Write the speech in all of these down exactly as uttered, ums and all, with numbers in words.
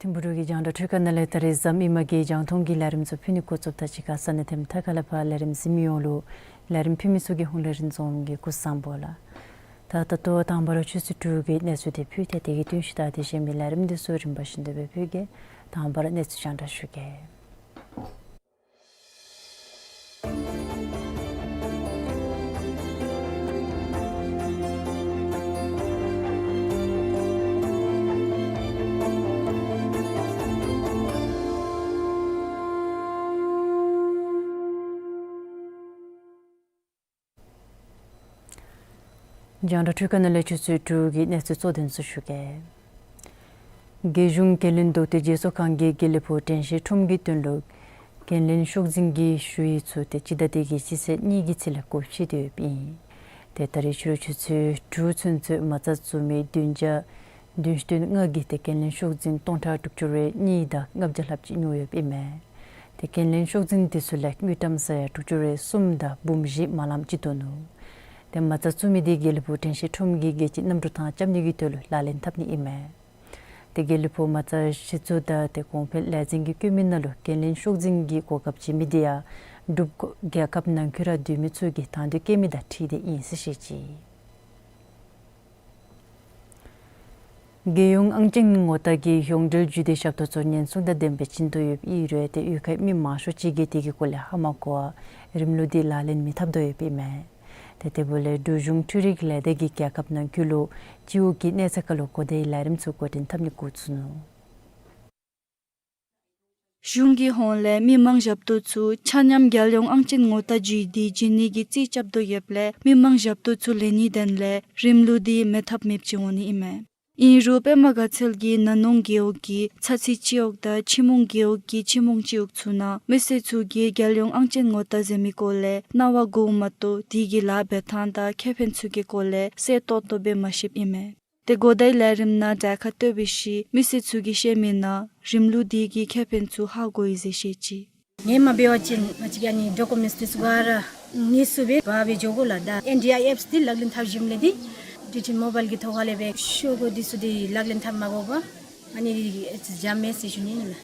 ཐིམ་ཕུ་འབྲུག་གི་རྒྱང་བསྒྲགས་འཕྲུལ་ཁང་ནང་ལས་ད་རིས་གཟའ་མིག་དམར་གྱི་རྒྱང་མཐོང་གི་ལས་རིམ་ཚུ་ཕུལ་ནི་འགོ་བཙུགསཔ་ད་གཅིག་ཁར་ས་གནས་ཐིམ་ཐ་ཁ་ལས་ཕར་ལས་རིམ་གཟིགས་མི་ཡོངས་ལུ་ལས་རིམ་ཕུལ་མི་ཚུ་གི་ཧོངས་ལས་རིན་འཛོམས་ཀྱིས་སྐུ་གཟུགས་བཟང་པོ་ལགས། ད་ད་ལྟོ་དང་པ་ར་ཆུ་ཚོད་དྲུག་གི་གནས་ཚུལ་དེ་ཕུལ་ཏེ་དེ་གི་བསྟུན་ཞུ་ད་དེ་གཞན་མི་ལས་རིམ་དེ་ཚུ་རིམ་པ་བཞིན་དུ་སྦེ་ཕུལ་གེ། དང་པ་ར་གནས་ཚུལ་རྒྱང་བསྒྲགས་ཞུ་གེ། རྒྱང་བསྒྲགས་འཕྲུལ་ཁང་ནང་ལས་ཆུ་ཚོད་དྲུག་གི་གནས་ཚུལ་གཙོ་དོན་ཚུ་ཞུ་གེ། རྒྱལ་གཞུང་འགན་ལེན་བཟློག་ཐེབས་རྒྱལ་ཚོགས་ཁང་གིས་དགེ་ལེགས་ཕུག་དྲན་ཤེས་ཁྲོམ་གྱི་དོན་ལུ་འགན་ལེན་ཤོག་འཛིན་གྱི་ཞུ་ཡིག་ཚུ་ཏེ་སྤྱི་ཟླ་འདི་གི་སྤྱི་ཚེས་གཉིས་ཀྱི་ཚེ་ལས་སྒོ་ཕྱེ་སྟེ་ཡོདཔ་ཨིན། ཏེ་ད་རིས་ཕྱི་རུ་ཆུ་ཚོད་དྲུག་ཚུན་ཚོད་མ་རྩ་བཙུགས་མི་བདུན་བརྒྱ་བདུན་ཅུ་དོན་ལྔ་གིས་ཏེ་འགན་ལེན་ཤོག་འཛིན་སྟོང་ཕྲག་དྲུག་ཅུ་རེ་གཉིས་དང་ལྔ་བརྒྱ་ལྷགཔ་ཅིག་ཉོ་ཡོདཔ་ཨིན་མས། ཏེ་འགན་ལེན་ཤོག་འཛིན་དེ་ཚུ་ལས་དངུལ་ཀྲམ་ས་ཡ་དྲུག་ཅུ་རེ་གསུམ་དང་འབུམ་བཞི་མ་ལངམ་ཅིག་འདུག་ནུག། ཏེ་མ་རྩ་བཙུགས་མི་དེ་དགེ་ལེགས་ཕུག་དྲན་ཤེས་ཁྲོམ་གྱི་རྒྱལ་སྤྱིའི་གནམ་གྲུ་ཐང་རྐྱབ་ནི་གི་དོན་ལུ་ལག་ལེན་འཐབ་ནི་ཨིན་མས། ཏེ་དགེ་ལེགས་ཕུག་མ་རྩ་གཞི་བཙུགས་དང་ཏེ་གོང་འཕེལ་ལས་འཛིན་གྱི་བཀོད་མི་ནང་ལུ་འགན་ལེན་ཤོག་འཛིན་གྱི་གོ་སྐབས་ཅིག་མེད་དེ་ཡང་འབྲུག་རྒྱལ་ཁབ་ནང་འཁོད་ར་སྡོད་མི་ཚུ་གིས་དང་འདོད་བསྐྱེད་མི་དང་འཁྲིལ་ཏེ་ཨིན་ཟེར་བཤད་ཅི། རྒྱལ་ཡོངས་ཨང་ཅན་ངོ་རྟགས་ཀྱི་ཡོངས་འབྲེལ་རྒྱུད་སྡེ་ཞབས་ཏོག་ཚུ་ཉེན་སྲུང་དང་ལྡན་པའི་བྱིན་དོ་ཡོདཔ་ཨིན་རུང་ཏེ་གཡུས་ཁའི་མི་མང་ཤོས་ཅིག་གིས་དེ་གི་སྐོར་ལས་ཧ་མ་གོ་བར་རིམ་ལུགས་དེ་ལག་ལེན་མི་འཐབ་དོ་ཡོདཔ་ཨིན་མས། ཏེ་དེ་འབདཝ་ལས་འབྲུག་གཞུང་འཕྲུལ་རིག་ལས་སྡེ་གིས་རྒྱལ་ཁབ་ནང་འཁོད་ལུ་སྤྱི་འོག་གི་གནས་ཚད་ཁར་ལུ་གོ་བརྡའི་ལས་རིམ་ཚུ་འགོ་འདྲེན་འཐབ་ནི་འགོ་བཙུགས་ནུག། གཞུང་གི་ཧོངས་ལས་མི་མང་ཞབས་ཏོག་ཚུ་ཆ་མཉམ་རྒྱལ་ཡོངས་ཨང་ཅན་ངོ་རྟགས་རྒྱུད་སྡེ་བྱིན་ནི་གི་རྩིས་རྐྱབ་དོ་ཡོདཔ་ལས་མི་མང་ཞབས་ཏོག་ཚུ་ལེན་ནིའི་དོན་ལས་རིམ་ལུགས་དེ་མེད་ཐབས་མེདཔ་ཅིག་འོང་ནི་ཨིན་མས། ཨིན་རུང་པདྨ་དགའ་ཚལ་གྱི་ན་ནོང་རྒེད་འོག་གི་ཚ་ཚི་སྤྱི་འོག་དང་ཆི་མོང་རྒེད་འོག་གི་ཆི་མོང་སྤྱི་འོག་ཚུ་ནང་མི་སེར་ཚུ་གིས་རྒྱལ་ཡོངས་ཨང་ཅན་ངོ་རྟགས་ཟེར་མིའི་སྐོར་ལས་གནང་བ་དགོཔ་མ་གཏོགས་དེ་གི་ལཱ་འབད་ཐངས་དང་ཁེ་ཕན་ཚུ་གི་སྐོར་ལས་གསལ་ཏོག་ཏོ་སྦེ་མ་ཤེསཔ་ཨིན་མས། ཏེ་གོ་བརྡའི་ལས་རིམ་ནང་གྲལ་ཁར་སྡོད་པའི་ཤུལ་མི་སེར་ཚུ་གིས་བཤད་མིའི་ནང་རིམ་ལུགས་དེ་གི་ཁེ་ཕན་ཚུ་ཧ་གོ་ཡི་ཟེར་བཤད་ཅི། ངེ་མ་འབད་བ་ཅིན་ང་བཅས་ཀྱི་ཨ་ནི་ཌོ་ཀུ་མེནཊསི་དེ་ཚུ་ག་ར་དངོས་སུ་སྦེ་འབག་སྦེ་འགྱོ་དགོ་ལགས། ད་ཨེན་ཌི་ཨར་ཨེཕ་དེ་ལག་ལེན་འཐབ་ཞིནམ་ལས་དེ་ཌི་ཊི་མོ་བཱའིལ་གྱི་ཐོག་ཁ་ལས་སྦེ་ཤོག་གུ་དེ་ཚུ་དེ་ལག་ལེན་འཐབ་མ་དགོ་པར་ཨ་ནི་འཇམ་མས་ཟེར་ཞུ་ནི་ཨིན་ལགས།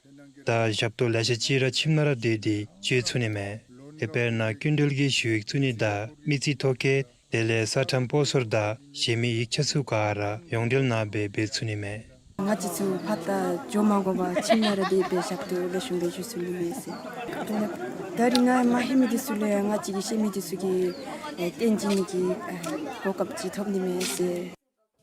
ད་ཞབས་ཏོག་ལེ་ཤ་ཅིག་ར་ཁྱིམ་ནང་ར་སྡོད་དེ་སྤྱོད་ཚུགས་ནི་མས། ཏེ་དཔེར་ན་སྐྱིན་འགྲུལ་གྱི་ཞུ་ཡིག་བཙུགས་ནི་དང་མི་རྩིས་ཐོ་བཀོད་དེ་ལས་ས་ཁྲམ་སྤོ་སོར་དང་གཞན་མི་ཡིག་ཆ་ཚུ་ག་ར་ཡོངས་འབྲེལ་ནང་སྦེ་འབད་ཚུགས་ནི་མས། ང་བཅས་ཚུ་ཕར་ད་འགྱོ་མ་དགོ་པར་ཁྱིམ་ནང་ར་སྡོད་སྦེ་ཞབས་ཏོག་ལེགས་ཤོམ་སྦེ་ཞུ་ཚུགས་ནི་མས་ཟེར། ད་རིས་ང་མ་ལྷོད་མི་དེ་ཚུ་ལུ་ཡང་ང་བཅས་ཀྱིས་བཤད་མི་དེ་ཚུ་གིས་ཨེ་སྟོན་བྱིན་ནི་གི་ཨེ་གོ་སྐབས་ཅིག་ཐོབ་ནི་མས་ཟེར།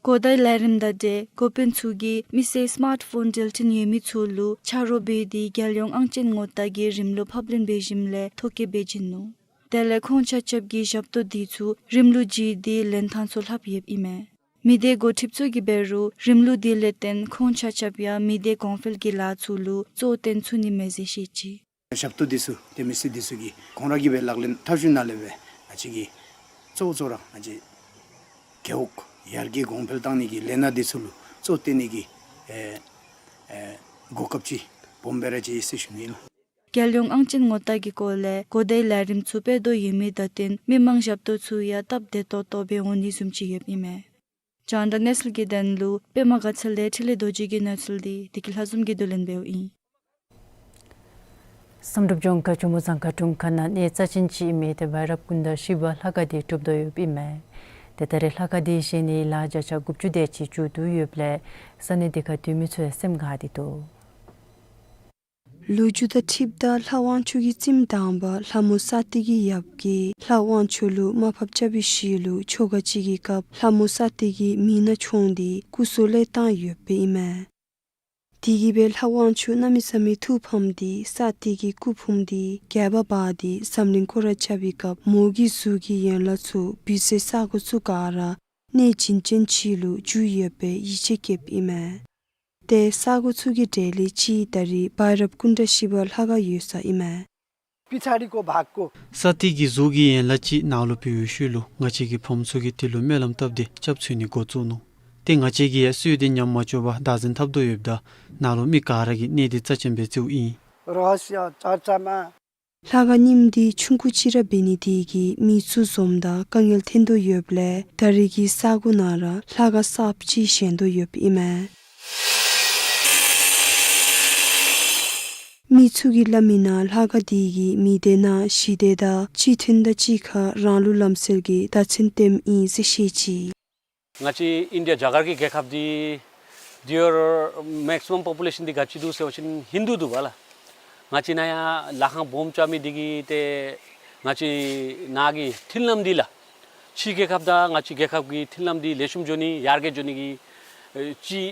གོ་བརྡའི་ལས་རིམ་དང་འབྲེལ་འགོ་དཔོན་ཚུ་གིས་མི་སེར་སི་མཱརཊ་ཕོན་འབྲེལ་འཕྲིན་ཡོད་མི་ཚུ་ལུ་ཆ་རོགས་འབད་དེ་རྒྱལ་ཡོངས་ཨང་ཅན་ངོ་རྟགས་ཀྱི་རིམ་ལུགས་ཕབ་ལེན་འབད་ཞིནམ་ལས་ཐོ་བཀོད་འབད་བྱིན་ནུག། དེ་ལས་ཁོང་ཆ་ཁྱབ་ཀྱིས་ཞབས་ཏོག་དེ་ཚུ་རིམ་ལུགས་བརྒྱུད་དེ་ལེན་ཐངས་ཚུ་ལྷབ་ཡོདཔ་ཨིན་མས། མི་སྡེ་འགོ་ཁྲིདཔ་ཚུ་གིས་འབད་རུང་རིམ་ལུགས་དེ་ལས་བརྟེན་ཁོང་ཆ་ཁྱབ་ཡང་མི་སྡེ་གོང་འཕེལ་གྱི་ལཱ་ཚུ་ལུ་གཙོ་བོ་བཏོན་ཚུགས་ནི་མས་ཟེར་བཤད་ཅི། ཞབས་ཏོག་དེ་ཚུ་ཏེ་མི་སེར་དེ་ཚུ་གིས་ཁོང་ར་གིས་སྦེ་ལག་ལེན་འཐབ་ཞིནམ་ལས་སྦེ་ང་བཅས་ཀྱིས་ གཙོ་བོ་གཙོ་ར་ང་བཅས་རྒེད་འོག་ཡར་རྒྱས་གོང་འཕེལ་གཏང་ནི་གི་ལས་སྣ་འདི་ཚུ་ལུ་གཙོ་བཏོན་ནི་གི་ཨེ་ཨེ་གོ་སྐབས་ཅིག་སྦོམ་སྦེ་ར་ཅིག་ཡོད་ཟེར་ཞུ་ནི་ཨིན་ལགས། རྒྱལ་ཡོངས་ཨང་ཅན་ངོ་རྟགས་ཀྱི་སྐོར་ལས་གོ་བརྡའི་ལས་རིམ་ཚུ་སྤེལ་དོ་ཡོད་མི་དང་བསྟུན་མི་མང་ཞབས་ཏོག་ཚུ་ཡང་སྟབས་བདེ་ཏོག་ཏོ་སྦེ་འོང་ནི་བཟུམ་ཅིག་ཡོདཔ་ཨིན་མས། རྒྱང་བསྒྲགས་གནས་ཚུལ་གྱི་དོན་ལུ་པདྨ་དགའ་ཚལ་ལས་འཕྲིན་ལས་རྡོ་རྗེ་གི་གནས་ཚུལ་འདི་བདེ་སྐྱིད་ལྷ་འཛོམས་ཀྱིས་བསྡུ་ལེན་འབདཝ་ཨིན། བསམ་གྲུབ་ལྗོངས་མཁར་ཇོ་མོ་ཟངས་དཀར་དྲུང་ཁག་ནང་གནས་རྩ་ཅན་ཅིག་ཨིན་མི་ཏེ་བའི་རབ་ཀུན་ད་ཤི་བ་ལྷ་ཁང་འདི་གྲུབ་དོ་ཡོདཔ་ཨིན་མས། ཏེ་ད་རེས་ལྷ་ཁང་འདི་བཞེངས་ནི་ལཱ་བརྒྱ་ཆ་དགུ་བཅུ་དེ་ཅིག་མཇུག་བསྡུ་ཡོདཔ་ལས་ས་གནས་འདི་ཁར་སྡོད་མི་ཚུ་ཡང་སེམས་དགའ་སྟེ་འདུག། ལོ་རྒྱུས་དང་འཁྲིལཝ་ད་ལྷ་དབང་ཕྱུག་གི་རྩིསམ་དང་པ་ལྷ་མོ་ས་སྟེང་གི་ཡབ་ཀྱིས་ལྷ་དབང་ཕྱུག་ལུ་དམའ་ཕབ་རྐྱབ་པའི་ཤུལ་ལུ་ཆོ་ག་ཅིག་གི་སྐབས་ལྷ་མོ་ས་སྟེང་གི་མིག་ནང་མཆོངས་ཏེ་སྐུ་སྲོག་བློས་བཏང་ཡོདཔ་ཨིན་མས། དེ་གིས་སྦེ་ལྷ་དབང་ཕྱུག་གནམ་མེད་ས་མེད་ཐུགས་ཕམ་སྟེ་ས་སྟེང་གི་སྐུ་ཕུང་འདི་སྒལ་པ་སྦ་སྟེ་འཛམ་གླིང་སྐོར་ར་རྐྱབ་པའི་སྐབས་མོ་གི་གཟུགས་ཀྱི་ཡན་ལག་ཚུ་འབུད་སའི་ས་གོ་ཚུ་ག་ར་གནས་བྱིན་ཅན་ཅིག་ལུ་འགྱུར་ཡོདཔ་སྦེ་ཡིད་ཆེས་བསྐྱེདཔ་ཨིན་མས། ཏེ་ས་གོ་ཚུ་གི་གྲས་ལས་གཅིག་ད་རེས་བའི་རབ་ཀུན་ད་ཤི་བ་ལྷ་ཁང་ཡོད་ས་ཨིན་མས། पछाडिको भागको ས་སྟེང་གི་གཟུགས་ཀྱི་ཡན་ལག་ཅིག་ནཱ་ལུ་འབུད་བའི་ཤུལ་ལུ་ང་བཅས་ཀྱི་ཕམ་ཚུ་གིས་དེ་ལུ་སྨོན་ལམ་བཏབ་སྟེ་སྐྱབས་འཚོལ་ནི་འགོ་བཙུགས་ནུག། ཏེ་ང་བཅས་ཀྱིས་ཡང་སྲོལ་འདི་ཉམས་མ་བཅུག་པར་བདག་འཛིན་འཐབ་དོ་ཡོདཔ་ད་ནཱ་ལུ་མི་ག་ར་གིས་གནས་འདི་རྩ་ཅན་སྦེ་བརྩིཝ་ཨིན། रहस्य चर्चामा ལྷ་ཁང་རྙིངམ་འདི་ཆུང་ཀུ་ཅིག་ར་འབད་ནི་དེ་གིས་མི་ཚུ་འཛོམས་ད་དཀའ་ངལ་འཐོན་དོ་ཡོདཔ་ལས་ད་རེས་ཀྱི་ས་གོ་ནང་ར་ལྷ་ཁང་གསརཔ་ཅིག་བཞེངས་དོ་ཡོདཔ་ཨིན་མས། མི་ཚུ་གིས་སླབ་མི་ནང་ལྷ་ཁང་འདི་གིས་མི་སྡེ་ནང་ཞི་བདེ་དང་གཅིག་མཐུན་དང་གཅིག་ཁར་རང་ལུགས་ལམ་སྲོལ་གྱི་བརྡ་མཚོན་སྟོནམ་ཨིན་ཟེར་བཤད་ཅི། ང་བཅས་ཨིན་ཌི་ཡ་རྒྱ་གར་གྱི་རྒྱལ་ཁབ་འདི་འདི་ཡོར་མེག་སི་མམ་པོ་པུ་ལེ་ཤཱན་འདི་ག་ཅི་འདུག་ཟེར་བ་ཅིན་ཧིན་དུ་འདུག་པ་ལགས། ང་བཅས་ནཱ་ཡང་ལྷ་ཁང་སྦོམ་རྐྱབ་མི་འདི་གིས་ཏེ་ང་བཅས་ནཱ་གི་མཐུན་ལམ་འདི་ལགས། ཕྱི་རྒྱལ་ཁབ་དང་ང་བཅས་རྒྱལ་ཁབ་ཀྱི་མཐུན་ལམ་འདི་ལེགས་ཤོམ་འགྱོ་ནི་ཡར་རྒྱས་འགྱོ་ནི་གི་ཨེ་ཅིག་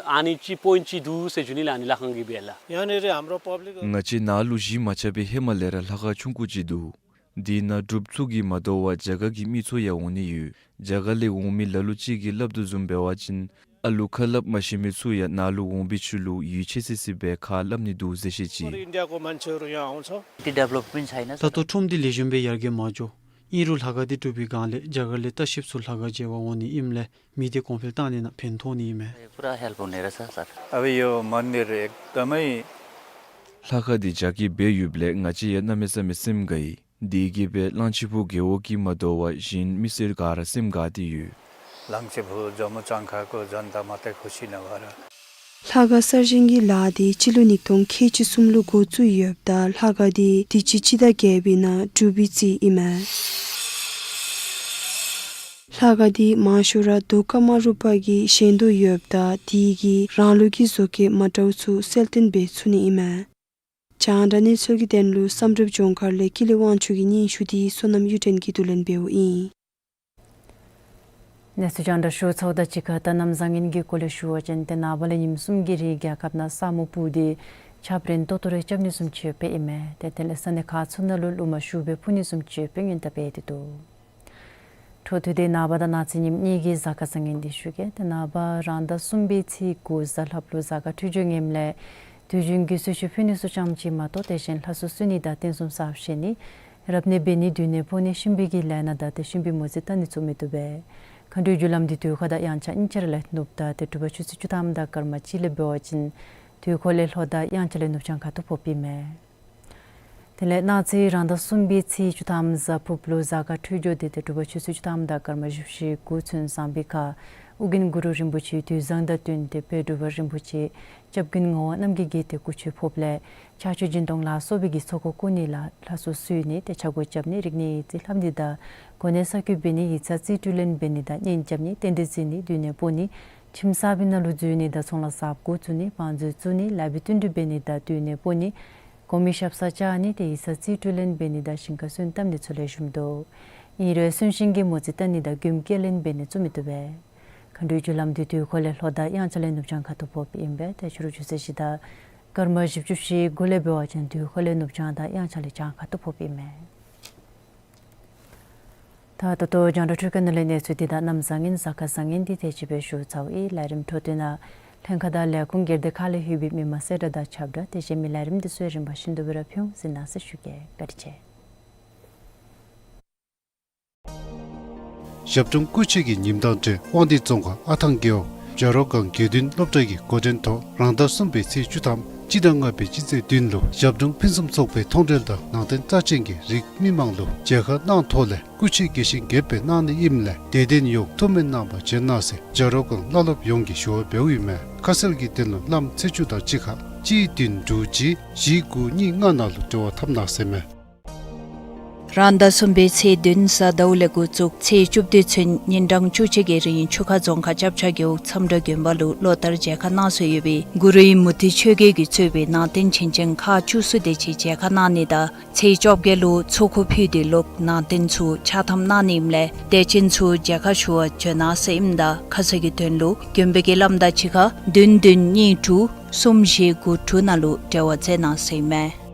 ཨ་ནི་ཅིག་པོའིནཊ་ཅིག་འདུག་ཟེར་ཞུ་ནི་ལགས། ཨ་ནི་ལྷ་ཁང་གི་སྦེ་ལགས། यहाँनिर हाम्रो पब्लिक ང་བཅས་ནཱ་ལུ་གཞི་མ་ཆགས་པའི་ཧེ་མ་ལས་ར་ལྷ་ཁང་ཆུང་ཀུ་ཅིག་འདུག། དེ་ནང་འབྲུགཔ་ཚུ་གིས་མ་དོ་བར་རྒྱ་གར་གྱི་མི་ཚུ་ཡང་འོང་ནི་ཡོད། རྒྱ་གར་ལས་འོང་མི་ལ་ལུ་ཅིག་གིས་སླབ་དོ་བཟུམ་འབད་བ་ཅིན་ཨ་ལུ་ཁ་སླབ་མ་ཤེས་མི་ཚུ་ཡང་ནཱ་ལུ་འོང་པའི་ཤུལ་ལུ་ཡིད་ཆེས་སི་སི་སྦེ་ཁ་སླབ་ནི་འདུག་ཟེར་བཤད་ཅི། इन्डियाको मान्छेहरू यहाँ आउँछ। ཏེ་ཌེབ་ལོབ་མེནཊ་ཆ་ཡི་ན་ད་ལྟོ་ཁྲོམ་འདི་ལེགས་ཤོམ་སྦེ་ཡར་རྒྱས་མ་འགྱོ། ཨིན་རུང་ལྷ་ཁང་འདི་གྲུབ་པའི་སྒང་ལས་རྒྱ་གར་ལས་ལྟ་བཤལཔ་ཚུ་ལྷ་ཁང་མཇལ་བར་འོང་ནི་ཨིནམ་ལས་མི་སྡེ་གོང་འཕེལ་གཏང་ནི་ནང་ཕན་ཐོགས་ནི་ཨིན་མས། पुरा हेल्प हुने रहेछ सर। अब यो मन्दिर एकदमै ལྷ་ཁང་འདི་རྒྱ་སྐྱེད་འབད་ཡོདཔ་ལས་ང་བཅས་ཡང་གནམ་མེད་ས་མེད་སེམས་དགའ་ཡི། དེ་གིས་སྦེ་གླང་ཆེན་སྦུག་རྒེད་འོག་གི་མ་དོ་བར་གཞན་མི་སེར་ག་ར་སེམས་དགའ་སྟེ་ཡོད། लंगचेबु जोमो चंखा को जनता मात्रै खुसी नभएर ལྷ་ཁང་གསར་བཞེངས་ཀྱི་ལཱ་འདི་སྤྱི་ལོ་ཉིས་སྟོང་ཁལ་གཅིག་གསུམ་ལུ་འགོ་བཙུགས་ཡོདཔ་ད་ལྷ་ཁང་འདི་དུས་ཅི་སྤྱི་ཟླ་བརྒྱད་པའི་ནང་གྲུབ་པའི་རྩིས་ཨིན་མས། ལྷ་ཁང་འདི་མང་ཤོས་ར་རྡོ་ཀ་མ་རུ་པ་གིས་བཞེངས་དོ་ཡོདཔ་ད་དེ་གིས་རང་ལུགས་ཀྱི་བཟོ་བཀོད་མ་འདྲཝ་ཚུ་གསལ་སྟོན་འབད་ཚུགས་ནི་ཨིན་མས། རྒྱང་བསྒྲགས་གནས་ཚུལ་གྱི་དོན་ལུ་བསམ་གྲུབ་ལྗོངས་མཁར་ལས་ཀུན་ལེགས་དབང་ཕྱུག་གི་སྙན་ཞུ་འདི་བསོད་ནམས་གཡུ་སྒྲོན་གྱིས་བསྡུ་ལེན་འབདཝ་ཨིན། གནས་ཚུལ་རྒྱང་བསྒྲགས་ཞུ་ཚརཝ་དང་གཅིག་ཁར་ད་གནམ་བཟང་ངན་གྱི་སྐོར་ལས་ཞུ་བ་ཅིན་ཏེ་ནངས་པ་ལས་ཉིནམ་གསུམ་གྱི་རིང་རྒྱལ་ཁབ་ནང་ས་སྨུག་སྤུབས་ཏེ་ཆརཔ་རན་ཏོག་ཏོ་རེ་རྐྱབ་ནི་བཟུམ་ཅིག་ཡོདཔ་ཨིན་མས། ཏེ་དེ་ལས་ས་གནས་ཁག་ཚུ་ནང་ལུ་རླུང་མ་ཤུགས་སྦེ་འཕུ་ནི་བཟུམ་ཅིག་ཡོདཔ་སྔོན་བརྡ་འབད་དེ་འདུག། འཕྲོ་མཐུད་དེ་ནངས་པ་དང་གནངས་ཚེ་ཉིནམ་གཉིས་ཀྱི་གཟའ་སྐར་བཟང་ངན་འདི་ཞུ་གེ། ཏེ་ནངས་པ་རང་ཟླ་གསུམ་པའི་ཚེས་དགུ་གཟའ་ལྷགཔ་ལུ་གཟའ་སྐར་འཕྲོད་སྦྱོར་ངནམ་ལས་དུས་རྒྱུན་གྱི་གསོལ་མཆོད་ཕུལ་ནི་ཚུ་ཙམ་ཅིག་མ་གཏོགས་དེ་བཞིན་ལྷ་གསོལ་གསོལ་ནི་དང་རྟེན་གསུམ་གསརཔ་བཞེངས་ནི་རབ་གནས་འབད་ནི་དུས་གནས་སྤོ་ནི་གཤིན་པོའི་གི་ལས་སྣ་དང་ཏེ་གཤིན་པོའི་མོ་རྩིས་བལྟ་ནི་ཚུ་མི་བཏུབ་པས། མཁའ་འགྲོའི་རྒྱུ་ལམ་འདི་དུས་ཁ་དང་དབྱངས་འཆར་གཉིས་ཆ་ར་ལས་ནུབ་ད་ཏེ་དྲོ་པ་ཆུ་ཚོད་བཅུ་ཐམ་དང་སྐར་མ་གཅིག་ལས་འབད་བ་ཅིན་དུས་འཁོར་ལས་ལྷོ་དང་དབྱངས་འཆར་ལས་ནུབ་བྱང་ཁ་ཐུག་ཕོགཔ་ཨིན་མས། དེ་ལས་གནངས་ཚེ་རང་ཟླ་གསུམ་པའི་ཚེས་བཅུ་ཐམ་གཟའ་ཕུརཔ་ལུ་གཟའ་སྐར་འཕྲོད་སྦྱོར་འདི་ཏེ་དྲོ་པ་ཆུ་ཚོད་བཅུ་ཐམ་དང་སྐར་མ་བཞི་བཅུ་ཞེ་དགུ་ཚུན་བཟང་པོའི་ཁར་ཨོ་རྒྱན་གུ་རུ་རིན་པོ་ཆེའི་དུས་བཟང་དང་བསྟུན་ཏེ་དཔལ་འབྲུག་པ་རིན་པོ་ཆེ་སྐྱབས་མགོན་ངག་དབང་རྣམ་རྒྱལ་གྱི་ཏེ་སྐུ་མཆོད་ཕོགཔ་ལས་ཕྱག་མཆོད་སྦྱིན་གཏོང་ལ་སོགས་པའི་གི་ཚོགས་འཁོར་བསྐོར་ནི་ལ་ལྷ་གསོལ་གསོལ་ནི་ཏེ་ཕྱག་སྒོ་རྐྱབ་ནི་རིག་གནས་ཡིག་རྩིས་ལྷབ་ནི་དང་གོ་གནས་གསར་བསྐོ་འབད་ནི་ཡིག་ཚང་རྩིས་སྤྲོད་ལེན་འབད་ནི་དང་གཉེན་རྐྱབ་ནི་རྟེན་འབྲེལ་བརྩི་ནི་དུས་གནས་སྤོ་ནི་ཁྱིམ་གསར་པའི་ནང་ལུ་འཛུལ་ནི་དང་ཚོང་ལཱ་གསརཔ་འགོ་བཙུགས་ནི་བང་མཛོད་བཙུགས་ནི་ལཱ་འབད་བསྟུན་གྲོས་འབད་ནི་དང་དུས་གནས་སྤོ་ནི་གོང་མའི་ཞབས་སར་བཅར་ནི་ཏེ་ཡིག་ཚང་རྩིས་སྤྲོད་ལེན་འབད་ནི་དང་ཞིང་ཁར་སོན་བཏབ་ནི་ཚུ་ལེགས་ཤོམ་འདུག། ཨིན་རུང་གསོན་གཤིན་གྱི་མོ་རྩིས་བལྟ་ནི་དང་མགྱོནམ་སྐྱེལ་ལེན་འབད་ནི་ཚུ་མི་བཏུབ་པས། མཁའ་འགྲོའི་རྒྱུ་ལམ་འདི་དུས་འཁོར་ལས་ལྷོ་དང་དབྱངས་འཆར་ལས་ནུབ་བྱང་ཁ་ཐུག་ཕོགཔ་ཨིན་པས། ཏེ་ཕྱི་རུ་ཆུ་ཚོད་བཞི་དང་སྐར་མ་བཞི་བཅུ་ཞེ་དགུ་ལས་འབད་བ་ཅིན་དུས་འཁོར་ལས་ནུབ་བྱང་དང་དབྱངས་འཆར་ལས་བྱང་ཁ་ཐུག་ཕོགཔ་ཨིན་མས། ད་ད་ལྟོ་རྒྱང་བསྒྲགས་འཕྲུལ་ཁང་ནང་ལས་གནས་ཚུལ་འདི་དང་གནམ་བཟང་ངན་གཟའ་སྐར་བཟང་ངན་འདི་དེ་ཅིག་སྦེ་ཞུ་ཚརཝ་ཨིན། ལས་རིམ་འཕྲོ་མཐུད་ནང་ལྷན་ཁག་དང་ལས་ཁུངས་སྒེར་སྡེ་ཁག་ལས་ལྷོད་པའི་མི་མང་གསལ་བསྒྲགས་དང་ཁྱབ་བསྒྲགས་དེ་བཞིན་མི་ལས་རིམ་འདི་ཚུ་ཡང་རིམ་པ་བཞིན་དུ་སྦེ་ར་ཕུལ་འོང་གཟིགས་གནང་ཟེར་ཞུ་གེ། བཀའ་དྲིན་ཆེ། ཞབས་དྲུང་སྐུ་མཆེད་ཀྱི་ཉིནམ་དང་འབྲེལ་དབང་འདུས་རྫོང་ཁག་ཨ་ཐང་རྒེད་འོག་བྱ་རོག་སྒང་དགེ་འདུན་སློབ་གྲྭ་གི་འགོ་འདྲེན་ཐོག་རང་ཟླ་གསུམ་པའི་ཚེས་བཅུ་ཐམ་སྤྱི་ཟླ་ལྔ་པའི་སྤྱི་ཚེས་བདུན་ལུ་ཞབས་དྲུང་ཕུན་སུམ་ཚོགས་པའི་མཐོང་གྲོལ་དང་ནང་རྟེན་རྩ་ཅན་གྱི་རིགས་མི་མང་ལུ་མཇལ་ཁ་གནང་ཐོག་ལས་སྐུ་མཆེད་དགེ་བཤེས་དགྱེས་པའི་གནང་ནི་ཨིནམ་ལས་དད་ལྡན་ཡོངས་ཐུགས་སྨོན་གནང་བར་བྱོན་གནང་ཟེར་བྱ་རོག་སྒང་བླ་སློབ་ཡོངས་ཀྱིས་ཞུ་བ་འབདཝ་ཨིན་མས། ཁ་གསལ་གྱི་དོན་ལུ་ལམ་ཚེས་བཅུ་དང་གཅིག་ཁར་གཅིག་བདུན་དྲུག་གཅིག་བཞི་དགུ་གཉིས་ལྔ་ནང་ལུ་འབྲེལ་བ་འཐབ་གནང་ཟེར་མས། རང་ཟླ་གསུམ་པའི་ཚེས་བདུན་གཟའ་ཟླཝ་ལས་འགོ་བཙུགས་ཚེས་བཅུ་བདུན་ཚུན་ཉིན་གྲངས་བཅུ་གཅིག་གི་རིང་ཆུ་ཁ་རྫོང་ཁག་ལྕགས་བྱ་རྒེད་འོག་མཚམས་བྲག་དགོན་པ་ལུ་ལོ་ལྟར་མཇལ་ཁ་གནང་སྲོལ་ཡོད་པའི་གུ་རུ་ཨིན་མུ་ཏིག་ཆོས་རྒྱལ་གྱིས་གཙོས་པའི་ནང་རྟེན་བྱིན་ཅན་ཁག་བཅུ་གསུམ་དེ་ཅིག་མཇལ་ཁ་གནང་ནི་དང་ཚེས་བཅོ་བརྒྱད་ལུ་ཚོགས་འཁོར་ཕུལ་ཏེ་ལོག་ནང་རྟེན་ཚུ་ཕྱག་ཐམ་གནང་ནི་ཨིནམ་ལས་དད་ཅན་ཚུ་མཇལ་ཁ་ཞུ་བར་བྱོན་གནང་ཟེར་ཨིནམ་ད་ཁ་གསལ་གྱི་དོན་ལུ་དགོན་པའི་དགེ་ལམ་དང་གཅིག་ཁར་བདུན་བདུན་གཉིས་དྲུག་གསུམ་བཞི་དགུ་དྲུག་ནང་ལུ་འབྲེལ་བ་མཛད་གནང་ཟེར་ཨིན་མས།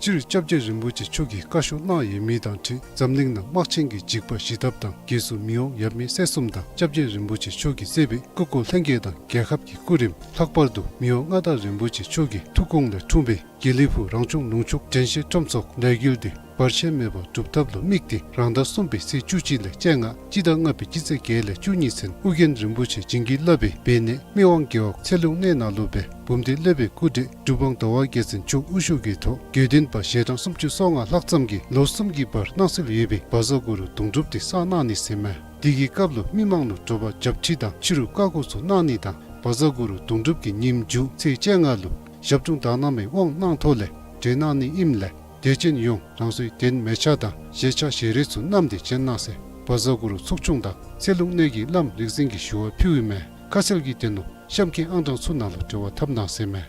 སྤྱིར་སྐྱབས་རྗེ་རིན་པོ་ཆེ་མཆོག་གིས་བཀའ་ཤོག་གནང་ཡོད་མི་དང་འཁྲིལ་འཛམ་གླིང་ནང་དམག་ཆེན་གྱི་འཇིགས་པ་ཞི་ཐབས་དང་རྒྱལ་སྲུང་མི་དབང་ཡབ་མེས་སྲས་གསུམ་དང་སྐྱབས་རྗེ་རིན་པོ་ཆེ་མཆོག་གིས་གཙོས་པའི་སྐུ་འཁོར་ལྷན་རྒྱས་དང་རྒྱལ་ཁབ་ཀྱི་སྐུ་རིམ་ལྷག་པར་དུ་མི་དབང་མངའ་བདག་རིན་པོ་ཆེ་མཆོག་གི་ཐུགས་དགོངས་ལས་འཁྲུངས་པའི་དགེ་ལེགས་ཕུག་རང་བྱུང་ལུང་ཕྱུག་དྲན་ཤེས་ཁྲོམ་ཚོགས་ལས་འགུལ་འདི་བར་ཆད་མེད་པར་སྒྲུབ་ཐབས་ལུ་དམིགས་ཏེ་རང་ཟླ་གསུམ་པའི་ཚེས་བཅུ་གཅིག་ལས་བཅོ་ལྔ་སྤྱི་ཟླ་ལྔ་པའི་སྤྱི་ཚེས་བརྒྱད་ལས་བཅུ་གཉིས་ཚུན་ཨོ་རྒྱན་རིན་པོ་ཆེ་བྱིན་གྱིས་བརླབས་པའི་སྦས་གནས་སྨད་དབང་རྒེད་འོག་ཚེ་ལུང་གནས་ནང་ལུ་སྦེ་འབུམ་སྡེ་སློབ་དཔོན་སྐུ་བགྲེས་གྲུབ་དབང་ཟླ་བ་རྒྱལ་མཚན་མཆོག་དབུ་བཞུགས་ཀྱི་ཐོག་དགེ་འདུན་པ་ཞལ་གྲངས་སུམ་ཅུ་སོ་ལྔ་ལྷག་ཙམ་གྱིས་ལོ་གསུམ་གྱི་བར་གནང་སྲོལ་ཡོད་པའི་བཛྲ་གུ་རུ་དུང་སྒྲུབ་འདི་བསགས་གནང་ནི་ཟེར་མས། དེ་གི་སྐབས་ལུ་མི་མང་ལུ་དྲོ་པ་རྒྱབ་ཁྲི་དང་ཕྱི་རུ་བཀའ་བསྒོ་ཚུ་གནང་ནི་དང་བཛྲ་གུ་རུ་དུང་སྒྲུབ་ཀྱི་ཉིནམ་མཇུག་ཚེས་བཅོ་ལྔ་ལུ་ཞབས་དྲུང་དག་སྣང་མའི་དབང་གནང་ཐོག་ལས་གྲོལ་གནང་ནི་ཨིནམ་ལས་དད་ཅན་ཡོངས་རང་སོའི་གདན་མལ་ཆ་དང་ཞལ་ཆས་ཞལ་རས་ཚུ་བསྣམས་ཏེ་བྱོན་གནང་ཟེར་བཛྲ་གུ་རུ་ཚོགས་ཆུང་དང་ཚེ་ལུང་གནས་ཀྱི་བླམ་རིག་འཛིན་གྱིས་ཞུ་བ་ཕུལཝ་ཨིན་མས། ཁ་གསལ་གྱི་དོན་ལུ་གཤམ་གྱི་ཨང་གྲངས་ཚུ་ནང་ལུ་འབྲེལ་བ་འཐབ་གནང་ཟེར་མས།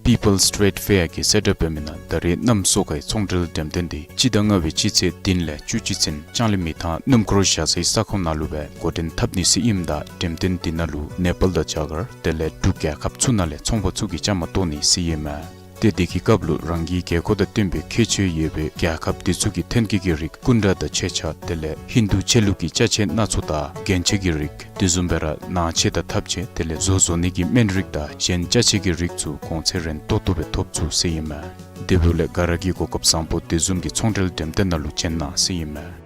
People's Trade Fair གིས་གསལ་བསྒྲགས་འབད་མི་ནང་ད་རེས་གནམ་སོ་ཁའི་ཚོང་འབྲེལ་འགྲེམས་སྟོན་འདི་སྤྱི་ཟླ་ལྔ་པའི་སྤྱི་ཚེས་བདུན་ལས་བཅུ་གཅིག་ཚུན་ལྕང་གླིང་མི་ཐང་སྣུམ་འཁོར་བཞག་སའི་ས་ཁོངས་ནང་ལུ་སྦེ་འགོ་འདྲེན་འཐབ་ནི་ཟེར་ཨིནམ་ད་འགྲེམས་སྟོན་འདི་ནང་ལུ་ནེ་པཱལ་དང་རྒྱ་གར་དེ་ལས་འབྲུག་རྒྱལ་ཁབ་ཚུ་ནང་ལས་ཚོང་པ་ཚུ་གིས་བཅའ་མར་གཏོགས་ནི་ཟེར་ཨིན་མས། ཏེ་དེ་གི་སྐབས་ལུ་རང་གི་དགོས་མཁོ་དང་བསྟུན་པའི་ཁྱད་ཆོས་ཡོད་པའི་རྒྱལ་ཁབ་དེ་ཚུ་གི་ཐོན་སྐྱེད་ཀྱི་རིགས་སྐུ་འདྲ་དང་མཆོད་ཆས་དེ་ལས་ཧིན་དུ་ཆོས་ལུགས་ཀྱི་ཅ་ཆས་སྣ་ཚོགས་དང་རྒྱན་ཆ་གི་རིགས་དེ་བཟུམ་སྦེ་ར་ནང་ཆས་དང་ཐབ་ཆས་དེ་ལས་བཟོ་བཟོ་ནི་གི་སྨན་རིགས་དང་གཞན་ཅ་ཆས་ཀྱི་རིགས་ཚུ་གོང་ཚད་རན་ཏོག་ཏོ་སྦེ་ཐོབ་ཚུགས་ཟེར་ཨིན་མས། དེ་འབདཝ་ལས་ག་ར་གིས་གོ་སྐབས་བཟང་པོ་དེ་བཟུམ་གྱི་ཚོང་འབྲེལ་འགྲེམས་སྟོན་ནང་ལུ་བྱོན་གནང་ཟེར་ཨིན་མས།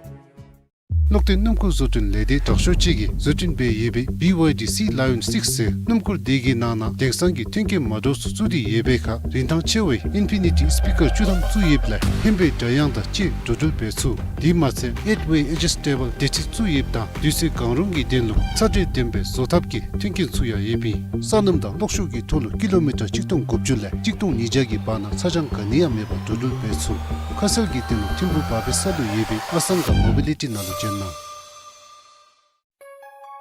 གློག་འདོན་སྣུམ་འཁོར་བཟོ་སྐྲུན་ལས་སྡེ་དྲག་ཤོས་ཅིག་གིས་བཟོ་སྐྲུན་འབད་ཡོད་པའི་བི་ཝའི་ཌི་སི་ལ་ཡོན་སིགསི་ཟེར་སྣུམ་འཁོར་དེ་གི་ནང་ན་དེང་སང་གི་མཐུན་རྐྱེན་མ་འདྲཝ་ཚུ་བཙུགས་ཏེ་ཡོད་པའི་ཁར་རིན་ཐང་ཆེ་བའི་ཨིན་ཕི་ནི་ཊི་སི་པི་ཀར་བཅུ་ཐམ་བཙུགས་ཡོདཔ་ལས་ཧན་པའི་སྒྲ་དབྱངས་དང་བཅས་འགྲོ་འགྲུལ་འབད་ཚུགས། དེ་མ་ཚད་ཨེཊ་ཝེ་ཨེ་ཇི་སི་ཊེ་བཱལ་སྡེར་ཁྲི་བཙུགས་ཡོདཔ་དང་དུས་ཚོད་གང་རུང་གི་དོན་ལུ་ཚ་དྲོད་ལྡན་པའི་བཟོ་ཐབས་ཀྱི་མཐུན་རྐྱེན་ཚུ་ཡང་ཡོདཔ་ཨིན། ས་སྣུམ་དང་གློག་ཤུགས་ཀྱི་ཐོག་ལུ་ཀི་ལོ་མི་ཊར་གཅིག་སྟོང་དགུ་བཅུ་ལས་གཅིག་སྟོང་ཉིས་བརྒྱ་གི་བར་ན་ཚ་གྱང་ག་ནི་ཡང་མེད་པར་འགྲོ་འགྲུལ་འབད་ཚུགས། ཁ་གསལ་གྱི་དོན་ལུ་ཐིམ་ཕུག་བ་ཕེ་ས་ལུ་ཡོད་པའི་ཨ་སང་ག་མོ་བི་ལི་ཊི་ནང་ལུ་བྱོན་གནང་།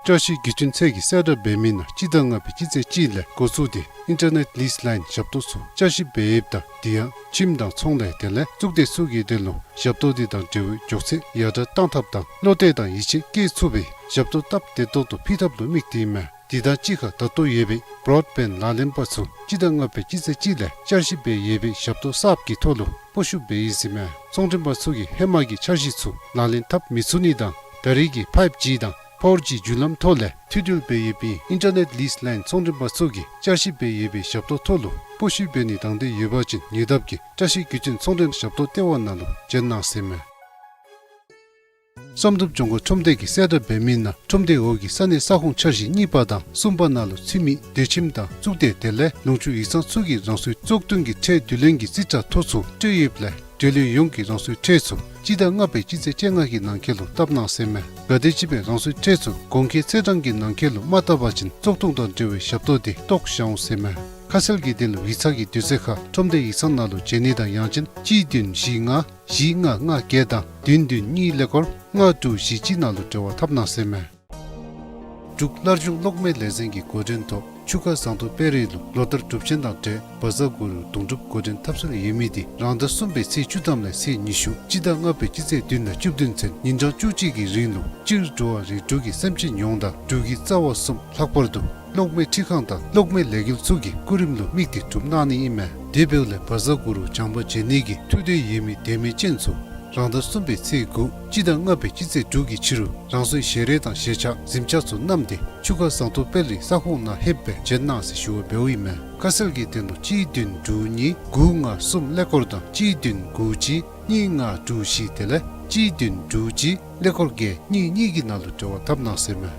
བཀྲ་ཤིས་བརྒྱུད་འཕྲིན་ཚད་ཀྱིས་གསལ་བསྒྲགས་འབད་མི་ནང་སྤྱི་ཟླ་ལྔ་པའི་སྤྱི་ཚེས་གཅིག་ལས་འགོ་བཙུགས་ཏེ་ཨིན་ཊར་ནེཊ་ལིསི་ལའིན་ཞབས་ཏོག་ཚུ་བསྐྱར་ཞིབ་འབད་ཡོདཔ་ད་དེ་ཡང་ཁྱིམ་དང་ཚོང་ལས་དེ་ལས་གཙུག་སྡེ་ཚུ་གི་དོན་ལུ་ཞབས་ཏོག་དེ་དང་འབྲེལ་བའི་མགྱོགས་ཚད་ཡར་དྲག་བཏང་ཐབས་དང་བློ་གཏད་དང་ཡིད་ཆེས་བསྐྱེད་ཚུགས་པའི་ཞབས་ཏོག་སྟབས་བདེ་ཏོག་ཏོ་ཕུལ་ཐབས་ལུ་དམིགས་ཏེ་ཨིན་མས། དེ་དང་གཅིག་ཁར་ད་ལྟོ་ཡོད་པའི་བྲོཌ་བེནཌ་ལག་ལེན་པ་ཚུ་སྤྱི་ཟླ་ལྔ་པའི་སྤྱི་ཚེས་གཅིག་ལས་བསྐྱར་ཞིབ་འབད་ཡོད་པའི་ཞབས་ཏོག་གསརཔ་གི་ཐོག་ལུ་སྤོ་བཤུད་འབད་ཡི་ཟེར་མས། ཚོང་མགྲོན་པ་ཚུ་གིས་ཧེ་མ་གི་འཆར་གཞི་ཚུ་ལག་ལེན་འཐབ་མི་ཚུགས་ནི་དང་ད་རེས་ཀྱི་ཕའིབ་ཇི་དང་ཕོར་ཇི་བརྒྱུད་ལམ་ཐོག་ལས་མཐུད་འབྲེལ་འབད་ཡོདཔ་ཨིན། ཨིན་ཊར་ནེཊ་ལིསི་ལའིན་ཚོང་མགྲོན་པ་ཚུ་གིས་བསྐྱར་ཞིབ་འབད་ཡོད་པའི་ཞབས་ཏོག་ཐོག་ལུ་སྤོ་བཤུད་འབད་ནི་དང་འདོད་ཡོད་པ་ཅིན་ཉེ་འདབས་ཀྱི་བཀྲ་ཤིས་བརྒྱུད་འཕྲིན་ཚོང་འབྲེལ་ཞབས་ཏོག་ལྟེ་བ་ནང་ལུ་བྱོན་གནང་ཟེར་མས། བསམ་གྲུབ་ལྗོངས་མཁར་ཁྲོམ་སྡེ་གིས་གསལ་བསྒྲགས་འབད་མི་ནང་ཁྲོམ་སྡེ་འོག་གི་ས་གནས་ས་ཁོངས་འཆར་གཞི་གཉིས་པ་དང་གསུམ་པ་ནང་ལུ་ཚུད་མི་སྡོད་ཁྱིམ་དང་གཙུག་སྡེ་དེ་ལས་ལུང་ཕྱོགས་ཡིག་ཚང་ཚུ་གིས་རང་སོའི་བཙོག་བཏོན་གྱི་ཁྲལ་བསྡུ་ལེན་གྱི་རྩིས་ཁྲ་ཐོ་ཚུ་སྤྲོད་ཡོདཔ་ལས་འབྲེལ་ཡོད་ཡོངས་ཀྱིས་རང་སོའི་ཁྲལ་ཚུ་སྤྱི་ཟླ་ལྔ་པའི་སྤྱི་ཚེས་བཅོ་ལྔ་གི་ནང་འཁོད་ལུ་བཏབ་གནང་ཟེར་མས། གལ་ཏེ་ཅིག་སྦེ་རང་སོའི་ཁྲལ་ཚུ་གོང་འཁོད་ཚེས་གྲངས་ཀྱི་ནང་འཁོད་ལུ་མ་བཏབ་པ་ཅིན་བཙོག་བཏོན་དང་འབྲེལ་བའི་ཞབས་ཏོག་དེ་བཏོག་བཞག་འོང་ཟེར་མས། ཁ་གསལ་གྱི་དོན་ལུ་ཡིག་ཚང་གི་དུས་ཚོད་ཁར་ཁྲོམ་སྡེ་ཡིག་ཚང་ནང་ལུ་བྱོན་ནི་དང་ཡང་ཅིན་གཅིག་བདུན་བཞི་ལྔ་བཞི་ལྔ་ལྔ་བརྒྱད་དང་བདུན་བདུན་གཉིས་ཀླད་ཀོར་ལྔ་དྲུག་བཞི་གཅིག་ནང་ལུ་འབྲེལ་བ་འཐབ་གནང་ཟེར་མས། འབྲུག་སླར་འབྱུང་གློག་མེ་ལས་འཛིན་གྱི་འགོ་འདྲེན་ཐོག་ཆུ་ཁ་ཟངས་མདོག་དཔལ་རི་ལུ་ལོ་ལྟར་སྒྲུབ་ཆེན་དང་འབྲེལ་བཛྲ་གུ་རུ་དུང་སྒྲུབ་འགོ་འདྲེན་འཐབ་སྲོལ་ཡོད་མི་དེ་རང་ཟླ་གསུམ་པའི་ཚེས་བཅུ་ཐམ་ལས་ཚེས་ཉི་ཤུ་སྤྱི་ཟླ་ལྔ་པའི་སྤྱི་ཚེས་བདུན་ལས་བཅུ་བདུན་ཚུན་ཉིན་གྲངས་བཅུ་གཅིག་གི་རིང་ལུ་སྤྱིར་འགྲོ་བ་རིགས་དྲུག་གི་སེམས་ཅན་ཡོངས་དང་འབྲུག་གི་རྩ་བ་གསུམ་ལྷག་པར་དུ་གློག་མེ་འཕྲུལ་ཁང་དང་གློག་མེ་ལས་འགུལ་ཚུ་གི་སྐུ་རིམ་ལུ་དམིགས་ཏེ་སྒྲུབ་གནང་ནི་ཨིན་མས། དེ་འབདཝ་ལས་བཛྲ་གུ་རུ་བྱམས་པ་མཇལ་ནི་གི་ཐུགས་འདོད་ཡོད་མི་དད་མོས་ཅན་ཚུ་རང་ཟླ་གསུམ་པའི་ཚེས་དགུ་སྤྱི་ཟླ་ལྔ་པའི་སྤྱི་ཚེས་དྲུག་གི་ཕྱི་རུ་རང་སོའི་ཞལ་རས་དང་ཞལ་ཆས་གཟིམ་ཆས་ཚུ་བསྣམས་ཏེ་ཆུ་ཁ་ཟངས་མདོག་དཔལ་རི་ས་ཁོངས་ནང་ལྷོདཔ་སྦེ་བྱོན་གནང་ཟེར་ཞུ་བ་འབདཝ་ཨིན་མས། ཁ་གསལ་གྱི་དོན་ལུ་གཅིག་བདུན་དྲུག་གཉིས་དགུ་ལྔ་གསུམ་ཀླད་ཀོར་དང་གཅིག་བདུན་དགུ་གཅིག་གཉིས་ལྔ་དྲུག་བཞི་དེ་ལས་ གཅིག་བདུན་དྲུག་གཅིག་ཀླད་ཀོར་བརྒྱད་གཉིས་གཉིས་ཀྱི་ནང་ལུ་འབྲེལ་བ་འཐབ་གནང་ཟེར་མས།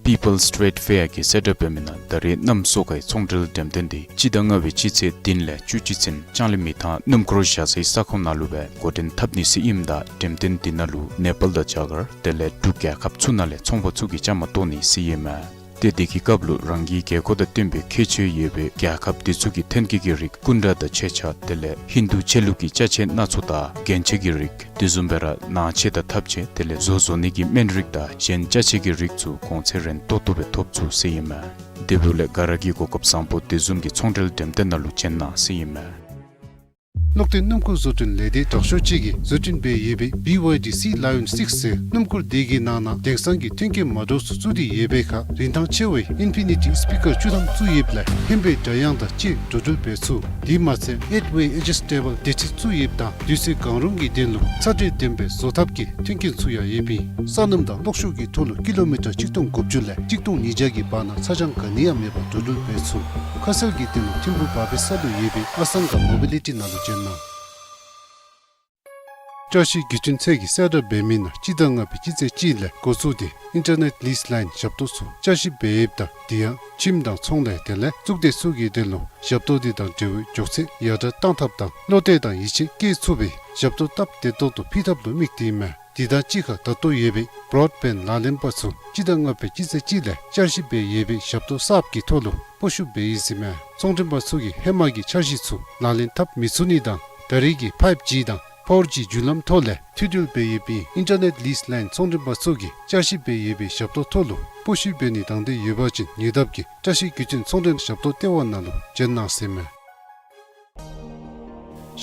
People's Trade Fair གི་གསལ་བསྒྲགས་འབད་མི་ནང་ད་རེས་གནམ་སོ་ཁའི་ཚོང་འབྲེལ་འགྲེམས་སྟོན་འདི་སྤྱི་ཟླ་ལྔ་པའི་སྤྱི་ཚེས་བདུན་ལས་བཅུ་གཅིག་ཚུན་ལྕང་གླིང་མི་ཐང་སྣུམ་འཁོར་བཞག་སའི་ས་ཁོངས་ནང་ལུ་སྦེ་འགོ་འདྲེན་འཐབ་ནི་ཟེར་ཨིནམ་ད་འགྲེམས་སྟོན་འདི་ནང་ལུ་ནེ་པཱལ་དང་རྒྱ་གར་དེ་ལས་འབྲུག་རྒྱལ་ཁབ་ཚུ་ནང་ལས་ཚོང་པ་ཚུ་གིས་བཅའ་མར་གཏོགས་ནི་ཟེར་ཨིན་མས། ཏེ་དེ་གི་སྐབས་ལུ་རང་གི་དགོས་མཁོ་དང་བསྟུན་པའི་ཁྱད་ཆོས་ཡོད་པའི་རྒྱལ་ཁབ་དེ་ཚུ་གི་ཐོན་སྐྱེད་ཀྱི་རིགས་སྐུ་འདྲ་དང་མཆོད་ཆས་དེ་ལས་ཧིན་དུ་ཆོས་ལུགས་ཀྱི་ཅ་ཆས་སྣ་ཚོགས་དང་རྒྱན་ཆ་གི་རིགས་དེ་བཟུམ་སྦེ་ར་ནང་ཆས་དང་ཐབ་ཆས་དེ་ལས་བཟོ་བཟོ་ནི་གི་སྨན་རིགས་དང་གཞན་ཅ་ཆས་ཀྱི་རིགས་ཚུ་གོང་ཚད་རན་ཏོག་ཏོ་སྦེ་ཐོབ་ཚུགས་ཟེར་ཨིན་མས། དེ་འབདཝ་ལས་ག་ར་གིས་གོ་སྐབས་བཟང་པོ་དེ་བཟུམ་གྱི་ཚོང་འབྲེལ་འགྲེམས་སྟོན་ནང་ལུ་བྱོན་གནང་ཟེར་ཨིན་མས། གློག་ལྡན་སྣུམ་འཁོར་བཟོ་སྐྲུན་ལས་སྡེ་དྲག་ཤོས་ཅིག་གིས་བཟོ་སྐྲུན་འབད་ཡོད་པའི་བི་ཝའི་ཌི་སི་ལ་ཡོན་སིགསི་ཟེར་སྣུམ་འཁོར་དེ་གི་ནང་ན་དེང་སང་གི་མཐུན་རྐྱེན་མ་འདྲཝ་ཚུ་བཙུགས་ཏེ་ཡོད་པའི་ཁར་རིན་ཐང་ཆེ་བའི་ཨིན་ཕི་ནི་ཊི་སི་པི་ཀར་བཅུ་ཐམ་བཙུགས་ཡོདཔ་ལས་ཧེ་མའི་སྒྲ་དབྱངས་དང་བཅས་འགྲོ་འགྲུལ་འབད་ཚུགས། དེ་མ་ཚད་ཨེཊ་ཝེ་ཨེ་ཇི་སི་ཊེ་བཱལ་བདེ་ཁྲིད་བཙུགས་ཡོདཔ་ད་དུས་ཚོད་གང་རུང་གི་དོན་ལུ་ཚ་དྲོད་ལྡན་པའི་བཟོ་ཐབས་ཀྱི་མཐུན་རྐྱེན་ཚུ་ཡང་ཡོདཔ་ཨིན། ས་སྣུམ་དང་གློག་ཤུགས་ཀྱི་ཐོག་ལུ་ཀི་ལོ་མི་ཊར་གཅིག་སྟོང་དགུ་བཅུ་ལས་གཅིག་སྟོང་ཉིས་བརྒྱ་གི་བར་ན་ཚ་གྱང་ག་ནི་ཡང་མེད་པར་འགྲོ་འགྲུལ་འབད་ཚུགས། ཁ་གསལ་གྱི་དོན་ལུ་ཐིམ་ཕུག་བར་པའི་ས་ལུ་ཡོད་པའི་ཨ་སང་ག་མོ་བི་ལི་ཊི་ནང་ལུ་བྱོན་གནང་། བཀྲ་ཤིས་བརྒྱུད་འཕྲིན་ཚད་ཀྱི་གསལ་བསྒྲགས་འབད་མི་ནང་སྤྱི་ཟླ་ལྔ་པའི་སྤྱི་ཚེས་གཅིག་ལས་འགོ་བཙུགས་ཏེ་ཨིན་ཊར་ནེཊ་ལིསི་ལའིན་ཞབས་ཏོག་ཚུ་བསྐྱར་ཞིབ་འབད་ཡོདཔ་ད་དེ་ཡང་ཁྱིམ་དང་ཚོང་ལས་དེ་ལས་གཙུག་སྡེ་ཚུ་གི་དོན་ལུ་ཞབས་ཏོག་དེ་དང་འབྲེལ་བའི་མགྱོགས་ཚད་ཡར་དྲག་བཏང་ཐབས་དང་བློ་གཏད་དང་ཡིད་ཆེས་བསྐྱེད་ཚུགས་པའི་ཞབས་ཏོག་སྟབས་བདེ་ཏོག་ཏོ་ཕུལ་ཐབས་ལུ་དམིགས་ཏེ་ཨིན་མས། དེ་དང་གཅིག་ཁར་ད་ལྟོ་ཡོད་པའི་བོརོཌ་བེནཌ་ལག་ལེན་པ་ཚུ་སྤྱི་ཟླ་ལྔ་པའི་སྤྱི་ཚེས་གཅིག་ལས་བསྐྱར་ཞིབ་འབད་ཡོད་པའི་ཞབས་ཏོག་གསརཔ་གི་ཐོག་ལུ་སྤོ་བཤུད་འབད་ཡི་ཟེར་མས། ཚོང་མགྲོན་པ་ཚུ་གིས་ཧེ་མ་གི་འཆར་གཞི་ཚུ་ལག་ལེན་འཐབ་མི་ཚུགས་ནི་དང་ད་རེས་ཀྱི་ཕའིབ་ཇི་དང་ཕོར་ཇི་བརྒྱུད་ལམ་ཐོག་ལས་མཐུད་འབྲེལ་འབད་ཡོད་པའི་ཨིན་ཊར་ནེཊ་ལིསི་ལའིན་ཚོང་མགྲོན་པ་ཚུ་གིས་བསྐྱར་ཞིབ་འབད་ཡོད་པའི་ཞབས་ཏོག་ཐོག་ལུ་སྤོ་བཤུད་འབད་ནི་དང་འདོད་ཡོད་པ་ཅིན་ཉེ་འདབས་ཀྱི་བཀྲ་ཤིས་བརྒྱུད་འཕྲིན་ཚོང་མགྲོན་ཞབས་ཏོག་ལྟེ་བ་ནང་ལུ་བྱོན་གནང་ཟེར་མས།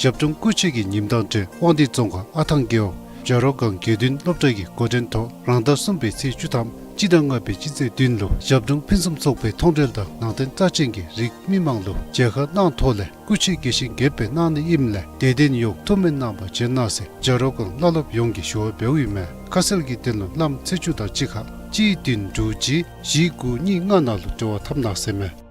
ཞབས་དྲུང་སྐུ་མཆེད་ཀྱི་ཉིནམ་དང་འབྲེལ་དབང་འདུས་རྫོང་ཁག་ཨ་ཐང་རྒེད་འོག་བྱ་རོག་སྒང་དགེ་འདུན་སློབ་གྲྭ་གི་འགོ་འདྲེན་ཐོག་རང་ཟླ་གསུམ་པའི་ཚེས་བཅུ་ཐམ་སྤྱི་ཟླ་ལྔ་པའི་སྤྱི་ཚེས་བདུན་ལུ་ཞབས་དྲུང་ཕུན་སུམ་ཚོགས་པའི་མཐོང་གྲོལ་དང་ནང་རྟེན་རྩ་ཅན་གྱི་རིགས་མི་མང་ལུ་མཇལ་ཁ་གནང་ཐོག་ལས་སྐུ་མཆེད་དགེ་བཤེས་དགྱེས་པའི་གནང་ནི་ཨིནམ་ལས་དད་ལྡན་ཡོངས་ཐུགས་སྨོན་གནང་བར་བྱོན་གནང་ཟེར་བྱ་རོག་སྒང་བླ་སློབ་ཡོངས་ཀྱིས་ཞུ་བ་འབདཝ་ཨིན་མས། ཁ་གསལ་གྱི་དོན་ལུ་བླམ་ཚེས་བཅུ་དང་གཅིག་ཁར་གཅིག་བདུན་དྲུག་གཅིག་བཞི་དགུ་གཉིས་ལྔ་ནང་ལུ་འབྲེལ་བ་འཐབ་གནང་ཟེར་མས།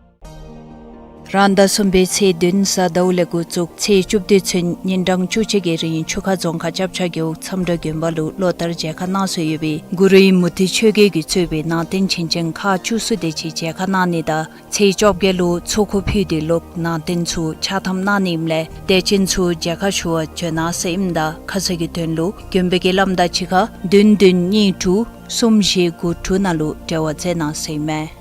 རང་ཟླ་གསུམ་པའི་ཚེས་བདུན་གཟའ་ཟླཝ་ལས་འགོ་བཙུགས་ཚེས་བཅུ་བདུན་ཚུན་ཉིན་གྲངས་བཅུ་གཅིག་གི་རིང་ཆུ་ཁ་རྫོང་ཁག་ལྕགས་བྱ་རྒེད་འོག་མཚམས་བྲག་དགོན་པ་ལུ་ལོ་ལྟར་མཇལ་ཁ་གནང་སྲོལ་ཡོད་པའི་གུ་རུ་ཨིན་མུ་ཏིག་ཆོས་རྒྱལ་གྱིས་གཙོས་པའི་ནང་རྟེན་བྱིན་ཅན་ཁག་བཅུ་གསུམ་དེ་ཅིག་མཇལ་ཁ་གནང་ནི་དང་ཚེས་བཅོ་བརྒྱད་ལུ་ཚོགས་འཁོར་ཕུལ་ཏེ་ལོག་ནང་རྟེན་ཚུ་ཕྱག་ཐམ་གནང་ནི་ཨིནམ་ལས་དད་ཅན་ཚུ་མཇལ་ཁ་ཞུ་བར་བྱོན་གནང་ཟེར་ཨིནམ་ད་ཁ་གསལ་གྱི་དོན་ལུ་དགོན་པའི་བླམ་དང་གཅིག་ཁར་བདུན་བདུན་གཉིས་དྲུག་གསུམ་བཞི་དགུ་དྲུག་ནང་ལུ་འབྲེལ་བ་མཛད་གནང་ཟེར་ཨིན་མས།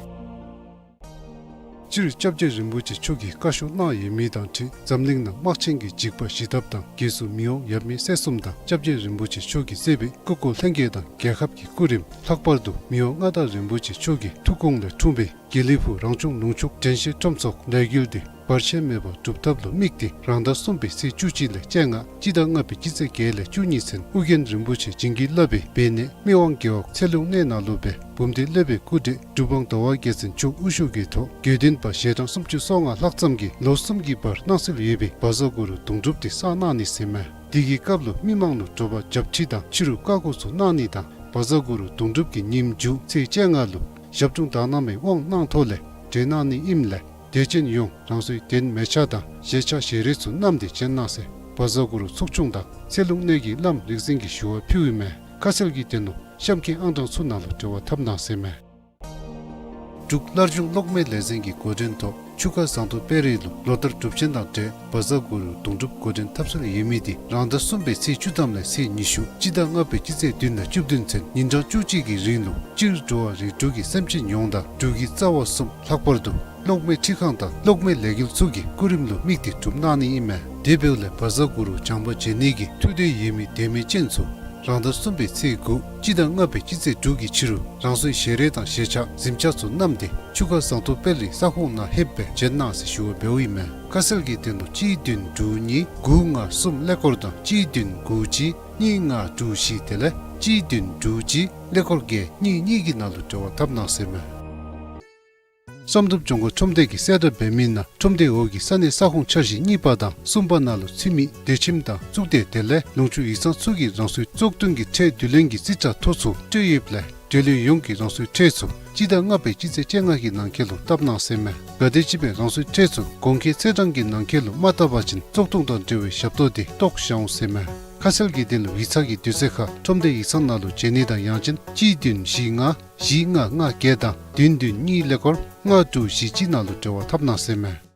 སྤྱིར་སྐྱབས་རྗེ་རིན་པོ་ཆེ་མཆོག་གིས་བཀའ་ཤོག་གནང་ཡོད་མི་དང་འཁྲིལ་འཛམ་གླིང་ནང་དམག་ཆེན་གྱི་འཇིགས་པ་ཞི་ཐབས་དང་རྒྱལ་སྲུང་མི་དབང་ཡབ་མེས་སྲས་གསུམ་དང་སྐྱབས་རྗེ་རིན་པོ་ཆེ་མཆོག་གིས་གཙོས་པའི་སྐུ་འཁོར་ལྷན་རྒྱས་དང་རྒྱལ་ཁབ་ཀྱི་སྐུ་རིམ་ལྷག་པར་དུ་མི་དབང་མངའ་བདག་རིན་པོ་ཆེ་མཆོག་གི་ཐུགས་དགོངས་ལས་འཁྲུངས་པའི་དགེ་ལེགས་ཕུག་རང་བྱུང་ལུང་ཕྱོགས་དྲན་ཤེས་ཁྲོམ་ཚོགས་ལས་འགུལ་འདི་བར་ཆད་མེད་པར་གྲུབ་ཐབས་ལུ་དམིགས་ཏེ་རང་ཟླ་གསུམ་པའི་ཚེས་བཅུ་གཅིག་ལས་བཅོ་ལྔ་སྤྱི་ཟླ་ལྔ་པའི་སྤྱི་ཚེས་བརྒྱད་ལས་བཅུ་གཉིས་ཚུན་ཨོ་རྒྱན་རིན་པོ་ཆེ་བྱིན་གྱིས་བརླབས་པའི་སྦས་གནས་སྨད་དབང་རྒེད་འོག་ཚེ་ལུང་གནས་ནང་ལུ་སྦེ་འབུམ་སྡེ་སློབ་དཔོན་སྐུ་བགྲེས་གྲུབ་དབང་ཟླ་བ་རྒྱལ་མཚན་མཆོག་དབུ་བཞུགས་ཀྱི་ཐོག་དགེ་འདུན་པ་ཞལ་གྲངས་སུམ་ཅུ་སོ་ལྔ་ལྷག་ཙམ་གྱིས་ལོ་གསུམ་གྱི་བར་གནང་སྲོལ་ཡོད་པའི་བཛྲ་གུ་རུ་གདུང་སྒྲུབ་དེ་བསགས་གནང་ནི་ཟེར་མས། དེ་གི་སྐབས་ལུ་མི་མང་ལུ་དྲོ་པ་རྒྱབ་ཁྲི་དང་ཕྱི་རུ་བཀའ་བསྒོ་ཚུ་གནང་ནི་དང་བཛྲ་གུ་རུ་གདུང་སྒྲུབ་ཀྱི་ཉིནམ་མཇུག་ཚེས་བཅོ་ལྔ་ལུ་ཞབས་དྲུང་དག་སྣང་མའི་དབང་གནང་ཐོག་ལས་གྲོལ་གནང་ནི་ཨིནམ་ལས་དད་ཅན་ཡོངས་རང་སོའི་གདན་མལ་ཆ་དང་ཞལ་ཆས་ཞལ་རས་ཚུ་བསྣམས་ཏེ་བྱོན་གནང་ཟེར་བཛྲ་གུ་རུ་ཚོགས་ཆུང་དང་ཚེ་ལུང་གནས་ཀྱི་བླམ་རིག་འཛིན་གྱིས་ཞུ་བ་ཕུལཝ་ཨིན་མས། ཁ་གསལ་གྱི་དོན་ལུ་གཤམ་གྱི་ཨང་གྲངས་ཚུ་ནང་ལུ་འབྲེལ་བ་འཐབ་གནང་ཟེར་མས། འབྲུག་སླར་འབྱུང་གློག་མེ་ལས་འཛིན་གྱི་འགོ་འདྲེན་ཐོག་ཆུ་ཁ་ཟངས་མདོག་དཔལ་རི་ལུ་ལོ་ལྟར་སྒྲུབ་ཆེན་དང་འབྲེལ་བཛྲ་གུ་རུ་གདུང་སྒྲུབ་འགོ་འདྲེན་འཐབ་སྲོལ་ཡོད་མི་དེ་རང་ཟླ་གསུམ་པའི་ཚེས་བཅུ་ཐམ་ལས་ཚེས་ཉི་ཤུ་སྤྱི་ཟླ་ལྔ་པའི་སྤྱི་ཚེས་བདུན་ལས་བཅུ་བདུན་ཚུན་ཉིན་གྲངས་བཅུ་གཅིག་གི་རིང་ལུ་སྤྱིར་འགྲོ་བ་རིགས་དྲུག་གི་སེམས་ཅན་ཡོངས་དང་འབྲུག་གི་རྩ་བ་གསུམ་ལྷག་པར་དུ་གློག་མེ་འཕྲུལ་ཁང་དང་གློག་མེ་ལས་འགུལ་ཚུ་གི་སྐུ་རིམ་ལུ་དམིགས་ཏེ་སྒྲུབ་གནང་ནི་ཨིན་མས། དེ་འབདཝ་ལས་བཛྲ་གུ་རུ་བྱམས་པ་མཇལ་ནི་གི་ཐུགས་འདོད་ཡོད་མི་དད་མོས་ཅན་ཚུ་རང་ཟླ་གསུམ་པའི་ཚེས་དགུ་སྤྱི་ཟླ་ལྔ་པའི་སྤྱི་ཚེས་དྲུག་གི་ཕྱི་རུ་རང་སོའི་ཞལ་རས་དང་ཞལ་ཆས་གཟིམ་ཆས་ཚུ་བསྣམས་ཏེ་ཆུ་ཁ་ཟངས་མདོག་དཔལ་རིའི་ས་ཁོངས་ནང་ལྷོདཔ་སྦེ་བྱོན་གནང་ཟེར་ཞུ་བ་འབདཝ་ཨིན་མས། ཁ་གསལ་གྱི་དོན་ལུ་གཅིག་བདུན་དྲུག་གཉིས་དགུ་ལྔ་གསུམ་ཀླད་ཀོར་དང་གཅིག་བདུན་དགུ་གཅིག་གཉིས་ལྔ་དྲུག་བཞི་དེ་ལས་གཅིག་བདུན་དྲུག་གཅིག་ཀླད་ཀོར་བརྒྱད་གཉིས་གཉིས་ཀྱི་ནང་ལུ་འབྲེལ་བ་འཐབ་གནང་ཟེར་མས། བསམ་གྲུབ་ལྗོངས་མཁར་ཁྲོམ་སྡེ་གི་གསལ་བསྒྲགས་འབད་མི་ནང་ཁྲོམ་སྡེ་འོག་གི་ས་གནས་ས་ཁོངས་འཆར་གཞི་གཉིས་པ་དང་གསུམ་པ་ནང་ལུ་ཚུད་མི་སྡེ་ཁྱིམ་དང་གཙུག་སྡེ་དེ་ལས་ལུང་ཕྱོགས་ཡིག་ཚང་ཚུ་གིས་རང་སོའི་བཙོག་འཐུ་གི་ཁྲལ་བསྡུ་ལེན་གྱི་རྩིས་ཁྲ་ཐོ་ཚུ་སྤྲོད་ཡོདཔ་ལས་འབྲེལ་ཡོད་ཡོངས་ཀྱིས་རང་སོའི་ཁྲལ་ཚུ་སྤྱི་ཟླ་ལྔ་པའི་སྤྱི་ཚེས་བཅོ་ལྔ་གི་ནང་འཁོད་ལུ་བཏབ་གནང་ཟེར་མས། གལ་ཏེ་ཅིག་སྦེ་རང་སོའི་ཁྲལ་ཚུ་གོང་འཁོད་ཚེས་གྲངས་ཀྱི་ནང་འཁོད་ལུ་མ་བཏབ་པ་ཅིན་བཙོག་འཐུ་དང་འབྲེལ་བའི་ཞབས་ཏོག་དེ་བཏོག་བཞག་འོང་ཟེར་མས། ཁ་གསལ་གྱི་དོན་ལུ་ཡིག་ཚང་གི་དུས་ཚོད་ཁར་ཁྲོམ་སྡེ་ཡིག་ཚང་ནང་ལུ་བྱོན་ནི་དང་ཡང་ཅིན་གཅིག་བདུན་བཞི་ལྔ་བཞི་ལྔ་ལྔ་བརྒྱད་དང་བདུན་བདུན་གཉིས་ཀླད་ཀོར་ལྔ་དྲུག་བཞི་གཅིག་ནང་ལུ་འབྲེལ་བ་འཐབ་གནང་ཟེར་མས།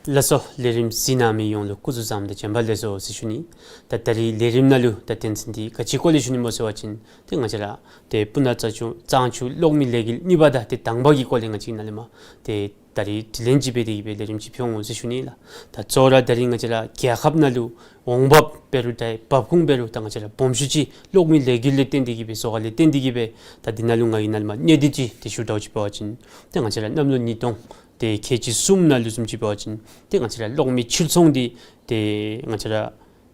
ལགས་སོ། ལས་རིམ་གཟིགས་གནང་མི་ཡོངས་ལུ་སྐུ་གཟུགས་བཟང་དང་བྱོན་པ་ལེགས་སོ་ཟེར་ཞུ་ནི། ད་ད་རིས་ལས་རིམ་ནང་ལུ་ད་དོན་ཚན་འདི་ག་ཅི་སྐོར་ལས་ཞུ་ནི་སྨོ་ཟེར་བ་ཅིན་ཏེ་ང་བཅས་ར་ཏེ་སྤུ་ན་གཙང་ཆུ་གཙང་ཆུ་གློག་མེ་ལས་འགུལ་གཉིས་པ་དང་ཏེ་དང་པ་གི་སྐོར་ལས་ང་བཅས་ནཱ་ལས་མར་ཏེ་ད་རིས་དྲི་ལན་ཅིག་འབད་དེ་གི་སྦེ་ལས་རིམ་ཅིག་ཕུལ་འོང་ཟེར་ཞུ་ནི་ལགས། ད་གཙོ་བོ་ར་ད་རིས་ང་བཅས་ར་རྒྱལ་ཁབ་ནང་ལུ་འོང་འབབ་འབད་རུང་ད་འབབ་ཁུངས་འབད་རུང་ད་ང་བཅས་ར་སྦོམ་ཤོས་ཅིག་གློག་མེ་ལས་འགུལ་ལས་བརྟེན་ཏེ་གི་སྦེ་བཟོ་ག་ལས་བརྟེན་ཏེ་གི་སྦེ་ད་འདི་ནང་ལུ་ང་གིས་ནཱ་ལས་མར་གནད་བསྡུས་ཅིག་ཏེ་ཞུ་དོ་ཅིག་འབད་བ་ཅིན་ཏེ་ང་བཅས་ར་གནམ་ལོ་ཉིས་སྟོང་ཏེ་ཁལ་གཅིག་གསུམ་ནང་ལུ་བཟུམ་ཅིག་འབད་བ་ཅིན་ཏེ་ང་བཅས་ར་གློག་མེ་ཕྱིར་ཚོང་འདི་ཏེ་ང་བཅས་ར་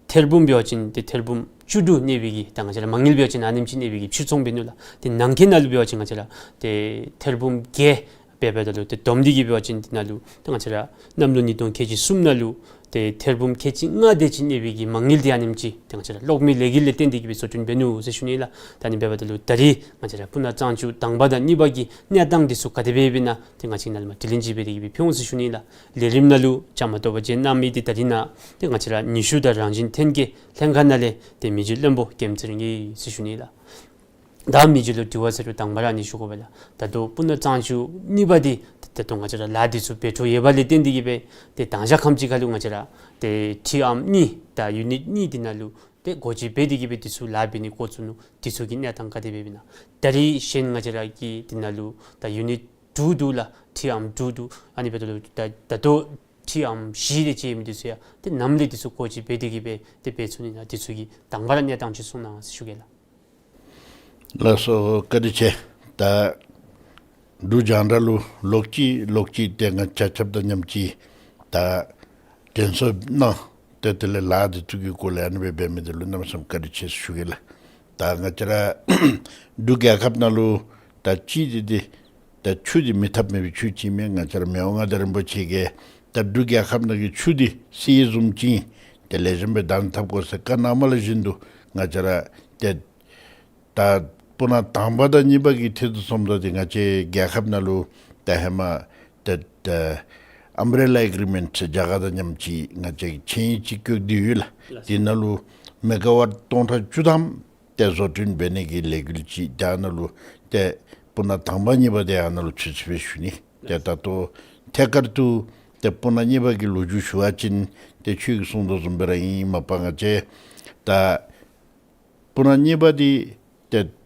ཐེར་འབུམ་འབད་བ་ཅིན་ཏེ་ཐེར་འབུམ་བཅུ་དྲུག་གནས་པའི་གི་ད་ང་བཅས་ར་མ་དངུལ་འབད་བ་ཅིན་ཨ་ནེམ་ཅིག་གནས་པའི་གི་ཕྱིར་ཚོང་འབད་ནུག་ལགས། ཏེ་ནང་འཁོད་ནང་ལུ་འབད་བ་ཅིན་ང་བཅས་ར་ཏེ་ཐེར་འབུམ་བརྒྱད་འབད་འབདཝ་ད་ལུ་ཏེ་བསྡོམས་ཏེ་གི་འབད་བ་ཅིན་འདི་ནང་ལུ་ཏེ་ང་བཅས་ར་གནམ་ལོ་ཉིས་སྟོང་ཁལ་གཅིག་གསུམ་ནང་ལུ་ཏེ་ཐེར་འབུམ་ཁལ་གཅིག་ལྔ་དེ་ཅིག་གནས་པའི་གི་མ་དངུལ་འདི་ཨ་ནེམ་ཅིག་ཏེ་ང་བཅས་ར་གློག་མེ་ལས་འགུལ་ལས་བརྟེན་ཏེ་གི་སྦེ་བཟོ་སྐྲུན་འབད་ནུག་ཟེར་ཞུ་ནི་ལགས། ད་ཨ་ནི་འབདཝ་ད་ལུ་ད་རིས་ང་བཅས་ར་སྤུ་ན་གཙང་ཆུ་དང་པ་དང་གཉིས་པ་གི་གནས་སྟངས་འདི་ཚུ་ག་དེ་སྦེ་ཡོདཔ་ཨིན་ན་ཏེ་ང་བཅས་ནཱ་ལས་མར་དྲི་ལན་ཅིག་འབད་དེ་གི་སྦེ་ཕུལ་འོང་ཟེར་ཞུ་ནི་ལགས། ལས་རིམ་ནང་ལུ་བཅའ་མར་གཏོགས་པར་བྱོན་གནང་མི་འདི་ད་རིས་ནཱ་ཏེ་ང་བཅས་ར་ཉི་ཤུ་དང་རང་བཞིན་ཐོན་སྐྱེད་ལྷན་ཁག་ནང་ལས་ཏེ་མི་རྗེ་བློན་པོ་རྒྱལམ་ཚེ་རིང་ཨིན་ཟེར་ཞུ་ནི་ལགས། ད་མི་རྗེ་ལུ་དྲི་བ་ཟེར་རུང་དང་པ་ར་ཨ་ནི་ཞུ་དགོ་པས་ལགས། ད་ལྟོ་སྤུ་ན་གཙང་ཆུ་གཉིས་པ་འདི་ད་ལྟོ་ང་བཅས་ར་ལཱ་འདི་ཚུ་འབད་འཕྲོ་ཡོད་པ་ལས་བརྟེན་ཏེ་གི་སྦེ་ཏེ་དང་ཞག་ཁམས་ཅིག་ཁར་ལུ་ང་བཅས་ར་ཏེ་ཊི་ཨམ་གཉིས་དང་ཡུ་ནིཊ་གཉིས་འདི་ནང་ལུ་ཏེ་སྒོ་འབྱེད་འབད་དེ་གི་སྦེ་འདི་ཚུ་ལཱ་འབད་ནི་འགོ་བཙུགས་ནུག། འདི་ཚུ་གི་གནས་སྟངས་ག་དེ་སྦེ་ཨིན་ན། ད་རིས་གཞན་ང་བཅས་ར་གི་འདི་ནང་ལུ་ད་ཡུ་ནིཊ་དྲུག་འདུག་ལགས། ཊི་ཨམ་དྲུག་འདུག། ཨ་ནི་འབདཝ་ད་ལུ་ད་ད་ལྟོ་ཊི་ཨམ་བཞི་དེ་ཅིག་ཨིན་མི་འདི་ཚུ་ཡང་ཏེ་ནམ་ལས་འདི་ཚུ་སྒོ་འབྱེད་འབད་དེ་གི་སྦེ་ཏེ་འབད་ཚུགས་ནི་ཨིན་ན། འདི་ཚུ་གི་དང་པ་ར་གནས་སྟངས་ཅིག་གསུང་གནང་ཟེར་ཞུ་གེ་ལགས། ལགས་སོ། བཀའ་དྲིན་ཆེ། ད་འབྲུག་རྒྱང་བསྒྲགས་ལུ་ལོག་ཅི་ལོག་ཅི་ཏེ་ང་ཆ་ཁྱབ་དང་མཉམ་ཅིག་ད་དྲན་གསོ་གནང་། ཏེ་དེ་ལས་ལཱ་འདི་ཚུ་གི་སྐོར་ལས་ཨ་ནི་སྦེ་འབད་མི་འདི་ལུ་གནམ་མེད་ས་མེད་བཀའ་དྲིན་ཆེ་ཟེར་ཞུ་གེ་ལགས། ད་ང་བཅས་ར་འབྲུག་རྒྱལ་ཁབ་ནང་ལུ་ད་ཅི་འདི་འདི་ད་ཆུ་འདི་མེད་ཐབས་མེད་པའི་ཆུ་ཅིག་མས། ང་བཅས་ར་མི་དབང་མངའ་བདག་རིན་པོ་ཆེ་གིས་ད་འབྲུག་རྒྱལ་ཁབ་ནང་གི་ཆུ་འདི་གསེར་བཟུམ་ཅིག་ཨིན། ཏེ་ལེགས་ཤོམ་སྦེ་བདག་འཛིན་འཐབ་དགོ་ཟེར་བཀའ་གནངམ་ལས་བཞིན་དུ་ང་བཅས་ར་ཏེ་ད་སྤུ་ན་དང་པ་དང་གཉིས་པ་གི་ཐད་དུ་སོངམ་ད་འདི་ང་བཅས་རྒྱལ་ཁབ་ནང་ལུ་ད་ཧེ་མ་ཏེ་ཏེ་ཨམ་བྷེ་རེ་ལ་ཨེག་རི་མེནཊ་ཟེར་རྒྱ་གར་དང་མཉམ་ཅིག་ང་བཅས་ཆིངས་ཡིག་ཅིག་བཀོད་དེ་ཡོད་ལགས། འདི་ནང་ལུ་མེ་ག་ཝཊ་སྟོང་ཕྲག་བཅུ་ཐམ་ཏེ་བཟོ་སྐྲུན་འབད་ནི་གི་ལས་འགུལ་ཅིག་རྒྱ་ནང་ལུ་ཏེ་སྤུ་ན་དང་པ་གཉིས་པ་འདི་ཨ་ནཱ་ལུ་ཚུད་ཅི་སྦེ་ཞུ་ནི། ཏེ་ད་ལྟོ་ཐད་ཀར་དུ་ཏེ་སྤུ་ན་གཉིས་པ་གི་ལོ་རྒྱུས་ཞུ་བ་ཅིན་ཏེ་ཁྱོད་ཀྱིས་གསུངས་དོ་བཟུམ་སྦེ་ར་ཨིན། མ་པ་ང་བཅས་ད་སྤུ་ན་གཉིས་པ་འདི་ཏེ་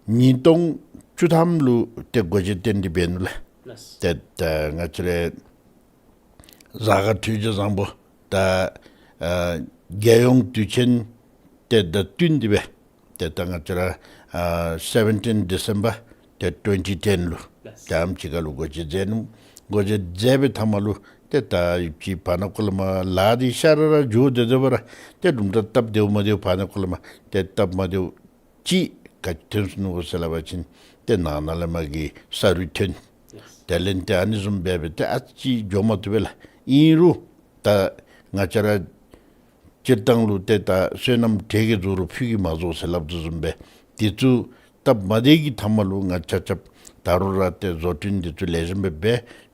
ཉིས་སྟོང་བཅུ་ཐམ་ལུ་ཏེ་སྒོ་འབྱེད་གཏན་འཁེལ་འབད་ནུག་ལགས། ཏེ་ད་ང་བཅས་ར་གཟའ་སྐར་དུས་ཆེན་བཟང་པོ་ད་ཨ་རྒྱལ་ཡོངས་དུས་ཆེན་ཏེ་དང་བསྟུན་ཏེ་སྦེ་ཏེ་ད་ང་བཅས་ར་ཨ་seventeen December ཏེ་twenty ten ལུ་ཏེ་ཨམ་ཅིག་ཁར་ལུ་སྒོ་འབྱེད་མཛད་ནུག། སྒོ་འབྱེད་མཛད་པའི་མཐའ་མ་ལུ་ཏེ་ད་ཡུདཔ་ཅིག་བར་ན་ཀོ་ལས་མར་ལཱ་འདི་ཤ་ར་ར་འགྱོ་སྟེ་སྡོད་པ་ར་ཏེ་དུམ་གྲ་སྟབས་བདེཝ་མ་བདེཝ་བར་ན་ཀོ་ལས་མར་ཏེ་སྟབས་མ་བདེཝ་ཅིག་ག་ཅི་ཐོན་སོ་ནུག་གོ་ཟེར་སླབ་པ་ཅིན་ཏེ་ནང་ན་ལས་མར་གྱི་ས་རུད་ཐོན། དེ་ལས་ཏེ་ཨ་ནི་བཟུམ་སྦེ་སྦེ་ཏེ་ཨ་ཙི་འགྱོ་མ་བཏུབ་པས་ལགས། ཨིན་རུང་ད་ང་བཅས་ར་སྤྱིར་བཏང་ལུ་ཏེ་ད་བསོད་ནམས་གྲལ་གྱི་རྫོགས་རུང་ཕུད་ཀྱིས་མ་རྫོགས་ཟེར་སླབ་དོ་བཟུམ་སྦེ་འདི་ཚུ་སྟབས་མ་བདེ་གི་མཐའ་མ་ལུ་ང་ཆ་ཁྱབ་ད་རུང་ར་ཏེ་བཟོ་སྐྲུན་འདི་ཚུ་ལེགས་ཤོམ་སྦེ་འབད་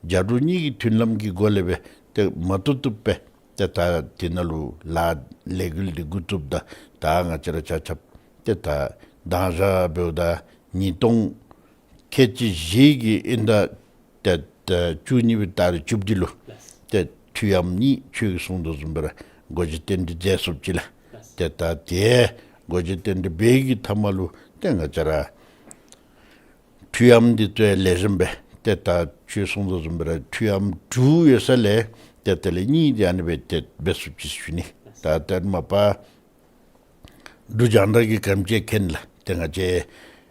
རྒྱ་འབྲུག་གཉིས་ཀྱི་མཐུན་ལམ་གྱི་སྒོ་ལས་སྦེ་ཏེ་མ་བཏུབ་བཏུབ་སྦེ་ཏེ་ད་འདི་ནང་ལུ་ལཱ་ལས་འགུལ་འདི་འགོ་བཙུགསཔ་ད་ད་ང་བཅས་ར་ཆ་ཁྱབ་ཏེ་ད་དང་ཞག་འབདཝ་ད་ཉིས་སྟོང་ཁལ་གཅིག་བཞི་གི་དབྱིན་ཟླ་ཏེ་ཏེ་བཅུ་གཉིས་པའི་ཏ་རིག་བཅུ་བདུན་ལུ་ཏེ་འཕྲུལ་ཨམ་གཉིས་ཁྱོད་ཀྱིས་གསུངས་དོ་བཟུམ་སྦེ་ར་སྒོ་འབྱེད་རྟེན་འབྲེལ་མཛད་ཚུགསཔ་ཅིག་ལགས། ཏེ་ད་དེ་སྒོ་འབྱེད་རྟེན་འབྲེལ་འབད་གི་མཐའ་མ་ལུ་ཏེ་ང་བཅས་ར་འཕྲུལ་ཨམ་འདི་ཚུ་ལེགས་ཤོམ་སྦེ་ཏེ་ད་ཁྱོད་གསུངས་དོ་བཟུམ་སྦེ་ར་འཕྲུལ་ཨམ་དྲུག་ཡོད་ས་ལས་ཏེ་དེ་ལས་གཉིས་འདི་ཨ་ནི་སྦེ་ཏེ་འབད་ཚུགསཔ་ཅིག་ཞུ་ནི། ད་ཏེ་མ་པ་འབྲུག་རྒྱང་བསྒྲགས་ཀྱིས་ག་དེམ་ཅིག་མཁྱེན་ལགས། ཏེ་ང་བཅས་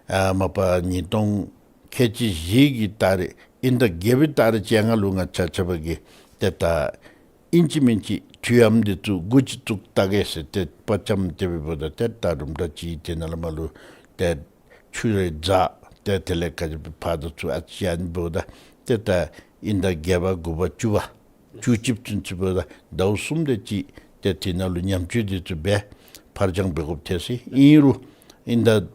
ཨ་མ་པ་ཉིས་སྟོང་ཁལ་གཅིག་བཞི་གི་ཏ་རིག་དབྱིན་ཟླ་བརྒྱད་པའི་ཏ་རིག་བཅོ་ལྔ་ལུ་ང་ཆ་ཁྱབ་ཀྱིས་ ཏེ་ད་ཨིན་ཅི་མིན་ཅི་དུས་ཡམས་འདི་ཚུ་འགོ་ཅིག་བཙུགས་ད་གེ་ཟེར་ཏེ་དཔའ་བཅམ་སྟེ་འབདཝ་ད་ཏེ་ད་དུམ་གྲ་ཅིག་དེ་ནང་ལས་མར་ལུ་ཏེ་ཆུ་རེ་འཛག་སྟེ་དེ་ལས་ག་ཅི་ཕར་དང་ཚུར་ཨ་ཙི་ཅིག་ཨ་ནི་འབདཝ་ད་ཏེ་ད་ཨིན་ཟླ་བརྒྱད་པ་དགུ་པ་བཅུ་པ་བཅུ་གཅིག་ཚུན་ཚོད་འབདཝ་ད་ཟླཝ་གསུམ་དེ་ཅིག་ཏེ་དེ་ནང་ལུ་ཉམས་བཅོས་འདི་ཚུ་འབད་ཕར་འགྱངས་འབད་དགོཔ་ཐལ་ཟེར། ཨིན་རུང་ཨིན་ཟླ་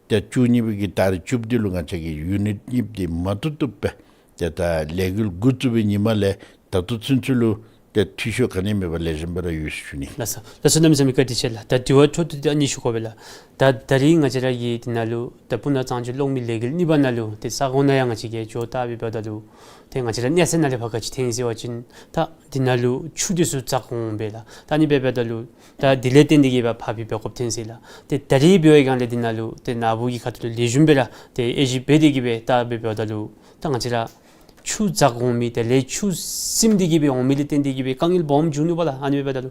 ཏེ་བཅུ་གཉིས་པའི་གི་ཏ་རིག་བཅུ་བདུན་ལུ་ང་བཅས་ཀྱི་ཡུ་ནིཊ་གཉིས་པོ་འདི་མ་བཏུབ་བཏུབ་སྦེ་ཏེ་ད་ལས་འགུལ་འགོ་བཙུགས་པའི་ཉིནམ་ལས་ད་ལྟོ་ཚུན་ཚོད་ལུ་ཏེ་འཐུས་ཤོར་ག་ནི་མེད་པར་ལེགས་ཤོམ་སྦེ་ར་ཡོད་ཟེར་ཞུ་ནི། ལགས་སོ། ལགས་སོ། གནམ་མེད་ས་མེད་བཀའ་དྲིན་ཆེ་ལགས། ད་དྲི་བ་འཕྲོ་མཐུད་དེ་ཨ་ནི་ཞུ་དགོ་པས་ལགས། ད་ད་རིས་ང་བཅས་ར་གི་འདི་ནང་ལུ་ད་སྤུ་ན་གཙང་ཆུ་གློག་མེ་ལས་འགུལ་གཉིས་པ་ནང་ལུ་ཏེ་ས་གོ་ནང་ཡང་ང་བཅས་ཀྱིས་འགྱོ་བལྟ་བའི་བར་ན་ལུ་ཏེ་ང་བཅས་ར་གནས་ཚད་ནང་ལས་ཕར་ག་ཅི་ཐོན་ཡི་ཟེར་བ་ཅིན་ད་འདི་ནང་ལུ་ཆུ་འདི་ཚུ་འཛག་འོང་པས་ལགས། ད་ཨ་ནི་འབད་བའི་བར་ན་ལུ་ད་དེ་ལས་བརྟེན་ཏེ་གིས་སྦེ་ཕར་འབད་དགོཔ་ཐོན་ཡི་ཟེར་ལགས། ཏེ་ད་རིས་འབད་བའི་སྒང་ལས་འདི་ནང་ལུ་ཏེ་ནཱ་བུ་གི་ཁ་ཐུག་ལུ་ལེགས་ཤོམ་སྦེ་ར་ཏེ་དབྱེ་ཞིབ་འབད་དེ་གིས་སྦེ་བལྟ་བའི་བར་ན་ལུ་ད་ང་བཅས་ར་ཆུ་འཛག་འོང་མི་དེ་ལས་ཆུ་སིམ་སྟེ་གིས་སྦེ་འོང་མི་ལས་བརྟེན་ཏེ་གིས་སྦེ་དཀའ་ངལ་སྦོམ་བྱུང་ནུག་པ་ལགས། ཨ་ནི་འབདཝ་ད་ལུ་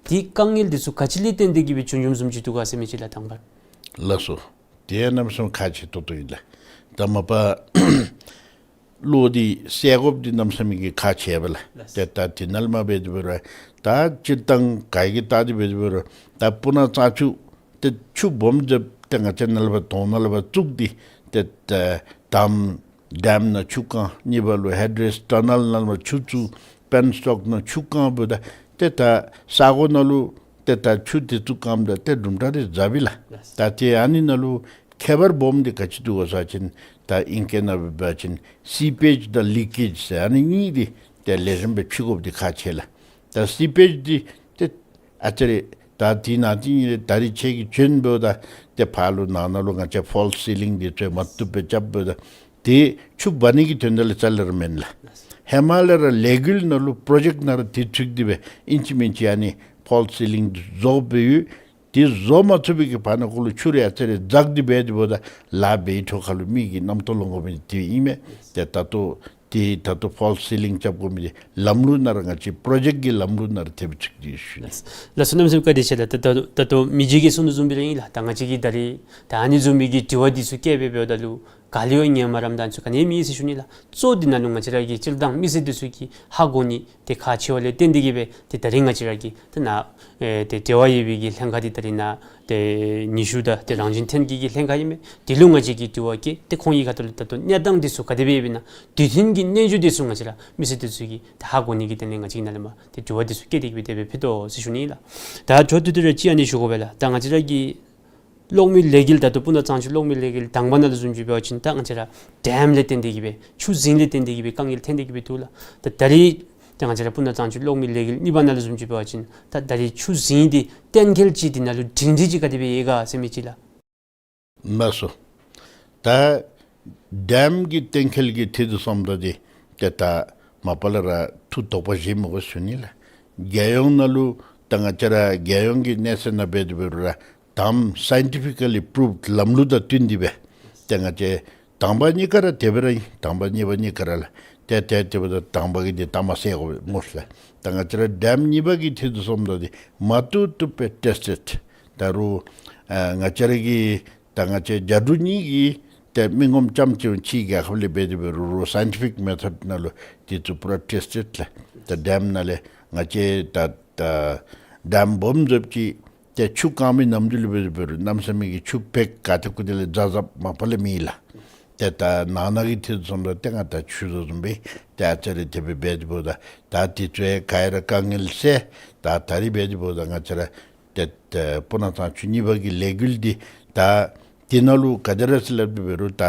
ཏེ་དཀའ་ངལ་འདི་ཚུ་ག་ཅི་ལས་བརྟེན་ཏེ་གིས་སྦེ་བྱུང་བྱུངམ་བཟུམ་ཅིག་འདུག་ག་ཟེར་མི་ཅིག་ལགས་དང་པ། ལགས་སོ། དེ་གནམ་མེད་ས་མེད་ཁག་ཆེ་ཏོག་ཏོ་ཨིན་ལགས། ད་མ་པ་བློ་འདི་གསལ་དགོཔ་འདི་གནམ་མེད་ས་མེད་ཀྱི་ཁག་ཆེ་བས་ལགས། ལགས། ཏེ་ད་དེ་ནང་ལས་མར་འབད་དེ་འབད་རུང་ད་སྤྱིར་བཏང་ག་གིས་བལྟ་སྟེ་འབད་དེ་འབད་རུང་ད་སྤུ་ན་གཙང་ཆུ་ཏེ་ཆུ་སྦོམ་འདི་ཏེ་ང་བཅས་ནཱ་ལས་ཕར་དོང་ནང་ལས་ཕར་བཙུགས་ཏེ་ཏེ་ད་དམ་ཌེམ་ནང་ཆུ་བཀང་། གཉིས་པ་ལུ་ཧེཌ་རེས་ཊ་ནཱལ་ནང་ལས་ཕར་ཆུ་བཙུགས། པེན་སི་ཊོག་ནང་ཆུ་བཀང་འབདཝ་ད་ཏེ་ད་ས་གོ་ནང་ལུ་ཏེ་ད་ཆུ་འདི་ཚུ་བཀངམ་ད་ཏེ་དུམ་གྲ་རེ་འཛག་པས་ལགས། ལགས། ད་ཏེ་ཨ་ནི་ནང་ལུ་ཁྱད་པར་སྦོམ་འདི་ག་ཅི་འདུག་གོ་ཟེར་བ་ཅིན་ད་ཨིང་སྐད་ནང་འབད་བ་ཅིན་སི་པེཇ་དང་ལི་ཀེཇ་ཟེར་ཨ་ནི་གཉིས་འདི་ཏེ་ལེགས་ཤོམ་སྦེ་ཕྱེ་དགོཔ་འདི་ཁག་ཆེ་ལགས། ད་སི་པེཇ་འདི་ཏེ་ཨ་ཙི་རེ་ད་དེ་ནང་དེ་གཉིས་ད་རིས་ཁྱེད་ཀྱིས་བྱོན་འབདཝ་ད་ཏེ་ཕར་ལུ་ནང་ན་ལུ་ང་བཅས་ཕོལ་སི་སི་ལིང་འདི་ཚུ་མ་བཏུབ་སྦེ་རྐྱབ་འབདཝ་ད་ཏེ་ཆུ་འབག་ནི་གི་དོན་དག་ལས་རྩ་ལས་ར་མེན་ལགས། ཧེ་མ་ལས་ར་ལས་འགུལ་ནང་ལུ་པྲོ་ཇེཀཊ་ནང་ར་དེ་ཚུད་དེ་སྦེ་ཨིན་ཅི་མིན་ཅི་ཨ་ནི་ཕོལ་སི་སི་ལིང་འདི་བཟོ་སྦེ་ཡོད། དེ་བཟོ་མ་ཚུགས་པའི་གི་བར་ན་ཁོ་ལུ་ཆུ་རེ་ཨ་ཙི་རེ་འཛག་སྟེ་འབད་དེ་འབདཝ་ད་ལཱ་འབད་བའི་ཐོག་ཁར་ལུ་མི་གི་རྣམ་རྟོག་ལང་དགོ་མི་དེ་ཨིན་མས། ཏེ་ད་ལྟོ་ཏེ་ད་ལྟོ་ཕོལ་སི་སི་ལིང་རྐྱབ་དགོ་མི་འདི་ལམ་ལུགས་ནང་ར་ང་བཅས་པྲོ་ཇེཀཊ་ཀྱི་ལམ་ལུགས་ནང་ར་ཏེ་སྦེ་ཚུད་དེ་ཡོད་ཟེར་ཞུ་ནི། ལགས་སོ། གནམ་མེད་ས་མེད་བཀའ་དྲིན་ཆེ་ལགས། ད་ད་ད་ལྟོ་མི་རྗེ་གིས་གསུངས་དོ་བཟུམ་སྦེ་ར་ཨིན་ལགས། ད་ང་བཅས་ཀྱིས་ད་རིས་ད་ཨ་ནི་བཟུམ་མའི་གི་དྲི་བ་འདི་ཚུ་བཀོད་སྦེ་འབདཝ་ད་ལུ་ག་ལུ་ཡང་ངལ་མ་རངསམ་ད་ཚུ་ག་ནི་མེད་ཟེར་ཞུ་ནི་ལགས། གཙོ་འདི་ནང་ལུ་ང་བཅས་ར་གི་སྤྱིར་བཏང་མི་སེར་འདི་ཚུ་གིས་ཧ་གོ་ནི་དེ་ཁག་ཆེ་བ་ལས་བརྟེན་ཏེ་གིས་སྦེ་ཏེ་ད་རིས་ང་བཅས་ར་གི་ཏེ་ནཱ་ཨེ་ཏེ་འབྲེལ་བ་ཡོད་པའི་གི་ལྷན་ཁག་འདི་ད་རིས་ནཱ་ཏེ་ཉི་ཤུ་དང་ཏེ་རང་བཞིན་ལྷན་སྐྱེས་ཀྱི་ལྷན་ཁག་ཨིན་མས། དེ་ལུ་ང་བཅས་ཀྱིས་དྲི་བ་བཀོད་དེ་ཁོང་གི་ཁ་ཐུག་ལས་ད་ལྟོ་གནས་སྟངས་འདི་ཚུ་ག་དེ་སྦེ་ཡོདཔ་ཨིན་ན་དུས་མཐུན་གྱི་སྙན་ཞུ་འདི་ཚུ་ང་བཅས་ར་མི་སེར་འདི་ཚུ་གིས་ཏེ་ཧ་གོ་ནི་གི་དོན་ལས་ང་བཅས་ཀྱིས་ནཱ་ལས་མར་ཏེ་དྲི་བ་འདི་ཚུ་བཀོད་དེ་གིས་སྦེ་དེ་སྦེ་ཕུལ་དོ་ཟེར་ཞུ་ནི་ལགས། ད་འཕྲོ་མཐུད་དེ་ར་ཅིག་ཨ་ནི་ཞུ་དགོ་པས་ལགས། ད་ང་བཅས་ར་གི་གློག་མེ་ལས་འགུལ་ད་ལྟོ་སྤུ་ན་གཙང་ཆུ་གློག་མེ་ལས་འགུལ་དང་པ་ནང་ལུ་བཟུམ་ཅིག་འབད་བ་ཅིན་ད་ང་བཅས་ར་ཌེམ་ལས་བརྟེན་ཏེ་གིས་སྦེ་ཆུ་རྫིང་ལས་བརྟེན་ཏེ་གིས་སྦེ་དཀའ་ངལ་ཐོན་ཏེ་གིས་སྦེ་འདུག་ལགས། ད་ད་རིས་ད་ང་བཅས་ར་སྤུ་ན་གཙང་ཆུ་གློག་མེ་ལས་འགུལ་གཉིས་པ་ནང་ལུ་བཟུམ་ཅིག་འབད་བ་ཅིན་ད་ད་རིས་ཆུ་རྫིང་འདི་གཏན་འཁེལ་ཅིག་འདི་ནང་ལུ་སྒྲིང་སྒྲི་ཅིག་ག་དེ་སྦེ་ཡོད་ག་ཟེར་མི་ཅིག་ལགས། ལགས་སོ། ད་ཌེམ་གྱི་གཏན་འཁེལ་གྱི་ཐད་དུ་སོངམ་ད་འདི་ཏེ་ད་མ་པ་ལས་ར་ཐུགས་དོགས་པ་བཞེས་མི་དགོ་ཟེར་ཞུ་ནི་ལགས། རྒྱལ་ཡོངས་ནང་ལུ་ད་ང་བཅས་ར་རྒྱལ་ཡོངས་ཀྱི་གནས་ཚད་ནང་འབད་དེ་འབད་རུང་ར་དང་པ་སའིན་ཊི་ཕི་ཀ་ལི་པུ་རུབ་ལམ་ལུགས་དང་བསྟུན་ཏེ་སྦེ་ཏེ་ང་བཅས་དང་པ་གཉིས་ཀ་ར་དེ་སྦེ་ར་ཨིན། དང་པ་གཉིས་པ་གཉིས་ཀ་ར་ལགས། ཏེ་ཏེ་དེ་འབདཝ་ད་དང་པ་གི་འདི་ལྟ་མ་ཟེར་དགོ་སྨོ་ལགས། ད་ང་བཅས་ར་ཌེམ་གཉིས་པ་གི་ཐད་དུ་སོངམ་ད་འདི་མ་བཏུབ་བཏུབ་སྦེ་ཊེསི་ཊེཌ། ད་རུང་ཨ་ང་བཅས་ར་གི་ད་ང་བཅས་རྒྱ་འབྲུག་གཉིས་ཀྱི་ཏེ་མི་ངོམ་རྐྱངམ་ཅིག་ཕྱི་རྒྱལ་ཁབ་ལས་འབད་དེ་འབད་རུང་རུང་སའིན་ཊི་ཕིག་མེ་ཐོཌ་ནང་ལུ་འདི་ཚུ་པུ་ར་ཊེསི་ཊེཌ་ལགས། ད་ཌེམ་ནང་ལས་ང་བཅས་ད་ད་ཌེམ་སྦོམ་བཟོཝ་ཅིག་ཏེ་ཆུ་བཀང་མི་ནམ་དུས་ལུ་འབད་དེ་འབད་རུང་གནམ་མེད་ས་མེད་ཀྱི་ཆུ་བེག་ག་ཏེ་གུ་ཏེ་ལས་འཛག་འཛགཔ་མ་པ་ལས་མེད་ལགས། ཏེ་ད་ནང་ན་གི་ཐད་དུ་སོངམ་ད་ཏེ་ང་ད་ཞུ་དོ་བཟུམ་སྦེ་ཏེ་ཨ་ཙི་རེ་དེ་སྦེ་འབད་དེ་འབདཝ་ད་ད་འདི་ཚུ་ཡང་ག་ར་དཀའ་ངལ་སེལ། ད་ད་རིས་འབད་དེ་འབདཝ་ད་ང་བཅས་ར་ཏེ་ཏེ་སྤུ་ན་གཙང་ཆུ་གཉིས་པ་གི་ལས་འགུལ་འདི་ད་འདི་ནང་ལུ་ག་དེ་ར་ཟེར་སླབ་སྟེ་འབད་རུང་ད་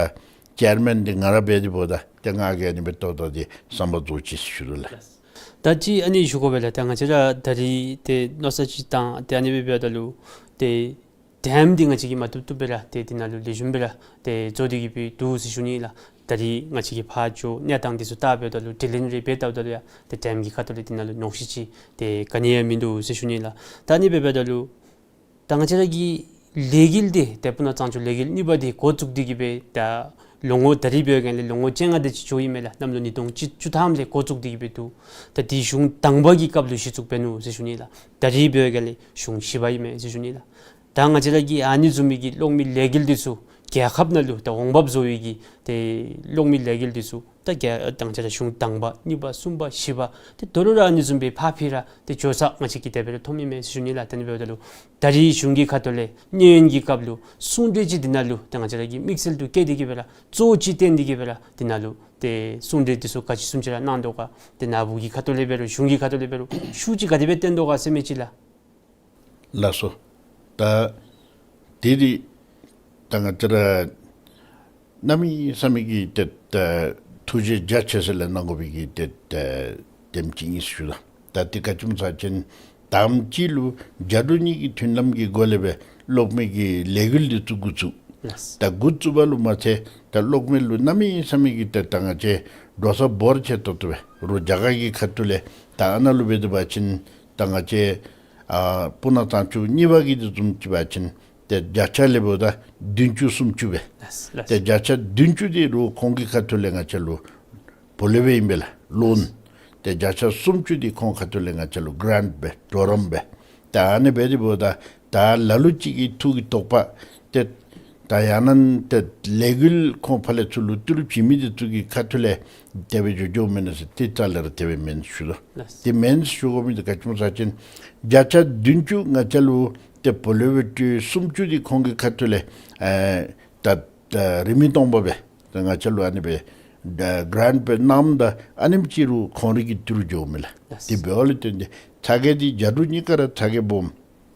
ཅེར་མེན་འདི་ང་ར་འབད་དེ་འབདཝ་ད་ཏེ་ང་གིས་ཨ་ནི་སྦེ་ཏོག་ཏོ་འདི་བསམ་པ་རྫོགས་ཅི་ཟེར་ཞུ་དོ་ལགས། ད་ཅི་ཨ་ནི་ཞུ་དགོ་པས་ལགས། ད་ང་བཅས་ར་ད་རིས་ཏེ་མནོ་བསམ་ཅིག་བཏང་སྟེ་ཨ་ནི་སྦེ་འབདཝ་ད་ལུ་ཏེ་ཌེམ་འདི་ང་བཅས་ཀྱིས་མ་བཏུབ་བཏུབ་སྦེ་ར་ཏེ་འདི་ནང་ལུ་ལེགས་ཤོམ་སྦེ་ར་ཏེ་བཟོ་སྟེ་གིས་སྦེ་འདུག་ཟེར་ཞུ་ནི་ལགས། ད་རིས་ང་བཅས་ཀྱིས་ཕར་འགྱོ་གནས་སྟངས་འདི་ཚུ་བལྟ་འབདཝ་ད་ལུ་དྲི་ལན་རེ་འབད་བལྟཝ་ད་ལུ་ཡང་ཏེ་ཌེམ་གྱི་ཁ་ཐུག་ལས་འདི་ནང་ལུ་ཉོགས་བཤད་ཅིག་ཏེ་ག་ནི་ཡང་མིན་འདུག་ཟེར་ཞུ་ནི་ལགས། ད་ཨ་ནི་སྦེ་འབདཝ་ད་ལུ་ད་ང་བཅས་ར་གི་ལས་འགུལ་འདི་ཏེ་སྤུ་ན་གཙང་ཆུ་ལས་འགུལ་གཉིས་པ་འདི་འགོ་བཙུགས་ཏེ་གིས་སྦེ་ད་ལོ་ངོ་ད་རིས་འབད་བའི་སྒང་ལས་ལོ་ངོ་བཅོ་ལྔ་དེ་ཅིག་འགྱོ་ཡི་མས་ལགས། གནམ་ལོ་ཉིས་སྟོང་བཅུ་ཐམ་ལས་འགོ་བཙུགས་ཏེ་གིས་སྦེ་འདུག། ད་འདི་གཞུང་དང་པ་གི་སྐབས་ལུ་གཞི་བཙུགས་འབད་ནུག་ཟེར་ཞུ་ནི་ལགས། ད་རིས་འབད་བའི་སྒང་ལས་གཞུང་བཞི་པ་ཨིན་མས་ཟེར་ཞུ་ནི་ལགས། ད་ང་བཅས་ར་གི་ཨ་ནི་བཟུམ་མའི་གི་གློག་མེ་ལས་འགུལ་འདི་ཚུ་ རྒྱལ་ཁབ་ནང་ལུ་ད་འོང་འབབ་བཟོ་བའི་གི་ཏེ་གློག་མེ་ལས་འགུལ་འདི་ཚུ་ད་རྒྱལ་ད་ང་བཅས་ར་གཞུང་དང་པ་གཉིས་པ་གསུམ་པ་བཞི་པ་ཏེ་ད་རུང་ར་ཨ་ནི་བཟུམ་སྦེ་ཕར་ཕྱིར་ར་ཏེ་འགྱོ་ས་ང་བཅས་ཀྱིས་དེ་སྦེ་ར་མཐོང་མི་མས་ཟེར་ཞུ་ནི་ལགས། དེ་ནི་འབདཝ་ད་ལུ་ད་རིས་གཞུང་གི་ཁ་ཐུག་ལས་གནས་ཡུན་གྱི་སྐབས་ལུ་གསུང་གྲོས་ཅིག་འདི་ནང་ལུ་ཏེ་ང་བཅས་ར་གིས་དམིགས་བསལ་དུ་བཀལ་ཏེ་གི་སྦེ་ར་གཙོ་བོ་ཅིག་བཏོན་ཏེ་གི་སྦེ་ར་འདི་ནང་ལུ་ཏེ་གསུང་གྲོས་འདི་ཚུ་ག་ཅི་བཟུམ་ཅིག་ར་གནང་དོ་ག། ཏེ་ནཱ་བུ་གི་ཁ་ཐུག་ལས་འབད་རུང་གཞུང་གི་ཁ་ཐུག་ལས་འབད་རུང་ཤུགས་ཅིག་ག་དེ་སྦེ་བཏོན་དོ་ག་ཟེར་མི་ཅིག་ལགས། ལགས་སོ། ད་དེ་འདི་ད་ང་བཅས་ར་གནམ་མེད་ས་མེད་ཀྱི་ཏེ་ད་ཐུགས་རྗེ་རྒྱ་ཆེ་ས་ལས་གནང་དགོ་པའི་གི་ཏེ་ད་དེམ་ཅིག་ཨིན་ཞུ་ལགས། ད་དེ་ག་ཅི་སྨོ་ཟེར་བ་ཅིན་དང་པ་ཅིག་ལུ་རྒྱ་འབྲུག་གཉིས་ཀྱི་མཐུན་ལམ་གྱི་སྒོ་ལས་སྦེ་གློག་མེ་གི་ལས་འགུལ་འདི་ཚུ་འགོ་བཙུགས། ལགས། ད་འགོ་བཙུགས་པ་ལུ་མ་ཚད་ད་གློག་མེ་ལུ་གནམ་མེད་ས་མེད་ཀྱི་ཏེ་ད་ང་བཅས་འགྲོ་ས་འབོར་ཆེ་ཏོག་ཏོ་སྦེ་རོགས་རྒྱ་གར་གྱི་ཁ་ཐུག་ལས་ད་ཨ་ནཱ་ལུ་འབད་དེ་འབད་བ་ཅིན་ད་ང་བཅས་ཨ་སྤུ་ན་གཙང་ཆུ་གཉིས་པ་གི་འདི་བཟུམ་ཅིག་འབད་བ་ཅིན་ཏེ་བརྒྱ་ཆ་ལས་འབདཝ་ད་བདུན་ཅུ་སུམ་ཅུ་སྦེ། ལགས་ལགས། ཏེ་བརྒྱ་ཆ་བདུན་ཅུ་འདི་རོགས་ཁོང་གི་ཁ་ཐུག་ལས་ང་བཅས་ལུ་བུ་ལོན་སྦེ་ཨིན་པས་ལགས། ལོན། ཏེ་བརྒྱ་ཆ་སུམ་ཅུ་འདི་ཁོང་ཁ་ཐུག་ལས་ང་བཅས་ལུ་གྲཱནཊ་སྦེ་གྲོགས་རམ་སྦེ། ད་ཨ་ནི་འབད་དེ་འབདཝ་ད་ད་ལ་ལུ་ཅིག་གི་ཐུགས་ཀྱི་དོགས་པ་ཏེ་ད་ཡང་ན་ཏེ་ལས་འགུལ་ཁོང་ཕར་ལས་ཚུར་ལུ་ཏི་རུ་བྱིན་མི་འདི་ཚུ་གི་ཁ་ཐུག་ལས་དེ་སྦེ་འགྱོ་འགྱོཝ་མེན་ན་ཟེར་ཏེ་རྩ་ལས་ར་དེ་སྦེ་མེན་ཞུ་དོ། ལགས། དེ་མེན་ཞུ་དགོ་མི་འདི་ག་ཅི་སྨོ་ཟེར་བ་ཅིན་བརྒྱ་ཆ་བདུན་ཅུ་ང་བཅས་ལུ་ཏེ་བུ་ལོན་སྦེ་སྤྲོད། སུམ་ཅུ་འདི་ཁོང་གི་ཁ་ཐུག་ལས་ཨེ་ད་ད་རིན་མེད་སྟོང་པ་སྦེ་ད་ང་བཅས་ལུ་ཨ་ནི་སྦེ་ད་གྲཱནཊ་སྦེ་གནངམ་ད་ཨ་ནེམ་ཅིག་རོགས་ཁོང་རའི་གི་ཏི་རུ་འགྱོཝ་མས་ལགས། ལགས། དེ་འབདཝ་ལས་བརྟེན་ཏེ་ཚ་གྱང་འདི་རྒྱ་འབྲུག་གཉིས་ཀ་ར་ཚ་གྱང་སྦོམ།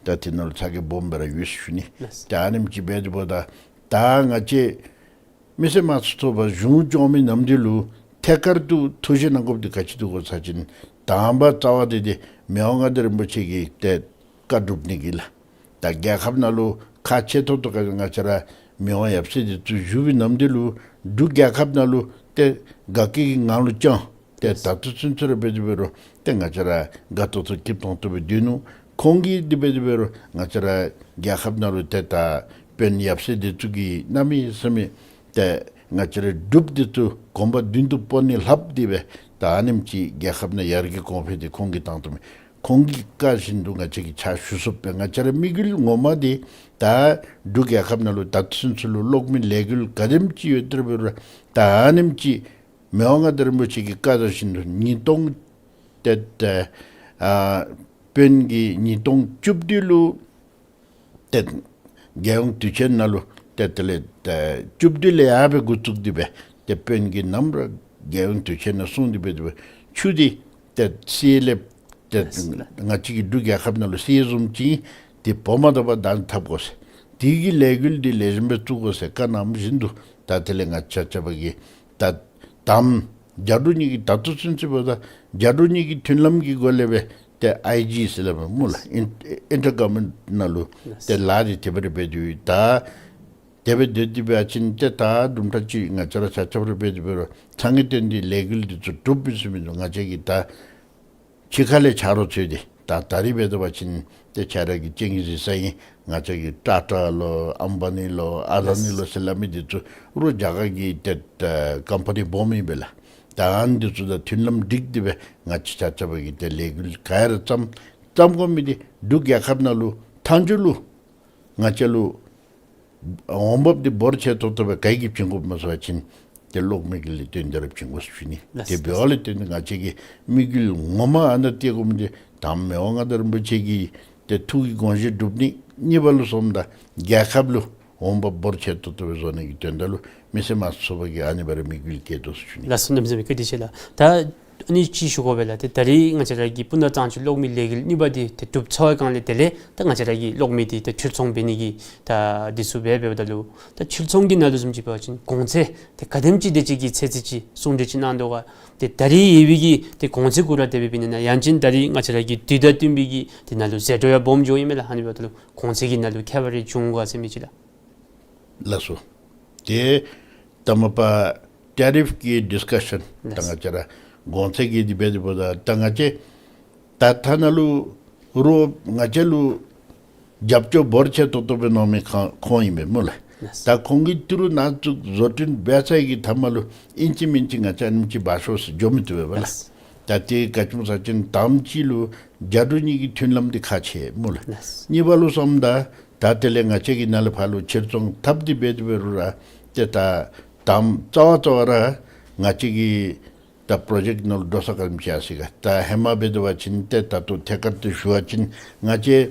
ད་དེ་ནང་ལུ་ཚ་གྱང་སྦོམ་སྦེ་ར་ཡོད་ཞུ་ནི། ལགས། ད་ཨ་ནེམ་ཅིག་འབད་དེ་འབདཝ་ད་ད་ང་བཅས་མི་སེར་དམངས་གཙོའི་ཚོགས་པ་གཞུང་སྐྱོང་མི་རྣམས་འདི་ལུ་ཐད་ཀར་དུ་ཐུགས་བཞེད་གནང་དགོཔ་འདི་ག་ཅི་འདུག་གོ་ཟེར་བ་ཅིན་དང་པ་རྩ་བ་འདི་འདི་མི་དབང་མངའ་བདག་རིན་པོ་ཆེ་གི་ཏེ་བཀའ་སྒྲུབ་ནི་གི་ལགས། ད་རྒྱལ་ཁབ་ནང་ལུ་ཁག་ཆེ་ཏོག་ཏོ་ག་ང་བཅས་ར་མི་དབང་ཡབ་སྲས་འདི་ཚུ་བཞུགས་པའི་རྣམ་འདི་ལུ་འབྲུག་རྒྱལ་ཁབ་ནང་ལུ་ཏེ་དགའ་སྐྱིད་ཀྱི་ངང་ལུ་བསྐྱངས། ཏེ་ད་ལྟོ་ཚུན་ཚོད་ར་འབད་དེ་འབད་རུང་ཏེ་ང་བཅས་ར་དགའ་ཏོག་ཏོ་སྐྱིད་ཏོང་ཏོ་སྦེ་སྡོད་ནུག། ཁོང་གིས་འདི་འབད་དེ་འབད་རུང་ང་བཅས་ར་རྒྱལ་ཁབ་ནང་ལུ་ཏེ་ད་དཔོན་ཡབ་སྲས་འདི་ཚུ་གིས་གནམ་མེད་ས་མེད་ཏེ་ང་བཅས་ར་འབྲུགཔ་འདི་ཚུ་གོམ་པ་མདུན་དུ་སྤོ་ནི་ལྷགཔ་འདི་སྦེ་ད་ཨ་ནེམ་ཅིག་རྒྱལ་ཁབ་ནང་ཡར་རྒྱས་གོང་འཕེལ་འདི་ཁོང་གིས་བཏང་བཏངམ་མས། ཁོང་གི་བཀའ་བཞིན་དུ་ང་བཅས་ཀྱིས་ཕྱག་ཞུ་ཚུགསཔ་སྦེ་ང་བཅས་ར་དམིགས་ཡུལ་ངོ་མ་འདི་ད་འབྲུག་རྒྱལ་ཁབ་ནང་ལུ་ད་ལྟོ་ཚུན་ཚོད་ལུ་གློག་མེ་ལས་འགུལ་ག་དེམ་ཅིག་ཡོད་དེ་འབད་རུང་ད་ཨ་ནེམ་ཅིག་མི་དབང་མངའ་བདག་རིན་པོ་ཆེ་གི་བཀའ་དང་བཞིན་དུ་ཉིས་སྟོང་ཏེ་ཏེ་ཨ་དཔོན་གྱིས་ཉིས་སྟོང་བཅུ་བདུན་ལུ་ཏེ་རྒྱལ་ཡོངས་དུས་ཆེན་ནང་ལུ་ཏེ་དེ་ལས་ཏེ་བཅུ་བདུན་ལས་ཡར་སྦེ་འགོ་བཙུགས་ཏེ་སྦེ་ཏེ་དཔོན་གྱིས་ནམ་ར་རྒྱལ་ཡོངས་དུས་ཆེན་ནང་གསུངས་ཏེ་སྦེ་ཏེ་ཆུ་འདི་ཏེ་གསེར་ལས་ཏེ་ལགས་ལགས། ང་བཅས་ཀྱི་འབྲུག་རྒྱལ་ཁབ་ནང་ལུ་གསེར་བཟུམ་ཅིག་ཏེ་བོགས་མ་ཐོབ་པར་བདག་འཛིན་འཐབ་དགོ་ཟེར། དེ་གི་ལས་འགུལ་འདི་ལེགས་ཤོམ་སྦེ་བཙུགས་དགོ་ཟེར་བཀའ་གནངམ་བཞིན་དུ་ད་དེ་ལས་ང་བཅས་ཆ་ཁྱབ་ཀྱིས་ད་དམ་རྒྱ་འབྲུག་གཉིས་ཀྱི་ད་ལྟོ་ཚུན་ཚོད་འབདཝ་ད་རྒྱ་འབྲུག་གཉིས་ཀྱི་མཐུན་ལམ་གྱི་སྒོ་ལས་སྦེ་ཏེ་ཨའི་ཇི་ཟེར་སླབ་མས་སྨོ་ལགས། ཨིན་ཨིན་ཊར་གོ་ཝར་མེནཊ་ནང་ལུ་ཏེ་ལཱ་འདི་དེ་སྦེ་ར་འབད་དེ་ཡོད། ད་དེ་སྦེ་སྡོད་དེ་འབད་བ་ཅིན་ཏེ་ད་དུམ་གྲ་ཅིག་ང་བཅས་ར་ཆ་ཁྱབ་ར་འབད་དེ་འབད་རུང་ཚང་གི་དོན་འདི་ལས་འགུལ་འདི་ཚུ་འགྲུབ་པའི་ཟེར་མི་འདུག། ང་བཅས་ཀྱིས་ད་ཕྱི་ཁ་ལས་ཆ་རོགས་འཚོལ་ཏེ་ད་ད་རིས་འབད་དེ་འབད་བ་ཅིན་ཏེ་ཁྱེད་ར་གིས་ཅིག་གཟིགས་ས་ཨིན། ང་བཅས་ཀྱི་ཊ་ཊ་ལོ་ཨམ་བ་ནི་ལོ་ཨ་དཱ་ནི་ལོ་ལགས་ཟེར་སླབ་མི་འདི་ཚུ་རོགས་རྒྱ་གར་གྱི་ཏེ་ཀམ་པ་ནི་སྦོམ་ཨིན་པས་ལགས། ད་ཨ་ནི་འདི་ཚུ་དང་མཐུན་ལམ་སྒྲིག་སྟེ་སྦེ་ང་བཅས་ཆ་ཁྱབ་ཀྱིས་ཏེ་ལས་འགུལ་ག་ར་བརྩམ་བརྩམ་དགོ་མི་འདི་འབྲུག་རྒྱལ་ཁབ་ནང་ལུ་མཐའ་མཇུག་ལུ་ང་བཅས་ལུ་འོང་འབབ་འདི་འབོར་ཆེ་ཏོག་ཏོ་སྦེ་ག་གིས་བྱིན་དགོཔ་སྨོ་ཟེར་བ་ཅིན་ཏེ་གློག་མེ་གི་ལས་དོན་འདི་ར་བྱིན་དགོ་ཟེར་ཞུ་ནི། ལགས་དེ་འབདཝ་ལས་བརྟེན་ཏེ་ང་བཅས་ཀྱི་དམིགས་ཡུལ་ངོ་མ་ཨ་ནཱ་གཏད་དགོ་མི་འདི་དང་པ་མི་དབང་མངའ་བདག་རིན་པོ་ཆེ་གི་ཏེ་ཐུགས་ཀྱི་དགོངས་བཞེད་སྒྲུབ་ནི། གཉིས་པ་ལུ་སོངམ་ད་རྒྱལ་ཁབ་ལུ་འོང་འབབ་འབོར་ཆེ་ཏོག་ཏོ་སྦེ་བཟོ་ནི་གི་དོན་དག་ལུ་མི་སེར་དམངས་གཙོའི་ཚོགས་པ་གིས་ཨ་ནི་སྦེ་ར་དམིགས་ཡུལ་བསྐྱེད་དོ་ཟེར་ཞུ་ནི། ལགས་སོ། གནམ་མེད་ས་མེད་བཀའ་དྲིན་ཆེ་ལགས། ད་ཨ་ནི་ཅིག་ཞུ་དགོ་པས་ལགས། ཏེ་ད་རིས་ང་བཅས་ར་གི་སྤུ་ན་གཙང་ཆུ་གློག་མེ་ལས་འགུལ་གཉིས་པ་འདི་ཏེ་གྲུབ་ཚར་བའི་སྒང་ལས་དེ་ལས་ད་ང་བཅས་ར་གི་གློག་མེ་འདི་ཏེ་འཕྲུལ་ཚོང་འབད་ནི་གི་ད་འདི་ཚུ་འབད་འབདཝ་ད་ལུ་ད་འཕྲུལ་ཚོང་གི་ནང་ལུ་བཟུམ་ཅིག་འབད་བ་ཅིན་གོང་ཚད་ཏེ་ག་དེམ་ཅིག་དེ་ཅིག་གི་ཚད་ཅིག་ཅིག་གསུང་གྲོས་ཅིག་གནང་དོ་ག། ཏེ་ད་རིས་ཡོད་པའི་གི་ཏེ་གོང་ཚད་གུ་ར་དེ་སྦེ་འབད་ནི་ན་ཡང་ཅིན་ད་རིས་ང་བཅས་ར་གི་དུས་དང་བསྟུན་པའི་གི་དེ་ནང་ལུ་ཟད་འགྲོ་ཡང་སྦོམ་འགྱོཝ་ཨིན་མས་ལགས། ཨ་ནི་འབདཝ་ད་ལུ་གོང་ཚད་ཀྱི་ནང་ལུ་ཁྱད་པར་རེ་བྱུང་ག་ཟེར་མི་ཅིག་ལགས། ལགས་སོ། ཏེ་ད་མ་པ་ཊེ་རིཕ་གི་ཌིསི་ཀ་ཤཱན་ད་ལགས། ང་བཅས་ར་གོང་ཚད་ཀྱི་འདི་འབད་དེ་འབདཝ་ད་ད་ང་བཅས་ད་ཐ་ན་ལུ་རོགས་ང་བཅས་ལུ་རྒྱབ་སྐྱོར་འབོར་ཆེ་ཏོག་ཏོ་སྦེ་གནང་མི་ཁོང་ཁོང་ཨིན་པས་སྨོ་ལགས། ལགས། ད་ཁོང་གིས་ཏི་རུ་ནང་བཙུགས་བཟོ་སྐྲུན་འབད་ཚར་བའི་གི་མཐའ་མ་ལུ་ཨིན་ཅི་མིན་ཅི་ང་བཅས་ཨ་ནེམ་ཅིག་འབག་ཤོག་ཟེར་འགྱོ་མི་བཏུབ་པས་ལགས། ལགས། ད་དེ་ག་ཅི་སྨོ་ཟེར་བ་ཅིན་དང་པ་ཅིག་ལུ་རྒྱ་འབྲུག་གཉིས་ཀྱི་མཐུན་ལམ་འདི་ཁག་ཆེ་སྨོ་ལགས། ལགས། གཉིས་པ་ལུ་སོངམ་ད་ ད་དེ་ལས་ང་བཅས་ཀྱིས་ནཱ་ལས་ཕར་ལུ་ཕྱིར་ཚོང་འཐབ་སྟེ་འབད་དེ་འབད་རུང་ར་ཏེ་ད་དང་པ་རྩ་བ་རྩ་བ་ར་ང་བཅས་ཀྱི་ད་པྲོ་ཇེཀཊ་ནང་ལུ་འགྲོ་ས་ག་དེམ་ཅིག་ཡར་སོ་ཡི་ག། ད་ཧེ་མ་འབད་དེ་འབད་བ་ཅིན་ཏེ་ད་ལྟོ་ཐད་ཀར་དུ་ཞུ་བ་ཅིན་ང་བཅས་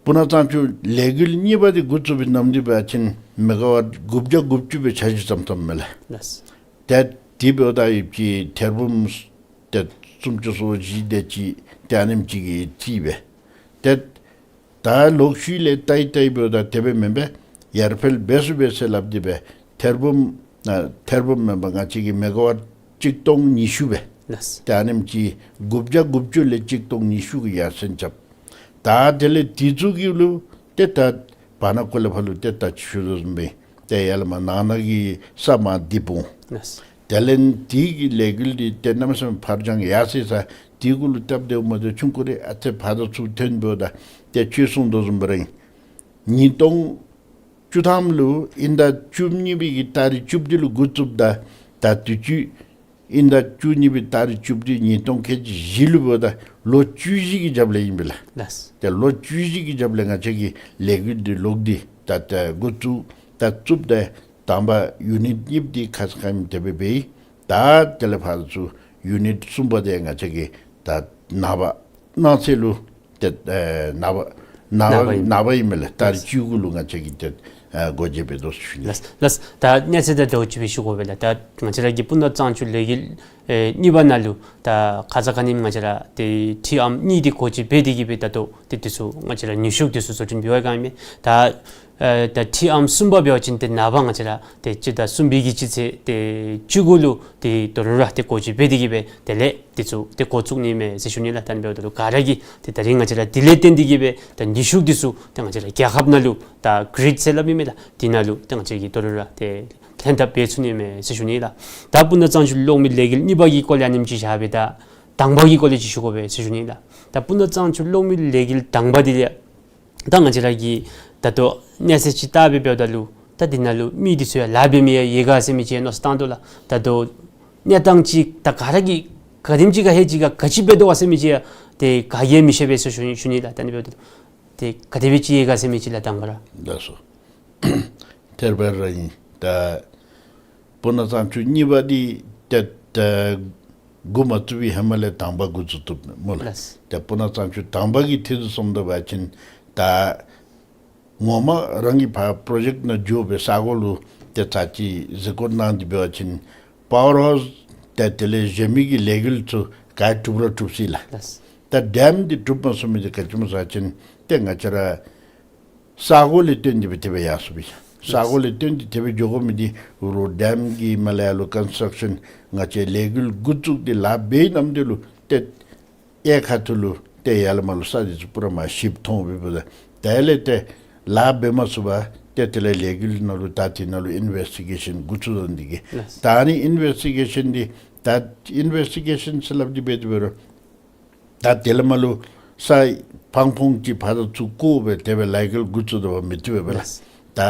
སྤུ་ན་གཙང་ཆུ་ལས་འགུལ་གཉིས་པ་འདི་འགོ་བཙུགས་པའི་ནམ་དུས་འབད་བ་ཅིན་མེ་ག་ཝཊ་དགུ་བརྒྱ་དགུ་བཅུ་སྦེ་འཆར་གཞི་བརྩམས་བརྩམས་མས་ལགས། ལགས། ཏེ་དེ་འབདཝ་ད་ཡོདཔ་ཅིག་ཐེར་འབུམ་ཏེ་སུམ་ཅུ་སོ་བཞི་དེ་ཅིག་ཏེ་ཨ་ནེམ་ཅིག་གི་རྩིས་སྦེ། ཏེ་ད་ལོག་ཤུལ་ལས་བལྟ་ཡི་བལྟ་ཡི་འབདཝ་ད་དེ་སྦེ་མེན་པས། ཡར་འཕེལ་འབད་ཚུགས་པས་ཟེར་སླབ་སྟེ་སྦེ་ཐེར་འབུམ་ཨ་ཐེར་འབུམ་མེན་པར་ང་བཅས་ཀྱི་མེ་ག་ཝཊ་གཅིག་སྟོང་ཉི་ཤུ་སྦེ། ལགས། ཏེ་ཨ་ནེམ་ཅིག་དགུ་བརྒྱ་དགུ་བཅུ་ལས་གཅིག་སྟོང་ཉི་ཤུ་གི་ཡར་སེང་རྐྱབ། ད་དེ་ལས་དེ་ཚུ་གི་ལུ་ཏེ་ད་བར་ན་ཀོ་ལས་ཕར་ལུ་ཏེ་ད་ཅི་ཞུ་དོ་བཟུམ་སྦེ་ཏེ་ཡར་ལས་མར་ནང་ན་གི་ས་མར་འདི་སྤུངས། ལགས། དེ་ལས་དེ་གི་ལས་འགུལ་འདི་ཏེ་གནམ་མེད་ས་མེད་ཕར་འགྱངས་ཡར་སོ་ཡི་ས། དེ་གུ་ལུ་སྟབས་བདེཝ་མ་བདེཝ་ཆུང་ཀུ་རེ་ཨ་ཙི་ཕར་དང་ཚུར་ཐོན་འབདཝ་ད་ཏེ་ཁྱོད་གསུངས་དོ་བཟུམ་སྦེ་ར་ཨིན། ཉིས་སྟོང་བཅུ་ཐམ་ལུ་དབྱིན་ཟླ་བཅུ་གཉིས་པའི་གི་ཏ་རིག་བཅུ་བདུན་ལུ་འགོ་བཙུགསཔ་ད་ད་དུས་ཅི་དབྱིན་ཟླ་བཅུ་གཉིས་པའི་ཏ་རིག་བཅུ་བདུན་ཉིས་སྟོང་ཁལ་གཅིག་བཞི་ལུ་འབདཝ་ད་ལོ་བཅུ་བཞི་གི་རྒྱབ་ལས་ཨིན་པས་ལགས། ལགས། ཏེ་ལོ་བཅུ་བཞི་གི་རྒྱབ་ལས་ང་བཅས་ཀྱིས་ལས་འགུལ་འདི་ལོག་སྟེ་ད་ད་འགོ་བཙུགས་ད་བཙུགསཔ་ད་དང་པ་ཡུ་ནིཊ་གཉིས་པ་འདི་ཁ་ཙ་ཁ་ཉིནམ་དེ་སྦེ་འབད་ཡི། ད་དེ་ལས་ཕར་ཚུར་ཡུ་ནིཊ་གསུམ་པ་འདི་ང་བཅས་ཀྱིས་ད་ནངས་པ་གནངས་ཚེ་ལུ་ཏེ་ཨེ་ནངས་པ་ནངས་པ་ནངས་པ་ཨིན། ནངས་པ་ཨིན་མས་ལགས། ཏ་རིག་ལགས། བཅུ་དགུ་ལུ་ང་བཅས་ཀྱིས་ཏེ་ཨེ་སྒོ་འབྱེད་འབད་དོ་ཟེར་ཞུ་ནི། ལགས་ལགས། ད་གནས་ཚུལ་ད་ལྟོ་ཅིག་སྦེ་ཞུ་དགོ་པས་ལགས། ད་ང་བཅས་ར་གི་སྤུ་ན་གཙང་ཆུ་ལས་འགུལ་ཨེ་གཉིས་པ་ནང་ལུ་ད་ཁ་ཙ་ཁ་ཉིནམ་ང་བཅས་ར་ཏེ་ཊི་ཨམ་གཉིས་འདི་སྒོ་འབྱེད་འབད་དེ་གིས་སྦེ་ད་ལྟོ་ཏེ་དེ་ཚུ་ང་བཅས་ར་ནུས་ཤུགས་དེ་ཚུ་བཟོ་སྐྲུན་འབད་བའི་སྒང་ཨིན་མས། ད་ཨེ་ད་ཊི་ཨམ་གསུམ་པ་འབད་བ་ཅིན་ཏེ་ནངས་པ་ང་བཅས་ར་ཏེ་སྤྱི་ཟླ་གསུམ་པའི་གི་སྤྱི་ཚེས་ཏེ་བཅུ་དགུ་ལུ་ཏེ་དོ་རུང་ར་ཏེ་སྒོ་འབྱེད་འབད་དེ་གིས་སྦེ་དེ་ལས་དེ་ཚུ་ཏེ་འགོ་བཙུགས་ནི་མས་ཟེར་ཞུ་ནི་ལགས། ད་ཨ་ནི་འབདཝ་ད་ལུ་ག་ར་གིས་ཏེ་ད་རིས་ང་བཅས་ར་དེ་ལས་བརྟེན་ཏེ་གིས་སྦེ་ད་ནུས་ཤུགས་དེ་ཚུ་ཏེ་ང་བཅས་ར་རྒྱལ་ཁབ་ནང་ལུ་ད་གྷིརིཌ་ཟེར་སླབ་ཨིན་མས་ལགས། དེ་ནང་ལུ་ཏེ་ང་བཅས་ཀྱིས་དོ་རུང་ར་ཏེ་ལྷན་ཐབས་འབད་ཚུགས་ནི་མས་ཟེར་ཞུ་ནི་ལགས། ད་སྤུ་ན་གཙང་ཆུ་གློག་མེ་ལས་འགུལ་གཉིས་པ་གི་སྐོར་ལས་ཨ་ནེམ་ཅིག་བཞག་སྦེ་ད་དང་པ་གི་སྐོར་ལས་ཅིག་ཞུ་དགོ་པས་ཟེར་ཞུ་ནི་ལགས། ད་སྤུ་ན་གཙང་ཆུ་གློག་མེ་ལས་འགུལ་དང་པ་འདི་ལས་ད་ང་བཅས་ར་གིས་ད་ལྟོ་གནས་ཚད་ཅིག་བལྟ་སྦེ་འབདཝ་ད་ལུ་ད་འདི་ནང་ལུ་མི་འདི་ཚུ་ཡང་ལཱ་འབད་མི་ཡང་ཡོད་ག་ཟེར་མི་ཅིག་ཡང་མནོ་བསམ་བཏང་དོ་ལགས། ད་ལྟོ་གནས་སྟངས་ཅིག་ད་ག་ར་གིས་ག་དེམ་ཅིག་ག་ཧེ་ཅིག་ག་ག་ཅི་འབད་དོ་ག་ཟེར་མི་ཅིག་ཡང་ཏེ་ག་གིས་མི་ཤེས་པས་ཟེར་ཞུ་ནི་ཞུ་ནི་ལགས། ད་ཨ་ནི་འབདཝ་ད་ལུ་ཏེ་ག་དེ་སྦེ་ཅིག་ཡོད་ག་ཟེར་མི་ཅིག་ལགས་དང་པ་ར། ལགས་སོ། ཐེར་པ་ར་ཨིན། ད་སྤུ་ན་གཙང་ཆུ་གཉིས་པ་འདི་ཏེ་ད་འགོ་མ་བཙུགས་པའི་ཧེ་མ་ལས་དང་པ་འགོ་བཙུགས་བཙུགསཔ་མས་སྨོ་ལགས། ལགས། ཏེ་སྤུ་ན་གཙང་ཆུ་དང་པ་གི་ཐད་དུ་སོངམ་ད་འབད་བ་ཅིན་ད་ངོ་མ་རང་གིས་ཕར་པྲོ་ཇེཀཊ་ནང་འགྱོ་སྦེ་ས་གོ་ལུ་ཏེ་ཚར་གཅིག་གཟིགས་སྐོར་གནང་སྟེ་འབད་བ་ཅིན་པ་ཝར་ཧའུསི་ཏེ་དེ་ལས་གཞན་མི་གི་ལས་འགུལ་ཚུ་ག་ར་གྲུབ་ར་གྲུབ་ཅི་ལགས། ལགས། ད་ཌེམ་འདི་གྲུབ་མ་ཚུགས་མི་འདི་ག་ཅི་སྨོ་ཟེར་བ་ཅིན་ཏེ་ང་བཅས་ར་ས་གོ་ལས་བཏོན་ཏེ་སྦེ་དེ་སྦེ་ཡར་སོང་པས། ས་གོ་ལས་བཏོན་ཏེ་དེ་སྦེ་འགྱོ་དགོ་མི་འདི་རོགས་ཌེམ་གྱི་མ་ལས་ཡར་ལུ་ཀོན་སི་ཊྲག་ཤཱན་ང་བཅས་ལས་འགུལ་འགོ་བཙུགས་ཏེ་ལཱ་འབད་ནམ་དེ་ལུ་ཏེ་གཡས་ཁ་ཐུག་ལུ་ཏེ་ཡར་ལས་མར་ལུ་ས་འདི་ཚུ་པུ་ར་མར་ཞིབ་མཐོང་སྦེ་འབདཝ་ད་དེ་ལས་ཏེ་ལཱ་འབད་མ་ཚུགས་པར་ཏེ་དེ་ལས་ལས་འགུལ་ནང་ལུ་ད་དེ་ནང་ལུ་ཨིན་ཝེསི་ཊི་གེ་ཤཱན་འགོ་བཙུགས་ད་འདི་གིས། ལགས། ད་ཨ་ནི་ཨིན་ཝེསི་ཊི་གེ་ཤཱན་འདི་ད་ཨིན་ཝེསི་ཊི་གེ་ཤཱན་ཟེར་སླབ་སྟེ་འབད་དེ་འབད་རུང་ད་དེ་ལས་མར་ལུ་ས་ཕང་ཕུང་ཅིག་ཕར་དང་ཚུར་བརྐོ་སྦེ་དེ་སྦེ་ལཱ་འགུལ་འགོ་བཙུགས་ད་བ་མི་བཏུབ་པས་ལགས། ལགས། ད་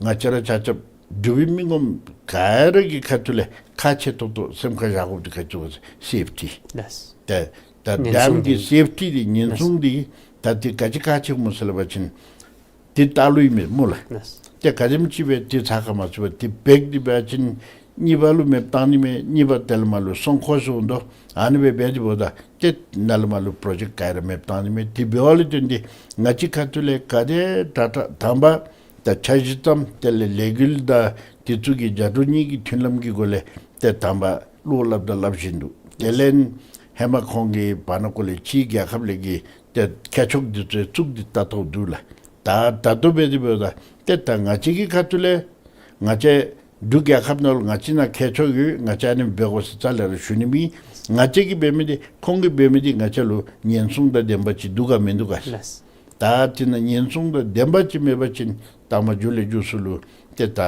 ང་བཅས་ར་ཆ་ཁྱབ་འབྲུག་པའི་མི་ངོམ་ག་ར་གི་ཁ་ཐུག་ལས་ཁག་ཆེ་ཏོག་ཏོ་སེམས་ཁར་བཞག་དགོཔ་འདི་ག་ཅི་སྨོ་ཟེར་སེཕ་ཊི། ལགས། ད་ད་ཉེན་སྲུང་ཌེམ་གྱི་འདི། སེཕ་ཊི་འདི་ཉེན་ལགས། སྲུང་འདི་ད་འདི་ག་ཅི་ཁག་ཆེ་སྨོ་ཟེར་སླབ་པ་ཅིན་འདི་ལྟག་ལུ་ཨིན་མས་སྨོ་ལགས། ལགས། ཏེ་ག་དེམ་ཅིག་སྦེ་འདི་ཚ་ཁ་མ་ཚུད་པར་འདི་འབད་དེ་འབད་བ་ཅིན་གཉིས་པ་ལུ་མེདཔ་བཏང་ནི་མས། གཉིས་པ་དེ་ལས་མར་ལུ་སྲུང་འཁོར་སོང་དོ། ཨ་ནི་སྦེ་འབད་དེ་འབདཝ་ད་ཏེ་ནཱ་ལས་མར་ལུ་པྲོ་ཇེཀཊ་ག་ར་མེདཔ་བཏང་ནི་མས། དེ་འབདཝ་ལས་བརྟེན་ཏེ་ང་བཅས་ཁ་ཐུག་ལས་ག་དེ་དྲག་དྲག་དང་པ་ད་འཆར་གཞི་བརྩམས། དེ་ལས་ལས་འགུལ་དང་དེ་ཚུ་གི་རྒྱ་འབྲུག་གཉིས་ཀྱི་མཐུན་ལམ་གྱི་སྒོ་ལས་ཏེ་དང་པ་བློ་སླབ་དང་སླབ་བཞིན་འདུག། དེ་ལས་ཧེ་མ་ཁོང་གིས་བར་ན་ཀོ་ལས་ཕྱིའི་རྒྱལ་ཁབ་ལས་ཀྱི་ཏེ་མཁས་མཆོག་འདི་ཚུ་བཙུགས་ཏེ་ལྟ་རྟོག་འདུག་ལགས། ད་ད་ལྟོ་འབད་དེ་འབདཝ་ད་ཏེ་ད་ང་བཅས་ཀྱི་ཁ་ཐུག་ལས་ང་བཅས་འབྲུག་རྒྱལ་ཁབ་ནང་ལུ་ང་བཅས་ནང་མཁས་མཆོག་ཡོད། ང་བཅས་ཨ་ནི་འབད་དགོ་ཟེར་རྩ་ལས་ར་ཞུ་ནི་མེད། ང་བཅས་ཀྱིས་འབད་མི་འདི་ཁོང་གིས་འབད་མི་འདི་ང་བཅས་ལུ་ཉེན་སྲུང་དང་ལྡནམ་ཅིག་འདུག་ག་མིན་འདུག་ག། ལགས། ད་དེ་ནང་ཉེན་སྲུང་དང་ལྡནམ་ཅིག་མེད་པ་ཅིན་ད་མ་མཇུག་ལས་མཇུག་སུ་ལུ་ཏེ་ད་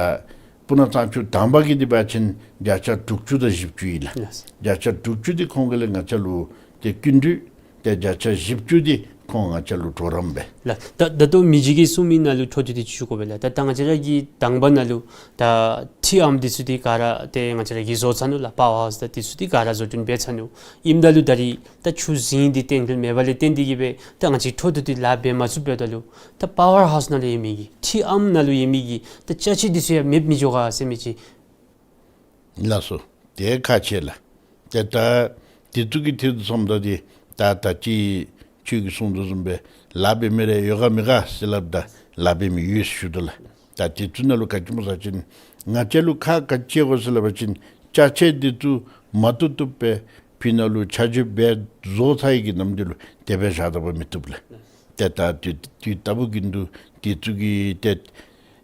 སྤུ་ན་གཙང་ཆུ་དང་པ་གི་འདི་འབད་བ་ཅིན་བརྒྱ་ཆ་དྲུག་ཅུ་དང་བཞི་བཅུ་ཨིན་ལགས། ལགས། བརྒྱ་ཆ་དྲུག་ཅུ་འདི་ཁོང་གི་ལས་ང་བཅས་ལུ་ཏེ་སྐྱིན་འགྲུལ། ཏེ་བརྒྱ་ཆ་བཞི་བཅུ་འདི་ཁོང་ང་བཅས་ལུ་གྲོགས་རམ་འབད། ལགས། ད་ད་ལྟོ་མི་རྗེ་གིས་གསུངས་མི་ནང་ལུ་འཕྲོ་མཐུད་དེ་ཅིག་ཞུ་དགོ་པས་ལགས། ད་ད་ང་བཅས་ར་གི་དང་པ་ནང་ལུ་ད་ཊི་ ཁྲི་ཨམ་འདི་ཚུ་འདི་ག་ར་ཏེ་ང་བཅས་ར་གིས་བཟོ་ཚར་ནུག་ལགས། པ་ཝར་ཧའུསི་དང་འདི་ཚུ་འདི་ག་ར་བཟོ་སྐྲུན་འབད་ཚར་ནུག། ཨིནམ་ད་ལུ་ད་རིས་ད་ཆུ་རྫིང་འདི་བརྟན་ལྷིང་མེདཔ་ལས་བརྟེན་ཏེ་གིས་སྦེ་ད་ང་བཅས་འཕྲོ་མཐུད་དེ་ལཱ་འབད་མ་ཚུགསཔ་འབདཝ་ད་ལུ་ད་པ་ཝར་ཧའུསི་ནང་ལུ་ཡོད་མི་གི་ཁྲི་ཨམ་ནང་ལུ་ཡོད་མི་གི་ད་ཅ་ཆས་འདི་ཚུ་ཡང་མེདཔ་མི་འགྱོ་ག་ཟེར་མི་ཅིག། ལགས་སོ། དེ་ཁག་ཆེ་ལགས། ཏེ་ད་དེ་ཚུ་གི་ཐད་དུ་སོངམ་ད་འདི་ད་ད་ཅི་ཁྱོད་ཀྱིས་གསུངས་དོ་བཟུམ་སྦེ་ལཱ་འབད་མི་རེ་ཡོད་ག་མེད་ག་ཟེར་སླབ་ད་ལཱ་འབད་མི་ཡོད་ཟེར་ཞུ་དོ་ལགས། ད་དེ་ཚུ་ནང་ལུ་ག་ཅི་སྨོ་ཟེར་བ་ཅིན་ང་བཅས་ལུ་ཁག་ག་ཅི་ཡོད་ག་ཟེར་སླབ་པ་ཅིན་ཅ་ཆས་འདི་ཚུ་མ་བཏུབ་བཏུབ་སྦེ་ཕི་ནང་ལུ་ཆ་འཇོག་འབད་བཟོ་ཚར་ཡི་གི་ནམ་འདི་ལུ་དེ་སྦེ་བཞག་ད་པ་མི་བཏུབ་ལགས། ཏེ་ད་དུས་དུས་ལྟ་བུ་གི་འདུག། དེ་ཚུ་གི་ཏེ་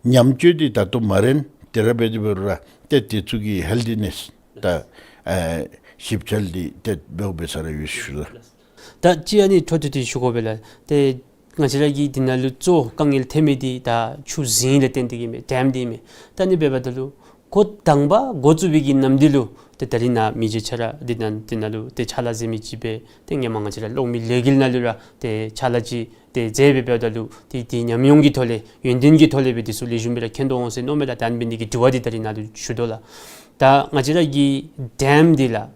ཉམས་བཅོས་འདི་ད་ལྟོ་མ་རན། དེ་ར་འབད་དེ་འབད་རུང་ར་ཏེ་དེ་ཚུ་གི་ཧེལ་ཐི་ནེསི་ད་ཨེ་ཞིབ་འཚོལ་འདི་ཏེ་འབདཝ་འབད་ས་ར་ཡོད་ཟེར་ཞུ་ལགས། ད་ཅི་ཨ་ནི་འཕྲོ་མཐུད་དེ་ཞུ་དགོ་པས་ལགས། ཏེ་ང་བཅས་ར་གི་འདི་ནང་ལུ་གཙོ་དཀའ་ངལ་ཐོན་མི་འདི་ད་ཆུ་རྫིང་ལས་བརྟེན་ཏེ་གིས་མས། ཌེམ་འདི་མས། ད་ཨ་ནི་འབདཝ་ད་ལུ་འགོ་དང་པ་འགོ་བཙུགས་པའི་གི་ནམ་འདི་ལུ་ཏེ་ད་རིས་ནཱ་མི་རྗེ་ཁྱོད་ར་འདི་ནང་འདི་ནང་ལུ་ཏེ་ཕྱག་ལཱ་མཛད་མི་ཅིག་སྦེ་ཏེ་ཧེ་མ་ང་བཅས་ར་གློག་མེ་ལས་འགུལ་ནང་ལུ་ར་ཏེ་ཕྱག་ལཱ་ཅིག་ཏེ་མཛད་སྦེ་འབདཝ་ད་ལུ་ཏེ་ཏེ་ཉམས་མྱོང་གི་ཐོག་ལས་ཡོན་ཏན་གྱི་ཐོག་ལས་སྦེ་འདི་ཚུ་ལེགས་ཤོམ་སྦེ་ར་མཁྱེན་དོ་འོང་ཟེར་མནོཝ་མས་ལགས། ད་ཨ་ནི་འབད་ནི་གི་དྲི་བ་འདི་ད་རིས་ནཱ་ལུ་ཞུ་དོ་ལགས། ད་ང་བཅས་ར་གི་ཌེམ་འདི་ལགས།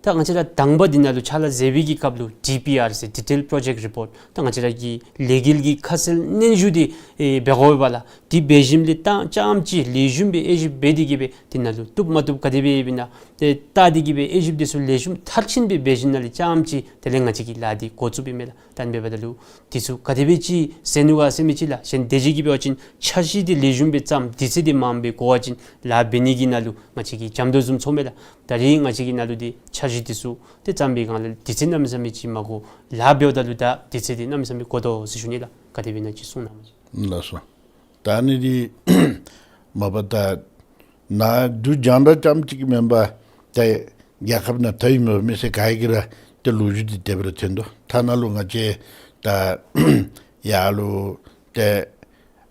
ད་ང་བཅས་ར་དང་པ་འདི་ནང་ལུ་ཕྱག་ལཱ་མཛད་པའི་གི་སྐབས་ལུ་ཌི་པི་ཨར་ཟེར་ཌི་ཊེལ་པྲོ་ཇེཀཊ་རི་པོརཊ་ད་ང་བཅས་ར་གི་ལས་འགུལ་གྱི་ཁ་གསལ་སྙན་ཞུ་འདི་ཨེ་འབད་དགོ་པས་ལགས། དེ་འབད་ཞིནམ་ལས་ད་རྐྱངམ་ཅིག་ལེགས་ཤོམ་སྦེ་དབྱེ་ཞིབ་འབད་དེ་གིས་སྦེ་འདི་ནང་ལུ་བཏུབ་མ་བཏུབ་ག་དེ་སྦེ་ཡོདཔ་ཨིན་ན་ཏེ་བལྟ་སྟེ་གིས་སྦེ་དབྱེ་ཞིབ་འདི་ཚུ་ལེགས་ཤོམ་མཐར་ཕྱིན་སྦེ་འབད་ཞིནམ་ལས་རྐྱངམ་ཅིག་དེ་ལས་ང་བཅས་ཀྱིས་ལཱ་འདི་འགོ་བཙུགས་པས་མས་ལགས། ད་ཨ་ནི་འབདཝ་ད་ལུ་འདི་ཚུ་ག་དེ་སྦེ་ཅིག་ཟེར་ནུག་ག་ཟེར་མི་ཅིག་ལགས། གཞན་དེ་ཅིག་གིས་འབད་བ་ཅིན་འཆར་གཞི་འདི་ལེགས་ཤོམ་སྦེ་བརྩམ། དུས་ཚོད་འདི་མངམ་སྦེ་འགོར་བ་ཅིན་ལཱ་འབད་ནི་གི་ནང་ལུ་ང་བཅས་ཀྱིས་འཇམ་དོ་བཟུམ་ཚོརཝ་མས་ལགས། ད་རིས་ང་བཅས་ཀྱི་ནང་ལུ་འདི་འཆར་གཞི་འདི་ཚུ་ཏེ་བརྩམ་པའི་སྒང་ལས་དུས་ཚོད་གནམ་མེད་ས་མེད་ཅིག་མ་འགོར། ལཱ་འབདཝ་ད་ལུ་ད་དུས་ཚོད་འདི་གནམ་མེད་ས་མེད་འགོར་དོ་ཟེར་ཞུ་ནི་ལགས། ག་དེ་སྦེ་ཨིན་ན་ཅིག་གསུང་གནང་། ལགས་སོ། ད་ཨ་ནི་འདི་མ་པ་ད་ནཱ་འབྲུག་རྒྱང་བསྒྲགས་རྐྱངམ་ཅིག་གིས་མེན་པར་ཏེ་རྒྱལ་ཁབ་ནང་ད་ཡོད་མི་མི་སེར་ག་ར་གིས་ར་ཏེ་ལོ་རྒྱུས་འདི་དེ་སྦེ་ར་ཐོན་དོ། ཐ་ན་ལུ་ང་བཅས་ད་ཡར་ལུ་ཏེ་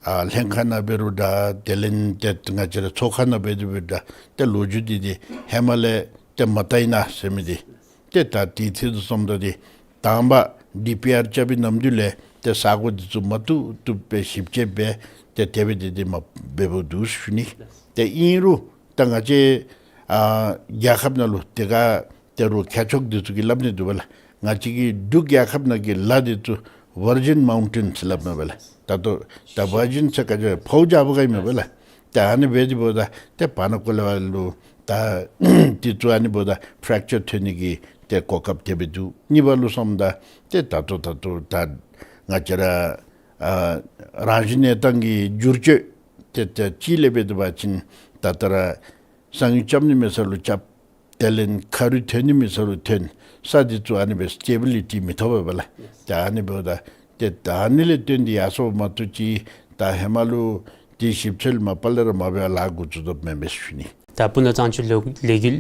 ཨ་ལྷན་ཁག་ནང་འབད་རུང་འདྲ། དེ་ལས་ཏེ་ང་བཅས་ར་ཚོགས་ཁང་ནང་འབད་དེ་འབད་རུང་འདྲ། ཏེ་ལོ་རྒྱུས་འདི་འདི་ཧེ་མ་ལས་ཏེ་མ་བལྟ་ཡི་ན་ཟེར་མི་འདི་ཏེ་ད་དེའི་ཐད་དུ་སོངམ་ད་འདི་དང་པ་ཌི་པི་ཨར་རྐྱབ་པའི་ནམ་དུས་ལས་ཏེ་ས་གོ་འདི་ཚུ་མ་བཏུབ་བཏུབ་སྦེ་ཞིབ་དཔྱད་འབད་ཏེ་དེ་སྦེ་འདི་འདི་མ་འབད་འབདཝ་འདུག་ཞུ་ནི། ཏེ་ཨིན་རུང་ད་ང་བཅས་ཨ་རྒྱལ་ཁབ་ནང་ལུ་ཏེ་ག་ཏེ་རུང་མཁས་མཆོག་འདི་ཚུ་གིས་སླབ་ནི་འདུག་པ་ལགས། ང་བཅས་ཀྱི་འབྲུག་རྒྱལ་ཁབ་ནང་གི་ལ་འདི་ཚུ་ཝར་ཇིན་མའུན་ཊེནསི་སླབ་མས་པ་ལགས། ད་ལྟོ་ད་ཝར་ཇིན་ཟེར་ག་ཅི་ཕོཝ་རྒྱག་པ་ག་ཨིན་མས་པ་ལགས། ཏེ་ཨ་ནི་འབད་དེ་འབདཝ་ད་ཏེ་བར་ན་ཀོ་ལེ་བ་ལུ་ད་འདི་ཚུ་ཨ་ནི་འབདཝ་ད་ཕྲེག་ཅར་ཐོན་ནི་གི་ཏེ་གོ་སྐབས་དེ་སྦེ་འདུག། གཉིས་པ་ལུ་སོངམ་ད་ཏེ་ད་ལྟོ་ད་ལྟོ་ད་ང་བཅས་ར་ཨ་རང་བཞིན་གནས་སྟངས་ཀྱི་འགྱུར་བཅོས་ཏེ་ཏེ་ཅིག་ལས་འབད་དེ་འབད་བ་ཅིན་ད་ལྟོ་ར་གསང་ཡུལ་རྐྱབ་ནི་མེད་ས་ལུ་རྐྱབ། དེ་ལས་ཁ་རུ་ཐོན་ནི་མེད་ས་ལུ་ཐོན། ས་འདི་ཚུ་ཨ་ནི་སྦེ་སི་ཊེ་བི་ལི་ཊི་མི་ཐོབ་པས་པ་ལགས། ཏེ་ཨ་ནི་འབདཝ་ད་ཏེ་ད་ཨ་ནི་ལས་བརྟེན་ཏེ་ཡར་སོངམ་མ་གཏོགས་ཅིག་ད་ཧེ་མ་ལུ་ཏེ་ཞིབ་འཚོལ་མ་པ་ལས་ར་མ་འབད་བར་ལཱ་འགོ་བཙུགས་དོ་མེན་པས་ཞུ་ནི། ད་སྤུ་ན་གཙང་ཆུ་ལོ་ལས་འགུལ་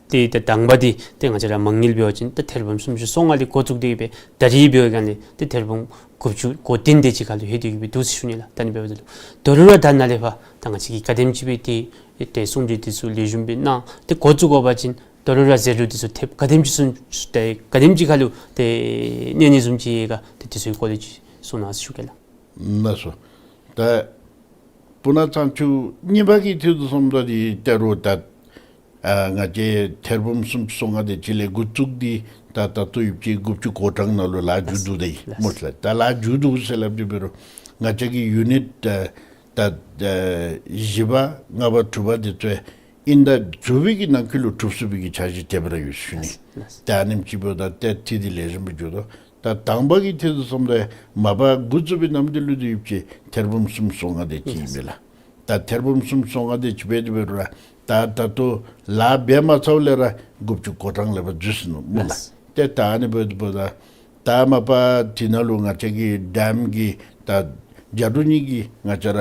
འདི་ད་དང་པ་འདི་ཏེ་ང་བཅས་ར་མ་དངུལ་འབད་བ་ཅིན་ད་ཐེར་འབུམ་སུམ་ཅུ་སོ་ལྔ་ལས་འགོ་བཙུགས་ཏེ་སྦེ་ད་རིས་འབད་བའི་སྒང་ལས་ཏེ་ཐེར་འབུམ་དགུ་བཅུ་གོ་བདུན་དེ་ཅིག་ཁར་ལུ་ལྷོད་དེ་གིས་སྦེ་འདུག་ཟེར་ཞུ་ནི་ལགས། ད་ཨ་ནི་འབདཝ་ད་ལུ་ད་རུང་ར་ད་ནཱ་ལས་ཕར་ད་ང་བཅས་ཀྱིས་ག་དེམ་ཅིག་སྦེ་ཏེ་ཏེ་གསུང་གྲོས་འདི་ཚུ་ལེགས་ཤོམ་སྦེ་གནང་སྟེ་འགོ་བཙུགས་དགོ་པ་ཅིན་ད་རུང་ར་ཟད་འགྲོ་འདི་ཚུ་ཐེབས་ག་དེམ་ཅིག་སུ་ཏེ་ག་དེམ་ཅིག་ཁར་ལུ་ཏེ་གནས་ནི་བཟུམ་ཅིག་ཡོད་ག་ཏེ་འདི་ཚུ་གི་སྐོར་ལས་ཅིག་གསུང་གནང་ཟེར་ཞུ་གེ་ལགས། ལགས་སོ། ད་སྤུ་ན་གཙང་ཆུ་གཉིས་པ་གི་ཐད་དུ་སོངམ་ད་འདི་ད་རུང་ད་ཨ་ང་བཅས་ཐེར་འབུམ་སུམ་ཅུ་སོ་ལྔ་དེ་ཅིག་ལས་འགོ་བཙུགས་ཏེ་ད་ད་ལྟོ་ཡུདཔ་ཅིག་དགུ་བཅུ་གོ་གྲངས་ནང་ལུ་ལཱ་མཇུག་བསྡུ་སྟེ་ཡོད་སྨོ་ལགས། ད་ལཱ་མཇུག་བསྡུ་ཟེར་སླབ་དེ་འབད་རུང་ང་བཅས་ཀྱི་ཡུ་ནིཊ་ད་ད་བཞི་པ་ལྔ་པ་དྲུག་པ་དེ་ཚུ་ཨིན་ད་མཇུག་པའི་གི་ནང་འཁོད་ལུ་གྲུབ་ཚུགས་པའི་གི་འཆར་གཞི་དེ་སྦེ་ར་ཡོད་ཞུ་ནི། ད་ཨ་ནེམ་ཅིག་འབདཝ་ད་ཏེ་འཐུས་འདི་ལེགས་ཤོམ་སྦེ་འགྱོ་དོ། ད་དང་པ་གི་ཐད་དུ་སོངམ་ད་མ་པ་འགོ་བཙུགས་པའི་ནམ་དུས་ལུ་ཏེ་ཡུདཔ་ཅིག་ཐེར་འབུམ་སུམ་ཅུ་སོ་ལྔ་དེ་ཅིག་ཨིན་པས་ལགས། ད་ཐེར་འབུམ་སུམ་ཅུ་སོ་ལྔ་དེ་ཅིག་འབད་དེ་འབད་རུང་ར་ད་ད་ལྟོ་ལཱ་འབད་མ་ཚརཝ་ལས་ར་དགུ་བཅུ་གོ་གྲངས་ལས་ཕར་འཛུལ་སོ་ནུག་སྨོ་ལགས། ལགས། ཏེ་ད་ཨ་ནི་འབདཝ་ད་ད་མ་པ་དེ་ནང་ལུ་ང་བཅས་ཀྱི་ཌེམ་གྱི་ད་རྒྱ་འབྲུག་གཉིས་ཀྱི་ང་བཅས་ར་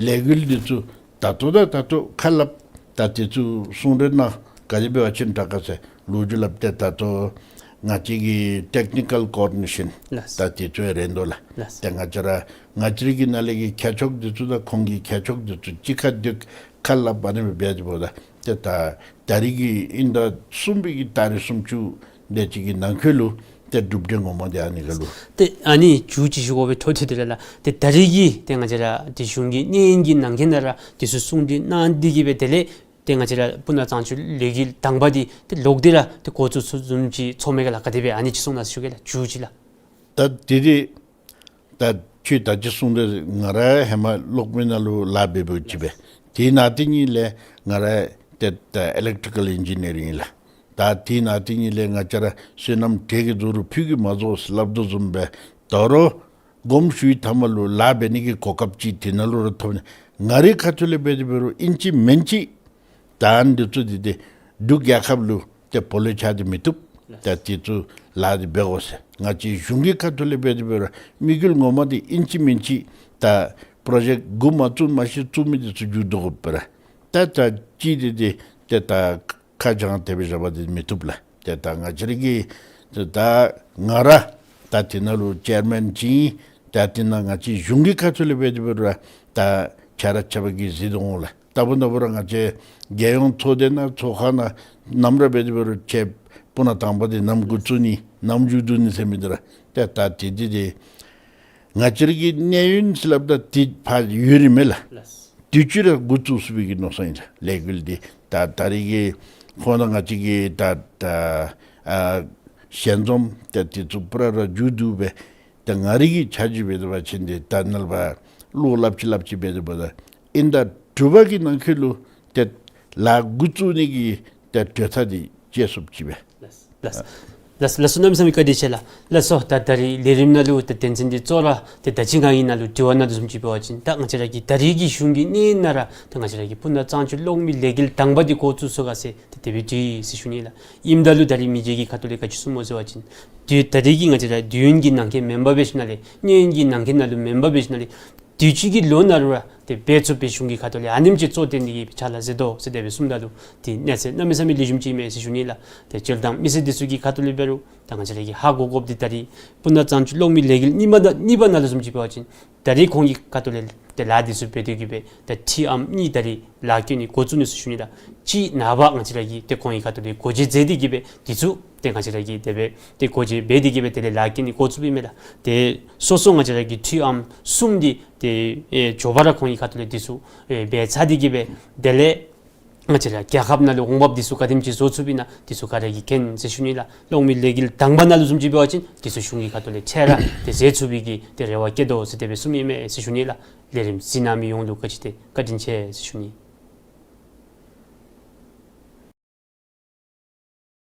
ལས་འགུལ་འདི་ཚུ་ད་ལྟོ་ད་ད་ལྟོ་ཁ་སླབ། ད་དེ་ཚུ་གསུང་གྲོས་གནང་། ག་དེ་འབད་བ་ཅིན་དྲག་ག་ཟེར་ལོ་རྒྱུས་སླབ་སྟེ་ད་ལྟོ་ང་བཅས་ཀྱི་ཊེཀ་ནི་ཀཱལ་ཀོ་ཨོར་ཌི་ནེ་ཤཱན་ལགས། ད་དེ་ཚུ་ཡང་རན་དོ་ལགས། ལགས། ཏེ་ང་བཅས་ར་ང་བཅས་རའི་གི་ནང་ལས་ཀྱི་མཁས་མཆོག་འདི་ཚུ་དང་ཁོང་གི་མཁས་མཆོག་འདི་ཚུ་གཅིག་ཁར་འདི་ཁ་སླབ་ཨ་ནི་སྦེ་འབད་དེ་འབདཝ་ད་ཏེ་ད་ད་རིས་ཀྱི་དབྱིན་ཟླ་གསུམ་པའི་གི་ཏ་རིག་སུམ་ཅུ་དེ་ཅིག་གི་ནང་འཁོད་ལུ་ ཏེ་གྲུབ་འབྲས་ངོ་མ་འདི་ཨ་ནི་ཁར་ལུ། ཏེ་ཨ་ནི་མཇུག་ཅིག་ཞུ་དགོ་པའི་འཕྲོ་མཐུད་དེ་ར་ལགས། ཏེ་ད་རེས་ཀྱི་ཏེ་ང་བཅས་ར་ཏེ་གཞུང་གི་གནས་ཡུན་གྱི་ནང་འཁོད་ནང་ར་དེ་ཚུ་གསུང་གྲོས་གནང་སྟེ་གི་སྦེ་དེ་ལས་ཏེ་ང་བཅས་ར་སྤུ་ན་གཙང་ཆུ་ལས་འགུལ་དང་པ་འདི་ཏེ་ལོག་སྟེ་ར་ཏེ་འགོ་བཙུགས་ཚུགསཔ་བཟུམ་ཅིག་ཚོརཝ་མས་ག་ལགས། ག་དེ་སྦེ་ཨ་ནི་ཅིག་གསུང་གནང་ཟེར་ཞུ་གེ་ལགས། མཇུག་ཅིག་ལགས། ད་དེ་འདི་ད་ཁྱོད་ད་ཅི་གསུངས་ཏེ་ང་ར་ཧེ་མ་གློག་མེ་ནང་ལུ་ལཱ་འབད་འབདཝ་ཅིག་སྦེ། དེ་ནང་དེ་ནི་ལས་ང་ར་ཏེ་ད་ཨི་ལེག་ཊི་ཀལ་ཨིན་ཇི་ནི་ཡར་ཨིན་ལགས། ད་དེ་ནང་དེ་ནི་ལས་ང་བཅས་ར་སོ་ནམ་དྲེག་གི་རྫོང་རུ་ཕུད་ཀྱིས་མ་རྫོགས་ཟེར་སླབ་དོ་བཟུམ་སྦེ་དོ་རུང་དགོངསམ་ཞུ་བའི་མཐའ་མ་ལུ་ལཱ་འབད་ནི་གི་གོ་སྐབས་ཅིག་དེ་ནང་ལུ་ར་ཐོབ་ནི། ང་རའི་ཁ་ཐུག་ལས་འབད་དེ་འབད་རུང་ཨིན་ཅི་མིན་ཅི་ད་ཨ་ནི་འདི་ཚུ་འདི་ཏེ་འབྲུག་རྒྱལ་ཁབ་ལུ་ཏེ་བོ་ལོ་ཆགས་ཏེ་མི་བཏུབ། ད་དེ་ཚུ་ལཱ་འདི་འབད་དགོ་ཟེར། ང་བཅས་གཞུང་གི་ཁ་ཐུག་ལས་འབད་དེ་འབད་རུང་དམིགས་ཡུལ་ངོ་མ་འདི་ཨིན་ཅི་མིན་ཅི་ད་པྲོ་ཇེཀཊ་འགོ་མ་བཙུགས་མ་གཞི་བཙུགས་མི་འདི་ཚུ་མཇུག་བསྡུ་དགོ་པས་ར། ད་ད་ཅི་འདི་ཏེ་ཏེ་ད་ཁ་བྱང་དེ་སྦེ་བཞག་པ་འདི་མི་བཏུབ་ལགས། ཏེ་ད་ང་བཅས་ར་གི་ཏེ་ད་ང་ར་ད་དེ་ནང་ལུ་ཅེར་མེན་ཅིག་ཨིན། ད་དེ་ནང་ང་བཅས་གཞུང་གི་ཁ་ཐུག་ལས་འབད་དེ་འབད་རུང་ད་ཆ་ར་ཆ་བ་གིས་གཟིགས་དོ་འོང་ལགས། ད་བུ་ན་བུ་ར་ང་བཅས་རྒྱལ་ཡོངས་ཚོགས་སྡེ་ནང་ཚོགས་ཁང་ནང་ནམ་ར་འབད་དེ་འབད་རུང་ཁྱེད་སྤུ་ན་དང་པ་འདི་ནམ་འགོ་བཙུགས་ནི་ནམ་མཇུག་བསྡུ་ནི་ཟེར་མི་འདི་ར་ཏེ་ད་དེ་འདི་ཏེ་ང་བཅས་ར་གི་གནས་ཡུན་ཟེར་སླབ་ད་འདི་ཕར་ཡོད་རིགས་མས་ལགས། དུས་ཅི་ར་འགོ་བཙུགས་ཚུགས་པའི་གི་མནོ་བསམ་ཨིན་ལགས། ལས་འགུལ་འདི་ད་ད་རེས་ཀྱི་ཁོང་ན་ང་བཅས་ཀྱི་ད་ད་ཨ་ཞལ་འཛོམས་ད་དེ་ཚུ་པུ་ར་ར་མཇུག་བསྡུ་སྦེ་ད་ང་རའི་གི་ཆ་བཞག་འབད་དེ་འབད་བ་ཅིན་འདི་ད་ནཱ་ལས་ཕར་ལོག་སླབ་ཅི་སླབ་ཅི་འབད་དེ་འབདཝ་ད་ཨིན་ད་དྲུག་པ་གི་ནང་འཁོད་ལུ་ཏེ་ལཱ་འགོ་བཙུགས་ནི་གི་ཏེ་གྲོས་ཐག་འདི་བཅད་ཚུགསཔ་ཅིག་སྦེ། ལགས་སོ། ལགས་སོ། གནམ་མེད་ས་མེད་བཀའ་དྲིན་ཆེ་ལགས། ལགས་སོ། ད་ད་རིས་ལས་རིམ་ནང་ལུ་ད་དོན་ཚན་འདི་གཙོ་བོ་ར་ཏེ་ད་ཅི་ང་གིས་ནཱ་ལུ་དྲི་བ་ནང་ལུ་བཟུམ་ཅིག་འབད་བ་ཅིན་ད་ང་བཅས་ར་གི་ད་རིས་ཀྱི་གཞུང་གི་གནས་ནང་ར་ད་ང་བཅས་ར་གི་སྤུ་ན་གཙང་ཆུ་གློག་མེ་ལས་འགུལ་དང་པ་འདི་འགོ་བཙུགས་ཚུགས་ག་ཟེར་ཏེ་དེ་སྦེ་དྲིས་ཡི་ཟེར་ཞུ་ནི་ལགས། ཨིནམ་ད་ལུ་ད་རིས་མི་སྒེར་གྱི་ཁ་ཐུག་ལས་ག་ཅི་གསུངམ་སྨོ་ཟེར་བ་ཅིན་དུས་ད་རིས་ཀྱི་ང་བཅས་ར་དུས་ཡུན་གྱི་ནང་འཁོད་མེན་པར་འབད་ཞིནམ་ལས་གནས་ཡུན་གྱི་ནང་འཁོད་ནང་ལུ་མེན་པར་འབད་ཞིནམ་ལས་དུས་ཅི་གི་ལོ་ནང་ལུ་ར་ཏེ་འབད་ཚུགས་པའི་གཞུང་གི་ཁ་ཐུག་ལས་ཨ་ནེམ་ཅིག་གཙོ་བོར་བཏོན་ཏེ་གི་ཕྱག་ལཱ་མཛད་དོ་ཟེར་དེ་སྦེ་གསུངམ་ད་ལུ་ཏེ་གནས་ཚད་གནམ་མེད་ས་མེད་ལེགས་ཤོམ་ཅིག་མས་ཟེར་ཞུ་ནི་ལགས། ཏེ་སྤྱིར་བཏང་མི་སེར་འདི་ཚུ་གི་ཁ་ཐུག་ལས་འབད་རུང་ད་ང་བཅས་ར་གིས་ཧ་གོ་དགོཔ་འདི་ད་རིས་སྤུ་ན་གཙང་ཆུ་གློག་མེ་ལས་འགུལ་གཉིས་པ་ད་གཉིས་པ་ནང་ལུ་བཟུམ་ཅིག་འབད་བ་ཅིན་ད་རིས་ཁོང་གི་ཁ་ཐུག་ལས་ཏེ་ལཱ་འདི་ཚུ་འབད་དེ་གི་སྦེ་ད་ཁྲིམས་ཨམ་གཉིས་ད་རིས་ལཱ་བཀལ་ནི་འགོ་བཙུགས་ནུག་ཟེར་ཞུ་ནི་ལགས། གཅིག་ནངས་པ་ང་བཅས་ར་གིས་ཏེ་ཁོང་གི་ཁ་ཐུག་ལས་སྒོ་འབྱེད་མཛད་དེ་གི་སྦེ་འདི་ཚུ་ཏེ་ང་བཅས་ར་གིས་དེ་སྦེ་ཏེ་སྒོ་འབྱེད་འབད་དེ་གི་སྦེ་དེ་ལས་ལཱ་བཀལ་ནི་འགོ་བཙུགསཔ་ཨིན་མས་ལགས། ཏེ་སོ་སོ་ང་བཅས་ར་གི་ཁྲིམས་ཨམ་གསུམ་འདི་ཏེ་ཨེ་མགྱོགས་པ་ར་ཁོང་གི་ཁ་ཐུག་ལས་འདི་ཚུ་ཨེ་འབད་ཚར་དེ་གི་སྦེ་དེ་ལས་ང་བཅས་ར་རྒྱལ་ཁབ་ནང་ལུ་འོང་འབབ་འདི་ཚུ་ག་དེམ་ཅིག་བཟོ་ཚུགསཔ་ཨིན་ན་འདི་ཚུ་ག་ར་གིས་མཁྱེན་ཟེར་ཞུ་ནི་ལགས། གློག་མེ་ལས་འགུལ་དང་པ་ནང་ལུ་བཟུམ་ཅིག་འབད་བ་ཅིན་འདི་ཚུ་གཞུང་གི་ཁ་ཐུག་ལས་འཕྲལ་ར་ཏེ་མཛད་ཚུགས་པའི་གི་ཏེ་རེ་བ་བསྐྱེད་དོ་ཟེར་དེ་སྦེ་གསུངམ་ཨིན་མས་ཟེར་ཞུ་ནི་ལགས། ལས་རིམ་གཟིགས་གནང་མི་ཡོངས་ལུ་བཀའ་དྲིན་ཆེ་ཟེར་ཞུ་ནི།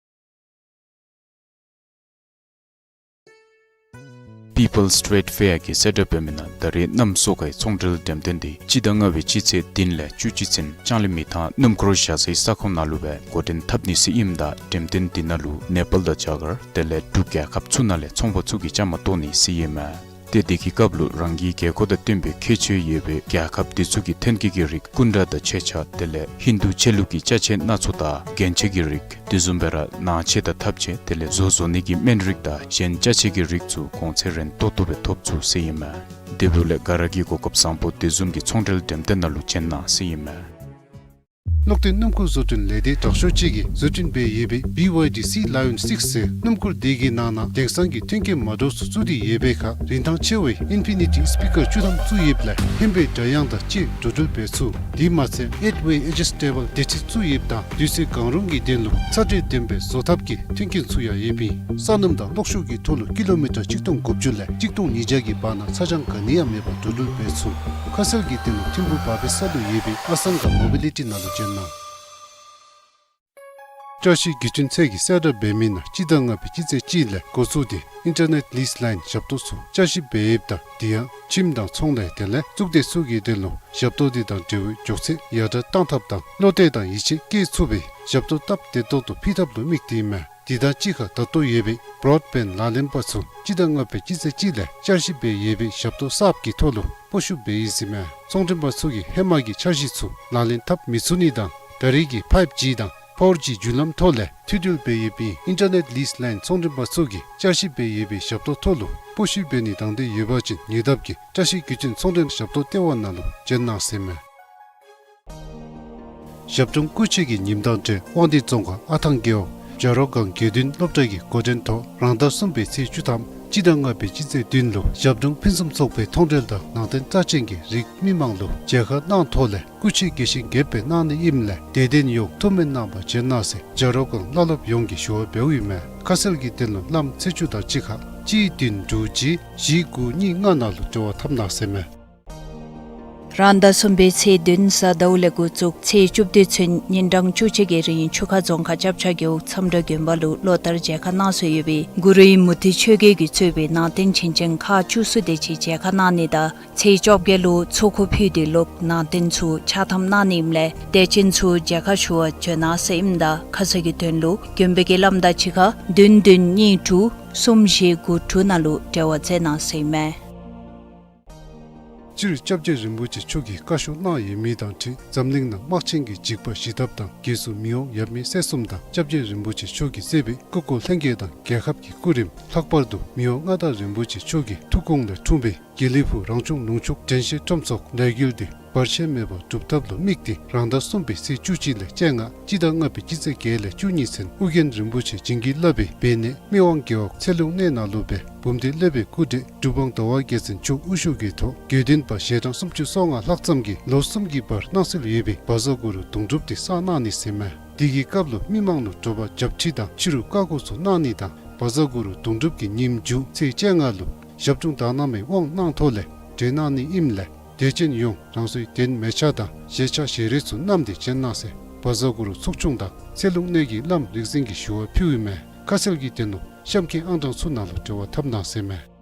People's Trade Fair གི་གསལ་བསྒྲགས་འབད་མི་ནང་ད་རིས་གནམ་སོ་ཁའི་ཚོང་འབྲེལ་འགྲེམས་སྟོན་འདི་སྤྱི་ཟླ་ལྔ་པའི་སྤྱི་ཚེས་བདུན་ལས་བཅུ་གཅིག་ཚུན་ལྕང་གླིང་མི་ཐང་སྣུམ་འཁོར་བཞག་སའི་ས་ཁོངས་ནང་ལུ་སྦེ་འགོ་འདྲེན་འཐབ་ནི་ཟེར་ཨིནམ་ད་འགྲེམས་སྟོན་འདི་ནང་ལུ་ནེ་པཱལ་དང་རྒྱ་གར་དེ་ལས་འབྲུག་རྒྱལ་ཁབ་ཚུ་ནང་ལས་ཚོང་པ་ཚུ་གིས་བཅའ་མར་གཏོགས་ནི་ཟེར་ཨིན་མས། ཏེ་དེ་གི་སྐབས་ལུ་རང་གི་དགོས་མཁོ་དང་བསྟུན་པའི་ཁྱད་ཆོས་ཡོད་པའི་རྒྱལ་ཁབ་དེ་ཚུ་གི་ཐོན་སྐྱེད་ཀྱི་རིགས་སྐུ་འདྲ་དང་ཆས་ཆས་དེ་ལས་ཧིན་དུ་ཆོས་ལུགས་ཀྱི་ཅ་ཆས་སྣ་ཚོགས་དང་རྒྱན་ཆ་གི་རིགས་དེ་བཟུམ་སྦེ་ར་ནང་ཆས་དང་ཐབ་ཆས་དེ་ལས་བཟོ་བཟོ་ནི་གི་སྨན་རིགས་དང་གཞན་ཅ་ཆས་ཀྱི་རིགས་ཚུ་གོང་ཚད་རན་ཏོག་ཏོ་སྦེ་ཐོབ་ཚུགས་ཟེར་ཨིན་མས། དེ་འབདཝ་ལས་ག་ར་གིས་གོ་སྐབས་བཟང་པོ་དེ་བཟུམ་གྱི་ཚོང་འབྲེལ་འགྲེམས་སྟོན་ནང་ལུ་བྱོན་གནང་ཟེར་ཨིན་མས། གློག་འདོན་སྣུམ་འཁོར་བཟོ་སྐྲུན་ལས་སྡེ་དྲག་ཤོས་ཅིག་གིས་བཟོ་སྐྲུན་འབད་ཡོད་པའི་བི་ཝའི་ཌི་སི་ལ་ཡོན་སིགསི་ཟེར་སྣུམ་འཁོར་འདི་གི་ནང་ན་དེང་སང་གི་མཐུན་རྐྱེན་མ་འདྲཝ་ཚུ་བཙུགས་ཏེ་ཡོད་པའི་ཁར་རིན་ཐང་ཆེ་བའི་ཨིན་ཕི་ནི་ཊི་སི་པི་ཀར་བཅུ་ཐམ་བཙུགས་ཡོདཔ་ལས་ཧེང་བའི་སྒྲ་དབྱངས་དང་བཅས་འགྲོ་འགྲུལ་འབད་ཚུགས། དེ་མ་ཚད་ཨེཊ་ཝེ་ཨེ་ཇི་སི་ཊེ་བཱལ་བདེ་ཁྲིད་བཙུགས་ཡོདཔ་དང་དུས་ཚོད་གང་རུང་གི་དོན་ལུ་ཚ་དྲོད་ལྡན་པའི་བཟོ་ཐབས་ཀྱི་མཐུན་རྐྱེན་ཚུ་ཡང་ཡོདཔ་ཨིན། སོ་ནམ་དང་གློག་ཤུགས་ཀྱི་ཐོག་ལུ་ཀི་ལོ་མི་ཊར་གཅིག་སྟོང་དགུ་བཅུ་ལས་གཅིག་སྟོང་ཉིས་བརྒྱ་གི་བར་ན་ཚ་གྱང་ག་ནི་ཡང་མེད་པར་འགྲོ་འགྲུལ་འབད་ཚུགས། ཁ་གསལ་གྱི་དོན་ལུ་ཐིམ་ཕུག་བར་པའི་ས་ལུ་ཡོད་པའི་ཨ་སང་ག་མོ་བི་ལི་ཊི་ནང་ལུ་བྱོན་གནང་། བཀྲ་ཤིས་བརྒྱུད་འཕྲིན་ཚད་ཀྱིས་གསལ་བསྒྲགས་འབད་མི་ནང་སྤྱི་ཟླ་ལྔ་པའི་སྤྱི་ཚེས་གཅིག་ལས་འགོ་བཙུགས་ཏེ་ཨིན་ཊར་ནེཊ་ལིསི་ལའིན་ཞབས་ཏོག་ཚུ་བསྐྱར་ཞིབ་འབད་ཡོདཔ་ད་དེ་ཡང་ཁྱིམ་དང་ཚོང་ལས་དེ་ལས་གཙུག་སྡེ་ཚུ་གི་དོན་ལུ་ཞབས་ཏོག་འདི་དང་འབྲེལ་བའི་མགྱོགས་ཚད་ཡར་དྲག་གཏང་ཐབས་དང་བློ་གཏད་དང་ཡིད་ཆེས་བསྐྱེད་ཚུགས་པའི་ཞབས་ཏོག་སྟབས་བདེ་ཏོག་ཏོ་ཕུལ་ཐབས་ལུ་དམིགས་ཏེ་ཨིན་མས། དེ་དང་གཅིག་ཁར་ད་ལྟོ་ཡོད་པའི་བྲོཌ་བེནཌ་ལག་ལེན་པ་ཚུ་སྤྱི་ཟླ་ལྔ་པའི་སྤྱི་ཚེས་གཅིག་ལས་བསྐྱར་ཞིབ་འབད་ཡོད་པའི་ཞབས་ཏོག་གསརཔ་གི་ཐོག་ལུ་སྤོ་བཤུད་འབད་ཡི་ཟེར་མས། ཚོང་མགྲོན་པ་ཚུ་གིས་ཧེ་མ་གི་འཆར་གཞི་ཚུ་ལག་ལེན་འཐབ་མི་ཚུགས་ནི་དང་ད་རེས་ཀྱི་ཕའིབ་ཇི་དང་ཕོར་ཇི་བརྒྱུད་ལམ་ཐོག་ལས་མཐུད་འབྲེལ་འབད་ཡོདཔ་ཨིན། ཨིན་ཊར་ནེཊ་ལིསི་ལའིན་ཚོང་མགྲོན་པ་ཚུ་གིས་བསྐྱར་ཞིབ་འབད་ཡོད་པའི་ཞབས་ཏོག་ཐོག་ལུ་སྤོ་བཤུད་འབད་ནི་དང་འདོད་ཡོད་པ་ཅིན་ཉེ་འདབས་ཀྱི་བཀྲ་ཤིས་བརྒྱུད་འཕྲིན་ཚོང་མགྲོན་ཞབས་ཏོག་ལྟེ་བ་ནང་ལུ་བྱོན་གནང་ཟེར་མས། ཞབས་དྲུང་སྐུ་མཆེད་ཀྱི་ཉིནམ་དང་འབྲེལ་དབང་འདུས་རྫོང་ཁག་ཨ་ཐང་རྒེད་འོག་ བྱ་རོག་སྒང་དགེ་འདུན་སློབ་གྲྭ་གི་འགོ་འདྲེན་ཐོག་རང་ཟླ་གསུམ་པའི་ཚེས་བཅུ་ཐམ་སྤྱི་ཟླ་ལྔ་པའི་སྤྱི་ཚེས་བདུན་ལུ་ཞབས་དྲུང་ཕུན་སུམ་ཚོགས་པའི་མཐོང་གྲོལ་དང་ནང་རྟེན་རྩ་ཅན་གྱི་རིགས་མི་མང་ལུ་མཇལ་ཁ་གནང་ཐོག་ལས་སྐུ་མཆེད་དགེ་བཤེས་དགྱེས་པའི་གནང་ནི་ཨིནམ་ལས་དད་ལྡན་ཡོངས་ཐུགས་སྨོན་གནང་བར་བྱོན་གནང་ཟེར་བྱ་རོག་སྒང་བླ་སློབ་ཡོངས་ཀྱིས་ཞུ་བ་འབདཝ་ཨིན་མས། ཁ་གསལ་གྱི་དོན་ལུ་བླམ་ཚེས་བཅུ་དང་གཅིག་ཁར་གཅིག་བདུན་དྲུག་གཅིག་བཞི་དགུ་གཉིས་ལྔ་ནང་ལུ་འབྲེལ་བ་འཐབ་གནང་ཟེར་མས། རང་ཟླ་གསུམ་པའི་ཚེས་བདུན་གཟའ་ཟླཝ་ལས་འགོ་བཙུགས་ཚེས་བཅུ་བདུན་ཚུན་ཉིན་གྲངས་བཅུ་གཅིག་གི་རིང་ཆུ་ཁ་རྫོང་ཁག་སྐྱབས་ཆ་རྒེད་འོག་མཚམས་བྲག་དགོན་པ་ལུ་ལོ་ལྟར་མཇལ་ཁ་གནང་སྲོལ་ཡོད་པའི་གུ་རུ་ཨིན་མུ་ཏིག་ཆོས་རྒྱལ་གྱིས་གཙོས་པའི་ནང་རྟེན་བྱིན་ཅན་ཁག་བཅུ་གསུམ་དེ་ཅིག་མཇལ་ཁ་གནང་ནི་དང་ཚེས་བཅོ་བརྒྱད་ལུ་ཚོགས་འཁོར་ཕུལ་ཏེ་ལོག་ནང་རྟེན་ཚུ་ཕྱག་ཐམ་གནང་ནི་ཨིནམ་ལས་དད་ཅན་ཚུ་མཇལ་ཁ་ཞུ་བར་འབྱོན་གནང་ཟེར་ཨིནམ་ད་ཁ་གསལ་གྱི་དོན་ལུ་དགོན་པ་གི་བླམ་དང་གཅིག་ཁར་བདུན་བདུན་གཉིས་དྲུག་གསུམ་བཞི་དགུ་དྲུག་ནང་ལུ་འབྲེལ་བ་མཛད་གནང་ཟེར་ཨིན་མས། སྤྱིར་སྐྱབས་རྗེ་རིན་པོ་ཆེ་མཆོག་གིས་བཀའ་ཤོག་གནང་ཡོད་མི་དང་འཁྲིལ་འཛམ་གླིང་ནང་དམག་ཆེན་གྱི་འཇིགས་པ་ཞི་ཐབས་དང་རྒྱལ་སྲུང་མི་དབང་ཡབ་མེས་སྲས་གསུམ་དང་སྐྱབས་རྗེ་རིན་པོ་ཆེ་མཆོག་གིས་མཛད་པའི་སྐུ་འཁོར་ལྷན་རྒྱས་དང་རྒྱལ་ཁབ་ཀྱི་སྐུ་རིམ། ལྷག་པར་དུ་མི་དབང་མངའ་བདག་རིན་པོ་ཆེ་མཆོག་གི་ཐུགས་དགོངས་ལས་འཁྲུངས་པའི་དགེ་ལེགས་ཕུག་རང་བྱུང་ལུང་ཕྱུགས་དྲན་ཤེས་ཁྲོམ་ཚོགས་ལས་འགུལ་འདི་བར་ཆད་མེད་པར་སྒྲུབ་ཐབས་ལུ་དམིགས་ཏེ་རང་ཟླ་གསུམ་པའི་ཚེས་བཅུ་གཅིག་ལས་བཅོ་ལྔ་སྤྱི་ཟླ་ལྔ་པའི་སྤྱི་ཚེས་བརྒྱད་ལས་བཅུ་གཉིས་ཚུན་ཨོ་རྒྱན་རིན་པོ་ཆེ་བྱིན་གྱིས་བརླབས་པའི་སྦས་གནས་སྨད་དབང་རྒེད་འོག་ཚེ་ལུང་གནས་ནང་ལུ་སྦེ་འབུམ་སྡེ་སློབ་དཔོན་སྐུ་བགྲེས་གྲུབ་དབང་ཟླ་བ་རྒྱལ་མཚན་མཆོག་དབུ་བཞུགས་ཀྱི་ཐོག་དགེ་འདུན་པ་ཞལ་གྲངས་སུམ་ཅུ་སོ་ལྔ་ལྷག་ཙམ་གྱིས་ལོ་གསུམ་གྱི་བར་གནང་སྲོལ་ཡོད་པའི་བཛྲ་གུ་རུ་གདུང་སྒྲུབ་འདི་བསགས་གནང་ནི་ཟེར་མས། དེ་གི་སྐབས་ལུ་མི་མང་ལུ་དྲོ་པ་རྒྱབ་ཁྲི་དང་ཕྱི་རུ་བཀའ་བསྒོ་ཚུ་གནང་ནི་དང་བཛྲ་གུ་རུ་གདུང་སྒྲུབ་ཀྱི་ཉིནམ་མཇུག་ཚེས་བཅོ་ལྔ་ལུ་ཞབས་དྲུང་དག་སྣང་མའི་དབང་གནང་ཐོག་ལས་གྲོལ་གནང་ནི་ཨིནམ་ལས་དད་ཅན་ཡོངས་རང་སོའི་གདན་མལ་ཆ་དང་ཞལ་ཆ་ཞལ་རས་ཚུ་བསྣམས་ཏེ་བྱོན་གནང་ཟེར་བཛྲ་གུ་རུ་ཚོགས་ཆུང་དང་ཚེ་ལུང་གནས་ཀྱི་བླམ་རིག་འཛིན་གྱིས་ཞུ་བ་ཕུལཝ་ཨིན་མས། ཁ་གསལ་གྱི་དོན་ལུ་གཤམ་གྱི་ཨང་གྲངས་ཚུ་ནང་ལུ་འབྲེལ་བ་འཐབ་གནང་ཟེར་མས།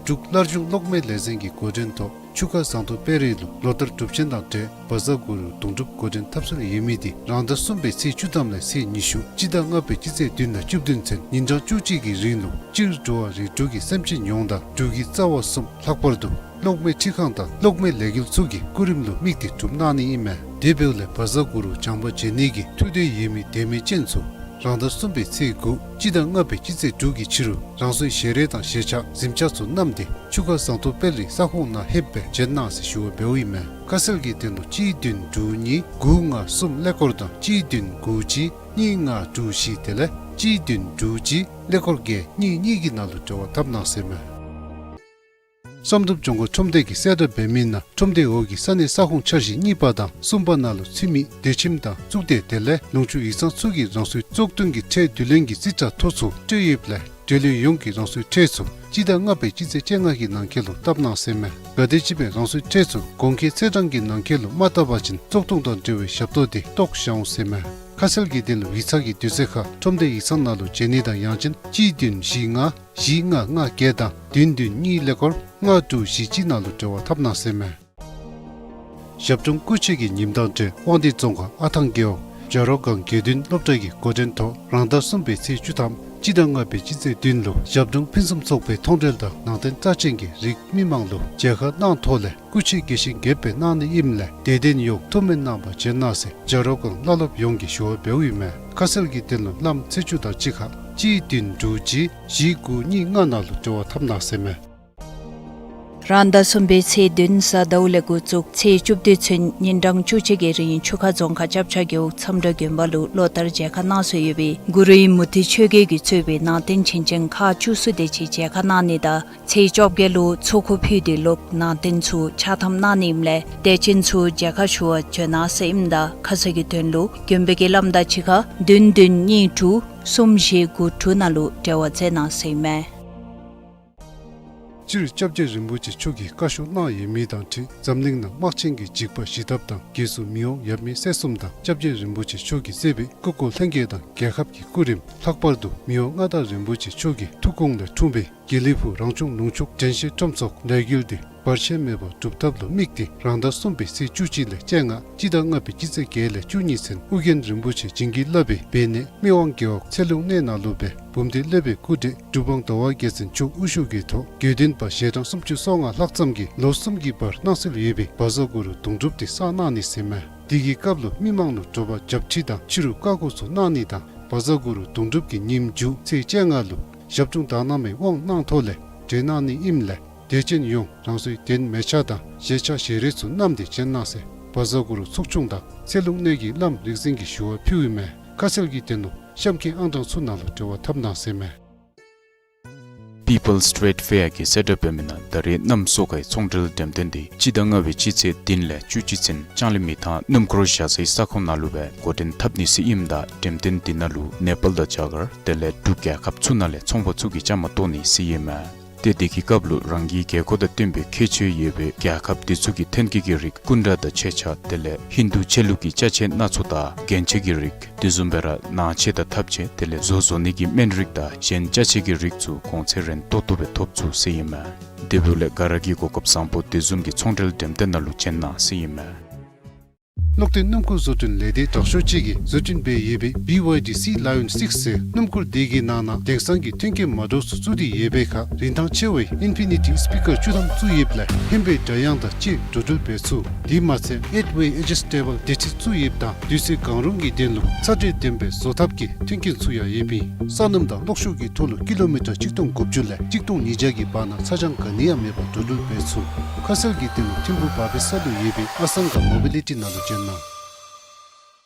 འབྲུག་སླར་འབྱུང་གློག་མེ་ལས་འཛིན་གྱི་འགོ་འདྲེན་ཐོག་ཆུ་ཁ་ཟངས་མདོག་དཔལ་རི་ལུ་ལོ་ལྟར་སྒྲུབ་ཆེན་དང་འབྲེལ་བཛྲ་གུ་རུ་གདུང་སྒྲུབ་འགོ་འདྲེན་འཐབ་སྲོལ་ཡོད་མི་འདི་རང་ཟླ་གསུམ་པའི་ཚེས་བཅུ་ཐམ་ལས་ཚེས་ཉི་ཤུ་སྤྱི་ཟླ་ལྔ་པའི་སྤྱི་ཚེས་བདུན་ལས་བཅུ་བདུན་ཚུན་ཉིན་གྲངས་བཅུ་གཅིག་གི་རིང་ལུ་སྤྱིར་འགྲོ་བ་རིགས་དྲུག་གི་སེམས་ཅན་ཡོངས་དང་འབྲུག་གི་རྩ་བ་གསུམ་ལྷག་པར་དུ་གློག་མེ་འཕྲུལ་ཁང་དང་གློག་མེ་ལས་འགུལ་ཚུ་གི་སྐུ་རིམ་ལུ་དམིགས་ཏེ་སྒྲུབ་གནང་ནི་ཨིན་མས། དེ་འབདཝ་ལས་བཛྲ་གུ་རུ་བྱམས་པ་མཇལ་ནི་གི་ཐུགས་འདོད་ཡོད་མི་དད་མོས་ཅན་ཚུ་རང་ཟླ་གསུམ་པའི་ཚེས་དགུ་སྤྱི་ཟླ་ལྔ་པའི་སྤྱི་ཚེས་དྲུག་གི་ཕྱི་རུ་རང་སོའི་ཞལ་རས་དང་ཞལ་ཆ་གཟིམ་ཆ་ཚུ་བསྣམས་ཏེ་ཆུ་ཁ་ཟངས་མདོག་དཔལ་རི་ས་ཁོངས་ནང་ལྷོདཔ་སྦེ་བྱོན་གནང་ཟེར་ཞུ་བ་འབདཝ་ཨིན་མས། ཁ་གསལ་གྱི་དོན་ལུ་གཅིག་བདུན་དྲུག་གཉིས་དགུ་ལྔ་གསུམ་ཀླད་ཀོར་དང་གཅིག་བདུན་དགུ་གཅིག་གཉིས་ལྔ་དྲུག་བཞི་དེ་ལས་གཅིག་བདུན་དྲུག་གཅིག་ཀླད་ཀོར་བརྒྱད་གཉིས་གཉིས་ཀྱི་ནང་ལུ་འབྲེལ་བ་འཐབ་གནང་ཟེར་མས། བསམ་གྲུབ་ལྗོངས་མཁར་ཁྲོམ་སྡེ་གིས་གསལ་བསྒྲགས་འབད་མི་ནང་ཁྲོམ་སྡེ་འོག་གི་ས་གནས་ས་ཁོངས་འཆར་གཞི་གཉིས་པ་དང་གསུམ་པ་ནང་ལུ་ཚུད་མི་སྡོད་ཁྱིམ་དང་གཙུག་སྡེ་དེ་ལས་ལུང་ཕྱོགས་ཡིག་ཚང་ཚུ་གིས་རང་སོའི་བཙོག་འཐུ་གི་ཁྲལ་བསྡུ་ལེན་གྱི་རྩིས་ཁྲ་ཐོ་ཚུ་སྤྲོད་ཡོདཔ་ལས་འབྲེལ་ཡོད་ཡོངས་ཀྱིས་རང་སོའི་ཁྲལ་ཚུ་སྤྱི་ཟླ་ལྔ་པའི་སྤྱི་ཚེས་བཅོ་ལྔ་གི་ནང་འཁོད་ལུ་བཏབ་གནང་ཟེར་མས། གལ་ཏེ་ཅིག་སྦེ་རང་སོའི་ཁྲལ་ཚུ་གོང་འཁོད་ཚེས་གྲངས་ཀྱི་ནང་འཁོད་ལུ་མ་བཏབ་པ་ཅིན་བཙོག་འཐུ་དང་འབྲེལ་བའི་ཞབས་ཏོག་དེ་བཏོག་བཞག་འོང་ཟེར་མས། ཁ་གསལ་གྱི་དོན་ལུ་ཡིག་ཚང་གི་དུས་ཚོད་ཁར་ཁྲོམ་སྡེ་ཡིག་ཚང་ནང་ལུ་བྱོན་ནི་དང་ཡང་ཅིན་གཅིག་བདུན་བཞི་ལྔ་བཞི་ལྔ་ལྔ་བརྒྱད་དང་བདུན་བདུན་གཉིས་ཀླད་ཀོར་ལྔ་དྲུག་བཞི་གཅིག་ནང་ལུ་འབྲེལ་བ་འཐབ་གནང་ཟེར་མས། ཞབས་དྲུང་སྐུ་མཆེད་ཀྱི་ཉིནམ་དང་འབྲེལ་དབང་འདུས་རྫོང་ཁག་ཨ་ཐང་རྒེད་འོག་བྱ་རོག་སྒང་དགེ་འདུན་སློབ་གྲྭ་གི་འགོ་འདྲེན་ཐོག་རང་ཟླ་གསུམ་པའི་ཚེས་བཅུ་ཐམ་སྤྱི་ཟླ་ལྔ་པའི་སྤྱི་ཚེས་བདུན་ལུ་ཞབས་དྲུང་ཕུན་སུམ་ཚོགས་པའི་མཐོང་གྲོལ་དང་ནང་རྟེན་རྩ་ཅན་གྱི་རིགས་མི་མང་ལུ་མཇལ་ཁ་གནང་ཐོག་ལས་སྐུ་མཆེད་དགེ་བཤེས་དགྱེས་པའི་གནང་ནི་ཨིནམ་ལས་དད་ལྡན་ཡོངས་ཐུགས་སྨོན་གནང་བར་བྱོན་གནང་ཟེར་བྱ་རོག་སྒང་བླ་སློབ་ཡོངས་ཀྱིས་ཞུ་བ་འབདཝ་ཨིན་མས། ཁ་གསལ་གྱི་དོན་ལུ་བླམ་ཚེས་བཅུ་དང་གཅིག་ཁར་གཅིག་བདུན་དྲུག་གཅིག་བཞི་དགུ་གཉིས་ལྔ་ནང་ལུ་འབྲེལ་བ་འཐབ་གནང་ཟེར་མས། རང་ཟླ་གསུམ་པའི་ཚེས་བདུན་གཟའ་ཟླཝ་ལས་འགོ་བཙུགས་ཚེས་བཅུ་བདུན་ཚུན་ཉིན་གྲངས་བཅུ་གཅིག་གི་རིང་ཆུ་ཁ་རྫོང་ཁག་སྐྱབས་ཆ་རྒེད་འོག་མཚམས་བྲག་དགོན་པ་ལུ་ལོ་ལྟར་མཇལ་ཁ་གནང་སྲོལ་ཡོད་པའི་གུ་རུ་ཨིན་མུ་ཏིག་ཆོས་རྒྱལ་གྱིས་གཙོས་པའི་ནང་རྟེན་བྱིན་ཅན་ཁག་བཅུ་གསུམ་དེ་ཅིག་མཇལ་ཁ་གནང་ནི་དང་ཚེས་བཅོ་བརྒྱད་ལུ་ཚོགས་འཁོར་ཕུལ་ཏེ་ལོག་ནང་རྟེན་ཚུ་ཕྱག་ཐམ་གནང་ནི་ཨིནམ་ལས་དད་ཅན་ཚུ་མཇལ་ཁ་ཞུ་བར་འབྱོན་གནང་ཟེར་ཨིནམ་ད་ཁ་གསལ་གྱི་དོན་ལུ་དགོན་པ་གི་བླམ་དང་གཅིག་ཁར་བདུན་བདུན་གཉིས་དྲུག་གསུམ་བཞི་དགུ་དྲུག་ནང་ལུ་འབྲེལ་བ་མཛད་གནང་ཟེར་ཨིན་མས། སྤྱིར་སྐྱབས་རྗེ་རིན་པོ་ཆེ་མཆོག་གིས་བཀའ་ཤོག་གནང་ཡོད་མི་དང་འཁྲིལ་འཛམ་གླིང་ནང་དམག་ཆེན་གྱི་འཇིགས་པ་ཞི་ཐབས་དང་རྒྱལ་སྲུང་མི་དབང་ཡབ་མེས་སྲས་གསུམ་དང་སྐྱབས་རྗེ་རིན་པོ་ཆེ་མཆོག་གིས་མཛད་པའི་སྐུ་འཁོར་ལྷན་རྒྱས་དང་རྒྱལ་ཁབ་ཀྱི་སྐུ་རིམ། ལྷག་པར་དུ་མི་དབང་མངའ་བདག་རིན་པོ་ཆེ་མཆོག་གི་ཐུགས་དགོངས་ལས་འཁྲུངས་པའི་དགེ་ལེགས་ཕུག་རང་བྱུང་ལུང་ཕྱུགས་དྲན་ཤེས་ཁྲོམ་ཚོགས་ལས་འགུལ་འདི་བར་ཆད་མེད་པར་སྒྲུབ་ཐབས་ལུ་དམིགས་ཏེ་རང་ཟླ་གསུམ་པའི་ཚེས་བཅུ་གཅིག་ལས་བཅོ་ལྔ་སྤྱི་ཟླ་ལྔ་པའི་སྤྱི་ཚེས་བརྒྱད་ལས་བཅུ་གཉིས་ཚུན་ཨོ་རྒྱན་རིན་པོ་ཆེ་བྱིན་གྱིས་བརླབས་པའི་སྦས་གནས་སྨད་དབང་རྒེད་འོག་ཚེ་ལུང་གནས་ནང་ལུ་སྦེ་འབུམ་སྡེ་སློབ་དཔོན་སྐུ་བགྲེས་གྲུབ་དབང་ཟླ་བ་རྒྱལ་མཚན་མཆོག་དབུ་བཞུགས་ཀྱི་ཐོག་དགེ་འདུན་པ་ཞལ་གྲངས་སུམ་ཅུ་སོ་ལྔ་ལྷག་ཙམ་གྱིས་ལོ་གསུམ་གྱི་བར་གནང་སྲོལ་ཡོད་པའི་བཛྲ་གུ་རུ་གདུང་སྒྲུབ་འདི་བསགས་གནང་ནི་ཟེར་མས། དེ་གི་སྐབས་ལུ་མི་མང་ལུ་དྲོ་པ་རྒྱབ་ཁྲི་དང་ཕྱི་རུ་བཀའ་བསྒོ་ཚུ་གནང་ནི་དང་བཛྲ་གུ་རུ་གདུང་སྒྲུབ་ཀྱི་ཉིནམ་མཇུག་ཚེས་བཅོ་ལྔ་ལུ་ཞབས་དྲུང་དག་སྣང་མའི་དབང་གནང་ཐོག་ལས་གྲོལ་གནང་ནི་ཨིནམ་ལས་དད་ཅན་ཡོངས་རང་སོའི་གདན་མལ་ཆ་དང་ཞལ་ཆ་ཞལ་རས་ཚུ་བསྣམས་ཏེ་བྱོན་གནང་ཟེར་བཛྲ་གུ་རུ་ཚོགས་ཆུང་དང་ཚེ་ལུང་གནས་ཀྱི་བླམ་རིག་འཛིན་གྱིས་ཞུ་བ་ཕུལཝ་ཨིན་མས། ཁ་གསལ་གྱི་དོན་ལུ་གཤམ་གྱི་ཨང་གྲངས་ཚུ་ནང་ལུ་འབྲེལ་བ་འཐབ་གནང་ཟེར་མས། People's Trade Fair གིས་གསལ་བསྒྲགས་འབད་མི་ནང་ད་རེས་གནམ་སོ་ཁའི་ཚོང་འབྲེལ་འགྲེམས་སྟོན་འདི་སྤྱི་ཟླ་ལྔ་པའི་སྤྱི་ཚེས་བདུན་ལས་བཅུ་གཅིག་ཚུན་ལྕང་གླིང་མི་ཐང་སྣུམ་འཁོར་བཞག་སའི་ས་ཁོངས་ནང་ལུ་སྦེ་འགོ་འདྲེན་འཐབ་ནི་ཟེར་ཨིནམ་ད་འགྲེམས་སྟོན་འདི་ནང་ལུ་ནེ་པཱལ་དང་རྒྱ་གར་དེ་ལས་འབྲུག་རྒྱལ་ཁབ་ཚུ་ནང་ལས་ཚོང་པ་ཚུ་གིས་བཅའ་མར་གཏོགས་ནི་ཟེར་ཨིན་མས། ཏེ་དེ་གི་སྐབས་ལུ་རང་གི་རྒྱལ་ཁབ་དང་བསྟུན་པའི་ཁྱད་ཆོས་ཡོད་པའི་རྒྱལ་ཁབ་དེ་ཚུ་གི་ཐོན་སྐྱེད་ཀྱི་རིགས་སྐུ་འདྲ་དང་ཆས་ཆས་དེ་ལས་ཧིན་དུ་ཆོས་ལུགས་ཀྱི་ཅ་ཆས་སྣ་ཚོགས་དང་རྒྱན་ཆ་གི་རིགས་དེ་བཟུམ་སྦེ་ར་ནང་ཆས་དང་ཐབ་ཆས་དེ་ལས་བཟོ་བཟོ་ནི་གི་སྨན་རིགས་དང་གཞན་ཅ་ཆས་ཀྱི་རིགས་ཚུ་གོང་ཚད་རན་ཏོག་ཏོ་སྦེ་ཐོབ་ཚུགས་ཟེར་ཨིན་མས། དེ་འབདཝ་ལས་ག་ར་གིས་གོ་སྐབས་བཟང་པོ་དེ་བཟུམ་གྱི་ཚོང་འབྲེལ་འགྲེམས་སྟོན་ནང་ལུ་བྱོན་གནང་ཟེར་ཨིན་མས། གློག་འདོན་སྣུམ་འཁོར་བཟོ་སྐྲུན་ལས་སྡེ་དྲག་ཤོས་ཅིག་གིས་བཟོ་སྐྲུན་འབད་ཡོད་པའི་བི་ཝའི་ཌི་སི་ལ་ཡོན་སིགསི་ཟེར་སྣུམ་འཁོར་དེ་གི་ནང་ན་དེང་སང་གི་མཐུན་རྐྱེན་མ་འདྲཝ་ཚུ་བཙུགས་ཏེ་ཡོད་པའི་ཁར་རིན་ཐང་ཆེ་བའི་ཨིན་ཕི་ནི་ཊི་སི་པི་ཀར་བཅུ་ཐམ་བཙུགས་ཡོདཔ་ལས་ཧན་པའི་སྒྲ་དབྱངས་དང་བཅས་འགྲོ་འགྲུལ་འབད་ཚུགས། དེ་མ་ཚད་ཨེཊ་ཝེ་ཨེ་ཇི་སི་ཊེ་བཱལ་བདེ་ཁྲིད་བཙུགས་ཡོདཔ་ད་དུས་ཚོད་གང་རུང་གི་དོན་ལུ་ཚ་དྲོད་ལྡན་པའི་བཟོ་ཐབས་ཀྱི་མཐུན་རྐྱེན་ཚུ་ཡང་ཡོདཔ་ཨིན། ས་སྣུམ་དང་གློག་ཤུགས་ཀྱི་ཐོག་ལུ་ཀི་ལོ་མི་ཊར་གཅིག་སྟོང་དགུ་བཅུ་ལས་གཅིག་སྟོང་ཉིས་བརྒྱ་གི་བར་ན་ཚ་གྱང་ག་ནི་ཡང་མེད་པར་འགྲོ་འགྲུལ་འབད་ཚུགས། ཁ་གསལ་གྱི་དོན་ལུ་ཐིམ་ཕུག་བར་པའི་ས་ལུ་ཡོད་པའི་ཨ་སང་ག་མོ་བི་ལི་ཊི་ནང་ལུ་བྱོན་གནང་།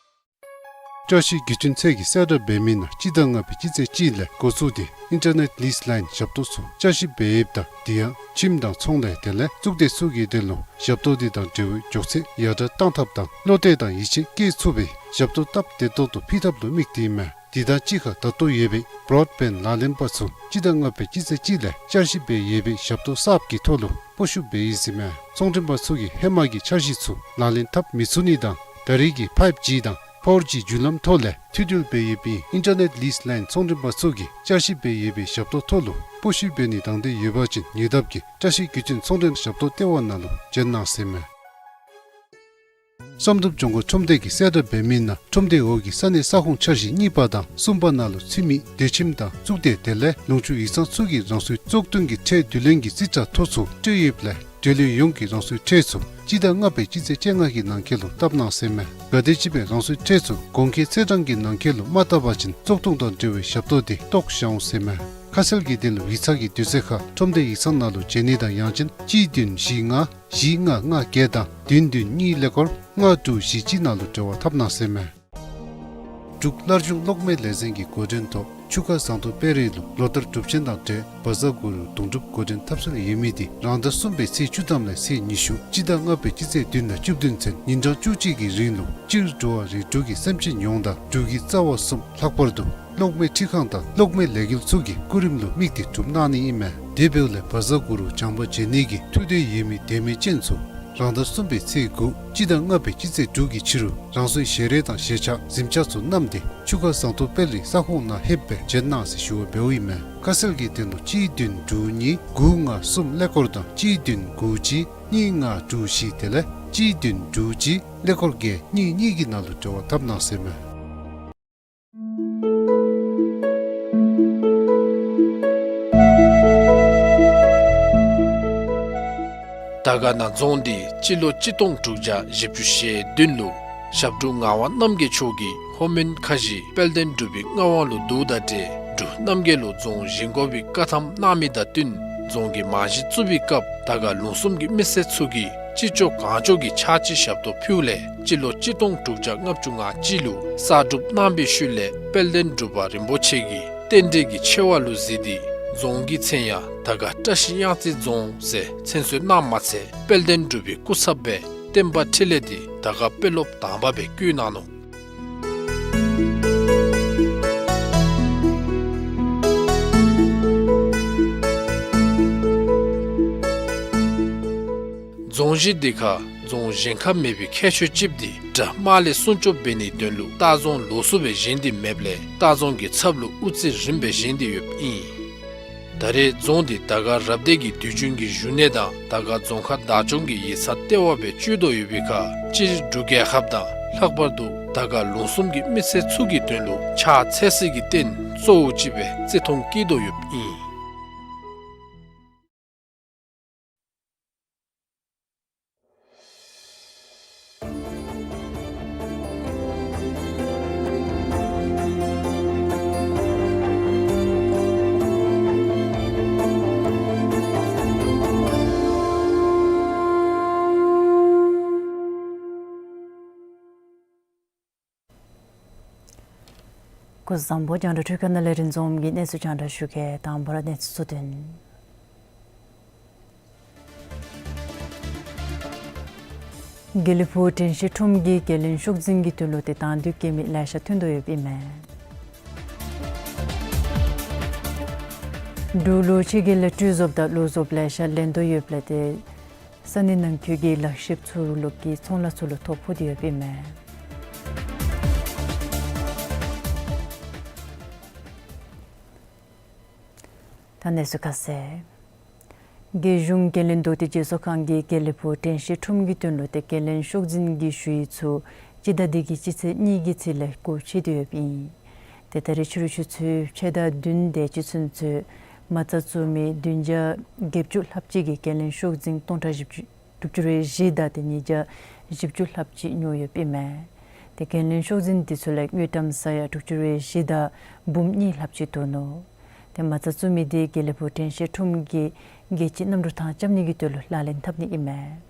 བཀྲ་ཤིས་བརྒྱུད་འཕྲིན་ཚད་ཀྱིས་གསལ་བསྒྲགས་འབད་མི་ནང་སྤྱི་ཟླ་ལྔ་པའི་སྤྱི་ཚེས་གཅིག་ལས་འགོ་བཙུགས་ཏེ་ཨིན་ཊར་ནེཊ་ལིསི་ལའིན་ཞབས་ཏོག་ཚུ་བསྐྱར་ཞིབ་འབད་ཡོདཔ་ད་དེ་ཡང་ཁྱིམ་དང་ཚོང་ལས་དེ་ལས་གཙུག་སྡེ་ཚུ་གི་དོན་ལུ་ཞབས་ཏོག་དེ་དང་འབྲེལ་བའི་མགྱོགས་ཚད་ཡར་དྲག་གཏང་ཐབས་དང་བློ་གཏད་དང་ཡིད་ཆེས་བསྐྱེད་ཚུགས་པའི་ཞབས་ཏོག་སྟབས་བདེ་ཏོག་ཏོ་ཕུལ་ཐབས་ལུ་དམིགས་ཏེ་ཨིན་མས། དེ་དང་གཅིག་ཁར་ད་ལྟོ་ཡོད་པའི་བྲོཌ་བེནཌ་ལག་ལེན་པ་ཚུ་སྤྱི་ཟླ་ལྔ་པའི་སྤྱི་ཚེས་གཅིག་ལས་བསྐྱར་ཞིབ་འབད་ཡོད་པའི་ཞབས་ཏོག་གསརཔ་གི་ཐོག་ལུ་སྤོ་བཤུད་འབད་ཡི་ཟེར་མས། ཚོང་མགྲོན་པ་ཚུ་གིས་ཧེ་མ་གི་འཆར་གཞི་ཚུ་ལག་ལེན་འཐབ་མི་ཚུགས་ནི་དང་ད་རེས་ཀྱི་ཕའིབ་ཇི་དང་ཕོར་ཇི་བརྒྱུད་ལམ་ཐོག་ལས་མཐུད་འབྲེལ་འབད་ཡོདཔ་ཨིན། ཨིན་ཊར་ནེཊ་ལིསི་ལའིན་ཚོང་མགྲོན་པ་ཚུ་གིས་བསྐྱར་ཞིབ་འབད་ཡོད་པའི་ཞབས་ཏོག་ཐོག་ལུ་སྤོ་བཤུད་འབད་ནི་དང་འདོད་ཡོད་པ་ཅིན་ཉེ་འདབས་ཀྱི་བཀྲ་ཤིས་བརྒྱུད་འཕྲིན་ཚོང་འབྲེལ་ཞབས་ཏོག་ལྟེ་བ་ནང་ལུ་བྱོན་གནང་ཟེར་མས། བསམ་གྲུབ་ལྗོངས་མཁར་ཁྲོམ་སྡེ་གིས་གསལ་བསྒྲགས་འབད་མི་ནང་ཁྲོམ་སྡེ་འོག་གི་ས་གནས་ས་ཁོངས་འཆར་གཞི་གཉིས་པ་དང་གསུམ་པ་ནང་ལུ་ཚུད་མི་སྡོད་ཁྱིམ་དང་གཙུག་སྡེ་དེ་ལས་ལུང་ཕྱོགས་ཡིག་ཚང་ཚུ་གིས་རང་སོའི་བཙོག་འཐུ་གི་ཁྲལ་བསྡུ་ལེན་གྱི་རྩིས་ཁྲ་ཐོ་ཚུ་སྤྲོད་ཡོདཔ་ལས་འབྲེལ་ཡོད་ཡོངས་ཀྱིས་རང་སོའི་ཁྲལ་ཚུ་སྤྱི་ཟླ་ལྔ་པའི་སྤྱི་ཚེས་བཅོ་ལྔ་གི་ནང་འཁོད་ལུ་བཏབ་གནང་ཟེར་མས། གལ་ཏེ་ཅིག་སྦེ་རང་སོའི་ཁྲལ་ཚུ་གོང་འཁོད་ཚེས་གྲངས་ཀྱི་ནང་འཁོད་ལུ་མ་བཏབ་པ་ཅིན་བཙོག་འཐུ་དང་འབྲེལ་བའི་ཞབས་ཏོག་དེ་བཏོག་བཞག་འོང་ཟེར་མས། ཁ་གསལ་གྱི་དོན་ལུ་ཡིག་ཚང་གི་དུས་ཚོད་ཁར་ཁྲོམ་སྡེ་ཡིག་ཚང་ནང་ལུ་བྱོན་ནི་དང་ཡང་ཅིན་གཅིག་བདུན་བཞི་ལྔ་བཞི་ལྔ་ལྔ་བརྒྱད་དང་བདུན་བདུན་གཉིས་ཀླད་ཀོར་ལྔ་དྲུག་བཞི་གཅིག་ནང་ལུ་འབྲེལ་བ་འཐབ་གནང་ཟེར་མས། འབྲུག་སླར་འབྱུང་གློག་མེ་ལས་འཛིན་གྱི་འགོ་འདྲེན་ཐོག་ཆུ་ཁ་ཟངས་མདོག་དཔལ་རི་ལུ་ལོ་ལྟར་སྒྲུབ་ཆེན་དང་འབྲེལ་བཛྲ་གུ་རུ་དུང་སྒྲུབ་འགོ་འདྲེན་ཐབས་སྲོལ་ཡོད་མི་དེ་རང་ཟླ་གསུམ་པའི་ཚེས་བཅུ་ཐམ་ལས་ཚེས་ཉི་ཤུ་སྤྱི་ཟླ་ལྔ་པའི་སྤྱི་ཚེས་བདུན་ལས་བཅུ་བདུན་ཚུན་ཉིན་གྲངས་བཅུ་གཅིག་གི་རིང་ལུ་སྤྱིར་འགྲོ་བ་རིགས་དྲུག་གི་སེམས་ཅན་ཡོངས་དང་འབྲུག་གི་རྩ་བ་གསུམ་ལྷག་པར་དུ་གློག་མེ་འཕྲུལ་ཁང་དང་གློག་མེ་ལས་འགུལ་ཚུ་གི་སྐུ་རིམ་ལུ་དམིགས་ཏེ་སྒྲུབ་གནང་ནི་ཨིན་མས། དེ་འབདཝ་ལས་བཛྲ་གུ་རུ་བྱམས་པ་མཇལ་ནི་གི་ཐུགས་འདོད་ཡོད་མི་དད་མོས་ཅན་ཚུ་རང་ཟླ་གསུམ་པའི་ཚེས་དགུ་སྤྱི་ཟླ་ལྔ་པའི་སྤྱི་ཚེས་དྲུག་གི་ཕྱི་རུ་རང་སོའི་ཞལ་རས་དང་ཞལ་ཆས་གཟིམ་ཆས་ཚུ་བསྣམས་ཏེ་ཆུ་ཁ་ཟངས་མདོག་དཔལ་རི་ས་ཁོངས་ནང་ལྷོདཔ་སྦེ་བྱོན་གནང་ཟེར་ཞུ་བ་འབདཝ་ཨིན་མས། ཁ་གསལ་གྱི་དོན་ལུ་གཅིག་བདུན་དྲུག་གཉིས་དགུ་ལྔ་གསུམ་ཀླད་ཀོར་དང་གཅིག་བདུན་དགུ་གཅིག་གཉིས་ལྔ་དྲུག་བཞི་དེ་ལས་གཅིག་བདུན་དྲུག་གཅིག་ཀླད་ཀོར་བརྒྱད་གཉིས་གཉིས་ཀྱི་ནང་ལུ་འབྲེལ་བ་འཐབ་གནང་ཟེར་མས། དར་དཀར་ན་རྫོང་འདི་སྤྱི་ལོ་གཅིག་སྟོང་དྲུག་བརྒྱ་བཞི་བཅུ་ཞེ་བདུན་ལུ་ཞབས་དྲུང་ངག་དབང་རྣམ་རྒྱལ་མཆོག་གིས་ལྷོ་མོན་ཁ་བཞི་དཔལ་ལྡན་འབྲུག་པའི་མངའ་དབང་ལུ་བསྡུཝ་དང་འབྲེལ་འབྲུག་རྣམ་རྒྱལ་ལུ་རྫོང་བཞེངས་དགོ་པའི་བཀའ་ཐམ་གནང་མི་དང་བསྟུན་རྫོང་གི་རྨང་གཞི་བཙུགས་པའི་སྐབས་དར་དཀར་ལུང་གསུམ་གྱི་མི་སེར་ཚུ་གིས་ཅི་ལྕོགས་གང་ལྕོགས་ཀྱིས་ཕྱག་ཕྱི་ཞབས་ཏོག་ཕུལཝ་ལས་སྤྱི་ལོ་གཅིག་སྟོང་དྲུག་བརྒྱ་ལྔ་བཅུ་ང་གཅིག་ལུ་གསར་སྒྲུབ་གནང་པའི་ཤུལ་ལས་དཔལ་ལྡན་འབྲུག་པ་རིན་པོ་ཆེ་གིས་རྟེན་འབྲེལ་གྱི་ཆེ་བ་ལུ་གཟིགས་ཏེ་རྫོང་གི་མཚན་ཡང་དར་དཀར་བཀྲ་ཤིས་གཡང་རྩེ་རྫོང་ཟེར་མཚན་གསོལ་གནངམ་མ་ཚད་དཔལ་ལྡན་འབྲུག་པའི་སྐུ་ཚབ་སྦེ་བསྟན་པ་འཕྲིན་ལས་དེ་དར་དཀར་དཔོན་སློབ་དང་པ་སྦེ་བསྐོས་གནང་ནུག། རྫོང་གཞི་འདི་ཁར་རྫོང་གཞན་ཁར་མེད་པའི་ཁྱད་ཆོས་ཅིག་འདི་དགྲ་དམག་ལས་སྲུང་སྐྱོབ་འབད་ནིའི་དོན་ལུ་ལྟ་རྫོང་ལོགས་སུ་སྦེ་བཞེངས་ཏེ་མེདཔ་ལས་ལྟ་རྫོང་གི་ཚབ་ལུ་དབུ་རྩེ་རིངམ་སྦེ་བཞེངས་ཏེ་ཡོདཔ་ཨིན། ད་རེས་རྫོང་འདི་དར་དཀར་རབ་སྡེ་གི་དུས་རྒྱུན་གྱི་བཞུགས་གནས་དང་དར་དཀར་རྫོང་ཁག་བདག་སྐྱོང་གི་ཡིག་ཚང་ལྟེ་བ་སྦེ་སྤྱོད་དོ་ཡོད་པའི་ཁར་སྤྱིར་འབྲུག་རྒྱལ་ཁབ་དང་ལྷག་པར་དུ་དར་དཀར་ལུང་གསུམ་གྱི་མི་སེར་ཚུ་གི་དོན་ལུ་ཕྱག་འཚལ་སའི་རྟེན་གཙོ་བོ་ཅིག་སྦེ་བརྩི་མཐོང་བསྐྱེད་དོ་ཡོདཔ་ཨིན། སྐུ་གཟུགས་བཟང་པོ། རྒྱང་བསྒྲགས་འཕྲུལ་ཁང་ནང་ལས་རིན་འཛོམས་ཀྱིས་གནས་ཚུལ་རྒྱང་བསྒྲགས་ཞུ་གེ། དང་པ་ར་གནས་ཚུལ་གཙོ་དོན། དགེ་ལེགས་ཕུག་དྲན་ཤེས་ཁྲོམ་གྱིས་དགེ་ལེན་ཤོག་འཛིན་གྱི་དོན་ལུ་ཏེ་དང་འདོད་སྐྱེ་མི་ལེ་ཤ་ཐོན་དོ་ཡོདཔ་ཨིན་མས། འབྲུག་ལུ་ཕྱི་རྒྱལ་ལས་གྲོས་ཚོགས་དང་ལུགས་ཚོགས་ལེ་ཤ་ལེན་དོ་ཡོདཔ་ལས་ཏེ་ས་གནས་ནང་འཁོད་ཀྱི་ལག་ཤེསཔ་ཚུ་ལུ་གི་ཚོང་ལཱ་ཚུ་ལུ་ཐོ་ཕོག་སྟེ་ཡོདཔ་ཨིན་མས། ད་གནས་ཚུལ་ཁ་གསལ། རྒྱལ་གཞུང་འགན་ལེན་མདོ་སྟོད་རྒྱལ་ཚོགས་ཁང་གིས་དགེ་ལེགས་ཕུག་དྲན་ཤེས་ཁྲོམ་གྱི་དོན་ལུ་ཏེ་དགེ་ལེན་ཤོག་འཛིན་གྱི་ཞུ་ཡིག་ཚུ་སྤྱི་ཟླ་འདི་གི་སྤྱི་ཚེས་གཉིས་ཀྱི་ཚེས་ལས་སྒོ་ཕྱེ་སྟེ་ཡོདཔ་ཨིན། ཏེ་ད་རེས་ཕྱི་རུ་ཆུ་ཚོད་ཕྱེད་དང་བདུན་དེ་ཅིག་ཚུན་ཚོད་མ་རྩ་བཙུགས་མི་བདུན་བརྒྱ་བརྒྱད་ཅུ་ལྷགཔ་ཅིག་གིས་དགེ་ལེན་ཤོག་འཛིན་སྟོང་ཕྲག་བཞི་བཅུ་དྲུག་ཅུ་རེ་བཞི་དང་ཏེ་ཉིས་བརྒྱ་བཞི་བཅུ་ལྷགཔ་ཅིག་ཉོ་ཡོདཔ་ཨིན་མས། ཏེ་དགེ་ལེན་ཤོག་འཛིན་འདི་ཚུ་ལས་དངུལ་ཀྲམ་ས་ཡ་དྲུག་ཅུ་རེ་བཞི་དང་འབུམ་གཉིས་ལྷགཔ་ཅིག་འདུག་ནུག། ཏེ་མ་རྩ་བཙུགས་མི་འདི་དགེ་ལེགས་ཕུག་དྲན་ཤེས་ཁྲོམ་གྱིས་རྒྱལ་སྤྱིའི་གནམ་གྲུ་ཐང་རྐྱབ་ནི་གི་དོན་ལུ་ལག་ལེན་འཐབ་ནི་ཨིན་མས།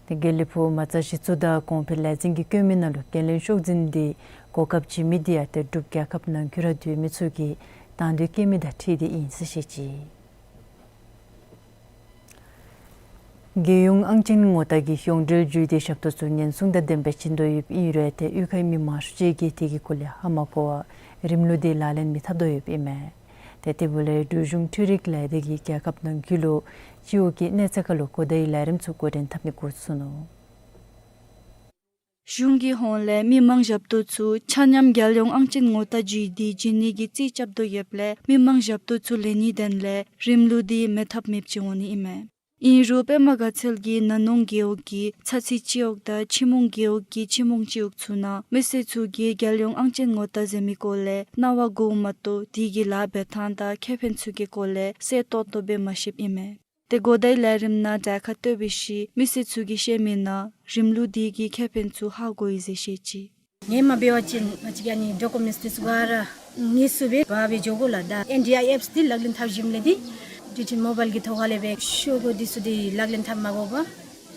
ཏེ་དགེ་ལེགས་ཕུག་མ་རྩ་གཞི་བཙུགས་དང་གོང་འཕེལ་ལས་འཛིན་གྱིས་བཀོད་མི་ནང་ལུ་དགེ་ལེན་ཤོག་འཛིན་འདི་གོ་སྐབས་བྱིན་མི་འདི་ཡང་ཏེ་འབྲུག་རྒྱལ་ཁབ་ནང་འཁོད་ར་སྡོད་མི་ཚུ་གིས་དང་འདོད་བསྐྱེད་མི་དང་འཁྲིལ་ཏེ་ཨིན་ཟེར་བཤད་ཅི། རྒྱལ་ཡོངས་ཨང་ཅན་ངོ་རྟགས་ཀྱི་ཡོངས་འབྲེལ་བརྒྱུད་དེ་ཞབས་ཏོག་ཚུ་ཉེན་སྲུང་དང་ལྡནམ་སྦེ་བྱིན་དོ་ཡོདཔ་ཨིན་རུང་ཏེ་གཡུས་ཁའི་མི་མང་ཤོས་ཅིག་གིས་དེ་གི་སྐོར་ལས་ཧ་མ་གོ་བར་རིམ་ལུགས་འདི་ལག་ལེན་མི་འཐབ་དོ་ཡོདཔ་ཨིན་མས། ཏེ་དེ་འབདཝ་ལས་འབྲུག་གཞུང་འཕྲུལ་རིག་ལས་སྡེ་གིས་རྒྱལ་ཁབ་ནང་འཁོད་ལུ་སྤྱི་འོག་གི་གནས་ཚད་ཁར་ལུ་གོ་བརྡའི་ལས་རིམ་ཚུ་འགོ་འདྲེན་འཐབ་ནི་འགོ་བཙུགས་ནུག། གཞུང་གི་ཧོངས་ལས་མི་མང་ཞབས་ཏོག་ཚུ་ཆ་མཉམ་རྒྱལ་ཡོངས་ཨང་ཅན་ངོ་རྟགས་བརྒྱུད་དེ་བྱིན་ནི་གི་རྩིས་རྐྱབ་དོ་ཡོདཔ་ལས་མི་མང་ཞབས་ཏོག་ཚུ་ལེན་ནིའི་དོན་ལས་རིམ་ལུགས་འདི་མེད་ཐབས་མེདཔ་ཅིག་འོང་ནི་ཨིན་མས། ཨིན་རུང་པདྨ་དགའ་ཚལ་གྱི་ན་ནོང་རྒེད་འོག་གི་ཚ་ཚི་སྤྱི་འོག་དང་ཆི་མོང་རྒེད་འོག་གི་ཆི་མོང་སྤྱི་འོག་ཚུ་ནང་མི་སེར་ཚུ་གིས་རྒྱལ་ཡོངས་ཨང་ཅན་ངོ་རྟགས་ཟེར་མིའི་སྐོར་ལས་རྣ་བ་གོཝ་མ་གཏོགས་དེ་གི་ལཱ་འབད་ཐངས་དང་ཁེ་ཕན་ཚུ་གི་སྐོར་ལས་གསལ་ཏོག་ཏོ་སྦེ་མ་ཤེསཔ་ཨིན་མས། ཏེ་གོ་བརྡའི་ལས་རིམ་ནང་གྲལ་ཁར་སྡོད་པའི་ཤུལ་མི་སེར་ཚུ་གིས་བཤད་མིའི་ནང་རིམ་ལུགས་འདི་གི་ཁེ་ཕན་ཚུ་ཧ་གོ་ཡི་ཟེར་བཤད་ཅི། ངོ་མ་འབད་བ་ཅིན་ང་བཅས་ཀྱི་ཨ་ནི་ཌོ་ཀུ་མེནཊསི་འདི་ཚུ་ག་ར་དངོས་སུ་སྦེ་འབག་སྦེ་འགྱོ་དགོ་ལགས། ད་ཨེན་ཌི་ཨའི་ཨེཔསི་འདི་ལག་ལེན་འཐབ་ཞིནམ་ལས་འདི་ཌི་ཊི་མོ་བཱའིལ་གྱི་ཐོག་ཁ་ལས་སྦེ་ཤོག་གུ་འདི་ཚུ་འདི་ལག་ལེན་འཐབ་མ་དགོ་པར་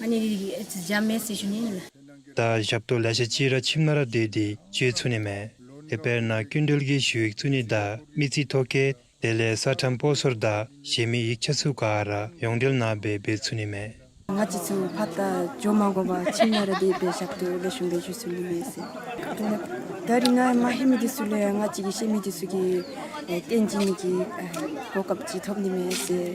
ཨ་ནི་འདི་འཇམ་མས་ཟེར་ཞུ་ནི་ཨིན་ལགས། ད་ཞབས་ཏོག་ལེ་ཤ་ཅིག་ར་ཁྱིམ་ནང་ར་སྡོད་དེ་སྤྱོད་ཚུགས་ནི་མས། དེ་དཔེར་ན་སྐྱིན་འགྲུལ་གྱི་ཞུ་ཡིག་བཙུགས་ནི་དང་མི་རྩིས་ཐོ་བཀོད་དེ་ལས་ས་ཁྲམ་སྤོ་སོར་དང་གཞན་མི་ཡིག་ཆ་ཚུ་ག་ར་ཡོངས་འབྲེལ་ནང་སྦེ་འབད་ཚུགས་ནི་མས། ང་བཅས་ཚུ་ཕར་ད་འགྱོ་མ་དགོ་པར་ཁྱིམ་ནང་ར་སྡོད་སྦེ་ཞབས་ཏོག་ལེགས་ཤོམ་སྦེ་ཞུ་ཚུགས་ནི་མས་ཟེར། ད་རིས་ནངས་པ་མ་ཤེས་མི་འདི་ཚུ་ལུ་ཡང་ང་བཅས་ཀྱིས་ཤེས་མི་འདི་ཚུ་གི་ཨེ་སྟོན་བྱིན་ནི་གི་ཨེ་གོ་སྐབས་ཅིག་ཐོབ་ནི་མས་ཟེར།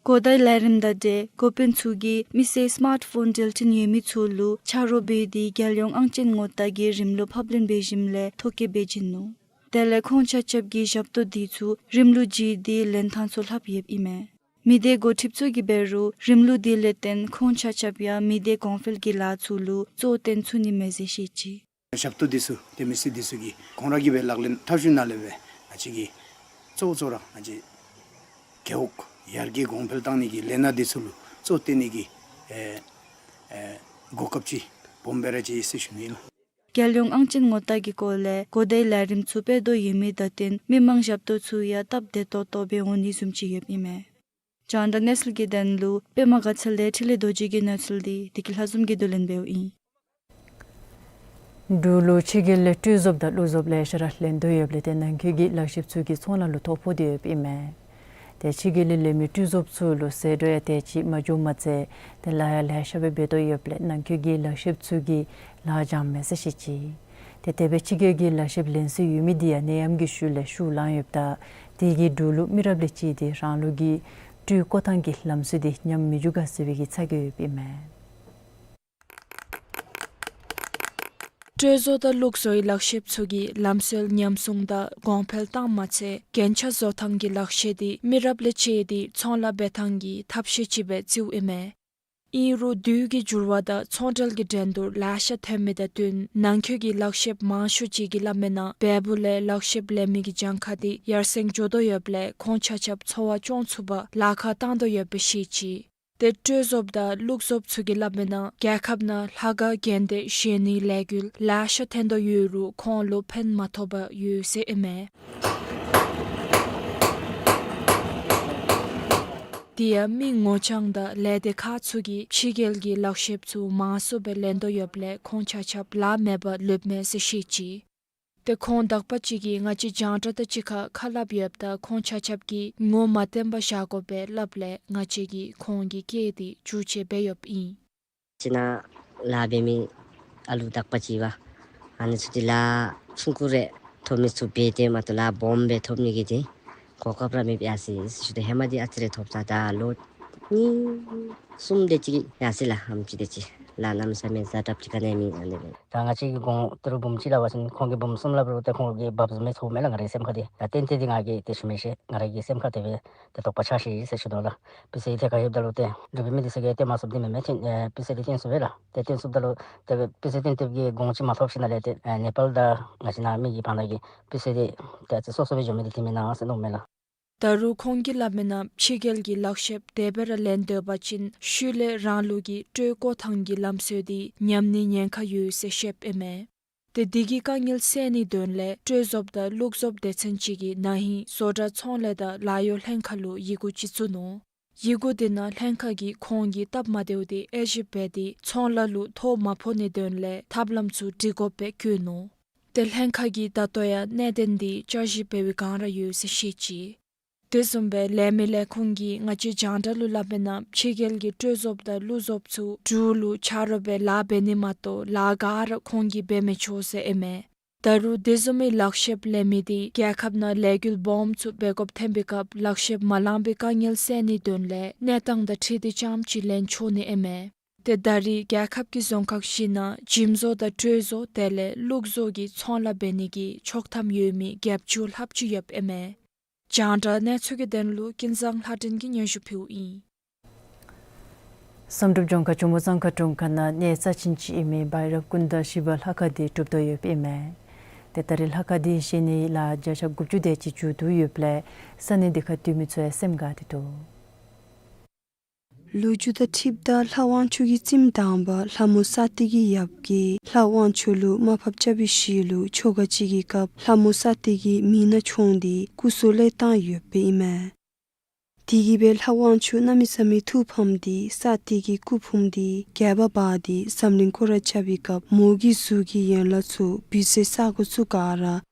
གོ་བརྡའི་ལས་རིམ་དང་འབྲེལ་འགོ་དཔོན་ཚུ་གིས་མི་སེར་སི་མཱརཊ་ཕོན་འབྲེལ་འཕྲིན་ཡོད་མི་ཚུ་ལུ་ཆ་རོགས་འབད་དེ་རྒྱལ་ཡོངས་ཨང་ཅན་ངོ་རྟགས་ཀྱི་རིམ་ལུགས་ཕབ་ལེན་འབད་ཞིནམ་ལས་ཐོ་བཀོད་འབད་བྱིན་ནུག། དེ་ལས་ཁོང་ཆ་ཁྱབ་ཀྱིས་ཞབས་ཏོག་འདི་ཚུ་རིམ་ལུགས་བརྒྱུད་དེ་ལེན་ཐངས་ཚུ་ལྷབ་ཡོདཔ་ཨིན་མས། མི་སྡེ་འགོ་ཁྲིདཔ་ཚུ་གིས་འབད་རུང་རིམ་ལུགས་འདི་ལས་བརྟེན་ཁོང་ཆ་ཁྱབ་ཡང་མི་སྡེ་གོང་འཕེལ་གྱི་ལཱ་ཚུ་ལུ་གཙོ་བོ་བཏོན་ཚུགས་ནི་མས་ཟེར་བཤད་ཅི། ཞབས་ཏོག་འདི་ཚུ་ཏེ་མི་སེར་འདི་ཚུ་གིས་ཁོང་ར་གིས་སྦེ་ལག་ལེན་འཐབ་ཞིནམ་ལས་སྦེ་ང་བཅས་ཀྱི་གཙོ་བོ་གཙོ་བོ་ར་ང་བཅས་རྒེད་འོག་ཡར་རྒྱས་གོང་འཕེལ་གཏང་ནི་གི་ལས་སྣ་འདི་ཚུ་ལུ་གཙོ་བཏོན་ནི་གི་ཨེ་ཨེ་གོ་སྐབས་ཅིག་སྦོམ་སྦེ་ར་ཅིག་ཨིན་ཟེར་ཞུ་ནི་ལགས། རྒྱལ་ཡོངས་ཨང་ཅན་ངོ་རྟགས་ཀྱི་སྐོར་ལས་གོ་བརྡའི་ལས་རིམ་ཚུ་སྤེལ་དོ་ཡོད་མི་དང་བསྟུན་མི་མང་ཞབས་ཏོག་ཚུ་ཡང་སྟབས་བདེ་ཏོག་ཏོ་སྦེ་འོང་ནི་བཟུམ་ཅིག་ཡོདཔ་ཨིན་མས། རྒྱང་བསྒྲགས་གནས་ཚུལ་གྱི་དོན་ལུ་པདྨ་དགའ་ཚལ་ལས་འཕྲིན་ལས་རྡོ་རྗེ་གི་གནས་ཚུལ་འདི་བདེ་སྐྱིད་ལྷ་འཛོམས་ཀྱིས་བསྡུ་ལེན་འབདཝ་ཨིན། འབྲུག་ལུ་ཕྱི་རྒྱལ་ལས་གྲོས་ཚོགས་དང་ལུགས་ཚོགས་ལེ་ཤ་ར་ལེན་དོ་ཡོདཔ་ལས་ཏེ་ནང་འཁོད་ཀྱི་ལག་ཤེསཔ་ཚུ་གི་ཚོང་ལཱ་ལུ་ཐོ་ཕོག་སྟེ་ཡོདཔ་ཨིན་མས། ཏེ་ཕྱི་རྒྱལ་ལས་ལེན་མི་གྲོས་ཚོགསཔ་ཚུ་ལུ་ཟད་འགྲོ་ཡང་དེ་ཅིག་མ་འགྱོཝ་མ་ཚད་ཏེ་ལཱ་ཡང་ལེ་ཤ་སྦེ་འབད་དོ་ཡོདཔ་ལས་ནང་འཁོད་ཀྱི་ལག་ཤེསཔ་ཚུ་གི་ལཱ་འཇམ་མས་ཟེར་བཤད་ཅི། ཏེ་དེ་སྦེ་ཕྱི་རྒྱལ་གྱི་ལག་ཤེསཔ་ལེན་སྲོལ་ཡོད་མི་འདི་ཡང་ནད་ཡམས་ཀྱི་ཤུལ་ལས་ཤུགས་ལངས་ཡོདཔ་ད་དེ་གིས་འབྲུག་ལུ་མི་རབས་ལས་བཅད་དེ་རང་ལུགས་ཀྱི་སྤྲོས་བརྐོ་ཐངས་ཀྱི་ལམ་སྲོལ་འདི་ཉམས་མི་འགྱོ་ག་ཟེར་བའི་གི་ཚ་གྱང་ཡོདཔ་ཨིན་མས། གྲོས་ཚོགས་དང་ལུགས་ཚོགས་ཀྱི་ལག་ཤེསཔ་ཚུ་གིས་ལམ་སྲོལ་ཉམས་སྲུང་དང་གོང་འཕེལ་བཏང་མ་ཚད་རྒྱན་ཆ་བཟོ་ཐངས་ཀྱི་ལག་ཤེས་འདི་མི་རབས་ལས་བཅད་དེ་ཚོང་ལཱ་འབད་ཐངས་ཀྱི་ཐབས་ཤེས་ཅིག་སྦེ་བརྩིཝ་ཨིན་མས། ཨིན་རུང་དུས་ཀྱི་འགྱུར་བ་དང་ཚོང་འབྲེལ་གྱི་འགྲན་བསྡུར་ལེ་ཤ་ཐོན་མི་དང་བསྟུན་ནང་འཁོད་ཀྱི་ལག་ཤེསཔ་མང་ཤོས་ཅིག་གིས་སླབ་མིའི་ནང་འབད་འབུ་ལས་ལག་ཤེསཔ་ལེན་མི་གི་གྱངས་ཁ་འདི་ཡར་སེང་འགྱོ་དོ་ཡོདཔ་ལས་ཁོང་ཆ་ཁྱབ་འཚོ་བ་སྐྱོང་ཚུགས་པར་ལཱ་ཁག་བཏང་དོ་ཡོདཔ་སྦེ་བཤད་ཅི། ཏེ་གྲོས་ཚོགསཔ་དང་ལུགས་ཚོགསཔ་ཚུ་གིས་སླབ་མིའི་ནང་རྒྱལ་ཁབ་ནང་ལྷ་ཁང་རྒྱན་སྡེ་བཞེངས་ནིའི་ལས་འགུལ་ལེ་ཤ་ཐོན་དོ་ཡོད་རུང་ཁོང་ལུ་ཕན་མ་ཐོགསཔ་ཡོད་ཟེར་ཨིན་མས། དེ་ཡང་མི་ངོ་རྐྱང་དང་ལས་སྡེ་ཁག་ཚུ་གིས་ཕྱི་རྒྱལ་གྱི་ལག་ཤེསཔ་ཚུ་མང་སུ་སྦེ་ལེན་དོ་ཡོདཔ་ལས་ཁོང་ཆ་ཁྱབ་ལཱ་མེད་པར་ལུསཔ་མས་ཟེར་བཤད་ཅི། ཏེ་ཁོང་དག་པ་ཅིག་གིས་ང་བཅས་རྒྱང་བསྒྲགས་དང་གཅིག་ཁར་ཁ་སླབ་ཡོདཔ་ད་ཁོང་ཆ་ཁྱབ་ཀྱིས་ངོ་མ་བསྟན་པར་བཞག་དགོ་པས་སླབ་ལས་ང་བཅས་ཀྱིས་ཁོང་གི་སྐད་འདི་འགྱུར་བཅོས་འབད་ཡོདཔ་ཨིན། ཅིག་ནཱ་ལཱ་འབད་མི་ཨ་ལུ་དག་པ་ཅིག་འབད། ཨ་ནི་ཚུ་འདི་ལཱ་ཆུང་ཀུ་རེ་ཐོབ་མི་ཚུ་འབད་དེ་མ་གཏོགས་ལཱ་སྦོམ་སྦེ་ཐོབ་ནི་གི་འདི་གོ་སྐབས་ར་མེདཔ་ཡར་སོ་ཡི་ཟེར་ཞུ་དོ། ཧེ་མ་འདི་ཨ་ཙི་རེ་ཐོབ་ས་ད་ལོ་གཉིས་གསུམ་དེ་ཅིག་ཡར་སོ་ཡི་ལགས། ཨམ་ཅིག་དེ་ཅིག་ལཱ་གནམ་མེད་ས་མེད་ཛ་དྲགཔ་ཅིག་ག་ནི་མེད། ཨ་ནི་སྦེ་ད་ང་བཅས་ཀྱི་གོང་ཏི་རུ་འབུམ་གཅིག་སླབ་པ་ཅིན་ཁོང་གིས་འབུམ་གསུམ་སླབ་རུང་ཏེ་ཁོང་གིས་འབག་བཟུམ་མི་ཚུ་མས་ལགས། ང་རའི་སེམས་ཁར་འདི་ད་ཏན་ཏན་འདི་ང་གིས་ཏེ་ཞུ་མི་ཤེས། ང་རའི་གི་སེམས་ཁར་དེ་སྦེ་ཏེ་དོགས་པ་ཆགས་ཅི་ཟེར་ཞུ་དོ་ལགས། སྤུས་ཚད་ཐད་ཁར་ལྷོདཔ་ད་ལུ་ཏེ་འབྲུག་པའི་མི་འདི་ཚུ་གིས་ཏེ་མ་ཚུགསཔ་འདི་མེན་མས། ཏེ་ཨེ་སྤུས་ཚད་འདི་བཏོན་ཚུགས་པས་ལགས། ཏེ་བཏོན་ཚུགསཔ་ད་ལུ་ཏེ་སྤུས་ཚད་བཏོན་བཏོནམ་གི་གོང་ཅིག་མ་ཐོབ་ཞིནམ་ལས་ཏེ་ཨེ་ནེ་པཱལ་དང་ང་བཅས་ནཱ་མི་གི་བར་ན་གི་སྤུས་ཚད་འདི་ཏེ་ཨ་ཙི་སོ་སོ་སྦེ་འགྱོ་མི་འདི་འདི་མེན་ན་ཟེར་མནོཝ་མས་ལགས། ད་རུང་ཁོང་གིས་སླབ་མིའི་ནང་ཕྱི་རྒྱལ་གྱི་ལག་ཤེས་དེ་སྦེ་ར་ལེན་སྡོད་པ་ཅིན་ཤུལ་ལས་རང་ལུགས་ཀྱི་སྤྲོད་བཀོ་ཐངས་ཀྱི་ལམ་སྲོལ་འདི་ཉམས་ནིའི་ཉེན་ཁ་ཡོད་ཟེར་བཤདཔ་ཨིན་མས། ཏེ་འདི་གི་དཀའ་ངལ་སེལ་ནིའི་དོན་ལས་སྤྲོད་བཟོཔ་དང་བླུག་བཟོཔ་སྡེ་ཚན་ཅིག་གིས་ན་ཧིང་བཟོ་གྲྭ་ཚོང་ལས་དང་ལཱ་གཡོག་ལྷན་ཁག་ལུ་ཡི་གུ་ཅིག་བཙུགས་ནུག། ཡི་གུ་འདི་ནང་ལྷན་ཁག་གིས་ཁོང་གི་སྟབས་མ་བདེཝ་འདི་དབྱེ་ཞིབ་འབད་དེ་ཚོང་ལཱ་ལུ་ཐོ་མ་ཕོག་ནིའི་དོན་ལས་ཐབས་ལམ་ཚུ་སྒྲིག་དགོཔ་སྦེ་བཀོད་ནུག། ཏེ་ལྷན་ཁག་གིས་ད་ལྟོ་ཡང་གནད་དོན་འདི་བསྐྱར་ཞིབ་འབད་བའི་བསྒང་ར་ཡོད་ཟེར་བཤད་ཅི། དེ་བཟུམ་སྦེ་ལས་མི་ལས་ཁུངས་ཀྱིས་ང་བཅས་རྒྱང་བསྒྲགས་ལུ་སླབ་མིའི་ནང་ཕྱི་རྒྱལ་གྱི་སྤྲོད་བཟོཔ་དང་བླུག་བཟོཔ་ཚུ་འབྲུག་ལུ་ཆ་རོགས་སྦེ་ལཱ་འབད་ནི་མ་གཏོགས་ལཱ་ག་ར་ཁོང་གིས་འབད་མི་ཆོག་ཟེར་ཨིན་མས། ད་རུང་དེ་བཟུམ་མའི་ལག་ཤེས་ལེན་མི་འདི་རྒྱལ་ཁབ་ནང་ལས་འགུལ་སྦོམ་ཚུ་འབད་དགོཔ་ཐོན་པའི་སྐབས་ལག་ཤེས་མ་ལང་པའི་དཀའ་ངལ་སེལ་ནིའི་དོན་ལས་གནས་སྟངས་དང་འཁྲིལ་ཏེ་རྐྱངམ་ཅིག་ལེན་ཆོག་ནི་ཨིན་མས། ཏེ་ད་རེས་རྒྱལ་ཁབ་ཀྱི་རྫོང་ཁག་བཞི་ནང་འཇིམ་བཟོ་དང་སྤྲོད་བཟོ་དེ་ལས་བླུག་བཟོ་གི་ཚོང་ལཱ་འབད་ནི་གི་ཆོག་ཐམ་ཡོད་མི་བརྒྱད་ཅུ་ལྷགཔ་ཅིག་ཡོདཔ་ཨིན་མས། རྒྱང་བསྒྲགས་གནས་ཚུལ་གྱི་དོན་ལུ་ཀུན་བཟང་ལྷ་སྒྲོན་གྱིས་སྙན་ཞུ་ཕུལཝ་ཨིན། བསམ་གྲུབ་ལྗོངས་མཁར་ཇོ་མོ་གཙང་ཁ་གྲོང་ཁྱེར་ནང་གནས་རྩ་ཅན་ཅིག་ཨིན་མི་བྷའི་རབ་ཀུན་ཏ་ཤི་བ་ལྷ་ཁང་འདི་གྲུབ་དོ་ཡོདཔ་ཨིན་མས། ཏེ་ད་རེས་ལྷ་ཁང་འདི་བཞེངས་ནིའི་ལཱ་བརྒྱ་ཆ་དགུ་བཅུ་དེ་ཅིག་མཇུག་བསྡུ་ཡོདཔ་ལས་ས་གནས་འདི་ཁར་སྡོད་མི་ཚུ་ཡང་སེམས་དགའ་སྟེ་འདུག། ལོ་རྒྱུས་དང་འཁྲིལཝ་ད་ལྷ་དབང་ཕྱུག་གིས་བཙུནམོ་དང་པ་ལྷ་མོ་ས་སྟེང་གི་ཡབ་ཀྱིས་ལྷ་དབང་ཕྱུག་ལུ་དམའ་ཕབ་རྐྱབ་པའི་ཤུལ་ལུ་ཆོ་ག་ཅིག་གི་སྐབས་ལྷ་མོ་ས་སྟེང་གི་མིག་ནག་མཆོངས་ཏེ་སྐུ་སྲོག་བླད་བཏང་ཡོདཔ་ཨིན་མས། དེ་གིས་སྦེ་ལྷ་དབང་ཕྱུག་གནམ་མེད་ས་མེད་ཐུགས་ཕམ་སྟེ་ས་སྟེང་གི་སྐུ་ཕུང་འདི་སྒལ་པ་འབག་སྟེ་འཛམ་གླིང་སྐོར་ར་རྐྱབ་པའི་སྐབས་མོ་གི་གཟུགས་ཀྱི་ཡན་ལག་ཚུ་འབུ་སའི་ས་སྒོ་ཚུ་ག་ར་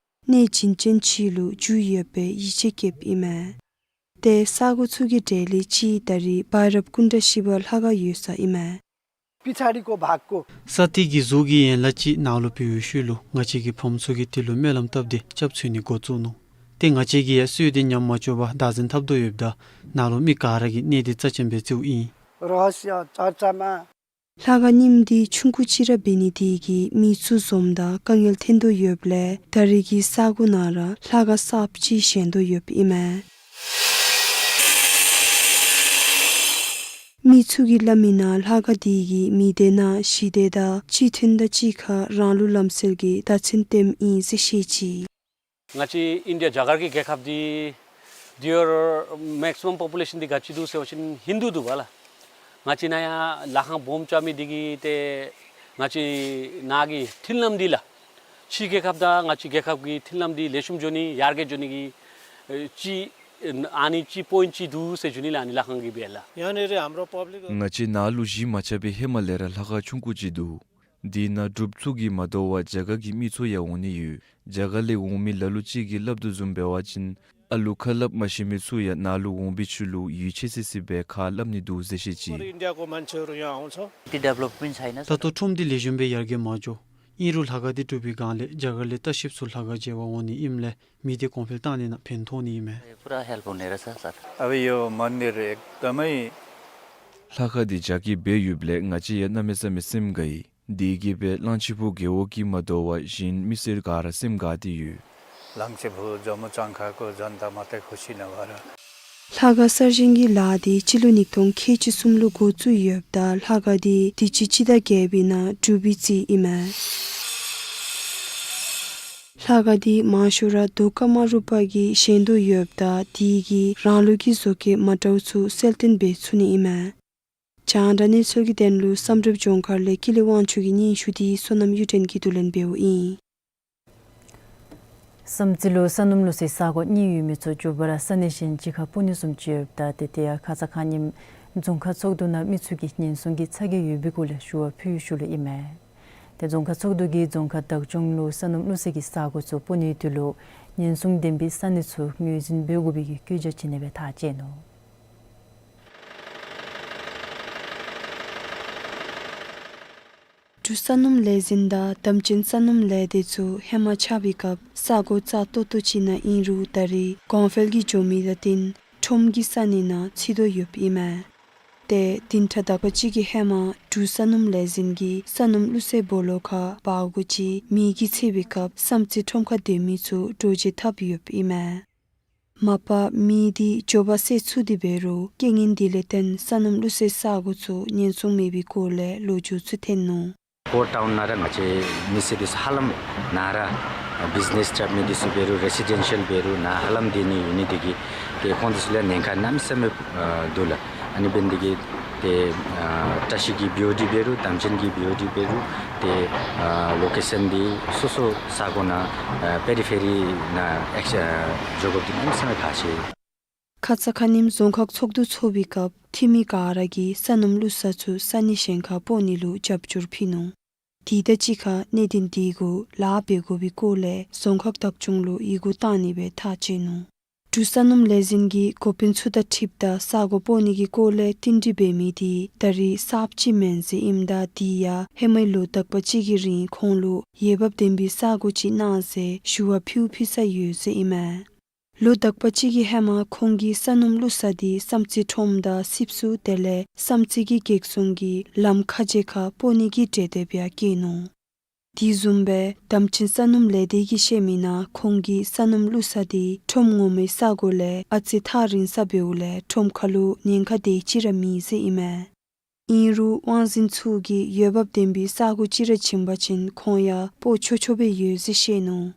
གནས་བྱིན་ཅན་ཅིག་ལུ་གྱུར་ཡོདཔ་སྦེ་ཡིད་ཆེས་བསྐྱེདཔ་ཨིན་མས། ཏེ་ས་སྒོ་ཚུ་གི་གྲས་ལས་གཅིག་ད་རེས་བྷའི་རབ་ཀུན་ཏ་ཤི་བ་ལྷ་ཁང་ཡོད་ས་ཨིན་མས། ས་སྟེང་གི་གཟུགས་ཀྱི་ཡན་ལག་ཅིག་ནཱ་ལུ་ཕུལ་བའི་ཤུལ་ལུ་ང་བཅས་ཀྱི་ཕམ་ཚུ་གིས་དེ་ལུ་སྨོན་ལམ་བཏབ་སྟེ་སྐྱབས་འཚོལ་ནི་འགོ་བཙུགས་ནུག། ཏེ་ང་བཅས་ཀྱིས་ཡང་གསོལ་འདེབས་ཉམས་མ་བཅུག་པར་བདག་འཛིན་འཐབ་དོ་ཡོདཔ་ད་ནཱ་ལུ་མི་ག་ར་གིས་གནས་འདི་རྩ་ཅན་སྦེ་བརྩིཝ་ཨིན། ལྷ་ཁང་རྙིངམ་འདི་ཆུང་ཀུ་ཅིག་ར་འབད་ནི་དེ་གིས་མི་ཚུ་འཛོམས་ད་དཀའ་ངལ་ཐོན་དོ་ཡོདཔ་ལས་ད་རེས་ཀྱི་ས་སྒོ་ནང་ར་ལྷ་ཁང་གསརཔ་ཅིག་བཞེངས་དོ་ཡོདཔ་ཨིན་མས། མི་ཚུ་གིས་སླབ་མིའི་ནང་ལྷ་ཁང་འདི་གིས་མི་སྡེ་ནང་ཞི་བདེ་དང་སྤྱི་མཐུན་དང་གཅིག་ཁར་རང་ལུགས་ལམ་སྲོལ་གྱི་བདག་འཛིན་བསྟནམ་ཨིན་ཟེར་བཤད་ཅི། ང་བཅས་ཨིན་ཌི་ཡ་རྒྱ་གར་གྱི་རྒྱལ་ཁབ་འདི་འདི་ཡོར་མེག་སི་མམ་པོ་པུ་ལེ་ཤཱན་འདི་ག་ཅི་འདུག་ཟེར་བ་ཅིན་ཧིན་དུ་འདུག་པ་ལགས། ང་བཅས་ནཱ་ཡང་ལྷ་ཁང་སྦོམ་རྐྱབ་མི་འདི་གིས་ཏེ་ང་བཅས་ནཱ་གི་མཐུན་ལམ་འདི་ལགས་ཕྱི་རྒྱལ་ཁབ་དང་ང་བཅས་རྒྱལ་ཁབ་ཀྱི་མཐུན་ལམ་འདི་ལེགས་ཤོམ་འགྱོ་ནི་ཡར་རྒྱས་འགྱོ་ནི་གི་ཨེ་ཅིག་ཨ་ནི་ཅིག་པོའིནཊ་ཅིག་འདུག་ཟེར་ཞུ་ནི་ལགས། ཨ་ནི་ལྷ་ཁང་གི་སྦེ་ལགས། ང་བཅས་ནཱ་ལུ་གཞི་མ་རྐྱབ་པའི་ཧེ་མ་ལས་ར་ལྷ་ཁང་ཆུང་ཀུ་ཅིག་འདུག། དེ་ནང་འབྲུགཔ་ཚུ་གིས་མ་དོ་བར་རྒྱ་གར་གྱི་མི་ཚུ་ཡང་འོང་ནི་ཡོད། རྒྱ་གར་ལས་འོང་མི་ལ་ལུ་ཅིག་གིས་སླབ་དོ་བཟུམ་འབད་བ་ཅིན་ཨ་ལུ་ཁ་སླབ་མ་ཤེས་མི་ཚུ་ཡང་ནཱ་ལུ་འོང་བའི་ཤུལ་ལུ་ཡིད་ཆེས་སི་སི་སྦེ་ཁ་སླབ་ནི་འདུག་ཟེར་བཤད་ཅི། ད་ལྟོ་ཁྲོམ་འདི་ལེགས་ཤོམ་སྦེ་ཡར་རྒྱས་མ་འགྱོ། ཨིན་རུང་ལྷ་ཁང་འདི་གྲུབ་པའི་སྒང་ལས་རྒྱ་གར་ལས་ལྟ་བཤལཔ་ཚུ་ལྷ་ཁང་མཇལ་བར་འོང་ནི་ཨིནམ་ལས་མི་སྡེ་གོང་འཕེལ་བཏང་ནི་ནང་ཕན་ཐོགས་ནི་ཨིན་མས། पूरा हेल्प होने रहा सर। अब यो मंदिर एकदमै ལྷ་ཁང་འདི་རྒྱ་སྐྱེད་འབད་ཡོདཔ་ལས་ང་བཅས་ཡང་གནམ་མེད་ས་མེད་སེམས་དགའ་ཡི། དེ་གིས་སྦེ་གླང་ཆེན་ཕུག་རྒེད་འོག་གི་མ་དོ་བར་གཞན་མི་སེར་ག་ར་སེམས་དགའ་སྟེ་ཡོད། གླང་ཆེན་ཕུག་ཇོ་མོ་གཙང་ཁ་གུ་ཇོན་ཏ་མ་ཏེ་ཁུ་ཤི་ན་བ་ར། ལྷ་ཁང་གསར་བཞེངས་ཀྱི་ལཱ་འདི་སྤྱི་ལོ་ཉིས་སྟོང་ཁལ་གཅིག་གསུམ་ལུ་འགོ་བཙུགས་ཡོདཔ་ད་ལྷ་ཁང་འདི་དུས་ཅི་སྤྱི་ཟླ་བརྒྱད་པའི་ནང་གྲུབ་པའི་རྩིས་ཨིན་མས། ལྷ་ཁང་འདི་མང་ཤོས་ར་རྡོ་ཀ་མ་རུ་པ་གིས་བཞེངས་དོ་ཡོདཔ་ད་དེ་གིས་རང་ལུགས་ཀྱི་བཟོ་བཀོད་མ་འདྲཝ་ཚུ་གསལ་སྟོན་འབད་ཚུགས་ནི་ཨིན་མས། རྒྱང་བསྒྲགས་གནས་ཚུལ་གྱི་དོན་ལུ་བསམ་གྲུབ་ལྗོངས་མཁར་ལས་ཀུན་ལེགས་དབང་ཕྱུག་གི་སྙན་ཞུ་འདི་བསོད་ནམས་གཡུ་སྒྲོན་གྱིས་བསྡུ་ལེན་འབདཝ་ཨིན། བསམ་རྩེ་ལུ་ས་སྣུམ་བླུག་སའི་ས་གོ་གཉིས་ཡོད་མི་ཚུ་མགྱོགས་པ་ར་ས་གནས་གཞན་ཅིག་ཁར་སྤོ་ནི་བཟུམ་ཅིག་ཡོདཔ་ད་ཏེ་དེ་ཡང་ཁ་ཙ་ཁ་ཉིནམ་རྫོང་ཁག་ཚོགས་འདུ་ནང་མི་ཚུ་གིས་ཉེན་སྲུང་གི་ཚ་གྱང་ཡོད་པའི་སྐོར་ལས་ཞུ་བ་ཕུལ་བའི་ཤུལ་ལུ་ཨིན་མས། ཏེ་རྫོང་ཁག་ཚོགས་འདུ་གིས་རྫོང་ཁག་བདག་སྐྱོང་ལུ་ས་སྣུམ་བླུགས་སའི་གི་ས་གོ་ཚུ་སྤོ་ནིའི་དོན་ལུ་ཉེན་སྲུང་ལྡན་པའི་ས་གནས་ཚུ་ངོས་འཛིན་འབད་དགོ་པའི་གི་བཀོད་རྒྱ་བྱིན་ནི་སྦེ་ཐག་བཅད་ནུག། འབྲུག་ས་སྣུམ་ལས་འཛིན་དང་དམ་ཅན་ས་སྣུམ་ལས་སྡེ་ཚུ་ཧེ་མ་ཆགས་པའི་སྐབས་ས་གོ་རྩ་ཏོག་ཏོ་ཅིག་ནང་ཨིན་རུང་ད་རེས་གོང་འཕེལ་གྱི་འགྱོ་མི་དང་བསྟུན་ཁྲོམ་གྱི་ས་གནས་ནང་ཚུད་དོ་ཡོདཔ་ཨིན་མས། ཏེ་བདུན་ཕྲག་དག་པ་ཅིག་གི་ཧེ་མ་འབྲུག་ས་སྣུམ་ལས་འཛིན་གྱིས་ས་སྣུམ་བླུགས་སའི་སྦོ་ལོགས་ཁར་བ་གོ་ཅིག་མེ་གིས་ཚིག་པའི་སྐབས་བསམ་རྩེ་ཁྲོམ་ཁར་སྡོད་མི་ཚུ་འདྲོག་བྱེལ་འཐབ་ཡོདཔ་ཨིན་མས། མ་པ་མེ་འདི་མགྱོགས་པ་སེལ་ཚུགས་ཏེ་འབད་རུང་རྐྱེན་ངན་འདི་ལས་བརྟེན་ས་སྣུམ་བླུགས་སའི་ས་གོ་ཚུ་ཉེན་སྲུང་མེད་པའི་སྐོར་ལས་ལོ་རྒྱུས་ཚུ་ཐོན་ནུག། སྦོ་ཊའུན་ནང་ར་ང་བཅས་མི་སེར་འདི་ཚུ་ཧ་ལམ་ནཱ་ར་བིཛ་ནེས་རྐྱབ་མི་འདི་ཚུ་འབད་རུང་རེ་སི་ཌེན་ཤལ་འབད་རུང་ནཱ་ཧ་ལམ་སྡོད་ནི་ཡོད་ནི་འདི་གིས་ཏེ་ཁོང་འདི་ཚུ་ལུ་ཉེན་ཁ་གནམ་མེད་ས་མེད་ཨ་འདུག་ལགས། ཨ་ནི་འབད་ནི་འདི་གིས་ཏེ་ཨ་བཀྲིས་ཀྱི་བི་ཨོ་ཌི་འབད་རུང་དམ་ཅན་གྱི་བི་ཨོ་ཌི་འབད་རུང་ཏེ་ཨ་ལོ་ཀེ་ཤཱན་འདི་སོ་སོ་ས་གོ་ནང་ཨ་པེ་རི་ཕེ་རི་ནང་ཨེག་ཨ་འགྱོ་དགོཔ་འདི་གནམ་མེད་ས་མེད་ཁག་ཆེ། ཁ་ཙ་ཁ་ཉིནམ་རྫོང་ཁག་ཚོགས་འདུ་ཚོགས་པའི་སྐབས་འཐུས་མི་ག་ར་གིས་ས་སྣུམ་བླུགས་ས་ཚུ་ས་གནས་གཞན་ཁར་སྤོ་ནི་ལུ་རྒྱབ་སྐྱོར་ཕུལ་ནུག། དེ་དང་གཅིག་ཁར་གནད་དོན་དེ་གུ་ལཱ་འབད་དགོ་པའི་སྐོར་ལས་རྫོང་ཁག་བདག་སྐྱོང་ལུ་ཡི་གུ་བཏང་ནི་སྦེ་ཐག་བཅད་ནུག། འབྲུག་ས་སྣུམ་ལས་འཛིན་གྱིས་འགོ་དཔོན་ཚུ་དང་འཁྲིལཝ་ད་ས་གོ་སྤོ་ནི་གི་སྐོར་ལས་བསྟུན་གྲོས་འབད་མི་དེ་ད་རེས་གསརཔ་ཅིག་མེན་ཟེར་ཨིནམ་ད་དེ་ཡང་ཧེ་མའི་ལོ་དག་པ་ཅིག་གི་རིང་ཁོང་ལུ་འོས་འབབ་ལྡན་པའི་ས་གོ་ཅིག་གནང་ཟེར་ཞུ་བ་ཕུལ་ཕུལ་ས་ཡོད་ཟེར་ཨིན་མས། ལོ་དག་པ་ཅིག་གི་ཧེ་མ་ཁོང་གིས་ས་སྣུམ་བླུགས་ས་དེ་བསམ་རྩེ་ཁྲོམ་དང་སིབ་སུ་དེ་ལས་བསམ་རྩེ་གི་གེགས་སྲུང་གི་ལམ་ཁ་མཇལ་ཁར་སྤོ་ནི་གི་གྲོས་འདེབས་ཡང་བཀོད་ནུག། དེ་བཟུམ་སྦེ་དམ་ཅན་ས་སྣུམ་ལས་སྡེ་གིས་བཤད་མི་ནང་ཁོང་གིས་ས་སྣུམ་བླུགས་ས་དེ་ཁྲོམ་ངོ་མའི་ས་གོ་ལས་ཨ་ཙི་ཐག་རིང་ས་འབདཝ་ལས་ཁྲོམ་ཁ་ལུ་ཉེན་ཁ་དེ་ཅིག་ར་མེད་ཟེར་ཨིན་མས། ཨིན་རུང་དབང་འཛིན་ཚུ་གིས་འོས་འབབ་ལྡན་པའི་ས་གོ་ཅིག་ར་བྱིན་པ་ཅིན་ཁོང་ཡང་སྤོ་ཆོག་ཆོག་སྦེ་ཡོད་ཟེར་བཤད་ནུག།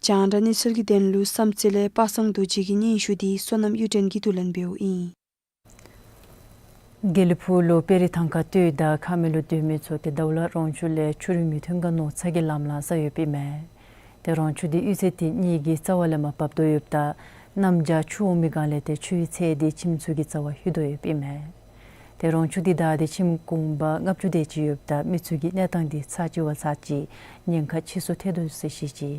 རྒྱང་བསྒྲགས་གནས་ཚུལ་གྱི་དོན་ལུ་བསམ་རྩེ་ལས་པ་སངས་རྡོ་རྗེ་གི་སྙན་ཞུ་དེ་བསོད་ནམས་གཡུ་སྒྲོན་གྱིས་བསྡུ་ལེན་འབདཝ་ཨིན། དགེ་ལེགས་ཕུག་ལུ་དཔལ་རི་ཐང་ཁ་སྟོད་དང་ཁ་སྨད་ལུ་སྡོད་མི་ཚུ་ཏེ་ཟླཝ་ལ་རོང་ཆུ་ལས་ཆུ་རུད་མི་ཐོན་ག་མནོ་ཚ་གྱང་ལངམ་ལངམ་ས་ཡོདཔ་ཨིན་མས། ཏེ་རོང་ཆུ་འདི་གཡུས་ཚན་དེ་གཉིས་ཀྱི་རྩ་བ་ལས་མར་འབབ་དོ་ཡོདཔ་ད་གནམ་བྱཱར་ཆུ་འོང་མི་སྒང་ལས་ཏེ་ཆུའི་ཚད་དེ་ཁྱིམ་ཚུ་གི་རྩ་བར་ལྷོད་དོ་ཡོདཔ་ཨིན་མས། ཏེ་རོང་ཆུ་འདི་བདའ་སྟེ་ཁྱིམ་གུང་པ་ལྔ་བཅུ་དེ་ཅིག་ཡོདཔ་ད་མི་ཚུ་གི་གནས་སྟངས་འདི་ཚར་གཅིག་བ་ཚར་གཅིག་ཉེན་ཁ་ཆེ་སུ་ཐལ་དོ་ཟེར་བཤད་ཅི།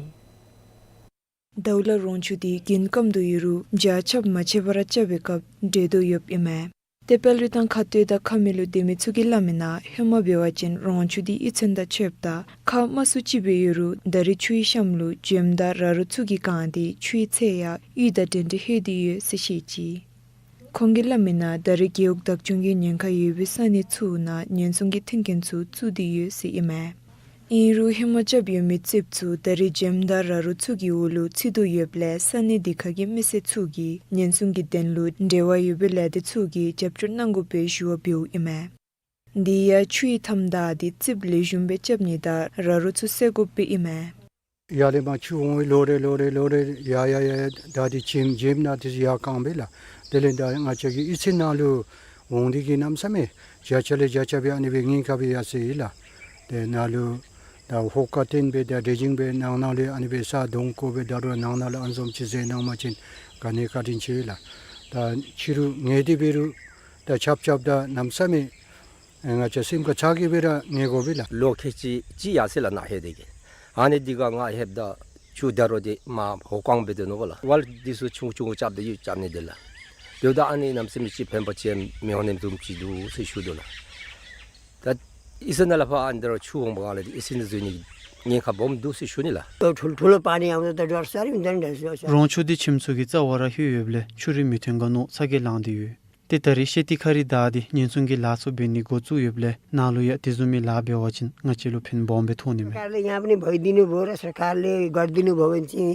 ཟླཝ་ལ་རོང་ཆུ་འདི་རྒྱུན་སྐམ་དོ་ཡོད་རུང་བྱཱར་ཆརཔ་མ་ཆད་པར་རྐྱབ་པའི་སྐབས་འདྲེ་དོ་ཡོདཔ་ཨིན་མས། ཏེ་དཔལ་རི་ཐང་ཁ་སྟོད་དང་ཁ་སྨད་ལུ་སྡོད་མི་ཚུ་གིས་སླབ་མི་ནང་ཧེ་མ་འབད་བ་ཅིན་རོང་ཆུ་འདི་གཡུས་ཚན་དང་ཕྱདཔ་ད་ཁ་དམའ་སུ་ཅིག་སྦེ་ཡོད་རུང་ད་རེས་ཆུའི་གཤམ་ལུ་བྱེམ་དང་ར་རོ་ཚུ་གིས་གང་སྟེ་ཆུའི་ཚད་ཡང་གཡུས་དང་འདྲན་འདྲ་ལྷོད་དེ་ཡོད་ཟེར་བཤད་ཅི། ཁོང་གིས་སླབ་མི་ནང་ད་རེས་རྒེད་འོག་བདག་སྐྱོང་གིས་ཉེན་ཁ་ཡོད་པའི་ས་གནས་ཚུ་ནང་ཉེན་སྲུང་གི་མཐུན་རྐྱེན་ཚུ་བཙུགས་ཏེ་ཡོད་ཟེར་ཨིན་མས། ཨིན་རུང་ཧེ་མ་རྐྱབ་ཡོད་མི་རྩིགཔ་ཚུ་ད་རེས་བྱེམ་དང་ར་རོ་ཚུ་གི་འོག་ལུ་ཚུད་དོ་ཡོདཔ་ལས་ས་གནས་འདི་ཁ་གི་མི་སེར་ཚུ་གིས་ཉེན་སྲུང་གི་དོན་ལུ་འབྲེལ་བ་ཡོད་པའི་ལས་སྡེ་ཚུ་གིས་རྒྱབ་སྐྱོར་གནང་དགོ་པའི་ཞུ་བ་འབདཝ་ཨིན་མས། དེ་ཡང་ཆུའི་མཐའམ་བདའ་སྟེ་རྩིགཔ་ལེགས་ཤོམ་སྦེ་རྐྱབ་ནི་དང་ར་རོ་ཚུ་སེལ་དགོཔ་ཨིན་མས། ཡར་ལས་མར་ཆུ་འོང་བའི་ལོག་རེ་ལོག་རེ་ལོག་རེ་ཡར་ཡར་ཡར་ཡར་བདའ་སྟེ་བྱེམ་བྱེམ་ནང་དེ་ཡར་བཀང་པས་ལགས། དེ་ལས་ད་ང་བཅས་ཀྱི་གཡུས་ཚན་ནང་ལུ་འོང་སྟེ་གིས་གནམ་མེད་ས་མེད་བརྒྱ་ཆ་ལས་བརྒྱ་ཆ་སྦེ་ཨ་ནི་སྦེ་ཉེན་ཁ་སྦེ་ཡར་སོ་ཡི་ལགས། དེ་ནང་ལུ་ད་ཧོ་ཀ་བཏོན་སྦེ་ད་དྲོ་ཞིང་སྦེ་ནང་ན་ལས་ཨ་ནི་སྦེ་ས་དོང་བརྐོ་སྦེ་ད་རུང་ནང་ན་ལུ་ཨ་ནི་བཟུམ་ཅིག་བཟོ་གནང་པ་ཅིན་ག་ནི་བཀའ་དྲིན་ཆེ་ལགས། ད་ཕྱི་རུ་ཉལ་ཏེ་འབད་རུང་ད་ཆརཔ་རྐྱབ་ད་གནམ་མེད་ས་མེད་ང་བཅས་སེམས་ཁར་ཚ་གྱང་སྦེ་ར་ཉལ་དགོ་པས་ལགས། ལོ་ཁལ་གཅིག་གཅིག་ཡར་སོ་ཡི་ལགས་ནཱ་ལྷོད་དེ་གིས། ཨ་ནི་འདི་ཁར་ང་ལྷོདཔ་ད་ཆུ་ད་རུང་དེ་མར་ཧོ་ཀ་སྦེ་སྡོད་ནུག་པ་ལགས། ཝཱལ་འདི་ཚུ་ཆུང་ཆུང་རྐྱབ་སྟེ་ཡོད་རྐྱབ་ནི་འདི་ལགས། དེ་འབདཝ་ད་ཨ་ནི་གནམ་མེད་ས་མེད་ཅིག་ཕན་པ་ཅིག་མི་འོང་ནི་བཟུམ་ཅིག་འདུག་ཟེར་ཞུ་དོ་ལགས། ད་གཡུས་ཚན་ནང་ལས་ཕར་ཨ་ནི་ད་རུང་ཆུ་འོང་པའི་སྒང་ལས་འདི་གཡུས་ཚན་ནང་འཛུལ་ནི་གི་ཉེན་ཁ་སྦོམ་འདུག་ཟེར་ཞུ་ནི་ལགས། ད་ཐུལ་ཐུལ་པ་ནི་ཡང་ད་ད་རུང་ས་རིམ་ད་ད་ཟེར་ཟེར། རོང་ཆུ་འདི་ཁྱིམ་ཚུ་གི་རྩ་བར་ལྷོད་ཡོདཔ་ལས་ཆུ་རུད་མི་ཐོན་ག་མནོ་ཚ་གྱང་ལངས་ཏེ་ཡོད། ཏེ་ད་རེས་ཤེལ་ཏི་ཁ་རི་བདའ་སྟེ་ཉེན་སྲུང་གི་ལཱ་ཚུ་འབད་ནི་འགོ་བཙུགས་ཡོདཔ་ལས་ནཱ་ལུ་ཡང་དེ་བཟུམ་མའི་ལཱ་འབད་བ་ཅིན་ང་བཅས་ལུ་ཕན་སྦོམ་སྦེ་ཐོགས་ནི་མས། सरकार ले यहाँ अपनी भर देनी बोल रहा, सरकार ले कर देनी बोल रही।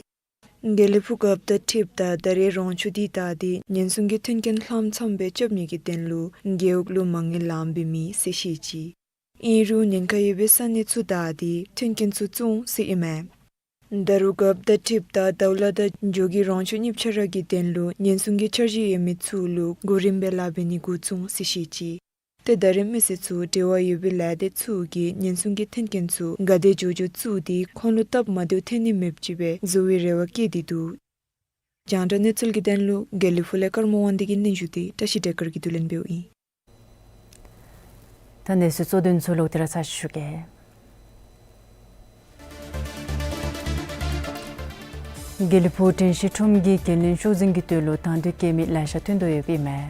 དགེ་ལེགས་ཕུག་རྒཔོ་དང་འཁྲིལཝ་ད་ད་རེས་རོང་ཆུ་འདི་བདའ་སྟེ་ཉེན་སྲུང་གི་མཐུན་རྐྱེན་ལྷགཔ་ཚངམ་སྦེ་རྐྱབ་ནི་གི་དོན་ལུ་རྒེད་འོག་ལུ་མ་དངུལ་ལངམ་སྦེ་མེད་ཟེར་བཤད་ཅི། ཨིན་རུང་ཉེན་ཁ་ཡོད་པའི་ས་གནས་ཚུ་བདའ་སྟེ་མཐུན་རྐྱེན་ཚུ་བཙུགས་འོང་ཟེར་ཨིན་མས། ད་རུང་རྒཔོ་དང་འཁྲིལཝ་ད་ཟླཝ་ལ་དང་འཇོ་སྒེག་རོང་ཆུ་གཉིས་ཆ་ར་གི་དོན་ལུ་ཉེན་སྲུང་གི་འཆར་གཞི་ཡོད་མི་ཚུ་ལུ་གོ་རིམ་སྦེ་ལཱ་འབད་ནི་འགོ་བཙུགས་འོང་ཟེར་བཤད་ཅི། ཏེ་ད་རེས་མི་སེར་ཚུ་འབྲེལ་བ་ཡོད་པའི་ལས་སྡེ་ཚུ་གིས་ཉེན་སྲུང་གི་མཐུན་རྐྱེན་ཚུ་ག་དེ་མགྱོགས་མགྱོགས་བཙུགས་ཏེ་ཁོང་ལུ་སྟབས་མ་བདེཝ་ཐོན་ནི་མེདཔ་ཅིག་སྦེ་བཟོ་བའི་རེ་བ་བསྐྱེད་དེ་འདུག། རྒྱང་བསྒྲགས་གནས་ཚུལ་གྱི་དོན་ལུ་དགེ་ལེགས་ཕུག་ལས་ཀརྨ་དབང་འདུས་ཀྱི་སྙན་ཞུ་དེ་བཀྲ་ཤིས་བདེ་སྐར་གྱིས་བསྡུ་ལེན་འབདཝ་ཨིན། ད་གནས་ཚུལ་གཙོ་དོན་ཚུ་ལོག་སྟེ་ར་ཚར་ཞུ་གེ། དགེ་ལེགས་ཕུག་དྲན་ཤེས་ཁྲོམ་གྱི་འགན་ལེན་ཤོག་འཛིན་གྱི་དོན་ལུ་དང་འདོད་བསྐྱེད་མི་ལེ་ཤ་ཐོན་དོ་ཡོདཔ་ཨིན་མས།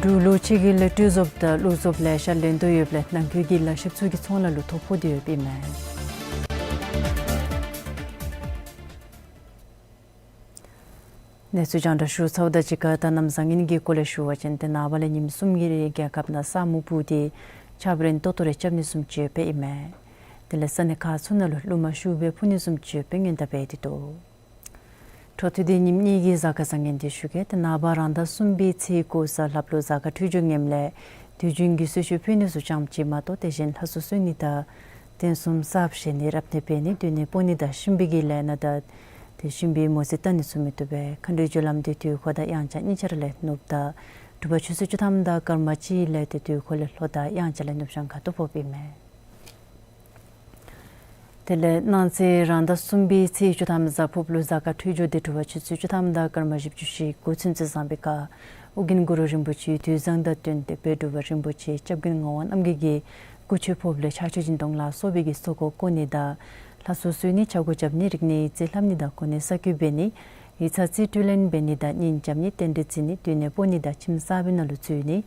འབྲུག་ལུ་ཕྱི་རྒྱལ་ལས་སྤྲོད་བཟོཔ་དང་བླུག་བཟོཔ་ལེ་ཤ་ལེན་དོ་ཡོདཔ་ལས་ནང་འཁོད་ཀྱི་ལག་ཤེསཔ་ཚུ་གི་ཚོང་ལཱ་ལུ་ཐོ་ཕོག་སྟེ་ཡོདཔ་ཨིན་མས། གནས་ཚུལ་རྒྱང་བསྒྲགས་ཞུ་ཚརཝ་ད་གཅིག་ཁར་ད་གནམ་བཟང་ངན་གྱི་སྐོར་ལས་ཞུ་བ་ཅིན་ཏེ་ནངས་པ་ལས་ཉིནམ་གསུམ་གྱི་རིང་རྒྱལ་ཁབ་ནང་ས་སྨུག་སྤུབས་ཏེ་ཆརཔ་རན་ཏོག་ཏོ་རེ་རྐྱབ་ནི་བཟུམ་ཅིག་ཡོདཔ་ཨིན་མས། དེ་ལས་ས་གནས་ཁག་ཚུ་ནང་ལུ་རླུང་མ་ཤུགས་སྦེ་འཕུ་ནི་བཟུམ་ཅིག་ཡོདཔ་སྦེ་སྔོན་བརྡ་འབད་དེ་འདུག། འཕྲོ་མཐུད་དེ་ཉིནམ་གཉིས་ཀྱི་གཟའ་སྐར་བཟང་ངན་འདི་ཞུ་གེ། ཏེ་ནངས་པ་རང་ཟླ་གསུམ་པའི་ཚེས་དགུ་གཟའ་ལྷགཔ་ལུ་གཟའ་སྐར་འཕྲོད་སྦྱོར་ངནམ་ལས་དུས་རྒྱུན་གྱི་གསོལ་མཆོད་ཕུལ་ནི་ཚུ་ཙམ་ཅིག་མ་གཏོགས་དེ་བཞིན་ལྷ་གསོལ་གསོལ་ནི་དང་རྟེན་གསུམ་གསརཔ་བཞེངས་ནི་རབ་གནས་འབད་ནི་སྡོད་གནས་སྤོ་ནི་དང་གཤིན་པོའི་གི་ལས་སྣ་དང་ཏེ་གཤིན་པོའི་མོ་རྩིས་བལྟ་ནི་ཚུ་མི་བཏུབ་པས། མཁའ་འགྲོའི་རྒྱུ་ལམ་འདི་དུས་འཁོར་དང་དབྱངས་འཆར་གཉིས་ཆ་ར་ལས་ནུབ་ད་དྲོ་པ་ཆུ་ཚོད་བཅུ་ཐམ་དང་སྐར་མ་གཅིག་ལས་ཏེ་དུས་འཁོར་ལས་ལྷོ་དང་དབྱངས་འཆར་ལས་ནུབ་བྱང་ཁ་ཐུག་ཕོགཔ་ཨིན་མས། དེ་ལས་གནངས་ཚེ་རང་ཟླ་གསུམ་པའི་ཚེས་བཅུ་ཐམ་གཟའ་ཕུརཔ་ལུ་གཟའ་སྐར་འཕྲོད་སྦྱོར་འདི་དྲོ་པ་ཆུ་ཚོད་བཅུ་ཐམ་དང་སྐར་མ་བཞི་བཅུ་ཞེ་དགུ་ཚུན་ཚོད་བཟང་པའི་ཁར་ཨོ་རྒྱན་གུ་རུ་རིན་པོ་ཆེའི་དུས་བཟང་དང་བསྟུན་ཏེ་དཔལ་འབྲུག་པ་རིན་པོ་ཆེ་སྐྱབས་མགོན་ངག་དབང་རྣམ་རྒྱལ་གྱི་སྐུ་མཆོད་ཕོགཔ་ལས་ཕྱག་མཆོད་སྦྱིན་གཏོང་ལ་སོགས་པའི་གི་ཚོགས་འཁོར་བསྐོར་ནི་དང་ལྷ་གསོལ་གསོལ་ནི་ཕྱག་སྒོ་རྐྱབ་ནི་རིག་གནས་ཡིག་རྩིས་ལྷབ་ནི་དང་གོ་གནས་གསར་བསྐོ་འབད་ནི་ཡིག་ཚང་རྩིས་སྤྲོད་ལེན་འབད་ནི་དང་གཉེན་རྐྱབ་ནི་རྟེན་འབྲེལ་བརྩི་ནི་སྡོད་གནས་སྤོ་ནི་དང་ཁྱིམ་གསར་པའི་ནང་ལུ་འཛུལ་ནི་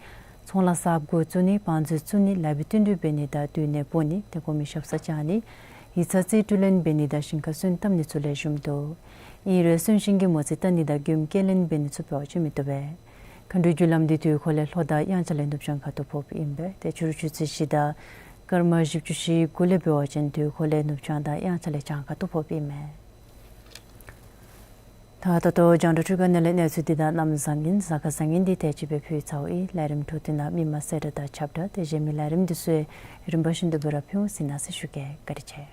ཚོང་ལཱ་གསརཔ་འགོ་བཙུགས་ནི་བང་མཛོད་བཙུགས་ནི་ལཱ་བའི་བསྟུན་གྲོས་འབད་ནི་དང་སྡོད་གནས་སྤོ་ནི་ཏེ་གོང་མའི་ཞབས་སར་བཅར་ནི་ཡིག་ཚང་རྩིས་སྤྲོད་ལེན་འབད་ནི་དང་ཞིང་ཁར་སོན་བཏབ་ནི་ཚུ་ལེགས་ཤོམ་འདུག། ཨིན་རུང་གསོན་གཤིན་གྱི་མོ་རྩིས་བལྟ་ནི་དང་མགྱོནམ་སྐྱེལ་ལེན་འབད་ནི་ཚུ་འབད་བ་ཅིན་མི་བཏུབ་པས། མཁའ་འགྲོའི་རྒྱུ་ལམ་འདི་དུས་འཁོར་ལས་ལྷོ་དང་དབྱངས་འཆར་ལས་ནུབ་བྱང་ཁ་ཐུག་ཕོགཔ་ཨིན་པས། ཏེ་ཕྱི་རུ་ཆུ་ཚོད་བཞི་དང་སྐར་མ་བཞི་བཅུ་ཞེ་དགུ་ལས་འབད་བ་ཅིན་དུས་འཁོར་ལས་ནུབ་བྱང་དང་དབྱངས་འཆར་ལས་བྱང་ཁ་ཐུག་ཕོགཔ་ཨིན་མས། ད་ད་ལྟོ་རྒྱང་བསྒྲགས་འཕྲུལ་ཁང་ནང་ལས་གནས་ཚུལ་འདི་དང་གནམ་བཟང་ངན་གཟའ་སྐར་བཟང་ངན་འདི་དེ་ཅིག་སྦེ་ཕུལ་ཚརཝ་ཨིན། ལས་རིམ་འཕྲོ་མཐུད་ནང་མི་མང་གསལ་བསྒྲགས་དང་ཁྱབ་བསྒྲགས་དེ་གཞན་མི་ལས་རིམ་འདི་ཚུ་རིམ་པ་བཞིན་དུ་སྦེ་ར་ཕུལ་ཟེར་གནང་ཟེར་ཞུ་གེ། བཀའ་དྲིན་ཆེ།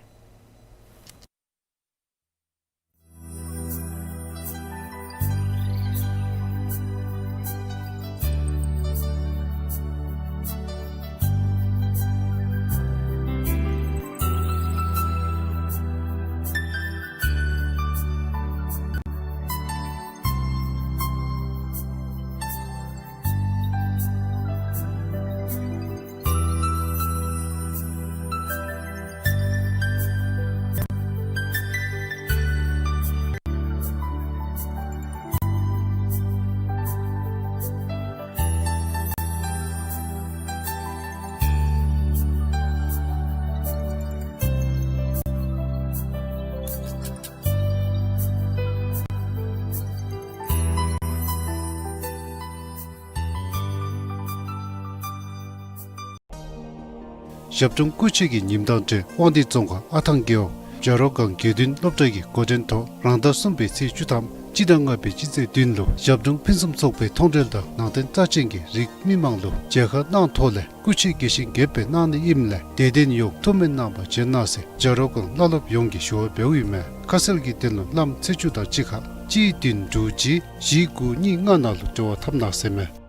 ཞབས་དྲུང་སྐུ་མཆེད་ཀྱི་ཉིནམ་དང་འབྲེལ་དབང་འདུས་རྫོང་ཁག་ཨ་ཐང་རྒེད་འོག་བྱ་རོག་སྒང་དགེ་འདུན་སློབ་གྲྭ་གི་འགོ་འདྲེན་ཐོག་རང་ཟླ་གསུམ་པའི་ཚེས་བཅུ་ཐམ་སྤྱི་ཟླ་ལྔ་པའི་སྤྱི་ཚེས་བདུན་ལུ་ཞབས་དྲུང་ཕུན་སུམ་ཚོགས་པའི་མཐོང་གྲོལ་དང་ནང་རྟེན་རྩ་ཅན་གྱི་རིགས་མི་མང་ལུ་མཇལ་ཁ་གནང་ཐོག་ལས་སྐུ་མཆེད་དགྱེས་ཤིང་དགྱེས་པའི་གནང་ནི་ཨིནམ་ལས་དད་ལྡན་ཡོངས་ཐུགས་སྨོན་གནང་བར་བྱོན་གནང་ཟེར་བྱ་རོག་སྒང་བླ་སློབ་ཡོངས་ཀྱིས་ཞུ་བ་འབདཝ་ཨིན་མས། ཁ་གསལ་གྱི་དོན་ལུ་བླམ་ཚེས་བཅུ་དང་གཅིག་ཁར་གཅིག་བདུན་དྲུག་གཅིག་བཞི་དགུ་གཉིས་ལྔ་ནང་ལུ་འབྲེལ་བ་འཐབ་གནང་ཟེར་མས།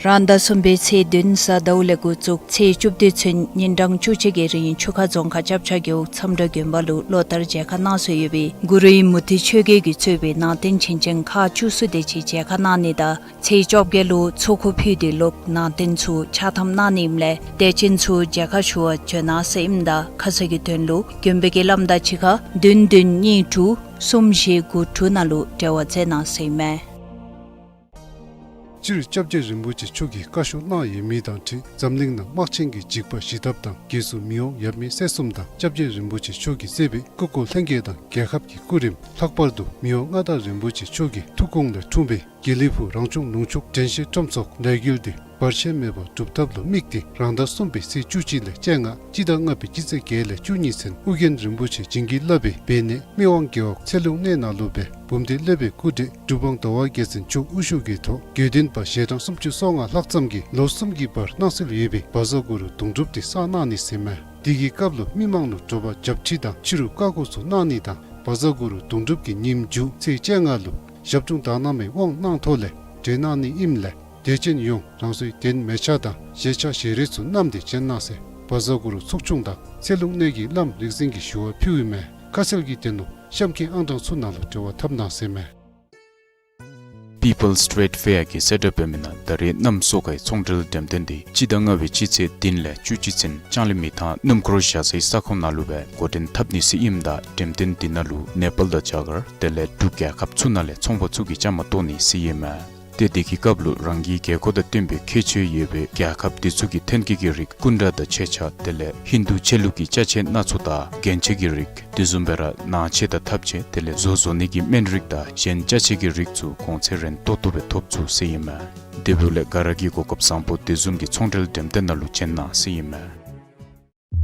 རང་ཟླ་གསུམ་པའི་ཚེས་བདུན་གཟའ་ཟླཝ་ལས་འགོ་བཙུགས་ཚེས་བཅུ་བདུན་ཚུན་ཉིན་གྲངས་བཅུ་གཅིག་གི་རིང་ཆུ་ཁ་རྫོང་ཁག་ལྕགས་བྱ་རྒེད་འོག་མཚམས་བྲག་དགོན་པ་ལུ་ལོ་ལྟར་མཇལ་ཁ་གནང་སྲོལ་ཡོད་པའི་གུ་རུའི་མུ་སྟེགས་ཆོས་རྒྱལ་གྱིས་གཙོས་པའི་ནང་རྟེན་བྱིན་ཅན་ཁག་བཅུ་གསུམ་དེ་ཅིག་མཇལ་ཁ་གནང་ནི་དང་ཚེས་བཅོ་བརྒྱད་ལུ་ཚོགས་འཁོར་ཕུལ་ཏེ་ལོག་ནང་རྟེན་ཚུ་ཕྱག་ཐམ་གནང་ནི་ཨིནམ་ལས་དད་ཅན་ཚུ་མཇལ་ཁ་ཞུ་བར་བྱོན་གནང་ཟེར་ཨིནམ་ད་ཁ་གསལ་གྱི་དོན་ལུ་དགོན་པའི་བླམ་དང་གཅིག་ཁར་བདུན་བདུན་གཉིས་དྲུག་གསུམ་བཞི་དགུ་དྲུག་ནང་ལུ་འབྲེལ་བ་མཛད་གནང་ཟེར་ཨིན་མས། སྤྱིར་སྐྱབས་རྗེ་རིན་པོ་ཆེ་མཆོག་གིས་བཀའ་ཤོག་གནང་ཡོད་མི་དང་འཁྲིལ་འཛམ་གླིང་ནང་དམག་ཆེན་གྱི་འཇིགས་པ་ཞི་ཐབས་དང་རྒྱལ་སྲུང་མི་དབང་ཡབ་མེས་སྲས་གསུམ་དང་སྐྱབས་རྗེ་རིན་པོ་ཆེ་མཆོག་གིས་གཙོས་པའི་སྐུ་འཁོར་ལྷན་རྒྱས་དང་རྒྱལ་ཁབ་ཀྱི་སྐུ་རིམ་ལྷག་པར་དུ་མི་དབང་མངའ་བདག་རིན་པོ་ཆེ་མཆོག་གི་ཐུགས་དགོངས་ལས་འཁྲུངས་པའི་དགེ་ལེགས་ཕུག་རང་བྱུང་ལུང་ཕྱུགས་དྲན་ཤེས་ཁྲོམ་སོགས་ལས་འགུལ་འདི་བར་ཆད་མེད་པར་སྒྲུབ་ཐབས་ལུ་དམིགས་ཏེ་རང་ཟླ་གསུམ་པའི་ཚེས་བཅུ་གཅིག་ལས་བཅོ་ལྔ་སྤྱི་ཟླ་ལྔ་པའི་སྤྱི་ཚེས་བརྒྱད་ལས་བཅུ་གཉིས་ཚུན་ཨོ་རྒྱན་རིན་པོ་ཆེ་བྱིན་གྱིས་བརླབས་པའི་སྦས་གནས་སྨད་དབང་རྒེད་འོག་ཚེ་ལུང་གནས་ནང་ལུ་སྦེ་འབུམ་སྡེ་སློབ་དཔོན་སྐུ་བགྲེས་གྲུབ་དབང་ཟླ་བ་རྒྱལ་མཚན་མཆོག་དབུ་བཞུགས་ཀྱི་ཐོག་དགེ་འདུན་པ་ཞལ་གྲངས་སུམ་ཅུ་སོ་ལྔ་ལྷག་ཙམ་གྱིས་ལོ་གསུམ་གྱི་བར་གནང་སྲོལ་ཡོད་པའི་བཛྲ་གུ་རུ་དུང་སྒྲུབ་འདི་བསགས་གནང་ནི་ཟེར་མས། དེ་གི་སྐབས་ལུ་མི་མང་ལུ་དྲོ་པ་རྒྱབ་ཁྲིད་དང་ཕྱི་རུ་བཀའ་བསྒོ་ཚུ་གནང་ནི་དང་བཛྲ་གུ་རུ་དུང་སྒྲུབ་ཀྱི་ཉིནམ་མཇུག་ཚེས་བཅོ་ལྔ་ལུ་ཞབས་དྲུང་དག་སྣང་མའི་དབང་གནང་ཐོག་ལས་གྲོལ་གནང་ནི་ཨིནམ་ལས་དད་ཅན་ཡོངས་རང་སོའི་གདན་མལ་ཆ་དང་བཞེས་ཆ་བཞེས་རས་ཚུ་བསྣམས་ཏེ་བྱོན་གནང་ཟེར་བཛྲ་གུ་རུ་ཚོགས་ཆུང་དང་ཚེ་ལུང་གནས་ཀྱི་བླམ་རིག་འཛིན་གྱིས་ཞུ་བ་ཕུལཝ་ཨིན་མས། ཁ་གསལ་གྱི་དོན་ལུ་གཤམ་གྱི་ཨང་གྲངས་ཚུ་ནང་ལུ་འབྲེལ་བ་འཐབ་གནང་ཟེར་མས། People's Trade Fair གི་གསལ་བསྒྲགས་འབད་མི་ནང་ད་རེས་གནམ་སོ་ཁའི་ཚོང་འབྲེལ་འགྲེམས་སྟོན་འདི་སྤྱི་ཟླ་ལྔ་པའི་སྤྱི་ཚེས་བདུན་ལས་བཅུ་གཅིག་ཚུན་ལྕང་གླིང་མི་ཐང་སྣུམ་འཁོར་བཞག་སའི་ས་ཁོངས་ནང་ལུ་སྦེ་འགོ་འདྲེན་འཐབ་ནི་ཟེར་ཨིནམ་ད་འགྲེམས་སྟོན་འདི་ནང་ལུ་ནེ་པཱལ་དང་རྒྱ་གར་དེ་ལས་འབྲུག་རྒྱལ་ཁབ་ཚུ་ནང་ལས་ཚོང་པ་ཚུ་གིས་བཅའ་མར་གཏོགས་ནི་ཟེར་ཨིན་མས། ཏེ་དེ་གི་སྐབས་ལུ་རང་གི་རྒྱལ་ཁབ་དང་བསྟུན་པའི་ཁྱད་ཆོས་ཡོད་པའི་རྒྱལ་ཁབ་དེ་ཚུ་གི་ཐོན་སྐྱེད་ཀྱི་རིགས་སྐུ་འདྲ་དང་མཆོད་ཆས་དེ་ལས་ཧིན་དུ་ཆོས་ལུགས་ཀྱི་ཅ་ཆས་སྣ་ཚོགས་དང་རྒྱན་ཆ་གི་རིགས་དེ་བཟུམ་སྦེ་ར་ནང་ཆས་དང་ཐབ་ཆས་དེ་ལས་བཟོ་བཟོ་ནི་གི་སྨན་རིགས་དང་གཞན་ཅ་ཆས་ཀྱི་རིགས་ཚུ་གོང་ཚད་རན་ཏོག་ཏོ་སྦེ་ཐོབ་ཚུགས་ཟེར་ཨིན་མས། དེ་འབདཝ་ལས་ག་ར་གིས་གོ་སྐབས་བཟང་པོ་དེ་བཟུམ་གྱི་ཚོང་འབྲེལ་འགྲེམས་སྟོན་ནང་ལུ་བྱོན་གནང་ཟེར་ཨིན་མས།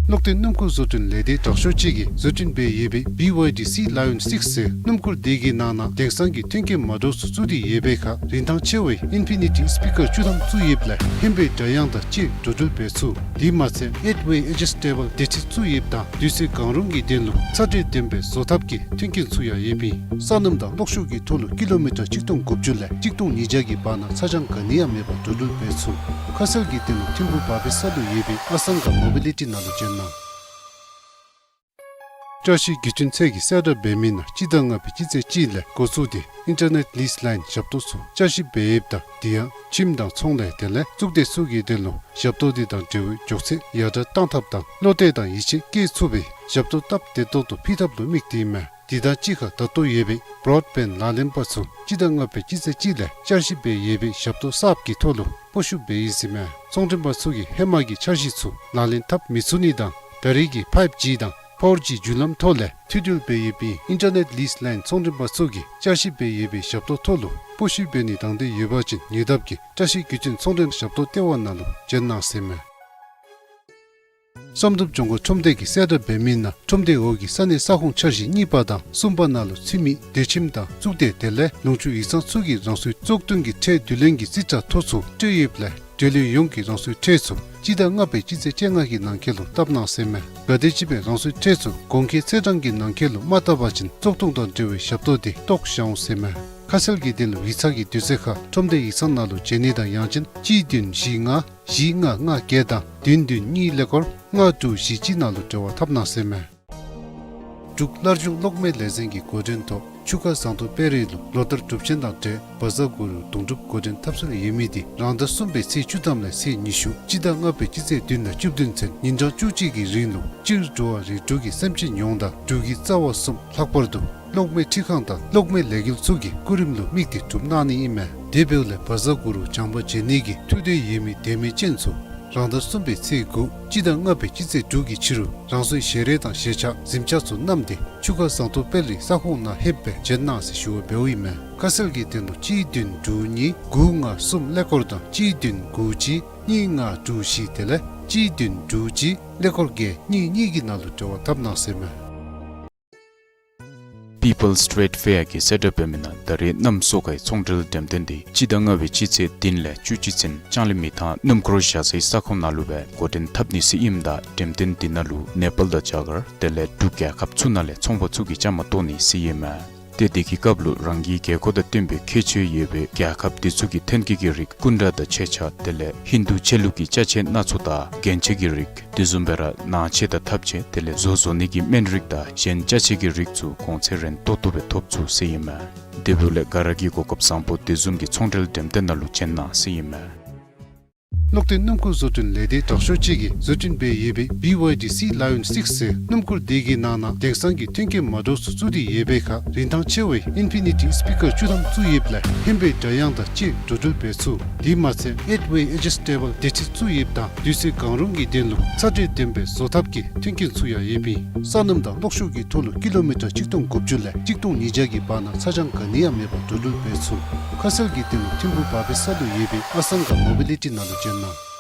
གློག་ལྡན་སྣུམ་འཁོར་བཟོ་སྐྲུན་ལས་སྡེ་དྲག་ཤོས་ཅིག་གིས་བཟོ་སྐྲུན་འབད་ཡོད་པའི་བི་ཝའི་ཌི་སི་ལ་ཡོན་སིགསི་ཟེར་སྣུམ་འཁོར་དེ་གི་ནང་ན་དེང་སང་གི་མཐུན་རྐྱེན་མ་འདྲཝ་ཚུ་བཙུགས་ཏེ་ཡོད་པའི་ཁར་རིན་ཐང་ཆེ་བའི་ཨིན་ཕི་ནི་ཊི་སི་པི་ཀར་བཅུ་ཐམ་བཙུགས་ཡོདཔ་ལས་ཧེ་མའི་སྒྲ་དབྱངས་དང་གཅིག་འགྲོ་འགྲུལ་འབད་ཚུགས། དེ་མ་ཚད་ཨེཊ་ཝེ་ཨེ་ཇི་སི་ཊེ་བཱལ་བདེ་ཁྲིད་བཙུགས་ཡོདཔ་དང་དུས་ཚོད་གང་རུང་གི་དོན་ལུ་ཚ་དྲོད་ལྡན་པའི་བཟོ་ཐབས་ཀྱི་མཐུན་རྐྱེན་ཚུ་ཡང་ཡོདཔ་ཨིན། ས་སྣུམ་དང་གློག་ཤུགས་ཀྱི་ཐོག་ལུ་ཀི་ལོ་མི་ཊར་ཆིག་སྟོང་དགུ་བཅུ་ལས་ཆིག་སྟོང་ཉིས་བརྒྱ་གི་བར་ན་ཚ་གྱང་ག་ནི་ཡང་མེད་པར་འགྲོ་འགྲུལ་འབད་ཚུགས། ཁ་གསལ་གྱི་དོན་ལུ་ཐིམ་ཕུག་བར་པའི་ས་ལུ་ཡོད་པའི་ཨ་སང་ག་མོ་བི་ལི་ཊི་ནང་ལུ་བྱོན་གནང་། བཀྲ་ཤིས་བརྒྱུད་འཕྲིན་ཚད་ཀྱི་གསལ་བསྒྲགས་འབད་མི་ནང་སྤྱི་ཟླ་ལྔ་པའི་སྤྱི་ཚེས་གཅིག་ལས་འགོ་བཙུགས་ཏེ་ཨིན་ཊར་ནེཊ་ལིསི་ལའིན་ཞབས་ཏོག་ཚུ་བསྐྱར་ཞིབ་འབད་ཡོདཔ་ད་དེ་ཡང་ཁྱིམ་དང་ཚོང་ལས་དེ་ལས་གཙུག་སྡེ་ཚུ་གི་དོན་ལུ་ཞབས་ཏོག་དེ་དང་འབྲེལ་བའི་མགྱོགས་ཚད་ཡར་དྲག་གཏང་ཐབས་དང་བློ་གཏད་དང་ཡིད་ཆེས་བསྐྱེད་ཚུགས་པའི་ཞབས་ཏོག་སྟབས་བདེ་ཏོག་ཏོ་ཕུལ་ཐབས་ལུ་དམིགས་ཏེ་ཨིན་མས། དེ་དང་གཅིག་ཁར་ད་ལྟོ་ཡོད་པའི་བྲོཌ་བེནཌ་ལག་ལེན་པ་ཚུ་སྤྱི་ཟླ་ལྔ་པའི་སྤྱི་ཚེས་གཅིག་ལས་བསྐྱར་ཞིབ་འབད་ཡོད་པའི་ཞབས་ཏོག་གསརཔ་གི་ཐོག་ལུ་སྤོ་བཤུད་འབད་ཡི་ཟེར་མས། ཚོང་མགྲོན་པ་ཚུ་གིས་ཧེ་མ་གི་འཆར་གཞི་ཚུ་ལག་ལེན་འཐབ་མི་ཚུགས་ནི་དང་ད་རེས་ཀྱི་ཕའིབ་ཇི་དང་ཕོར་ཇི་བརྒྱུད་ལམ་ཐོག་ལས་མཐུད་འབྲེལ་འབད་ཡོད་པའི་ཨིན་ཊར་ནེཊ་ལིསི་ལའིན་ཚོང་མགྲོན་པ་ཚུ་གིས་བསྐྱར་ཞིབ་འབད་ཡོད་པའི་ཞབས་ཏོག་ཐོག་ལུ་སྤོ་བཤུད་འབད་ནི་དང་འདོད་ཡོད་པ་ཅིན་ཉེ་འདབས་ཀྱི་བཀྲ་ཤིས་བརྒྱུད་འཕྲིན་ཚོང་མགྲོན་ཞབས་ཏོག་ལྟེ་བ་ནང་ལུ་བྱོན་གནང་ཟེར་མས། བསམ་གྲུབ་ལྗོངས་མཁར་ཁྲོམ་སྡེ་གི་གསལ་བསྒྲགས་འབད་མི་ནང་ཁྲོམ་སྡེའི་འོག་གི་ས་གནས་ས་ཁོངས་འཆར་གཞི་གཉིས་པ་དང་གསུམ་པ་ནང་ལུ་ཚུད་མི་སྡོད་ཁྱིམ་དང་གཙུག་སྡེ་དེ་ལས་ལུང་ཕྱོགས་ཡིག་ཚང་ཚུ་གིས་རང་སོའི་བཙོག་འཐུ་གི་ཁྲལ་བསྡུ་ལེན་གྱི་རྩིས་ཁྲ་ཐོ་ཚུ་སྤྲོད་ཡོདཔ་ལས་འབྲེལ་ཡོད་ཡོངས་ཀྱིས་རང་སོའི་ཁྲལ་ཚུ་སྤྱི་ཟླ་ལྔ་པའི་སྤྱི་ཚེས་བཅོ་ལྔ་གི་ནང་འཁོད་ལུ་བཏབ་གནང་ཟེར་མས། གལ་ཏེ་ཅིག་སྦེ་རང་སོའི་ཁྲལ་ཚུ་གོང་འཁོད་ཚེས་གྲངས་ཀྱི་ནང་འཁོད་ལུ་མ་བཏབ་པ་ཅིན་བཙོག་འཐུ་དང་འབྲེལ་བའི་ཞབས་ཏོག་དེ་བཏོག་བཞག་འོང་ཟེར་མས། ཁ་གསལ་གྱི་དོན་ལུ་ཡིག་ཚང་གི་དུས་ཚོད་ཁར་ཁྲོམ་སྡེ་ཡིག་ཚང་ནང་ལུ་བྱོན་ནི་དང་ཡང་ཅིན་གཅིག་བདུན་བཞི་ལྔ་བཞི་ལྔ་ལྔ་བརྒྱད་དང་བདུན་བདུན་གཉིས་ཀླད་ཀོར་ལྔ་དྲུག་བཞི་གཅིག་ནང་ལུ་འབྲེལ་བ་འཐབ་གནང་ཟེར་མས། འབྲུག་སླར་འབྱུང་གློག་མེ་ལས་འཛིན་གྱི་འགོ་འདྲེན་ཐོག་ཆུ་ཁ་ཟངས་མདོག་དཔལ་རི་ལུ་ལོ་ལྟར་གྲུབ་ཆེན་དང་འབྲེལ་བཛྲ་གུ་རུ་གདུང་སྒྲུབ་འགོ་འདྲེན་འཐབ་སྲོལ་ཡོད་མི་དེ་རང་ཟླ་གསུམ་པའི་ཚེས་བཅུ་ཐམ་ལས་ཚེས་ཉི་ཤུ་སྤྱི་ཟླ་ལྔ་པའི་སྤྱི་ཚེས་བདུན་དང་བཅུ་བདུན་ཚུན་ཉིན་གྲངས་བཅུ་གཅིག་གི་རིང་ལུ་སྤྱིར་འགྲོ་བ་རིགས་དྲུག་གི་སེམས་ཅན་ཡོངས་དང་འབྲུག་གི་རྩ་བ་གསུམ་ལྷག་པར་དུ་གློག་མེ་འཕྲུལ་ཁང་དང་གློག་མེ་ལས་འགུལ་ཚུ་གི་སྐུ་རིམ་ལུ་དམིགས་ཏེ་གྲུབ་གནང་ནི་ཨིན་མས། དེ་འབདཝ་ལས་བཛྲ་གུ་རུ་བྱང་པ་མཇལ་ནི་གི་ཐུགས་འདོད་ཡོད་མི་དད་མོས་ཅན་ཚུ་རང་ཟླ་གསུམ་པའི་ཚེས་དགུ་སྤྱི་ཟླ་ལྔ་པའི་སྤྱི་ཚེས་དྲུག་གི་ཕྱི་རུ་རང་སོའི་ཞལ་རས་དང་ཞལ་ཆས་གཟིམ་ཆས་ཚུ་བསྣམས་ཏེ་ཆུ་ཁ་ཟངས་མདོག་དཔལ་རི་ས་ཁོངས་ནང་ལྷོདཔ་སྦེ་བྱོན་གནང་ཟེར་ཞུ་བ་འབདཝ་ཨིན་མས། ཁ་གསལ་གྱི་དོན་ལུ་གཅིག་བདུན་དྲུག་གཉིས་དགུ་ལྔ་གསུམ་ཀླད་ཀོར་དང་གཅིག་བདུན་དགུ་གཅིག་གཉིས་ལྔ་དྲུག་བཞི་དེ་ལས་གཅིག་བདུན་དྲུག་གཅིག་ཀླད་ཀོར་བརྒྱད་གཉིས་གཉིས་ཀྱི་ནང་ལུ་འབྲེལ་བ་འཐབ་གནང་ཟེར་མས། People's Trade Fair གི་གསལ་བསྒྲགས་འབད་མི་ནང་ད་རེས་གནམ་སོ་ཁའི་ཚོང་འབྲེལ་འགྲེམས་སྟོན་འདི་སྤྱི་ཟླ་ལྔ་པའི་སྤྱི་ཚེས་བདུན་ལས་བཅུ་གཅིག་ཚུན་ལྕང་གླིང་མི་ཐང་སྣུམ་འཁོར་བཞག་སའི་ས་ཁོངས་ནང་ལུ་སྦེ་འགོ་འདྲེན་འཐབ་ནི་ཟེར་ཨིནམ་ད་འགྲེམས་སྟོན་འདི་ནང་ལུ་ནེ་པཱལ་དང་རྒྱ་གར་དེ་ལས་འབྲུག་རྒྱལ་ཁབ་ཚུ་ནང་ལས་ཚོང་པ་ཚུ་གིས་བཅའ་མར་གཏོགས་ནི་ཟེར་ཨིན་མས། ཏེ་དེ་གི་སྐབས་ལུ་རང་གི་རྒྱལ་ཁབ་དང་བསྟུན་པའི་ཁྱད་ཆོས་ཡོད་པའི་རྒྱལ་ཁབ་དེ་ཚུ་གི་ཐོན་སྐྱེད་ཀྱི་རིགས་སྐུ་འདྲ་དང་མཆོད་ཆས་དེ་ལས་ཧིན་དུ་ཆོས་ལུགས་ཀྱི་ཅ་ཆས་སྣ་ཚོགས་དང་རྒྱན་ཆ་གི་རིགས་དེ་བཟུམ་སྦེ་ར་ནང་ཆས་དང་ཐབ་ཆས་དེ་ལས་བཟོ་བཟོ་ནི་གི་སྨན་རིགས་དང་གཞན་ཅ་ཆས་ཀྱི་རིགས་ཚུ་གོང་ཚད་རན་ཏོག་ཏོ་སྦེ་ཐོབ་ཚུགས་ཟེར་ཨིན་མས། དེ་འབདཝ་ལས་ག་ར་གིས་གོ་སྐབས་བཟང་པོ་དེ་བཟུམ་གྱི་ཚོང་འབྲེལ་འགྲེམས་སྟོན་ནང་ལུ་བྱོན་གནང་ཟེར་ཨིན་མས། གློག་ལྡན་སྣུམ་འཁོར་བཟོ་སྐྲུན་ལས་སྡེ་དྲག་ཤོས་ཅིག་གིས་བཟོ་སྐྲུན་འབད་ཡོད་པའི་བི་ཝའི་ཌི་སི་ལ་ཡོན་སིགསི་ཟེར་སྣུམ་འཁོར་དེ་གི་ནང་ན་དེང་སང་གི་མཐུན་རྐྱེན་མ་འདྲཝ་ཚུ་བཙུགས་ཏེ་ཡོད་པའི་ཁར་རིན་ཐང་ཆེ་བའི་ཨིན་ཕི་ནི་ཊི་སི་པི་ཀར་བཅུ་ཐམ་བཙུགས་ཡོདཔ་ལས་ཧེ་མའི་སྒྲ་དབྱངས་དང་བཅས་འགྲོ་འགྲུལ་འབད་ཚུགས། དེ་མ་ཚད་ཨེཊ་ཝེ་ཨེ་ཇི་སི་ཊེ་བཱལ་བདེ་ཁྲིད་བཙུགས་ཡོདཔ་དང་དུས་ཚོད་གང་རུང་གི་དོན་ལུ་ཚ་དྲོད་ལྡན་པའི་བཟོ་ཐབས་ཀྱི་མཐུན་རྐྱེན་ཚུ་ཡང་ཡོདཔ་ཨིན། ས་སྣུམ་དང་གློག་ཤུགས་ཀྱི་ཐོག་ལུ་ཀི་ལོ་མི་ཊར་ཆིག་སྟོང་དགུ་བཅུ་ལས་ཆིག་སྟོང་ཉིས་བརྒྱ་གི་བར་ན་ཚ་གྱང་ག་ནི་ཡང་མེད་པར་འགྲོ་འགྲུལ་འབད་ཚུགས། ཁ་གསལ་གྱི་དོན་ལུ་ཐིམ་ཕུག་བར་པའི་ས་ལུ་ཡོད་པའི་ཨ་སང་ག་མོ་བི་ལི་ཊི་ནང་ལུ་བྱོན་གནང་།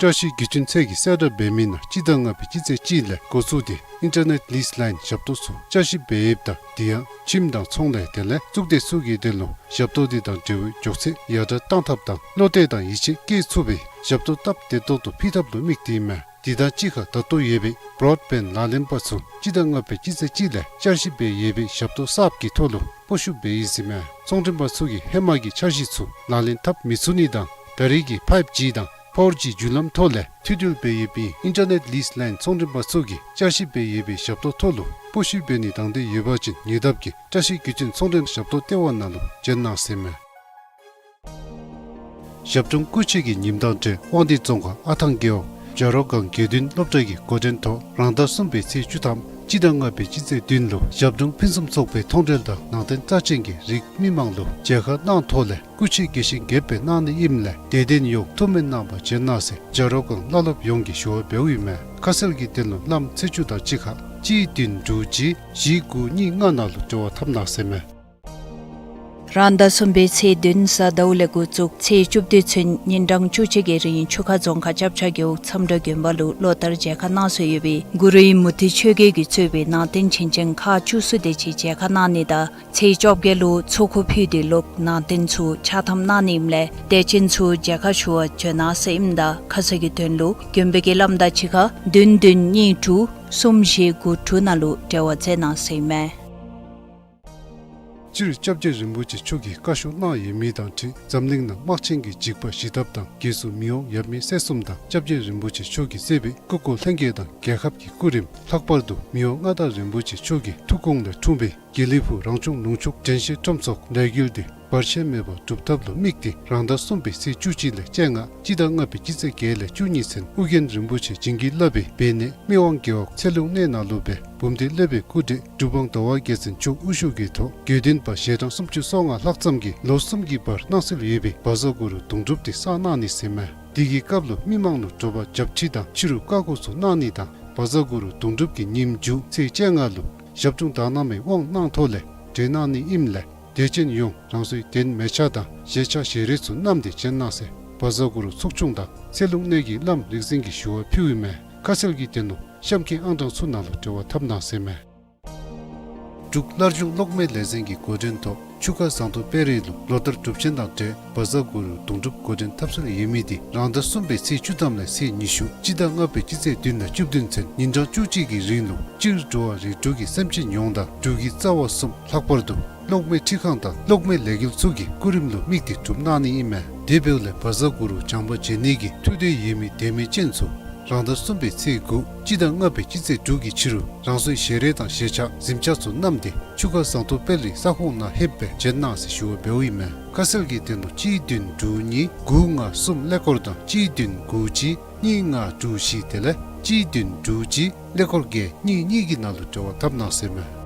བཀྲ་ཤིས་བརྒྱུད་འཕྲིན་ཚད་ཀྱི་གསལ་བསྒྲགས་འབད་མི་ནང་སྤྱི་ཟླ་ལྔ་པའི་སྤྱི་ཚེས་གཅིག་ལས་འགོ་བཙུགས་ཏེ་ཨིན་ཊར་ནེཊ་ལིསི་ལའིན་ཞབས་ཏོག་ཚུ་བསྐྱར་ཞིབ་འབད་ཡོདཔ་ད་དེ་ཡང་ཁྱིམ་དང་ཚོང་ལས་དེ་ལས་གཙུག་སྡེ་ཚུ་གི་དོན་ལུ་ཞབས་ཏོག་དེ་དང་འབྲེལ་བའི་མགྱོགས་ཚད་ཡར་དྲག་གཏང་ཐབས་དང་བློ་གཏད་དང་ཡིད་ཆེས་བསྐྱེད་ཚུགས་པའི་ཞབས་ཏོག་སྟབས་བདེ་ཏོག་ཏོ་ཕུལ་ཐབས་ལུ་དམིགས་ཏེ་ཨིན་མས། དེ་དང་གཅིག་ཁར་ད་ལྟོ་ཡོད་པའི་བྲོཌ་བེནཌ་ལག་ལེན་པ་ཚུ་སྤྱི་ཟླ་ལྔ་པའི་སྤྱི་ཚེས་གཅིག་ལས་བསྐྱར་ཞིབ་འབད་ཡོད་པའི་ཞབས་ཏོག་གསརཔ་གི་ཐོག་ལུ་སྤོ་བཤུད་འབད་ཡི་ཟེར་མས། ཚོང་མགྲོན་པ་ཚུ་གིས་ཧེ་མ་གི་འཆར་གཞི་ཚུ་ལག་ལེན་འཐབ་མི་ཚུགས་ནི་དང་ད་རེས་ཀྱི་ཕའིབ་ཇི་དང་ ཕོར་ཇི་བརྒྱུད་ལམ་ཐོག་ལས་མཐུད་འབྲེལ་འབད་ཡོད་པའི་ཨིན་ཊར་ནེཊ་ལིསི་ལའིན་ཚོང་མགྲོན་པ་ཚུ་གིས་བསྐྱར་ཞིབ་འབད་ཡོད་པའི་ཞབས་ཏོག་ཐོག་ལུ་སྤོ་བཤུད་འབད་ནི་དང་འབྲེལ་ཡོད་པ་ཅིན་ཉེ་འདབས་ཀྱི་བཀྲ་ཤིས་རྒྱུ་རྐྱེན་ཚོང་མགྲོན་ཞབས་ཏོག་ལྟེ་བ་ནང་ལུ་བྱོན་གནང་ཟེར་མས། ཞབས་དྲུང་སྐུ་མཆེད་ཀྱི་ཉིནམ་དང་འབྲེལ་དབང་འདུས་རྫོང་ཁག་ཨ་ཐང་རྒེད་འོག་བྱ་རོག་སྒང་དགེ་འདུན་སློབ་གྲྭ་གི་འགོ་འདྲེན་ཐོག་རང་ཟླ་གསུམ་པའི་ཚེས་བཅུ་ཐམ་སྤྱི་ཟླ་ལྔ་པའི་སྤྱི་ཚེས་བདུན་ལུ་ཞབས་དྲུང་ཕུན་སུམ་ཚོགས་པའི་མཐོང་གྲོལ་དང་ནང་རྟེན་རྩ་ཅན་གྱི་རིགས་མི་མང་ལུ་མཇལ་ཁ་གནང་ཐོག་ལས་སྐུ་མཆེད་དགེ་བཤེས་དགྱེས་པའི་གནང་ནི་ཨིནམ་ལས་དད་ལྡན་ཡོངས་ཐུགས་སྨོན་གནང་བར་བྱོན་གནང་ཟེར་བྱ་རོག་སྒང་བླ་སློབ་ཡོངས་ཀྱིས་ཞུ་བ་འབདཝ་ཨིན་མས། ཁ་གསལ་གྱི་དོན་ལུ་ལམ་ཚེས་བཅུ་དང་གཅིག་ཁར་གཅིག་བདུན་དྲུག་གཅིག་བཞི་དགུ་གཉིས་ལྔ་ནང་ལུ་འབྲེལ་བ་འཐབ་གནང་ཟེར་མས། རང་ཟླ་གསུམ་པའི་ཚེས་བདུན་གཟའ་ཟླཝ་ལས་འགོ་བཙུགས་ཚེས་བཅུ་བདུན་ཚུན་ཉིན་གྲངས་བཅུ་གཅིག་གི་རིང་ཆུ་ཁ་རྫོང་ཁག་ལྕབ་བྱ་རྒེད་འོག་མཚམས་སྒྲ་དགོན་པ་ལུ་ལོ་ལྟར་མཇལ་ཁ་གནང་སྲོལ་ཡོད་པའི་གུ་རུའི་མུ་ཏིག་ཆོས་རྒྱལ་གྱིས་གཙོས་པའི་ནང་རྟེན་བྱིན་ཅན་ཁག་བཅུ་གསུམ་དེ་ཅིག་མཇལ་ཁ་གནང་ནི་དང་ཚེས་བཅོ་བརྒྱད་ལུ་ཚོགས་འཁོར་ཕུལ་ཏེ་ལོག་ནང་རྟེན་ཚུ་ཕྱག་ཐམ་གནང་ནི་ཨིནམ་ལས་དད་ཅན་ཚུ་མཇལ་ཁ་ཞུ་བར་བྱོན་གནང་ཟེར་ཨིནམ་ད་ཁ་གསལ་གྱི་དོན་ལུ་དགོན་པའི་ཀྱི་ལམ་དང་གཅིག་ཁར་བདུན་བདུན་གཉིས་དྲུག་གསུམ་བཞི་དགུ་དྲུག་ནང་ལུ་འབྲེལ་བ་མཛད་གནང་ཟེར་ཨིན་མས། སྤྱིར་སྐྱབས་རྗེ་རིན་པོ་ཆེ་མཆོག་གིས་བཀའ་ཤོག་གནང་ཡོད་མི་དང་འཁྲིལ་འཛམ་གླིང་ནང་དམག་ཆེན་གྱི་འཇིགས་པ་ཞི་ཐབས་དང་རྒྱལ་སྲུང་མི་དབང་ཡབ་མེས་སྲས་གསུམ་དང་སྐྱབས་རྗེ་རིན་པོ་ཆེ་མཆོག་གིས་གཙོས་པའི་སྐུ་འཁོར་ལྷན་རྒྱས་དང་རྒྱལ་ཁབ་ཀྱི་སྐུ་རིམ་ལྷག་པར་དུ་མི་དབང་མངའ་བདག་རིན་པོ་ཆེ་མཆོག་གི་ཐུགས་དགོངས་ལས་འཁྲུངས་པའི་དགེ་ལེགས་ཕུག་རང་བྱུང་ལུང་ཕྱུག་དྲན་ཤེས་ཁྲོམ་ཚོགས་ལས་འགུལ་འདི་བར་ཆད་མེད་པར་གྲུབ་ཐབས་ལུ་དམིགས་ཏེ་རང་ཟླ་གསུམ་པའི་ཚེས་བཅུ་གཅིག་ལས་བཅོ་ལྔ་སྤྱི་ཟླ་ལྔ་པའི་སྤྱི་ཚེས་བརྒྱད་ལས་བཅུ་གཉིས་ཚུན་ཨོ་རྒྱན་རིན་པོ་ཆེ་བྱིན་གྱིས་བརླབས་པའི་སྦས་གནས་སྨད་དབང་རྒེད་འོག་ཚེ་ལུང་གནས་ནང་ལུ་སྦེ་འབུམ་སྡེ་སློབ་དཔོན་སྐུ་བགྲེས་གྲུབ་དབང་ཟླ་བ་རྒྱལ་མཚན་མཆོག་དབུ་བཞུགས་ཀྱི་ཐོག་དགེ་འདུན་པ་ཞལ་གྲངས་སུམ་ཅུ་སོ་ལྔ་ལྷག་ཙམ་གྱིས་ལོ་གསུམ་གྱི་བར་གནང་སྲོལ་ཡོད་པའི་བཛྲ་གུ་རུ་གདུང་སྒྲུབ་དེ་བསགས་གནང་ནི་ཟེར་མས། དེ་གི་སྐབས་ལུ་མི་མང་ལུ་དྲོ་པ་རྒྱབ་ཁྲི་དང་ཕྱི་རུ་བཀའ་བསྒོ་ཚུ་གནང་ནི་དང་བཛྲ་གུ་རུ་གདུང་སྒྲུབ་ཀྱི་ཉིནམ་མཇུག་ཚེས་བཅོ་ལྔ་ལུ་ཞབས་དྲུང་དག་སྣང་མའི་དབང་གནང་ཐོག་ལས་གྲོལ་གནང་ནི་ཨིནམ་ལས་དད་ཅན་ཡོངས་རང་སོའི་གདན་མལ་ཆ་དང་བཞེས་ཆ་ཞལ་རས་ཚུ་བསྣམས་ཏེ་བྱོན་གནང་ཟེར་བཛྲ་གུ་རུ་ཚོགས་ཆུང་དང་ཚེ་ལུང་གནས་ཀྱི་བླམ་རིག་འཛིན་གྱིས་ཞུ་བ་ཕུལཝ་ཨིན་མས། ཁ་གསལ་གྱི་དོན་ལུ་གཤམ་གྱི་ཨང་གྲངས་ཚུ་ནང་ལུ་འབྲེལ་བ་འཐབ་གནང་ཟེར་མས། འབྲུག་སླར་འབྱུང་གློག་མེ་ལས་འཛིན་གྱི་འགོ་འདྲེན་ཐོག་ཆུ་ཁ་ཟངས་མདོག་དཔལ་རི་ལུ་ལོ་ལྟར་སྒྲུབ་ཆེན་དང་འབྲེལ་བཛྲ་གུ་རུ་གདུང་སྒྲུབ་འགོ་འདྲེན་འཐབ་སྲོལ་ཡོད་མི་དེ་རང་ཟླ་གསུམ་པའི་ཚེས་བཅུ་ཐམ་ལས་ཚེས་ཉི་ཤུ་སྤྱི་ཟླ་ལྔ་པའི་སྤྱི་ཚེས་བདུན་ལས་བཅུ་བདུན་ཚུན་ཉིན་གྲངས་བཅུ་གཅིག་གི་རིང་ལུ་སྤྱིར་འགྲོ་བ་རིགས་དྲུག་གི་སེམས་ཅན་ཡོངས་དང་འབྲུག་གི་རྩ་བ་གསུམ་ལྷག་པར་དུ་གློག་མེ་འཕྲུལ་ཁང་དང་གློག་མེ་ལས་འགུལ་ཚུ་གི་སྐུ་རིམ་ལུ་དམིགས་ཏེ་སྒྲུབ་གནང་ནི་ཨིན་མས། དེ་འབདཝ་ལས་བཛྲ་གུ་རུ་བྱམས་པ་མཇལ་ནི་གི་ཐུགས་འདོད་ཡོད་མི་དད་མོས་ཅན་ཚུ་རང་ཟླ་གསུམ་པའི་ཚེས་དགུ་སྤྱི་ཟླ་ལྔ་པའི་སྤྱི་ཚེས་དྲུག་གི་ཕྱི་རུ་རང་སོའི་ཞལ་རས་དང་བཞེས་ཆ་གཟིམ་ཆ་ཚུ་བསྣམས་ཏེ་ཆུ་ཁ་ཟངས་མདོག་དཔལ་རིའི་ས་ཁོངས་ནང་ལྷོདཔ་སྦེ་བྱོན་གནང་ཟེར་ཞུ་བ་འབདཝ་ཨིན་མས། ཁ་གསལ་གྱི་དོན་ལུ་གཅིག་བདུན་དྲུག་གཉིས་དགུ་ལྔ་གསུམ་ཀླད་ཀོར་དང་གཅིག་བདུན་དགུ་གཅིག་གཉིས་ལྔ་དྲུག་བཞི་དེ་ལས་གཅིག་བདུན་དྲུག་གཅིག་ཀླད་ཀོར་བརྒྱད་གཉིས་གཉིས་ཀྱི་ནང་ལུ་འབྲེལ་བ་འཐབ་གནང་ཟེར་མས།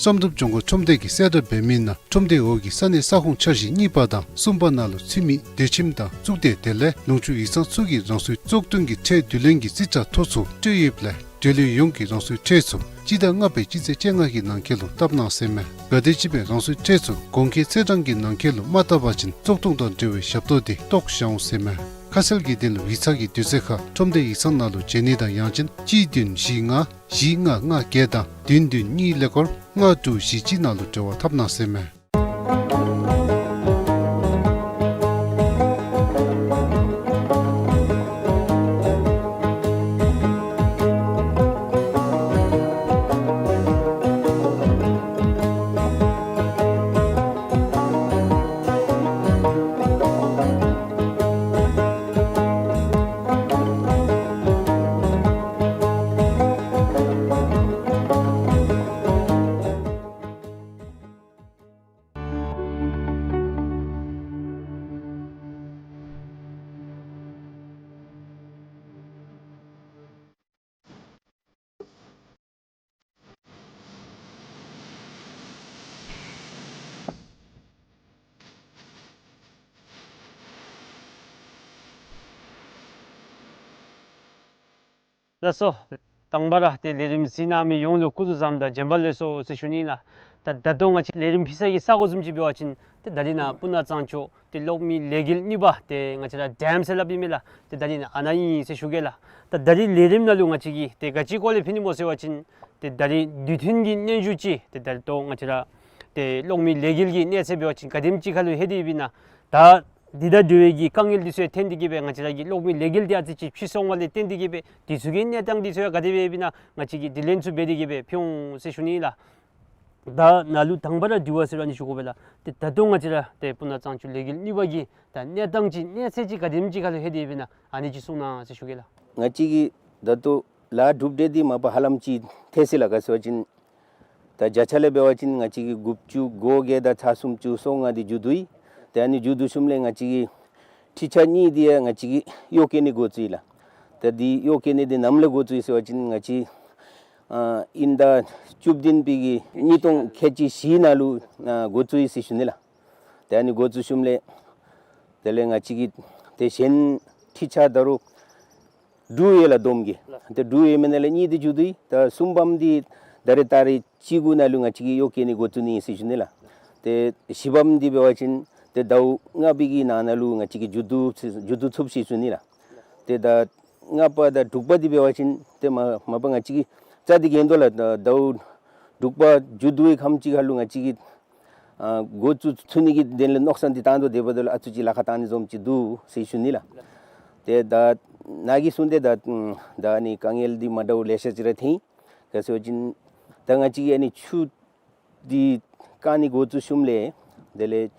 བསམ་གྲུབ་ལྗོངས་མཁར་ཁྲོམ་སྡེ་གིས་གསལ་བསྒྲགས་འབད་མི་ནང་ཁྲོམ་སྡེའི་འོག་གི་ས་གནས་ས་ཁོངས་འཆར་གཞི་གཉིས་པ་དང་གསུམ་པ་ནང་ལུ་ཚུད་མི་སྡོད་ཁྱིམ་དང་གཙུག་སྡེ་དེ་ལས་ལུང་ཕྱོགས་ཡིག་ཚང་ཚུ་གིས་རང་སོའི་གཙུག་སྟོང་གི་ཁྲལ་བསྡུ་ལེན་གྱི་རྩིས་ཁྲ་ཐོ་ཚུ་སྤྲོད་ཡོདཔ་ལས་འབྲེལ་ཡོད་ཡོངས་ཀྱིས་རང་སོའི་ཁྲལ་ཚུ་སྤྱི་ཟླ་ལྔ་པའི་སྤྱི་ཚེས་བཅོ་ལྔ་གི་ནང་འཁོད་ལུ་བཏབ་གནང་ཟེར་མས། ག་དེམ་ཅིག་སྦེ་རང་སོའི་ཁྲལ་ཚུ་གོང་འཁོད་ཚེས་གྲངས་ཀྱི་ནང་འཁོད་ལུ་མ་བཏབ་པ་ཅིན་བཙོག་དུང་དང་འབྲེལ་བའི་ཞབས་ཏོག་དེ་བཏོག་བཞག་འོང་ཟེར་མས། ཁ་གསལ་གྱི་དོན་ལུ་ཡིག་ཚང་གི་དུས་ཚོད་ཁར་ཁྲོམ་སྡེ་ཡིག་ཚང་ནང་ལུ་བྱོན་ནི་དང་ཡང་ཅིན་གཅིག་བདུན་བཞི་ལྔ་བཞི་ལྔ་ལྔ་བརྒྱད་དང་བདུན་བདུན་གཉིས་ཀླད་ཀོར་ལྔ་དྲུག་བཞི་གཅིག་ནང་ལུ་འབྲེལ་བ་འཐབ་གནང་ཟེར་མས། ལགས་སོ། དང་པ་ར་ཏེ་ལས་རིམ་གཟིགས་གནང་མི་ཡོངས་ལུ་སྐུ་གཟུགས་བཟང་དང་བྱོན་པ་ལེགས་སོ་ཟེར་ཞུ་ནི་ལགས། ད་ད་ལྟོ་ང་བཅས་ལས་རིམ་ཕུལ་ས་གི་ས་གོ་བཟུམ་ཅིག་འབད་བ་ཅིན་ཏེ་ད་རིས་ནཱ་སྤུ་ན་གཙང་ཕྱོགས་ཏེ་གློག་མེ་ལས་འགུལ་གཉིས་པ་ཏེ་ང་བཅས་ར་ཌེམ་ཟེར་སླབ་ཨིན་མས་ལགས། ཏེ་ད་རིས་ནཱ་ཨ་ནཱ་ཨིན་ཟེར་ཞུ་གེ་ལགས། ད་ད་རིས་ལས་རིམ་ནང་ལུ་ང་བཅས་ཀྱིས་ཏེ་ག་ཅི་སྐོར་ལས་ཕུལ་ནི་སྨོ་ཟེར་བ་ཅིན་ཏེ་ད་རིས་དུས་མཐུན་གྱི་སྙན་ཞུ་ཅིག་ཏེ་ད་ལྟོ་ང་བཅས་ར་ཏེ་གློག་མེ་ལས་འགུལ་གྱི་གནས་ཚད་འབད་བ་ཅིན་ག་དེམ་ཅིག་ཁར་ལུ་ལྷོད་དེ་ཡོདཔ་ཨིན་ན། ད་འདི་དང་འབྲེལ་བའི་གི་དཀའ་ངལ་འདི་ཚུ་ཡང་ཐོན་ཏེ་གི་སྦེ་ང་བཅས་ར་གི་གློག་མེ་ལས་འགུལ་འདི་ཨ་ཙི་ཅིག་ཕྱི་སོང་བ་ལས་བརྟེན་ཏེ་གི་སྦེ་འདི་ཚུ་གི་གནས་སྟངས་འདི་ཚུ་ཡང་ག་དེ་སྦེ་ཡོདཔ་ཨིན་ན་ང་བཅས་ཀྱིས་དྲི་ལན་ཚུ་འབད་དེ་གི་སྦེ་ཕུལ་འོང་ཟེར་ཞུ་ནི་ལགས། ད་ནཱ་ལུ་དང་པ་ར་དྲི་བ་ཟེར་ཨ་ནི་ཞུ་དགོ་པས་ལགས། ཏེ་ད་ལྟོ་ང་བཅས་ར་ཏེ་སྤུ་ན་གཙང་ཆུ་ལས་འགུལ་གཉིས་པ་གི་ད་གནས་སྟངས་ཅིག་གནས་ཚད་ཅིག་ག་དེམ་ཅིག་ཁར་ལུ་ལྷོད་དེ་ཡོདཔ་ཨིན་ན་ཨ་ནི་ཅིག་གསུང་གནང་ཟེར་ཞུ་གེ་ལགས། ང་བཅས་ཀྱི་ད་ལྟོ་ལཱ་གྲུབ་འབྲས་འདི་མ་པ་ཧ་ལམ་ཅིག་ཐལ་སོ་ཡི་ལགས། ག་ཅི་ཟེར་བ་ཅིན་ད་བརྒྱ་ཆ་ལས་འབད་བ་ཅིན་ང་བཅས་ཀྱི་དགུ་བཅུ་གོ་བརྒྱད་དང་ཚག་སུམ་ཅུ་སོ་ལྔ་འདི་མཇུག་བསྡུ་ཡི། ཏེ་ཨ་ནི་མཇུག་བསྡུ་ཞིནམ་ལས་ང་བཅས་ཀྱི་ཁྲི་ཆ་གཉིས་འདི་ཡང་ང་བཅས་ཀྱིས་གཡོག་བཀོལ་ནི་འགོ་བཙུགས་ཡི་ལགས། ཏེ་འདི་གཡོག་བཀོལ་ནི་འདི་ནམ་ལས་འགོ་བཙུགས་ཡི་ཟེར་བ་ཅིན་ང་བཅས་ཨ་དབྱིན་ཟླ་བཅུ་བདུན་པའི་གི་ཉིས་སྟོང་ཁལ་གཅིག་བཞི་ནང་ལུ་ཨ་འགོ་བཙུགས་ཡི་ཟེར་ཞུ་ནི་ལགས། ཏེ་ཨ་ནི་འགོ་བཙུགས་ཞིནམ་ལས་དེ་ལས་ང་བཅས་ཀྱི་ཏེ་གཞན་ཁྲི་ཆ་ད་རུང་དྲུག་ཡོད་ལགས་བསྡོམས་ཀྱིས། ཏེ་དྲུག་ཡོད་མི་ནང་ལས་གཉིས་འདི་མཇུག་བསྡུ་ཡི། ད་གསུམ་པམ་འདི་ད་རེས་ཏ་རིག་བཅུ་དགུ་ནང་ལུ་ང་བཅས་ཀྱིས་གཡོག་བཀོལ་ནི་འགོ་བཙུགས་ནི་ཨིན་ཟེར་ཞུ་ནི་ལགས། ཏེ་བཞི་པམ་འདི་འབད་བ་ཅིན་ཏེ་ཟླཝ་ལྔ་པའི་གི་ནང་ན་ལུ་ང་བཅས་ཀྱིས་མཇུག་བསྡུ་མཇུག་བསྡུ་ཚུགས་ཟེར་ཞུ་ནི་ལགས། ཏེ་ཟླཝ་ལྔ་པ་དང་དྲུག་པ་འདི་འབད་བ་ཅིན་ཏེ་མ་མ་པ་ང་བཅས་ཀྱིས་རྩ་འདི་འགེངས་དོ་ལགས། ཟླཝ་དྲུག་པ་མཇུག་བསྡུ་བའི་ཁམས་ཅིག་ཁར་ལུ་ང་བཅས་ཀྱིས་ཨ་འགོ་བཙུགས་ཚུགས་ནི་གི་དོན་ལས་མནོ་བསམ་འདི་བཏང་དོ། དེ་འབདཝ་ད་ལུ་ཨ་ཙི་ཅིག་ལཱ་ཁག་བཏང་ནི་བཟུམ་ཅིག་འདུག་ཟེར་ཞུ་ནི་ལགས། ཏེ་ད་ནཱ་གིས་གསུངས་ཏེ་ད་ད་ཨ་ནི་དཀའ་ངལ་འདི་མ་འདྲཝ་ལེ་ཤ་ཅིག་ར་ཐོན་ཡི། ག་ཅི་ཟེར་བ་ཅིན་ད་ང་བཅས་ཀྱིས་ཨ་ནི་ཆུ་འདི་བཀག་ནི་འགོ་བཙུགས་ཞིནམ་ལས་དེ་ལས་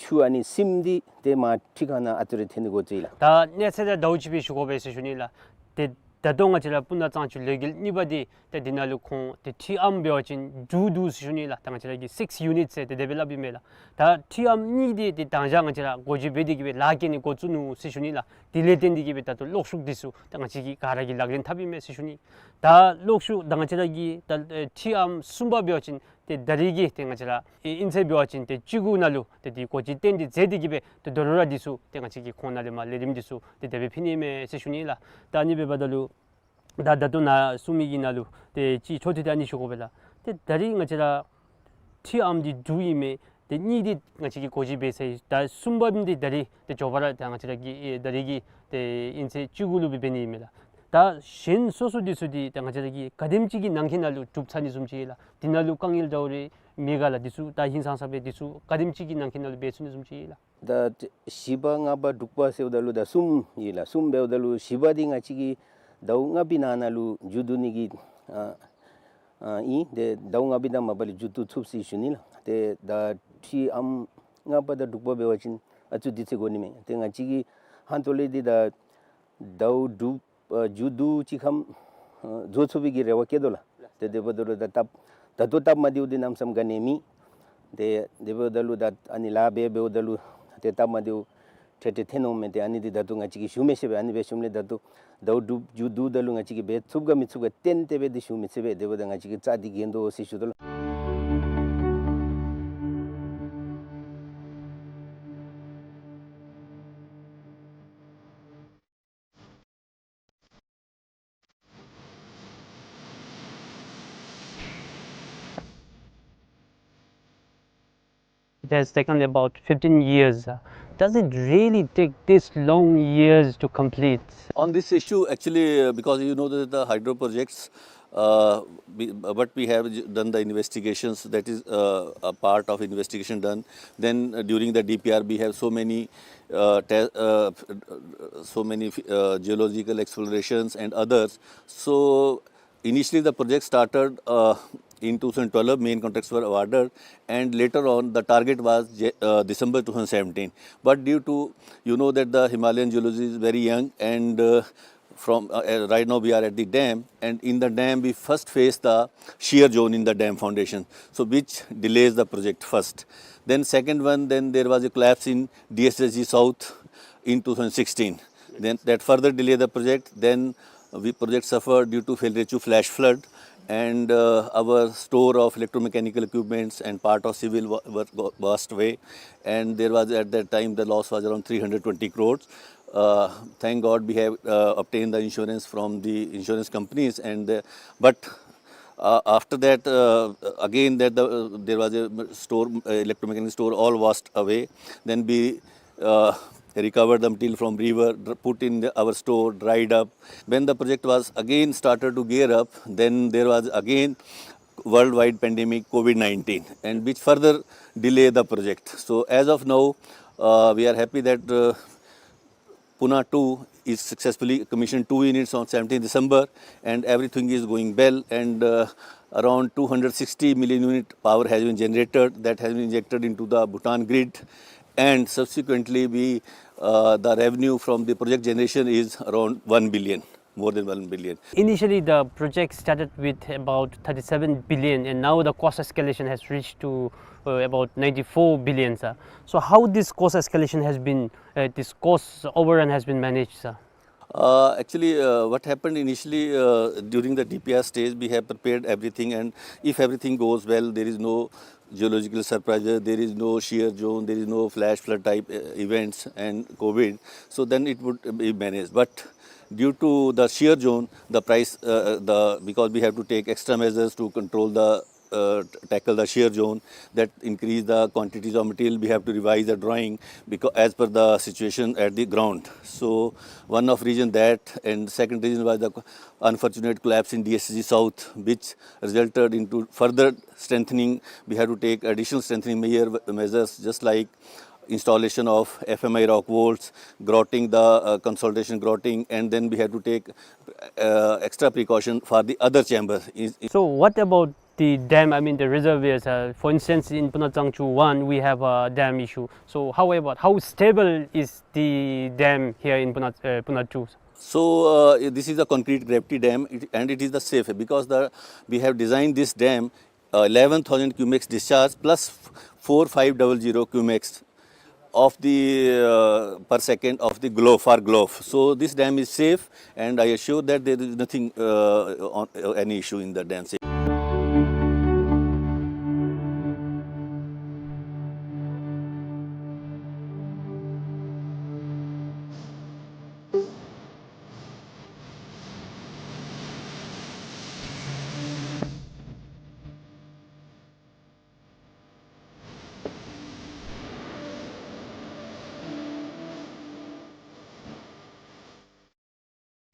ཆུ་ཨ་ནི་སིམ་འདི་ཏེ་མར་ཁྲི་ཁང་ནང་ཨ་ཙི་རེ་ཐོན་ནི་འགོ་བཙུགས་ཡི་ལགས། ད་གནས་ཚད་ད་ཟླཝ་གཅིག་སྦེ་ཞུ་དགོ་པས་ཟེར་ཞུ་ནི་ལགས། ཏེ་ད་ལྟོ་ང་བཅས་ར་སྤུ་ན་གཙང་ཆུ་ལས་འགུལ་གཉིས་པ་འདི་ཏེ་འདི་ནང་ལུ་ཁོང་ཏེ་ཁྲི་ཨམ་འབད་བ་ཅིན་དྲུག་འདུག་ཟེར་ཞུ་ནི་ལགས། ད་ང་བཅས་ར་གི་six units ཟེར་ཏེ་དེ་སྦེ་སླབ་ཨིན་མས་ལགས། ད་ཁྲི་ཨམ་གཉིས་འདི་ཏེ་དང་ཞག་ང་བཅས་ར་འགོ་འབྱེད་འབད་དེ་གི་སྦེ་ལཱ་བཀལ་ནི་འགོ་བཙུགས་ནུག་ཟེར་ཞུ་ནི་ལགས། དེ་ལས་བརྟེན་ཏེ་གི་སྦེ་ད་ལྟོ་གློག་ཤུགས་འདི་ཚུ་ད་ང་བཅས་ཀྱིས་ག་ར་གིས་ལག་ལེན་འཐབ་ཨིན་མས་ཟེར་ཞུ་ནི། ད་གློག་ཤུགས་ད་ང་བཅས་ར་གི་ད་ཨེ་ཁྲི་ཨམ་གསུམ་པ་འབད་བ་ཅིན་ཏེ་ད་རིས་ཀྱི་ཏེ་ང་བཅས་ར་ཨེ་དབྱིན་ཚེས་འབད་བ་ཅིན་ཏེ་བཅུ་དགུ་ནང་ལུ་ཏེ་འདི་འགོ་འབྱེད་གཏན་འཁེལ་མཛད་དེ་གི་སྦེ་ཏེ་དོ་རུང་ར་འདི་ཚུ་ཏེ་ང་བཅས་ཀྱིས་ཁོང་ནང་ལས་མར་ལས་རིམ་འདི་ཚུ་ཏེ་དེ་སྦེ་ཕུལ་ནི་ཨིན་མས་ཟེར་ཞུ་ནི་ལགས། ད་ཨ་ནི་འབདཝ་ད་ལུ་ད་ད་ལྟོ་ནཱ་གསུངས་མི་གི་ནང་ལུ་ཏེ་ཅིག་འཕྲོ་མཐུད་དེ་ཨ་ནི་ཞུ་དགོ་པས་ལགས། ཏེ་ད་རིས་ང་བཅས་ར་ཁྲི་ཨམ་འདི་དྲུག་ཨིན་མས། ཏེ་གཉིས་འདི་ང་བཅས་ཀྱིས་འགོ་འབྱེད་འབད་ཚར་ཡི། ད་གསུམ་པམ་འདི་ད་རིས་ཏེ་མགྱོགས་པ་ར་ད་ང་བཅས་ར་གི་ཨེ་ད་རིས་ཀྱི་ཏེ་དབྱིན་ཚེས་བཅུ་དགུ་ལུ་སྦེ་འབད་ནི་ཨིན་མས་ལགས། ད་གཞན་སོ་སོ་འདི་ཚུ་འདི་ད་ང་བཅས་ར་གིས་ག་དེམ་ཅིག་གི་ནང་འཁོད་ནང་ལུ་གྲུབ་ཚར་ནི་བཟུམ་ཅིག་ཨིན་ལགས། འདི་ནང་ལུ་དཀའ་ངལ་འདྲཝ་རེ་མེད་ག་ལགས། འདི་ཚུ་ད་ཧིང་སངས་ས་སྦེ་འདི་ཚུ་ག་དེམ་ཅིག་གི་ནང་འཁོད་ནང་ལུ་འབད་ཚུགས་ནི་བཟུམ་ཅིག་ཨིན་ལགས། ད་བཞི་པ་ལྔ་པ་དྲུག་པ་ཟེརཝ་ད་ལུ་ད་གསུམ་ཨིན་ལགས། གསུམ་འབདཝ་ད་ལུ་བཞི་པ་འདི་ང་བཅས་ཀྱིས་ཟླཝ་ལྔ་པའི་ནང་ན་ལུ་མཇུག་བསྡུ་ནི་གི་ཨ་ཨ་ཨིན། ཏེ་ཟླཝ་ལྔ་པའི་ནང་མ་པ་ལས་མཇུག་བསྡུ་ཚུགས་ཟེར་ཞུ་ནི་ལགས། ཏེ་ད་ཁྲི་ཨམ་ལྔ་པ་དང་དྲུག་པ་འབད་བ་ཅིན་ཨ་ཙི་དུས་ཚོད་འགོར་ནི་མས། ཏེ་ང་བཅས་ཀྱི་ཧང་ཏོ་ལས་འདི་ད་ཟླཝ་དྲུག་ཨ་མཇུག་བསྡུ་ཅིག་ཁར་ཨ་རྫོགས་ཚུགས་པའི་གི་རེ་བ་བསྐྱེད་དོ་ལགས། ཏེ་དེ་འབདཝ་ད་ལུ་ད་སྟབས་ད་ལྟོ་སྟབས་མ་བདེཝ་འདི་གནམ་མེད་ས་མེད་ག་ནི་མེད། ཏེ་དེ་འབདཝ་ད་ལུ་ད་ཨ་ནི་ལཱ་འབད་འབདཝ་ད་ལུ་ཏེ་སྟབས་མ་བདེཝ་འཕྲལ་འཕྲལ་ཐོན་འོང་མས། ཏེ་ཨ་ནི་འདི་ད་ལྟོ་ང་བཅས་ཀྱིས་ཞུ་མི་ཤེས་པས། ཨ་ནི་འབད་ཞིནམ་ལས་ད་ལྟོ་ཟླཝ་དྲུག་མཇུག་བསྡུཝ་ད་ལུ་ང་བཅས་ཀྱིས་འབད་ཚུགས་ག་མི་ཚུགས་ག་གཏན་གཏན་སྦེ་འདི་ཞུ་མི་ཚུགས་པས། དེ་འབདཝ་ད་ང་བཅས་ཀྱིས་རྩ་འདི་འགེངས་དོ་ཟེར་ཞུ་དོ་ལགས། It has taken about fifteen years. Does it really take this long years to complete? On this issue, actually, uh, because you know that the hydro projects, uh, we, but we have j-, done the investigations, that is, uh, a part of investigation done. Then, uh, during the D P R, we have so many, uh, te-, uh, so many, uh, geological explorations and others. So, initially, the project started, uh, in two thousand twelve, main contracts were awarded, and later on, the target was Ja-, uh, December two thousand seventeen. But due to, you know that the Himalayan geology is very young, and, uh, from, uh, uh, right now we are at the dam, and in the dam we first face the shear zone in the dam foundation, so which delays the project first. Then second one, then there was a collapse in D S S G South in two thousand sixteen. Then that further delay the project. Then we project suffered due to Phelrechu flash flood, and, uh, our store of electromechanical equipments and part of civil wa-, work wa-, washed away, and there was at that time the loss was around three hundred twenty crores. Uh, thank God we have, uh, obtained the insurance from the insurance companies, and, uh, but, uh, after that, uh, again that the, uh, there was a store, uh, electromechanical store all washed away. Then we uh, recovered the material from river, dr-, put in the, our store, dried up. When the project was again started to gear up, then there was again worldwide pandemic COVID nineteen, and which further delay the project. So as of now, uh, we are happy that, uh, Puna two is successfully commissioned two units on seventeenth December, and everything is going well, and, uh, around two hundred sixty million unit power has been generated, that has been injected into the Bhutan grid, and subsequently we, uh, the revenue from the project generation is around one billion, more than one billion. Initially, the project started with about thirty-seven billion, and now the cost escalation has reached to, uh, about ninety-four billion, sir. So how this cost escalation has been, uh, this cost overrun has been managed, sir? Uh, actually, uh, what happened initially, uh, during the D P R stage, we have prepared everything, and if everything goes well, there is no geological surprises, there is no shear zone, there is no flash flood type, uh, events and COVID, so then it would be managed. But due to the shear zone, the price, uh, the, because we have to take extra measures to control the, uh, t-, tackle the shear zone, that increase the quantities of material, we have to revise the drawing because as per the situation at the ground. So one of reason that, and second reason was the co-, unfortunate collapse in D S C South, which resulted into further strengthening. We have to take additional strengthening measure, measures, just like installation of F M I rock walls, grouting the, uh, consolidation grouting, and then we have to take, uh, extra precaution for the other chamber. Is, is So what about the dam, I mean the reservoirs? Uh, for instance, in Puna Tsangchu one, we have a dam issue. So how about, how stable is the dam here in Puna, uh, Puna two? So, uh, this is a concrete gravity dam, it, and it is the safe because the, we have designed this dam, uh, eleven thousand cumex discharge plus four five double zero cumex of the, uh, per second of the Glof, for Glof. So this dam is safe, and I assure that there is nothing, uh, on, uh, any issue in the dam.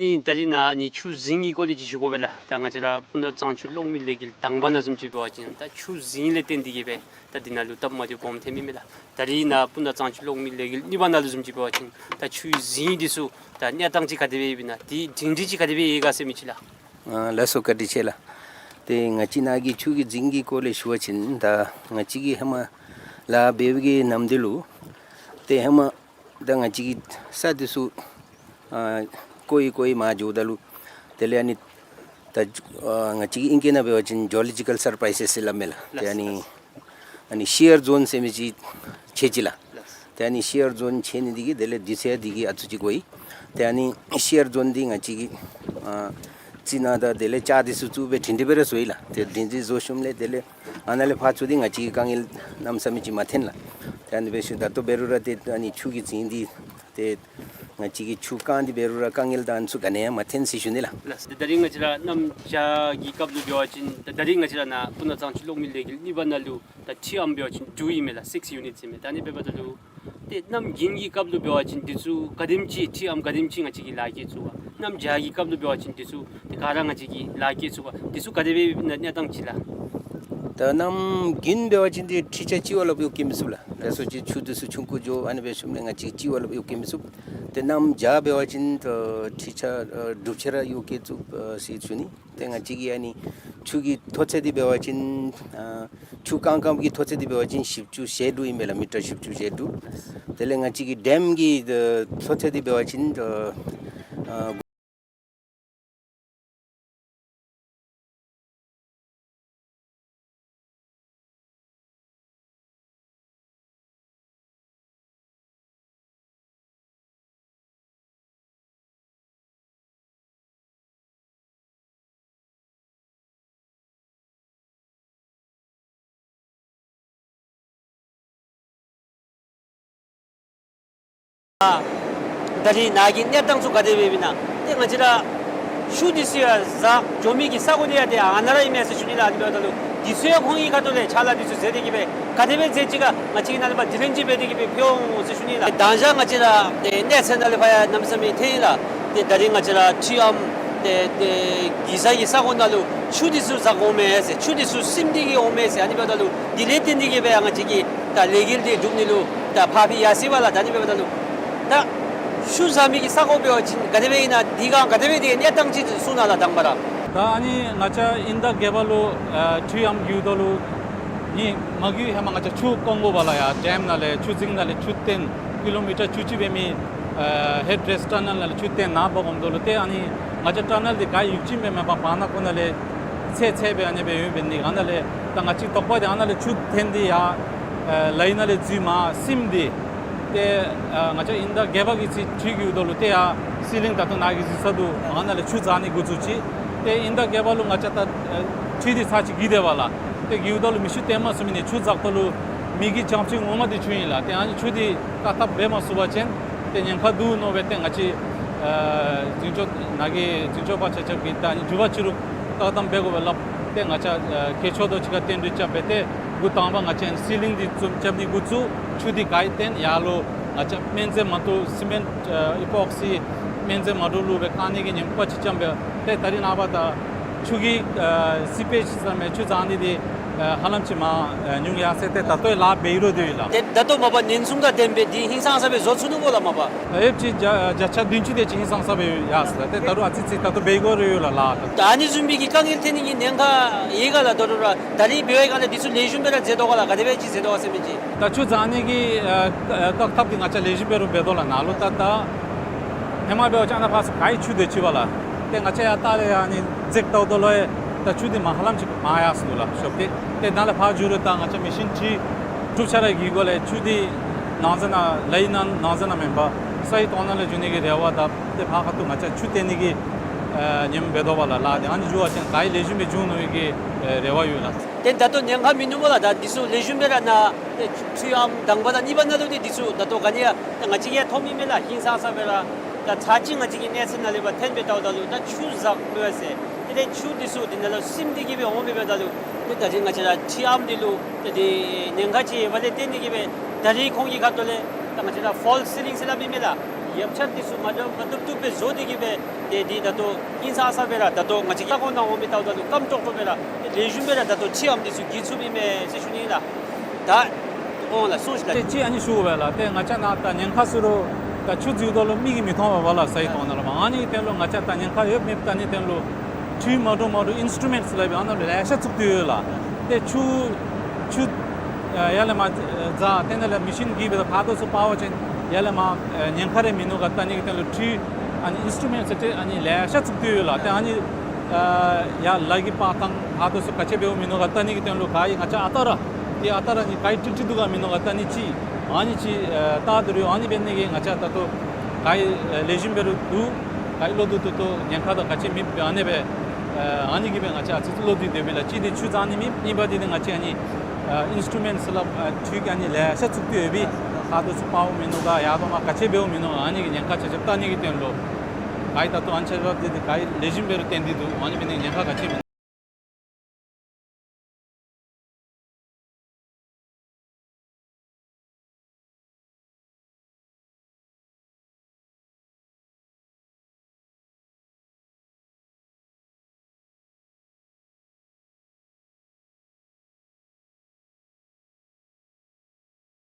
ཨིན། ད་རིས་ནཱ་ཨ་ནི་ཆུ་རྫིང་གི་སྐོར་ལས་ཅིག་ཞུ་དགོ་པས་ལགས། ད་ང་བཅས་ར་སྤུ་ན་གཙང་ཆུ་གློག་མེ་ལས་འགུལ་དང་པ་ནང་བཟུམ་ཅིག་འབད་བ་ཅིན་ད་ཆུ་རྫིང་ལས་བརྟེན་ཏེ་གིས་སྦེ་ད་འདི་ནང་ལུ་སྟབས་མ་བདེཝ་སྦོམ་ཐོན་མི་མས་ལགས། ད་རིས་ནཱ་སྤུ་ན་གཙང་ཆུ་གློག་མེ་ལས་འགུལ་གཉིས་པ་ནང་ལུ་བཟུམ་ཅིག་འབད་བ་ཅིན་ད་ཆུའི་རྫིང་འདི་ཚུ་ད་གནས་སྟངས་ཅིག་ག་དེ་སྦེ་ཡོདཔ་ཨིན་ན། དེ་སྒྲིང་སྒྲི་ཅིག་ག་དེ་སྦེ་ཡོད་ག་ཟེར་མི་ཅིག་ལགས། ཨ་ལགས་སོ། བཀའ་དྲིན་ཆེ་ལགས། ཏེ་ང་བཅས་ནཱ་གི་ཆུ་གི་རྫིང་གི་སྐོར་ལས་ཞུ་བ་ཅིན་ད་ང་བཅས་ཀྱི་ཧེ་མ་ལཱ་འབད་བའི་གི་ནམ་དུས་ལུ་ཏེ་ཧེ་མ་ད་ང་བཅས་ཀྱི་ས་འདི་ཚུ་ཨ་བརྐོ་ཡི་བརྐོ་ཡི་མར་འགྱོཝ་ད་ལུ་དེ་ལས་ཨ་ནི་ད་ཨ་ང་བཅས་ཀྱི་ཨིང་སྐད་ནང་འབད་བ་ཅིན་ཇོ་ལོ་ཇི་ཀཱལ་སར་པ་རའི་སེས་ཟེར་སླབ་མས་ལགས། ཏེ་ཨ་ནི་ཨ་ནི་ཤི་ཡར་ཛོན་ཟེར་མི་ཅིག་ཆགས་ཅི་ལགས། ཏེ་ཨ་ནི་ཤི་ཡར་ཛོན་ཆགས་ནི་འདི་གིས་དེ་ལས་དུས་ཚོད་འདི་གིས་ཨ་ཙི་ཅིག་འགོར་ཡི། ཏེ་ཨ་ནི་ཤི་ཡར་ཛོན་འདི་ང་བཅས་ཀྱིས་ཨ་རྩི་ནག་དང་དེ་ལས་ལྕགས་འདི་ཚུ་བཙུགས་སྦེ་སྒྲིང་སྒྲི་སྦེ་ར་བཟོ་ཡི་ལགས། ཏེ་སྒྲིང་སྒྲི་བཟོ་ཞིནམ་ལས་དེ་ལས་ཨ་ནཱ་ལས་ཕར་ཚུར་འདི་ང་བཅས་ཀྱིས་དཀའ་ངལ་གནམ་མེད་ས་མེད་ཅིག་མ་ཐོན་ལགས། ཏེ་ཨ་ནི་འབད་ཞིནམ་ད་ལྟོ་འབད་རུང་ར་ཏེ་ཨ་ནི་ཆུ་གི་རྫིང་འདི་ཏེ་ང་བཅས་ཀྱིས་ཆུ་བཀང་སྟེ་འབད་རུང་ར་དཀའ་ངལ་དང་ཨ་ནི་ཚུ་ག་ནི་ཡང་མ་ཐོན་ཟེར་ཞུ་ནི་ལགས། ལགས། ད་རིས་ང་བཅས་ར་གནམ་བྱཱར་གྱི་སྐབས་ལུ་འབད་བ་ཅིན་ད་ད་རིས་ང་བཅས་ར་ནཱ་སྤུ་ན་གཙང་ཆུ་གློག་མེ་ལས་འགུལ་གཉིས་པ་ནང་ལུ་ད་ཁྲི་ཨམ་འབད་བ་ཅིན་དྲུག་ཨིན་མས་ལགས། six units ཨིན་མས། ད་ཨ་ནི་འབདཝ་ད་ལུ་ཏེ་གནམ་དགུན་གྱི་སྐབས་ལུ་འབད་བ་ཅིན་འདི་ཚུ་ག་དེམ་ཅིག་ཁྲི་ཨམ་ག་དེམ་ཅིག་ང་བཅས་ཀྱིས་ལཱ་བཀལ་ཚུགས་པ། གནམ་བྱཱར་གྱི་སྐབས་ལུ་འབད་བ་ཅིན་འདི་ཚུ་ཏེ་ག་ར་ང་བཅས་ཀྱིས་ལཱ་བཀལ་ཚུགས་པ། འདི་ཚུ་ག་དེ་སྦེ་ཡོདཔ་ཨིན་ན་གནས་སྟངས་ཅིག་ལགས། ད་གནམ་དགུན་འབད་བ་ཅིན་ཏེ་ཁྲི་ཆ་གཅིག་བ་ལྷགཔ་གཡུག་བཀལ་མི་ཚུགས་ལགས། ལགས་སོ། ཅིག་ཆུ་འདི་ཚུ་ཆུང་ཀུ་འགྱོ། ཨ་ནི་འབད་ཞིནམ་ལས་ང་བཅས་གཅིག་བ་ལྷགཔ་གཡུག་བཀལ་མི་ཚུགས། ཏེ་གནམ་བྱཱར་འབད་བ་ཅིན་ད་ཁྲི་ཆ་ཨ་དྲུག་ཅུ་ར་གཡུག་བཀལ་ཚུགས་ཨ་ཟེར་ཞུ་ནི། ཏེ་ང་བཅས་ཀྱི་ཨ་ནི་ཆུ་གི་མཐོ་ཚད་འདི་འབད་བ་ཅིན་ཨ་ཆུ་བཀང་བཀངམ་གི་མཐོ་ཚད་འདི་འབད་བ་ཅིན་བཞི་བཅུ་ཞེ་དྲུག་ཨིན་མས་ལགས། མི་ཊར་བཞི་བཅུ་ཞེ་དྲུག། དེ་ལས་ང་བཅས་ཀྱི་ཌེམ་གྱི་ཨ་མཐོ་ཚད་འདི་འབད་བ་ཅིན་ཨ་ཨ་ད་རིས་ནཱ་གི་གནས་སྟངས་ཚུ་ག་དེ་སྦེ་ཡོདཔ་ཨིན་ན། ཏེ་ང་བཅས་ར་ཆུ་འདི་ཚུ་ཡང་བཞག་འགྱོ་མི་གི་ས་གོ་འདི་ཡང་ཏེ་ཨ་ནཱ་ར་ཨིན་མས་ཟེར་ཞུ་ནི་ལགས། ཨ་ནི་འབདཝ་ད་ལུ་འདི་ཚུ་ཡང་ཁོང་གི་ཁ་ཐུག་ལས་ཕྱག་ལཱ་འདི་ཚུ་མཛད་དེ་གིས་སྦེ་ག་དེ་སྦེ་མཛད་ཅི་ག་ང་བཅས་ཀྱིས་ནཱ་ལས་ཕར་དྲི་ལན་ཅིག་འབད་དེ་གིས་སྦེ་ཕུལ་འོང་ཟེར་ཞུ་ནི་ལགས། དང་ཞག་ང་བཅས་ར་ཏེ་གནས་ཚད་ནང་ལས་ཕར་ཡང་གནམ་མེད་ས་མེད་ཐོན་ཡི་ལགས། ཏེ་ད་རིས་ང་བཅས་ར་ཁྲི་ཨམ་ཏེ་ཏེ་གེ་སར་གྱི་ས་གོ་ནང་ལུ་ཆུ་འདི་ཚུ་བཞག་འོང་མས་ཟེར། ཆུ་འདི་ཚུ་སིམ་སྟེ་གིས་འོང་མས་ཟེར། ཨ་ནི་འབདཝ་ད་ལུ་འདི་ལས་བརྟེན་ཏེ་གིས་སྦེ་ཡང་ང་བཅས་ཀྱིས་ད་ལས་འགུལ་འདི་སྒྲུབ་ནི་ལུ་ད་ཕར་འབད་ཡར་སོ་ཡི་ལགས། ད་ཨ་ནི་འབདཝ་ད་ལུ་ད་ ཆུ་བཞག་མི་གི་ས་གོ་འབད་བ་ཅིན་ག་དེ་སྦེ་ཨིན་ན་དེ་སྒང་ག་དེ་སྦེ་དེ་གནས་སྟངས་ཅིག་གསུང་གནང་ལགས་དང་པ་ར། ད་ཨ་ནི་ང་བཅས་ཨིན་ཟླ་བརྒྱད་པ་ལུ་ཨ་ཁྲུས་ཨམ་བརྒྱུད་དོ་ལུ་ཨ་ནི་མ་བརྒྱུད་ཧེ་མ་ང་བཅས་ཆུ་བཀོ་དགོ་པས་ལགས། ཡར་ཌེམ་ནང་ལས་ཆུ་རྫིང་ནང་ལས་ཆུ་བཏོན་ཀི་ལོ་མི་ཊར་བཅུ་གཅིག་སྦེ་མི་ཨ་ཧེཌ་རེསཊ་ཊ་ནཱལ་ནང་ལས་ཆུ་བཏོན་ནཱ་འབག་འོང་དོ་ལུ་ཏེ་ཨ་ནི་ང་བཅས་ཊ་ནཱལ་འདི་ག་ཡུདཔ་ཅིག་སྦེ་མེན་པར་བར་ན་ཁོ་ནང་ལས་ཚད་ཚད་སྦེ་ཨ་ནི་སྦེ་ཡོད་པས། ཨ་ནི་ཨ་ནཱ་ལས་ད་ང་བཅས་དོགས་པ་འདི་ཨ་ནཱ་ལས་ཆུ་བཏོན་ཏེ་ཡར་ཨ་ལའི་ནང་ལས་འཛུལ་མར་སིམ་སྟེ་ཏེ་ཨ་ང་བཅས་ཨིན་ཟླ་བརྒྱད་པ་གི་ཚེ་ཁྲུས་བརྒྱུད་དོ་ལུ་ཏེ་ཡར་སི་ལིང་ད་ལྟོ་ནཱ་གི་གཟིགས་ས་འདུག། ཨ་ནཱ་ལས་ཆུ་འཛག་ནི་འགོ་བཙུགས་ཅི། ཏེ་ཨིན་ཟླ་བརྒྱད་པ་ལུ་ང་བཅས་ད་ཨ་ཁྲུས་འདི་ཚར་ཅིག་བརྒྱུད་དེས་པས་ལགས། ཏེ་བརྒྱུད་དོ་ལུ་མེ་ཤིན་བཏོན་མ་ཚུགས་མི་ནང་ཆུ་འཛག་དོ་ལུ་མི་གི་བྱང་ཕྱོགས་ངོ་མ་འདི་ཆུ་ཨིན་ལགས། ཏེ་ཨ་ནི་ཆུ་འདི་བཀག་ཐབས་འབད་མ་ཚུགས་པ་ཅིན་ཏེ་ཉེན་ཁ་འདུག་མནོ་སྦེ་ཏེ་ང་བཅས་ཨ་འཛིན་སྐྱོང་ནཱ་གི་འཛིན་སྐྱོང་པ་ཆ་ཁྱབ་ཀྱིས་ད་ཨ་ནི་མཇུག་པ་ཅིག་རུང་བཀག་དམ་འབད་དགོ་པས་ལགས། ཏེ་ང་བཅས་ཨ་མཁས་མཆོག་དང་གཅིག་ཁར་བསྟུན་གྲོས་རྐྱབ་སྦེ་ཏེ་འགོ་དང་པ་ང་བཅས་སི་ལིང་འདི་བཙུགས་རྐྱབ་ནི་འགོ་བཙུགས། ཆུ་འདི་ག་ཡི་བཏོན་ཡར་ལུ་ང་བཅས་སྨན་རྫས་མ་འདྲཝ་སི་མེནཊ་ཨ་ཨི་པོག་སི་སྨན་རྫས་མ་འདྲཝ་བླུགས་སྦེ་བཀག་ནི་གི་ཉེན་ཁ་ཅིག་རྐྱབ་སྦེ་ཏེ་ད་རིས་ནངས་པ་ད་ཆུ་གི་ཨ་སི་པེཇ་ཟེར་མི་ཆུ་འཛག་ནི་འདི་ཨ་ཧ་ལམ་ཅིག་མར་ཨ་ཉུང་ཡར་སོང་སྟེ་ད་ལྟོ་ལཱ་འབད་རུང་འདུག་ལགས། ཏེ་ད་ལྟོ་མ་པ་ཉེན་སྲུང་དང་ལྡན་པའི་འདི་ཧིང་སངས་ས་སྦེ་བཟོ་ཚུགས་ནུག་གོ་ལགས་མ་པ། ཨེབ་ཅིག་བརྒྱ་བརྒྱ་ཆ་བདུན་ཅུ་དེ་ཅིག་ཧིང་སངས་ས་སྦེ་ཡར་སོང་ལགས། ཏེ་ད་རུང་ཨ་ཙི་ཅིག་ད་ལྟོ་འབད་དགོ་རུང་ཡོད་ལགས་ལཱ་ད། ད་ཨ་ནི་བཟུམ་མའི་གི་དཀའ་ངལ་ཐོན་ནི་གི་ཉེན་ཁ་ཡོད་ག་ལགས། ད་རུང་ར་ད་རིས་འབད་བའི་སྒང་ལས་འདི་ཚུ་ལེགས་ཤོམ་སྦེ་ར་མཛད་དོ་ག་ལགས། ག་དེ་སྦེ་ཅིག་མཛད་དོ་ག་ཟེར་མི་ཅིག། ད་ཆུ་འཛག་ནི་གི་ཨ་བཀག་ཐབས་འདི་ང་བཅས་ལེགས་ཤོམ་སྦེ་ར་འབད་དོ་ལགས། ནཱ་ལུ་ད་ད་ཧེ་མ་འབད་བ་ཅིན་ཨ་ནཱ་ཕར་ཚུར་ག་ཡི་ཆུ་དེ་ཅིག་པས་ལགས། ཏེ་ང་བཅས་ཡར་ལྟག་ལས་ཡར་ཨ་ནི་འཛེགས་བལྟཝ་ད་ལུ་ཡང་ད་ཆུ་འདི་མར་ཧ་ལམ་ཅིག་མར་ཡར་སོང་ནུག་ལགས་ཤོར་ཏེ། ཏེ་ནཱ་ལས་ཕར་འགྱོ་རུང་ད་ང་བཅས་མེ་ཤིན་ཁྲི་དྲུག་ཆ་ར་གི་སྒོ་ལས་ཆུ་འདི་ནང་ས་ནང་ལའི་ནང་ནང་ས་ནང་མེན་པར་ས་ཡི་ཐོག་ནང་ལས་འགྱོ་ནི་གི་རེ་བ་དང་ཏེ་ཕར་ཁ་ཐུག་ང་བཅས་ཆུ་བཏོན་ནི་གི་ཨ་ཉེན་འབད་དོ་པས་ལགས། ལཱ་འདི་ཨ་ནི་འགྱོ་བ་ཅིན་ག་ཡི་ལེགས་ཤོམ་སྦེ་འགྱོ་ནི་གི་ཨ་རེ་བ་ཡོད་ལགས། ཏེ་ད་ལྟོ་ཉེན་ཁ་མིན་འདུག་པ་ལགས། ད་འདི་ཚུ་ལེགས་ཤོམ་སྦེ་ར་ནཱ་ཏེ་ཁྲུས་ཨམ་དང་པ་དང་གཉིས་པ་ནང་ལུ་ཏེ་འདི་ཚུ་ད་ལྟོ་ག་ནི་ཡང་ད་ང་བཅས་ཀྱིས་ཡང་མཐོང་མི་མས་ལགས། ཧིང་སངས་ས་སྦེ་ར་ད་ཚར་གཅིག་ང་བཅས་ཀྱི་གནས་ཚད་ནང་ལས་ཕར་འཐེན་སྦེ་བལྟཝ་ད་ལུ་ད་ཆུ་འཛག་མི་འོང་ཟེར། ཏེ་ཏེ་ཆུ་འདི་ཚུ་འདི་ནང་ལུ་སིམ་སྟེ་གི་སྦེ་འོང་མི་འབདཝ་ད་ལུ་ཏེ་ད་རིས་ང་བཅས་ར་ཁྲུས་ཨམ་འདི་ལུ་ཏེ་འདི་ཉེན་ཁ་ཅིག་ཡོདཔ་ལས་བརྟེན་ཏེ་གི་སྦེ་ད་རིས་ཁོང་གི་ཁ་ཐུག་ལས་ད་ང་བཅས་ར་ཕོལ་སི་ལིང་ཟེར་སླབ་མི་མས་ལགས། ཡོདཔ་ཆ་འདི་ཚུ་མ་འདྲཝ་མ་བཏུབ་བཏུབ་སྦེ་བཟོ་སྟེ་གི་སྦེ་ཏེ་འདི་ད་ལྟོ་ཧིང་སངས་ས་སྦེ་ར་ད་ལྟོ་ང་བཅས་ཀྱི་ལྟ་སྐོར་ནང་འོང་མི་བལྟཝ་ད་ལུ་སྐམ་ཀྲོག་ཀྲོ་སྦེ་ར་ཏེ་ལེགས་ཤོམ་སྦེ་ར་ད་ལྟོ་ཁྲུས་ཨམ་འདི་ཚུ་བརྒྱུད་ཚུགས་པའི་མས་ཟེར་ཞུ་ནི་ལགས། ད་འོང་ལགས་གསུངས་ཤིག་ལགས། ཏེ་ཅིག་ཨ་ནི་ཞུ་བས་ལགས། ཏེ་ང་བཅས་ནཱ་ད་ཉེན་ཁ་ཟེར་རུང་ད་ཆུ་འཛུལཝ་ད་ལུ་མིག་གིས་མི་མཐོང་བས་ལགས་ས་ཡི་ཐོག་ནང་ལུ་མར། ཨ་ནི་གི་དོན་ལུ་ང་བཅས་ད་ཉེན་ཁ་ཡོད་མེད་ལྟ་ནི་དོན་ལུ་ཁྲུས་མ་འདྲཝ་མ་འདྲཝ་ཨིན་སི་ཊུ་མེནཊསི་ལགས་སྦེ་ཨ་ནཱ་ལུ་ལེ་ཤ་བཙུགས་ཏེ་ཡོད་ལགས། ཏེ་ཆུ་ཆུ་ཨ་ཡར་ལས་མར་ཨ་འཛག་ཏེ་ནཱ་ལས་མེ་ཤིན་གྱིས་སྦེ་ད་ཕར་དང་ཚུར་འབག་པ་ཅིན་ཡར་ལས་མར་ཨ་ཉེན་ཁ་རེ་མིན་ནུག་ག་ལྟ་ནི་གི་དོན་ལུ་ཁྲུས་ཨ་ནི་ཨིན་སི་ཊུ་མེནཊསི་ཏེ་ཨ་ནི་ལེ་ཤ་བཙུགས་ཏེ་ཡོད་ལགས། ཏེ་ཨ་ནི་ཨ་ཡར་ལཱ་གི་འབག་ཐངས་ཕར་དང་ཚུར་ག་ཅི་འབདཝ་མིན་ནུག་ག་ལྟ་ནི་གི་དོན་ལུ་ག་ཡི་ང་བཅས་ཨ་རྟག་ར་ཏེ་ཨ་རྟག་ར་ཨ་ནི་ག་ཡི་ཀྲིག་ཀྲི་འདུག་ག་མིན་ནུག་ག་ལྟ་ནི་ཅིག་ཨ་ནི་ཅིག་ཨ་བལྟ་སྡོད་རུང་ཨ་ནི་འབད་ནི་གིས་ང་བཅས་ད་ལྟོ་ག་ཡི་ཨ་ལེགས་ཤོམ་འབད་རུང་འདུག། ག་ཡི་བློ་འདུག་འདུག་ཏོ་ཉེན་ཁ་དང་ག་ཅི་མེད་པའི་ཨ་ནི་སྦེ་ཨ་ཨ་ནི་གིས་སྦེ་ང་བཅས་ཨ་ཙི་ཙི་བློ་འདུག་སྡོད་པས་ལགས། གཅིག་འདི་ཆུ་འཛག་ནི་མེད། གཉིས་པ་འདི་ཏེ་ང་བཅས་ཨ་ནི་ཨ་ཨིན་སི་ཊུ་མེནཊསི་ལགས་ཨ་ཁྲུས་ཀྱི་ཨ་ནི་ལེ་ཤ་བཙུགས་ཏེ་ཡོད་པས་ཕར་དང་ཚུར་འབགཔ་མིན་ནུག་ག་ཡར་དང་མར་ག་ཅི་འབདཝ་མིན་ནུག་ག་ཨ་ནི་གི་ཉེན་ཁ་ཆ་ཁྱབ་བལྟ་ནི་གི་དོན་ལུ་ག་ཡི་ད་ལྟོ་ཨ་ནི་ཆ་ཁྱབ་འདི་ཏེ་ག་ཡི་ལེགས་ཤོམ་འབད་རུང་བརྟན་ཏེ་འདུག། ཨ་ནི་འབད་ནི་ཉེན་ཁ་ག་ཅི་མིན།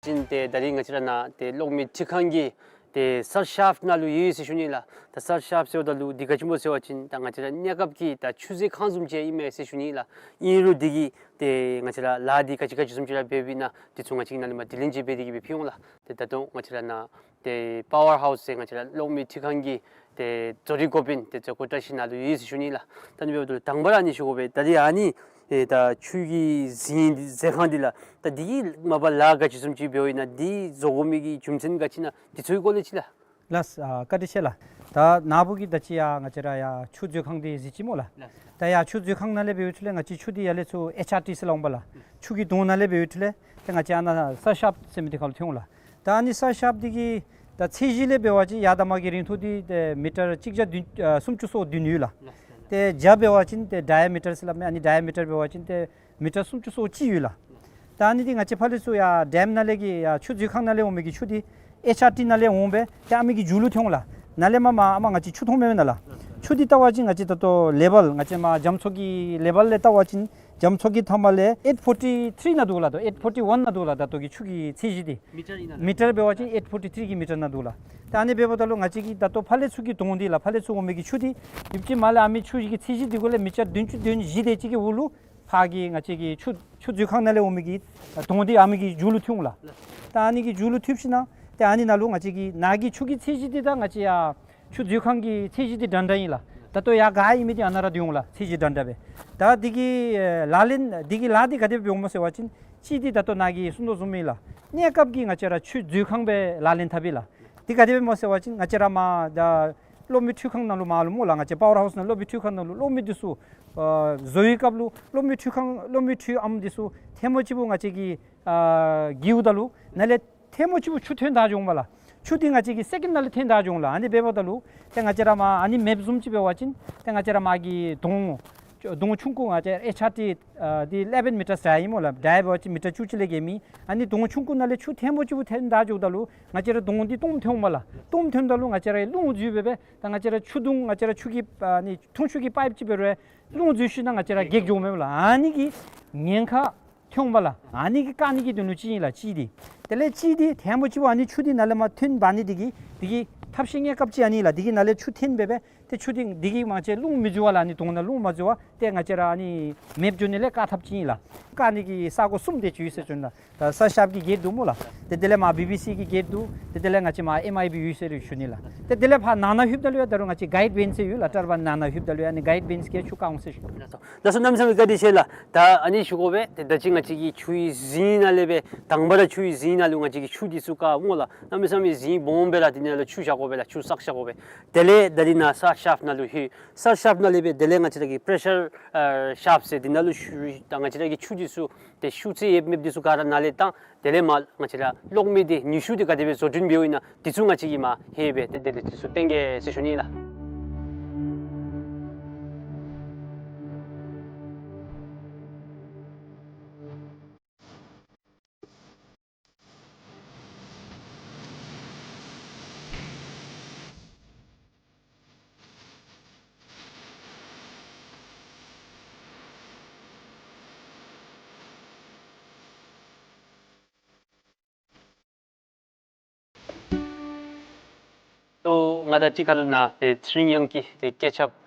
ཅིན་ཏེ་ད་རིས་ང་བཅས་ར་ནཱ་ཏེ་གློག་མེ་འཕྲུལ་ཁང་གི་ཏེ་སར་ཤཱཔ་ནང་ལུ་ཡོད་ཟེར་ཞུ་ནི་ལགས། ད་སར་ཤཱཔ་ཟེརཝ་ད་ལུ་འདི་ག་ཅི་སྨོ་ཟེར་བ་ཅིན་ད་ང་བཅས་ར་གནས་སྐབས་ཀྱི་ད་ཆུ་མཛོད་ཁང་བཟུམ་ཅིག་ཨིན་མས་ཟེར་ཞུ་ནི་ལགས། ཨིན་རུང་འདི་གིས་ཏེ་ང་བཅས་ར་ལཱ་འདི་ག་ཅི་ག་ཅི་བཟུམ་ཅིག་ར་འབདཝ་ཨིན་ན་འདི་ཚུ་ང་བཅས་ཀྱིས་ནཱ་ལས་མར་དྲི་ལན་ཅིག་འབད་དེ་གི་སྦེ་ཕུལ་འོང་ལགས། ཏེ་ད་ལྟོ་ང་བཅས་ར་ནཱ་ཏེ་པ་ཝར་ཧའུསི་ཟེར་ང་བཅས་ར་གློག་མེ་འཕྲུལ་ཁང་གི་ཏེ་བཟོ་རིག་འགོ་དཔོན་ཏེ་བཟོ་བཀོད་བཀྲ་ཤིས་ནཱ་ལུ་ཡོད་ཟེར་ཞུ་ནི་ལགས། ད་ཨ་ནི་འབདཝ་ད་ལུ་དང་པ་ར་ཨ་ནི་ཞུ་དགོ་པས། ད་རིས་ཨ་ནི་ཨེ་ད་ཆུ་གི་མཛོད་མཛོད་ཁང་འདི་ལགས། ད་འདི་གིས་མ་པ་ལཱ་ག་ཅི་བཟུམ་ཅིག་འབདཝ་ཨིན་ན་འདི་བཟོ་དགོ་མི་གི་རྒྱུ་མཚན་ག་ཅི་ཨིན་ན་འདི་ཚུ་གི་སྐོར་ལས་ཅིག་ལགས། ལགས་ཨ་བཀའ་དྲིན་ཆེ་ལགས། ད་ནཱ་བུ་གིས་ད་ཅི་ཡར་ང་བཅས་ར་ཡར་ཆུ་མཛོད་ཁང་འདི་གཟིགས་ཅི་སྨོ་ལགས། ལགས། ད་ཡར་ཆུ་མཛོད་ཁང་ནང་ལས་འབད་བའི་འཕྲོ་ལས་ང་བཅས་ཆུ་འདི་ཡར་ལས་ཚུར་ཨེཆ་ཨར་ཊི་ཟེར་སླབ་འོང་པས་ལགས། ཆུ་གི་དོང་ནང་ལས་འབད་བའི་འཕྲོ་ལས་ཏེ་ང་བཅས་ཨ་ནཱ་སར་ཤཱཔ་ཟེར་མི་འདི་ཁར་ལུ་ཐོན་འོང་ལགས། ད་ཨ་ནི་སར་ཤཱཔ་འདི་གི་ད་ཚད་གཞི་ལས་འབད་བ་ཅིན་ཡར་དང་མར་གྱི་རིང་ཐུང་འདི་ཏེ་མི་ཊར་གཅིག་བརྒྱ་བདུན་ཨ་སུམ་ཅུ་སོ་བདུན་ཡོད་ལགས། ཏེ་རྒྱ་འབད་བ་ཅིན་ཏེ་ཌའི་མི་ཊར་ཟེར་སླབ་མི་ཨ་ནི་ཌའི་མི་ཊར་འབད་བ་ཅིན་ཏེ་མི་ཊར་སུམ་ཅུ་སོ་གཅིག་ཡོད་ལགས། ད་ཨ་ནི་འདི་ང་བཅས་ཕར་ལས་ཚུར་ཡར་ཌེམ་ནང་ལས་ཀྱི་ཡར་ཆུ་མཛོད་ཁང་ནང་ལས་འོང་མི་གི་ཆུ་འདི་ཨེཆ་ཨར་ཊི་ནང་ལས་འོང་སྦེ་ཏེ་ཨ་མི་གི་མཇུག་ལུ་ཐོན་འོང་ལགས། ནཱ་ལས་མར་མར་ཨ་མར་ང་བཅས་ཆུ་མཐོང་མི་མེན་ན་ལགས། ཆུ་འདི་བལྟ་བ་ཅིན་ང་བཅས་ད་ལྟོ་ལེ་བལ་ང་བཅས་མར་རྒྱ་མཚོ་གི་ལེ་བལ་ལས་བལྟ་བ་ཅིན་རྒྱ་མཚོ་གི་མཐའ་མ་ལས་ཨེཊ་ཕོར་ཊི་ཐི་རི་ནང་འདུག་ལགས། ད་ཨེཊ་ཕོར་ཊི་ཝན་ནང་འདུག་ལགས། ད་ལྟོ་གི་ཆུ་གི་ཚད་གཞི་འདི་མི་ཊར་ཨིན་ན་ལགས། མི་ཊར་འབད་བ་ཅིན་ཨེཊ་ཕོར་ཊི་ཐི་རི་གི་མི་ཊར་ནང་འདུག་ལགས། ད་ཨ་ནི་འབདཝ་ད་ལུ་ང་བཅས་ཀྱི་ད་ལྟོ་ཕར་ལས་ཚུར་གྱི་དོང་འདི་ལགས། ཕར་ལས་ཚུར་འོང་མི་གི་ཆུ་འདི་ཡུདཔ་ཅིག་མར་ལས་ཨ་མི་ཆུ་གི་ཚད་གཞི་འདི་གུ་ལས་མི་ཊར་བདུན་ཅུ་དོན་བཞི་དེ་ཅིག་གི་འོག་ལུ་ཕར་གྱི་ང་བཅས་ཀྱི་ཆུ་ཆུ་མཛོད་ཁང་ནང་ལས་འོང་མི་གི་དོང་འདི་ཨ་མི་གི་མཇུག་ལུ་ཐོན་འོང་ལགས། ད་ཨ་ནི་གི་མཇུག་ལུ་ཐོནམ་ཅིག་ནང་ཏེ་ཨ་ནི་ནང་ལུ་ང་བཅས་ཀྱི་ནཱ་གི་ཆུ་གི་ཚད་གཞི་འདི་ད་ང་བཅས་ཡར་ཆུ་མཛོད་ཁང་གི་ཚད་གཞི་འདི་འདྲན་འདྲ་ཨིན་ལགས། ད་ལྟོ་ཡར་ག་ཨིན་མི་འདི་ཨ་ནཱ་ར་སྡོད་འོང་ལགས། ཚད་གཞི་འདྲན་འདྲ་སྦེ། ད་འདི་གི་ཨེ་ལག་ལེན་འདི་གི་ལཱ་འདི་ག་དེ་སྦེ་འོང་སྨོ་ཟེར་བ་ཅིན་གཅིག་འདི་ད་ལྟོ་ནཱ་གིས་གསུང་དོ་བཟུམ་ཨིན་ལགས། གནས་སྐབས་ཀྱི་ང་བཅས་ར་ཆུ་མཛོད་ཁང་སྦེ་ལག་ལེན་འཐབ་ཨིན་ལགས། འདི་ག་དེ་སྦེ་སྨོ་ཟེར་བ་ཅིན་ང་བཅས་ར་མར་ད་གློག་མེ་འཕྲུལ་ཁང་ནང་ལུ་མར་ལུ་སྨོ་ལགས། ང་བཅས་པ་ཝར་ཧའུསི་ནང་གློག་མེ་འཕྲུལ་ཁང་ནང་ལུ་གློག་མེ་འདི་ཚུ་ཨ་བཟོ་བའི་སྐབས་ལུ་གློག་མེ་འཕྲུལ་ཁང་གློག་མེ་འཕྲུལ་ཨམ་འདི་ཚུ་ཐལ་མོ་གཅིག་པུ་ང་བཅས་ཀྱིས་ཨ་འགྱིཝ་ད་ལུ་ནཱ་ལས་ཐལ་མོ་གཅིག་པུ་ཆུ་ཐོན་ད་འགྱོ་འོང་མས་ལགས། ཆུ་འདི་ང་བཅས་ཀྱིས་སེ་ཀེནཌ་ནང་ལས་ཐོན་ད་འགྱོ་འོང་ལགས། ཨ་ནི་འབདཝ་ད་ལུ་ཏེ་ང་བཅས་ར་མར་ཨ་ནི་མེཔ་བཟུམ་ཅིག་འབད་བ་ཅིན་ཏེ་ང་བཅས་ར་མར་གྱི་དོང་དོང་ཆུང་ཀུ་ང་བཅས་ཨེཆ་ཨར་ཊི་ཨ་འདི་ཨི་ལེ་བཱན་མི་ཊར་ཌའི་ཨིན་སྨོ་ལགས། ཌའི་འབད་བ་ཅིན་མི་ཊར་བཅུ་གཅིག་ལས་བརྒལ་མེད། ཨ་ནི་དོང་ཆུང་ཀུ་ནང་ལས་ཆུ་ཐལ་མོ་གཅིག་པུ་ཐོན་ད་འགྱོཝ་ད་ལུ་ང་བཅས་ར་དོང་འདི་སྟོངམ་ཐོན་འོང་མས་ལགས། སྟོངམ་ཐོནམ་ད་ལུ་ང་བཅས་ར་རླུང་འཛུལ་སྦེ་སྦེ་ད་ང་བཅས་ར་ཆུ་དུང་ང་བཅས་ར་ཆུ་གི་ཨ་ནི་འཐུང་ཆུ་གི་པའིཔ་ཅིག་འབད་རུང་རླུང་འཛུལ་ཞིནམ་ལས་ང་བཅས་ར་གེགས་འགྱོཝ་མས་ལགས། ཨ་ནི་གི་ཉེན་ཁ་ཐོན་འོང་མས་ལགས། ཨ་ནི་གིས་བཀག་ནི་གི་དོན་ལུ་ཅིག་ཨིན་ལགས། གཅིག་འདི། དེ་ལས་གཅིག་འདི་ཐལ་མོ་གཅིག་པུ་ཨ་ནི་ཆུ་འདི་ནཱ་ལས་མར་ཐོན་འབག་ནི་འདི་གིས་འདི་གིས་ཐབས་ཤེས་གནས་སྐབས་ཅིག་ཨ་ནི་ལགས། འདི་གིས་ནཱ་ལས་ཆུ་ཐོན་སྦེ་སྦེ་ཏེ་ཆུ་འདི་འདི་གིས་མ་ཚད་རླུང་མི་འཛུལ་བར་ལགས། ཨ་ནི་དོང་ནང་རླུང་མ་འཛུལ་བར་ཏེ་ང་བཅས་ར་ཨ་ནི་མེཔ་འགྱོ་ནི་ལས་བཀག་ཐབས་ཅིག་ཨིན་ལགས། བཀག་ནི་གི་ས་གོ་གསུམ་དེ་ཅིག་ཡོད་ཟེར་ཞུ་ནི་ལགས། ད་སར་ཤེཕ་གི་གེཊ་འདུག་སྨོ་ལགས། ཏེ་དེ་ལས་མར་བི་བི་སི་གི་གེཊ་འདུག། ཏེ་དེ་ལས་ང་བཅས་མར་ཨེམ་ཨའི་བི་ཡོད་ཟེར་ཞུ་ནི་ལགས། ཏེ་དེ་ལས་ཕར་ནང་ན་ལྷོདཔ་ད་ལུ་ཡང་ད་རུང་ང་བཅས་གའིཌ་བེནསི་ཡོད་ལགས། ཊར་བཱན་ནང་ན་ལྷོདཔ་ད་ལུ་ཡང་ཨ་ནི་གའིཌ་བེནསི་གིས་ཆུ་བཀག་འོང་ཟེར་ཞུ། ལགས་སོ། ལགས་སོ། གནམ་མེད་ས་མེད་བཀའ་དྲིན་ཆེ་ལགས། ད་ཨ་ནི་ཞུ་དགོ་པས། ཏེ་ད་ཅི་ང་བཅས་ཀྱི་ཆུའི་རྫིང་ནང་ལས་སྦེ་དང་པ་ར་ཆུའི་རྫིང་ནང་ལུ་ང་བཅས་ཀྱིས་ཆུ་འདི་ཚུ་བཀག་སྨོ་ལགས། གནམ་མེད་ས་མེད་རྫིང་སྦོམ་སྦེ་ར་འདི་ནང་ལུ་ཆུ་བཞག་དགོ་པས་ལགས། ཆུ་བསགས་བཞག་དགོ་པས། དེ་ལས་ད་འདི་ནཱ་སར་ཤེཕ་ནང་ལུ་ལྷོད། སར་ཤེཕ་ནང་ལས་སྦེ་དེ་ལས་ང་བཅས་ར་གི་པེ་རེ་ཤར་ཨ་ཤེཕ་ཟེར་འདི་ནང་ལུ་ཞུ། ད་ང་བཅས་ར་གི་ཆུ་འདི་ཚུ་ཏེ་ཤུགས་ཚད་ཡོད་མེད་འདི་ཚུ་ག་ར་ནཱ་ལས་བཏང་། དེ་ལས་མར་ང་བཅས་ར་གློག་མེ་འདི་ནུས་ཤུགས་འདི་ག་དེ་སྦེ་བཟོ་སྐྲུན་འབདཝ་ཨིན་ན་འདི་ཚུ་ང་བཅས་ཀྱིས་མར་ལྷོད་སྦེ་ཏེ་དེ་ལས་འདི་ཚུ་སྟོན་གེ་ཟེར་ཞུ་ནི་ལགས། ཏེ་ང་ད་ཅི་ཁ་ལུ་ནཱ་ཏེ་ཚེ་རིང་དབྱངས་ཀྱི་ཏེ་སྐད་ཆ་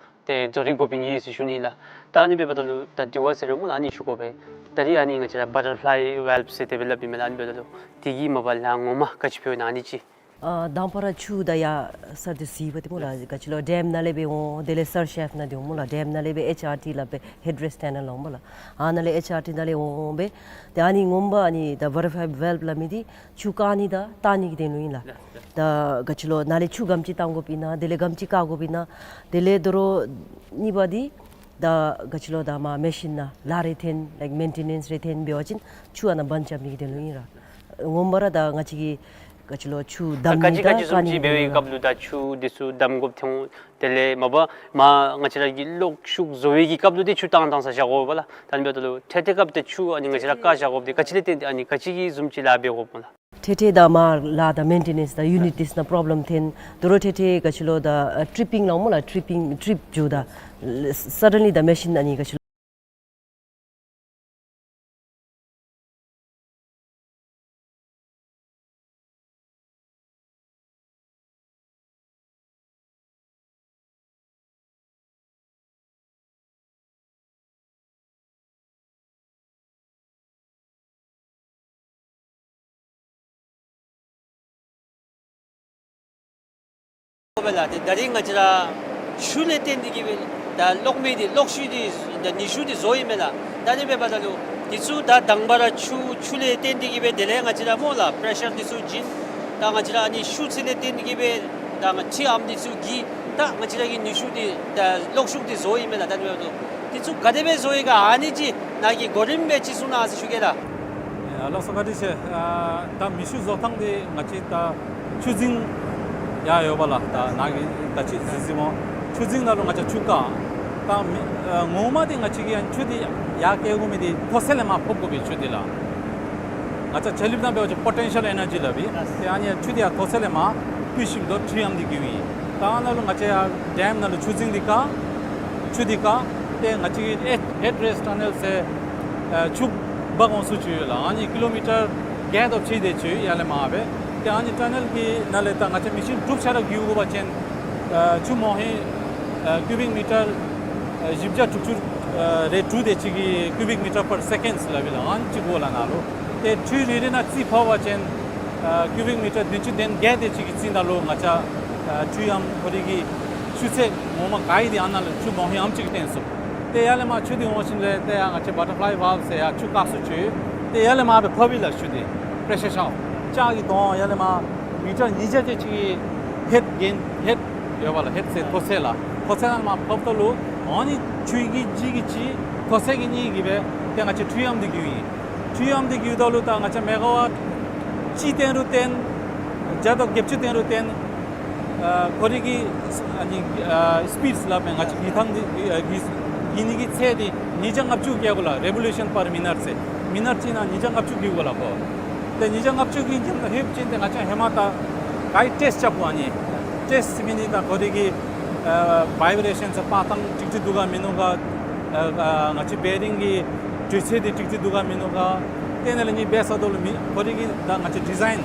ཏེ་རྫོགས་རིམ་དགོ་པའི་ངེས་ཡོད་ཟེར་ཞུ་ནི་ལགས། ད་ཨ་ནི་འབདཝ་ད་ལུ་ད་དྲི་བ་ཟེར་རུང་སྨོ་ལགས་ཨ་ནི་ཞུ་དགོ་པས། ད་རིས་ཨ་ནི་ང་བཅས་ར་བ་ཊར་ཕ་ལའི་ཝཱལབ་ཟེར་དེ་སྦེ་སླབ་ཨིན་མས་ལགས། ཨ་ནི་འབདཝ་ད་ལུ་དེ་གིས་མ་པ་ལཱ་ངོ་མ་ག་ཅི་ཕུལཝ་ཨིན་ན་ཨ་ནི་ཅིག། ཨ་དང་པ་ར་ཆུ་ད་ཡར་སར་ཏེ་བཟི་བ་ཏེ་སྨོ་ལགས། ག་ཅི་ལོ་ཌེམ་ནང་ལས་སྦེ་འོང་། དེ་ལས་སར་ཤེཕ་ནང་འདི་འོང་སྨོ་ལགས། ཌེམ་ནང་ལས་སྦེ་ཨེཆ་ཨར་ཊི་སླབ་པའི་ཧེཌ་རེསཊ་ཊ་ནཱལ་འོང་སྨོ་ལགས། ཨ་ནཱ་ལས་ཨེཆ་ཨར་ཊི་ནང་ལས་འོང་སྦེ་ཏེ་ཨ་ནི་ངོ་མ་ཨ་ནི་ད་བ་ཊར་ཕ་ལའི་ཝཱལབ་སླབ་མི་འདི་ཆུ་བཀག་ནི་དང་བཏང་ནི་གི་དོན་ལུ་ཨིན་ལགས། ད་ག་ཅི་ལོ་ནཱ་ལས་ཆུ་ག་དེམ་ཅིག་བཏང་དགོཔ་ཨིན་ན། དེ་ལས་ག་དེམ་ཅིག་བཀག་དགོཔ་ཨིན་ན། དེ་ལས་དོ་རུང་གཉིས་པ་འདི་ད་ག་ཅི་ལོ་ད་མར་མེ་ཤིན་ནང་ལཱ་རེ་འཐོན་ལའིཀ་མེན་ཊེ་ནེནསི་རེ་འཐོན་འབད་བ་ཅིན་ཆུ་ཨ་ནཱ་བཱན་རྐྱབ་ནི་གི་དོན་ལུ་ཨིན་ར། ངོ་མ་ར་ད་ང་བཅས་ཀྱིས་ག་ཅི་ལོ་ཆུ་ད་བསྡམ་ག་ཅི་ནི་ག་དང་ཅི་བཟུམ་བཀག་ནི་ཅིག་འབད་བའི་གི་སྐབས་ལུ་ད་ཆུ་འདི་ཚུ་བསྡམ་དགོཔ་ཐོན། དེ་ལས་མ་པ་མར་ང་བཅས་ར་གི་གློག་ཤུགས་བཟོ་བའི་གི་སྐབས་ལུ་ཏེ་ཆུ་བཏང་བཏང་ས་བཞག་དགོ་པས་ལགས། ད་ཨ་ནི་འབདཝ་ད་ལུ་འཕྲལ་འཕྲལ་སྐབས་ཏེ་ཆུ་ཨ་ནི་ང་བཅས་ར་བཀག་བཞག་དགོཔ་འདི་ག་ཅི་ལས་བརྟེན་ཏེ་ཨ་ནི་ག་ཅི་གི་བཟུམ་ཅིག་ལཱ་འབད་དགོཔ་སྨོ་ལགས། འཕྲལ་འཕྲལ་ད་མར་ལཱ་ད་མེན་ཊེ་ནེནསི་ད་ཡུ་ནིཊ་འདི་ཚུ་ནང་པོརོབ་ལེམ་འཐོན། དོ་རུང་འཕྲལ་འཕྲལ་ག་ཅི་ལོ་ད་ཨ་ཊི་རི་པིང་སླབ་སྨོ་ལགས། ཊི་རི་པིང་ཊི་རིཔ་འགྱོ་ད་སཱ་ཌེན་ལི་ད་མེ་ཤིན་ཨ་ནི་ག་ཅི་ལོ། ཨོ་བས་ལགས། ཏེ་ད་རིས་ང་བཅས་ར་ཆུ་ལས་བརྟེན་ཏེ་གིས་སྦེ་ད་གློག་མེ་འདི་གློག་ཤུགས་འདི་ད་ནུས་ཤུགས་འདི་བཟོ་ཡི་མས་ལགས། ད་ཨ་ནི་འབདཝ་ད་ལུ་འདི་ཚུ་ད་དང་པ་ར་ཆུ་ཆུ་ལས་བརྟེན་ཏེ་གིས་སྦེ་དེ་ལས་ང་བཅས་ར་སྨོ་ལགས་པེ་རེ་ཤར་འདི་ཚུ་བྱིན། ད་ང་བཅས་ར་ཨ་ནི་ཤུགས་ཚད་ལས་བརྟེན་ཏེ་གིས་སྦེ་ད་ང་བཅས་ཨམ་འདི་ཚུ་གི་ད་ང་བཅས་ར་གི་ནུས་ཤུགས་འདི་ད་གློག་ཤུགས་འདི་བཟོ་ཡི་མས་ལགས། ད་ཨ་ནི་འབདཝ་ད་འདི་ཚུ་ག་དེ་སྦེ་བཟོ་ཡི་ག་ཨ་ནི་ཅིག་ནཱ་གིས་གོ་རིམ་སྦེ་ཅིག་གསུང་གནང་ཟེར་ཞུ་གེ་ལགས། ཨ་ལགས་སོ་བཀའ་དྲིན་ཆེ། ཨ་ད་མེ་ཤུགས་བཟོ་ཐངས་འདི་ང་བཅས་ད་ཆུ་རྫིང་ཡར་ཡོད་པས་ལགས། ད་ནཱ་གི་ད་ཅི་གཟིགས་གཟིགསཔ་སྨོ། ཆུ་རྫིང་ནང་ལུ་ང་བཅས་ཆུ་བཀག། ད་མེ་ཨ་ངོ་མ་འདི་ང་བཅས་ཀྱིས་ཡང་ཆུ་འདི་ཡར་བཀལ་དགོ་མི་འདི་མཐོ་ཚད་ལས་མར་ཕབ་དགོ་པས་ཆུ་འདི་ལགས། ང་བཅས་ཆ་ལུགས་ནང་འབད་བ་ཅིན་པོ་ཊེན་ཤཱལ་ཨེ་ནར་ཇི་སླབ་ཨིན། ཏེ་ཨ་ནི་ཆུ་འདི་ཡར་མཐོ་ཚད་ལས་མར་བཀོལ་ཞིནམ་ད་ཊི་རི་ཨམ་འདི་བཀོལཝ་ཨིན། ད་ནཱ་ལུ་ང་བཅས་ཡར་ཌེམ་ནང་ལུ་ཆུ་འཛིང་སྟེ་ག་ཆུ་འདི་ག་ཏེ་ང་བཅས་ཀྱི་ཧེཌ་ཧེཌ་རེསི་ཊ་ནེལ་ཟེར་ཨ་ཆུ་འབག་འོང་ས་ཅིག་ཡོད་ལགས། ཨ་ནི་ཀི་ལོ་མི་ཊར་བརྒྱད་དེ་ཅིག་ཡར་ལས་མར་སྦེ། ཏེ་ཨ་ནི་ཊ་ནེལ་གྱི་ནང་ལས་ད་ང་བཅས་མེ་ཤིན་དྲུག་ཆ་ར་བརྒྱུད་དགོ་པ་ཅིན་ཨ་ཆུ་མོ་ཧེ་ཨ་ཀུ་བིག་མི་ཊར་ཨ་བཞི་བརྒྱ་དྲུག་ཅུ་ཨ་རེ་དྲུག་དེ་ཅིག་གི་ཀུ་བིག་མི་ཊར་པར་སེ་ཀེནཌ་ལགས་སྦེ་ལགས། ཨ་ནི་ཅིག་དགོ་ལགས་ནཱ་ལུ། ཏེ་ཁྲུས་རེ་རེ་ནང་རྩིས་ཕབ་པ་ཅིན་ཨ་ཀུ་བིག་མི་ཊར་བདུན་ཅུ་དོན་བརྒྱད་དེ་ཅིག་གི་རྩིས་ནང་ལུ་ང་བཅས་ཨ་ཁྲུས་ཡམ་ཁོ་རའི་གི་ཆུ་ཚད་ངོ་མ་ག་ཨིན་དེ་ཨ་ནཱ་ལུ་ཆུ་མོ་ཧེ་ཨམ་ཅིག་བཏོན་ཚུགས། ཏེ་ཡར་ལས་མར་ཆུ་འདི་འོང་ཞིནམ་ལས་ཏེ་ཡར་ང་བཅས་བ་ཊར་ཕ་ལའི་ཝཱལབ་ཟེར་ཡར་ཆུ་བཀག་ས་ཅིག་ཡོད། ཏེ་ཡར་ལས་མར་སྦེ་ཕབ་ཨིན་ལགས་ཆུ་འདི། པེ་རེ་ཤར་ཤཝར་ལྕགས་ཀྱི་དོང་ཡར་ལས་མར་མི་ཊར་ཉིས་བརྒྱ་དེ་ཅིག་གི་ཧེཌ་གྱེན་ཧེཌ་ཡོད་པ་ལགས། ཧེཌ་ཟེར་མཐོ་ཚད་ལགས། མཐོ་ཚད་ནང་ལས་མར་ཕབ་ད་ལུ་ཨ་ནི་ཆུ་གི་ལྗིད་ཀྱིས་ཅིག་མཐོ་ཚད་ཀྱིས་གཉིས་ཀྱིས་སྦེ་ཏེ་ང་བཅས་ཁྲུས་ཡམ་འདི་བརྒྱུད་ཨིན། ཁྲུས་ཡམ་འདི་བརྒྱུད་ད་ལུ་ད་ང་བཅས་མེ་ག་ཝཊ་གཅིག་བཏོན་རུང་བཏོན་བརྒྱ་དང་བརྒྱད་ཅུ་བཏོན་རུང་བཏོན་ཨ་ཁོ་རའི་གི་ཨ་ནི་ཨ་སི་པིཌ་སླབ་མས། ང་བཅས་གྱེས་ཐངས་འདི་ཨ་གྱེས་གྱེས་ནི་གི་ཚད་འདི་ཉིས་བརྒྱ་ལྔ་བཅུ་བརྒལ་དགོ་ལགས། རེ་བོ་ལུ་ཤཱན་པར་མི་ནཊ་ཟེར་མི་ནཊ་གཅིག་ནང་ཉིས་བརྒྱ་ལྔ་བཅུ་བརྒལ་དགོ་ལགས་ཁོ། ཏེ་ཉིས་བརྒྱ་ལྔ་བཅུ་གྱེས་ཞིནམ་ལས་ལྷོདཔ་ཅིག་ཏེ་ང་བཅས་ཧེ་མ་ད་ག་ཨིན་ཊེསཊ་རྐྱབ་དགོ། ཨ་ནི་ཊེསཊ་ཟེར་མི་འདི་ད་ཁོ་རའི་གི་ཨ་བའི་བི་རེ་ཤཱན་ཟེར་སྤར་ཐངས་ཀྲིག་ཀྲི་འདུག་ག་མིན་ནུག་ག། ཨ་ང་བཅས་བེ་རིང་གི་དྲོད་ཚད་འདི་ཀྲིག་ཀྲི་འདུག་ག་མིན་ནུག་ག། ཏེ་ནཱ་ལས་ཨ་ནི་འབད་ཚར་ད་ལུ་མི་ཁོ་རའི་གི་ད་ང་བཅས་ཌི་ཛའིན་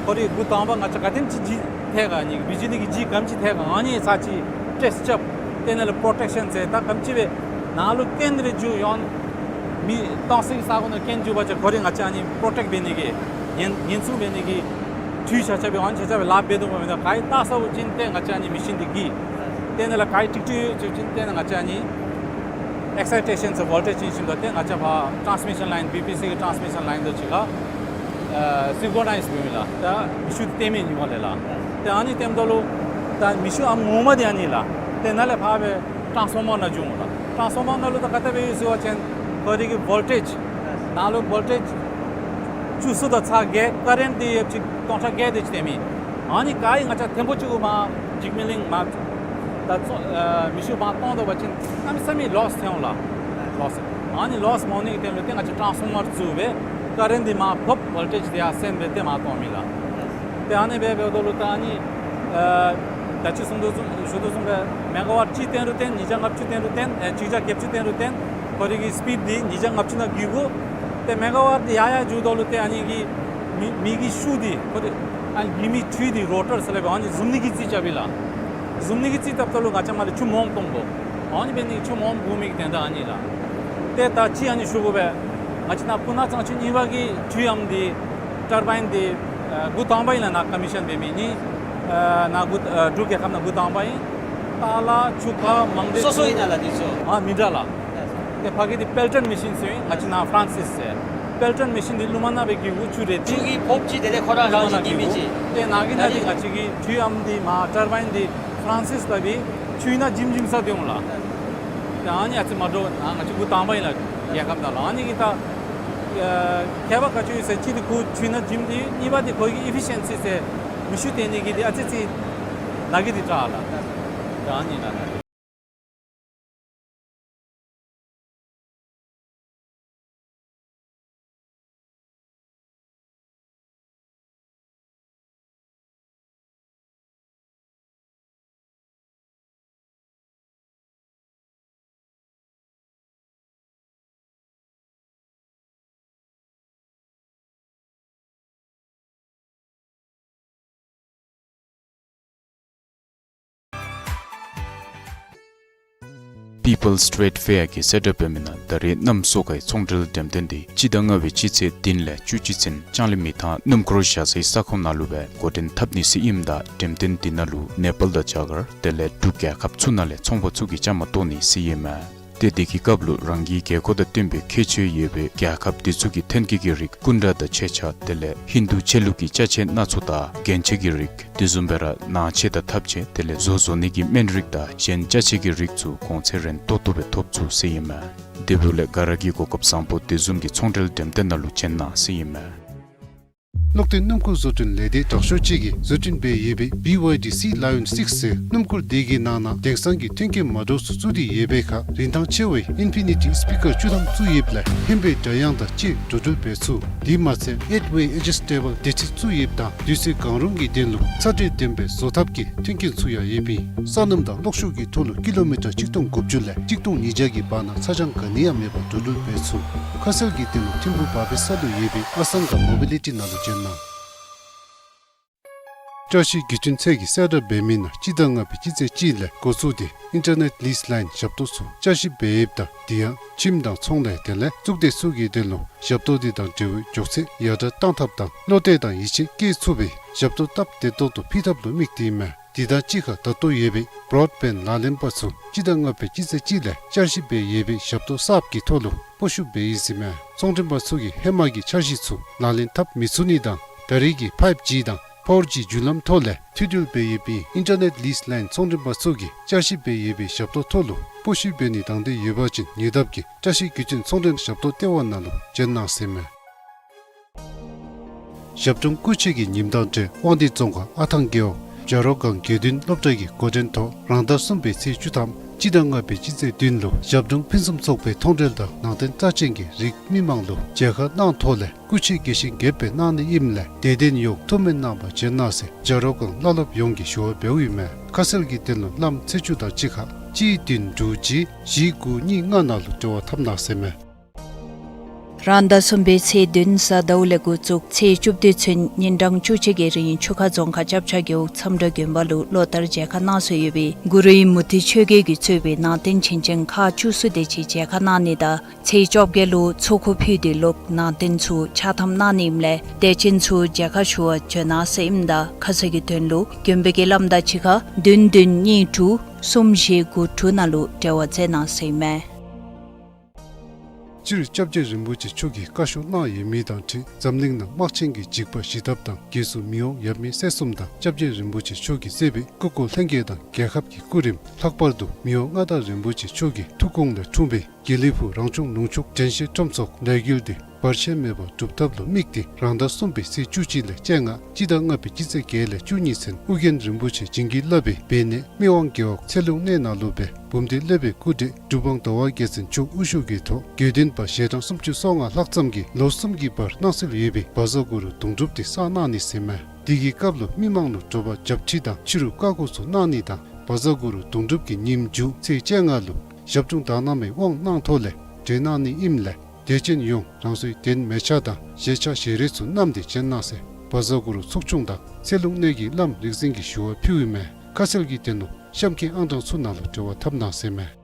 ཁོ་རའི་འགོ་དང་པ་ང་བཅས་ག་དེམ་ཅིག་ལྗིད་ཐལ་ག་ཨ་ནི་བི་ཇི་ལི་གི་ལྗིད་ག་དེམ་ཅིག་ཐལ་ག་ཨ་ནི་ཚར་ཅིག་ཊེསཊ་རྐྱབ། ཏེ་ནཱ་ལས་པྲོ་ཊེཀ་ཤཱན་ཟེར་ད་ག་དེམ་ཅིག་སྦེ་ནཱ་ལུ་རྐྱེན་རེ་འགྱོ་ཡོད་མི་གཏང་སའི་ས་གོ་ནང་རྐྱེན་འགྱོ་བ་ཅིན་ཁོ་རའི་ང་བཅས་ཨ་ནི་པྲོ་ཊེཀཊ་འབད་ནི་གི་ཉེན་ཉེན་སྲུང་འབད་ནི་གི་ཁྲུས་ཆ་ཁྱབ་སྦེ་ཨ་ནི་ཆ་ཁྱབ་སྦེ་ལཱ་འབད་དོ་བ་མེན་ན། ག་ཨིན་བལྟ་ཚརཝ་ཅིག་ཏེ་ང་བཅས་ཨ་ནི་མེ་ཤིན་འདི་གྱེས། ཏེ་ནཱ་ལས་ག་ཨིན་ཀྲིག་ཀྲི་ཡོད་ཅིག་ཅིག་ཏེ་ནཱ་ང་བཅས་ཨ་ནི་ཨེག་སའི་ཊེ་ཤཱན་ཟེར་བོལ་ཊེཇ་ཨིན་ཞིནམ་ད་ཏེ་ང་བཅས་ཕར་ཊཱནསི་མི་ཤཱན་ལའིན་བི་པི་སི་གི་ཊཱནསི་མི་ཤཱན་ལའིན་དེ་ཅིག་ཁར་ཨ་སིང་ཀྲོ་ནའིཛ་འབད་མི་ལགས། ད་མེ་ཤུགས་འདི་བཏོན་མི་ཨིན་པས་ལགས། ད་ཨ་ནི་བཏོནམ་ད་ལུ་ད་མེ་ཤུགས་ཨམ་ངོ་མ་འདི་ཨ་ནི་ལགས། ཏེ་ནཱ་ལས་ཕར་སྦེ་ཊཱནསི་ཕོར་མར་ནང་འགྱོ་འོང་ལགས། ཊཱནསི་ཕོར་མར་ནང་ལུ་ད་ག་དེ་སྦེ་ཡོད་ཟེར་བ་ཅིན་ཁོ་རའི་གི་བོལ་ཊེཇ་ནཱ་ལུ་བོལ་ཊེཇ་བཅུ་གསུམ་དང་ཚག་བརྒྱད་ཀ་རེནཊ་འདི་ཡོདཔ་ཅིག་སྟོང་ཕྲག་བརྒྱད་དེ་ཅིག་བཏོན་མི། ཨ་ནི་ག་ཨིན་ང་བཅས་ཐེངས་པོ་གཅིག་གུ་མར་འཇིགས་མེད་གླིང་མར་ད་ཚོ་ཨ་མེ་ཤུགས་མར་གཏང་ད་པ་ཅིན་གནམ་མེད་ས་མེད་ལོསི་ཐལ་འོང་ལགས། ལོསི། ཨ་ནི་ལོསི་མ་འོང་ནི་གི་དོན་ལུ་ཏེ་ང་བཅས་ཊཱནསི་ཕོར་མར་བཙུགས་སྦེ་ཀ་རེནཊ་འདི་མར་ཕབ་བོལ་ཊེཇ་འདི་ཡར་སེང་སྦེ་ཏེ་མར་གཏང་མི་ལགས། ཏེ་ཨ་ནི་སྦེ་འབདཝ་ད་ལུ་ད་ཨ་ནི་ཨ་ད་ཅི་གསུངས་དོ་བཟུམ་ཞུ་དོ་བཟུམ་སྦེ་མེ་ག་ཝཊ་གཅིག་བཏོན་རུང་བཏོན་ཉིས་བརྒྱ་ལྔ་བཅུ་བཏོན་རུང་བཏོན་ཨེ་གཅིག་བརྒྱ་བརྒྱད་ཅུ་བཏོན་རུང་བཏོན་ཁོ་རའི་གི་སི་པིཌ་འདི་ཉིས་བརྒྱ་ལྔ་བཅུ་ནང་བརྒྱུད་དགོ། ཏེ་མེ་ག་ཝཊ་འདི་ཡར་ཡར་འགྱོཝ་ད་ལུ་ཏེ་ཨ་ནི་གི་མེ་མེ་གི་ཤུགས་འདི་ཁོ་འདི་ཨ་ནི་མེ་མེ་འཕྲུལ་འདི་རོ་ཊར་ཟེར་སླབ་པས། ཨ་ནི་བཟུང་ནི་གི་རྩིས་རྐྱབ་ཨིན་ལགས། བཟུང་ནི་གི་རྩིས་བཏབ་ད་ལུ་ང་བཅས་མར་ལས་ཆུ་མངམ་གཏང་དགོ། ཨ་ནི་འབད་ནི་གི་ཆུ་མངམ་དགོ་མི་གི་དོན་དག་ཨ་ནི་ལགས། ཏེ་ད་ཅི་ཨ་ནི་ཞུ་དགོ་པས། ང་བཅས་ནཱ་སྤུ་ན་གཙང་ཆུ་གཉིས་པ་གི་ཁྲུས་ཡམ་འདི་ཊར་བཱའིན་འདི་ཨ་འགོ་དང་པ་ཨིན་ལགས། ནཱ་ཀོ་མི་ཤཱན་འབད་མི་ནི་ཨ་ནཱ་འགོ་ཨ་འབྲུག་རྒྱལ་ཁབ་ནང་འགོ་དང་པ་ཨིན། ཏཱ་ལ་ཆུ་ཁ་མང་སྟེ་སོ་སོ་ཨིན་ན་ལགས་འདི་ཚུ། ཨ་མི་འདྲ་ལགས། ཏེ་ཕ་གི་འདི་པེལ་ཊོན་མེ་ཤིན་ཟེར་ཨིན། ང་བཅས་ནཱ་ཕ་རན་སིས་ཟེར། པེལ་ཊོན་མེ་ཤིན་འདི་ཀླུ་མ་ནང་སྦེ་གི་འུ་ཆུ་རེད་ཅི། ཆུ་གི་ཕོརཔ་ཅིག་དེ་ལས་ཁོ་ར་ཀླུ་མ་རང་ནང་བཞིན་གི་འུ་མི་ཅིག། ཏེ་ནཱ་གི་ནཱ་འདི་ང་བཅས་ཀྱི་ཁྲུས་ཡམ་འདི་མར་ཊར་བཱའིན་འདི་ཕ་རན་སིས་ལགས་པའི་ཆུ་ནང་འཇིམ་འཇིམ་ས་འདི་འོང་ལགས། ཏེ་ཨ་ནི་ཨ་ཙི་མ་འདྲཝ་ནཱ་ང་བཅས་འགོ་དང་པ་ཨིན་ལགས། རྒྱལ་ཁབ་ནང་ལུ་ཨ་ནི་གི་ད་ཨ་ཁྱད་པར་ག་ཅི་ཡོད་ཟེར་གཅིག་འདི་ཁོ་ཆུ་ནང་འཇིམ་འདི་གཉིས་པ་འདི་ཁོ་གི་ཨི་ཕི་ཤཱན་སི་ཟེར་མེ་ཤུགས་བཏོན་ནི་གི་འདི་ཨ་ཙི་ཙི་ནཱ་གི་འདི་དྲག་ལགས། ད་ཨ་ནི་ལགས། པི་པཱལ་སི་ཊྲེཌ་ཕེ་ཡར་གྱིས་སེཊ་ཨཔ་འབད་མི་ནང་ད་རེས་གནམ་སོ་ཁའི་ཚོང་འབྲེལ་འགྲེམས་སྟོན་འདི་སྤྱི་ཟླ་ལྔ་པའི་སྤྱི་ཚེས་བདུན་ལས་བཅུ་གཅིག་ཚུན་ལྕང་གླིང་མི་ཐང་སྣུམ་འཁོར་བཞག་སའི་ས་ཁོངས་ནང་ལུ་སྦེ་འགོ་འདྲེན་འཐབ་ནི་ཟེར་ཨིནམ་ད་འགྲེམས་སྟོན་འདི་ནང་ལུ་ནེ་པཱལ་དང་རྒྱ་གར་དེ་ལས་འབྲུག་རྒྱལ་ཁབ་ཚུ་ནང་ལས་ཚོང་པ་ཚུ་གིས་བཅའ་མར་གཏོགས་ནི་ཟེར་ཨིན་མས། ཏེ་དེ་གི་སྐབས་ལུ་རང་གི་དགོས་མཁོ་དང་བསྟུན་པའི་ཁྱད་ཆོས་ཡོད་པའི་རྒྱལ་ཁབ་དེ་ཚུ་གི་ཐོན་སྐྱེད་ཀྱི་རིགས་སྐུ་འདྲ་དང་ཆས་ཆས་དེ་ལས་ཧིན་དུ་ཆོས་ལུགས་ཀྱི་ཅ་ཆས་སྣ་ཚོགས་དང་རྒྱན་ཆ་གི་རིགས་དེ་བཟུམ་སྦེ་ར་ནང་ཆས་དང་ཐབ་ཆས་དེ་ལས་བཟོ་བཟོ་ནི་གི་སྨན་རིགས་དང་གཞན་ཅ་ཆས་ཀྱི་རིགས་ཚུ་གོང་ཚད་རན་ཏོག་ཏོ་སྦེ་ཐོབ་ཚུགས་ཟེར་ཨིན་མས། དེ་འབདཝ་ལས་ག་ར་གིས་གོ་སྐབས་བཟང་པོ་དེ་བཟུམ་གྱི་ཚོང་འབྲེལ་འགྲེམས་སྟོན་ནང་ལུ་བྱོན་གནང་ཟེར་ཨིན་མས། གློག་ལྡན་སྣུམ་འཁོར་བཟོ་སྐྲུན་ལས་སྡེ་དྲག་ཤོས་ཅིག་གིས་བཟོ་སྐྲུན་འབད་ཡོད་པའི་བི་ཝའི་ཌི་སི་ལའི་ཡོན་སིགསི་ཟེར་སྣུམ་འཁོར་དེ་གི་ནང་ན་དེང་སང་གི་མཐུན་རྐྱེན་མ་འདྲཝ་ཚུ་བཙུགས་ཏེ་ཡོད་པའི་ཁར་རིན་ཐང་ཆེ་བའི་ཨིན་ཕི་ནི་ཊི་སི་པི་ཀར་བཅུ་ཐམ་བཙུགས་ཡོདཔ་ལས་ཧེ་མའི་སྒྲ་དབྱངས་དང་བཅས་འགྲོ་འགྲུལ་འབད་ཚུགས། དེ་མ་ཚད་ཨེཊ་ཝེ་ཨེ་ཇི་སི་ཊེ་བཱལ་བདེ་ཁྲིད་བཙུགས་ཡོདཔ་དང་དུས་ཚོད་གང་རུང་གི་དོན་ལུ་ཚ་དྲོད་ལྡན་པའི་བཟོ་ཐབས་ཀྱི་མཐུན་རྐྱེན་ཚུ་ཡང་ཡོདཔ་ཨིན། སོ་ནམ་དང་གློག་ཤུགས་ཀྱི་ཐོག་ལུ་ཀི་ལོ་མི་ཊར་གཅིག་སྟོང་དགུ་བཅུ་ལས་གཅིག་སྟོང་ཉིས་བརྒྱ་གི་བར་ན་ཚ་གྱང་ག་ནི་ཡང་མེད་པར་འགྲོ་འགྲུལ་འབད་ཚུགས། ཁ་གསལ་གྱི་དོན་ལུ་ཐིམ་ཕུག་བ་སྦེ་ས་ལུ་ཡོད་པའི་ཨ་སང་ག་མོ་བི་ལི་ཊི་ནང་ལུ་བྱོན་གནང་། བཀྲ་ཤིས་བརྒྱུད་འཕྲིན་ཚད་ཀྱིས་གསལ་བསྒྲགས་འབད་མི་ནང་སྤྱི་ཟླ་ལྔ་པའི་སྤྱི་ཚེས་གཅིག་ལས་འགོ་བཙུགས་ཏེ་ཨིན་ཊར་ནེཊ་ལིསི་ལའིན་ཞབས་ཏོག་ཚུ་བསྐྱར་ཞིབ་འབད་ཡོདཔ་ད་དེ་ཡང་ཁྱིམ་དང་ཚོང་ལས་དེ་ལས་གཙུག་སྡེ་ཚུ་གི་དོན་ལུ་ཞབས་ཏོག་དེ་དང་འབྲེལ་བའི་མགྱོགས་ཚད་ཡར་དྲག་གཏང་ཐབས་དང་བློ་གཏད་དང་ཡིད་ཆེས་བསྐྱེད་ཚུགས་པའི་ཞབས་ཏོག་སྟབས་བདེ་ཏོག་ཏོ་ཕུལ་ཐབས་ལུ་དམིགས་ཏེ་ཨིན་མས། དེ་དང་གཅིག་ཁར་ད་ལྟོ་ཡོད་པའི་བོརོཌ་བེནཌ་ལག་ལེན་པ་ཚུ་སྤྱི་ཟླ་ལྔ་པའི་སྤྱི་ཚེས་གཅིག་ལས་བསྐྱར་ཞིབ་འབད་ཡོད་པའི་ཞབས་ཏོག་གསརཔ་གི་ཐོག་ལུ་སྤོ་བཤུད་འབད་ཡི་ཟེར་ཨིན་མས། ཚོང་མགྲོན་པ་ཚུ་གིས་ཧེ་མ་གི་འཆར་གཞི་ཚུ་ལག་ལེན་འཐབ་མི་ཚུགས་ནི་དང་ད་རེས་ཀྱི་ཕའིབ་ཇི་དང་ཕོར་ཇི་བརྒྱུད་ལམ་ཐོག་ལས་མཐུད་འབྲེལ་འབད་ཡོདཔ་ཨིན། ཨིན་ཊར་ནེཊ་ལིསི་ལའིན་ཚོང་མགྲོན་པ་ཚུ་གིས་བསྐྱར་ཞིབ་འབད་ཡོད་པའི་ཞབས་ཏོག་ཐོག་ལུ་སྤོ་བཤུད་འབད་ནི་དང་འདོད་ཡོད་པ་ཅིན་ཉེ་འདབས་ཀྱི་བཀྲ་ཤིས་བརྒྱུད་འཕྲིན་ཚོང་མགྲོན་ཞབས་ཏོག་ལྟེ་བ་ནང་ལུ་བྱོན་གནང་ཟེར་ཨིན་མས། ཞབས་དྲུང་སྐུ་མཆེད་ཀྱི་ཉིནམ་དང་འབྲེལ་དབང་འདུས་རྫོང་ཁག་ཨ་ཐང་རྒེད་འོག་བྱ་རོག་སྒང་དགེ་འདུན་སློབ་གྲྭ་གི་འགོ་འདྲེན་ཐོག་རང་ཟླ་གསུམ་པའི་ཚེས་བཅུ་ཐམ་སྤྱི་ཟླ་ལྔ་པའི་སྤྱི་ཚེས་བདུན་ལུ་ཞབས་དྲུང་ཕུན་སུམ་ཚོགས་པའི་མཐོང་གྲོལ་དང་ནང་རྟེན་རྩ་ཅན་གྱི་རིགས་མི་མང་ལུ་མཇལ་ཁ་གནང་ཐོག་ལས་སྐུ་མཆེད་དགེ་བཤེས་དགྱེས་པའི་གནང་ནི་ཨིནམ་ལས་དད་ལྡན་ཡོངས་ཐུགས་སྨོན་གནང་བར་བྱོན་གནང་ཟེར་བྱ་རོག་སྒང་བླ་སློབ་ཡོངས་ཀྱིས་ཞུ་བ་འབདཝ་ཨིན་མས། ཁ་གསལ་གྱི་དོན་ལུ་བླམ་ཚེས་བཅུ་དང་གཅིག་ཁར་གཅིག་བདུན་དྲུག་གཅིག་བཞི་དགུ་གཉིས་ལྔ་ནང་ལུ་འབྲེལ་བ་འཐབ་གནང་ཟེར་ཨིན་མས། རང་ཟླ་གསུམ་པའི་ཚེས་བདུན་གཟའ་ཟླཝ་ལས་འགོ་བཙུགས་ཚེས་བཅུ་བདུན་ཚུན་ཉིན་གྲངས་བཅུ་གཅིག་གི་རིང་ཆུ་ཁ་རྫོང་ཁག་ལྕབ་ཆ་རྒེད་འོག་མཚམས་འདྲ་དགོན་པ་ལུ་ལོ་ལྟར་མཇལ་ཁ་གནང་སྲོལ་ཡོད་པའི་གུ་རུ་ཨིན་མུ་ཏིག་ཆོས་རྒྱལ་གྱིས་གཙོས་པའི་ནང་རྟེན་བྱིན་ཅན་ཁག་བཅུ་གསུམ་དེ་ཅིག་མཇལ་ཁ་གནང་ནི་དང་ཚེས་བཅོ་བརྒྱད་ལུ་ཚོགས་འཁོར་ཕུལ་ཏེ་ལོག་ནང་རྟེན་ཚུ་ཕྱག་ཐམ་གནང་ནི་ཨིནམ་ལས་དད་ཅན་ཚུ་མཇལ་ཁ་ཞུ་བར་བྱོན་གནང་ཟེར་ཨིནམ་ད་ཁ་གསལ་གྱི་དོན་ལུ་དགོན་པའི་བླམ་དང་གཅིག་ཁར་བདུན་བདུན་གཉིས་དྲུག་གསུམ་བཞི་དགུ་དྲུག་ནང་ལུ་འབྲེལ་བ་མཛད་གནང་ཟེར་ཨིན་མས། སྤྱིར་སྐྱབས་རྗེ་རིན་པོ་ཆེ་མཆོག་གིས་བཀའ་ཤོག་གནང་ཡོད་མི་དང་འཁྲིལ་འཛམ་གླིང་ནང་དམག་ཆེན་གྱི་འཇིགས་པ་ཞི་ཐབས་དང་རྒྱལ་སྲུང་མི་དབང་ཡབ་མེས་སྲས་གསུམ་དང་སྐྱབས་རྗེ་རིན་པོ་ཆེ་མཆོག་གིས་གཙོས་པའི་སྐུ་འཁོར་ལྷན་རྒྱས་དང་རྒྱལ་ཁབ་ཀྱི་སྐུ་རིམ་ལྷག་པར་དུ་མི་དབང་མངའ་བདག་རིན་པོ་ཆེ་མཆོག་གི་ཐུགས་དགོངས་ལས་འཁྲུངས་པའི་དགེ་ལེགས་ཕུག་རང་བྱུང་ལུང་ཕྱུགས་དྲན་ཤེས་ཁྲོམ་ཚོགས་ལས་འགུལ་འདི་བར་ཆད་མེད་པར་སྒྲུབ་ཐབས་ལུ་དམིགས་ཏེ་རང་ཟླ་གསུམ་པའི་ཚེས་བཅུ་གཅིག་ལས་བཅོ་ལྔ་སྤྱི་ཟླ་ལྔ་པའི་སྤྱི་ཚེས་བརྒྱད་ལས་བཅུ་གཉིས་ཚུན་ཨོ་རྒྱན་རིན་པོ་ཆེ་བྱིན་གྱིས་བརླབས་པའི་སྦས་གནས་སྨད་དབང་རྒེད་འོག་ཚེ་ལུང་གནས་ནང་ལུ་སྦེ་འབུམ་སྡེ་སློབ་དཔོན་སྐུ་བགྲེས་གྲུབ་དབང་ཟླ་བ་རྒྱལ་མཚན་མཆོག་དབུ་བཞུགས་ཀྱི་ཐོག་དགེ་འདུན་པ་ཞལ་གྲངས་སུམ་ཅུ་སོ་ལྔ་ལྷག་ཙམ་གྱིས་ལོ་གསུམ་གྱི་བར་གནང་སྲོལ་ཡོད་པའི་བཛྲ་གུ་རུ་གདུང་སྒྲུབ་དེ་བསགས་གནང་ནི་ཟེར་ཨིན་མས། དེ་གི་སྐབས་ལུ་མི་མང་ལུ་དྲོ་པ་བྱབས་ཁྲི་དང་ཕྱི་རུ་བཀའ་བསྒོ་ཚུ་གནང་ནི་དང་བཛྲ་གུ་རུ་གདུང་སྒྲུབ་ཀྱི་ཉིནམ་མཇུག་ཚེས་བཅོ་ལྔ་ལུ་ཞབས་དྲུང་དག་སྣང་མའི་དབང་གནང་ཐོག་ལས་གྲོལ་གནང་ནི་ཨིནམ་ལས་དད་ཅན་ཡོངས་རང་སོའི་གདན་མལ་ཆ་དང་ཞལ་ཆས་ཞལ་རས་ཚུ་བསྣམས་ཏེ་བྱོན་གནང་ཟེར་བཛྲ་གུ་རུ་ཚོགས་ཆུང་དང་ཚེ་ལུང་གནས་ཀྱི་བླམ་རིག་འཛིན་གྱིས་ཞུ་བ་ཕུལཝ་ཨིན་མས། ཁ་གསལ་གྱི་དོན་ལུ་གཤམ་གྱི་ཨང་གྲངས་ཚུ་ནང་ལུ་འབྲེལ་བ་འཐབ་གནང་ཟེར་ཨིན་མས།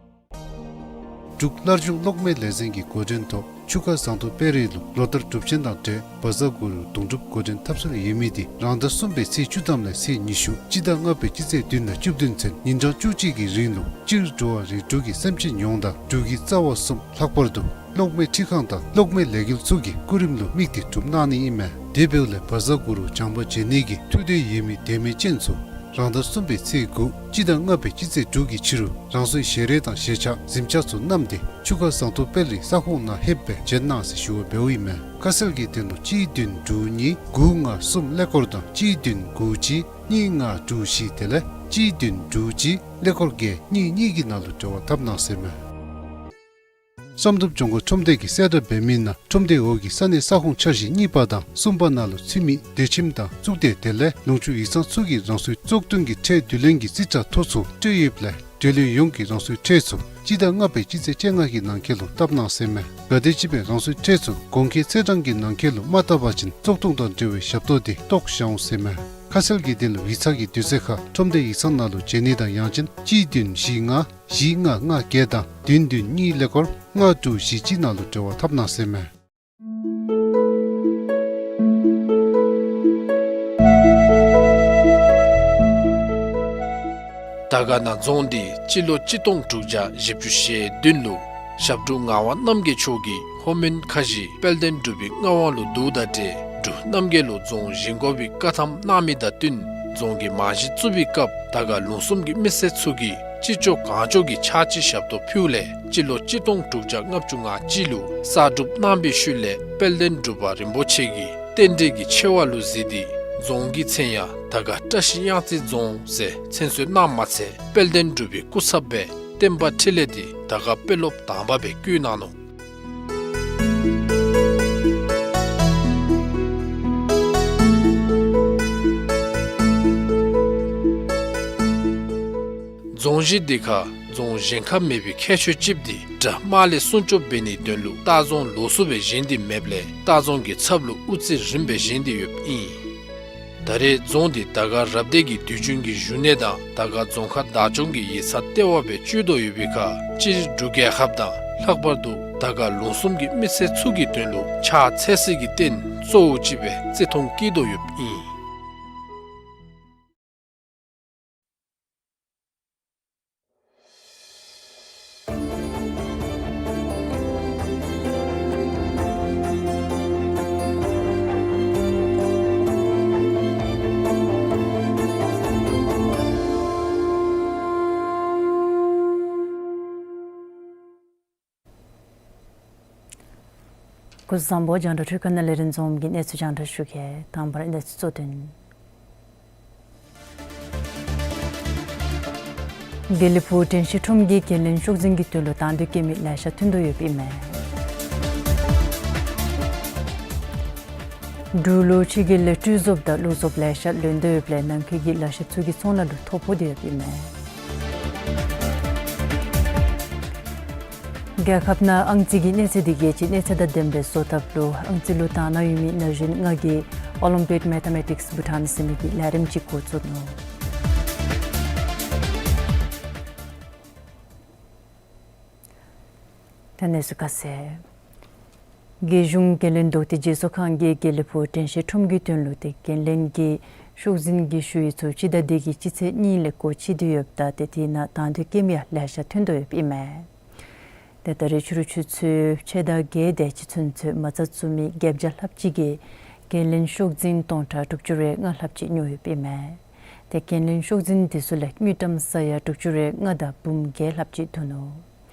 འབྲུག་སླར་འབྱུང་གློག་མེ་ལས་འཛིན་གྱི་འགོ་འདྲེན་ཐོག་ཆུ་ཁ་ཟངས་མདོག་དཔལ་རི་ལུ་ལོ་ལྟར་སྒྲུབ་ཆེན་དང་འབྲེལ་བཛྲ་གུ་རུ་གདུང་སྒྲུབ་འགོ་འདྲེན་འཐབ་སྲོལ་ཡོད་མི་དེ་རང་ཟླ་གསུམ་པའི་ཚེས་བཅུ་ཐམ་ལས་ཚེས་ཉི་ཤུ་སྤྱི་ཟླ་ལྔ་པའི་སྤྱི་ཚེས་བདུན་ལས་བཅུ་བདུན་ཚུན་ཉིན་གྲངས་བཅུ་གཅིག་གི་རིང་ལུ་སྤྱིར་འགྲོ་བ་རིགས་དྲུག་གི་སེམས་ཅན་ཡོངས་དང་འབྲུག་གི་རྩ་བ་གསུམ་ལྷག་པར་དུ་གློག་མེ་འཕྲུལ་ཁང་དང་གློག་མེ་ལས་འགུལ་ཚུ་གི་སྐུ་རིམ་ལུ་དམིགས་ཏེ་སྒྲུབ་གནང་ནི་ཨིན་མས། དེ་འབདཝ་ལས་བཛྲ་གུ་རུ་བྱམས་པ་བརྗེད་ནི་གི་ཐུགས་འདོད་ཡོད་མི་དད་མོས་ཅན་ཚུ་རང་ཟླ་གསུམ་པའི་ཚེས་དགུ་སྤྱི་ཟླ་ལྔ་པའི་སྤྱི་ཚེས་དྲུག་གི་ཕྱི་རུ་རང་སོའི་ཞལ་རས་དང་ཞལ་ཆས་གཟིམ་ཆས་ཚུ་བསྣམས་ཏེ་ཆུ་ཁ་ཟངས་མདོག་དཔལ་རི་ས་ཁོངས་ནང་ལྷོདཔ་སྦེ་བྱོན་གནང་ཟེར་ཞུ་བ་འབདཝ་ཨིན་མས། ཁ་གསལ་གྱི་དོན་ལུ་གཅིག་བདུན་དྲུག་གཉིས་དགུ་ལྔ་གསུམ་ཀླད་ཀོར་དང་གཅིག་བདུན་དགུ་གཅིག་གཉིས་ལྔ་དྲུག་བཞི་དེ་ལས་གཅིག་བདུན་དྲུག་གཅིག་ཀླད་ཀོར་བརྒྱད་གཉིས་གཉིས་ཀྱི་ནང་ལུ་འབྲེལ་བ་འཐབ་གནང་ཟེར་ཨིན་མས། བསམ་གྲུབ་ལྗོངས་མཁར་ཁྲོམ་སྡེ་གིས་གསལ་བསྒྲགས་འབད་མི་ནང་ཁྲོམ་སྡེ་འོག་གི་ས་གནས་ས་ཁོངས་འཆར་གཞི་གཉིས་པ་དང་གསུམ་པ་ནང་ལུ་ཚུད་མི་སྡེ་ཁྱིམ་དང་གཙུག་སྡེ་དེ་ལས་ལུང་ཕྱོགས་ཡིག་ཚང་ཚུ་གིས་རང་སོའི་བཙོག་བཏོན་གྱི་ཁྲལ་བསྡུ་ལེན་གྱི་རྩིས་ཁྲ་ཐོ་ཚུ་སྤྲོད་ཡོདཔ་ལས་འབྲེལ་ཡོད་ཡོངས་ཀྱིས་རང་སོའི་ཁྲལ་ཚུ་སྤྱི་ཟླ་ལྔ་པའི་སྤྱི་ཚེས་བཅོ་ལྔ་གི་ནང་འཁོད་ལུ་བཏབ་གནང་ཟེར་ཨིན་མས། གལ་ཏེ་ཅིག་སྦེ་རང་སོའི་ཁྲལ་ཚུ་གོང་འཁོད་ཚེས་གྲངས་ཀྱི་ནང་འཁོད་ལུ་མ་བཏབ་པ་ཅིན་བཙོག་བཏོན་དང་འབྲེལ་བའི་ཞབས་ཏོག་དེ་བཏོག་བཞག་འོང་ཟེར་ཨིན་མས། ཁ་གསལ་གྱི་དོན་ལུ་ཡིག་ཚང་གི་དུས་ཚོད་ཁར་ཁྲོམ་སྡེ་ཡིག་ཚང་ནང་ལུ་བྱོན་ནི་དང་ཡང་ཅིན་གཅིག་བདུན་བཞི་ལྔ་བཞི་ལྔ་ལྔ་བརྒྱད་དང་བདུན་བདུན་གཉིས་ཀླད་ཀོར་ལྔ་དྲུག་བཞི་གཅིག་ནང་ལུ་འབྲེལ་བ་འཐབ་གནང་ཟེར་ཨིན་མས། དར་དཀར་ན་རྫོང་འདི་སྤྱི་ལོ་གཅིག་སྟོང་དྲུག་བརྒྱ་བཞི་བཅུ་ཞེ་བདུན་ལུ་ཞབས་དྲུང་ངག་དབང་རྣམ་རྒྱལ་མཆོག་གིས་ལྷོ་མོན་ཁ་བཞི་དཔལ་ལྡན་འབྲུག་པའི་མངའ་དབང་ལུ་བསྡུཝ་དང་འབྲེལ་འབྲུག་རྣམ་རྒྱལ་ལུ་རྫོང་བཞེངས་དགོ་པའི་བཀའ་ཐམ་གནང་མི་དང་བསྟུན་རྫོང་གི་རྨང་གཞི་བཙུགས་པའི་སྐབས་དར་དཀར་ལུང་གསུམ་གྱི་མི་སེར་ཚུ་གིས་ཅི་ལྕོགས་གང་ལྕོགས་ཀྱིས་ཕྱག་ཕྱི་ཞབས་ཏོག་ཕུལཝ་ལས་སྤྱི་ལོ་གཅིག་སྟོང་དྲུག་བརྒྱ་ལྔ་བཅུ་ང་གཅིག་ལུ་གསར་སྒྲུབ་གནང་པའི་ཤུལ་ལས་དཔལ་ལྡན་འབྲུག་པ་རིན་པོ་ཆེ་གིས་ རྟེན་འབྲེལ་གྱི་ཆེ་བ་ལུ་གཟིགས་ཏེ་རྫོང་གི་མཚན་ཡང་དར་དཀར་བཀྲ་ཤིས་གཡང་རྩེ་རྫོང་ཟེར་མཚན་གསོལ་གནངམ་མ་ཚད་དཔལ་ལྡན་འབྲུག་པའི་སྐུ་ཚབ་སྦེ་བསྟན་པ་འཕྲིན་ལས་འདི་དར་དཀར་དཔོན་སློབ་དང་པ་སྦེ་བསྐོ་གནང་ནུག། རྫོང་གཞི་འདི་ཁར་རྫོང་གཞན་ཁར་མེད་པའི་ཁྱད་ཆོས་ཅིག་འདི་དགྲ་དམག་ལས་སྲུང་སྐྱོབ་འབད་ནིའི་དོན་ལུ་ལྟ་རྫོང་ལོགས་སུ་སྦེ་བཞེངས་ཏེ་མེདཔ་ལས་ལྟ་རྫོང་གི་ཚབ་ལུ་དབུ་རྩེ་རིམ་པ་སྦེ་བཞེངས་ཏེ་ཡོདཔ་ཨིན། ད་རེས་རྫོང་འདི་དར་དཀར་རབ་སྡེ་གི་དུས་རྒྱུན་གྱི་བཞུགས་གནས་དང་དར་དཀར་རྫོང་ཁག་བདག་སྐྱོང་གི་ཡིག་ཚང་ལྟེ་བ་སྦེ་སྤྱོད་དོ་ཡོད་པའི་ཁར་སྤྱིར་འབྲུག་རྒྱལ་ཁབ་དང་ལྷག་པར་དུ་དར་དཀར་ལུང་གསུམ་གྱི་མི་སེར་ཚུ་གི་དོན་ལུ་ཕྱག་འཚལ་སའི་རྟེན་གཙོ་བོ་ཅིག་སྦེ་བརྩི་མཐོང་བསྐྱེད་དོ་ཡོདཔ་ཨིན། སྐུ་གཟུགས་བཟང་པོ། རྒྱང་བསྒྲགས་འཕྲུལ་ཁང་ནང་ལས་རིན་འཛོམས་ཀྱིས་གནས་ཚུལ་རྒྱང་བསྒྲགས་ཞུ་གེ། དང་པ་ར་གནས་ཚུལ་གཙོ་དོན། དགེ་ལེགས་ཕུག་དྲན་ཤེས་ཁྲོམ་གྱིས་འགན་ལེན་ཤོག་འཛིན་གྱི་དོན་ལུ་དང་འདོད་བསྐྱེད་མི་ལེ་ཤ་ཐོན་དོ་ཡོདཔ་ཨིན་མས། འབྲུག་ལུ་ཕྱི་རྒྱལ་ལས་སྤྲོད་བཟོཔ་དང་བླུགས་བཟོཔ་ལེ་ཤ་ལེན་དོ་ཡོདཔ་ལས་ནང་འཁོད་ཀྱི་ལག་ཤེས་ཚུ་གི་ཚོང་ལཱ་ལུ་ཐོ་ཕོག་སྟེ་ཡོདཔ་ཨིན་མས། རྒྱལ་ཁབ་ནང་ཨང་རྩིས་ཀྱི་གནས་ཚད་འདི་རྒྱལ་སྤྱིའི་གནས་ཚད་དང་ལྡནམ་སྦེ་བཟོ་ཐབས་ལུ་ཨང་རྩིས་ལུ་དང་འདོད་ཡོད་མི་ན་གཞོན་ལྔ་གིས་Olympiad Mathematics Bhutan ཟེར་མི་གི་ལས་རིམ་ཅིག་འགོ་བཙུགས་ནུག། ད་གནས་ཚུལ་ཁ་གསལ། རྒྱལ་གཞུང་འགན་ལེན་ལྡོག་སྟེ་རྗེས་སོར་ཁང་གིས་དགེ་ལེགས་ཕུག་དྲན་ཤེས་ཁྲོམ་གྱི་དོན་ལུ་ཏེ་འགན་ལེན་གྱི་ཤོག་འཛིན་གྱི་ཞུ་ཡིག་ཚུ་སྤྱི་ཟླ་འདི་གི་སྤྱི་ཚེས་གཉིས་ལས་སྒོ་ཕྱེ་སྟེ་ཡོདཔ་ད་ཏེ་དེ་ནང་དང་འདོད་བསྐྱེད་མི་ཡང་ལེ་ཤ་ཐོན་དོ་ཡོདཔ་ཨིན་མས། ཏེ་ད་རེས་ཕྱི་རུ་ཆུ་ཚོད་ཕྱེད་དང་བརྒྱད་དེ་ཅིག་ཚུན་ཚོད་མ་རྩ་བཙུགས་མི་བརྒྱད་བརྒྱ་ལྷགཔ་ཅིག་གིས་འགན་ལེན་ཤོག་འཛིན་སྟོང་ཕྲག་དྲུག་ཅུ་རེ་ལྔ་ལྷགཔ་ཅིག་ཉོ་ཡོདཔ་ཨིན་མས། ཏེ་འགན་ལེན་ཤོག་འཛིན་འདི་ཚུ་ལས་དངུལ་ཀྲམ་ས་ཡ་དྲུག་ཅུ་རེ་ལྔ་དང་འབུམ་བརྒྱད་ལྷགཔ་ཅིག་འདུག་ནུག།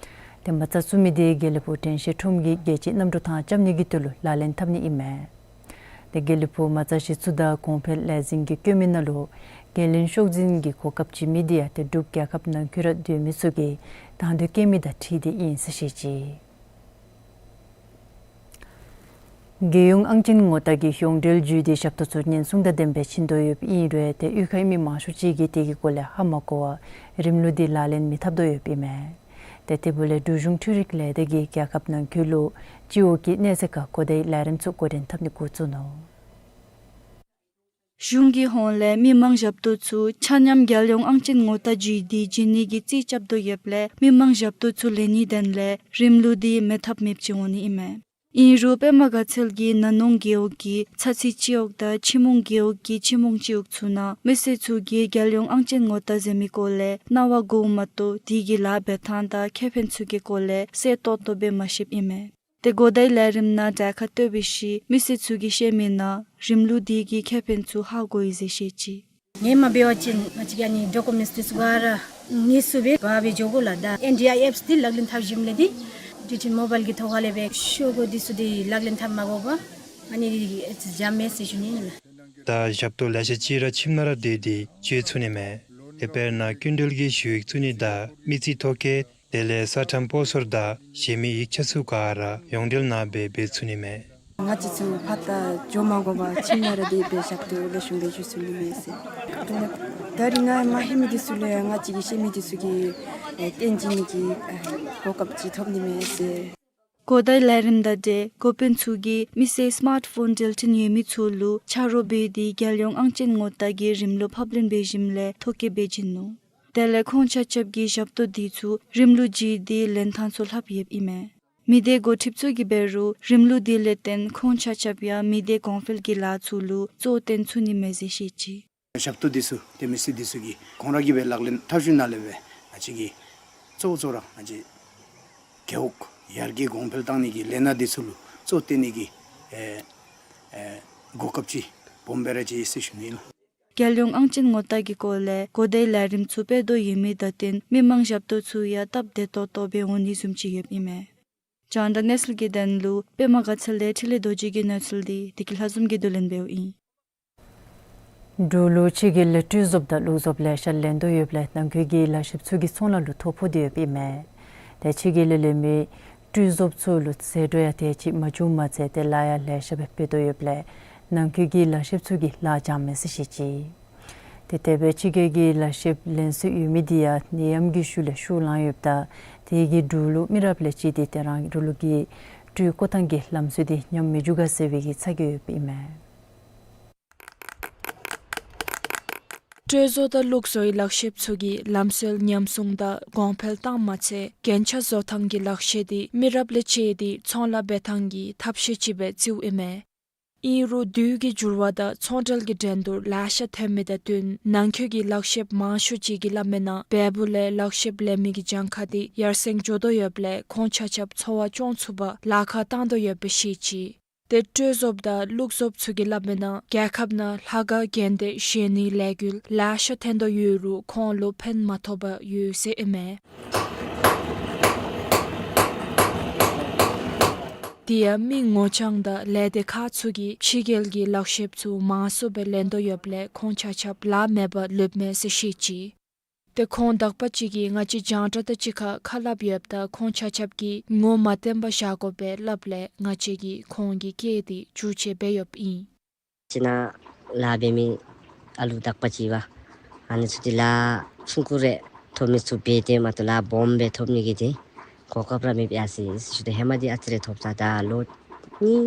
ཏེ་མ་རྩ་བཙུགས་མི་འདི་དགེ་ལེགས་ཕུག་དྲན་ཤེས་ཁྲོམ་གྱིས་རྒྱལ་སྤྱིའི་གནམ་གྲུ་ཐང་རྐྱབ་ནི་གི་དོན་ལུ་ལག་ལེན་འཐབ་ནི་ཨིན་མས། ཏེ་དགེ་ལེགས་ཕུག་མ་རྩ་གཞི་བཙུགས་དང་གོང་འཕེལ་ལས་འཛིན་གྱིས་བཀོད་མི་ནང་ལུ་འགན་ལེན་ཤོག་འཛིན་གྱི་གོ་སྐབས་ཅིག་མེད་དེ་ཡང་ཏེ་འབྲུག་རྒྱལ་ཁབ་ནང་འཁོད་ར་སྡོད་མི་ཚུ་གིས་དང་འདོད་བསྐྱེད་མི་དང་འཁྲིལ་ཏེ་ཨིན་ཟེར་བཤད་ཅི། རྒྱལ་ཡོངས་ཨང་ཅན་ངོ་རྟགས་ཀྱི་ཡོངས་འབྲེལ་བརྒྱུད་དེ་ཞབས་ཏོག་ཚུ་ཉེན་སྲུང་དང་ལྡནམ་སྦེ་བྱིན་དོ་ཡོདཔ་ཨིན་རུང་ཏེ་གཡུས་ཁའི་མི་མང་ཤོས་ཅིག་གིས་དེ་གི་སྐོར་ལས་ཧ་མ་གོ་བར་རིམ་ལུགས་འདི་ལག་ལེན་མི་འཐབ་དོ་ཡོདཔ་ཨིན་མས། ཏེ་དེ་འབདཝ་ལས་འབྲུག་གཞུང་འཕྲུལ་རིག་ལས་སྡེ་གིས་རྒྱལ་ཁབ་ནང་འཁོད་ལུ་སྤྱི་འོག་གི་གནས་ཚད་ཁར་གོ་བརྡའི་ལས་རིམ་ཚུ་འགོ་འདྲེན་འཐབ་ནི་འགོ་བཙུགས་ནུག། གཞུང་གི་ཧོངས་ལས་མི་མང་ཞབས་ཏོག་ཚུ་ཆ་མཉམ་རྒྱལ་ཡོངས་ཨང་ཅན་ངོ་རྟགས་བརྒྱུད་དེ་བྱིན་ནི་གི་རྩིས་རྐྱབ་དོ་ཡོདཔ་ལས་མི་མང་ཞབས་ཏོག་ཚུ་ལེན་ནིའི་དོན་ལས་རིམ་ལུགས་འདི་མེད་ཐབས་མེདཔ་ཅིག་འོང་ནི་ཨིན་མས། ཨིན་རུང་པདྨ་དགའ་ཚལ་གྱི་ན་ནོང་རྒེད་འོག་གི་ཚ་ཚི་སྤྱི་འོག་དང་ཆི་མོང་རྒེད་འོག་གི་ཆི་མོང་སྤྱི་འོག་ཚུ་ནང་མི་སེར་ཚུ་གིས་རྒྱལ་ཡོངས་ཨང་ཅན་ངོ་རྟགས་ཟེར་མི་སྐོར་ལས་གནང་བ་དགོཔ་མ་གཏོགས་དེ་གི་ལཱ་འབད་ཐངས་དང་ཁེ་ཕན་ཚུ་གི་སྐོར་ལས་གསལ་ཏོག་ཏོ་སྦེ་མ་ཤེསཔ་ཨིན་མས། ཏེ་གོ་བརྡའི་ལས་རིམ་ནང་གྲལ་ཁར་སྡོད་པའི་ཤུལ་མི་སེར་ཚུ་གིས་བཤད་མི་ནང་རིམ་ལུགས་འདི་གི་ཁེ་ཕན་ཚུ་ཧ་གོ་ཡི་ཟེར་བཤད་ཅི། ངོ་མ་འབད་བ་ཅིན་ང་བཅས་ཀྱི་ཨ་ནི་ཌོ་ཀུ་མེནཊསི་འདི་ཚུ་ག་ར་དངོས་སུ་སྦེ་འབག་སྦེ་འགྱོ་དགོ་ལགས། ད་ཨེན་ཌི་ཨའི་ཨེཔསི་འདི་ལག་ལེན་འཐབ་ཞིནམ་ལས་འདི་ཌི་ཊི་མོ་བཱའིལ་གྱི་ཐོག་ཁ་ལས་སྦེ་ཤོག་གུ་འདི་ཚུ་འདི་ལག་ལེན་འཐབ་མ་དགོ་པར་ཨ་ནི་འདི་འཇམ་མས་ཟེར་ཞུ་ནི་ཨིན་ལགས། ད་ཞབས་ཏོག་ལེ་ཤ་ཅིག་ར་ཁྱིམ་ནང་ར་སྡོད་དེ་སྤྱོད་ཚུགས་ནི་མས། ཏེ་དཔེར་ན་སྐྱིན་འགྲུལ་གྱི་ཞུ་ཡིག་བཙུགས་ནི་དང་མི་རྩིས་ཐོ་བཀོད་དེ་ལས་ས་ཁྲམ་སྤོ་སོར་དང་གཞན་མི་ཡིག་ཆ་ཚུ་ག་ར་ཡོངས་འབྲེལ་ནང་སྦེ་འབད་ཚུགས་ནི་མས། ང་བཅས་ཚུ་ཕར་ད་འགྱོ་མ་དགོ་པར་ཁྱིམ་ནང་ར་སྡོད་སྦེ་ཞབས་ཏོག་ལེགས་ཤོམ་སྦེ་ཞུ་ཚུགས་ནི་མས་ཟེར། ད་རིས་ང་མ་ལྷོད་མི་འདི་ཚུ་ལུ་ཡང་ང་བཅས་ཀྱིས་ཤེས་མི་འདི་ཚུ་གིས་ཨེ་སྟོན་བྱིན་ནི་གི་ཨེ་གོ་སྐབས་ཅིག་ཐོབ་ནི་མས་ཟེར། གོ་བརྡའི་ལས་རིམ་དང་འབྲེལ་འགོ་དཔོན་ཚུ་གིས་མི་སེར་སི་མཱརཊ་ཕོན་འབྲེལ་འཕྲིན་ཡོད་མི་ཚུ་ལུ་ཆ་རོགས་འབད་དེ་རྒྱལ་ཡོངས་ཨང་ཅན་ངོ་རྟགས་ཀྱི་རིམ་ལུགས་ཕབ་ལེན་འབད་ཞིནམ་ལས་ཐོ་བཀོད་འབད་བྱིན་ནུག། དེ་ལས་ཁོང་ཆ་ཁྱབ་ཀྱི་ཞབས་ཏོག་འདི་ཚུ་རིམ་ལུགས་བརྒྱུད་དེ་ལེན་ཐངས་ཚུ་ལྷབ་ཡོདཔ་ཨིན་མས། མི་སྡེ་འགོ་ཁྲིདཔ་ཚུ་གིས་འབད་རུང་རིམ་ལུགས་འདི་ལས་བརྟེན་ཁོང་ཆ་ཁྱབ་ཡང་མི་སྡེ་གོང་འཕེལ་གྱི་ལཱ་ཚུ་ལུ་གཙོ་བོ་བཏོན་ཚུགས་ནི་མས་ཟེར་བཤད་ཅི། ཞབས་ཏོག་འདི་ཚུ་ཏེ་མི་སེར་འདི་ཚུ་གིས་ཁོང་ར་གིས་སྦེ་ལག་ལེན་འཐབ་ཞིནམ་ལས་སྦེ་ང་བཅས་ཀྱིས་གཙོ་བོ་གཙོ་བོ་ར་ང་བཅས་རྒེད་འོག་ཡར་རྒྱས་གོང་འཕེལ་གཏང་ནི་གི་ལས་སྣ་འདི་ཚུ་ལུ་གཙོ་བོ་བཏོན་ནི་གི་ཨེ་ཨེ་གོ་སྐབས་ཅིག་སྦོམ་སྦེ་ར་མཇལ་ཡི་ཟེར་ཞུ་ནི་ལགས། རྒྱལ་ཡོངས་ཨང་ཅན་ངོ་རྟགས་ཀྱི་སྐོར་ལས་གོ་བརྡའི་ལས་རིམ་ཚུ་སྤེལ་དོ་ཡོད་མི་དང་བསྟུན་མི་མང་ཞབས་ཏོག་ཚུ་ཡང་སྟབས་བདེ་ཏོག་ཏོ་སྦེ་འོང་ནི་བཟུམ་ཅིག་ཡོདཔ་ཨིན་མས། རྒྱང་བསྒྲགས་གནས་ཚུལ་གྱི་དོན་ལུ་པདྨ་དགའ་ཚལ་ལས་འཕྲིན་ལས་རྡོ་རྗེ་གི་གནས་ཚུལ་འདི་བདེ་སྐྱིད་ལྷ་འཛོམས་ཀྱིས་བསྡུ་ལེན་འབདཝ་ཨིན། འབྲུག་ལུ་ཕྱི་རྒྱལ་ལས་སྤྲོ་བཟོཔ་དང་བླུགས་བཟོཔ་ལེ་ཤ་ལེན་དོ་ཡོདཔ་ལས་ནང་འཁོད་ཀྱི་ལག་ཤེསཔ་ཚུ་གི་ཚོང་ལཱ་ལུ་ཐོ་ཕོག་སྟེ་ཡོདཔ་ཨིན་མས། ཏེ་ཕྱི་རྒྱལ་ལས་ལེན་མི་སྤྲོ་བཟོཔ་ཚུ་ལུ་ཟད་འགྲོ་ཡང་དེ་ཅིག་མ་བྱུངམ་མ་ཚད་ཏེ་ལཱ་ཡང་ལེ་ཤ་སྦེ་འབད་དོ་ཡོདཔ་ལས་ནང་འཁོད་ཀྱི་ལག་ཤེསཔ་ཚུ་གིས་ལཱ་འགྱངས་མས་ཟེར་བཤད་ཅི། ཏེ་དེ་སྦེ་ཕྱི་རྒྱལ་གྱི་ལག་ཤེསཔ་ལེན་སྲོལ་ཡོད་མི་འདི་ཡང་ནད་ཡམས་ཀྱི་ཤུལ་ལས་ཤུགས་ལང་ཡོདཔ་ད་དེ་གིས་འབྲུག་ལུ་མི་རབས་ལས་བཅད་དེ་ཏེ་རང་འབྲུག་ལུ་གི་སྤྲོ་བཀོ་ཐངས་ཀྱི་ལམ་སྲོལ་འདི་ཉམས་མི་འགྱོ་ག་ཟེར་བའི་གི་ཚ་གྱང་ཡོདཔ་ཨིན་མས། སྤྲོ་བཟོ་དང་བླུགས་བཟོའི་ལག་ཤེསཔ་ཚུ་གིས་ལམ་སྲོལ་ཉམས་སྲུང་དང་གོང་འཕེལ་བཏངམ་མ་ཚད་རྒྱན་ཆ་བཟོ་ཐངས་ཀྱི་ལག་ཤེས་འདི་མི་རབས་ལས་བཅད་དེ་ཚོང་ལཱ་འབད་ཐངས་ཀྱི་ཐབས་ཤེས་ཅིག་སྦེ་བརྩིཝ་ཨིན་མས། ཨིན་རུང་དུས་ཀྱི་འགྱུར་བ་དང་ཚོང་འབྲེལ་གྱི་འགྲན་བསྡུར་ལེ་ཤ་ཐོན་མི་དང་བསྟུན་ནང་འཁོད་ཀྱི་ལག་ཤེསཔ་མང་ཤོས་ཅིག་གིས་སླབ་མིའི་ནང་བལ་པོ་ལས་ལག་ཤེསཔ་ལེན་མི་གི་གྱངས་ཁ་འདི་ཡར་སེང་འགྱོ་དོ་ཡོདཔ་ལས་ཁོང་ཆ་ཁྱབ་འཚོ་བ་སྐྱོང་ཚུགསཔ་ལཱ་ཁག་བཏང་དོ་ཡོདཔ་སྦེ་བཤད་ཅི། ཏེ་སྤྲོ་བཟོཔ་དང་བླུགས་བཟོཔ་ཚུ་གིས་སླབ་མིའི་ནང་རྒྱལ་ཁབ་ནང་ལྷ་ཁང་གྱོན་ཏེ་བཞེངས་ནིའི་ལས་འགུལ་ལེ་ཤ་ཐོན་དོ་ཡོད་རུང་ཁོང་ལུ་ཕན་མ་ཐོགསཔ་ཡོད་ཟེར་ཨིན་མས། དེ་ཡང་མི་ངོ་རྐྱང་དང་ལས་སྡེ་ཁག་ཚུ་གིས་ཕྱི་རྒྱལ་གྱི་ལག་ཤེསཔ་ཚུ་མང་སུ་སྦེ་ལེན་དོ་ཡོདཔ་ལས་ཁོང་ཆ་ཁྱབ་ལཱ་མེདཔ་ལུསཔ་མས་ཟེར་བཤད་ཅི། ཏེ་ཁོང་དག་པ་ཅིག་གིས་ང་བཅས་རྒྱང་བསྒྲགས་དང་གཅིག་ཁར་ཁ་སླབ་ཡོདཔ་ད་ཁོང་ཆ་ཁྱབ་ཀྱིས་ངོ་མ་བསྟན་པར་བཞག་དགོ་པས་སླབ་ལས་ང་བཅས་ཀྱིས་ཁོང་གི་སྐད་འདི་བསྒྱུར་བཅོས་འབད་ཡོདཔ་ཨིན། ཅིག་ནཱ་ལཱ་འབད་མི་ཨ་ལུ་དག་པ་ཅིག་འབད་ཨ་ནི་ཚུ་འདི་ལཱ་ཆུང་ཀུ་རེ་ཐོབ་མི་ཚུ་འབད་དེ་མ་གཏོགས་ལཱ་སྦོམ་སྦེ་ཐོབ་ནི་གི་འདི་གོ་སྐབས་ར་མེདཔ་ཡར་སོ་ཡི་ཟེར་ཞུ་དོ། ཧེ་མ་འདི་ཨ་ཙི་རེ་ཐོབ་ས་ད་ལོ་གཉིས་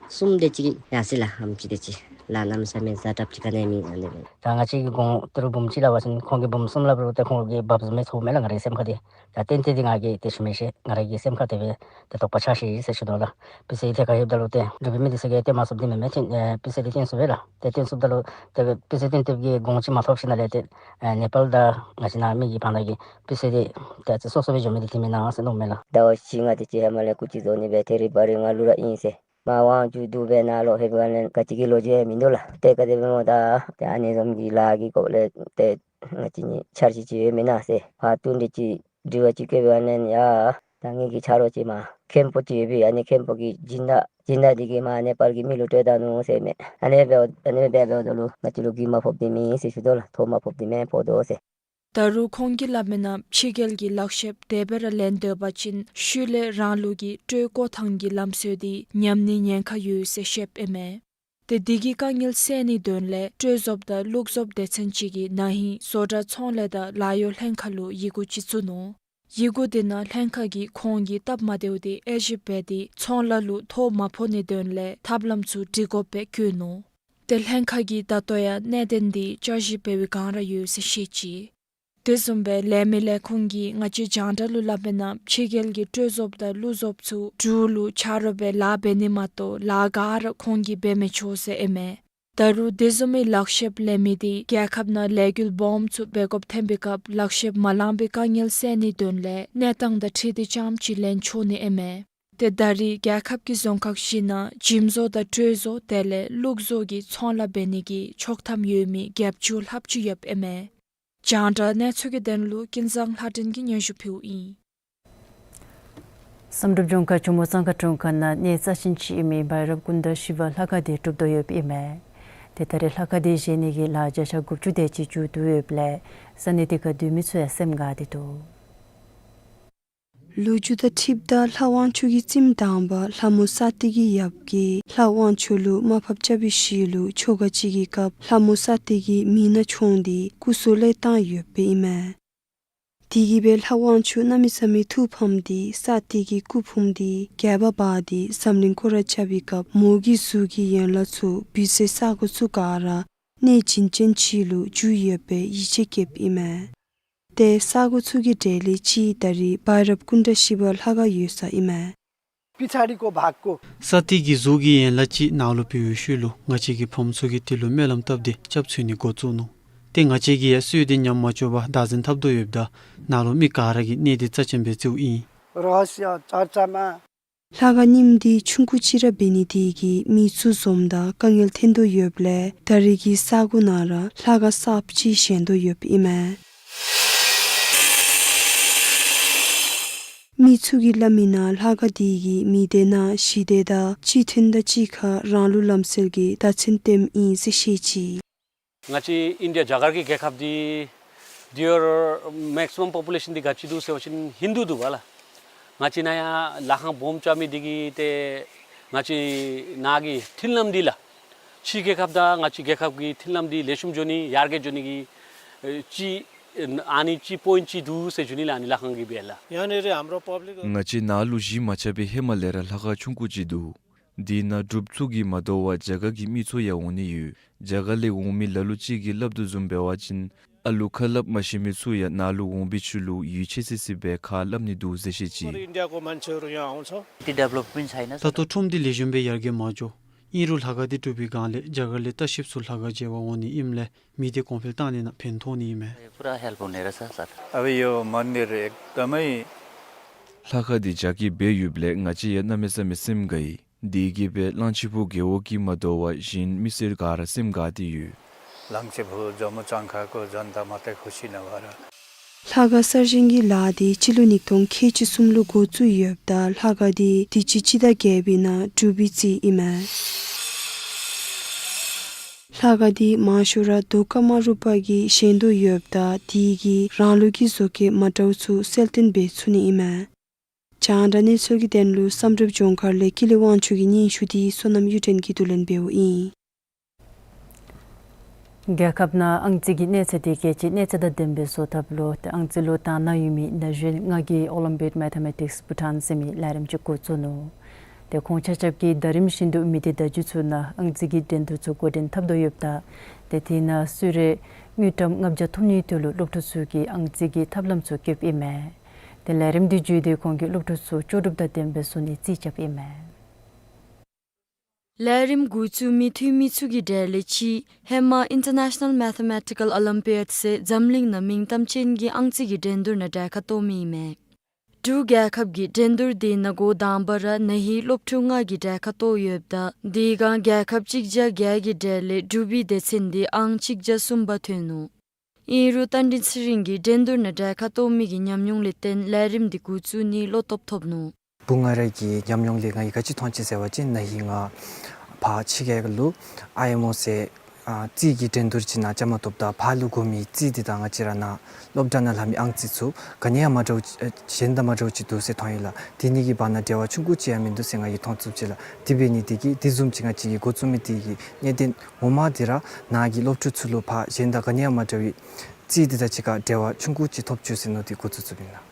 གསུམ་དེ་ཅིག་ཡར་སོ་ཡི་ལགས། ཨམ་ཅིག་དེ་ཅིག་ལཱ་གནམ་མེད་ས་མེད་ཛ་དྲགཔ་ཅིག་ག་ནི་མེད། ཨ་ནི་སྦེ་ད་ང་བཅས་ཀྱི་གོང་ཏི་རུ་འབུམ་གཅིག་སླབ་པ་ཅིན་ཁོང་གིས་འབུམ་གསུམ་སླབ་རུང་ཏེ་ཁོང་གིས་འབག་བཟུམ་མི་ཚུགས་མས་ལགས། ང་རའི་སེམས་ཁར་འདི་ད་ཏན་ཏན་འདི་ང་གིས་ཏེ་ཞུ་མི་ཤེས། ང་རའི་གི་སེམས་ཁར་དེ་སྦེ་ཏེ་དོགས་པ་ཆགས་ཅི་ཟེར་ཞུ་དོ་ལགས། སྤུས་ཚད་ཐད་ཁར་ལྷོདཔ་ད་ལུ་ཏེ་འབྲུག་པའི་མི་འདི་ཚུ་གིས་སྟོན་མ་ཚུགསཔ་འདི་མེན་མས། ཏེ་ཨེ་སྤུས་ཚད་འདི་སྟོན་ཚུགས་པས་ལགས། ཏེ་སྟོན་ཚུགསཔ་ད་ལུ་ཏེ་སྤུས་ཚད་སྟོན་ཚུགསཔ་གི་གོང་ཅིག་མ་ཐོབ་ཞིནམ་ལས་ཏེ་ཨེ་ནེ་པཱལ་དང་ང་བཅས་ནཱ་མི་གི་བར་ན་གི་སྤུས་ཚད་འདི་ཏེ་ཨ་ཙི་སོ་སོ་སྦེ་འགྱོ་མི་འདི་འདི་མེན་ན་ཟེར་མནོཝ་མས་ལགས། ཟླཝ་བཞི་ལྔ་དེ་ཅིག་ཧེ་མ་ལས་སྐུ་ཅིག་བཟོ་ནི་སྦེ་ཐེ་རི་བ་རི་ང་ལུ་ར་ཨིན་ཟེར། མར་དབང་ཕྱུག་འདུག་པས་ནཱ་ལུ་ལྷོདཔ་ད་ལུ་ག་ཅི་གི་ལོ་རྒྱུས་ཡང་མིན་འདུག་ལགས། ཏེ་ག་དེ་སྦེ་སྨོ་ད་ཏེ་ཨ་ནི་བཟུམ་གྱི་ལཱ་གི་སྐོར་ལས་ཏེ་ང་བཅས་གཉིས་འཆར་གཞི་ཅིག་ཡོད་མེན་ན་ཟེར་ཕར་བསྟུན་ཏེ་ཅིག་དྲི་བ་ཅིག་བཀོད་པའི་ཨ་ནི་ཡ་ད་ངེ་གི་ཆ་རོགས་ཅིག་མར་མཁན་པོ་ཅིག་ཡོད་པས། ཨ་ནི་མཁན་པོ་གི་སྦྱིན་བདག་སྦྱིན་བདག་འདི་གིས་མར་ནེ་པཱལ་གྱི་མི་ལུ་སྤྲོད་ད་ནུག་ཟེར་མས། ཨ་ནི་སྦེ་ཨ་ནི་སྦེ་འབདཝ་ད་ལུ་ང་བཅས་ལུ་གུ་མ་ཕོགཔ་འདི་མེད་ཟེར་ཞུ་དོ་ལགས། ཐོ་མ་ཕོགཔ་འདི་མེན་ཕོག་དོ་ཟེར། ད་རུང་ཁོང་གིས་སླབ་མིའི་ནང་ཕྱི་རྒྱལ་གྱི་ལག་ཤེསཔ་དེ་སྦེ་ར་ལེན་སྡོད་པ་ཅིན་ཤུལ་ལས་རང་ལུགས་ཀྱི་སྤྲོ་བཀོ་ཐངས་ཀྱི་ལམ་སྲོལ་འདི་ཉམས་ནིའི་ཉེན་ཁ་ཡོད་ཟེར་བཤདཔ་ཨིན་མས། ཏེ་འདི་གི་དཀའ་ངལ་སེལ་ནིའི་དོན་ལས་སྤྲོ་བཟོཔ་དང་བླུགས་བཟོཔ་སྡེ་ཚན་ཅིག་གིས་ན་ཧིང་བཟོ་གྲྭ་ཚོང་ལས་དང་ལཱ་གཡོག་ལྷན་ཁག་ལུ་ཡི་གུ་ཅིག་བཙུགས་ནུག། ཡི་གུ་འདི་ནང་ལྷན་ཁག་གིས་ཁོང་གི་སྟབས་མ་བདེཝ་འདི་དབྱེ་ཞིབ་འབད་དེ་ཚོང་ལཱ་ལུ་ཐོ་མ་ཕོག་ནིའི་དོན་ལས་ཐབས་ལམ་ཚུ་སྒྲིག་དགོཔ་སྦེ་བཀོད་ནུག། ཏེ་ལྷན་ཁག་གིས་ད་ལྟོ་ཡང་གནད་དོན་འདི་བསྐྱར་ཞིབ་འབད་བའི་བསྒང་ར་ཡོད་ཟེར་བཤད་ཅི། དེ་བཟུམ་སྦེ་ལས་མི་ལས་ཁུངས་ཀྱིས་ང་བཅས་རྒྱང་བསྒྲགས་ལུ་སླབ་མིའི་ནང་ཕྱི་རྒྱལ་གྱི་སྤྲོ་བཟོཔ་དང་བླུགས་བཟོཔ་ཚུ་འབྲུག་ལུ་ཆ་རོགས་སྦེ་ལཱ་འབད་ནི་མ་གཏོགས་ལཱ་ག་ར་ཁོང་གིས་འབད་མི་ཆོག་ཟེར་ཨིན་མས། ད་རུང་དེ་བཟུམ་མའི་ལག་ཤེསཔ་ལེན་མི་འདི་རྒྱལ་ཁབ་ནང་ལས་འགུལ་སྦོམ་ཚུ་འབད་དགོཔ་ཐོན་པའི་སྐབས་ལག་ཤེསཔ་མ་ལང་པའི་དཀའ་ངལ་སེལ་ནིའི་དོན་ལས་གནས་སྟངས་དང་འཁྲིལ་ཏེ་རྐྱངམ་ཅིག་ལེན་ཆོག་ནི་ཨིན་མས། ཏེ་ད་རེས་རྒྱལ་ཁབ་ཀྱི་རྫོང་ཁག་བཞི་ནང་འཇིམ་བཟོ་དང་སྤྲོ་བཟོ་དེ་ལས་བླུགས་བཟོ་གི་ཚོང་ལཱ་འབད་ནི་གི་ཆོག་ཐམ་ཡོད་མི་བརྒྱད་ཅུ་ལྷགཔ་ཅིག་ཡོདཔ་ཨིན་མས། རྒྱང་བསྒྲགས་གནས་ཚུལ་གྱི་དོན་ལུ་ཀུན་བཟང་ལྷ་སྒྲོན་གྱིས་སྙན་ཞུ་ཕུལཝ་ཨིན། བསམ་གྲུབ་ལྗོངས་མཁར་ཇོ་མོ་གཙང་ཁ་གྲོང་ཁྱེར་ནང་གནས་རྩ་ཅན་ཅིག་ཨིན་མི་བྱ་རབས་ཀུན་ཏ་ཤི་བ་ལྷ་ཁང་འདི་གྲུབ་དོ་ཡོདཔ་ཨིན་མས། ཏེ་ད་རེས་ལྷ་ཁང་འདི་བཞེངས་ནི་གི་ལཱ་བརྒྱ་ཆ་དགུ་བཅུ་དེ་ཅིག་མཇུག་བསྡུ་ཡོདཔ་ལས་ས་གནས་འདི་ཁར་སྡོད་མི་ཚུ་ཡང་སེམས་དགའ་སྟེ་འདུག། ལོ་རྒྱུས་དང་འཁྲིལཝ་ད་ལྷ་དབང་ཕྱུག་གི་བཙུནམོ་དང་པ་ལྷ་མོ་ས་སྟེང་གི་ཡབ་ཀྱིས་ལྷ་དབང་ཕྱུག་ལུ་དམའ་ཕབ་རྐྱབ་པའི་ཤུལ་ལུ་ཆོ་ག་ཅིག་གི་སྐབས་ལྷ་མོ་ས་སྟེང་གི་མིག་ནག་མཆོངས་ཏེ་སྐུ་སྲོག་བླད་བཏང་ཡོདཔ་སྦེ་ཨིན་མས། དེ་གིས་སྦེ་ལྷ་དབང་ཕྱུག་གནམ་མེད་ས་མེད་ཐུགས་ཕམ་སྟེ་ས་སྟེང་གི་སྐུ་ཕུང་འདི་སྒལ་པར་འབག་སྟེ་འཛམ་གླིང་སྐོར་ར་རྐྱབ་པའི་སྐབས་མོ་གི་གཟུགས་ཀྱི་ཡན་ལག་ཚུ་བུད་སའི་ས་གོ་ཚུ་ག་ར་གནས་བྱིན་ཅན་ཅིག་ལུ་གྱུར་ཡོདཔ་སྦེ་ཡིད་ཆེས་བསྐྱེདཔ་ཨིན་མས། ཏེ་ས་གོ་ཚུ་གི་གྲས་ལས་གཅིག་ད་རེས་བྱ་རབས་ཀུན་ཏ་ཤི་བ་ལྷ་ཁང་ཡོད་ས་ཨིན་མས། पिछाडिको भागको ས་སྟེང་གི་གཟུགས་ཀྱི་ཡན་ལག་ཅིག་ནཱ་ལུ་བུད་པའི་ཤུལ་ལུ་ང་བཅས་ཀྱི་ཕམ་ཚུ་གིས་དེ་ལུ་སྨོན་ལམ་བཏབ་སྟེ་སྐྱབས་འཚོལ་ནི་འགོ་བཙུགས་ནུག། ཏེ་ང་བཅས་ཀྱིས་ཡང་སྲོལ་འདི་ཉམས་མ་བཅུག་པར་བདག་འཛིན་འཐབ་དོ་ཡོདཔ་ད་ནཱ་ལུ་མི་ག་ར་གིས་གནས་འདི་རྩ་ཅན་སྦེ་བརྩིཝ་ཨིན། रहस्य चर्चामा ལྷ་ཁང་རྙིངམ་འདི་ཆུང་ཀུ་ཅིག་ར་འབད་ནི་དེ་གིས་མི་འཛུལ་འཛོམས་དང་དཀའ་ངལ་ཐོན་དོ་ཡོདཔ་ལས་ད་རེས་ཀྱི་ས་གོ་ནང་ར་ལྷ་ཁང་གསརཔ་ཅིག་བཞེངས་དོ་ཡོདཔ་ཨིན་མས། མི་ཚུ་གིས་སླབ་མིའི་ནང་ལྷ་ཁང་འདི་གིས་མི་སྡེ་ནང་ཞི་བདེ་དང་གཅིག་མཐུན་དང་གཅིག་ཁར་རང་ལུགས་ལམ་སྲོལ་གྱི་བདག་འཛིན་སྟོནམ་ཨིན་ཟེར་བཤད་ཅི། ང་བཅས་ཨིན་ཌི་ཡ་རྒྱ་གར་གྱི་རྒྱལ་ཁབ་འདི་འདི་ཡོར་མེག་སི་མམ་པོ་པུ་ལེ་ཤཱན་འདི་ག་ཅི་འདུག་ཟེར་བ་ཅིན་ཧིན་དུ་འདུག་པ་ལགས། ང་བཅས་ནཱ་ཡང་ལྷ་ཁང་སྦོམ་རྐྱབ་མི་འདི་གིས་ཏེ་ང་བཅས་ནཱ་གི་མཐུན་ལམ་འདི་ལགས། ཕྱི་རྒྱལ་ཁབ་དང་ང་བཅས་རྒྱལ་ཁབ་ཀྱི་མཐུན་ལམ་འདི་ལེགས་ཤོམ་འགྱོ་ནི་ཡར་རྒྱས་འགྱོ་ནི་གི་ཨེ་ཅིག་ཨ་ནི་ཅིག་པོའིནཊ་ཅིག་འདུག་ཟེར་ཞུ་ནི་ལགས། ཨ་ནི་ལྷ་ཁང་གི་སྦེ་ལགས། ང་བཅས་ནཱ་ལུ་གཞི་མ་ཆགས་པའི་ཧེ་མ་ལས་ར་ལྷ་ཁང་ཆུང་ཀུ་ཅིག་འདུག། འདི་ནང་འབྲུགཔ་ཚུ་གིས་མ་དོ་བར་རྒྱ་གར་གྱི་མི་ཚུ་ཡང་འོང་ནི་ཡོད། རྒྱ་གར་ལས་འོང་མི་ལ་ལུ་ཅིག་གིས་སླབ་དོ་བཟུམ་འབད་བ་ཅིན་ཨ་ལུ་ཁ་སླབ་མ་ཤེས་མི་ཚུ་ཡང་ནཱ་ལུ་འོང་བའི་ཤུལ་ལུ་ཡུས་ཆེ་སི་སི་སྦེ་ཁ་སླབ་ནི་འདུག་ཟེར་བཤད་ཅི། ད་ལྟོ་ཁྲོམ་འདི་ལེགས་ཤོམ་སྦེ་ཡར་རྒྱས་མ་འགྱོ། ཨིན་རུང་ལྷ་ཁང་འདི་གྲུབ་པའི་སྒང་ལས་རྒྱ་གར་ལས་ལྟ་བཤལཔ་ཚུ་ལྷ་ཁང་མཇལ་བར་འོང་ནི་ཨིནམ་ལས་མི་སྡེ་གོང་འཕེལ་བཏང་ནི་ནང་ཕན་ཐོགས་ནི་ཨིན་མས། पूरा हेल्प हुने रहेछ सर। अब यो मन्दिर एकदमै ལྷ་ཁང་འདི་རྒྱ་སྐྱེད་འབད་ཡོདཔ་ལས་ང་བཅས་ཡང་གནམ་མེད་ས་མེད་སེམས་དགའ་ཡི། དེ་གིས་སྦེ་གླང་ཆེན་པོ་རྒེད་འོག་གིས་མ་དོ་བར་གཞན་མི་སེར་ག་ར་སེམས་དགའ་སྟེ་ཡོད། གླང་ཆེན་པོ་ཇོ་མོ་གཙང་ཁ་ཁོ་ཇོན་ཏ་མ་ཏེ་ཁུ་ཤི་ན་བ་ར། ལྷ་ཁང་གསར་བཞེངས་ཀྱི་ལཱ་འདི་སྤྱི་ལོ་ཉིས་སྟོང་ཁལ་གཅིག་གསུམ་ལུ་འགོ་བཙུགས་ཡོདཔ་ད་ལྷ་ཁང་འདི་དུས་ཅི་སྤྱི་ཟླ་བརྒྱད་པའི་ནང་འབྲུག་པའི་རྩིས་ཨིན་མས། ལྷ་ཁང་འདི་མང་ཤོས་ར་རྡོ་ཀ་མ་རུ་པ་གིས་བཞེངས་དོ་ཡོདཔ་ད་དེ་གིས་རང་ལུགས་ཀྱི་བཟོ་བཀོད་མ་འདྲཝ་ཚུ་གསལ་སྟོན་འབད་ཚུགས་ནི་ཨིན་མས། རྒྱང་བསྒྲགས་གནས་ཚུལ་གྱི་དོན་ལུ་བསམ་གྲུབ་ལྗོངས་མཁར་ལས་ཀུན་ལེགས་དབང་ཕྱུག་གི་སྙན་ཞུ་འདི་བསོད་ནམས་གཡུ་སྒྲོན་གྱིས་བསྡུ་ལེན་འབདཝ་ཨིན། རྒྱལ་ཁབ་ནང་ཨང་རྩིས་ཀྱི་གནས་ཚད་འདི་གལ་ཆེ་གནས་ཚད་དང་ལྡནམ་སྦེ་བཟོ་ཐབས་ལུ་ཏེ་ཨང་རྩིས་ལུ་དང་ན་ཡོད་མི་ན་གཞོན་ལྔ་གིས་ཨོ་ལིམ་པིཀ་མེ་ཐ་མེ་ཊིཀསི་བྷུ་ཊཱན་ཟེར་མི་ལས་རིམ་ཅིག་འགོ་བཙུགས་ནུག། ཏེ་ཁོང་ཆ་ཁྱབ་ཀྱིས་ཟླ་རིམ་བཞིན་དུ་མི་སྡེ་བརྡ་བརྒྱུད་ཚུ་ནང་ཨང་རྩིས་ཀྱི་འགྲན་བསྡུར་ཚུ་འགོ་འདྲེན་འཐབ་དོ་ཡོདཔ་ད་ཏེ་དེ་ནང་སུ་རེ་དངུལ་ཀྲམ་ལྔ་བརྒྱ་ཐོབ་ནིའི་དོན་ལུ་སློབ་ཕྲུག་ཚུ་གིས་ཨང་རྩིས་ཀྱི་ཐབས་ལམ་ཚུ་བཀོདཔ་ཨིན་མས། ཏེ་ལས་རིམ་འདི་བརྒྱུད་དེ་ཁོང་གིས་སློབ་ཕྲུག་ཚུ་ལྕོགས་གྲུབ་དང་ལྡནམ་སྦེ་བཟོ་ནིའི་རྩིས་རྐྱབ་ཨིན་མས། ལས་རིམ་འགོ་བཙུགས་མི་འཐུས་མི་ཚུ་གི་གྲས་ལས་གཅིག་ཧེ་མ་International Mathematical Olympiad ཟེར་འཛམ་གླིང་ནང་མིང་གཏམ་ཅན་གྱི་ཨང་རྩིས་ཀྱི་འགྲན་བསྡུར་ནང་གྲལ་ཁར་གཏོགས་མི་ཨིན་མས། འབྲུག་རྒྱལ་ཁབ་ཀྱིས་འགྲན་བསྡུར་འདི་ནང་འགོ་དང་པ་ར་ན་ཧིང་སློབ་ཕྲུག་ལྔ་གིས་གྲལ་ཁར་གཏོགས་ཡོདཔ་ད་དེ་སྒང་རྒྱལ་ཁབ་གཅིག་བརྒྱ་བརྒྱད་ཀྱི་གྲས་ལས་འབྲུག་པའི་སྡེ་ཚན་འདི་ཨང་གཅིག་བརྒྱ་གསུམ་པ་ཐོན་ནུག། ཨིན་རུང་རྟ་མགྲིན་ཚེ་རིང་གིས་འགྲན་བསྡུར་ནང་གྲལ་ཁར་གཏོགས་མི་གི་ཉམས་མྱོང་ལས་བརྟེན་ལས་རིམ་འདི་འགོ་བཙུགས་ནིའི་བློ་སྟོབས་ཐོབ་ནུག། བུ་ང་ར་གི་ཉམས་མྱོང་ལས་ང་གིས་ག་ཅི་མཐོང་ཅི་ཟེར་བ་ཅིན་ན་ཧིང་ང་ཕར་ཕྱི་རྒྱལ་ལུ་ཨའི་ཨེམ་ཨོ་ཟེར་ཨ་རྩིས་ཀྱི་འགྲན་བསྡུར་ཅིག་ནང་བཅའ་མར་གཏོགསཔ་ད་ཕར་ལུ་དགོ་མི་རྩིས་འདི་དང་ང་བཅས་ར་ནཱ་སློབ་གྲྭ་ནང་ལྷབ་མི་ཨང་རྩིས་ཚུ་ག་ནི་ཡང་མ་འདྲཝ་ཨེ་གཞན་དང་མ་འདྲཝ་ཅིག་འདུག་ཟེར་མཐོང་ཡི་ལགས། དེ་གཉིས་ཀྱི་བར་ན་འབྲེལ་བ་ཆུང་ཀུ་ཅིག་ཡང་མིན་འདུག་ཟེར་ང་གིས་མཐོང་ཚུགས་ཅི་ལགས། དེ་འབད་ནི་འདི་གིས་དེ་བཟུམ་ཅིག་ང་བཅས་ཀྱིས་འགོ་བཙུགས་མི་འདི་གི་གནད་དོན་ངོ་མ་འདི་ར་ནཱ་གི་སློབ་ཕྲུག་ཚུ་ལུ་ཕར་གཞན་དང་ག་ནི་ཡང་མ་འདྲ་བའི་རྩིས་འདི་དང་གཅིག་ཁར་འབྲེལ་བ་ཆུང་ཀུ་ཅིག་ཐོབ་བཅུག་ཟེར་མནོ་སྟེ་འགོ་བཙུགས་བཙུགསཔ་ཨིན་ལགས།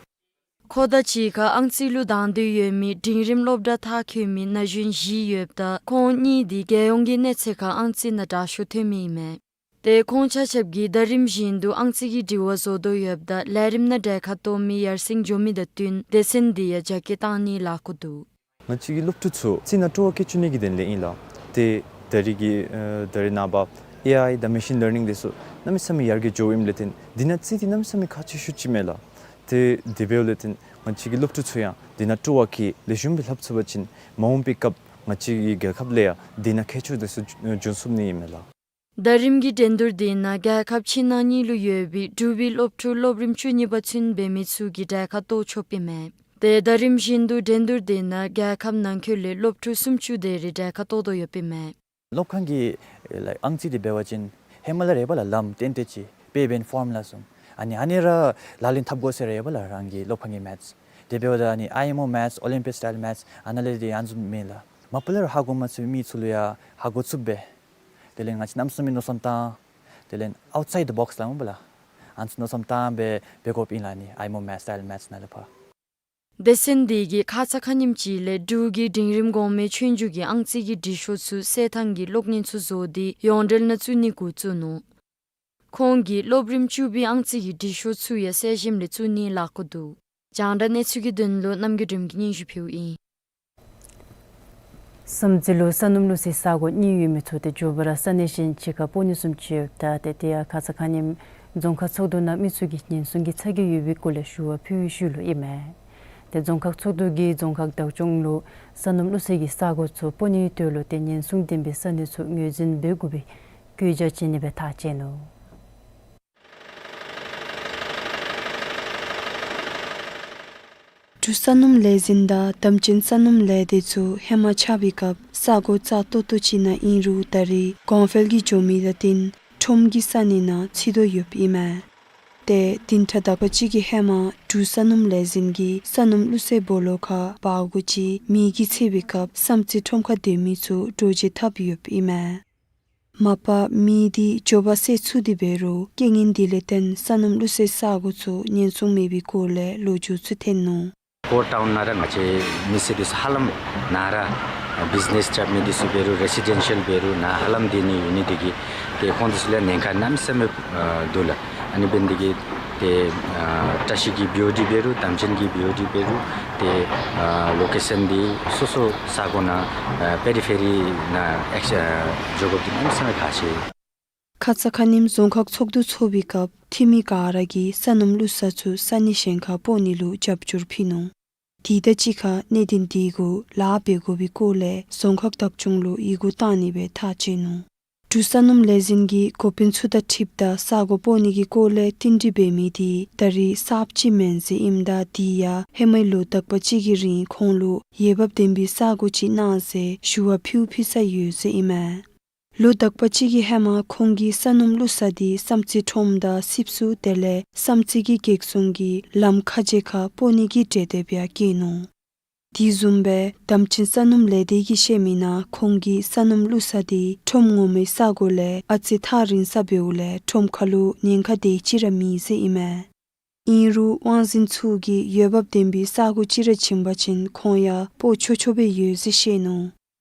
ཁོ་དང་གཅིག་ཁར་ཨང་རྩིས་ལུ་དང་འདོད་ཡོད་མི་འབྲིང་རིམ་སློབ་གྲྭ་མཐར་འཁྱོལ་མི་ན་གཞོན་བཞི་ཡོདཔ་ད་ཁོང་གཉིས་འདི་རྒྱལ་ཡོངས་ཀྱི་གནས་ཚད་ཁར་ཨང་རྩིས་ནང་དྲག་ཤོས་ཐོན་མི་ཨིན་མས། ཏེ་ཁོང་ཆ་ཁྱབ་ཀྱིས་ཟླ་རིམ་བཞིན་དུ་ཨང་རྩིས་ཀྱི་དྲི་བ་བཟོ་དོ་ཡོདཔ་ད་ལས་རིམ་ནང་གྲལ་ཁར་གཏོགས་མི་ཡར་སེང་འགྱོ་མི་དང་བསྟུན་སྡེ་ཚན་འདི་ཡང་རྒྱ་སྐྱེད་བཏང་ནིའི་ལཱ་འགོ་འདུག། ང་བཅས་ཀྱི་སློབ་ཕྲུག་ཚུ་རྩིས་ནང་སྤྲོ་བ་སྐྱེ་བཅུག་ནི་གི་དོན་ལས་ཨིན་ལགས། ཏེ་ད་རེས་ཀྱི་ཨེ་ད་རེས་ནངས་པ་ཨེ་ཨའི་དང་མེ་ཤིན་ལར་ནིང་འདི་ཚུ་གནམ་མེད་ས་མེད་ཡར་རྒྱས་འགྱོཝ་ཨིནམ་ལས་བརྟེན་འདི་ནང་རྩིས་འདི་གནམ་མེད་ས་མེད་ཁག་ཆེ་ཤོས་ཅིག་མས་ལགས། ཏེ་དེ་འབདཝ་ལས་བརྟེན་ང་བཅས་ཀྱི་སློབ་ཕྲུག་ཚུ་ཡང་འདི་ནང་སྤྲོ་བ་སྐྱེས་ལེགས་ཤོམ་སྦེ་ལྷབ་ཚུགས་པ་ཅིན་མ་འོངས་པའི་སྐབས་ང་བཅས་ཀྱི་རྒྱལ་ཁབ་ལས་ཡང་འདི་ནང་མཁས་མཆོག་འདི་ཚུ་འབྱོན་ཚུགས་ནི་ཨིན་མས་ལགས། ཟླ་རིམ་གྱི་འགྲན་བསྡུར་འདི་ནང་རྒྱལ་ཁབ་ཕྱི་ནང་གཉིས་ལུ་ཡོད་པའི་འབྲུག་པའི་སློབ་ཕྲུག་སློབ་རིམ་བཅུ་གཉིས་པ་ཚུན་འབད་མི་ཚུ་གིས་གྲལ་ཁར་གཏོགས་ཆོགཔ་ཨིན་མས། ཏེ་ཟླ་རིམ་བཞིན་དུ་འགྲན་བསྡུར་འདི་ནང་རྒྱལ་ཁབ་ནང་འཁོད་ལས་སློབ་ཕྲུག་སུམ་ཅུ་དེ་རེ་གྲལ་ཁར་གཏོགས་དོ་ཡོདཔ་ཨིན་མས། སློབ་ཁང་གི་ལཱ་ཨང་རྩིས་འདི་འབད་བ་ཅིན་ཧེ་མ་ལས་ར་ཡོད་པ་ལགས། ལམ་ཏན་ཏན་ཅིག་པེ་བེན་ཕོར་མུ་ལ་བཟུམ་ཨ་ནི་ཨ་ནི་ར་ལག་ལེན་འཐབ་དགོ་ཟེར་ར་ཡོད་པ་ལགས། རང་གི་སློབ་ཁང་གི་མེཐསི་དེ་འབདཝ་ད་ཨ་ནི་ཨའི་ཨེམ་ཨོ་མེཐསི་ཨོ་ལིམ་པིཀ་སི་ཊའིལ་མེཐསི་ཨ་ནཱ་ལས་འདི་ཨ་ནི་བཟུམ་མེད་ལགས། མ་པ་ལས་ར་ཧ་གོ་མ་ཚུགས་མི་ཚུ་ལུ་ཡང་ཧ་གོ་ཚུགསཔ་སྦེ་དེ་ལས་ང་བཅས་གནམ་མེད་ས་མེད་མནོ་བསམ་བཏང་དེ་ལས་ཨའུཊ་སའིཌ་དི་བོགསི་སླབ་མས་པ་ལགས། ཨ་ནི་ཚུ་མནོ་བསམ་བཏང་སྦེ་འབད་དགོཔ་ཨིན་ལགས། ཨ་ནི་ཨའི་ཨེམ་ཨོ་མེཐསི་སི་ཊའིལ་མེཐསི་ནང་ལས་ཕར། སྡེ་ཚན་འདི་གིས་ཁ་ཙ་ཁ་ཉིནམ་ཅིག་ལས་འབྲུག་གི་འབྲིང་རིམ་གོང་མའི་ཆོས་རྒྱུགས་ཀྱི་ཨང་རྩིས་ཀྱི་དྲི་ཤོག་ཚུ་གསལ་ཐང་གི་གློག་བརྙན་ཚུ་བཟོ་སྟེ་ཡོངས་འབྲེལ་ནང་བཙུགས་ནི་འགོ་བཙུགས་ནུག། ཁོང་གིས་སློབ་རིམ་བཅུ་པའི་ཨང་རྩིས་ཀྱི་དྲི་ཤོག་ཚུ་ཡང་གསལ་ཞིམ་ལས་བཙུགས་ནིའི་ལཱ་འགོ་འདུག། རྒྱང་བསྒྲགས་གནས་ཚུལ་གྱི་དོན་ལུ་རྣམ་རྒྱལ་སྒྲོལམ་གྱིས་སྙན་ཞུ་ཕུལཝ་ཨིན། བསམ་རྩེ་ལུ་ས་སྣུམ་བླུགས་སའི་ས་གོ་གཉིས་ཡོད་མི་ཚུ་ཏེ་མགྱོགས་པ་ར་ས་གནས་གཞན་ཅིག་ཁར་སྤོ་ནི་བཟུམ་ཅིག་ཡོདཔ་ད་ཏེ་དེ་ཡང་ཁ་ཙ་ཁ་ཉིནམ་རྫོང་ཁག་ཚོགས་འདུ་ནང་མི་ཚུ་གིས་ཉེན་སྲུང་གི་ཚ་གྱང་ཡོད་པའི་སྐོར་ལས་ཞུ་བ་ཕུལ་བའི་ཤུལ་ལུ་ཨིན་མས། ཏེ་རྫོང་ཁག་ཚོགས་འདུ་གིས་རྫོང་ཁག་བདག་སྐྱོང་ལུ་ས་སྣུམ་བླུགས་སའི་གི་ས་གོ་ཚུ་སྤོ་ནིའི་དོན་ལུ་ཏེ་ཉེན་སྲུང་ལྡན་པའི་ས་གནས་ཚུ་ངོས་འཛིན་འབད་དགོ་པའི་བཀོད་རྒྱ་བྱིན་ནི་སྦེ་ཐག་བཅད་ནུག། འབྲུག་ས་སྣུམ་ལས་འཛིན་དང་དམ་ཅན་ས་སྣུམ་ལས་སྡེ་ཚུ་ཧེ་མ་ཆགས་པའི་སྐབས་ས་གོ་རྩ་ཏོག་ཏོ་ཅིག་ནང་ཨིན་རུང་ད་རེས་གོང་འཕེལ་གྱི་འགྱོ་མི་དང་བསྟུན་ཁྲོམ་གྱི་ས་གནས་ནང་ཚུད་དོ་ཡོདཔ་ཨིན་མས། ཏེ་བདུན་ཕྲག་དག་པ་ཅིག་གི་ཧེ་མ་འབྲུག་ས་སྣུམ་ལས་འཛིན་གྱིས་ས་སྣུམ་བླུག་སའི་སྦོ་ལོགས་ཁར་བ་གོ་ཅིག་མེ་གིས་འཚིག་པའི་སྐབས་བསམ་རྩེ་ཁྲོམ་ཁར་སྡོད་མི་ཚུ་འདྲོག་བྱེལ་འཐབ་ཡོདཔ་ཨིན་མས། མ་པ་མེ་འདི་མགྱོགས་པ་སད་ཚུགས་ཏེ་འབད་རུང་རྐྱེན་ངན་འདི་ལས་བརྟེན་ས་སྣུམ་བླུག་སའི་ས་གོ་ཚུ་ཉེན་སྲུང་མེད་པའི་སྐོར་ལས་ལོ་རྒྱུས་ཚུ་ཐོན་ནུག། ཀོར་ཊའུན་ནང་ར་ང་བཅས་མི་སེར་འདི་ཚུ་ཧ་ལམ་ནཱ་ར་བིཛ་ནེས་རྐྱབ་མི་འདི་ཚུ་འབད་རུང་རེ་སི་ཌེན་ཤལ་འབད་རུང་ནཱ་ཧ་ལམ་སྡོད་ནི་ཡོད་ནི་འདི་གིས་ཏེ་ཁོང་འདི་ཚུ་ལུ་ཉེན་ཁ་གནམ་མེད་ས་མེད་ཨ་འདུག་ལགས། ཨ་ནི་འབད་ནི་འདི་གིས་ཏེ་ཨ་བཀྲ་ཤིས་ཀྱི་བི་ཨོ་ཌི་འབད་རུང་དམ་ཅན་གྱི་བི་ཨོ་ཌི་འབད་རུང་ཏེ་ཨ་ལོ་ཀེ་ཤཱན་འདི་སོ་སོ་ས་གོ་ནང་ཨ་པེ་རི་ཕེ་རི་ནང་ཨེག་ཨ་འགྱོ་དགོཔ་འདི་གནམ་མེད་ས་མེད་ཁག་ཆེ། ཁ་ཙ་ཁ་ཉིནམ་རྫོང་ཁག་ཚོགས་འདུ་ཚོགས་པའི་སྐབས་འཐུས་མི་ག་ར་གིས་ས་སྣུམ་བླུག་ས་ཚུ་ས་གནས་གཞན་ཁར་སྤོ་ནི་ལུ་རྒྱབ་སྐྱོར་ཕུལ་ནུག། དེ་དང་གཅིག་ཁར་གནད་དོན་དེ་གུ་ལཱ་འབད་དགོ་པའི་སྐོར་ལས་རྫོང་ཁག་བདག་སྐྱོང་ལུ་ཡི་གུ་བཏང་ནི་སྦེ་ཐག་བཅད་ནུག། འབྲུག་ས་སྣུམ་ལས་འཛིན་གྱིས་འགོ་དཔོན་ཚུ་དང་འཁྲིལཝ་ད་ས་གོ་སྤོ་ནི་གི་སྐོར་ལས་བསྟུན་གྲོས་འབད་མི་འདི་ད་རེས་གསརཔ་ཅིག་མེན་ཟེར་ཨིནམ་ད་དེ་ཡང་ཧེ་མའི་ལོ་དག་པ་ཅིག་གི་རིང་ཁོང་ལུ་འོས་འབབ་ལྡན་པའི་ས་གོ་ཅིག་གནང་ཟེར་ཞུ་བ་ཕུལ་ཕུལ་ཚར་ཡོད་ཟེར་ཨིན་མས། ལོ་དག་པ་ཅིག་གི་ཧེ་མ་ཁོང་གིས་ས་སྣུམ་བླུག་ས་འདི་བསམ་རྩེ་ཁྲོམ་དང་སིབ་སུ་དེ་ལས་བསམ་རྩེ་གི་གེགས་སྲུང་གི་ལམ་ཁ་མཇལ་ཁར་སྤོ་ནི་གི་གྲོས་འདེབས་ཡང་བཀོད་ནུག། དེ་བཟུམ་སྦེ་དམ་ཅན་ས་སྣུམ་ལས་སྡེ་གིས་བཤད་མི་ནང་ཁོང་གིས་ས་སྣུམ་བླུག་ས་འདི་ཁྲོམ་ངོ་མའི་ས་གོ་ལས་ཨ་ཙི་ཐག་རིང་ས་འབདཝ་ལས་ཁྲོམ་ཁ་ལུ་ཉེན་ཁ་དེ་ཅིག་ར་མེད་ཟེར་ཨིན་མས། ཨིན་རུང་དབང་འཛིན་ཚུ་གིས་འོས་འབབ་ལྡན་པའི་ས་གོ་ཅིག་ར་བྱིན་པ་ཅིན་ཁོང་ཡང་སྤོ་ཆོག་ཆོག་སྦེ་ཡོད་ཟེར་བཤད་ནུག།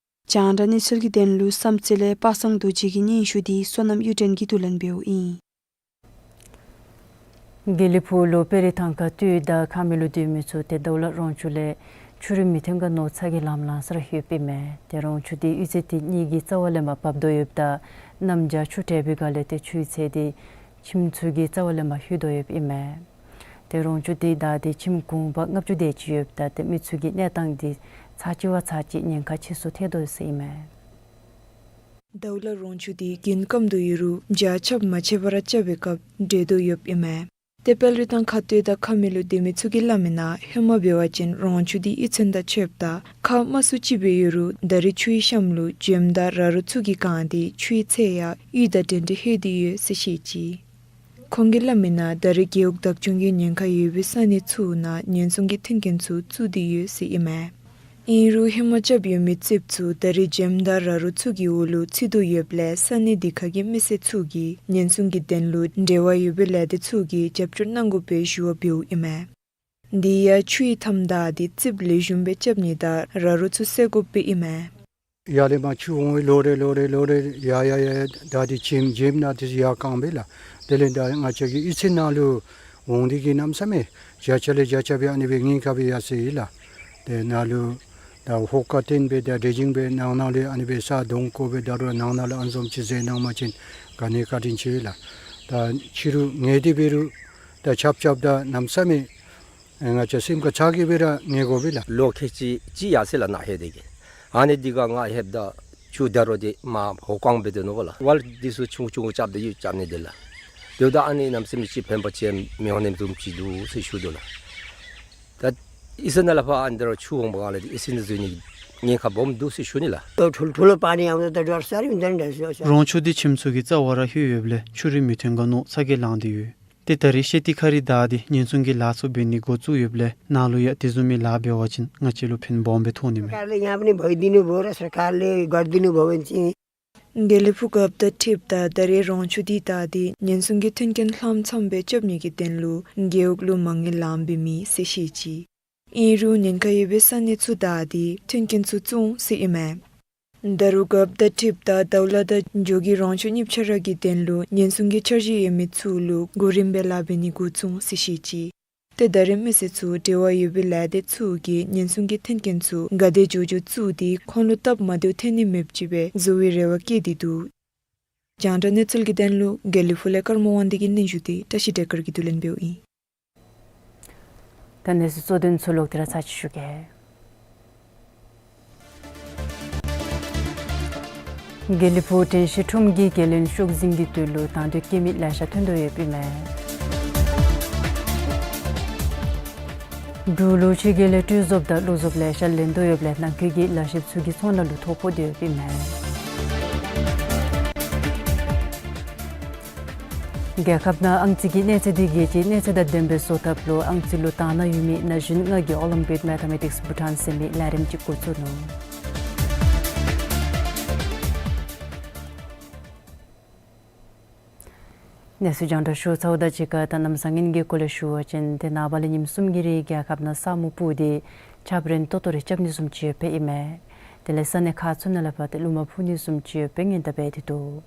རྒྱང་བསྒྲགས་གནས་ཚུལ་གྱི་དོན་ལུ་བསམ་རྩེ་ལས་པ་སངས་རྡོ་རྗེ་གི་སྙན་ཞུ་འདི་བསོད་ནམས་གཡུ་སྒྲོན་གྱིས་བསྡུ་ལེན་འབདཝ་ཨིན། དགེ་ལེགས་ཕུག་ལུ་དཔལ་རི་ཐང་ཁ་སྟོད་དང་ཁ་མེད་ལུ་སྡོད་མི་ཚུ་ཏེ་ཟླཝ་ལ་རོང་ཆུ་ལས་ཆུ་རུད་མི་ཐོན་ག་མནོ་ཚ་གྱང་ལང་ལང་ས་ར་ལྷོདཔ་ཨིན་མས། ཏེ་རོང་ཆུ་འདི་གཡུས་ཚན་འདི་གཉིས་ཀྱི་རྩ་བ་ལས་མར་འབབ་དོ་ཡོདཔ་ད་གནམ་བྱཱར་ཆུ་ཐལ་བའི་སྒང་ལས་ཏེ་ཆུའི་ཚད་འདི་ཁྱིམ་ཚུ་གི་རྩ་བ་ལས་མར་ལྷོད་དོ་ཡོདཔ་ཨིན་མས། ཏེ་རོང་ཆུ་འདི་བདའ་སྟེ་ཁྱིམ་གུང་པ་ལྔ་བཅུ་དེ་ཅིག་ཡོདཔ་ད་ཏེ་མི་ཚུ་གི་གནས་སྟངས་འདི་ཚར་གཅིག་བ་ཚར་གཅིག་ཉེན་ཁ་ཆེ་སུ་ཐལ་དོ་ཟེར་ཨིན་མས། ཟླཝ་ལ་རོང་ཆུ་འདི་རྒྱུན་སྐམ་དོ་ཡོད་རུང་བྱཱར་ཆརཔ་མ་ཆད་པར་རྐྱབ་པའི་སྐབས་འདྲེ་དོ་ཡོདཔ་ཨིན་མས། ཏེ་དཔལ་རི་ཐང་ཁ་སྟོད་དང་ཁ་མེད་ལུ་སྡོད་མི་ཚུ་གིས་སླབ་མི་ནང་ཧེ་མ་འབད་བ་ཅིན་རོང་ཆུ་འདི་གཡུས་ཚན་དང་ཕྱདཔ་ད་ཁ་དམའ་སུ་ཅིག་སྦེ་ཡོད་རུང་ད་རེས་ཆུའི་གཤམ་ལུ་འཇོམས་དང་ར་རོ་ཚུ་གིས་གང་སྟེ་ཆུའི་ཚད་ཡང་གཡུས་དང་འདྲན་འདྲ་ལྷོད་དེ་ཡོད་ཟེར་བཤད་ཅི། ཁོང་གིས་སླབ་མི་ནང་ད་རེས་རྒེད་འོག་བདག་སྐྱོང་གིས་ཉེན་ཁ་ཡོད་པའི་ས་གནས་ཚུ་ནང་ཉེན་སྲུང་གི་མཐུན་རྐྱེན་ཚུ་བཙུགས་ཏེ་ཡོད་ཟེར་ཨིན་མས། ཨིན་རུང་ཧེ་མ་རྐྱབ་ཡོད་མི་རྩིགཔ་ཚུ་ད་རེས་འཇོམས་དང་ར་རོ་ཚུ་གི་འོག་ལུ་ཚུད་དོ་ཡོདཔ་ལས་ས་གནས་འདི་ཁ་གི་མི་སེར་ཚུ་གིས་ཉེན་སྲུང་གི་དོན་ལུ་འབྲེལ་བ་ཡོད་པའི་ལས་སྡེ་ཚུ་གིས་རྒྱབ་སྐྱོར་གནང་དགོ་པའི་ཞུ་བ་འབདཝ་ཨིན་མས། འདི་ཡང་ཆུའི་མཐའམ་བདའ་སྟེ་རྩིགཔ་ལེགས་ཤོམ་སྦེ་རྐྱབ་ནི་དང་ར་རོ་ཚུ་བསལ་དགོཔ་ཨིན་མས། ཡར་ལས་མར་ཆུ་འོང་བའི་ལོག་རེ་ལོག་རེ་ལོག་རེ་ཡར་ཡར་ཡར་བདའ་སྟེ་ཁྱིམ་འཇོམས་ནང་དེ་ཡར་བཀང་པས་ལགས། དེ་ལས་ད་ང་བཅས་ཀྱི་གཡུས་ཚན་ནང་ལུ་འོང་སྟེ་གིས་གནམ་མེད་ས་མེད་བརྒྱ་ཆ་ལས་བརྒྱ་ཆ་སྦེ་ཨ་ནི་སྦེ་ཉེན་ཁ་སྦེ་ཡར་སོང་ཡི་ལགས། ཏེ་ནཱ་ལུ་ད་ཧོ་ཀ་བཏོན་སྦེ་ད་དྲོ་ཞིང་སྦེ་ནང་ན་ལུ་ཨ་ནི་སྦེ་ས་དོང་བརྐོ་སྦེ་ད་རུང་ནང་ན་ལུ་ཨ་ནི་བཟུམ་ཅིག་བཟོ་གནང་པ་ཅིན་ག་ནི་བཀའ་དྲིན་ཆེ་ལགས། ད་ཕྱི་རུ་ངལ་ཏེ་འབད་རུང་ད་ཆརཔ་རྐྱབ་ད་གནམ་མེད་ས་མེད་ང་བཅས་སེམས་ཁར་ཚ་གྱང་སྦེ་ར་ངལ་དགོ་པས་ལགས། ལོ་ཁལ་གཅིག་གཅིག་ཡར་སོང་ལགས་ནཱ་ལྷོད་དེ་གིས། ཨ་ནི་འདི་ཁར་ང་ལྷོདཔ་ད་ཆུ་ད་རུང་འདི་མར་ཧོ་ཀ་འབད་དོ་ནུག་པ་ལགས། ཝལ་འདི་ཚུ་ཆུང་ཆུང་རྐྱབ་སྟེ་ཡོད་རྐྱབ་ནི་འདི་ལགས། དེ་འབདཝ་ད་ཨ་ནི་གནམ་མེད་ས་མེད་ཅིག་ཕན་པ་ཅིག་མི་འོང་ནི་བཟུམ་ཅིག་འདུག་ཟེར་ཞུ་དོ་ལགས། ད་གཡུས་ཚན་ནང་ལས་ཕར་ཨ་ནི་ད་རུང་ཆུ་འོང་པའི་སྒང་ལས་གཡུས་ཚན་འདི་བཟོ་ནི་ཉེན་ཁ་སྦོམ་འདུག་ཟེར་ཞུ་ནི་ལགས། ད་ཐུལ་ཐུལ་པ་ནི་ཡང་ད་ད་རུང་ས་རིམ་འདི་འདྲ་ཟེར་ཟེར། རོང་ཆུ་འདི་ཁྱིམ་ཚུ་གི་རྩ་བར་ལྷོད་ཡོདཔ་ལས་ཆུ་རུད་མི་ཐོན་ག་མནོ་ཚ་གྱང་ལངས་ཏེ་ཡོད། ཏེ་ད་རེས་ཤེལ་ཏི་ཁ་རི་བདའ་སྟེ་ཉེན་སྲུང་གི་ལཱ་ཚུ་འབད་ནི་འགོ་བཙུགས་ཡོདཔ་ལས་ནཱ་ལུ་ཡང་དེ་བཟུམ་མའི་ལཱ་འབད་བ་ཅིན་ང་བཅས་ལུ་ཕན་སྦོམ་སྦེ་ཐོགས་ནི་མས། सरकार ले यहाँ पनि भइदिनु भयो र सरकारले गरिदिनु भयो भने चाहिँ དགེ་ལེགས་ཕུག་རྒཔོ་དང་འཁྲིལཝ་ད་ད་རེས་རོང་ཆུ་འདི་བདའ་སྟེ་ཉེན་སྲུང་གི་མཐུན་རྐྱེན་ལྷགཔ་ཚངམ་སྦེ་རྐྱབ་ནི་གི་དོན་ལུ་རྒེད་འོག་ལུ་མ་དངུལ་ལངམ་སྦེ་མེད་ཟེར་བཤད་ཅི། ཨིན་རུང་ཉེན་ཁ་ཡོད་པའི་ས་གནས་ཚུ་བདའ་སྟེ་མཐུན་རྐྱེན་ཚུ་བཙུགས་འོང་ཟེར་ཨིན་མས། ད་རུང་རྒཔོ་དང་འཁྲིལཝ་ད་ཟླཝ་ལ་དང་འཇོ་སྒེག་རོང་ཆུ་གཉིས་ཆ་ར་གི་དོན་ལུ་ཉེན་སྲུང་གི་འཆར་གཞི་ཡོད་མི་ཚུ་ལུ་གོ་རིམ་སྦེ་ལཱ་འབད་ནི་འགོ་བཙུགས་འོང་ཟེར་བཤད་ཅི། ཏེ་ད་རེས་མི་སེར་ཚུ་འབྲེལ་བ་ཡོད་པའི་ལས་སྡེ་ཚུ་གིས་ཉེན་སྲུང་གི་མཐུན་རྐྱེན་ཚུ་ག་དེ་མགྱོགས་མགྱོགས་བཙུགས་ཏེ་ཁོང་ལུ་སྟབས་མ་བདེཝ་ཐོན་ནི་མེདཔ་ཅིག་སྦེ་བཟོ་བའི་རེ་བ་བསྐྱེད་དེ་འདུག། རྒྱང་བསྒྲགས་གནས་ཚུལ་གྱི་དོན་ལུ་དགེ་ལེགས་ཕུག་ལས་ཀརྨ་དབང་འདུས་ཀྱི་སྙན་ཞུ་འདི་བཀྲ་ཤིས་སྒྲོལ་དཀར་གྱིས་བསྡུ་ལེན་འབདཝ་ཨིན། ད་གནས་ཚུལ་གཙོ་དོན་ཚུ་ལོག་སྟེ་ར་ཚར་གཅིག་ཞུ་གེ། དགེ་ལེགས་ཕུག་དྲན་ཤེས་ཁྲོམ་གྱི་འགན་ལེན་ཤོག་འཛིན་གྱི་དོན་ལུ་དང་འདོད་བསྐྱེད་མི་ལེ་ཤ་ཐོན་དོ་ཡོདཔ་ཨིན་མས། འབྲུག་ལུ་ཕྱི་རྒྱལ་ལས་གྲོས་ཚོགས་དང་ལུགས་ཚོགས་ལས་ཤར་ལེན་དོ་ཡོདཔ་ལས་ནང་འཁོད་ཀྱི་ལས་བྱེདཔ་ཚུ་གི་ཚོང་ལཱ་ལུ་ཐོ་ཕོག་སྟེ་ཡོདཔ་ཨིན་མས། རྒྱལ་ཁབ་ནང་ཨང་རྩིས་ཀྱི་གནས་ཚད་འདི་གིས་ཅིག་གནས་ཚད་དང་ལྡན་པའི་བཟོ་ཐབས་ལུ་ཨང་རྩིས་ལུ་དང་ན་ཡོད་མི་ན་གཞོན་ལྔ་གིས་ཨོ་ལིམ་པིག་མེ་ཐ་མེ་ཊིཀསི་བྷུ་ཊཱན་ཟེར་མི་ལས་རིམ་ཅིག་འགོ་བཙུགས་ནུག། གནས་ཚུལ་རྒྱང་བསྒྲགས་ཞུ་ཚརཝ་དང་གཅིག་ཁར་ད་གནམ་བཟང་ངན་གྱི་སྐོར་ལས་ཞུ་བ་ཅིན་ཏེ་ནངས་པ་ལས་ཉིནམ་གསུམ་གྱི་རིང་རྒྱལ་ཁབ་ནང་ས་སྨུག་སྤུབས་ཏེ་ཆརཔ་རན་ཏོག་ཏོ་རེ་རྐྱབ་ནི་བཟུམ་ཅིག་ཡོདཔ་ཨིན་མས། དེ་ལས་ས་གནས་ཁག་ཚུ་ནང་ལས་ཕར་ཏེ་རླུང་མ་འཕུ་ནི་བཟུམ་ཅིག་ཡོདཔ་ཨིན་ཟེར་སྦེ་ཐོན་འདུག།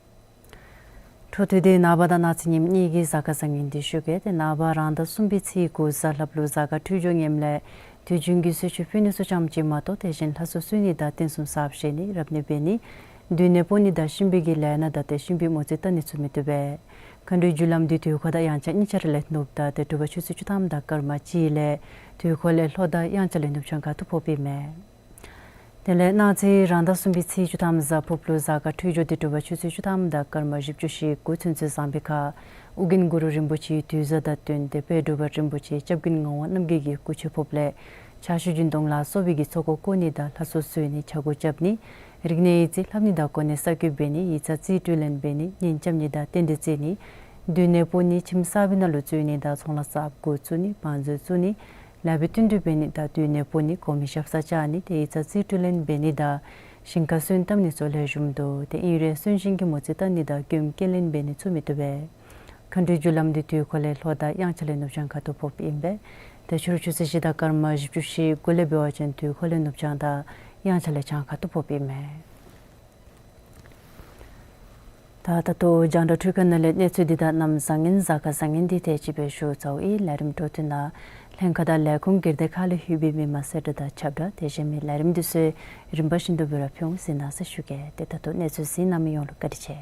འཕྲོ་མཐུད་དེ་ནངས་པ་དང་གནངས་ཚེ་ཉིནམ་གཉིས་ཀྱི་གཟའ་སྐར་བཟང་ངན་འདི་ཞུ་གེ། ཏེ་ནངས་པ་རང་ཟླ་གསུམ་པའི་ཚེས་དགུ་གཟའ་ལྷགཔ་ལུ་གཟའ་སྐར་འཕྲོད་སྦྱོར་ངནམ་ལས་དུས་རྒྱུན་གྱི་གསོལ་མཆོད་ཕུལ་ནི་ཚུ་ཙམ་ཅིག་མ་གཏོགས་དེ་བཞིན་ལྷ་གསོལ་གསོལ་ནི་དང་རྟེན་གསུམ་གསརཔ་བཞེངས་ནི་རབ་གནས་འབད་ནི་སྡོད་གནས་སྤོ་ནི་དང་གཤིན་པོའི་གི་ལས་སྣ་དང་ཏེ་གཤིན་པོའི་མོ་རྩིས་བལྟ་ནི་ཚུ་མི་བཏུབ་པས། མཁའ་འགྲོའི་རྒྱུ་ལམ་འདི་དུས་འཁོར་དང་དབྱངས་འཆར་གཉིས་ཆ་ར་ལས་ནུབ་ད་ཏེ་དྲོ་པ་ཆུ་ཚོད་བཅུ་ཐམ་དང་སྐར་མ་གཅིག་ལས་དུས་འཁོར་ལས་ལྷོ་དང་དབྱངས་འཆར་ལས་ནུབ་བྱང་ཁ་ཐུག་ཕོགཔ་ཨིན་མས། དེ་ལས་གནངས་ཚེ་རང་ཟླ་གསུམ་པའི་ཚེས་བཅུ་ཐམ་གཟའ་ཕུརཔ་ལུ་གཟའ་སྐར་འཕྲོད་སྦྱོར་འདི་དྲོ་པ་ཆུ་ཚོད་བཅུ་ཐམ་དང་སྐར་མ་བཞི་བཅུ་ཞེ་དགུ་ཚུན་ཚོད་བཟང་པའི་ཁར་ཨོ་རྒྱན་གུ་རུ་རིན་པོ་ཆེའི་དུས་བཟང་དང་བསྟུན་ཏེ་དཔལ་འབྲུག་པ་རིན་པོ་ཆེ་སྐྱབས་མགོན་ངག་དབང་རྣམ་རྒྱལ་གྱི་སྐུ་ཆོས་ཕོགཔ་ལས་ཕྱག་ཤུལ་སྦྱིན་གཏོང་ལ་སོགས་པའི་གི་ཚོགས་འཁོར་བསྐོར་ནི་དང་ལྷ་གསོལ་གསོལ་ནི་ཕྱག་སྐོར་རྐྱབ་ནི་རིག་གནས་ཡིག་རྩིས་ལྷབ་ནི་དང་གོ་གནས་གསར་བསྐོ་འབད་ནི་ཡིག་ཚང་རྩིས་སྤྲོད་ལེན་འབད་ནི་གཉེན་རྐྱབ་ནི་དང་རྟེན་འབྲེལ་བརྩི་ནི་སྡོད་གནས་སྤོ་ནི་ཁྱིམ་གསར་པའི་ནང་ལུ་འཛུལ་ནི་དང་ཚོང་ལཱ་གསརཔ་འགོ་བཙུགས་ནི་བང་མཛོད་བཙུགས་ནི་ལཱ་འབད་བསྟུན་གྲོས་འབད་ནི་དང་སྡོད་གནས་སྤོ་ནི་གོ་མི་ཞབས་སར་བཅར་ནི་ཏེ་ཡིག་ཚང་རྩིས་སྤྲོད་ལེན་འབད་ནི་དང་ཞིང་ཁར་སོན་བཏབ་ནི་སོགས་ལེགས་ཤོམ་འདུག། ཏེ་ཨིན་རུང་གསོན་གཤིན་གྱི་མོ་རྩིས་བལྟ་ནི་དང་སྐྱོན་སྐྱེལ་ལེན་འབད་ནི་ཚུ་མི་བཏུབ་པས། མཁའ་འགྲོའི་རྒྱུ་ལམ་འདི་དུས་འཁོར་ལས་ལྷོ་དང་དབྱངས་འཆར་ལས་ནུབ་བྱང་ཁ་ཐུག་ཕོགཔ་ཨིན་པས། ཏེ་ཕྱི་རུ་ཆུ་ཚོད་བཞི་དང་སྐར་མ་བཞི་བཅུ་ཞེ་དགུ་ལས་འབད་བ་ཅིན་དུས་འཁོར་ལས་ནུབ་བྱང་དང་དབྱངས་འཆར་ལས་བྱང་ཁ་ཐུག་ཕོགཔ་ཨིན་མས། ད་ད་ལྟོ་རྒྱང་བསྒྲགས་འཕྲུལ་ཁང་ནང་ལས་གནས་ཚུལ་འདི་དང་གནམ་བཟང་ངན་གཟའ་སྐར་བཟང་ངན་འདི་དེ་ཅིག་སྦེ་ཞུ་ཚརཝ་ཨིན། ལས་རིམ་འཕྲོ་མཐུད་ནང་ལྷན་ཁག་དང་ལས་ཁུངས་སྒེར་སྡེ་ཁག་ལས་ལྷོད་པའི་མི་མང་གསལ་བསྒྲགས་དང་ཁྱབ་བསྒྲགས་དེ་བཞིན་མི་ལས་རིམ་འདི་ཚུ་རིམ་པ་བཞིན་དུ་སྦེ་ར་ཕུལ་འོང་ཟེར་གནང་ཟེར་ཞུ་གེ། ཏེ་ད་ལྟོ་གནས་ཚུལ་གཟིགས་གནང་མི་ཡོངས་ལུ་བཀའ་དྲིན་ཆེ།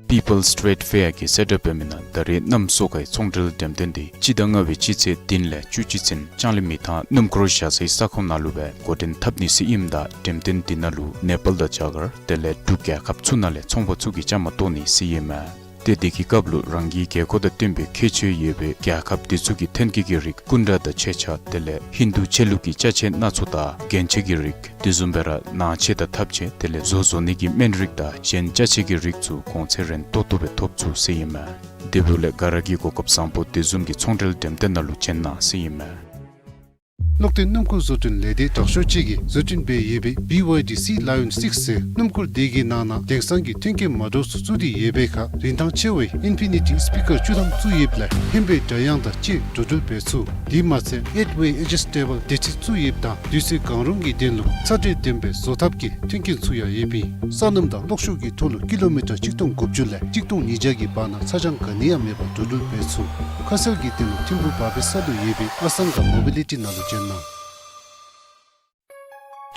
People's Trade Fair གི་གསལ་བསྒྲགས་འབད་མི་ནང་ད་རེས་གནམ་སོ་ཁའི་ཚོང་འབྲེལ་འགྲེམས་སྟོན་འདི་སྤྱི་ཟླ་ལྔ་པའི་སྤྱི་ཚེས་བདུན་ལས་བཅུ་གཅིག་ཚུན་ལྕང་གླིང་མི་ཐང་སྣུམ་འཁོར་བཞག་སའི་ས་ཁོངས་ནང་ལུ་སྦེ་འགོ་འདྲེན་འཐབ་ནི་ཟེར་ཨིནམ་ད་འགྲེམས་སྟོན་འདི་ནང་ལུ་ནེ་པཱལ་དང་རྒྱ་གར་དེ་ལས་འབྲུག་རྒྱལ་ཁབ་ཚུ་ནང་ལས་ཚོང་པ་ཚུ་གིས་བཅའ་མར་གཏོགས་ནི་ཟེར་ཨིན་མས། ཏེ་དེ་གི་སྐབས་ལུ་རང་གི་དགོས་མཁོ་དང་བསྟུན་པའི་ཁྱད་ཆོས་ཡོད་པའི་རྒྱལ་ཁབ་དེ་ཚུ་གི་ཐོན་སྐྱེད་ཀྱི་རིགས་སྐུ་འདྲ་དང་མཆོད་ཆས་དེ་ལས་ཧིན་དུ་ཆོས་ལུགས་ཀྱི་ཅ་ཆས་སྣ་ཚོགས་དང་རྒྱན་ཆ་གི་རིགས་དེ་བཟུམ་སྦེ་ར་ནང་ཆས་དང་ཐབ་ཆས་དེ་ལས་བཟོ་བཟོ་ནི་གི་སྨན་རིགས་དང་གཞན་ཅ་ཆས་ཀྱི་རིགས་ཚུ་གོང་ཚད་རན་ཏོག་ཏོ་སྦེ་ཐོབ་ཚུགས་ཟེར་ཨིན་མས། དེ་འབདཝ་ལས་ག་ར་གིས་གོ་སྐབས་བཟང་པོ་དེ་བཟུམ་གྱི་ཚོང་འབྲེལ་འགྲེམས་སྟོན་ནང་ལུ་བྱོན་གནང་ཟེར་ཨིན་མས། གློག་ལྡན་སྣུམ་འཁོར་བཟོ་སྐྲུན་ལས་སྡེ་དྲག་ཤོས་ཅིག་གིས་བཟོ་སྐྲུན་འབད་ཡོད་པའི་བི་ཝའི་ཌི་སི་ལ་ཡོན་སིགསི་ཟེར་སྣུམ་འཁོར་དེ་གི་ནང་ན་དེང་སང་གི་མཐུན་རྐྱེན་མ་འདྲཝ་ཚུ་བཙུགས་ཏེ་ཡོད་པའི་ཁར་རིན་ཐང་ཆེ་བའི་ཨིན་ཕི་ནི་ཊི་སི་པི་ཀར་བཅུ་ཐམ་བཙུགས་ཡོདཔ་ལས་ཧན་པའི་སྒྲ་དབྱངས་དང་བཅས་འགྲོ་འགྲུལ་འབད་ཚུགས། དེ་མ་ཚད་ཨེཊ་ཝེ་ཨེ་ཇི་སི་ཊེ་བཱལ་བདེ་ཁྲིད་བཙུགས་ཡོདཔ་ད་དུས་ཚོད་གང་རུང་གི་དོན་ལུ་ཚ་དྲོད་ལྡན་པའི་བཟོ་ཐབས་ཀྱི་མཐུན་རྐྱེན་ཚུ་ཡང་ཡོདཔ་ཨིན། ས་སྣུམ་དང་གློག་ཤུགས་ཀྱི་ཐོག་ལུ་ཀི་ལོ་མི་ཊར་གཅིག་སྟོང་དགུ་བཅུ་ལས་གཅིག་སྟོང་ཉིས་བརྒྱ་གི་བར་ན་ཚ་གྱང་ག་ནི་ཡང་མེད་པར་འགྲོ་འགྲུལ་འབད་ཚུགས། ཁ་གསལ་གྱི་དོན་ལུ་ཐིམ་ཕུག་བར་པའི་ས་ལུ་ཡོད་པའི་ཨ་སང་ག་མོ་བི་ལི་ཊི་ནང་ལུ་བྱོན་གནང་།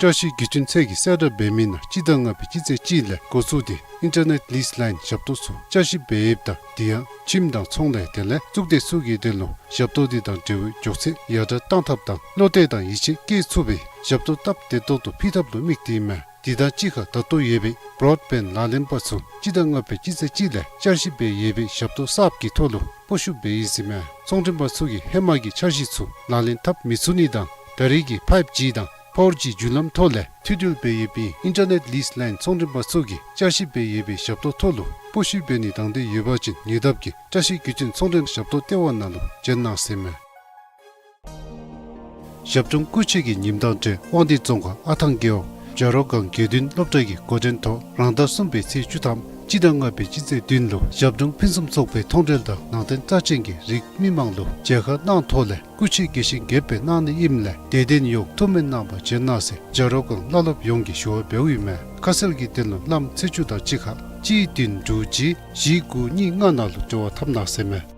བཀྲ་ཤིས་བརྒྱུད་འཕྲིན་ཚད་ཀྱིས་གསལ་བསྒྲགས་འབད་མི་ནང་སྤྱི་ཟླ་ལྔ་པའི་སྤྱི་ཚེས་གཅིག་ལས་འགོ་བཙུགས་ཏེ་ཨིན་ཊར་ནེཊ་ལིསི་ལའིན་ཞབས་ཏོག་ཚུ་བསྐྱར་ཞིབ་འབད་ཡོདཔ་ད་དེ་ཡང་ཁྱིམ་དང་ཚོང་ལས་དེ་ལས་གཙུག་སྡེ་ཚུ་གི་དོན་ལུ་ཞབས་ཏོག་དེ་དང་འབྲེལ་བའི་མགྱོགས་ཚད་ཡར་དྲག་གཏང་ཐབས་དང་བློ་གཏད་དང་ཡིད་ཆེས་བསྐྱེད་ཚུགས་པའི་ཞབས་ཏོག་སྟབས་བདེ་ཏོག་ཏོ་ཕུལ་ཐབས་ལུ་དམིགས་ཏེ་ཨིན་མས། དེ་དང་གཅིག་ཁར་ད་ལྟོ་ཡོད་པའི་བྲོཌ་བེནཌ་ལག་ལེན་པ་ཚུ་སྤྱི་ཟླ་ལྔ་པའི་སྤྱི་ཚེས་གཅིག་ལས་བསྐྱར་ཞིབ་འབད་ཡོད་པའི་ཞབས་ཏོག་གསརཔ་གི་ཐོག་ལུ་སྤོ་བཤུད་འབད་ཡི་ཟེར་མས། ཚོང་མགྲོན་པ་ཚུ་གིས་ཧེ་མ་གི་འཆར་གཞི་ཚུ་ལག་ལེན་འཐབ་མི་ཚུགས་ནི་དང་ད་རེས་ཀྱི་ཕའིབ་ཇི་དང་ཕོར་ཇི་བརྒྱུད་ལམ་ཐོག་ལས་མཐུད་འབྲེལ་འབད་ཡོད་པའི་ཨིན་ཊར་ནེཊ་ལིསི་ལའིན་ཚོང་མགྲོན་པ་ཚུ་གིས་བསྐྱར་ཞིབ་འབད་ཡོད་པའི་ཞབས་ཏོག་ཐོག་ལུ་སྤོ་བཤུད་འབད་ནི་དང་འདོད་ཡོད་པ་ཅིན་ཉེ་འདབས་ཀྱི་བཀྲ་ཤིས་བརྒྱུད་འཕྲིན་ཚོང་མགྲོན་ཞབས་ཏོག་ལྟེ་བ་ནང་ལུ་བྱོན་གནང་ཟེར་མས། ཞབས་དྲུང་སྐུ་མཆེད་ཀྱི་ཉིནམ་དང་འབྲེལ་དབང་འདུས་རྫོང་ཁག་ཨ་ཐང་རྒེད་འོག་བྱ་རོག་སྒང་དགེ་འདུན་སློབ་གྲྭ་གི་འགོ་འདྲེན་ཐོག་རང་ཟླ་གསུམ་པའི་ཚེས་བཅུ་ཐམ་སྤྱི་ཟླ་ལྔ་པའི་སྤྱི་ཚེས་བདུན་ལུ་ཞབས་དྲུང་ཕུན་སུམ་ཚོགས་པའི་མཐོང་གྲོལ་དང་ནང་རྟེན་རྩ་ཅན་གྱི་རིགས་མི་མང་ལུ་མཇལ་ཁ་གནང་ཐོག་ལས་སྐུ་མཆེད་དགེ་བཤེས་དགྱེས་པའི་གནང་ནི་ཨིནམ་ལས་དད་ལྡན་ཡོངས་ཐུགས་སྨོན་གནང་བར་བྱོན་གནང་ཟེར་བྱ་རོག་སྒང་བླ་སློབ་ཡོངས་ཀྱིས་ཞུ་བ་འབདཝ་ཨིན་མས། ཁ་གསལ་གྱི་དོན་ལུ་ལམ་ཚེས་བཅུ་དང་གཅིག་ཁར་གཅིག་བདུན་དྲུག་གཅིག་བཞི་དགུ་གཉིས་ལྔ་ནང་ལུ་འབྲེལ་བ་འཐབ་གནང་ཟེར་མས།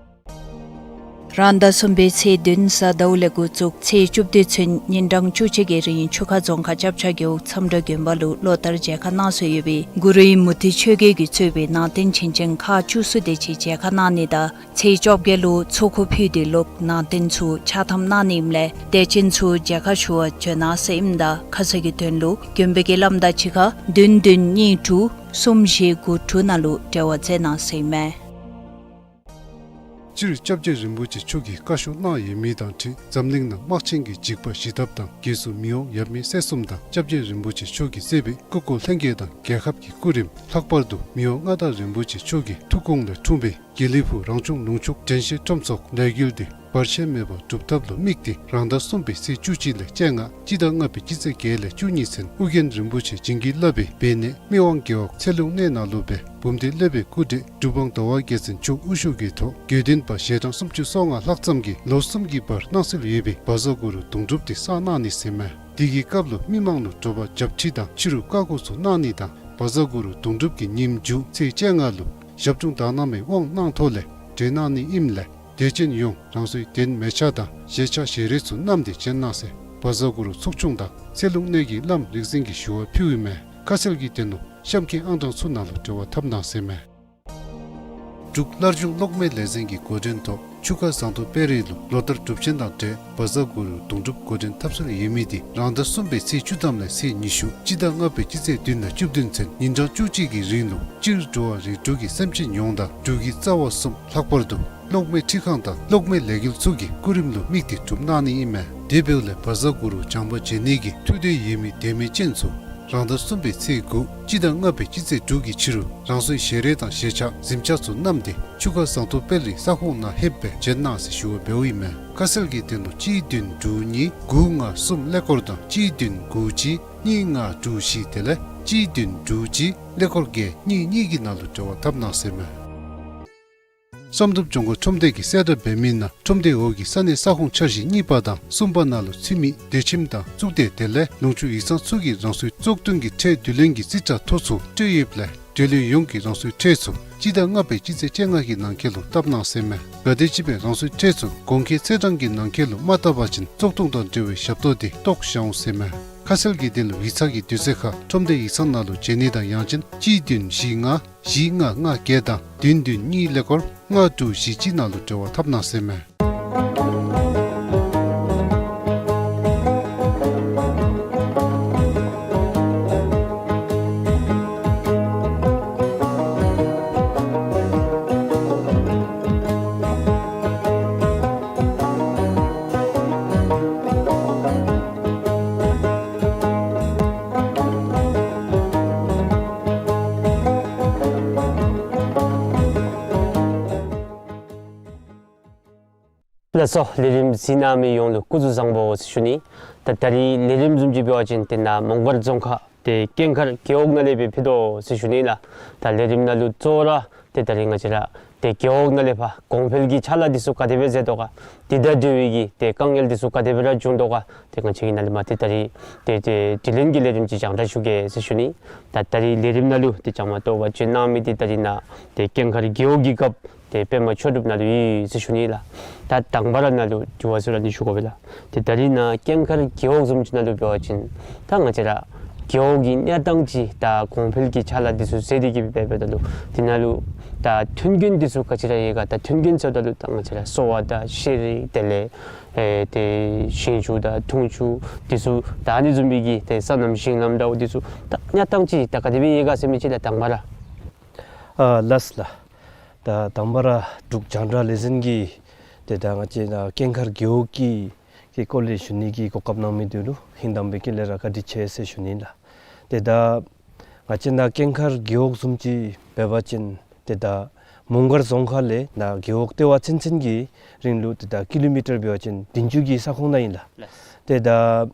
རང་ཟླ་གསུམ་པའི་ཚེས་བདུན་གཟའ་ཟླཝ་ལས་འགོ་བཙུགས་ཚེས་བཅུ་བདུན་ཚུན་ཉིན་གྲངས་བཅུ་གཅིག་གི་རིང་ཆུ་ཁ་རྫོང་ཁག་ལྕགས་བྱ་རྒེད་འོག་མཚམས་དྲ་དགོན་པ་ལུ་ལོ་ལྟར་མཇལ་ཁ་གནང་སྲོལ་ཡོད་པའི་གུ་རུ་ཨིན་མུ་ཏིག་ཆོས་རྒྱལ་གྱིས་གཙོས་པའི་ནང་རྟེན་བྱིན་ཅན་ཁག་བཅུ་གསུམ་དེ་ཅིག་མཇལ་ཁ་གནང་ནི་དང་ཚེས་བཅོ་བརྒྱད་ལུ་ཚོགས་འཁོར་ཕུལ་ཏེ་ལོག་ནང་རྟེན་ཚུ་ཕྱག་ཐམ་གནང་ནི་ཨིནམ་ལས་དད་ཅན་ཚུ་མཇལ་ཁ་ཞུ་བར་བྱོན་གནང་ཟེར་ཨིནམ་ད་ཁ་གསལ་གྱི་དོན་ལུ་དགོན་པའི་དཀྱིལ་ལམ་དང་གཅིག་ཁར་བདུན་བདུན་གཉིས་དྲུག་གསུམ་བཞི་དགུ་དྲུག་ནང་ལུ་འབྲེལ་བ་མཛད་གནང་ཟེར་ཨིན་མས། སྤྱིར་སྐྱབས་རྗེ་རིན་པོ་ཆེ་མཆོག་གིས་བཀའ་ཤོག་གནང་ཡོད་མི་དང་འཁྲིལ་འཛམ་གླིང་ནང་དམག་ཆེན་གྱི་འཇིགས་པ་ཞི་ཐབས་དང་རྒྱལ་སྲུང་མི་དབང་ཡབ་མེས་སྲས་གསུམ་དང་སྐྱབས་རྗེ་རིན་པོ་ཆེ་མཆོག་གིས་གཙོས་པའི་སྐུ་འཁོར་ལྷན་རྒྱས་དང་རྒྱལ་ཁབ་ཀྱི་སྐུ་རིམ། ལྷག་པར་དུ་མི་དབང་མངའ་བདག་རིན་པོ་ཆེ་མཆོག་གི་ཐུགས་དགོངས་ལས་འཁྲུངས་པའི་དགེ་ལེགས་ཕུག་རང་བྱུང་ལུང་ཕྱུག་དྲན་ཤེས་ཁྲོམ་ཚོགས་ལས་འགུལ་འདི་བར་ཆད་མེད་པར་སྒྲུབ་ཐབས་ལུ་དམིགས་ཏེ་རང་ཟླ་གསུམ་པའི་ཚེས་བཅུ་གཅིག་ལས་བཅོ་ལྔ་སྤྱི་ཟླ་ལྔ་པའི་སྤྱི་ཚེས་བརྒྱད་ལས་བཅུ་གཉིས་ཚུན་ཨོ་རྒྱན་རིན་པོ་ཆེ་བྱིན་གྱིས་བརླབས་པའི་སྦས་གནས་སྨད་དབང་རྒེད་འོག་ཚེ་ལུང་གནས་ནང་ལུ་སྦེ་འབུམ་སྡེ་སློབ་དཔོན་སྐུ་བགྲེས་གྲུབ་དབང་ཟླ་བ་རྒྱལ་མཚན་མཆོག་དབུ་བཞུགས་ཀྱི་ཐོག་དགེ་འདུན་པ་ཞལ་གྲངས་སུམ་ཅུ་སོ་ལྔ་ལྷག་ཙམ་གྱིས་ལོ་གསུམ་གྱི་བར་གནང་སྲོལ་ཡོད་པའི་བཛྲ་གུ་རུ་དུང་སྒྲུབ་འདི་བསགས་གནང་ནི་ཟེར་མས། དེ་གི་སྐབས་ལུ་མི་མང་ལུ་དྲོ་པ་ཞབས་ཁྲིད་དང་ཕྱི་རུ་བཀའ་བསྒོ་ཚུ་གནང་ནི་དང་བཛྲ་གུ་རུ་དུང་སྒྲུབ་ཀྱི་ཉིནམ་མཇུག་ཚེས་བཅོ་ལྔ་ལུ་ཞབས་དྲུང་དག་སྣང་མའི་དབང་གནང་ཐོག་ལས་གྲོལ་གནང་ནི་ཨིནམ་ལས་དད་ཅན་ཡོངས་རང་སོའི་གདན་མལ་ཆ་དང་ཞལ་ཆད་ཞལ་རས་ཚུ་བསྣམས་ཏེ་བྱོན་གནང་ཟེར་བཛྲ་གུ་རུ་ཚོགས་ཆུང་དང་ཚེ་ལུང་གནས་ཀྱི་བླམ་རིག་འཛིན་གྱིས་ཞུ་བ་ཕུལཝ་ཨིན་མས། ཁ་གསལ་གྱི་དོན་ལུ་གཤམ་གྱི་ཨང་གྲངས་ཚུ་ནང་ལུ་འབྲེལ་བ་འཐབ་གནང་ཟེར་མས། འབྲུག་སླར་འབྱུང་གློག་མེ་ལས་འཛིན་གྱི་འགོ་འདྲེན་ཐོག་ཆུ་ཁ་ཟངས་མདོག་དཔལ་རི་ལུ་ལོ་ལྟར་སྒྲུབ་ཆེན་དང་འབྲེལ་བཛྲ་གུ་རུ་དུང་སྒྲུབ་འགོ་འདྲེན་འཐབ་སྲོལ་ཡོད་མི་དེ་རང་ཟླ་གསུམ་པའི་ཚེས་བཅུ་ཐམ་ལས་ཚེས་ཉི་ཤུ་སྤྱི་ཟླ་ལྔ་པའི་སྤྱི་ཚེས་བདུན་ལས་བཅུ་བདུན་ཚུན་ཉིན་གྲངས་བཅུ་གཅིག་གི་རིང་ལུ་སྤྱིར་འགྲོ་བ་རིགས་དྲུག་གི་སེམས་ཅན་ཡོངས་དང་འབྲུག་གི་རྩ་བ་གསུམ་ལྷག་པར་དུ་གློག་མེ་འཕྲུལ་ཁང་དང་གློག་མེ་ལས་འགུལ་ཚུ་གི་སྐུ་རིམ་ལུ་དམིགས་ཏེ་སྒྲུབ་གནང་ནི་ཨིན་མས། དེ་འབདཝ་ལས་བཛྲ་གུ་རུ་བྱམས་པ་མཇལ་ནི་གི་ཐུགས་འདོད་ཡོད་མི་དད་མོས་ཅན་ཚུ་རང་ཟླ་གསུམ་པའི་ཚེས་དགུ་སྤྱི་ཟླ་ལྔ་པའི་སྤྱི་ཚེས་དྲུག་གི་ཕྱི་རུ་རང་སོའི་ཞལ་རས་དང་ཞལ་ཆད་གཟིམ་ཆས་ཚུ་བསྣམས་ཏེ་ཆུ་ཁ་ཟངས་མདོག་དཔལ་རི་ས་ཁོངས་ནང་ལྷོདཔ་སྦེ་བྱོན་གནང་ཟེར་ཞུ་བ་འབདཝ་ཨིན་མས། ཁ་གསལ་གྱི་དོན་ལུ་གཅིག་བདུན་དྲུག་གཉིས་དགུ་ལྔ་གསུམ་ཀླད་ཀོར་དང་གཅིག་བདུན་དགུ་གཅིག་གཉིས་ལྔ་དྲུག་བཞི་དེ་ལས་གཅིག་བདུན་དྲུག་གཅིག་ཀླད་ཀོར་བརྒྱད་གཉིས་གཉིས་ཀྱི་ནང་ལུ་འབྲེལ་བ་འཐབ་གནང་ཟེར་མས། བསམ་གྲུབ་ལྗོངས་མཁར་ཁྲོམ་སྡེ་གི་གསལ་བསྒྲགས་འབད་མི་ནང་ཁྲོམ་སྡེ་འོག་གི་ས་གནས་ས་ཁོངས་འཆར་གཞི་གཉིས་པ་དང་གསུམ་པ་ནང་ལུ་ཚུད་མི་དད་ཁྱིམ་དང་གཙུག་སྡེ་དེ་ལས་ལུང་ཕྱོགས་ཡིག་ཚང་ཚུ་གིས་རང་སོའི་གཙུག་སྟོང་གི་ཁྲལ་བསྡུ་ལེན་གྱི་རྩིས་ཁྲ་ཐོ་ཚུ་སྤྲོད་ཡོདཔ་ལས་འབྲེལ་ཡོད་ཡོངས་ཀྱིས་རང་སོའི་ཁྲལ་ཚུ་སྤྱི་ཟླ་ལྔ་པའི་སྤྱི་ཚེས་བཅོ་ལྔ་གི་ནང་འཁོད་ལུ་བཏབ་གནང་ཟེར་མས། གལ་ཏེ་ཅིག་སྦེ་རང་སོའི་ཁྲལ་ཚུ་གོང་འཁོད་ཚེས་གྲངས་ཀྱི་ནང་འཁོད་ལུ་མ་བཏབ་པ་ཅིན་བཙོག་དུང་དང་འབྲེལ་བའི་ཞབས་ཏོག་དེ་བཏོག་བཞག་འོང་ཟེར་མས། ཁ་གསལ་གྱི་དོན་ལུ་ཡིག་ཚང་གི་དུས་ཚོད་ཁར་ཁྲོམ་སྡེ་ཡིག་ཚང་ནང་ལུ་བྱོན་ནི་དང་ཡང་ཅིན་གཅིག་བདུན་བཞི་ལྔ་བཞི་ལྔ་ལྔ་བརྒྱད་དང་བདུན་བདུན་གཉིས་ཀླད་ཀོར་ལྔ་དྲུག་བཞི་གཅིག་ནང་ལུ་འབྲེལ་བ་འཐབ་གནང་ཟེར་མས། ལགས་སོ། ལས་རིམ་གཟིགས་གནང་མི་ཡོངས་ལུ་སྐུ་གཟུགས་བཟང་པོ་ཟེར་ཞུ་ནི། ད་ད་རིས་ལས་རིམ་བཟུམ་ཅིག་འབད་བ་ཅིན་ཏེ་ནཱ་མོང་སྒར་རྫོང་ཁག་ཏེ་ཀེང་མཁར་རྒེད་འོག་ནང་ལས་སྦེ་ཕུལ་དོ་ཟེར་ཞུ་ནི་ལགས། ད་ལས་རིམ་ནང་ལུ་གཙོ་བོ་ར་ཏེ་ད་རིས་ང་བཅས་ར་ཏེ་རྒེད་འོག་ནང་ལས་ཕར་གོང་འཕེལ་གྱི་ཕྱག་ལཱ་འདི་ཚུ་ག་དེ་སྦེ་མཛད་དོ་ག། དེ་དང་འབྲེལ་བའི་གི་ཏེ་དཀའ་ངལ་འདི་ཚུ་ག་དེ་སྦེ་ར་བྱུང་དོ་ག། ཏེ་ང་བཅས་ཀྱིས་ནཱ་ལས་མར་ཏེ་ད་རིས་ཏེ་ཏེ་དྲི་ལན་གྱི་ལས་རིམ་ཅིག་རྒྱང་བསྒྲགས་ཞུ་གེ་ཟེར་ཞུ་ནི། ད་ད་རིས་ལས་རིམ་ནང་ལུ་ཏེ་བཅའ་མར་གཏོགས་པར་བྱོན་གནང་མི་འདི་ད་རིས་ནཱ་ཏེ་ཀེང་མཁར་རྒེད་འོག་གི་རྒཔོ་ཏེ་པདྨ་ཆོས་གྲུབ་ནཱ་ལུ་ཡོད་ཟེར་ཞུ་ནི་ལགས། ད་དང་པ་ར་ནཱ་ལུ་དྲི་བ་ཟེར་ར་འདི་ཞུ་དགོ་པས་ལགས། ཏེ་ད་རིས་ནཱ་ཀེང་མཁར་རྒེད་འོག་བཟུམ་ཅིག་ནང་ལུ་འབད་བ་ཅིན་ད་ང་བཅས་ར་རྒེད་འོག་གི་གནས་སྟངས་ཅིག་ད་གོང་འཕེལ་གྱི་ཕྱག་ལཱ་འདི་ཚུ་མཛད་དེ་གི་འབད་འབདཝ་ད་ལུ་དེ་ནང་ལུ་ད་མཐུན་རྐྱེན་འདི་ཚུ་ག་ཅི་ར་ཡོད་ག། ད་མཐུན་རྐྱེན་ཟེརཝ་ད་ལུ་ད་ང་བཅས་ར་གསོ་བ་དང་ཤེས་རིག་དེ་ལས་ཨེ་ཏེ་ཞིང་ཆུ་དང་འཐུང་ཆུ་འདི་ཚུ་ད་ཨ་ནི་བཟུམ་མའི་གི་ཏེ་སོ་ནམ་ཞིང་ལམ་འདྲཝ་འདི་ཚུ་ད་གནས་སྟངས་ཅིག་ད་ག་དེ་སྦེ་ཡོད་ག་ཟེར་མི་ཅིག་ལགས་དང་པ་ར། ཨ་ལགས་ལགས། ད་དང་པ་ར་འབྲུག་རྒྱང་བསྒྲགས་ལས་འཛིན་གྱིས་ཏེ་ད་ང་བཅས་ནཱ་ཀེང་མཁར་རྒེད་འོག་གི་གི་སྐོར་ལས་ཞུ་ནི་གི་གོ་སྐབས་གནང་མི་འདི་ལུ་ཧིང་དྭངས་པའི་དཀྱིལ་ལས་ར་བཀའ་དྲིན་ཆེ་ཟེར་ཞུ་ནི་ལགས། ཏེ་ད་ང་བཅས་ནཱ་ཀེང་མཁར་རྒེད་འོག་བཟུམ་ཅིག་འབད་བ་ཅིན་ཏེ་ད་ མོང་སྒར་རྫོང་ཁག་ལས་ནཱ་རྒེད་འོག་ལྟེ་བ་ཚུན་ཚོད་ཀྱི་རིང་ལུ་ཏེ་ད་ཀི་ལོ་མི་ཊར་འབད་བ་ཅིན་བདུན་ཅུ་གི་ས་ཁོངས་ནང་ཨིན་ལགས། ལགས། ཏེ་ད་ང་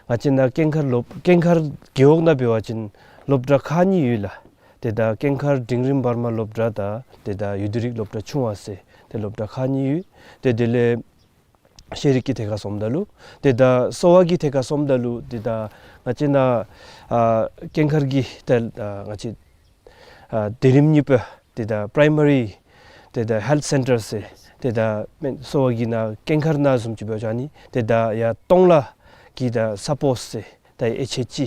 བཅས་ནཱ་ཀེང་མཁར་སློབ་ཀེང་མཁར་རྒེད་འོག་ནང་འབད་བ་ཅིན་སློབ་གྲྭ་ཁག་གཉིས་ཡོད་ལགས། ཏེ་ད་ཀེང་མཁར་འབྲིང་རིམ་བར་མ་སློབ་གྲྭ་དང་ཏེ་ད་ཡུལ་དུས་རིག་སློབ་གྲྭ་ཆུང་བ་ཟེར་ཏེ་སློབ་གྲྭ་ཁག་གཉིས་ཡོད། ཏེ་དེ་ལས་ཤེས་རིག་གི་ཐད་ཁར་སོངམ་ད་ལུ་ཏེ་ད་གསོ་བ་གི་ཐད་ཁར་སོངམ་ད་ལུ་ཏེ་ད་ང་བཅས་ནཱ་ཨ་ཀེང་མཁར་གྱི་ཏེ་ཨ་ང་བཅས་ཨ་དེ་རིམ་གཉིས་པ་ཏེ་ད་པྲའི་མ་རི་ཏེ་ད་ཧེལཐ་སེན་ཊར་ཟེར་ཏེ་ད་སྨན་གསོ་བ་གི་ནཱ་ཀེང་མཁར་ནང་བཟུམ་ཅིག་འབད་བ་ཅིན་ཨ་ནི་ཏེ་ད་ཡར་སྟོང་ལ་གི་ད་ས་པོ་སི་ཟེར་ད་ཨེཆ་ཨེཆ་ཨི་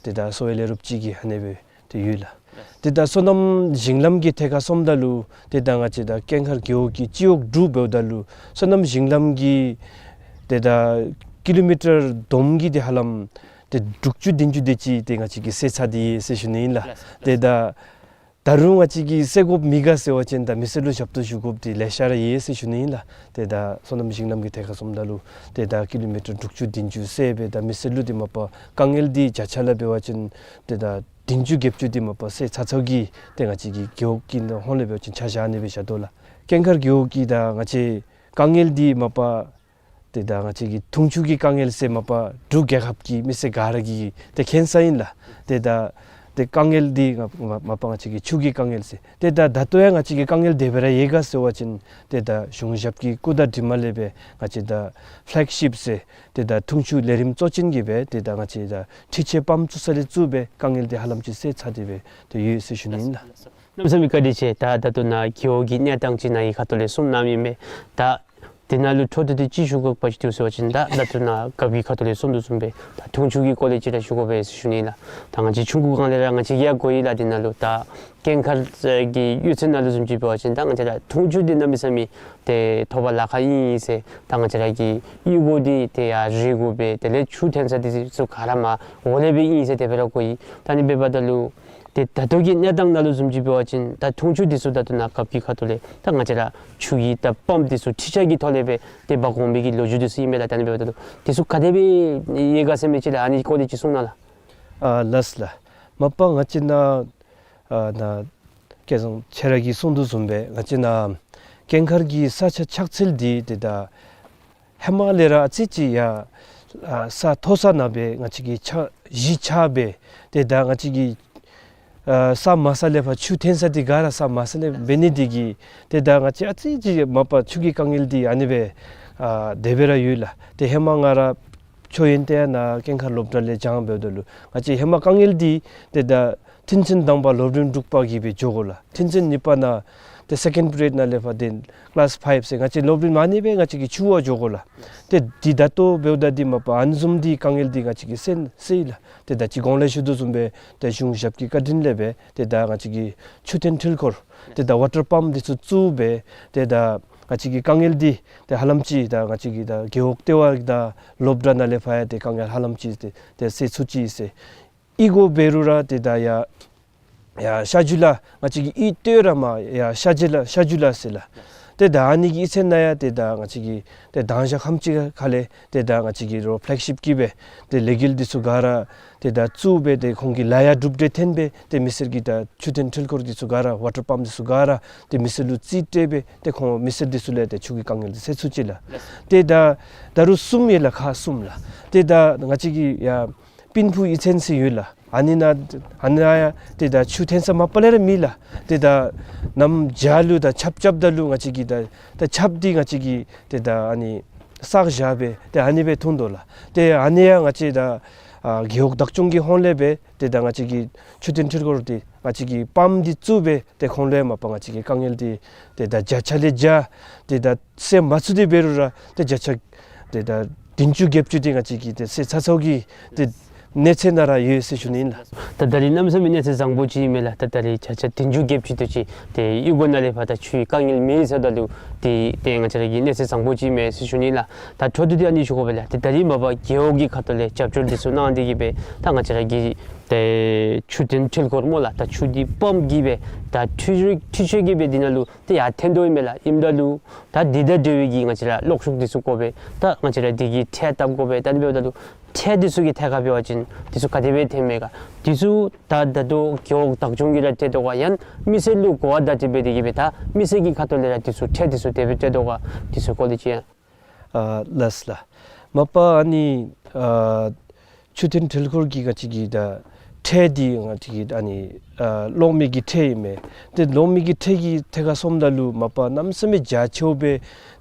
ཏེ་ད་གསོ་བའི་ལས་རོགསཔ་ཅིག་གི་ཨ་ནི་སྦེ་ཏེ་ཡོད་ལགས། ཏེ་ད་སོ་ནམ་ཞིང་ལམ་གྱི་ཐད་ཁར་སོངམ་ད་ལུ་ཏེ་ད་ང་བཅས་ད་ཀེང་མཁར་རྒེད་འོག་གི་སྤྱི་འོག་དྲུག་འབདཝ་ད་ལུ་སོ་ནམ་ཞིང་ལམ་གྱི་ཏེ་ད་ཀི་ལོ་མི་ཊར་བསྡོམས་ཀྱི་ཏེ་ཧ་ལམ་ཏེ་དྲུག་ཅུ་བདུན་ཅུ་དེ་ཅིག་ཏེ་ང་བཅས་ཀྱིས་སེལ་ཚར་ཏེ་ཡོད་ཟེར་ཞུ་ནི་ཨིན་ལགས། ཏེ་ད་ད་རུང་ང་བཅས་ཀྱིས་སེལ་དགོཔ་མེད་ག་ཟེར་བ་ཅིན་ད་མི་སེར་ལུ་ཞབས་ཏོག་ཞུ་དགོཔ་འདི་ལེ་ཤ་ར་ཡོད་ཟེར་ཞུ་ནི་ཨིན་ལགས། ཏེ་ད་སོ་ནམ་ཞིང་ལམ་གྱི་ཐད་ཁར་སོངམ་ད་ལུ་ཏེ་ད་ཀི་ལོ་མི་ཊར་དྲུག་ཅུ་བདུན་ཅུ་ཟེར་སྦེ་ད་མི་སེར་ལུ་ཏེ་མ་པ་དཀའ་ངལ་འདི་བརྒྱ་ཆ་ལས་འབད་བ་ཅིན་ཏེ་ད་བདུན་ཅུ་བརྒྱད་ཅུ་འདི་མ་པ་སེལ་ཚར་ཚརཝ་གི་ཏེ་ང་བཅས་ཀྱི་རྒེད་འོག་གི་ནང་ཧོང་ལས་འབད་བ་ཅིན་ཆ་བཞག་ནི་སྦེ་བཞག་དོ་ལགས། ཀེང་མཁར་རྒེད་འོག་གི་ད་ང་བཅས་དཀའ་ངལ་འདི་མ་པ་ཏེ་ད་ང་བཅས་ཀྱི་འཐུང་ཆུ་གི་དཀའ་ངལ་ཟེར་མ་པ་འབྲུག་རྒྱལ་ཁབ་ཀྱི་མི་སེར་ག་ར་གིས་ཏེ་མཁྱེན་ས་ཨིན་ལགས། ཏེ་ད་ཏེ་དཀའ་ངལ་འདི་ང་མ་མ་པ་ང་བཅས་ཀྱི་ཆུ་གི་དཀའ་ངལ་ཟེར། ཏེ་ད་ད་ལྟོ་ཡང་ང་བཅས་ཀྱི་དཀའ་ངལ་དེ་སྦེ་ར་ཡོད་ག་ཟེར་བ་ཅིན་ཏེ་ད་གཞུང་ཞབས་ཀྱི་སྐུ་དྲིན་མ་ལས་སྦེ་ང་བཅས་ད་ཕེ་ལེག་ཤིབ་ཟེར་ཏེ་ད་འཐུང་ཆུ་ལས་རིམ་གཙོ་ཅན་གྱི་སྦེ་ཏེ་ད་ང་བཅས་ད་འཕྲུལ་ཆས་པམཔ་བཙུགས་ས་ལས་བཙུགས་སྦེ་དཀའ་ངལ་འདི་ཧ་ལམ་ཅིག་སེལ་ཚར་ཏེ་སྦེ་ཏེ་ཡོད་ཟེར་ཞུ་ནི་ཨིན་ལགས། གནམ་མེད་ས་མེད་བཀའ་དྲིན་ཆེ། ད་ད་ལྟོ་ནཱ་རྒེད་འོག་གི་གནས་སྟངས་ཅིག་ནཱ་གི་ཁ་ཐུག་ལས་གསུངས་གནངམ་ཨིན་མས། ད་དེ་ནང་ལུ་འཕྲོ་མཐུད་དེ་ཅིག་ཞུ་དགོཔ་ཅིག་འདུག་ཟེར་བ་ཅིན་ད་ད་ལྟོ་ནཱ་རྒཔོ་གིས་ཁ་ཐུག་ལས་གསུངས་དོ་བཟུམ་སྦེ་ད་འཐུང་ཆུ་གི་སྐོར་ལས་ཅིག་ར་ཞུ་དགོ་པས་ཟེར་ཞུ་ནི་ལགས། ད་ང་བཅས་ཆུང་ཀུ་སྒང་ལས་ར་ང་བཅས་ཀྱིས་ཡང་གོ་ཡི་ལགས། དེ་ནང་ལུ་ད་ཀེང་མཁར་གྱི་གཡུས་ཚན་ནང་ལུ་བཟུམ་ཅིག་འབད་བ་ཅིན་ད་ང་བཅས་ར་འཐུང་ཆུ་འདི་གནམ་མེད་ས་མེད་ཏེ་ཐོབ་པར་ལཱ་ཁག་ཨིན་ཟེར། ད་ང་བཅས་ར་གི་གཡུས་སྒོ་འདི་ཏེ་ཡར་རི་གུ་སྦེ་དེ་ལས་ཆུ་འཐོན་ས་འདི་ཚུ་ག་ར་མར་འོག་ལས་སྦེ་ཨིན་ཟེར་དེ་སྦེ་ར་གོ་ཡི། ད་ཨ་ནི་འབདཝ་ད་ལུ་ཏེ་ད་ལྟོ་གི་གནས་སྟངས་ནང་ལུ་བཟུམ་ཅིག་འབད་བ་ཅིན་ད་འཐུང་ཆུ་འདི་ཚུ་ད་ལྟོ་ནཱ་རྒཔོ་གི་ཁ་ཐུག་ལས་ད་ང་བཅས་ར་ཆུ་གི་ད་པམཔ་འདི་ཚུ་འཕྲུལ་ཆས་ཀྱི་ཐོག་ལས་སྦེ་ཏེ་འབག་འོང་མི་གི་ལོ་རྒྱུས་འདི་ཚུ་ཨིན་མས་ལགས། ད་ཨ་ནི་འབདཝ་ད་ལུ་འདི་ཚུ་ག་དེ་སྦེ་ཡོད་ག་ཟེར་མི་ཅིག་ལགས། ཨ་ནི་སྐོར་ལས་ཅིག་གསུང་གནང་ལགས། ཨ་ལགས་ལགས། མ་པ་ང་བཅས་ནཱ་ཨ་ནཱ་སྐལ་བཟང་ཁྱེད་ར་གིས་གསུངས་དོ་བཟུམ་སྦེ་ང་བཅས་ནཱ་ཀེང་མཁར་གྱི་ས་ཆ་ཆགས་ཚུལ་འདི་ཏེ་ད་ཧེ་མ་ལས་ར་ཨ་ཙི་ཅིག་ཡར་ཨ་ས་མཐོ་ས་ནང་སྦེ་ང་བཅས་ཀྱིས་ཆགས་གཞི་ཆགས་སྦེ་ཏེ་ད་ང་བཅས་ཀྱིས་ཨ་ས་དམའ་ས་ལས་ཕར་ཆུ་འཐོན་ས་འདི་ག་ར་ས་དམའ་ས་ལས་འབད་ནི་འདི་གིས་ཏེ་ད་ང་བཅས་ཨ་ཙི་ཅིག་མ་པ་ཆུ་གི་དཀའ་ངལ་འདི་ཨ་ནི་སྦེ་ཨ་དེ་སྦེ་ར་ཡོད་ལགས། ཏེ་ཧེ་མ་ང་ར་ཆོས་ཡོན་ཏན་ནཱ་ཀེང་མཁར་སློབ་གྲྭ་ལས་སྦྱངས་འབདཝ་ད་ལུ་ང་བཅས་ཧེ་མ་དཀའ་ངལ་འདི་ཏེ་ད་ཐུན་ཚན་དང་པ་སློབ་རིམ་དྲུག་པ་གི་སྦེ་འགྱོ་དགོ་ལགས། ཐུན་ཚན་གཉིས་པ་ནང་ཏེ་སེ་ཀེནཌ་པི་རི་ཡོཌ་ནང་ལས་ཕར་ཏེ་ཀི་ལཱསི་ཕའིབ་ཟེར་ང་བཅས་སློབ་རིམ་ཨ་ནི་སྦེ་ང་བཅས་ཀྱིས་འགྱོ་བར་འགྱོ་དགོ་ལགས། ཏེ་འདི་ད་ལྟོ་འབདཝ་ད་འདི་མ་པ་ཨ་ནི་བཟུམ་འདི་དཀའ་ངལ་འདི་ང་བཅས་ཀྱིས་སེལ་སེལ་ཡི་ལགས། ཏེ་ད་ཅི་གོང་ལས་ཞུ་དོ་བཟུམ་སྦེ་ཏེ་གཞུང་ཞབས་ཀྱི་བཀའ་དྲིན་ལས་སྦེ་ཏེ་ད་ང་བཅས་ཀྱིས་ཆུ་འཐོན་འཕྲུལ་འཁོར་ཏེ་ད་ཝ་ཊར་པམཔ་འདི་ཚུ་བཙུགས་སྦེ་ཏེ་ད་ང་བཅས་ཀྱི་དཀའ་ངལ་འདི་ཏེ་ཧ་ལམ་ཅིག་ད་ང་བཅས་ཀྱི་ད་རྒེད་འོག་ལྟེ་བ་ད་སློབ་གྲྭ་ནང་ལས་ཕར་ཡང་ཏེ་དཀའ་ངལ་ཧ་ལམ་ཅིག་ཏེ་ཏེ་སེལ་ཚུགས་ཅི་ཟེར། གཡུས་སྒོ་འབད་རུང་ར་ཏེ་ད་ཡར་ཡར་ཤར་རྒྱུད་ལ་ང་བཅས་ཀྱི་གཡུས་སྟོད་ར་མར་ཡར་ཤར་རྒྱུད་ལ་ཤར་རྒྱུད་ལ་ཟེར་ལགས། ཏེ་ད་ཨ་ནི་གི་གཡུས་ཚན་ནང་ཡང་ཏེ་ད་ང་བཅས་ཀྱི་ཏེ་དང་ཞག་ཁམས་ཅིག་ཁ་ལས་ཏེ་ད་ང་བཅས་ཀྱི་རོགས་ཕེ་ལེག་ཤིབ་ཀྱིས་སྦེ་ཏེ་ལས་འགུལ་འདི་ཚུ་ག་ར་ཏེ་ད་བཙུགས་སྦེ་ཏེ་ཁོང་གིས་ལཱ་ཡང་གྲུབ་འབྲས་ཐོན་སྦེ་ཏེ་མི་སེར་གྱི་ད་ཆུ་འཐོན་འཕྲུལ་འཁོར་འདི་ཚུ་ག་ར་ཝ་ཊར་པམཔ་འདི་ཚུ་ག་ར་ཏེ་མི་སེར་ལུ་རྩིས་སྤྲོད་སྦེ་ཏེ་ཁོང་མི་སེར་འདི་ཚུ་ལས་ཏེ་ཆུ་གི་དཀའ་ངལ་འདི་སེལ་ཚུགས་ཅི་ལགས། ཏེ་ད་ད་རུང་གསུམ་ཡོད་ལགས། ཁག་གསུམ་ལགས། ཏེ་ད་ང་བཅས་ཀྱི་ཡར་སྤུན་ཕུ་གཡུས་ཚན་ཟེར་ཡོད་ལགས། ཨ་ནི་ནང་ཨ་ནི་ནང་ཡང་ཏེ་ད་ཆུ་འཐོན་ས་མ་པ་ལས་ར་མེད་ལགས། ཏེ་ད་གནམ་བྱཱར་ལུ་ད་ཆརཔ་རྐྱབ་ད་ལུ་ང་བཅས་ཀྱི་ད་ད་ཆརཔ་འདི་ང་བཅས་ཀྱིས་ཏེ་ད་ཨ་ནི་བསགས་བཞག་སྦེ་ཏེ་ཨ་ནི་སྦེ་འཐུང་དོ་ལགས། ཏེ་ཨ་ནི་ཡང་ང་བཅས་ད་ཨ་རྒེད་འོག་བདག་སྐྱོང་གི་ཧོང་ལས་སྦེ་ཏེ་ད་ང་བཅས་ཀྱི་ཆུ་འཐོན་འཕྲུལ་འཁོར་འདི་ང་བཅས་ཀྱི་པམཔ་འདི་བཙུགས་སྦེ་ཏེ་ཁོང་ལུ་ཡང་མ་པ་ང་བཅས་ཀྱི་དཀའ་ངལ་འདི་ཏེ་ད་བརྒྱ་ཆ་ལས་བརྒྱ་ཏེ་ད་སེལ་མ་ཚུགས་ཏེ་འབད་རུང་ར་ཏེ་བརྒྱ་ཆ་ཏེ་ད་བདུན་ཅུ་བརྒྱད་ཅུ་འདི་ང་བཅས་ཀྱིས་ཏེ་སེལ་ཚར་ཚརཝ་གི་ཏེ་གནས་ཚད་ནང་ར་ཡོད་ཟེར་ཞུ་ནི་ཨིན་ལགས། ད་ད་རིས་གནམ་མེད་ས་མེད་གནས་ཚད་བཟང་པོ་ཅིག་ཨིན་མས་ལགས། ད་ད་རིས་བརྒྱ་ཆ་བདུན་ཅུ་བརྒྱད་ཅུ་དེ་ཅིག་ཏེ་གཡུས་སྒོ་ནང་ལས་ཕར་ད་ཆུའི་དཀའ་ངལ་མེད་ཟེརཝ་ད་ལུ་ཏེ་ཏེ་ང་བཅས་ར་གི་གནས་ཚད་བཟང་པོ་ཅིག་ཨིན་མས་ཟེར་ཞུ་ནི་ཨིན་ལགས། ད་འཕྲོ་མཐུད་དེ་ཨ་ནི་ཞུ་དགོ་པས་ལགས། ཏེ་ད་རིས་མ་པ་རྒེད་འོག་གི་ཁ་ཐུག་ལས་རྒྱབ་སྐྱོར་འདི་ཚུ་གནང་སྟེ་གིས་སྦེ་ད་ང་བཅས་ར་གི་ཏེ་ཆུ་འཐོན་འཕྲུལ་འཁོར་སྨོ་ལགས། ད་ཆུ་འདི་པམཔ་གིས་སྦེ་ད་འཕྲུལ་འཕྲུལ་ཆས་ཀྱིས་སྦེ་འདི་ནང་ལུ་ཏེ་ཡར་འཐོན་དོ་ཨིན་མས་ལགས། ཨིནམ་ད་ལུ་ད་འདི་དང་འབྲེལ་བའི་གི་ང་བཅས་ར་གློག་ཤུགས་འདི་ཚུ་དགོ་པས། ད་ང་བཅས་ར་འདི་གི་ཁྲལ་བཏབ་དགོ་པས། ད་ཨ་ནི་འབདཝ་ད་ལུ་ ཁྲལ་འདི་ཚུ་གི་ཐད་ཁར་འབད་བ་ཅིན་འདི་ཚུ་ག་དེ་སྦེ་འཐེནམ་མས་ག། འདི་ཚུ་ད་ད་ལྟོ་རྒེད་འོག་བདག་སྐྱོང་གིས་ར་སྤྲོད་དོ་ག། ཡང་མི་སེར་ལུ་གོ་བ་བརྡ་སྤྲོད་འབད་དེ་གིས་སྦེ་ད་མི་སེར་གྱི་ཁ་ཐུག་ལས་ར་འདི་ཚུ་ཁྲལ་འདི་ཚུ་དེ་སྦེ་སྤྲོད་དོ་ག། འདི་ཚུ་སྐོར་ལས་ཅིག་ཡང་། ཨ་ལགས་ལགས། མ་པ་ཨ་ནི་ཨ་ཆུ་ཐོན་འཕྲུལ་འཁོར་གྱི་ང་བཅས་ཀྱི་ད་ཁྲལ་འདི་ང་བཅས་ཀྱི་ཨ་ནི་ཨ་གློག་མེ་གི་ཁྲལ་ཨིན་མས། ཏེ་གློག་མེ་གི་ཁྲལ་གྱི་ཐད་ཁར་སོངམ་ད་ལུ་མ་པ་གནམ་མེད་ས་མེད་རྒྱ་ཆེཝ་སྦེ་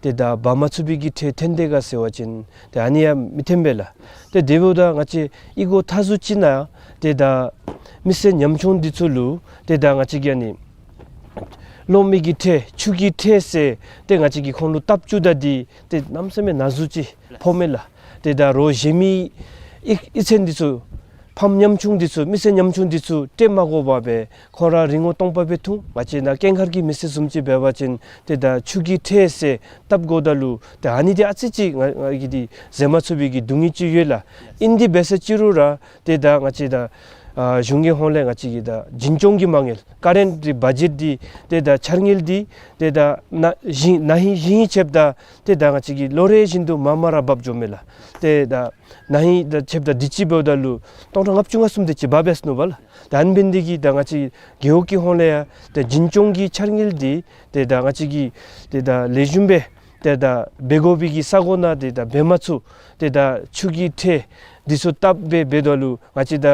ཏེ་ད་འབག་མ་ཚུགས་པའི་གི་ཁྲལ་འཐོན་དེས་ག་ཟེར་བ་ཅིན་ཏེ་ཨ་ནི་ཡང་མི་འཐོན་པས་ལགས། ཏེ་དེ་འབདཝ་ད་ང་བཅས་ཨི་གོ་ཐ་ཟུ་ཅིག་ནང་ཏེ་ད་མི་སེར་ཉམ་ཆུང་འདི་ཚུ་ལུ་ཏེ་ད་ང་བཅས་ཀྱི་ཨ་ནི་གློག་མེ་གི་ཁྲལ་ཆུ་གི་ཁྲལ་ཟེར་ཏེ་ང་བཅས་ཀྱིས་ཁོང་ལུ་བཏབ་བཅུག་ད་འདི་ཏེ་གནམ་མེད་ས་མེད་ན་ཟུག་ཅིག་ཕོགཔ་མས་ལགས། ཏེ་ད་རོགས་གཞན་མི་ཨི་ཨི་ཚན་འདི་ཚུ་ཕམ་ཉམ་ཆུང་འདི་ཚུ་མི་སེར་ཉམ་ཆུང་འདི་ཚུ་སྤྲོད་མ་དགོ་པར་སྦེ་ཁོང་ར་རིན་གོང་སྟོང་པ་སྦེ་འཐུང་། ང་བཅས་ནཱ་ཀེང་ཁར་གྱི་མི་སེར་བཟུམ་ཅིག་འབད་བ་ཅིན་ཏེ་ད་ཆུ་གི་ཁྲལ་ཟེར་བཏབ་དགོཔ་ད་ལུ་ཏེ་ཨ་ནི་འདི་ཨ་ཙི་ཅིག་ང་ང་གིས་འདི་བཟོད་མ་ཚུགས་པའི་གི་སྡུག་བསྔལ་ཅིག་ཡོད་ལགས། ཨིན་དེ་འབད་ས་ཅིག་རུང་ར་ཏེ་ད་ང་བཅས་ད་ཨ་གཞུང་གི་ཧོངས་ལས་ང་བཅས་ཀྱི་ད་འཛིན་སྐྱོང་གི་མ་དངུལ་ཀ་རེནཊ་འདི་བ་ཇེཊ་འདི་ཏེ་ད་འཆར་དངུལ་འདི་ཏེ་ད་ན་ཞིང་ན་ཧིང་ཞིང་ཧིང་ཆད་ད་ཏེ་ད་ང་བཅས་ཀྱིས་ལོ་རེ་བཞིན་དུ་མར་མར་ར་འབག་འགྱོཝ་མས་ལགས། ཏེ་ད་ན་ཧིང་ད་ཆད་ད་དུས་ཅི་འབདཝ་ད་ལུ་སྟོང་ཕྲག་ལྔ་བཅུ་ང་གསུམ་དེ་ཅིག་འབག་འབག་སོ་ནུག་པ་ལགས། ད་ཨ་ནི་འབད་ནི་འདི་གིས་ད་ང་བཅས་རྒེད་འོག་གི་ཧོངས་ལས་ཡང་ཏེ་འཛིན་སྐྱོང་གི་འཆར་དངུལ་འདི་ཏེ་ད་ང་བཅས་ཀྱིས་ཏེ་ད་ལེགས་ཤོམ་སྦེ་ཏེ་ད་འབད་དགོ་པའི་གི་ས་གོ་ནང་ཏེ་ད་འབད་མ་ཚུགས། ཏེ་ད་ཆུ་གི་ཁྲལ་འདི་ཚུ་བཏབ་སྦེ་འབདཝ་ད་ལུ་ང་བཅས་ད་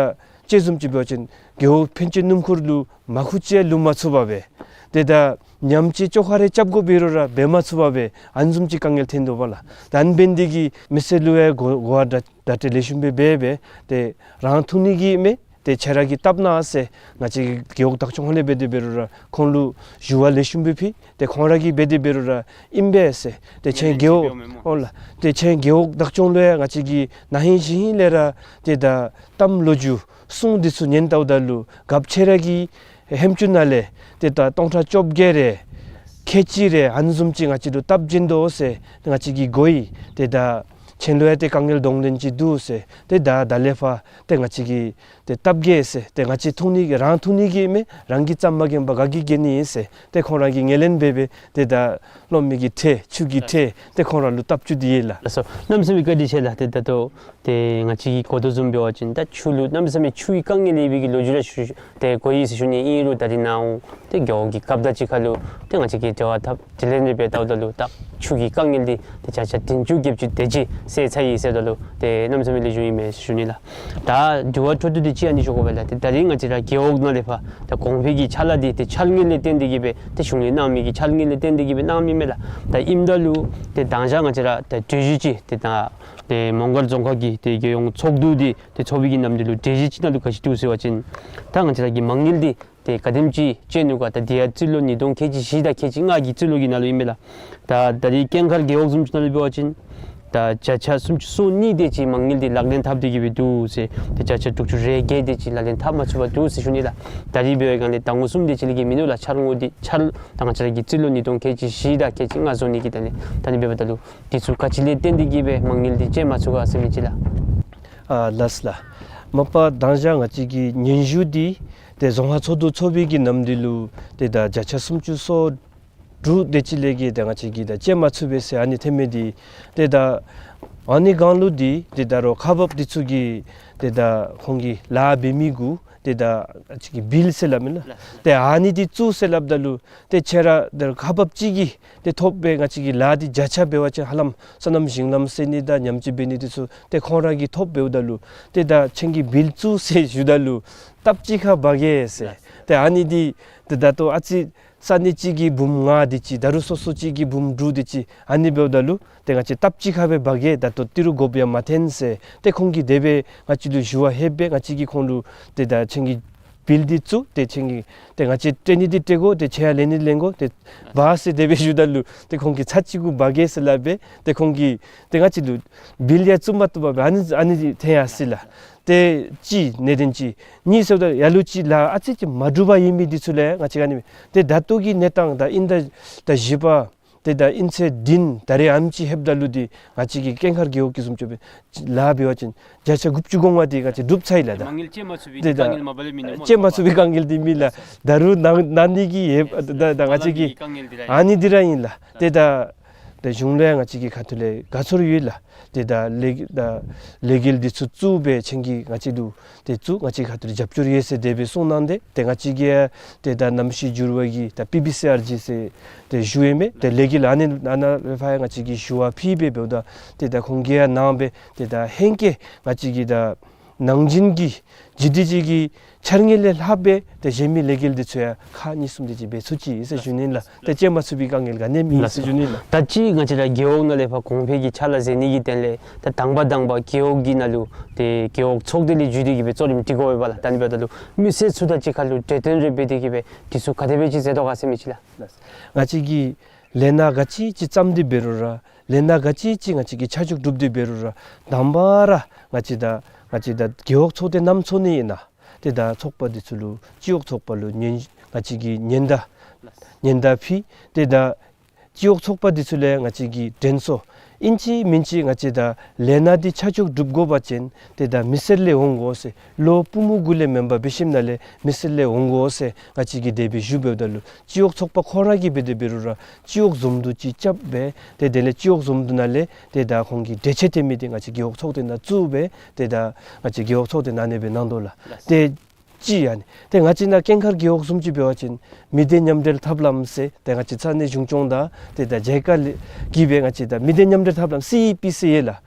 ཅི་བཟུམ་ཅིག་འབད་བ་ཅིན་རྒེད་འོག་ཕན་ཆད་སྣུམ་འཁོར་ལུ་མར་ཁུ་ཅིག་ལུ་མ་ཚུགས་པར་སྦེ་ཏེ་ད་ཉམས་ཅིག་བཅོ་ཁ་རེ་རྐྱབ་དགོ་འབད་རུང་ར་འབད་མ་ཚུགས་པར་སྦེ་ཨ་ནི་བཟུམ་ཅིག་དཀའ་ངལ་འཐོན་དོ་པ་ལགས། ད་ཨ་ནི་འབད་ནི་འདི་གིས་མི་སེར་ལུ་ཡང་གོ་གོ་བ་བརྡ་བརྡ་སྤྲོད་ལེགས་ཤོམ་སྦེ་འབད་སྦེ་ཏེ་རང་འཐུང་ནི་གི་མེད། ཏེ་ཁྱེད་ར་གིས་བཏབ་གནང་ཟེར་ང་བཅས་ཀྱིས་རྒེད་འོག་བདག་སྐྱོང་ཧོངས་ལས་འབད་དེ་འབད་རུང་ར་ཁོང་ལུ་ཞུ་བ་ལེགས་ཤོམ་སྦེ་ཕུལ། ཏེ་ཁོང་ར་གིས་འབད་དེ་འབད་རུང་ར་ཨིན་པས་ཟེར། ཏེ་ཁྱེད་རྒེད་འོག་ཨོ་ལགས། ཏེ་ཁྱེད་རྒེད་འོག་བདག་སྐྱོང་ལུ་ཡང་ང་བཅས་ཀྱིས་ན་ཧིང་ཞིང་ཧིང་ལས་ར་ཏེ་ད་གཏམ་ལོ་རྒྱུས་གསུང་འདི་ཚུ་ཉན་ལྟཝ་ད་ལུ་རྒཔོ་ཁྱེད་ར་གི་ཧེམ་ཅུང་ནང་ལས་ཏེ་ད་སྟོང་ཕྲག་བཅོ་བརྒྱད་རེ་ཁལ་གཅིག་རེ་ཨ་ནི་བཟུམ་ཅིག་ང་བཅས་ལུ་བཏབ་བྱིན་དོ་ཟེར་ང་བཅས་ཀྱིས་གོ་ཡི། ཏེ་ད་ཁྱེད་ལུ་ཡང་ཏེ་དཀའ་ངལ་གདོང་ལེན་ཅིག་འདུག་ཟེར། ཏེ་ད་ད་ལས་ཕར་ཏེ་ང་བཅས་ཀྱིས་ཏེ་བཏབ་གེ་ཟེར། ཏེ་ང་བཅས་འཐུང་ནི་གི་རང་འཐུང་ནི་གི་མེད། རང་གིས་རྩ་མ་འགེངས་པར་ག་གིས་འགེངས་ནི་ཨིན་ཟེར། ཏེ་ཁོང་ར་གིས་ངོས་ལེན་འབད་སྦེ་ཏེ་ད་གློག་མེ་གི་ཁྲལ་ཆུ་གི་ཁྲལ་ཏེ་ཁོང་ར་ལུ་བཏབ་བཅུག་སྟེ་ཡོད་ལགས། ལགས་སོ། གནམ་མེད་ས་མེད་བཀའ་དྲིན་ཆེ་ལགས། ཏེ་ད་ལྟོ་ཏེ་ང་བཅས་ཀྱིས་གོ་དོ་བཟུམ་འབད་བ་ཅིན་ད་ཆུ་ལུ་གནམ་མེད་ས་མེད་ཆུ་གི་དཀའ་ངལ་ཡོད་པའི་གི་ལོ་རྒྱུས་ར་ཞུ་ཞུ་ཏེ་གོ་ཡི་ཟེར་ཞུ་ནི་ཨིན་རུང་ད་རིས་ནཱ་འོང་ཏེ་རྒེད་འོག་གི་རྒཔོ་དང་གཅིག་ཁར་ལུ་ཏེ་ང་བཅས་ཀྱིས་འབྲེལ་བ་འཐབ་དྲི་ལན་རེ་འབད་ལྟཝ་ད་ལུ་ད་ཆུ་གི་དཀའ་ངལ་འདི་ཏེ་བརྒྱ་ཆ་བདུན་ཅུ་བརྒྱད་ཅུ་དེ་ཅིག་སེལ་ཚར་ཡི་ཟེརཝ་ད་ལུ་ཏེ་གནམ་མེད་ས་མེད་ལེགས་ཤོམ་ཨིན་མས་ཞུ་ནི་ལགས། ད་དྲི་བ་འཕྲོ་མཐུད་དེ་ཅིག་ཨ་ནི་ཞུ་དགོ་པས་ལགས། ཏེ་ད་རིས་ང་བཅས་ར་རྒེད་འོག་ནང་ལས་ཕར་ད་གོང་འཕེལ་གྱི་ཕྱག་ལཱ་འདི་ཏེ་འཆར་དངུལ་ལས་བརྟེན་ཏེ་གིས་སྦེ་ཏེ་གཞུང་ལས་གནང་མི་གི་འཆར་དངུལ་ལས་བརྟེན་ཏེ་གིས་སྦེ་གནང་མི་མས་ལགས། ད་ཨིནམ་ད་ལུ་ཏེ་དང་ཞག་ང་བཅས་ར་ད་གྲོས་གཞི་ཅིག་ཏེ་ད་ཏེ་མོང་སྒར་རྫོང་ཁག་གི་ཏེ་རྒྱལ་ཡོངས་ཚོགས་འདུ་འདི་ཏེ་ཚོགས་པའི་གི་ནམ་དུས་ལུ་གྲོས་གཞི་ཅིག་ནང་ལུ་ག་ཅི་འདུག་ཟེར་བ་ཅིན་ད་ང་བཅས་ར་གི་མ་དངུལ་འདི་ཏེ་ག་དེམ་ཅིག་བཅད་ནུག་ག། ད་འདི་ཡང་རྩིས་ལོ་ཉིས་སྟོང་ཁལ་གཅིག་བཞི་དང་ཁལ་གཅིག་ལྔ་གི་རྩིས་ལོ་གི་ནང་ལུ་ཨིན་མས་ལགས། ད་ད་རིས་ཀེང་ཁར་རྒེད་འོག་བཟུམ་ཅིག་ནང་ལུ་འབད་བ་ཅིན་ད་བརྒྱ་ཆ་སུམ་ཅུ་སོ་གཉིས་དེ་ཅིག་མ་དངུལ་འདི་ལག་ལེན་འཐབ་སྟེ་གིས་སྦེ་འདུག་ཟེར། ད་བརྒྱ་ཆ་དྲུག་ཅུ་རེ་བརྒྱད་དེ་ཅིག་ལག་ལེན་འཐབ་མ་ཚུགས་པར་འདུག་ཟེར་ཞུ་ནི་ལགས། ད་རིས་འབད་བའི་སྒང་ལས་ཟླ་ངོ་གསུམ་དེ་ཅིག་ལས་བརྒལ་མིན་འདུག་ལགས། འཆར་ངོ་འདི་འཆར་ད་ང་བཅས་ར་གི་རྩིས་ལོ་ཉིས་སྟོང་ཁལ་གཅིག་བཞི་དང་ཁལ་གཅིག་ལྔ་བཟོ་ནི་གི་ད་ལས་ད་ཨ་ནི་འབདཝ་ད་ལུ་འདི་ཚུ་ག་ཅི་ལས་བརྟེན་ཏེ་གིས་སྦེ་མ་དངུལ་འདི་བཅད་མ་ཚུགས་ག་ཟེར་མི་ཅིག་ལགས། ཨ་ལགས་ལགས། མ་པ་དང་ཞག་ང་བཅས་ཀྱི་སྙན་ཞུ་འདི་ཏེ་རྫོང་ཁག་ཚོགས་འདུ་ཚོགས་པའི་གི་ནམ་དུས་ལུ་ཏེ་ད་བརྒྱ་ཆ་སུམ་ཅུ་སོ་དྲུག་དེ་ཅིག་ལས་བརྒལ་ཏེ་ང་བཅས་ཀྱིས་ད་བཅད་མ་ཚུགས་པས་ཟེར་ཨ་ནི་འཐེན་མི་འདི་ཏེ་ད་ཨ་ནི་སྒང་ལུ་འདི་ཏེ་ད་རོགས་ཁག་འབགཔ་འདི་ཚུ་གིས་ཏེ་ད་ཁོང་གི་ལཱ་འབད་མི་གུ་ཏེ་ད་ང་བཅས་ཀྱི་བིལ་ཟེར་སླབ་མེན་ན། ཏེ་ཨ་ནི་འདི་བཙུགས་ཟེར་སླབ་ད་ལུ་ཏེ་ཁྱེད་ར་ཏེ་ཁག་འབགཔ་ཅིག་གིས་ཏེ་ཐོབ་སྦེ་ང་བཅས་ཀྱི་ལཱ་འདི་བརྒྱ་ཆ་འབད་བ་ཅིན་ཧ་ལམ་སོ་ནམ་ཞིང་ལམ་སེལ་ནི་དང་ཉམས་བཅོས་འབད་ནི་འདི་ཚུ་ཏེ་ཁོང་ར་གིས་ཐོབ་འབདཝ་ད་ལུ་ཏེ་ད་ཁྱེད་ཀྱིས་བིལ་བཙུགས་ཟེར་ཞུཝ་ད་ལུ་སྟབས་གཅིག་ཁར་འབག་གེ་ཟེར། ཏེ་ཨ་ནི་འདི་ཏེ་ད་ལྟོ་ཨ་ཙི་ས་གནས་གཅིག་གི་འབུམ་ལྔ་དེ་ཅིག་ད་རུང་སོ་སོ་གཅིག་གི་འབུམ་དྲུག་དེ་ཅིག་ཨ་ནི་འབདཝ་ད་ལུ་ཏེ་ང་བཅས་སྟབས་གཅིག་ཁར་སྦེ་འབག་གེ། ད་ལྟོ་ཏི་རུ་དགོཔ་ཡང་མ་འཐོན་ཟེར། ཏེ་ཁོང་གིས་དེ་སྦེ་ང་བཅས་ལུ་ཞུ་བ་ལྷོདཔ་སྦེ་ང་བཅས་ཀྱིས་ཁོང་ལུ་ཏེ་ད་ཁྱེད་ཀྱི་བིལ་འདི་བཙུགས་ཏེ་ཁྱེད་ཀྱིས་ཏེ་ང་བཅས་སྤྲོད་ནི་འདི་སྤྲོད་དགོ། ཏེ་ཁྱེད་ཡང་ལེན་ནི་ལེན་དགོ། ཏེ་འབག་ཟེར་དེ་སྦེ་ཞུཝ་ད་ལུ་ཏེ་ཁོང་གིས་ཚར་གཅིག་གུ་འབག་གེ་ཟེར་སླབ་སྦེ་ཏེ་ཁོང་གིས་ཏེ་ང་བཅས་ལུ་བིལ་ཡང་བཙུགས་མ་བཏུབ་པར་སྦེ་ཨ་ནི་ཨ་ནི་འཐོན་ཡར་སོ་ཡི་ལགས། ཏེ་གཅིག་གནད་དོན་ཅིག་གཉིས་ཟེརཝ་ད་ལ་ལུ་ཅིག་ལཱ་ཨ་ཙི་ཅིག་མ་གྲུབ་པར་ཡོད་མི་འདི་ཚུ་ལས་ང་བཅས་ཨ་ནི་ཏེ་ད་ལྟོ་གི་གནས་སྟངས་ད་དབྱིན་ཟླ་ད་བཞི་པ་ཏེ་ད་དབྱིན་ཚེས་བདུན་ད་རེས་ཨེམ་ཅིག་ལྷོདཔ་ད་ལུ་འདི་ང་བཅས་ཀྱི་ཀེང་ཁར་རྒེད་འོག་གི་བཟུམ་ཅིག་སྦེ་ལཱ་འབད་བ་ཅིན་བརྒྱ་ཆ་དགུ་བཅུ་གོ་ལྔ་འདི་ང་བཅས་གྲུབ་ཚར་ཡི་ལགས། ད་མ་དངུལ་བཅད་མ་ཚུགས་པའི་ཏེ་ད་དཀའ་ངལ་མ་པ་ལས་མིན་ནུག་མ། བཅད་མ་ཚུགས་པའི་དཀའ་ངལ་འདི་མེད་ལགས། ད་རུང་གནང་གནང་ནི་གི་ཡོདཔ་ད་ད་ང་བཅས་ཀྱིས་དཀའ་ངལ་འདི་ར་ཨ་ནི་འདི་ར་ཨིན་ལགས། ཏེ་ད་ ཏེ་གཞུང་ལས་ང་བཅས་ཀྱི་ཁ་ཐུག་ལས་དགའ་ཚོར་ཡོད་ལགས། ཏེ་ད་ལས་ད་ལས་འགུལ་འདི་ཚུ་བཙུགས་སྦེ་ཁྱེད་ཀྱིས་ང་བཅས་ལུ་ཏེ་བཙུགས་ང་བཅས་ཁ་ཐུག་ལས་རྒྱབ་སྐྱོར་ཡོད་ཟེར་དེ་སྦེ་གསུངས་གནང་སྟེ། ཏེ་ང་བཅས་ཀྱིས་ཏེ་ད་གནམ་གཤིས་འགྱུར་བ་གི་ད་པི་བི་སི་ཨར་ཇི་ཟེར་ཏེ་ཞུ་ཡོད་མི་ཏེ་ལས་འགུལ་ཨ་ནི་ཨ་ནཱ་ལས་ཕར་ཡང་ང་བཅས་ཀྱིས་ཞུ་བ་ཕུལ་སྦེ་འབདཝ་ད་ཏེ་ད་ཁོང་གིས་ཡང་གནང་སྦེ་ཏེ་ད་ཧེང་སྐལ་ང་བཅས་ཀྱི་ད་ནང་བཞིན་གྱི་ཇི་དེ་ཅིག་གི་འཆར་དངུལ་ལས་ལྷག་སྦེ་ཏེ་གཞན་མི་ལས་འགུལ་འདི་ཚུ་ཡང་ཁག་གཉིས་གསུམ་དེ་ཅིག་འབད་ཚུགས་ཅི་ཟེར་ཞུ་ནི་ལགས། ཏེ་སྤྱོད་མ་ཚུགས་པའི་དཀའ་ངལ་ག་ནི་མེད་ཟེར་ཞུ་ནི་ལགས། ད་ཅི་ང་བཅས་ར་རྒེད་འོག་ནང་ལས་ཕར་གོང་འཕེལ་གྱི་ཕྱག་ལཱ་མཛད་ནི་གི་དོན་ལས་ད་དང་པ་དང་པ་རྒེད་འོག་གི་ནང་ལུ་ཏེ་རྒེད་འོག་ཚོགས་སྡེ་ལས་བརྒྱུད་དེ་གི་སྦེ་གཙོ་རིམ་སྒྲིག་དགོ་པས་ལགས། ད་ཨ་ནི་འབདཝ་ད་ལུ་མི་སེར་ཚུ་དང་གཅིག་ཁར་ལུ་གྲོས་བསྟུན་རེ་འབད་དེ་གི་སྦེ་འདི་ཚུ་ག་དེ་སྦེ་ཅིག་མཛད་དོ་ག་ཟེར་མི་ཅིག་ལགས། ང་བཅས་ཀྱིས་ལས་སྣ་ག་ཅི་ཅིག་བརྩམས་ཏེ་འབད་རུང་ར་ལས་སྣ་ག་ཅི་ཅིག་ང་བཅས་ཀྱིས་ཆ་འཇོག་གྲུབ་སྟེ་འབད་རུང་ར་དང་པ་ར་ང་བཅས་ད་ང་བཅས་ད་རྒེད་འོག་ཚོགས་སྡེ་ནམ་ཚོགས་ནི་ཨིན་ན། ཏེ་ད་ཚོགས་པ་འདི་ཚུ་ལུ་སྤྱི་འོག་ཚོགས་པ་ལུ་ཉེན་ང་བཅས་ཀྱིས་ཉེན་བརྡ་ཉེན་བརྡ་ཕུལ། ཏེ་ད་སྤྱི་འོག་ཚོགས་པ་འདི་ཚུ་ལས་ང་བཅས་ཀྱིས་དྲན་གསོ་ཨིན་ཅི་མིན་ཅི་ང་བཅས་ད་ལས་སྣ་འདི་ཆ་འཇོག་གྲུབ་དགོ་པ་ཅིན་ཏེ་ད་མི་སེར་ལས་འོང་དགོ་ཟེར། ལོ་པུས་མོ་གུ་ལས་མེན་པར་འབད་ཞིནམ་ལས་མི་སེར་ལས་འོང་དགོ་ཟེར་ང་བཅས་ཀྱིས་དེ་སྦེ་ཞུ་འབདཝ་ད་ལུ་སྤྱི་འོག་ཚོགས་པ་ཁོང་ར་གིས་འབད་དེ་འབད་རུང་ར་སྤྱི་འོག་འཛོམས་འདུ་ཅིག་རྐྱབ་སྦེ་ཏེ་དེ་ལས་སྤྱི་འོག་འཛོམས་འདུ་ནང་ལས་ཏེ་ད་ཁོང་གིས་གྲོས་ཆོད་འཐེན་མི་འདི་ང་བཅས་རྒེད་འོག་ཚོགས་སྡེ་ནང་བཙུགས་སྦེ་ཏེ་ད་ང་བཅས་རྒེད་འོག་ཚོགས་སྡེ་ནང་ཨ་ནེ་སྦེ་གནང་དོ་ལགས། ཏེ་ཅི་ཨ་ནི་ཏེ་ང་བཅས་ནཱ་ཀུན་མཁར་རྒེད་འོག་བཟུམ་ཅིག་འབད་བ་ཅིན་མི་སྡེ་མཉམ་འབྲེལ་ཐབས་ལམ་ཟེར་ཏེ་ང་བཅས་ས་གནས་གཞུང་སྐྱོང་དང་ཏེ་ད་མཇལ་ཁ་ལས་གིས་སྦེ་ང་བཅས་ད་མི་སྡེ་མཉམ་འབྲེལ་ཐབས་ལམ་སི་ཨི་པི་ཟེར་ཡོད་ལགས།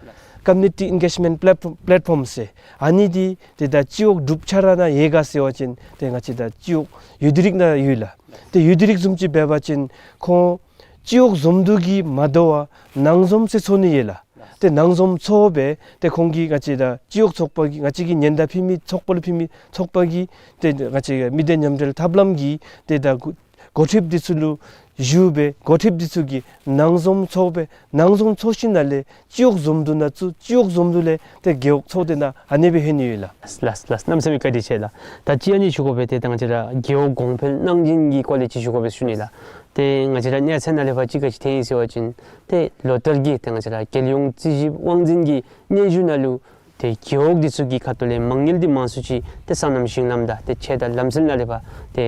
Community Engagement Platform Platform ཟེར། ཨ་ནི་འདི་ཏེ་ད་སྤྱི་འོག་དྲུག་ཆ་ར་ནང་ཡོད་ག་ཟེར་བ་ཅིན་ཏེ་ང་བཅས་ད་སྤྱི་འོག་ཡུ་ཌི་རིག་ནང་ཡོད་ལགས། ཏེ་ཡུ་ཌི་རིག་བཟུམ་ཅིག་འབད་བ་ཅིན་ཁོང་སྤྱི་འོག་འཛོམས་འདུ་གིས་མ་དོ་བར་ནང་འཛོམས་ཟེར་ཚོགས་ནི་ཡོད་ལགས། ཏེ་ནང་འཛོམས་ཚོགས་སྦེ་ཏེ་ཁོང་གིས་ང་བཅས་ད་སྤྱི་འོག་ཚོགས་པ་གིས་ང་བཅས་ཀྱིས་ཉེན་བརྡ་ཕུལ་མི་ཚོགས་པ་ལུ་ཕུལ་མི་ཚོགས་པ་གིས་ཏེ་ང་བཅས་མི་སྡེ་མཉམ་འབྲེལ་ཐབས་ལམ་གྱི་ཏེ་ད་འགོ་འགོ་ཁྲིདཔ་འདི་ཚུ་ལུ་ཞུ་སྦེ་འགོ་ཁྲིདཔ་འདི་ཚུ་གིས་ནང་འཛོམས་ཚོགས་སྦེ་ནང་འཛོམས་ཚོགས་ཞིནམ་ལས་སྤྱི་འོག་འཛོམས་འདུ་ནང་བཙུགས། སྤྱི་འོག་འཛོམས་འདུ་ལས་ཏེ་རྒེད་འོག་ཚོགས་སྡེ་ནང་ཨ་ནེ་སྦེ་ལྷོད་ནི་ཡོད་ལགས། ལགས་ལགས་ལགས། གནམ་མེད་ས་མེད་བཀའ་དྲིན་ཆེ་ལགས། ད་ཅི་ཨ་ནི་ཞུ་དགོ་པས། ཏེ་ད་ང་བཅས་ར་རྒེད་འོག་གོང་འཕེལ་གནང་སྦྱིན་གྱི་སྐོར་ལས་ཅིག་ཞུ་དགོ་པས་ཞུ་ནི་ལགས། ཏེ་ང་བཅས་ར་གནས་ཚད་ནང་ལས་ཕར་ཅིག་ག་ཅི་ཐོན་ཡི་ཟེར་བ་ཅིན་ཏེ་ལོ་ལྟར་གྱི་ཏེ་ང་བཅས་ར་རྒྱལ་ཡོངས་རྩིས་ཞིབ་དབང་འཛིན་གྱི་སྙན་ཞུ་ནང་ལུ་ཏེ་རྒེད་འོག་འདི་ཚུ་གི་ཁ་ཐུག་ལས་མ་དངུལ་འདི་མང་སུ་ཅིག་ཏེ་སོ་ནམ་ཞིང་ལམ་དང་ཏེ་ཆོས་དང་ལམ་སྲོལ་ནང་ལས་ཕར་ཏེ་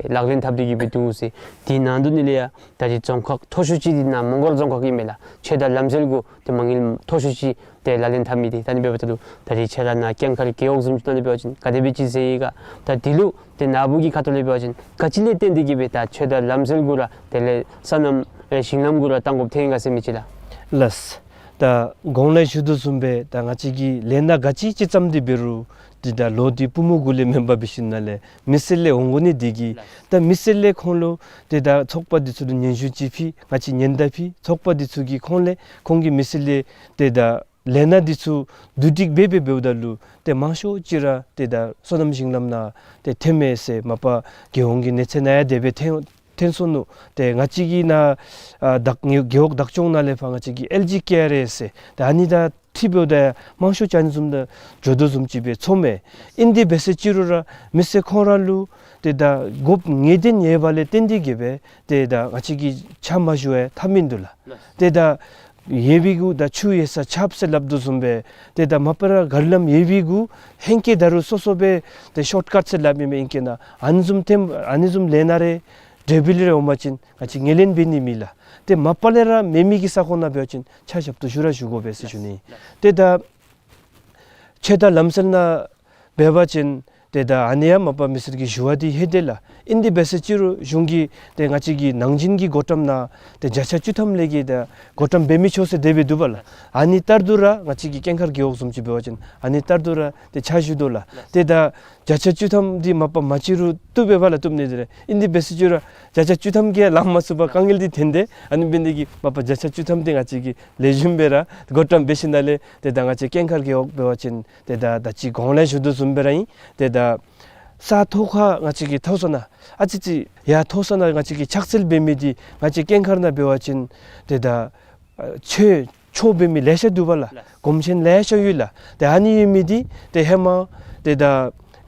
ལག་ལེན་འཐབ་སྟེ་གི་སྦེ་འདུག་ཟེར། དེ་ནང་དོག་ནང་ལས་ཡང་ད་རེས་རྫོང་ཁག་མཐོ་ཤོས་ཅིག་འདི་ནཱ་མོང་སྒར་རྫོང་ཁག་ཨིན་མས་ལགས། ཆོས་དང་ལམ་སྲོལ་གུ་ཏེ་མ་དངུལ་མཐོ་ཤོས་ཅིག་ཏེ་ལག་ལེན་འཐབ་མི་འདི། ད་ཨ་ནི་འབདཝ་ད་ལུ་ད་རེས་ཁྱེད་ར་ནཱ་ཀུན་མཁར་རྒེད་འོག་བཟུམ་ཅིག་ནང་ལས་འབད་བ་ཅིན་ག་དེ་སྦེ་ཅིག་མཛད་ཡི་ག། ད་འདི་ལུ་ཏེ་ནཱ་བུ་གི་ཁ་ཐུག་ལས་འབད་བ་ཅིན་ག་ཅི་ལས་བརྟེན་ཏེ་གི་སྦེ་ད་ཆོས་དང་ལམ་སྲོལ་གུ་ར་དེ་ལས་སོ་ནམ་ཨེ་ཞིང་ལམ་གུ་ར་གཏང་དགོཔ་ཐོན་ཡི་ག་ཟེར་མི་ཅིག་ལགས། ལགས། ད་གོང་ལས་ཞུ་དོ་བཟུམ་སྦེ་ད་ང་བཅས་ཀྱི་ལས་སྣ་ག་ཅི་ཅིག་བརྩམས་ཏེ་འབད་རུང་ཏེ་ད་ལོ་འདི་པུས་མོ་གུ་ལས་མེན་པར་འབད་ཞིནམ་ལས་མི་སེར་ལས་འོང་དགོ་ནི་འདི་གིས། ད་མི་སེར་ལས་ཁོང་ལུ་ཏེ་ད་ཚོགས་པ་འདི་ཚུ་ལུ་སྙན་ཞུ་ཅིག་ཕུལ། ང་བཅས་ཉེན་བརྡ་ཕུལ། ཚོགས་པ་འདི་ཚུ་གིས་ཁོང་ལས་ཁོང་གིས་མི་སེར་ལས་ཏེ་ད་ལས་སྣ་འདི་ཚུ་བསྡུ་སྒྲིག་འབད་འབད་འབདཝ་ད་ལུ་ཏེ་མང་ཤོས་ཅིག་ར་ཏེ་ད་སོ་ནམ་ཞིང་ལམ་ནང་ཏེ་ཐོནམ་མས་ཟེར་མ་པ་རྒྱལ་ཡོངས་ཀྱི་གནས་ཚད་ནང་ཡང་དེ་སྦེ་ཐོན་ཐོན་སོ་ནུག། ཏེ་ང་བཅས་ཀྱི་ནཱ་ཨ་བདག་རྒེད་འོག་བདག་སྐྱོང་ནང་ལས་ཕར་ང་བཅས་ཀྱི་ཨེལ་ཇི་ཀེ་ཨར་ཨེ་ཟེར་ཏེ་ཨ་ནི་དང་འཁྲིལ་འབདཝ་ད་མང་ཤོས་ཅིག་ཨ་ནི་བཟུམ་དང་འགྱོ་དོ་བཟུམ་ཅིག་སྦེ་ཚོརཝ་མས། ཨིན་དེ་འབད་ཟེར་ཅི་རུང་ར་མི་སེར་ཁོང་ར་ལུ་ཏེ་ད་དགོཔ་ངེས་བདེན་ཡོད་པ་ལས་བརྟེན་ཏེ་གི་སྦེ་ཏེ་ད་ང་བཅས་ཀྱིས་ཕྱག་མ་ཞུ་བར་ཐབས་མིན་འདུག་ལགས། ཏེ་ད་ཡོད་པའི་གུ་ད་ཆུ་ཡོད་ས་ཆརཔ་ཟེར་སླབ་དོ་བཟུམ་སྦེ་ཏེ་ད་མ་པ་ར་ག་ར་ལམ་ཡོད་པའི་གུ་ཧེང་སྐལ་ད་རུང་སོ་སོ་སྦེ་ཏེ་ཤོཊ་ཀཊ་ཟེར་སླབ་མི་མེན་ཨིན་གེ་ན། ཨ་ནི་བཟུམ་ཐོནམ་ཨ་ནི་བཟུམ་ལས་སྣ་རེ་འབྲས་བུ་རེ་འོང་པ་ཅིན་ང་བཅས་ངོས་ལེན་འབད་ནི་མེད་ལགས། ཏེ་མ་པ་ལས་ར་མེད་མི་གི་ས་ཁོངས་ནང་འབད་བ་ཅིན་ཆ་ཞབས་ཏོག་ཞུ་ར་ཞུ་དགོ་པས་ཟེར་ཞུ་ནི། ཏེ་ད་ཆོས་དང་ལམ་སྲོལ་ནང་འབད་བ་ཅིན་ཏེ་ད་ཨ་ནི་ཡང་མ་པ་མི་སེར་གྱི་ཞུ་བ་འདི་ལྷོད་དེ་ལགས། ཨིན་དེ་འབད་ཟེར་ཅི་རུང་གཞུང་གིས་ཏེ་ང་བཅས་ཀྱི་ནང་བཞིན་གྱི་བགོ་བཀྲམ་ནང་ཏེ་བརྒྱ་ཆ་བཅུ་ཐམ་ལས་བརྒལ་ཏེ་བགོ་བཀྲམ་འབད་མི་ཆོག་ཟེར་དེ་སྦེ་འདུག་པ་ལགས། ཨ་ནི་ལྟར་དུ་ར་ང་བཅས་ཀྱི་ཀུན་མཁར་རྒེད་འོག་བཟུམ་ཅིག་འབད་བ་ཅིན་ཨ་ནི་ལྟར་དུ་ར་ཏེ་ཕྱག་ཞུ་དོ་ལགས། ཏེ་ད་བརྒྱ་ཆ་བཅུ་ཐམ་འདི་མ་པ་མ་བྱིན་རུང་བཏུབ་པས་པ་ལགས། བཏུབ་ནི་འདི་ར་ཨིན་དེ་འབད་ཟེར་ཅི་རུང་བརྒྱ་ཆ་བཅུ་ཐམ་གྱིས་ལང་མ་ཚུགས་པར་དཀའ་ངལ་འདི་ཐོན་ཏེ། ཨ་ནི་འབད་ནི་འདི་གིས་མ་པ་བརྒྱ་ཆ་བཅུ་ཐམ་འདི་ང་བཅས་ཀྱིས་ལེགས་ཤོམ་སྦེ་ར་བགོ་བཀྲམ་འབད་ཞིནམ་ལས་ཏེ་ད་ང་བཅས་ཀུན་མཁར་རྒེད་འོག་འབད་བ་ཅིན་ཏེ་ད་ད་ཅི་གོང་ལས་ཞུ་དོ་བཟུམ་སྦེ་ར་ཨིན། ཏེ་ད་ས་མཐོ་ཁ་ང་བཅས་ཀྱི་མཐོ་ས་ནང་ཨ་ཙི་ཙི་ཡར་མཐོ་ས་ནང་ང་བཅས་ཀྱིས་ཕྱག་འཚལ་འབད་མི་འདི་ང་བཅས་ཀུན་མཁར་ནང་འབད་བ་ཅིན་ཏེ་ད་ཨ་ཆོས་ཆོས་འབད་མི་ལེ་ཤ་འདུག་པ་ལགས། ལགས། སྒོམ་ཆེན་ལེ་ཤ་ཡོད་ལགས། ཏེ་ཨ་ནི་ཡོད་མི་འདི་ཏེ་ཧེ་མ་ཏེ་ད་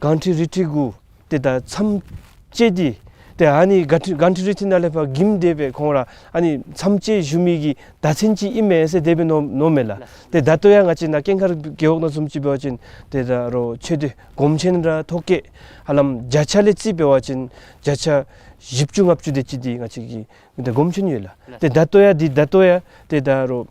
གང་ཁྲི་རི་ཁྲི་གུ་ཏེ་ད་མཚམས་བཅད་དེ་ཏེ་ཨ་ནི་གང་ཁྲི་གང་ཁྲི་རི་ཁྲི་ནང་ལས་ཕར་འགྱིམ་སྟེ་སྦེ་ཁོང་ར་ཨ་ནི་མཚམས་བཅད་ཞུ་མི་གི་བརྡ་མཚོན་ཅིག་ཨིན་མས་ཟེར་དེ་སྦེ་མནོ་མནོཝ་མས་ལགས། ལགས། ཏེ་ད་ལྟོ་ཡང་ང་བཅས་ནཱ་ཀུན་མཁར་རྒེད་འོག་ནང་བཟུམ་ཅིག་འབད་བ་ཅིན་ཏེ་ད་རུང་ཆོས་སྡེ་སྒོམ་ཆེན་ར་ཐོག་ཁར་ཧ་ལམ་བརྒྱ་ཆ་ལས་རྩིས་འབད་བ་ཅིན་བརྒྱ་ཆ་ བཞི་བཅུ་ལྔ་བཅུ་དེ་ཅིག་འདི་ང་བཅས་ཀྱིས་ད་སྒོམ་ཆེན་ཡོད་ལགས། ཏེ་ད་ལྟོ་ཡང་འདི་ད་ལྟོ་ཡང་ཏེ་ད་རུང་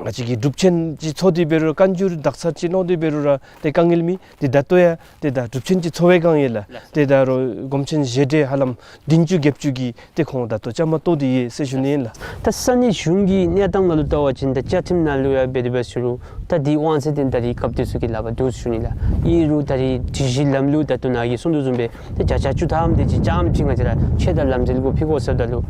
ང་བཅས་ཀྱིས་སྒྲུབ་ཆེན་ཅིག་འཚོགས་ཏེ་འབད་རུང་ར་བཀའ་འགྱུར་དག་ཚར་ཅིག་མནོ་སྟེ་འབད་རུང་ར་ཏེ་དཀའ་ངལ་མེད། ཏེ་ད་ལྟོ་ཡང་ཏེ་ད་སྒྲུབ་ཆེན་ཅིག་འཚོགས་པའི་བསྒང་ཡོད་ལགས། ཏེ་ད་རུང་སྒོམ་ཆེན་བཞེས་གྲལ་ཧ་ལམ་བདུན་ཅུ་བརྒྱད་ཅུ་གི་ཏེ་ཁོང་ད་ལྟོ་བཅའ་མར་གཏོགས་ཏེ་ཡོད་ཟེར་ཞུ་ནི་ཨིན་ལགས། ད་ས་གནས་གཞུང་གི་གནས་སྟངས་ནང་ལུ་བལྟ་བ་ཅིན་ད་བཅའ་ཁྲིམས་ནང་ལུ་ཡང་འབད་དེ་འབད་ཞུ་རུང་ད་འདི་དབང་ཚད་འདི་ད་རེས་སྐབས་དེ་ཚུ་གི་ལག་པར་འདུག་ཞུ་ནི་ལགས། ཨིན་རུང་ད་རེས་སྒྲིག་གཞི་ལམ་ལུགས་ད་ལྟོ་ནཱ་གིས་གསུང་དོ་བཟུམ་སྦེ་ད་བརྒྱ་ཆ་བཅུ་ཐམ་དེ་ཅིག་རྐྱངམ་ཅིག་ང་བཅས་ར་ཆོས་དང་ལམ་འབྲེལ་གུ་ཕུལ་དགོ་ཟེརཝ་ད་ལུ་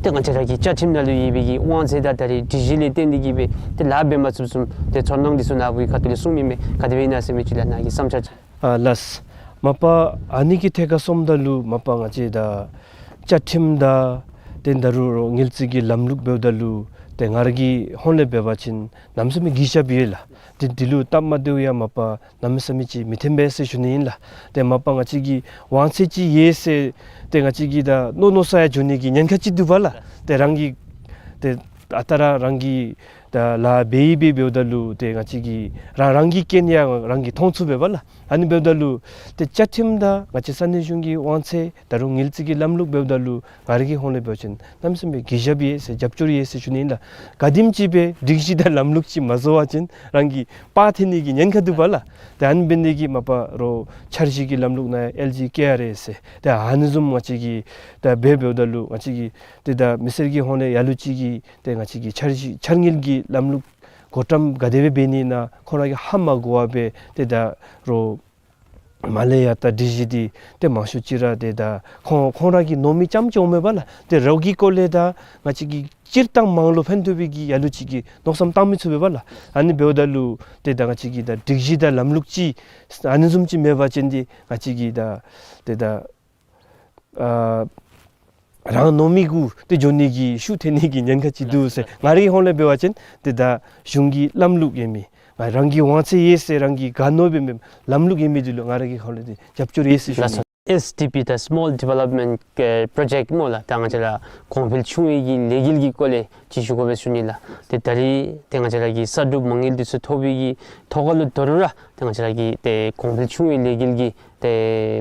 ཏེ་ང་བཅས་ར་གི་བཅའ་ཁྲིམས་ནང་ལུ་ཡོད་པའི་གི་དབང་ཚད་དང་ད་རེས་སྒྲིག་གཞི་ལས་བརྟེན་ཏེ་གིས་སྦེ་ཏེ་ལཱ་འབད་མ་ཚུགསཔ་བཟུམ་ཏེ་ཚོར་སྣང་འདི་ཚུ་ནཱ་བུའི་ཁ་ཐུག་ལས་གསུང་མི་མས། ག་དེ་སྦེ་ཨིན་ན་ཟེར་མི་ཅིག་ལགས། ནཱ་གི་བསམ་འཆར་ཅིག། ཨ་ལགས། མ་པ་ཨ་ནི་གི་ཐད་ཁར་སོངམ་ད་ལུ་མ་པ་ང་བཅས་ད་བཅའ་ཁྲིམས་དང་ཏེ་ད་རུང་ངེས་ཚིག་གི་ལམ་ལུགས་འབདཝ་ད་ལུ་ཏེ་ང་ར་གི་ཧོངས་ལས་འབད་བ་ཅིན་གནམ་མེད་ས་མེད་གུས་ཞབས་ཡོད་ལགས། ཏེ་འདི་ལུ་སྟབས་མ་བདེཝ་ཡང་མ་པ་གནམ་མེད་ས་མེད་ཅིག་མི་ཐོན་པས་ཟེར་ཞུ་ནི་ཨིན་ལགས། ཏེ་མ་པ་ང་བཅས་ཀྱི་དབང་ཚད་ཅིག་ཡོད་ཟེར་ཏེ་ང་བཅས་ཀྱིས་ད་མནོ་མནོ་ས་ཡང་འགྱོ་ནི་གི་ཉེན་ཁ་ཅིག་འདུག་པ་ལགས། ཏེ་རང་གིས་ཏེ་ཨ་རྟག་ར་རང་གིས་ད་ལཱ་འབད་ཡི་འབད་འབདཝ་ད་ལུ་ཏེ་ང་བཅས་ཀྱིས་རང་རང་གི་རྐྱེན་ཡང་རང་གིས་མཐོང་ཚུགས་པས་པ་ལགས། ཨ་ནི་འབདཝ་ད་ལུ་ཏེ་བཅའ་ཁྲིམས་དང་ང་བཅས་ས་གནས་གཞུང་གི་དབང་ཚད་ད་རུང་ངེས་ཚིག་གི་ལམ་ལུགས་འབདཝ་ད་ལུ་ང་ར་གི་ཧོངས་ལས་འབད་བ་ཅིན་གནམ་མེད་ས་མེད་གུས་ཞབས་ཡོད་ཟེར་རྒྱབ་སྐྱོར་ཡོད་ཟེར་ཞུ་ནི་ཨིན་ལགས། ག་དེམ་ཅིག་སྦེ་སྒྲིག་གཞི་དང་ལམ་ལུགས་ཅིག་མ་བཟོ་བ་ཅིན་རང་གི་པར་འཐེན་ནི་གི་ཉེན་ཁ་འདུག་པ་ལགས། ཏེ་ཨ་ནི་འབད་ནི་དེ་གིས་མ་པ་རོགས་འཆར་གཞི་གི་ལམ་ལུགས་ནང་ཡང་ཨེལ་ཇི་ཀེ་ཨར་ཨེ་ཟེར་ཏེ་ཨ་ནི་བཟུམ་ང་བཅས་ཀྱིས་ད་འབད་འབདཝ་ད་ལུ་ང་བཅས་ཀྱིས་ཏེ་ད་མི་སེར་གྱི་ཧོངས་ལས་ལ་ལུ་ཅིག་གིས་ཏེ་ང་བཅས་ཀྱི་འཆར་གཞི་འཆར་དངུལ་གྱི་ལམ་ལུགས་བགོ་བཀྲམ་ག་དེ་སྦེ་འབད་ནི་ཨིན་ན་ཁོང་ར་གིས་ཧ་མ་གོ་བར་སྦེ་ཏེ་ད་རོགས་མར་ལས་ཡར་ད་སྒྲིག་གཞི་འདི་ཏེ་མང་ཤོས་ཅིག་ར་ཏེ་ད་ཁོང་ཁོང་ར་གིས་མནོ་མི་ཙམ་ཅིག་འོང་མས་པ་ལགས། ཏེ་རོགས་ཀྱི་སྐོར་ལས་ད་ང་བཅས་ཀྱི་སྤྱིར་བཏང་མང་ལུ་ཕན་ཐོགས་པའི་གི་ལ་ལུ་ཅིག་གི་མནོ་བསམ་བཏང་མི་ཚུགས་པས་པ་ལགས། ཨ་ནི་འབདཝ་ད་ལུ་ཏེ་ད་ང་བཅས་ཀྱི་ད་སྒྲིག་གཞི་དང་ལམ་ལུགས་ཅིག་ཨ་ནི་བཟུམ་ཅིག་མེད་པ་ཅིན་འདི་ང་བཅས་ཀྱི་ད་ཏེ་ད་ཨ་རང་མནོ་མི་གུ་ཏེ་འགྱོ་ནི་གི་ཤུགས་ཐོན་ནི་གི་ཉེན་ཁ་ཅིག་འདུག་ཟེར། ང་རའི་ཧོངས་ལས་འབད་བ་ཅིན་ཏེ་ད་གཞུང་གི་ལམ་ལུགས་ཡོད་མི་ང་རང་གི་དབང་ཚད་ཡོད་ཟེར་རང་གིས་ག་མནོ་འབད་མི་ལམ་ལུགས་ཡོད་མི་འདི་ལུ་ང་ར་གི་ཧོངས་ལས་ཏེ་རྒྱབ་སྐྱོར་ཡོད་ཟེར་ཞུ་ནི། ཨེས་ཌི་པི་ད་སི་མོལ་ཌི་ཝེ་ལོབ་མེནཊ་པོ་རོ་ཇེཀཊ་སྨོ་ལགས། ད་ང་བཅས་ར་གོང་འཕེལ་ཆུང་བའི་གི་ལས་འགུལ་གྱི་སྐོར་ལས་ཅིག་ཞུ་དགོ་པས་ཞུ་ནི་ལགས། ཏེ་ད་རེས་ཏེ་ང་བཅས་ར་གི་གསར་སྒྲུབ་མ་དངུལ་འདི་ཚུ་ཐོབ་པའི་གི་ཐོག་ཁ་ལུ་དོ་རུང་ར་ཏེ་ང་བཅས་ར་གི་ཏེ་གོང་འཕེལ་ཆུང་བའི་ལས་འགུལ་གྱི་ཏེ་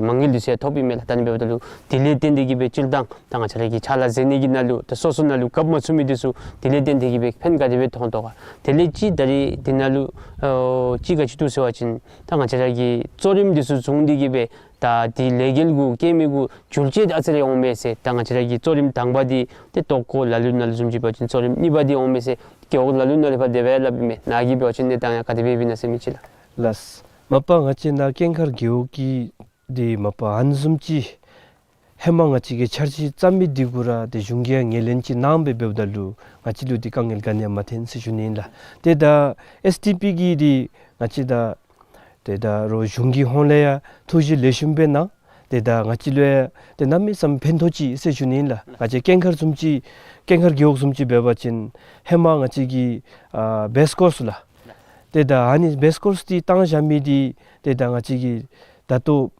མ་དངུལ་འདི་ཚུ་ཡང་ཐོབ་ཨིན་མས་ལགས། ད་ཨ་ནི་འབདཝ་ད་ལུ་དེ་ལས་བརྟེན་ཏེ་གིས་སྦེ་སྤྱིར་བཏང་ད་ང་བཅས་ར་གི་ཕྱག་ལཱ་མཛད་ནི་གི་ནང་ལུ་ད་སོ་སོ་ནང་ལུ་རྐྱབ་མ་ཚུགས་མི་འདི་ཚུ་དེ་ལས་བརྟེན་ཏེ་གིས་སྦེ་ཕན་ག་དེ་སྦེ་ཐོགས་དོ་ག། དེ་ལས་ཅིག་ད་རེས་འདི་ནང་ལུ་ཨོ་ཅིག་ག་ཅི་འདུག་ཟེར་བ་ཅིན་ད་ང་བཅས་ར་གི་གཙོ་རིམ་འདི་ཚུ་བཟུང་སྟེ་གིས་སྦེ་ད་འདི་ལས་འགུལ་གུ་བསྐྱལ་མི་གུ་འགྱུར་བཅོས་ཨ་ཙི་རེ་འོང་མས་ཟེར། ད་ང་བཅས་ར་གི་གཙོ་རིམ་དང་པ་འདི་ཏེ་ལྟོ་གོས་ལ་ལུ་ནང་ལུ་བཟུམ་ཅིག་འབད་བ་ཅིན་གཙོ་རིམ་གཉིས་པ་འདི་འོང་མས་ཟེར་རྒེད་འོག་ལ་ལུ་ནང་ལས་ཕར་དེ་སྦེ་སླབ་ཨིན་མས། ནཱ་གིས་འབད་བ་ཅིན་གནས་སྟངས་ཡང་ག་དེ་སྦེ་ཨིན་ན་ཟེར་མི་ཅིག་ལགས། ལགས། མ་པ་ང་བཅས་ནཱ་ཀུན་དགའ་རྒེད་འོག་གི་འདི་མ་པ་ཨ་ནི་བཟུམ་ཅིག་ཧེ་མ་ང་བཅས་ཀྱིས་འཆར་གཞི་བརྩམ་མི་འདི་གུ་ར་ཏེ་གཞུང་གིས་ཡང་ངོས་ལེན་ཅིག་གནང་སྦེ་འབདཝ་ད་ལུ་ང་བཅས་ལུ་འདི་དཀའ་ངལ་ག་ནི་ཡང་མ་ཐོན་ཟེར་ཞུ་ནི་ཨིན་ལགས། ཏེ་ད་ཨེས་ཌི་པི་གི་འདི་ང་བཅས་ད་ཏེ་ད་རོགས་གཞུང་གི་ཧོངས་ལས་ཡང་ཐུགས་བཞེད་ལེགས་ཤོམ་སྦེ་གནང་། ཏེ་ད་ང་བཅས་ལུ་ཡང་ཏེ་གནམ་མེད་ས་མེད་ཕན་ཐོགས་ཅི་ཟེར་ཞུ་ནི་ཨིན་ལགས། ང་བཅས་ཀུན་དགའ་བཟུམ་ཅིག་ཀུན་དགའ་རྒེད་འོག་བཟུམ་ཅིག་འབད་བ་ཅིན་ཧེ་མ་ང་བཅས་ཀྱིས་ཨ་བེསི་ཀོརསི་ལགས། ཏེ་ད་ཨ་ནི་བེསི་ཀོརསི་འདི་བཏང་བཞག་མི་འདི་ཏེ་ད་ང་བཅས་ཀྱིས་ད་ལྟོ་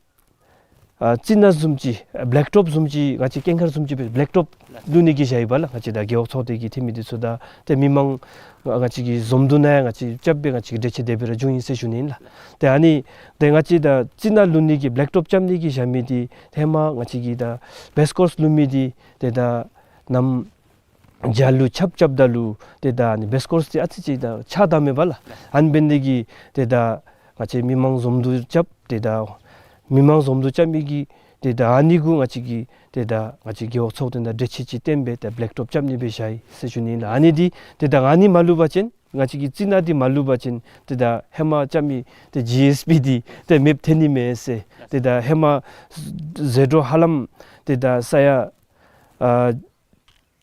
ཨ་རྩི་ནག་བཟུམ་ཅིག་བེ་ལེཀ་ཊོབ་བཟུམ་ཅིག་ང་བཅས་ཀུན་དགའ་བཟུམ་ཅིག་སྦེ་བེ་ལེཀ་ཊོབ་བླུག་ནི་གི་བཞག་ཡོད་པ་ལགས། ང་བཅས་ད་རྒེད་འོག་ཚོགས་སྡེ་གི་འཐུས་མི་འདི་ཚུ་དང་ཏེ་མི་མང་ང་བཅས་ཀྱི་འཛོམས་འདུ་ནང་ཡང་ང་བཅས་རྐྱབ་སྦེ་ང་བཅས་ཀྱིས་འགྲེལ་བཤད་དེ་སྦེ་ར་བྱུང་ཡི་ཟེར་ཞུ་ནི་ཨིན་ལགས། ཏེ་ཨ་ནི་ཏེ་ང་བཅས་ད་རྩི་ནག་བླུག་ནི་གི་བེ་ལེཀ་ཊོབ་རྐྱབ་ནི་གི་བཞག་མི་འདི་ཧེ་མ་ང་བཅས་ཀྱིས་ད་བེསི་ཀོརསི་བླུག་མི་འདི་ཏེ་ད་གནམ་བྱཱར་ལུ་ཆརཔ་རྐྱབ་ད་ལུ་ཏེ་ད་ཨ་ནི་བེསི་ཀོརསི་འདི་ཨ་ཙི་ཅིག་ད་ཆག་ད་མས་པ་ལགས། ཨ་ནི་འབད་ནི་དེ་གིས་ཏེ་ད་ང་བཅས་མི་མང་འཛོམས་འདུ་རྐྱབ་ཏེ་ད་མི་མང་འཛོམས་འདུ་རྐྱབ་མི་གི་ཏེ་ད་ཨ་ནི་གུ་ང་བཅས་ཀྱིས་ཏེ་ད་ང་བཅས་རྒེད་འོག་ཚོགས་སྡེ་དང་འགྲེལ་བཤད་ཅིག་བཏོན་སྦེ་ཏེ་བེ་ལེཀ་ཊོབ་རྐྱབ་ནི་སྦེ་བཞག་ཡི་ཟེར་ཞུ་ནི་ཨིན་ལགས། ཨ་ནི་འདི་ཏེ་ད་ཨ་ནི་མ་བླུག་པ་ཅིན་ང་བཅས་ཀྱིས་རྩི་ནག་འདི་མ་བླུག་པ་ཅིན་ཏེ་ད་ཧེ་མ་རྐྱབ་མི་ཏེ་ཇི་ཨེསི་པི་འདི་ཏེ་མེདཔ་ཐོན་ནི་མས་ཟེར། ཏེ་ད་ཧེ་མ་ཟད་འགྲོ་ཧ་ལམ་ཏེ་ད་ས་ཡ་ཨ་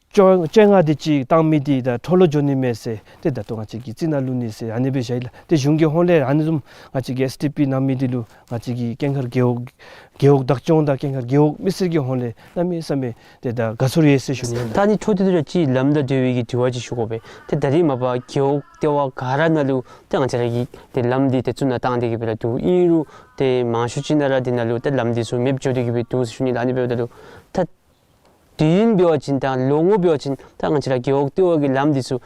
བཅོ་བཅོ་ལྔ་དེ་ཅིག་བཏང་མི་འདི་ད་འཕྲོ་བརླག་འགྱོ་ནི་མས་ཟེར། ཏེ་ད་ལྟོ་ང་བཅས་ཀྱིས་རྩི་ནག་བླུག་ནི་ཟེར་ཨ་ནི་སྦེ་བཞག་ཡི་ལགས། ཏེ་གཞུང་གི་ཧོངས་ལས་ཨ་ནི་བཟུམ་ང་བཅས་ཀྱིས་ཨེསི་ཌི་པི་གནང་མི་འདི་ལུ་ང་བཅས་ཀྱི་ཀུན་དགའ་རྒེད་འོག་རྒེད་འོག་བདག་སྐྱོང་དང་ཀུན་དགའ་རྒེད་འོག་མི་སེར་གྱི་ཧོངས་ལས་གནམ་མེད་ས་མེད་ཏེ་ད་དགའ་ཚོར་ཡོད་ཟེར་ཞུ་ནི་ཨིན་ལགས། ད་ཨ་ནི་འཕྲོ་མཐུད་དེ་ར་ཅིག་ལམ་དང་འབྲེལ་བའི་གི་དྲི་བ་ཅིག་ཞུ་དགོ་པས། ཏེ་ད་རེས་མ་པ་རྒེད་འོག་ལྟེ་བ་ག་ར་ནང་ལུ་ཏེ་ང་བཅས་ར་གི་ཏེ་ལམ་འདི་ཏེ་བཙུགས་ནང་བཏང་སྟེ་གིས་སྦེ་ར་འདུག། ཨིན་རུང་ཏེ་མང་ཤོས་ཅིག་ནང་ར་འདི་ནང་ལུ་ཏེ་ལམ་འདི་ཚུ་མེདཔ་འགྱོ་སྟེ་གིས་སྦེ་འདུག་ཟེར་ཞུ་ནི་ལགས། ཨ་ནི་འབདཝ་ད་ལུ་ད་དུས་ཡུན་འབད་བ་ཅིན་དང་ལོ་ངོ་འབད་བ་ཅིན་ད་ང་བཅས་ར་རྒེད་འོག་ལྟེ་བ་གི་ལམ་འདི་ཚུ་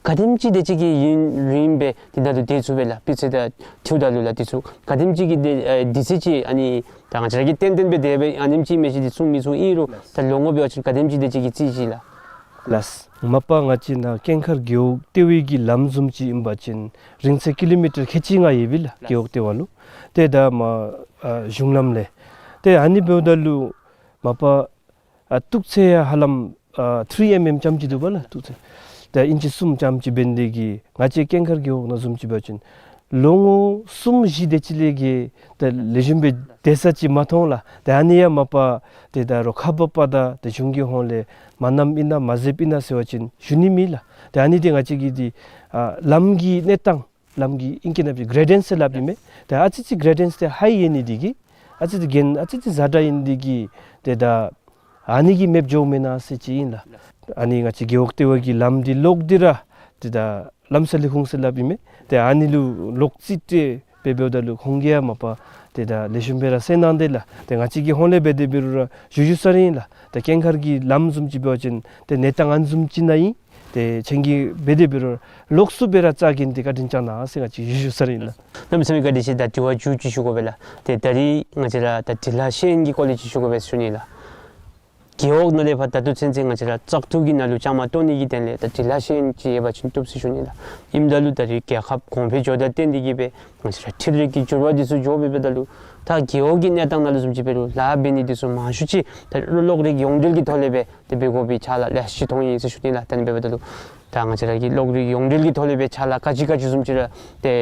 ད་ ག་དེམ་ཅིག་དེ་ཅིག་གི་ཡུན་རིངམོ་སྦེ་དེ་ནང་ལུ་སྡོད་ཚུགས་པས་ལགས། སྤུས་ཚད་དང་འཁྲིལཝ་ད་ལུ་ལགས། དེ་ཚུ་ག་དེམ་ཅིག་གི་དེ་ཨེ་དུས་ཚོད་ཅིག་ཨ་ནི་ད་ང་བཅས་ར་གིས་ཏན་ཏན་སྦེ་དེ་སྦེ་ཨ་ནེམ་ཅིག་མི་ཤེས། དེ་ཚུ་མི་ཚུ་ཨིན་རུང་ད་ལོ་ངོ་འབད་བ་ཅིན་ག་དེམ་ཅིག་དེ་ཅིག་གི་རྩིས་ཅིག་ལགས། ལགས། མ་པ་ང་བཅས་ནཱ་ཀུན་མཁར་རྒེད་འོག་ལྟེ་བའི་གི་ལམ་བཟུམ་ཅིག་ཨིན་པ་ཅིན་རིང་ཚད་ཀི་ལོ་མི་ཊར་ཁལ་གཅིག་ལྔ་ཡོད་པས་ལགས། རྒེད་འོག་ལྟེ་བ་ལུ། ཏེ་ད་མ་ཨ་གཞུང་ལམ་ལས། ཏེ་ཨ་ནི་འབདཝ་ད་ལུ་མ་པ་ཨ་སྟུག་ཚད་ཡང་ཧ་ལམ་ཨ་ཐི་རི་ཨེམ་ཨེམ་ཙམ་ཅིག་འདུག་པ་ལགས། སྟུག་ཚད་ད་ཨིན་ཅི་གསུམ་ཙམ་ཅིག་འབད་ནི་དེ་གིས་ང་བཅས་ཀུན་མཁར་རྒེད་འོག་ནང་བཟུམ་ཅིག་འབད་བ་ཅིན་ལོ་ངོ་གསུམ་བཞི་དེ་ཅིག་ལས་བརྒལ་ཏེ་ལེགས་ཤོམ་སྦེ་སྡོད་ས་ཅིག་མ་མཐོང་ལགས། ཏེ་ཨ་ནི་ཡང་མ་པ་ཏེ་ད་རོགས་ཁག་འབག་པ་དང་ཏེ་གཞུང་གི་ཧོངས་ལས་མ་གནངམ་ཨིན་ན་མ་མཛདཔ་ཨིན་ན་ཟེར་བ་ཅིན་ཞུ་ནི་མེད་ལགས། ཏེ་ཨ་ནི་འདི་ང་བཅས་ཀྱི་འདི་ཨ་ལམ་གྱི་གནས་སྟངས་ལམ་གྱི་ཨིང་སྐད་ནང་སྦེ་གྲེ་ཌེནས་ཟེར་སླབ་ཨིན་མས། ཏེ་ཨ་ཙི་ཙི་གྲེ་ཌེནས་འདི་ཧའི་ཡོད་ནི་འདི་གིས་ཨ་ཙི་ཙི་གྱེན་ཨ་ཙི་ཙི་ཛ་དྲག་ཨིན་ནི་འདི་གིས་ཏེ་ད་ཨ་ནི་གིས་མེདཔ་འགྱོཝ་མེན་ན་ཟེར་ཅིག་ཨིན་ལགས། ཨ་ནི་ང་བཅས་རྒེད་འོག་ལྟེ་བ་གི་ལམ་འདི་ལོག་སྟེ་ར་ཏེ་ད་ལམ་སེལ་ལས་ཁུངས་ཟེར་སླབ་ཨིན་མས། ཏེ་ཨ་ནི་ལུ་ལོག་རྩིས་སྤྲོད་སྦེ་འབདཝ་ད་ལུ་ཁོང་གིས་ཡང་མ་པ་ཏེ་ད་ལེགས་ཤོམ་སྦེ་ར་གསན་གནང་སྟེ་ལགས། ཏེ་ང་བཅས་ཀྱི་ཧོངས་ལས་འབད་དེ་འབད་རུང་ར་ཞུ་ཞུ་ས་ར་ཨིན་ལགས། ཏེ་ཀུན་མཁར་གྱི་ལམ་བཟུམ་ཅིག་འབད་བ་ཅིན་ཏེ་གནས་སྟངས་ཨ་ནི་བཟུམ་ཅིག་ནང་ཨིན། ཏེ་ཁྱེད་ཀྱིས་འབད་དེ་འབད་རུང་ལོགས་སུ་སྦེ་ར་རྩ་འགེངས་ཏེ་བཀའ་དྲིན་བསྐྱང་གནང་ཟེར་ང་བཅས་ཞུ་ཞུ་ས་ར་ཨིན་ལགས། གནམ་མེད་ས་མེད་བཀའ་དྲིན་ཆེ། ད་དྲི་བ་མཇུག་ཅིག་ཞུ་དགོ་པས་ལགས། ཏེ་ད་རིས་ང་བཅས་ར་ད་འབྲི་ལྷག་ཤེས་ཡོན་གྱི་སྐོར་ལས་ཅིག་ཞུ་དགོ་པས་ཟེར་ཞུ་ནི་ལགས། རྒེད་འོག་ནང་ལས་ཕར་ད་ལྟོ་ཚུན་ཚོད་ང་བཅས་ར་བཙག་འཐུ་གི་ནང་ལུ་བཅའ་མར་གཏོགས་ནི་གི་དོན་ལས་ད་འབྲི་ལྷག་ཤེས་ཡོན་ཅིག་ཡོད་པ་ཅིན་བཏུབ་ཟེར་ཞུ་ནི་ལགས། ཨིནམ་ད་ལུ་ད་རིས་རྒྱལ་ཁབ་གོང་འཕེལ་འགྱོཝ་དང་བསྟུན་ཏེ་གིས་སྦེ་ང་བཅས་ར་འཕྲུལ་རིག་གི་འགྱུར་བ་འདི་ཚུ་འགྱོ་སྦེ་འབདཝ་ད་ལུ་ད་རྒེད་འོག་གི་གནས་སྟངས་ནང་ལུ་བཟུམ་ཅིག་འབད་རུང་ལཱ་འབད་ནི་འདི་ཚུ་མང་ཤོས་ཅིག་ད་གློག་རིག་ཡོངས་འབྲེལ་གྱི་ཐོག་ལས་སྦེ་ཏེ་འབད་དགོ་པའི་ཕྱག་ལཱ་ལེ་ཤ་ཅིག་མཐོང་ཡི་ཟེར་ཞུ་ནི་ལགས། ད་ཨ་ནི་འབདཝ་ད་ལུ་ད་ང་བཅས་ར་གི་གློག་རིག་ཡོངས་འབྲེལ་གྱི་ཐོག་ལས་སྦེ་ཕྱག་ལཱ་ག་ཅི་ག་ཅི་བཟུམ་ཅིག་ར་ཏེ་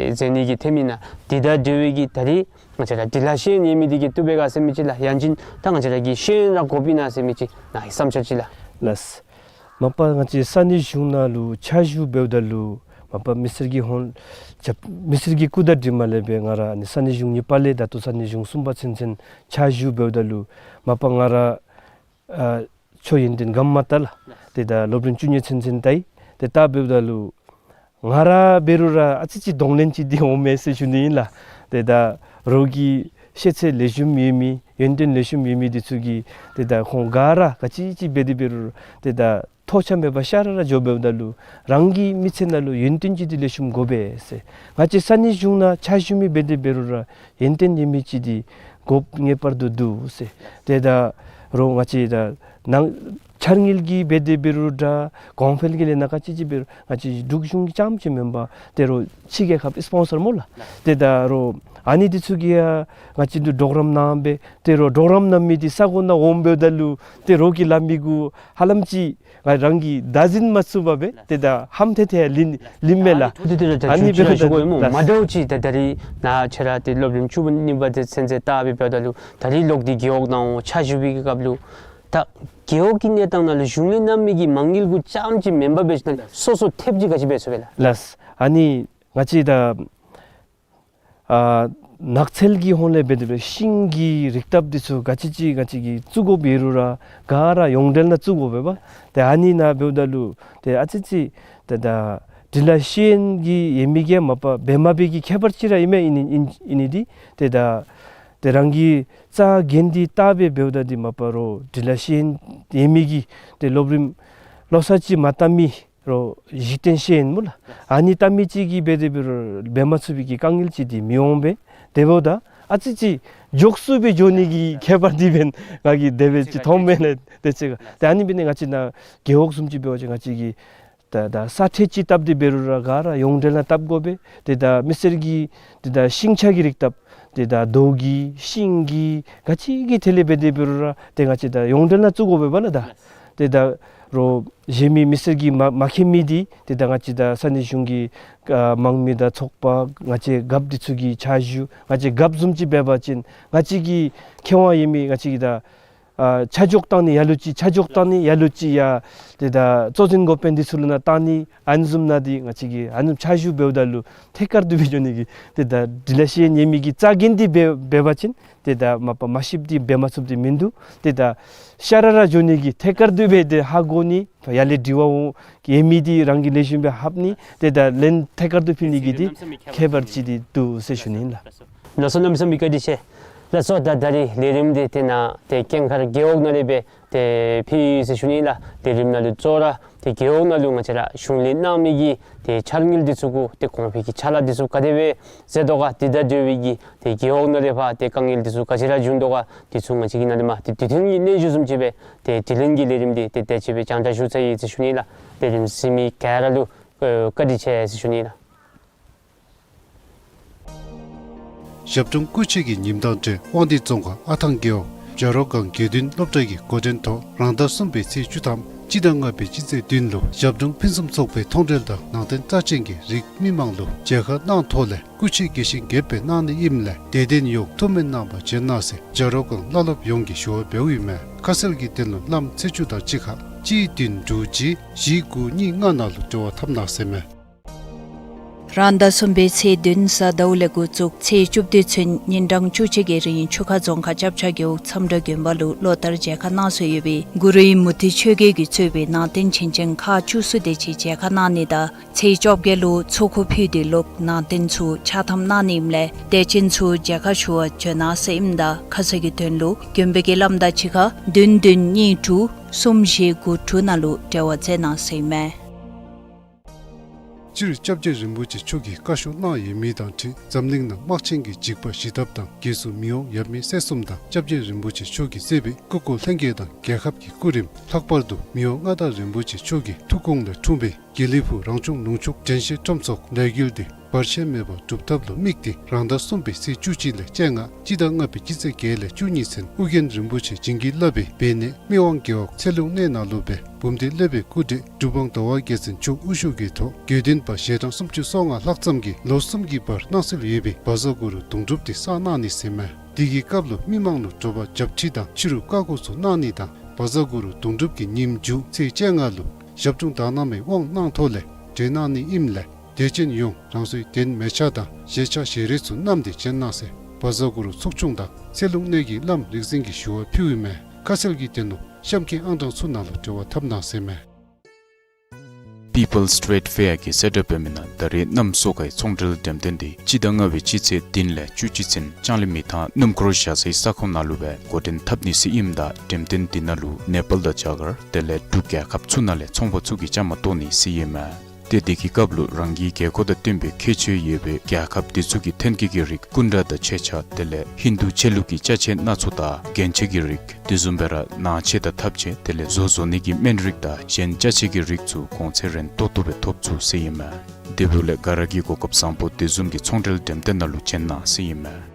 མཛད་ནི་གི་ཐོནམ་ཨིན་ན། དེ་དང་འབྲེལ་བའི་གི་ད་རིས་ང་བཅས་ར་འབྲི་ལྷག་ཤེས་ཡོན་ཡོད་མི་འདི་གིས་བཏུབ་པས་ག་ཟེར་མི་ཅིག་ལགས། ཡང་ཅིན་ད་ང་བཅས་ར་གིས་ཤེས་ཡོན་ར་དགོཔ་ཨིན་ན་ཟེར་མི་ཅིག་ནཱ་གི་བསམ་འཆར་ཅིག་ལགས། ལགས། མ་པ་ང་བཅས་ས་གནས་གཞུང་ནང་ལུ་ཕྱག་ཞུ་འབདཝ་ད་ལུ་མ་པ་མི་སེར་གྱི་ཧོངས་ལས་མི་སེར་གྱི་སྐུ་དང་འབྲེལ་མ་ལས་སྦེ་ང་ར་ཨ་ནི་ས་གནས་གཞུང་གཉིས་པ་ལས་ད་ལྟོ་ས་གནས་གཞུང་གསུམ་པ་ཚུན་ཚོད་ཕྱག་ཞུ་འབདཝ་ད་ལུ་མ་པ་ང་ར་ཨ་ཆོས་ཡོན་ཏན་ག་མ་ད་ལགས། ཏེ་ད་སློབ་རིམ་བཅུ་གཉིས་ཚུན་ཚོད་ད་ཡི། ཏེ་ད་འབདཝ་ད་ལུ་ང་ར་འབད་རུང་ར་ཨ་ཙི་ཅིག་གདོང་ལེན་ཅིག་འདི་འོང་མས་ཟེར་ཞུ་ནི་ཨིན་ལགས། ཏེ་ད་རོགས་ཀྱི་ཤེས་ཚད་ལེགས་ཤོམ་ཡོད་མི་ཡོན་ཏན་ལེགས་ཤོམ་ཡོད་མི་འདི་ཚུ་གིས་ཏེ་ད་ཁོང་ག་ར་ག་ཅི་ཅིག་འབད་དེ་འབད་རུང་ཏེ་ད་ཐོགས་ཆགས་མེད་པར་ཤ་ར་ར་འགྱོ་འབདཝ་ད་ལུ་རང་གི་མི་ཚེ་ནང་ལུ་ཡོན་ཏན་ཅིག་འདི་ལེགས་ཤོམ་དགོ་པས་ཟེར། ང་བཅས་ས་གནས་གཞུང་ནང་ཕྱག་ཞུ་མི་འབད་དེ་འབད་རུང་ར་ཡོན་ཏན་ཡོད་མི་ཅིག་འདི་དགོཔ་ངེས་པར་དུ་འདུག་ཟེར། ཏེ་ད་རོགས་ང་བཅས་ད་ནང་འཆར་དངུལ་གྱིས་འབད་དེ་འབད་རུང་འདྲ་གོང་འཕེལ་གྱི་ལས་སྣ་ག་ཅི་ཅིག་འབད་རུང་ང་བཅས་འབྲུག་གཞུང་གི་རྐྱངམ་ཅིག་མེན་པར་ཏེ་རོགས་ཕྱི་རྒྱལ་ཁབ་སི་པོན་སར་སྨོ་ལགས། ཏེ་ད་རོགས་ཨ་ནི་འདི་ཚུ་གིས་ཡང་ང་བཅས་འདི་གྲོགས་རམ་གནང་སྦེ་ཏེ་རོགས་གྲོགས་རམ་གནང་མི་འདི་ས་གོ་ནང་འོང་འབདཝ་ད་ལུ་ཏེ་རོགས་ཀྱིས་སླབ་མི་གུ་ཧ་ལམ་ཅིག་ང་རང་གིས་བདག་འཛིན་མ་ཚུགས་པར་སྦེ་ཏེ་ད་ཧམ་ཐལ་ཐལ་ལིང་ལིང་མས་ལགས། ཨ་ནི་འབདཝ་ད་ལུ་ལགས། མ་འདྲཝ་ཅིག་ད་ད་རིས་ནཱ་ཁྱོད་ར་ཏེ་སློབ་རིམ་བཅུ་པ་གཉིས་པ་དེ་ཚུན་ཚོད་བལྟ་སྦེ་འབདཝ་ད་ལུ་ད་རིས་ལོག་སྟེ་རྒེད་འོག་ནང་འོང་ཕྱག་ཞུ་བའི་གི་སྐབས་ལུ་ད་རྒེད་འོག་གི་གནས་སྟངས་ནང་ལུ་གཞུང་ལས་གནང་མི་གི་མ་དངུལ་གུ་རྐྱངམ་ཅིག་མེན་པར་འབད་ཞིནམ་ལས་སོ་སོ་ཐེབས་ཅིག་ག་ཅི་འབད་ཚུགས་པས་ལགས། ལགས། ཨ་ནི་ང་བཅས་ད་ཨ་ནགས་ཚལ་གྱི་ཧོངས་ལས་འབད་དེ་འབད་ཤིང་གི་རིགས་བཏབ་འདི་ཚུ་ག་ཅི་ཅིག་ང་བཅས་ཀྱིས་བཙུགས་དགོཔ་ཡོད་རུང་ར་ག་ར་ཡོངས་འབྲེལ་ནང་བཙུགས་དགོ་པས་པ། ཏེ་ཨ་ནི་ནང་འབདཝ་ད་ལུ་ཏེ་ཨ་ཙི་ཅིག་ཏེ་ད་འབྲི་ལྷག་ཤེས་ཡོན་གྱི་ཡོད་མི་གིས་མ་པ་འབད་མ་འབད་གི་ཁྱད་པར་ཅིག་ར་ཨིན་མས། ཨིན་ནི་ཨིན་ཨིན་ནི་འདི་ཏེ་ད་ཏེ་རང་གིས་རྩ་འགེངས་ཏེ་བལྟ་སྦེ་འབདཝ་ད་འདི་མ་པ་རོགས་འབྲི་ལྷག་ཤེས་ཡོན་ཡོད་མི་གིས་ཏེ་སློབ་རིམ་བློ་གསར་ཅིག་མ་བལྟ་མི་རོགས་གཞི་རྟེན་ཤེས་ཡོན་སྨོ་ལགས། ཨ་ནི་བལྟ་མི་ཅིག་གིས་འབད་དེ་འབད་རུང་འབད་མ་ཚུགས་པའི་གི་དཀའ་ངལ་ཅིག་འདི་མི་འོང་པས། དེ་འབདཝ་ད་ཨ་ཙི་ཅིག་མགྱོགས་སུ་སྦེ་འགྱོ་ནི་གི་ཁྱད་པར་འདི་འབདན་ང་གིས་དེ་སྦེ་ཅིག་མཐོངམ་མས་ལགས། དེ་ཅིག་ཏེ་ཨ་ནི་འབད་ནི་ང་བཅས་ནཱ་རྒེད་འོག་བཟུམ་ཅིག་འབད་བ་ཅིན་ང་བཅས་ཀྱིས་ད་ད་ས་ཁྲལ་ཅིག་བཏབ་སྟེ་འབད་རུང་ར་ག་ར་ཡོངས་འབྲེལ་ནང་བཏབ་དགོ་པས། ཏེ་ད་མི་སེར་གྱིས་ཏེ་ད་ཤིང་ཆ་གི་རིགས་བཏབ་ཏེ་ད་རྡོ་གི་ཤིང་གི་ག་ཅི་གི་ཐད་ལས་འབད་དེ་འབད་རུང་ར་ཏེ་ང་བཅས་ད་ཡོངས་འབྲེལ་ནང་བཙུགས་དགོ་པས་པ་ལགས། ད་ཏེ་ད་རོགས་གཞན་མི་མི་སེར་གྱིས་མ་མ་མཁྱེན་མི་འདི་ཏེ་ད་ང་བཅས་ད་ས་གནས་གཞུང་གི་ཨ་དམངས་མི་དང་ཚོགས་པ་ང་བཅས་རྒཔོ་འདི་ཚུ་གི་ཕྱག་ཞུ་ང་བཅས་རྒཔོ་བཟུམ་ཅིག་འབད་བ་ཅིན་ང་བཅས་ཀྱི་ཁེ་དབང་ཡོད་མི་ང་བཅས་ཀྱི་ད་ཨ་ཆ་འཇོག་བཏང་ནི་ཡར་ལུ་ཅིག་ཆ་འཇོག་བཏང་ནི་ཡར་ལུ་ཅིག་ཡ་ཏེ་ད་གཙོ་འཛིན་འགོ་དཔོན་འདི་ཚུ་ལུ་ནང་བཏང་ནི་ཨ་ནི་བཟུམ་ནང་འདི་ང་བཅས་ཀྱིས་ཨ་ནི་ཕྱག་ཞུ་འབདཝ་ད་ལུ་ཐད་ཀར་དུ་སྦེ་འགྱོ་ནི་གི་ཏེ་ད་འབྲི་ལྷག་ཤེས་ཡོན་ཡོད་མི་གིས་རྩ་འགེངས་ཏེ་འབད་འབད་བ་ཅིན་ཏེ་ད་མ་པ་མ་ཤེསཔ་འདི་འབད་མ་ཚུགསཔ་འདི་མིན་འདུག། ཏེ་ད་ཤ་ར་ར་འགྱོ་ནི་གི་ཐད་ཀར་དུ་སྦེ་ཏེ་ཧ་གོ་ནི་ཡར་ལས་དྲི་བ་འོང་ཡོད་མི་འདི་རང་གིས་ལེགས་ཤོམ་སྦེ་ལྷབ་ནི་ཏེ་ད་ལན་ཐད་ཀར་དུ་ཕུལ་ནི་གི་འདི་ཁྱད་པར་ཅིག་འདི་འདུག་ཟེར་ཞུ་ནི་ཨིན་ལགས། ལགས་སོ། གནམ་མེད་ས་མེད་བཀའ་དྲིན་ཆེ། ལགས་སོ། ད་ད་རིས་ལས་རིམ་འདི་ཏེ་ནཱ་ཏེ་ཀེང་མཁར་རྒེད་འོག་ནང་ལས་སྦེ་ཏེ་ཕུལ་ཡི་ཟེར་ཞུ་ནི་ལགས། ལས་རིམ་ནང་ལུ་གཙོ་བོ་ར་ཏེ་རྒེད་འོག་ནང་ལུ་ང་བཅས་ར་གཞུང་ལས་གནང་མི་གི་ཏེ་འཆར་དངུལ་འདི་ཚུ་གུ་ཏེ་གོང་འཕེལ་གྱི་ཕྱག་ལཱ་འདི་ཚུ་ག་དེ་སྦེ་མཛད་དོ་ག། ཏེ་ད་དེ་བའི་གི་ཏེ་རྒེད་འོག་ནང་ལས་ཕར་ཏེ་དཀའ་ངལ་འདི་ཚུ་ག་ཅི་ར་བྱུང་དོ་ག། འདི་ཚུ་ང་བཅས་ཀྱིས་ནཱ་ལས་མར་ཏེ་དུས་མཐུན་གྱི་གནས་ཚུལ་བཟུམ་ཅིག་སྦེ་ཏེ་དྲི་ལན་གྱི་ལས་རིམ་འདི་ཏེ་དེ་ཅིག་སྦེ་རྒྱང་བསྒྲགས་ཞུ་ཚར་ཡི་ཟེར་ཞུ་ནི་ལགས། ལས་རིམ་གཟིགས་མི་ག་ར་ལུ་ཨེ་བཀའ་དྲིན་ཆེ་ཟེར་ཞུ་ནི་ལགས། ཞབས་དྲུང་སྐུ་མཆེད་ཀྱི་ཉིནམ་དང་འབྲེལ་དབང་འདུས་རྫོང་ཁག་ཨ་ཐང་རྒེད་འོག་བྱ་རོག་སྒང་དགེ་འདུན་སློབ་གྲྭ་གི་འགོ་འདྲེན་ཐོག་རང་ཟླ་གསུམ་པའི་ཚེས་བཅུ་ཐམ་སྤྱི་ཟླ་ལྔ་པའི་སྤྱི་ཚེས་བདུན་ལུ་ཞབས་དྲུང་ཕུན་སུམ་ཚོགས་པའི་མཐོང་གྲོལ་དང་ནང་རྟེན་རྩ་ཆེན་གྱི་རིགས་མི་མང་ལུ་མཇལ་ཁ་གནང་ཐོག་ལས་སྐུ་མཆེད་དགེ་བཤེས་དགྱེས་པའི་གནང་ནི་ཨིནམ་ལས་དད་ལྡན་ཡོངས་ཐུགས་སྨོན་གནང་བར་བྱོན་གནང་ཟེར་བྱ་རོག་སྒང་བླ་སློབ་ཡོངས་ཀྱིས་ཞུ་བ་འབདཝ་ཨིན་མས། ཁ་གསལ་གྱི་དོན་ལུ་བླམ་ཚེས་བཅུ་དང་གཅིག་ཁར་གཅིག་བདུན་དྲུག་གཅིག་བཞི་དགུ་གཉིས་ལྔ་ནང་ལུ་འབྲེལ་བ་འཐབ་གནང་ཟེར་མས། རང་ཟླ་གསུམ་པའི་ཚེས་བདུན་གཟའ་ཟླཝ་ལས་འགོ་བཙུགས་ཚེས་བཅུ་བདུན་ཚུན་ཉིན་གྲངས་བཅུ་གཅིག་གི་རིང་ཆུ་ཁ་རྫོང་ཁག་ལྕགས་བྱ་རྒེད་འོག་མཚམས་བྲག་དགོན་པ་ལུ་ལོ་ལྟར་མཇལ་ཁ་གནང་སྲོལ་ཡོད་པའི་གུ་རུ་ཨིན་མུ་ཏིག་ཆོས་རྒྱལ་གྱིས་གཙོས་པའི་ནང་རྟེན་བྱིན་ཅན་ཁག་བཅུ་གསུམ་དེ་ཅིག་མཇལ་ཁ་གནང་ནི་དང་ཚེས་བཅོ་བརྒྱད་ལུ་ཚོགས་འཁོར་ཕུལ་ཏེ་ལོག་ནང་རྟེན་ཚུ་ཕྱག་ཐམ་གནང་ནི་ཨིནམ་ལས་དད་ཅན་ཚུ་མཇལ་ཁ་ཞུ་བར་བྱོན་གནང་ཟེར་ཨིནམ་ད་ཁ་གསལ་གྱི་དོན་ལུ་དགོན་པའི་དགེ་བླམ་དང་གཅིག་ཁར་བདུན་བདུན་གཉིས་དྲུག་གསུམ་བཞི་དགུ་དྲུག་ནང་ལུ་འབྲེལ་བ་མཛད་གནང་ཟེར་ཨིན་མས། སྤྱིར་སྐྱབས་རྗེ་རིན་པོ་ཆེ་མཆོག་གིས་བཀའ་ཤོག་གནང་ཡོད་མི་དང་འཁྲིལ་འཛམ་གླིང་ནང་དམག་ཆེན་གྱི་འཇིགས་པ་ཞི་ཐབས་དང་རྒྱལ་སྲུང་མི་དབང་ཡབ་མེས་སྲས་གསུམ་དང་སྐྱབས་རྗེ་རིན་པོ་ཆེ་མཆོག་གིས་གཙོས་པའི་སྐུ་འཁོར་ལྷན་རྒྱས་དང་རྒྱལ་ཁབ་ཀྱི་སྐུ་རིམ། ལྷག་པར་དུ་མི་དབང་མངའ་བདག་རིན་པོ་ཆེ་མཆོག་གི་ཐུགས་དགོངས་ལས་འཁྲུངས་པའི་དགེ་ལེགས་ཕུག་རང་བྱུང་ལུང་ཕྱོགས་དྲན་ཤེས་ཁྲོམ་ཚོགས་ལས་འགུལ་འདི་བར་ཆད་མེད་པར་སྒྲུབ་ཐབས་ལུ་དམིགས་ཏེ་རང་ཟླ་གསུམ་པའི་ཚེས་བཅུ་གཅིག་ལས་བཅོ་ལྔ་སྤྱི་ཟླ་ལྔ་པའི་སྤྱི་ཚེས་བརྒྱད་ལས་བཅུ་གཉིས་ཚུན་ཨོ་རྒྱན་རིན་པོ་ཆེ་བྱིན་གྱིས་བརླབས་པའི་སྦས་གནས་སྨད་དབང་རྒེད་འོག་ཚེ་ལུང་གནས་ནང་ལུ་སྦེ་འབུམ་སྡེ་སློབ་དཔོན་སྐུ་བགྲེས་གྲུབ་དབང་ཟླ་བ་རྒྱལ་མཚན་མཆོག་དབུ་བཞུགས་ཀྱི་ཐོག་དགེ་འདུན་པ་ཞལ་གྲངས་སུམ་ཅུ་སོ་ལྔ་ལྷག་ཙམ་གྱིས་ལོ་གསུམ་གྱི་བར་གནང་སྲོལ་ཡོད་པའི་བཛྲ་གུ་རུ་གདུང་སྒྲུབ་འདི་བསགས་གནང་ནི་ཟེར་མས། དེ་གི་སྐབས་ལུ་མི་མང་ལུ་དྲོ་པ་བྱབས་ཁྲི་དང་ཕྱི་རུ་བཀའ་བསྒོ་ཚུ་གནང་ནི་དང་བཛྲ་གུ་རུ་གདུང་སྒྲུབ་ཀྱི་ཉིནམ་མཇུག་ཚེས་བཅོ་ལྔ་ལུ་ཞབས་དྲུང་དག་སྣང་མའི་དབང་གནང་ཐོག་ལས་གྲོལ་གནང་ནི་ཨིནམ་ལས་དད་ཅན་ཡོངས་རང་སོའི་གདན་མལ་ཆ་དང་བཞེས་ཆ་བཞེས་རས་ཚུ་བསྣམས་ཏེ་བྱོན་གནང་ཟེར་བཛྲ་གུ་རུ་ཚོགས་ཆུང་དང་ཚེ་ལུང་གནས་ཀྱི་བླམ་རིག་འཛིན་གྱིས་ཞུ་བ་ཕུལཝ་ཨིན་མས། ཁ་གསལ་གྱི་དོན་ལུ་གཤམ་གྱི་ཨང་གྲངས་ཚུ་ནང་ལུ་འབྲེལ་བ་འཐབ་གནང་ཟེར་མས། People's Trade Fair གི་གསལ་བསྒྲགས་འབད་མི་ནང་ད་རེས་གནམ་སོ་ཁའི་ཚོང་འབྲེལ་འགྲེམས་སྟོན་འདི་སྤྱི་ཟླ་ལྔ་པའི་སྤྱི་ཚེས་བདུན་ལས་བཅུ་གཅིག་ཚུན་ལྕང་གླིང་མི་ཐང་སྣུམ་འཁོར་བཞག་སའི་ས་ཁོངས་ནང་ལུ་སྦེ་འགོ་འདྲེན་འཐབ་ནི་ཟེར་ཨིནམ་ད་འགྲེམས་སྟོན་འདི་ནང་ལུ་ནེ་པཱལ་དང་རྒྱ་གར་དེ་ལས་འབྲུག་རྒྱལ་ཁབ་ཚུ་ནང་ལས་ཚོང་པ་ཚུ་གིས་བཅའ་མར་གཏོགས་ནི་ཟེར་ཨིན་མས། ཏེ་དེ་གི་སྐབས་ལུ་རང་གི་དགོས་མཁོ་དང་བསྟུན་པའི་ཁྱད་ཆོས་ཡོད་པའི་རྒྱལ་ཁབ་དེ་ཚུ་གི་ཐོན་སྐྱེད་ཀྱི་རིགས་སྐུ་འདྲ་དང་ཆས་ཆས་དེ་ལས་ཧིན་དུ་ཆོས་ལུགས་ཀྱི་ཅ་ཆས་སྣ་ཚོགས་དང་རྒྱན་ཆ་གི་རིགས་དེ་བཟུམ་སྦེ་ར་ནང་ཆས་དང་ཐབ་ཆས་དེ་ལས་བཟོ་བཟོ་ནི་གི་སྨན་རིགས་དང་གཞན་ཅ་ཆས་ཀྱི་རིགས་ཚུ་གོང་ཚད་རན་ཏོག་ཏོ་སྦེ་ཐོབ་ཚུགས་ཟེར་ཨིན་མས། དེ་འབདཝ་ལས་ག་ར་གིས་གོ་སྐབས་བཟང་པོ་དེ་བཟུམ་གྱི་ཚོང་འབྲེལ་འགྲེམས་སྟོན་ནང་ལུ་བྱོན་གནང་ཟེར་ཨིན་མས།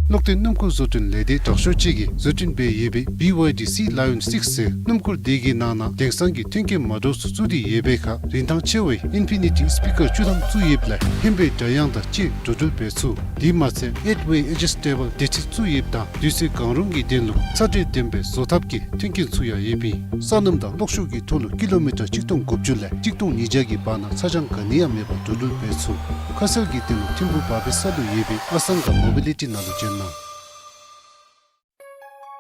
གློག་བརྟེན་སྣུམ་འཁོར་བཟོ་སྐྲུན་ལས་སྡེ་དྲག་ཤོས་ཅིག་གིས་བཟོ་སྐྲུན་འབད་ཡོད་པའི་བི་ཝའི་ཌི་སི་ལ་ཡོན་སིགསི་ཟེར་སྣུམ་འཁོར་དེ་གི་ནང་ན་དེང་སང་གི་མཐུན་རྐྱེན་མ་འདྲཝ་ཚུ་བཙུགས་ཏེ་ཡོད་པའི་ཁར་རིན་ཐང་ཆེ་བའི་ཨིན་ཕི་ནི་ཊི་སི་པི་ཀར་བཅུ་ཐམ་བཙུགས་ཡོདཔ་ལས་ཧིམ་པའི་སྒྲ་དབྱངས་དང་བཅས་འགྲོ་འགྲུལ་འབད་ཚུགས། དེ་མ་ཚད་ཨེཊ་ཝེ་ཨེ་ཇི་སི་ཊེ་བཱལ་བདེ་ཁྲིད་བཙུགས་ཡོདཔ་དང་དུས་ཚོད་གང་རུང་གི་དོན་ལུ་ཚ་དྲོད་ལྡན་པའི་བཟོ་ཐབས་ཀྱི་མཐུན་རྐྱེན་ཚུ་ཡང་ཡོདཔ་ཨིན། སོ་ནམ་དང་གློག་ཤུགས་ཀྱི་ཐོག་ལུ་ཀི་ལོ་མི་ཊར་གཅིག་སྟོང་དགུ་བཅུ་ལས་གཅིག་སྟོང་ཉིས་བརྒྱ་གི་བར་ན་ཚ་གྱང་ག་ནི་ཡང་མེད་པར་འགྲོ་འགྲུལ་འབད་ཚུགས། ཁ་གསལ་གྱི་དོན་ལུ་ཐིམ་ཕུག་བ་པའི་ས་ལུ་ཡོད་པའི་ཨ་སང་ག་མོ་བི་ལི་ཊི་ནང་ལུ་བྱོན་གནང་།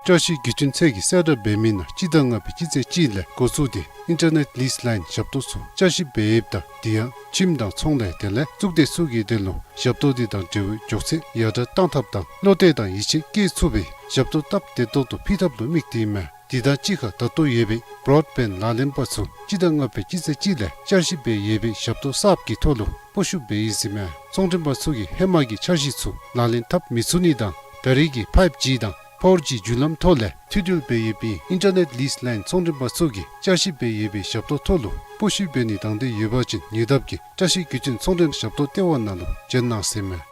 བཀྲ་ཤིས་བརྒྱུད་འཕྲིན་ཚད་ཀྱིས་གསལ་བསྒྲགས་འབད་མི་ནང་སྤྱི་ཟླ་ལྔ་པའི་སྤྱི་ཚེས་གཅིག་ལས་འགོ་བཙུགས་ཏེ་ཨིན་ཊར་ནེཊ་ལིསི་ལའིན་ཞབས་ཏོག་ཚུ་བསྐྱར་ཞིབ་འབད་ཡོདཔ་ད་དེ་ཡང་ཁྱིམ་དང་ཚོང་ལས་དེ་ལས་གཙུག་སྡེ་ཚུ་གི་དོན་ལུ་ཞབས་ཏོག་དེ་དང་འབྲེལ་བའི་མགྱོགས་ཚད་ཡར་དྲག་གཏང་ཐབས་དང་བློ་གཏད་དང་ཡིད་ཆེས་བསྐྱེད་ཚུགས་པའི་ཞབས་ཏོག་སྟབས་བདེ་ཏོག་ཏོ་ཕུལ་ཐབས་ལུ་དམིགས་ཏེ་ཨིན་མས། དེ་དང་གཅིག་ཁར་ད་ལྟོ་ཡོད་པའི་བྲོཌ་བེནཌ་ལག་ལེན་པ་ཚུ་སྤྱི་ཟླ་ལྔ་པའི་སྤྱི་ཚེས་གཅིག་ལས་བསྐྱར་ཞིབ་འབད་ཡོད་པའི་ཞབས་ཏོག་གསརཔ་གི་ཐོག་ལུ་སྤོ་བཤུད་འབད་ཡི་ཟེར་མས། ཚོང་མགྲོན་པ་ཚུ་གིས་ཧེ་མ་གི་འཆར་གཞི་ཚུ་ལག་ལེན་འཐབ་མི་ཚུགས་ནི་དང་ད་རེས་ཀྱི་ཕའིབ་ཇི་དང་ཕོར་ཇི་བརྒྱུད་ལམ་ཐོག་ལས་མཐུད་འབྲེལ་འབད་ཡོད་པའི་ཨིན་ཊར་ནེཊ་ལིསི་ལའིན་ཚོང་མགྲོན་པ་ཚུ་གིས་བསྐྱར་ཞིབ་འབད་ཡོད་པའི་ཞབས་ཏོག་ཐོག་ལུ་སྤོ་བཤུད་འབད་ནི་དང་འདོད་ཡོད་པ་ཅིན་ཉེ་འདབས་ཀྱི་བཀྲ་ཤིས་བརྒྱུད་འཕྲིན་ཚོང་མགྲོན་ཞབས་ཏོག་ལྟེ་བ་ནང་ལུ་བྱོན་གནང་ཟེར་མས།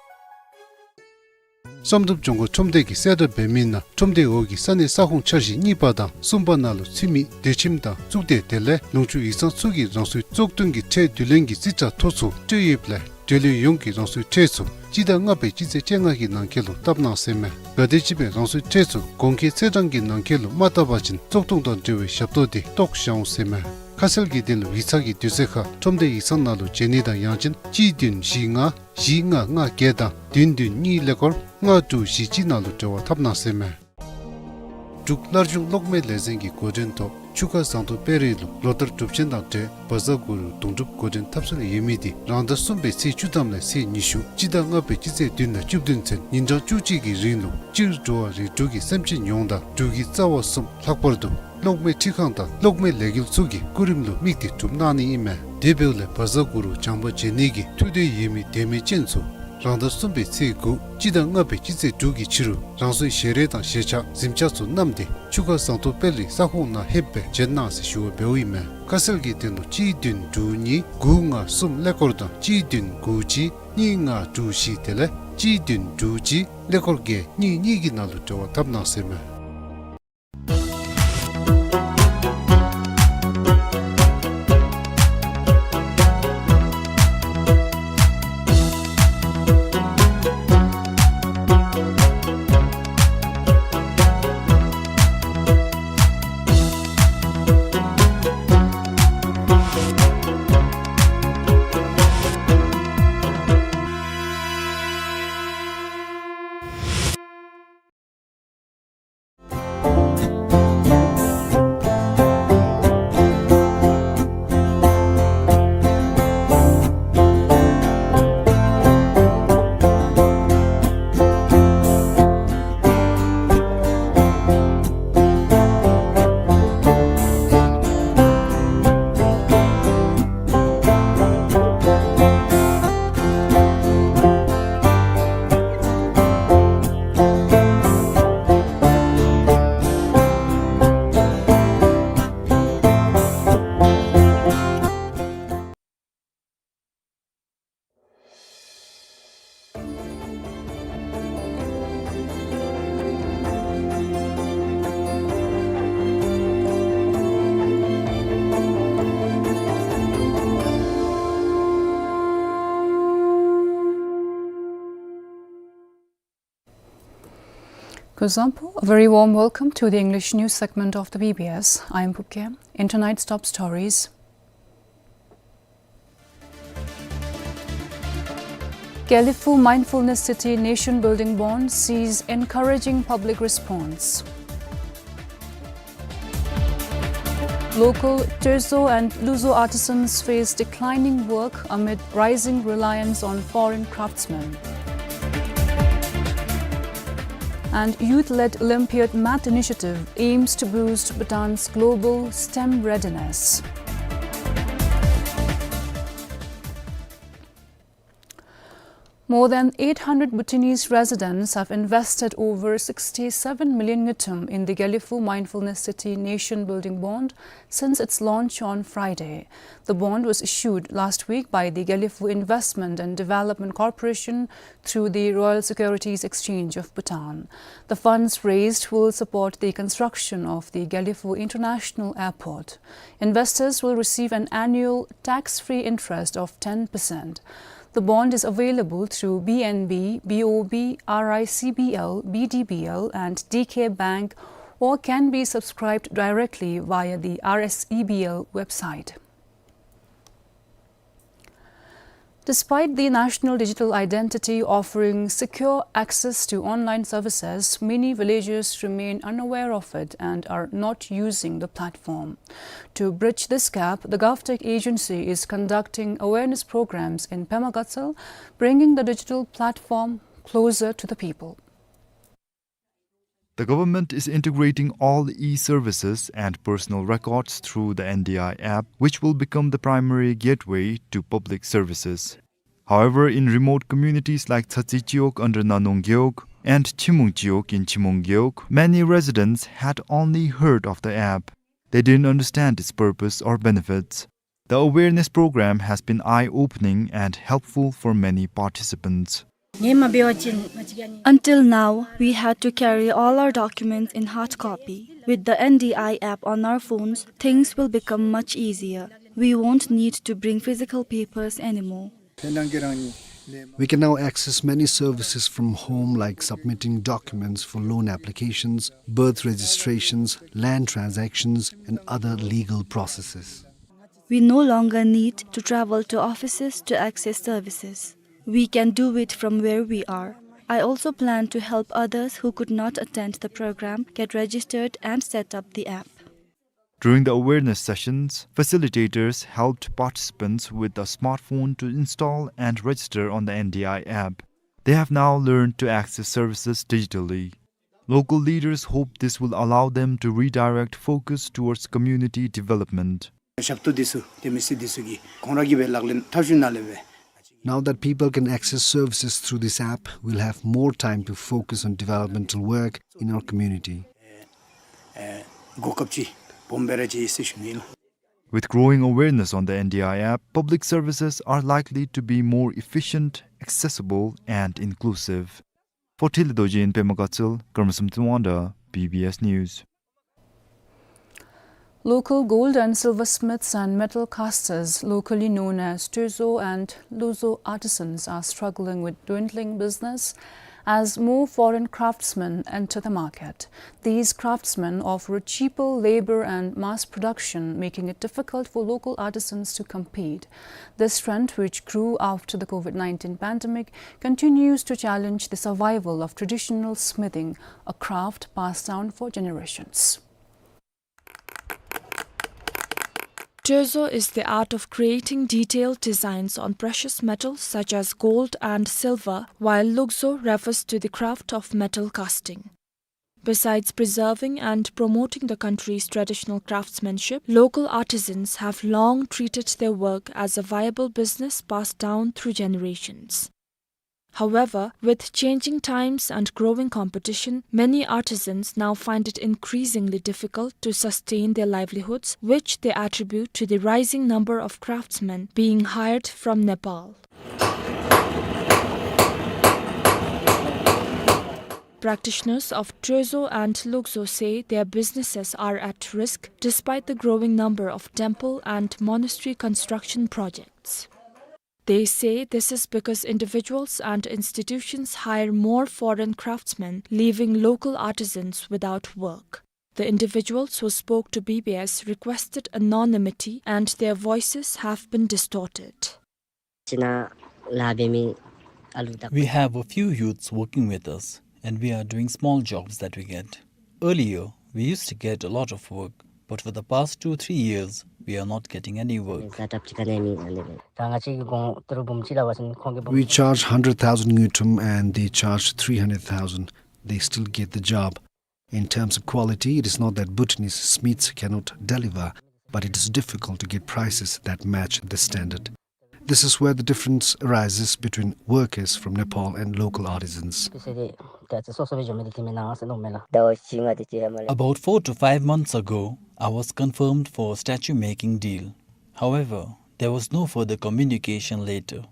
བསམ་གྲུབ་ལྗོངས་མཁར་ཁྲོམ་སྡེ་གིས་གསལ་བསྒྲགས་འབད་མི་ནང་ཁྲོམ་སྡེའི་འོག་གི་ས་གནས་ས་ཁོངས་འཆར་གཞི་གཉིས་པ་དང་གསུམ་པ་ནང་ལུ་ཚུད་མི་སྡེ་ཁྱིམ་དང་གཙུག་སྡེ་དེ་ལས་ལུང་ཕྱོགས་ཡིག་ཚང་ཚུ་གིས་རང་སོའི་བཙོག་འཐུ་གི་ཁྲལ་བསྡུ་ལེན་གྱི་རྩིས་ཁྲ་ཐོ་ཚུ་སྤྲོད་ཡོདཔ་ལས་འབྲེལ་ཡོད་ཡོངས་ཀྱིས་རང་སོའི་ཁྲལ་ཚུ་སྤྱི་ཟླ་ལྔ་པའི་སྤྱི་ཚེས་བཅོ་ལྔ་གི་ནང་འཁོད་ལུ་བཏབ་གནང་ཟེར་མས། གལ་ཏེ་ཅིག་སྦེ་རང་སོའི་ཁྲལ་ཚུ་གོང་འཁོད་ཚེས་གྲངས་ཀྱི་ནང་འཁོད་ལུ་མ་བཏབ་པ་ཅིན་བཙོག་འཐུ་དང་འབྲེལ་བའི་ཞབས་ཏོག་དེ་བཏོག་བཞག་འོང་ཟེར་མས། ཁ་གསལ་གྱི་དོན་ལུ་ཡིག་ཚང་གི་དུས་ཚོད་ཁར་ཁྲོམ་སྡེ་ཡིག་ཚང་ནང་ལུ་བྱོན་ནི་དང་ཡང་ཅིན་གཅིག་བདུན་བཞི་ལྔ་བཞི་ལྔ་ལྔ་བརྒྱད་དང་བདུན་བདུན་གཉིས་ཀླད་ཀོར་ལྔ་དྲུག་བཞི་གཅིག་ནང་ལུ་འབྲེལ་བ་འཐབ་གནང་ཟེར་མས། འབྲུག་སླར་འབྱུང་གློག་མེ་ལས་འཛིན་གྱི་འགོ་འདྲེན་ཐོག་ཆུ་ཁ་ཟངས་མདོག་དཔལ་རི་ལུ་ལོ་ལྟར་གྲུབ་ཆེན་དང་འབྲེལ་བཛྲ་གུ་རུ་དུང་སྒྲུབ་འགོ་འདྲེན་ཐབས་སྲོལ་ཡོད་མི་དེ་རང་ཟླ་གསུམ་པའི་ཚེས་བཅུ་ཐམ་ལས་ཚེས་ཉི་ཤུ་སྤྱི་ཟླ་ལྔ་པའི་སྤྱི་ཚེས་བདུན་དང་བཅུ་བདུན་ཚུན་ཉིན་གྲངས་བཅུ་གཅིག་གི་རིང་ལུ་སྤྱིར་འགྲོ་བ་རིགས་དྲུག་གི་སེམས་ཅན་ཡོངས་དང་འབྲུག་གི་རྩ་བ་གསུམ་ལྷག་པར་དུ་གློག་མེ་འཕྲུལ་ཁང་དང་གློག་མེ་ལས་འགུལ་ཚུ་གི་སྐུ་རིམ་ལུ་དམིགས་ཏེ་གྲུབ་གནང་ནི་ཨིན་མས། དེ་འབདཝ་ལས་བཛྲ་གུ་རུ་བྱམས་པ་བརྗིད་གནས་ཀྱི་ཐུགས་འདོད་ཡོད་མི་དད་མོས་ཅན་ཚུ་རང་ཟླ་གསུམ་པའི་ཚེས་དགུ་སྤྱི་ཟླ་ལྔ་པའི་སྤྱི་ཚེས་དྲུག་གི་ཕྱི་རུ་རང་སོའི་ཞལ་རས་དང་ཞལ་ཆས་གཟིམ་ཆས་ཚུ་བསྣམས་ཏེ་ཆུ་ཁ་ཟངས་མདོག་དཔལ་རི་ས་ཁོངས་ནང་ལྷོདཔ་སྦེ་མཇལ་གནང་ཟེར་ཞུ་བ་འབདཝ་ཨིན་མས། ཁ་གསལ་གྱི་དོན་ལུ་གཅིག་བདུན་དྲུག་གཉིས་དགུ་ལྔ་གསུམ་ཀླད་ཀོར་དང་གཅིག་བདུན་དགུ་གཅིག་གཉིས་ལྔ་དྲུག་བཞི་དེ་ལས་གཅིག་བདུན་དྲུག་གཅིག་ཀླད་ཀོར་བརྒྱད་གཉིས་གཉིས་ཀྱི་ནང་ལུ་འབྲེལ་བ་འཐབ་གནང་ཟེར་མས། Kuzuzangpo, a very warm welcome to the English news segment of the B B S. I am Pupke. In tonight's top stories, Gelephu Mindfulness City Nation Building Bond sees encouraging public response. Local Tozo and Luzo artisans face declining work amid rising reliance on foreign craftsmen. And youth-led Olympiad Math Initiative aims to boost Bhutan's global STEM readiness. More than eight hundred Bhutanese residents have invested over sixty-seven million ngultrum in the Gelephu Mindfulness City Nation Building Bond since its launch on Friday. The bond was issued last week by the Gelephu Investment and Development Corporation through the Royal Securities Exchange of Bhutan. The funds raised will support the construction of the Gelephu International Airport. Investors will receive an annual tax-free interest of ten percent. The bond is available through B N B, B O B, R I C B L, B D B L, and D K Bank, or can be subscribed directly via the R S E B L website. Despite the national digital identity offering secure access to online services, many villagers remain unaware of it and are not using the platform. To bridge this gap, the GovTech agency is conducting awareness programs in Pema Gatshel, bringing the digital platform closer to the people. The government is integrating all e-services and personal records through the N D I app, which will become the primary gateway to public services. However, in remote communities like Tsatsi Gewog under Nahnong Gewog and Chimung Gewog in Chimong Gewog, many residents had only heard of the app. They didn't understand its purpose or benefits. The awareness program has been eye-opening and helpful for many participants. Until now, we had to carry all our documents in hard copy. With the N D I app on our phones, things will become much easier. We won't need to bring physical papers anymore. We can now access many services from home, like submitting documents for loan applications, birth registrations, land transactions, and other legal processes. We no longer need to travel to offices to access services. We can do it from where we are. I also plan to help others who could not attend the program get registered and set up the app. During the awareness sessions, facilitators helped participants with a smartphone to install and register on the N D I app. They have now learned to access services digitally. Local leaders hope this will allow them to redirect focus towards community development. ཞབས་ཏོག་འདི་ཚུ་དེ་མི་སེར་འདི་ཚུ་གིས་ཁོང་ར་གིས་སྦེ་ལག་ལེན་འཐབ་ཞིནམ་ལས་སྦེ། Now that people can access services through this app, we'll have more time to focus on developmental work in our community. ཨེ་གོ་སྐབས་ཅིག་སྦོམ་སྦེ་ར་ཅིག་ཟེར་ཞུ་ནི་ལགས། With growing awareness on the N D I app, public services are likely to be more efficient, accessible, and inclusive. For Thelhe Dorji in Pema Gatshel, Karma Samten Wangda, B B S News. Local gold and silversmiths and metal casters, locally known as Toezo and Lukzo artisans, are struggling with dwindling business as more foreign craftsmen enter the market. These craftsmen offer cheaper labor and mass production, making it difficult for local artisans to compete. This trend, which grew after the COVID nineteen pandemic, continues to challenge the survival of traditional smithing, a craft passed down for generations. Toezo is the art of creating detailed designs on precious metals such as gold and silver, while Lukzo refers to the craft of metal casting. Besides preserving and promoting the country's traditional craftsmanship, local artisans have long treated their work as a viable business passed down through generations. However, with changing times and growing competition, many artisans now find it increasingly difficult to sustain their livelihoods, which they attribute to the rising number of craftsmen being hired from Nepal. Practitioners of Toezo and Lukzo say their businesses are at risk despite the growing number of temple and monastery construction projects. They say this is because individuals and institutions hire more foreign craftsmen, leaving local artisans without work. The individuals who spoke to B B S requested anonymity and their voices have been distorted. We have a few youths working with us, and we are doing small jobs that we get. Earlier, we used to get a lot of work, but for the past two, three years, we are not getting any work. We charge hundred thousand ngultrum and they charge three hundred thousand. They still get the job. In terms of quality, it is not that Bhutanese smiths cannot deliver, but it is difficult to get prices that match the standard. This is where the difference arises between workers from Nepal and local artisans. About four to five months ago, I was confirmed for a statue making deal. However, there was no further communication later.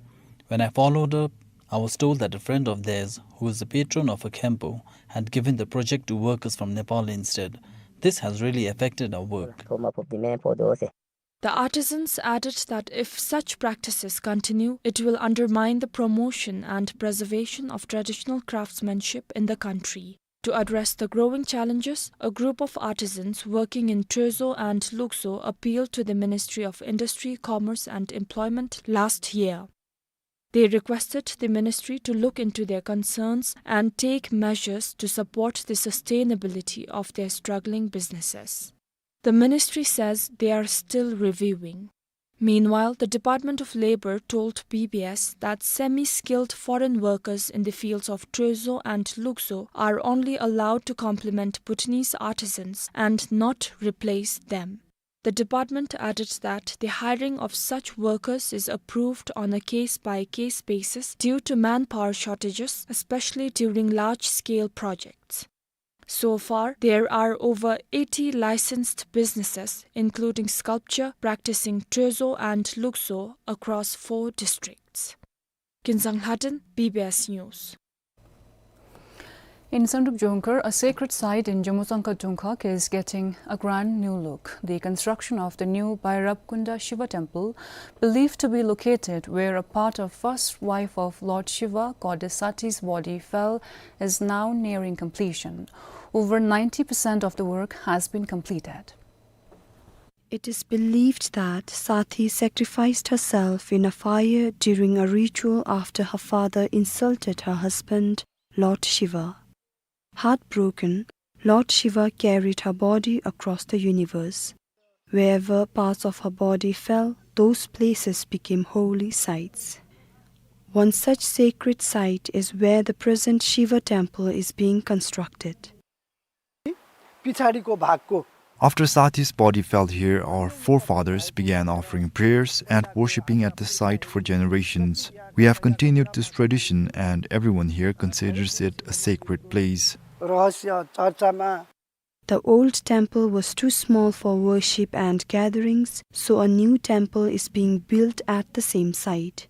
When I followed up, I was told that a friend of theirs, who is the patron of a Khenpo, had given the project to workers from Nepal instead. This has really affected our work. The artisans added that if such practices continue, it will undermine the promotion and preservation of traditional craftsmanship in the country. To address the growing challenges, a group of artisans working in Toezo and Lukzo appealed to the Ministry of Industry, Commerce and Employment last year. They requested the ministry to look into their concerns and take measures to support the sustainability of their struggling businesses. The ministry says they are still reviewing. Meanwhile, the Department of Labor told B B S that semi-skilled foreign workers in the fields of Toezo and Lukzo are only allowed to complement Bhutanese artisans and not replace them. The department added that the hiring of such workers is approved on a case-by-case basis due to manpower shortages, especially during large-scale projects. So far, there are over eighty licensed businesses, including sculpture, practicing Toezo and Lukzo across four districts. Kinsang Lhaden, B B S News. In Samdrup Jongkhar, a sacred site in Jambujongkhar Dongkhag is getting a grand new look. The construction of the new Bhairab Kunda Shiva temple, believed to be located where a part of first wife of Lord Shiva, goddess Sati's body fell, is now nearing completion. Over ninety percent of the work has been completed. It is believed that Sati sacrificed herself in a fire during a ritual after her father insulted her husband Lord Shiva. Heartbroken, Lord Shiva carried her body across the universe. Wherever parts of her body fell, those places became holy sites. One such sacred site is where the present Shiva temple is being constructed. पछाडिको भागको After Sathi's body fell here, our forefathers began offering prayers and worshipping at this site for generations. We have continued this tradition, and everyone here considers it a sacred place. रहस्य चर्चामा The old temple was too small for worship and gatherings, so a new temple is being built at the same site.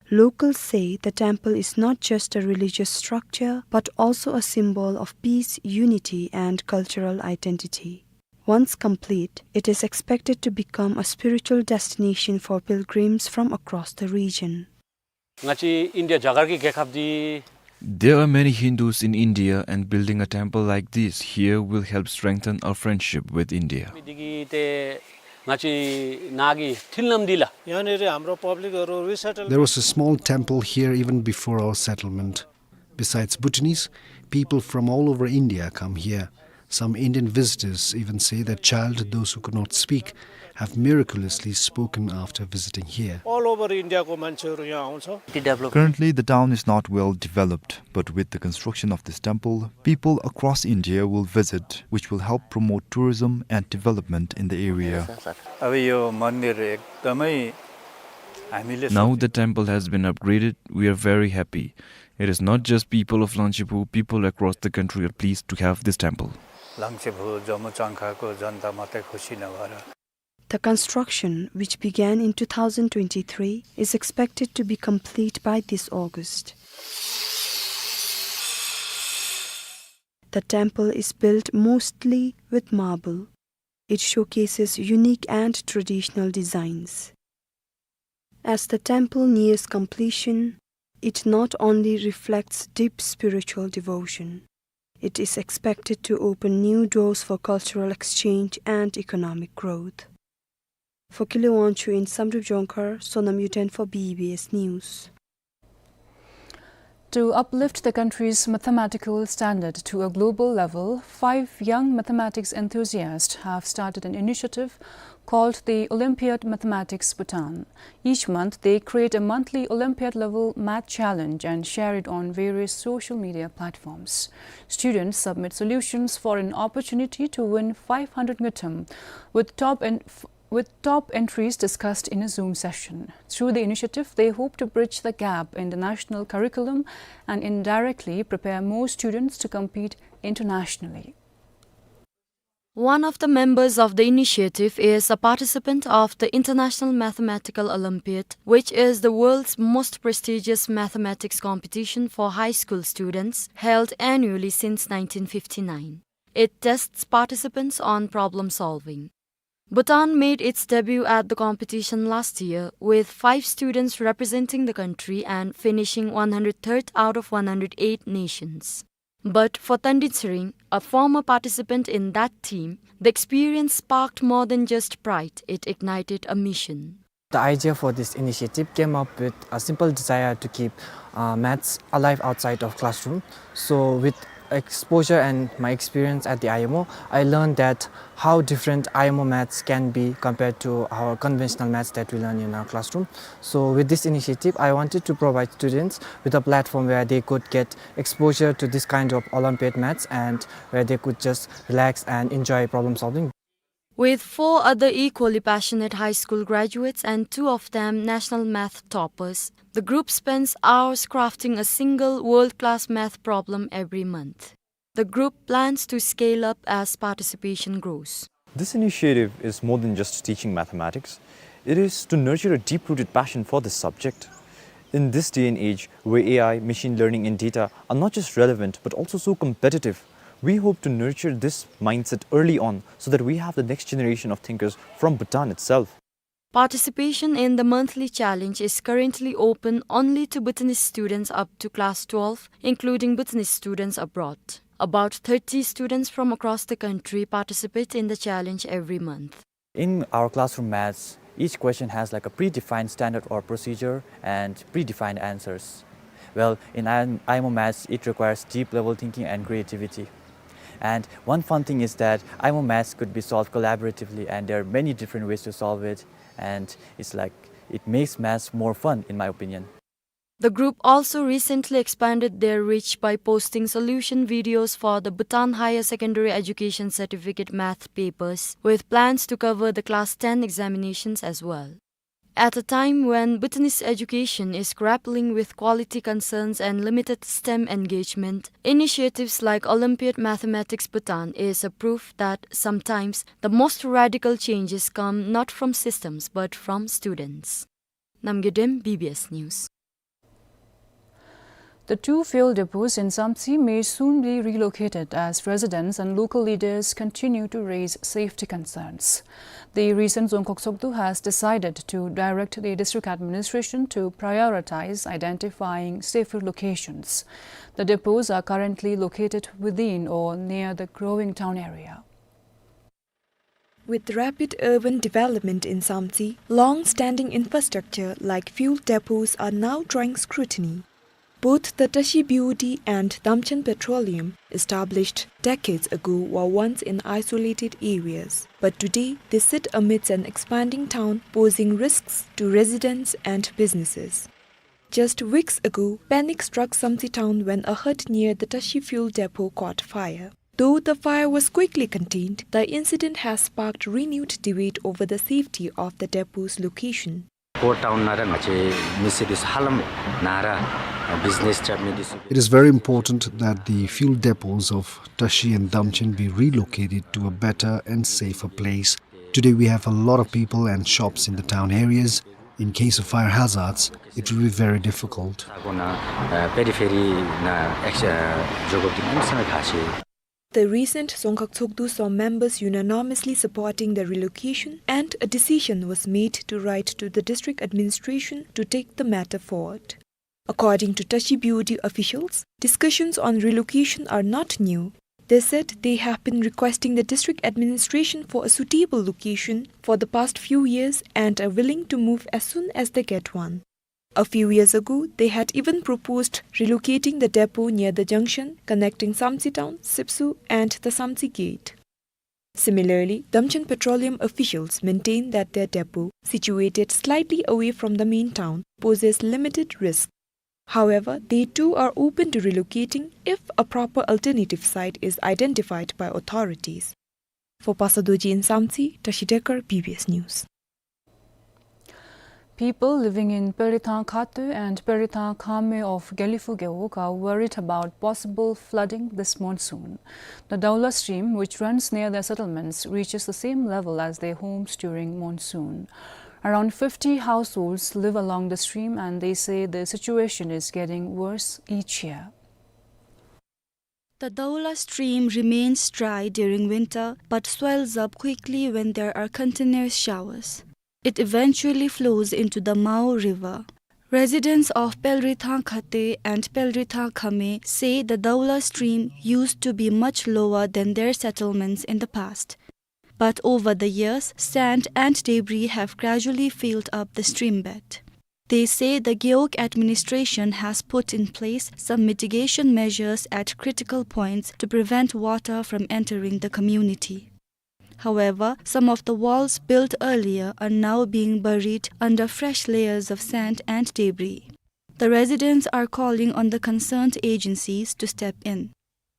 Locals say the temple is not just a religious structure, but also a symbol of peace, unity, and cultural identity. Once complete, it is expected to become a spiritual destination for pilgrims from across the region. ང་བཅས་ཨིན་ཌི་ཡ་རྒྱ་གར་གྱི་རྒྱལ་ཁབ་འདི། There are many Hindus in India, and building a temple like this here will help strengthen our friendship with India. འདི་གིས་ཏེ་ང་བཅས་ནཱ་གི་མཐུན་ལམ་འདི་ལགས། यहाँनिर हाम्रो पब्लिकहरू resettle There was a small temple here even before our settlement. Besides Bhutanese, people from all over India come here. Some Indian visitors even say that childhood, those who could not speak, have miraculously spoken after visiting here. All over इन्डियाको मान्छेहरू यहाँ आउँछ। Currently, the town is not well developed, but with the construction of this temple, people across India will visit, which will help promote tourism and development in the area. अब यो मन्दिर एकदमै हामीले Now the temple has been upgraded. We are very happy. It is not just people of Langchaphu, people across the country are pleased to have this temple. लाङ्चेभु जम्मू चङ्खाको जनता मात्रै खुसी नभएर The construction, which began in two thousand twenty-three, is expected to be complete by this August. The temple is built mostly with marble. It showcases unique and traditional designs. As the temple nears completion, it not only reflects deep spiritual devotion, it is expected to open new doors for cultural exchange and economic growth. For Kile Wangchuk in Samdrup Jongkhar, Sonam Yuden for B B S News. To uplift the country's mathematical standard to a global level, five young mathematics enthusiasts have started an initiative called the Olympiad Mathematics Bhutan. Each month, they create a monthly Olympiad-level math challenge and share it on various social media platforms. Students submit solutions for an opportunity to win five hundred ngultrum, with top en-, f-, with top entries discussed in a Zoom session. Through the initiative, they hope to bridge the gap in the national curriculum and indirectly prepare more students to compete internationally. One of the members of the initiative is a participant of the International Mathematical Olympiad, which is the world's most prestigious mathematics competition for high school students, held annually since nineteen fifty-nine. It tests participants on problem solving. Bhutan made its debut at the competition last year, with five students representing the country and finishing one hundred third out of one hundred eight nations. But for Tandin Tsering, a former participant in that team, the experience sparked more than just pride, it ignited a mission. The idea for this initiative came up with a simple desire to keep, uh, maths alive outside of classroom. So with exposure and my experience at the I M O, I learned that how different I M O maths can be compared to our conventional maths that we learn in our classroom. So with this initiative, I wanted to provide students with a platform where they could get exposure to this kind of Olympiad maths and where they could just relax and enjoy problem solving. With four other equally passionate high school graduates and two of them national math toppers, the group spends hours crafting a single world-class math problem every month. The group plans to scale up as participation grows. This initiative is more than just teaching mathematics. It is to nurture a deep-rooted passion for this subject. In this day and age, where A I, machine learning, and data are not just relevant but also so competitive, we hope to nurture this mindset early on so that we have the next generation of thinkers from Bhutan itself. Participation in the monthly challenge is currently open only to Bhutanese students up to class twelve, including Bhutanese students abroad. About thirty students from across the country participate in the challenge every month. In our classroom maths, each question has, like, a predefined standard or procedure and predefined answers. Well, in I M O maths, it requires deep level thinking and creativity. And one fun thing is that I M O maths could be solved collaboratively, and there are many different ways to solve it. And it's like, it makes maths more fun, in my opinion. The group also recently expanded their reach by posting solution videos for the Bhutan Higher Secondary Education Certificate math papers, with plans to cover the class ten examinations as well. At a time when Bhutanese education is grappling with quality concerns and limited STEM engagement, initiatives like Olympiad Mathematics Bhutan is a proof that sometimes the most radical changes come not from systems but from students. Namgay Dem, B B S News. The two fuel depots in Samtse may soon be relocated as residents and local leaders continue to raise safety concerns. The recent Dzongkhag Tshogdu has decided to direct the district administration to prioritize identifying safer locations. The depots are currently located within or near the growing town area. With rapid urban development in Samtse, long-standing infrastructure like fuel depots are now drawing scrutiny. Both the Tashi B O D and Damchen Petroleum, established decades ago, were once in isolated areas, but today they sit amidst an expanding town, posing risks to residents and businesses. Just weeks ago, panic struck Samtse town when a hut near the Tashi fuel depot caught fire. Though the fire was quickly contained, the incident has sparked renewed debate over the safety of the depot's location. Port town ནང་ར་ང་བཅས་མི་སེར་འདི་ཚུ་ཧ་ལམ་ནཱ་ར་business རྐྱབ་མི་འདི་ཚུ། It is very important that the fuel depots of Tashi and Damchen be relocated to a better and safer place. Today we have a lot of people and shops in the town areas. In case of fire hazards, it will be very difficult. ས་གོ་ནང་ཨ་periphery ནང་ཨེག་ཨ་འགྱོ་དགོཔ་འདི་གནམ་མེད་ས་མེད་ཁག་ཆེ། The recent Dzongkhag Tshogdu saw members unanimously supporting the relocation, and a decision was made to write to the district administration to take the matter forward. According to Tashi B O D officials, discussions on relocation are not new. They said they have been requesting the district administration for a suitable location for the past few years and are willing to move as soon as they get one. A few years ago, they had even proposed relocating the depot near the junction connecting Samtse town, Sipsu, and the Samtse gate. Similarly, Damchen Petroleum officials maintain that their depot, situated slightly away from the main town, poses limited risk. However, they too are open to relocating if a proper alternative site is identified by authorities. For Pasa Dorji in Samtse, Tashi Dekar, B B S News. People living in Pelrithang Khate and Pelrithang Khame of Gelephu Gewog are worried about possible flooding this monsoon. The Daula stream, which runs near their settlements, reaches the same level as their homes during monsoon. Around fifty households live along the stream, and they say the situation is getting worse each year. The Daula stream remains dry during winter but swells up quickly when there are continuous showers. It eventually flows into the Mao River. Residents of Pelrithang Khate and Pelrithang Khame say the Daula stream used to be much lower than their settlements in the past. But over the years, sand and debris have gradually filled up the stream bed. They say the Gewog administration has put in place some mitigation measures at critical points to prevent water from entering the community. However, some of the walls built earlier are now being buried under fresh layers of sand and debris. The residents are calling on the concerned agencies to step in.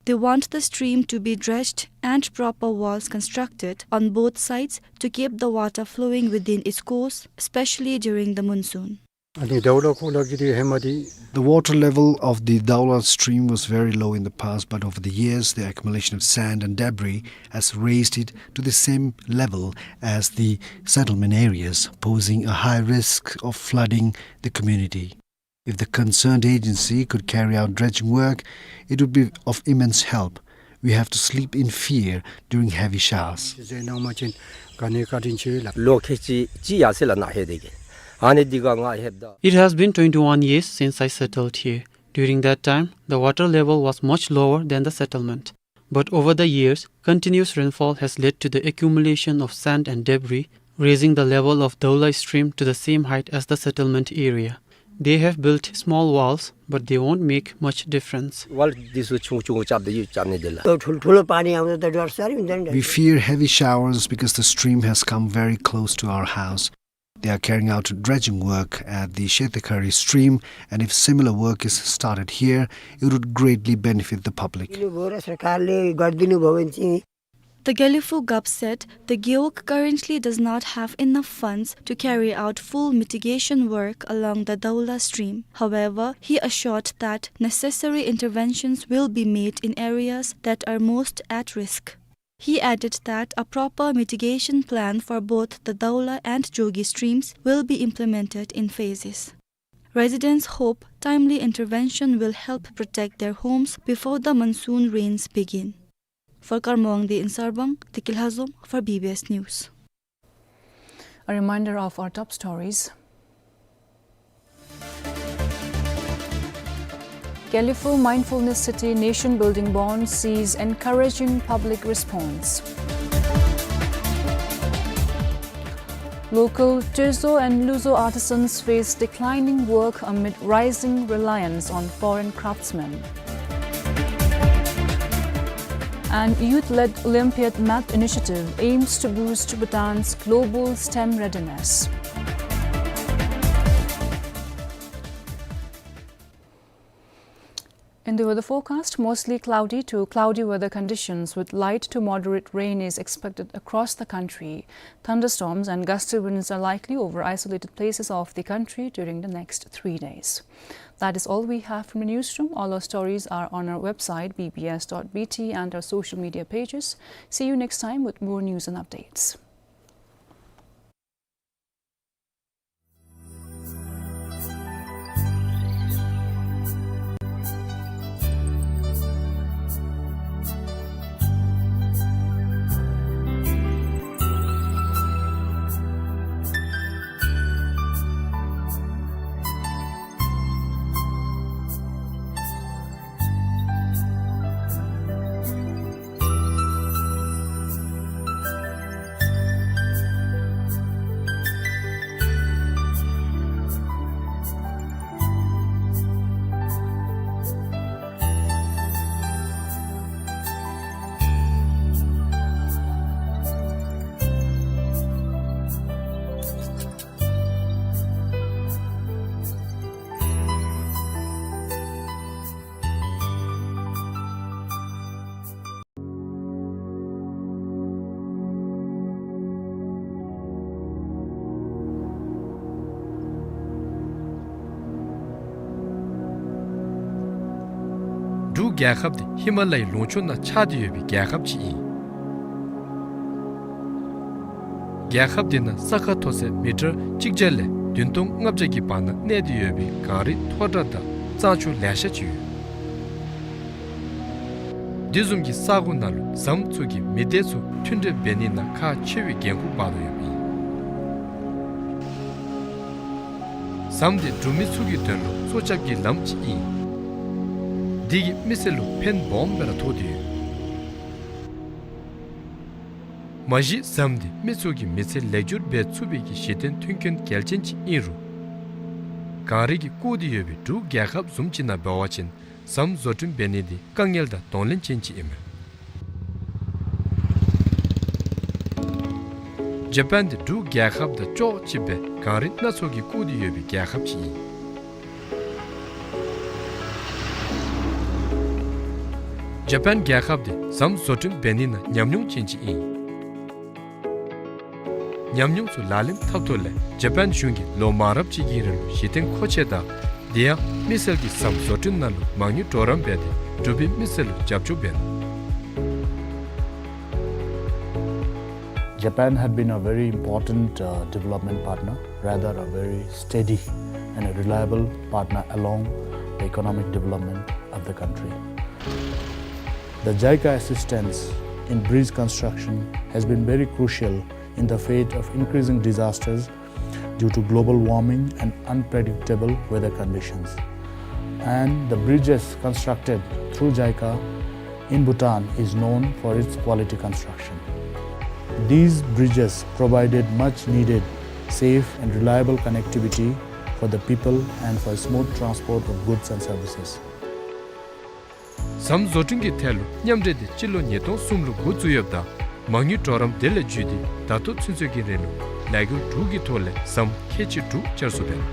They want the stream to be dredged and proper walls constructed on both sides to keep the water flowing within its course, especially during the monsoon. ཨ་ནི་དའུ་ལ་ཁོ་ལ་གི་དེ་ཧེ་མ་དེ། The water level of the Daula stream was very low in the past, but over the years, the accumulation of sand and debris has raised it to the same level as the settlement areas, posing a high risk of flooding the community. If the concerned agency could carry out dredging work, it would be of immense help. We have to sleep in fear during heavy showers. ཟེར་གནང་མ་ཅིན་ག་ནི་བཀའ་དྲིན་ཆེ་ལགས། ལོ་ཁལ་གཅིག་གཅིག་ཡར་སེང་ལགས་ནཱ་ལྷོད་དེ་གི། ཨ་ནི་འདི་ག་ང་ལྷོདཔ་ད། It has been twenty-one years since I settled here. During that time, the water level was much lower than the settlement. But over the years, continuous rainfall has led to the accumulation of sand and debris, raising the level of Daula stream to the same height as the settlement area. They have built small walls, but they won't make much difference. ཝཱལ་འདི་ཚུ་ཆུང་ཆུང་རྐྱབ་སྟེ་ཡོད། རྐྱབ་ནི་འདི་ལགས། ད་ཐུལ་ཐུལ་པ་ནི་ཡང་ད་ད་ད་ས་རིམ་ད་ད། We fear heavy showers because the stream has come very close to our house. They are carrying out dredging work at the Shetekari stream, and if similar work is started here, it would greatly benefit the public. ཡིན་ནོ་བོ་ར་སར་ཁར་ལས་སྒར་འདི་ནི་བོ་བན་ཅིན། The Gelephu Gap said the gewog currently does not have enough funds to carry out full mitigation work along the Daula stream. However, he assured that necessary interventions will be made in areas that are most at risk. He added that a proper mitigation plan for both the Daula and Jogi streams will be implemented in phases. Residents hope timely intervention will help protect their homes before the monsoon rains begin. For Karma Wangdi in Sarbang, Tekil Hazom for B B S News. A reminder of our top stories. Gelephu Mindfulness City nation building bond sees encouraging public response. Local Tezo and Luzo artisans face declining work amid rising reliance on foreign craftsmen. And youth-led Olympiad Math Initiative aims to boost Bhutan's global STEM readiness. In the weather forecast, mostly cloudy to cloudy weather conditions with light to moderate rain is expected across the country. Thunderstorms and gusty winds are likely over isolated places of the country during the next three days. That is all we have from the newsroom. All our stories are on our website, B B S dot B T, and our social media pages. See you next time with more news and updates. འབྲུག་རྒྱལ་ཁབ་འདི་ཧི་མ་ལ་ཡའི་ལུང་ཕྱོགས་ནང་ཆགས་ཏེ་ཡོད་པའི་རྒྱལ་ཁབ་ཅིག་ཨིན། རྒྱལ་ཁབ་འདི་ནང་ས་ཁ་མཐོ་ཚད་མི་ཊར་གཅིག་བརྒྱ་ལས་བདུན་སྟོང་ལྔ་བརྒྱ་གི་བར་ན་གནས་ཏེ་ཡོད་པའི་གངས་རི་མཐོ་དྲགས་དང་གཙང་ཆུ་ལེ་ཤ་ཅིག་ཡོད། འདི་བཟུམ་གྱི་ས་གོ་ནང་ལུ་ཟམ་ཚུ་གིས་མི་སྡེ་ཚུ་མཐུན་འབྲེལ་འབད་ནི་ནང་ཁག་ཆེ་བའི་འགན་ཁུར་འབག་དོ་ཡོདཔ་ཨིན། ཟམ་འདི་འབྲུག་མི་ཚུ་གི་དོན་ལུ་སྲོག་སྐྱབས་ཀྱི་ལམ་ཅིག་ཨིན། འདི་གིས་མི་སེར་ལུ་ཕན་སྦོམ་སྦེ་ར་ཐོགས་ཏེ་ཡོད། མ་གཞི་ཟམ་འདི་མི་ཚུ་གི་མི་ཚེ་ལེགས་བསྒྱུར་འབད་ཚུགས་པའི་གི་གཞི་རྟེན་མཐུན་རྐྱེན་གལ་ཆེན་ཅིག་ཨིན་རུང་གངས་རི་གིས་བཀོག་སྟེ་ཡོད་པའི་འབྲུག་རྒྱལ་ཁབ་བཟུམ་ཅིག་ནང་འབད་བ་ཅིན་ཟམ་བཟོ་སྐྲུན་འབད་ནི་འདི་དཀའ་ངལ་དང་གདོང་ལེན་ཅན་ཅིག་ཨིན་མས། ཇ་པཱན་འདི་འབྲུག་རྒྱལ་ཁབ་དང་ཅོག་གཅིགཔ་སྦེ་གངས་རི་སྣ་ཚོགས་ཀྱིས་བཀོག་སྟེ་ཡོད་པའི་རྒྱལ་ཁབ་ཅིག་ཨིན། ཇ་པཱན་རྒྱལ་ཁབ་འདི་ཟམ་བཟོ་སྐྲུན་འབད་ནི་ནང་ཉམས་མྱོང་ཅན་ཅིག་ཨིན། ཉམས་མྱོང་ཚུ་ལག་ལེན་འཐབ་ཐོག་ལས་ཇ་པཱན་གཞུང་གིས་ལོ་མང་རབས་ཅིག་གི་རིང་ལུ་གཞི་རྟེན་མཁོ་ཆས་དང་དེ་ཡང་མི་སེར་གྱིས་ཟམ་བཟོ་སྐྲུན་ནང་ལུ་མ་དངུལ་གྲོགས་རམ་འབད་དེ་འབྲུག་པའི་མི་སེར་ལུ་རྒྱབ་སྐྱོར་འབད་ནུག། Japan had been a very important, uh, development partner, rather a very steady and a reliable partner along the economic development of the country. The JICA assistance in bridge construction has been very crucial in the face of increasing disasters due to global warming and unpredictable weather conditions. And the bridges constructed through JICA in Bhutan is known for its quality construction. These bridges provided much needed, safe and reliable connectivity for the people and for smooth transport of goods and services. ཟམ་བཟོ་སྐྲུན་གྱི་ཐད་ལུ་མཉམ་འབྲེལ་འདི་སྤྱི་ལོ་ཉིས་སྟོང་གསུམ་ལུ་འགོ་བཙུགས་ཡོདཔ་ད་མ་དངུལ་གྲོགས་རམ་དེ་ལས་བརྒྱུད་དེ་ད་ལྟོ་ཚུན་ཚོད་ཀྱི་རིང་ལུ་ལས་འགུལ་དྲུག་གི་ཐོག་ལས་ཟམ་ཁལ་གཅིག་དྲུག་བཅར་ཚུགས་པས།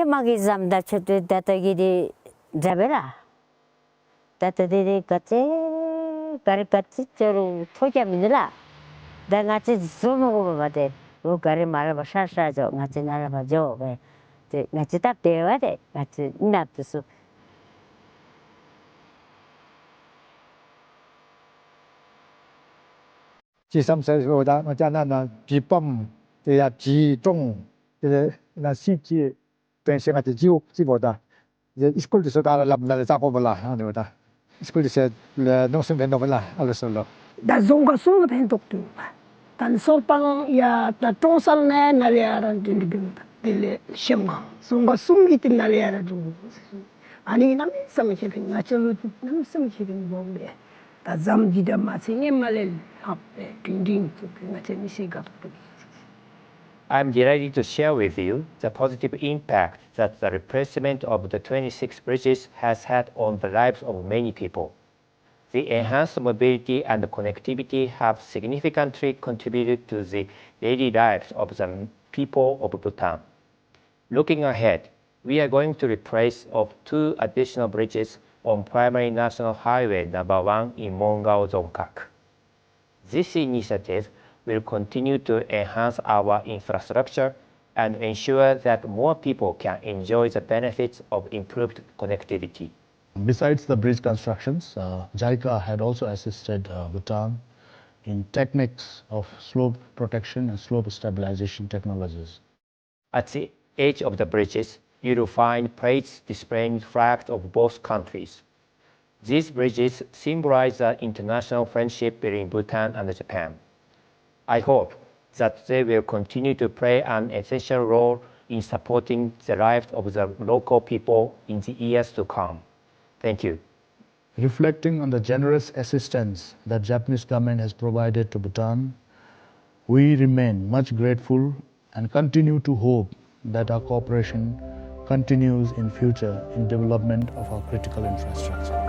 ཧེ་མ་གི་ཟམ་དང་ཕྱད་དེ་ད་ལྟོ་གི་འདི་འདྲ་བས་ལགས། ད་ལྟོ་འདི་འདི་ག་ཅི་ག་ར་ག་ཅི་ཅོག་རུང་ཐོགས་རྐྱབ་མི་འདུག་ལགས། ད་ང་བཅས་བཟོ་མི་དགོ་པས་པ་ཏེ། འོ་ག་ར་མར་ལས་ཕར་ཧྲ་ཧྲ་འགྱོ། ང་བཅས་ནཱ་ལས་ཕར་འགྱོ་སྦེ། ཏེ་ང་བཅས་ད་འབད་བ་ཏེ་ང་བཅས་ནཱ་འབད་ཚུགས། ཅི་བསམ་ཟེར་བ་ད་ང་བཅས་ནཱ་ནཱ་བྱིས་པམ་དེ་ཡང་བྱིས་ཀྲོང་དེ་ལས་ནཱ་སི་ཅི་པེན་སི་ང་བཅས་ཅིའུ་ཅིག་འབདཝ་ད་ཏེ་སི་ཀུལ་འདི་ཚུ་ད་ལམ་ནང་ལས་བཙག་དགོ་པས་ལགས། ཨ་ནི་འབདཝ་ད་སི་ཀུལ་འདི་ཚུ་ལུ་གནོད་སྐྱོན་འབད་ནུག་པས་ལགས། ཨ་ལོ་ཚུ་ལུ། ད་རྫོང་ཁག་གསུམ་ལུ་ཕན་ཐོགས་ཏེ་འདུག་པ། ད་ནི་སོག་པང་ཡང་ད་ཀྲོང་གསར་ནང་ནཱ་ལས་ཡར་འདི་འདི་འདི་དེ་ལས་ཤེམ་མ་རྫོང་ཁག་གསུམ་གྱི་དེ་ནཱ་ལས་ཡར་འགྱོ། ཨ་ནི་གནམ་མེད་ས་མེད་ཁེ་ཕན་ང་བཅས་ལུ་གནམ་མེད་ས་མེད་ཁེ་ཕན་སྦོམ་སྦེ། ད་ཟམ་འདི་ད་མ་ཚད་ཧེ་མ་ལས་ལྷག་སྦེ་སྒྲིང་སྒྲིང་བཙུགས་ཏེ་ང་བཅས་མི་སེར་དགའ་ཏོག་ཏོ། I'm delighted to share with you the positive impact that the replacement of the twenty-six bridges has had on the lives of many people. The enhanced mobility and connectivity have significantly contributed to the daily lives of the people of Bhutan. Looking ahead, we are going to replace of two additional bridges on Primary National Highway number one in Mongao Dzongkhag. This initiative will continue to enhance our infrastructure and ensure that more people can enjoy the benefits of improved connectivity. Besides the bridge constructions, uh, JICA had also assisted, uh, Bhutan in techniques of slope protection and slope stabilization technologies. At the edge of the bridges, you will find plates displaying flags of both countries. These bridges symbolize the international friendship between Bhutan and Japan. I hope that they will continue to play an essential role in supporting the lives of the local people in the years to come. Thank you. Reflecting on the generous assistance that Japanese government has provided to Bhutan, we remain much grateful and continue to hope that our cooperation continues in future in development of our critical infrastructure.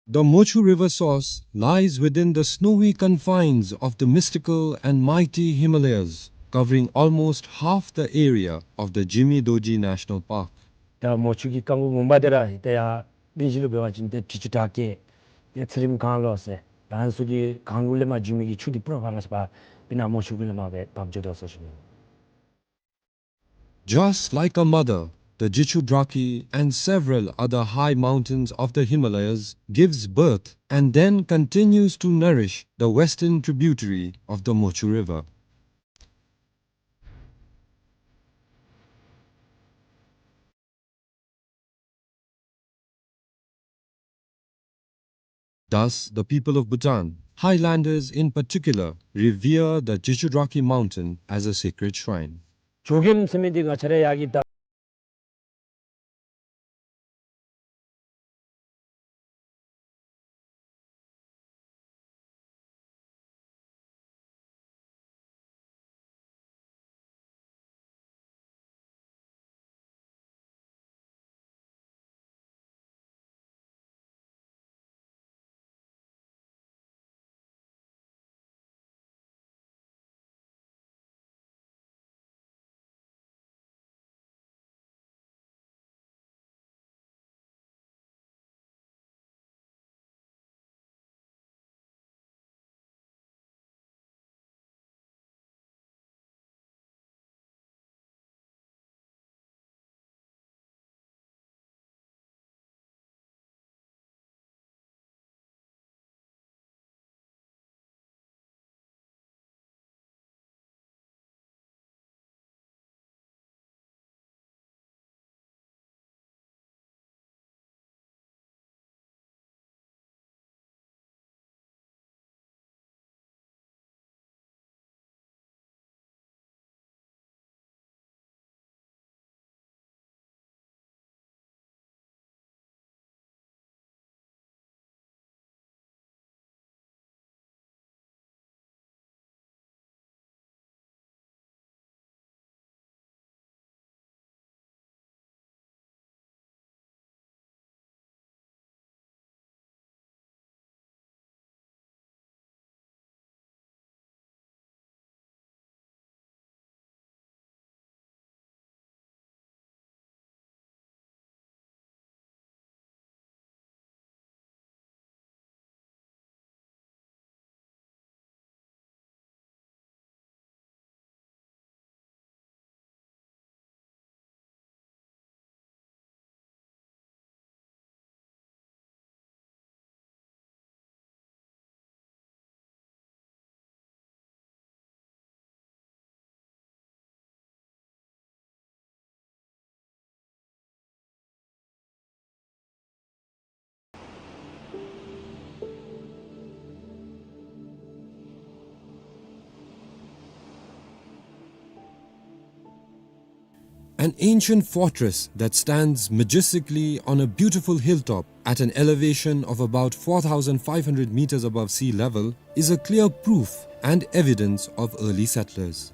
The Mochu River source lies within the snowy confines of the mystical and mighty Himalayas, covering almost half the area of the Jimi Dorji National Park. ད་མོ་ཆུ་གི་རྐང་དབུགས་མུན་པ་དེ་ར་ཏེ་ཡར་གླིང་བཞི་ལུ་འབད་བ་ཅིན་ཏེ་དྲི་ཆུ་བྲག་སྐྱེས་ཏེ་ཚུ་རིང་གངས་ལོག་ཟེར་ད་ཨ་ནི་ཚུ་གི་གངས་ལུ་ལས་མར་འབྱུང་མི་གི་ཆུ་འདི་པུ་ར་ཕར་ལས་ཕར་སྦེ་ནཱ་མོ་ཆུ་གུ་ལས་མར་སྦེ་འབབ་འགྱོ་དོ་ཟེར་ཞུ་ནི། Just like a mother, the Jichu Draki and several other high mountains of the Himalayas gives birth and then continues to nourish the western tributary of the Mochu River. Thus, the people of Bhutan, highlanders in particular, revere the Jichu Draki mountain as a sacred shrine. ཇོ་རྒྱལམོ་ཟེར་མི་འདི་ང་བཅས་ར་ཡར་གྱི་ད། An ancient fortress that stands majestically on a beautiful hilltop at an elevation of about four thousand five hundred meters above sea level is a clear proof and evidence of early settlers.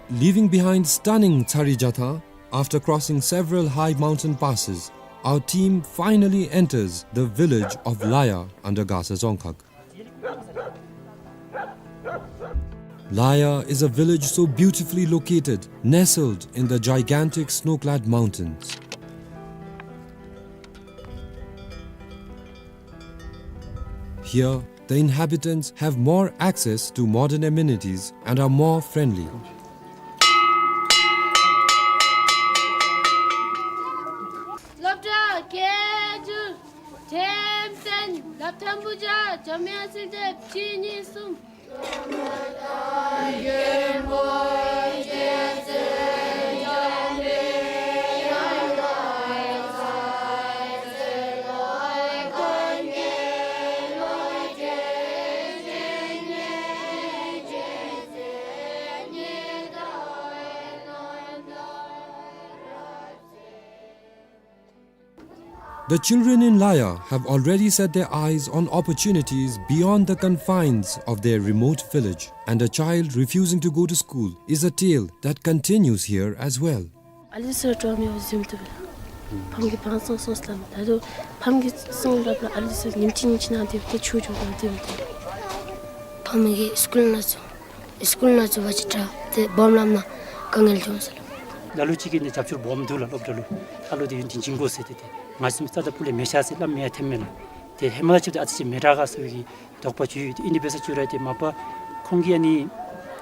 Leaving behind stunning Tsari Jatha, after crossing several high mountain passes, our team finally enters the village of Laya under Gasa Dzongkhag. Laya is a village so beautifully located, nestled in the gigantic snow-clad mountains. Here, the inhabitants have more access to modern amenities and are more friendly. སློབ་གྲྭ་སྐད་སྒྱུར་ཁྲིམས་བཙན་སློབ་ཐོན་པོ་བརྒྱ་འཇམ་དབྱངས་སྲིད་སྡེ་བཅུ་གཉིས་གསུམ། The children in Laya have already set their eyes on opportunities beyond the confines of their remote village, and a child refusing to go to school is a tale that continues here as well. ཨ་ལི་སི་ར་ཏྲོ་མི་བ་ཟིམ་ཏུ་བེ། ཕམ་གི་བང་སང་སོང་སླབ་མི་ད་དུ་ཕམ་གི་སོང་སླབ་ལ་ཨ་ལི་སི་ཉིམ་ཅི་ཉིམ་ཅི་ནང་དེ་བ་ཏེ་ཆུ་ཇོ་གང་དེ་བ་ཏེ། ཕམ་གི་སི་ཀུལ་ནང་ཚུ་སི་ཀུལ་ནང་ཚུ་བ་ཅི་དྲག་ཏེ་སྦོམ་ལམ་ན་དཀའ་ངལ་བྱུང་སོང་ལོ། ལ་ལུ་ཅིག་གིས་ནི་རྒྱབ་སྐྱོར་སྦོམ་འདུག་ལ། སློབ་གྲྭ་ལུ་ཨ་ལོ་དེ་ཡུན་དེ་འཇིང་དགོ་ཟེར་ཏེ་ཏེ་ང་སེམས་རྩ་དང་ཕུ་ལས་མེ་ཤ་ཟེར་སླབ་མི་ཡང་ཐེམ་མེན་ལ། ཏེ་ཧེ་མ་ལ་ཅིག་ཏེ་ཨ་ཙི་ཅིག་མེ་དྲག་ག་ཟེར་བའི་གི་དོགས་པ་ཅིག་ཡོད། ཏེ་ཨིན་དེ་འབད་ས་ཅིག་ར་ཏེ་མ་པ་ཁོང་གིས་ཨ་ནི་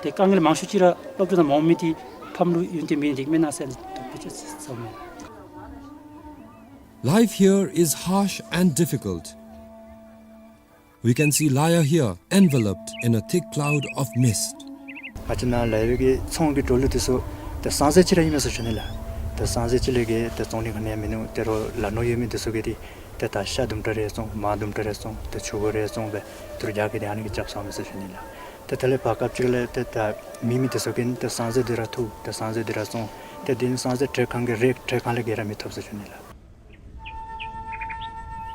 ཏེ་དཀའ་ངལ་མང་ཤོས་ཅིག་ར་སློབ་གྲྭ་ནང་མ་འོང་མི་དེ་ཕམ་ལུ་ཡུན་དེ་མེད་ནི་དེ་མེན་ན་ཟེར་ཨ་ནི་དོགས་པ་ཅིག་ཟ་མས། Life here is harsh and difficult. We can see Laya here enveloped in a thick cloud of mist. ང་བཅས་ནཱ་ལ་ཡོད་པའི་གི་ཚོང་གི་འགྲོ་ལུགས་དེ་ཚུ་ཏེ་སང་ཟེར་ཅིག་ར་ཨིན་མས་ཟེར་ཞུ་ནི་ལགས། ཏེ་སང་ཟེར་ཅིག་ལས་བརྒལ་ཏེ་བཙོང་ནི་ག་ནི་ཡང་མིན་ནུག། ཏེ་རོགས་ལ་ནོར་ཡོད་མི་དེ་ཚུ་གིས་ཏེ་ཏེ་ད་ཤ་དུམ་གྲ་རེ་བཙོང་མར་དུམ་གྲ་རེ་བཙོང་ཏེ་ཆུ་བོ་རེ་བཙོང་སྦེ་ཏི་རུ་རྒྱག་གི་ཏེ་ཨ་ནི་གི་རྐྱབ་སོང་མས་ཟེར་ཞུ་ནི་ལགས། ཏེ་དེ་ལས་བར་སྐབས་ཅིག་ལས་ཏེ་ད་མེད་མི་དེ་ཚུ་གིས་ཏེ་སང་ཟེར་དེ་ར་འཐུ་ཏེ་སང་ཟེར་དེ་ར་བཙོང་ཏེ་དེ་ནི་སང་ཟེར་ཏེ་གང་གི་རེ་ཏེ་གང་ལས་བརྒལ་ར་མི་ཐོབ་ཟེར་ཞུ་ནི་ལགས།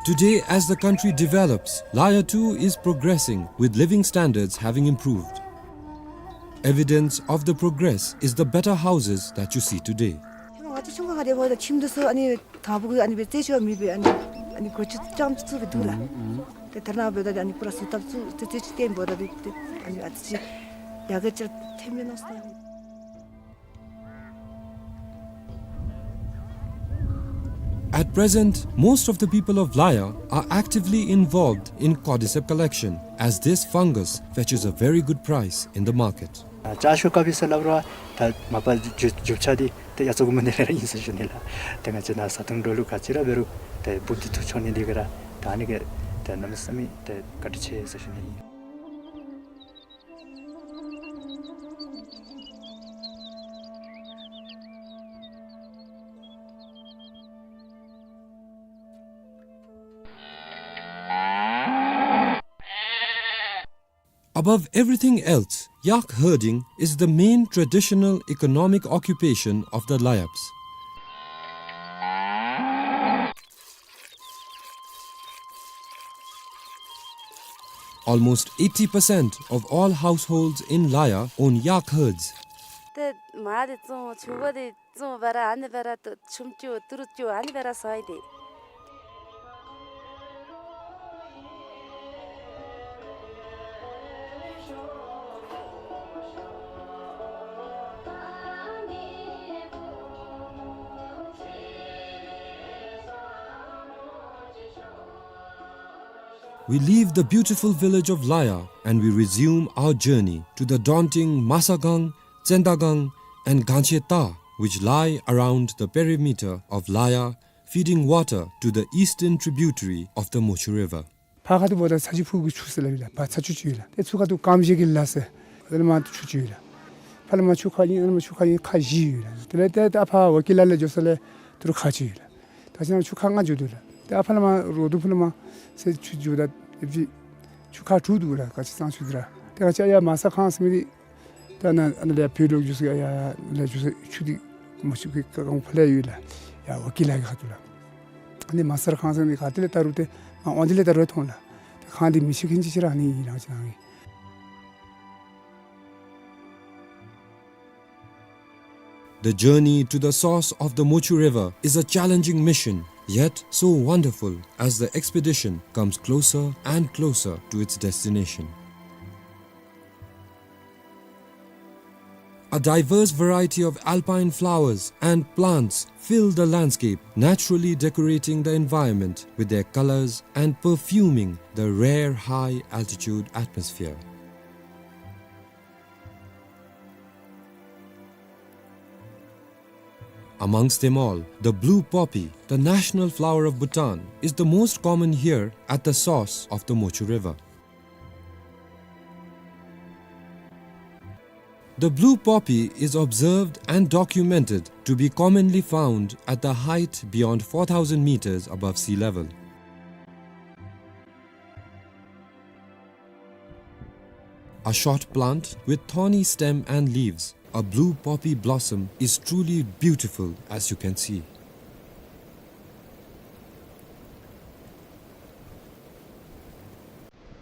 Today, as the country develops, Laya too is progressing, with living standards having improved. Evidence of the progress is the better houses that you see today. ང་བཅས་ཆུང་ཀུ་ཁར་དེ་འབདཝ་ད་ཁྱིམ་དེ་ཚུ་ཨ་ནི་དང་པོ་གི་ཨ་ནི་སྦེ་རྩེག་ཅིག་མེད་པའི་ཨ་ནི་ཨ་ནི་སྒོ་ཅིག་རྐྱངམ་ཅིག་བཙུགས་སྦེ་འདུག་ལགས། ཏེ་ཐ་ན་འབདཝ་ད་ཨ་ནི་པུ་ར་བཟོ་ཐབས་ཚུ་ཏེ་རྩེག་ཅིག་བརྟེན་འབདཝ་ད་ཏེ་ཨ་ནི་ཨ་ཙི་ཅིག་ཡར་རྒྱས་ཅིག་ཐེབས་མས་མནོ་སོང་། At present, most of the people of Laya are actively involved in cordyceps collection, as this fungus fetches a very good price in the market. ལྕགས་ཤོག་བཀབ་ཡི་ཟེར་སླབ་རུང་ད་མ་པ་རྒྱུ་རྒྱུ་ཆ་འདི་ཏེ་ཡ་ཚོ་གུ་མ་ནི་ར་ཨིན་ཟེར་ཞུ་ནི་ལགས། ཏེ་ང་བཅས་ནཱ་བཟའ་འཐུང་འགྲོ་ལུགས་ག་ཅི་ར་འབད་རུང་ཏེ་འབུཔ་འདི་འཐུ་འགྱོ་ནི་འདི་གིས་ར་ད་ཨ་ནི་གིས་ཏེ་གནམ་མེད་ས་མེད་ཏེ་བཀའ་དྲིན་ཆེ་ཟེར་ཞུ་ནི་ཨིན། Above everything else, yak herding is the main traditional economic occupation of the Layabs. Almost eighty percent of all households in Laya own yak herds. ཏེ་མར་འདི་བཙོང་ཆུང་ཀུ་འདི་བཙོང་འབད་ར་ཨ་ནི་འབད་ར་ཏེ་ཆུམ་ཅིག་ཏི་རུ་ཅིག་ཨ་ནི་འབད་ར་ཟ་ཡི་ཏེ། We leave the beautiful village of Laya and we resume our journey to the daunting Masagang, Tsendagang, and Gancheta, which lie around the perimeter of Laya, feeding water to the eastern tributary of the Mochu River. ཕར་ཁ་ཐུག་འབདཝ་ད་ཚ་ཆུ་ཕུག་གི་ཆུ་ཟེར་སླབ་ཨིན་ལགས། ཕར་ཚ་ཆུ་ཅིག་ཡོད་ལགས། ཏེ་ཚུར་ཁ་ཐུག་ཀམ་ཤེ་གི་ལ་ཟེར་ཨ་ནི་མར་ཆུ་ཅིག་ཡོད་ལགས། ཕར་ལས་མར་ཆུ་ཁ་ཨིན། ཨ་ནི་མར་ཆུ་ཁ་ཨིན་ཁ་བཞི་ཡོད་ལགས། དེ་ལས་ཏེ་ད་ཕར་ཝ་ཀི་ལ་ལས་འགྱོ་ས་ལས་ཏི་རུ་ཁ་ཅིག་ཡོད་ལགས། ད་ཅི་ན་ཆུ་ཁ་ལྔ་འགྱོ་དོ་ལགས། ཏེ་ཨ་ཕར་ལས་མར་རོ་དུ་ཕུ་ལས་མར་ཟེར་ཆུ་འགྱོཝ་ད་ཨེ་ཕྱི་ཆུ་ཁ་དྲུག་འདུག་ལགས། ག་ཅི་གཙང་ཆུ་འདི་ར། ཏེ་ག་ཅི་ཡར་མ་ས་ཁང་ཟེར་མི་འདི་ད་ནཱ་ཨ་ནཱ་ལས་བོད་ལུ་འགྱོ་ས་ཡར་ལས་འགྱོ་ས་ཆུ་འདི་མ་ཆུ་གི་ཁ་ཁང་ཕར་ལས་ཡོད་ལགས། ཡར་ཝ་ཀི་ལ་གི་ཁ་ཐུག་ལགས། ཨ་ནི་མ་ས་ཁང་ཟེར་མི་ག་ཏེ་ལས་ད་རུང་ཏེ་མར་འོང་དེ་ལས་ད་རུང་མཐོང་ལགས། ཏེ་ཁང་འདི་མི་ཤེས་མཁན་ཅིག་ཅིག་ར་ཨ་ནི་ཨིན་ལགས་ཅི་ན་ཨིན། The journey to the source of the Mochu River is a challenging mission, yet so wonderful as the expedition comes closer and closer to its destination. A diverse variety of alpine flowers and plants fill the landscape, naturally decorating the environment with their colors and perfuming the rare high-altitude atmosphere. Amongst them all, the blue poppy, the national flower of Bhutan, is the most common here at the source of the Mochu River. The blue poppy is observed and documented to be commonly found at the height beyond four thousand meters above sea level. A short plant with thorny stem and leaves, a blue poppy blossom is truly beautiful, as you can see.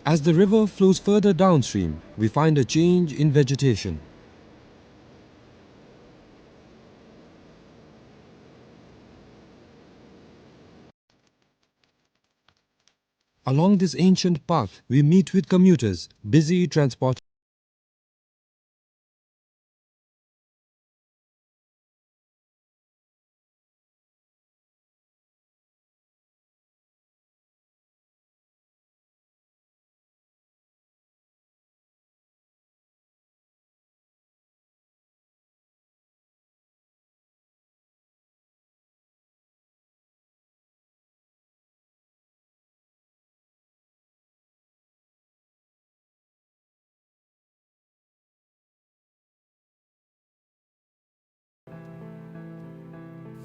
As the river flows further downstream, we find a change in vegetation. Along this ancient path, we meet with commuters, busy transport.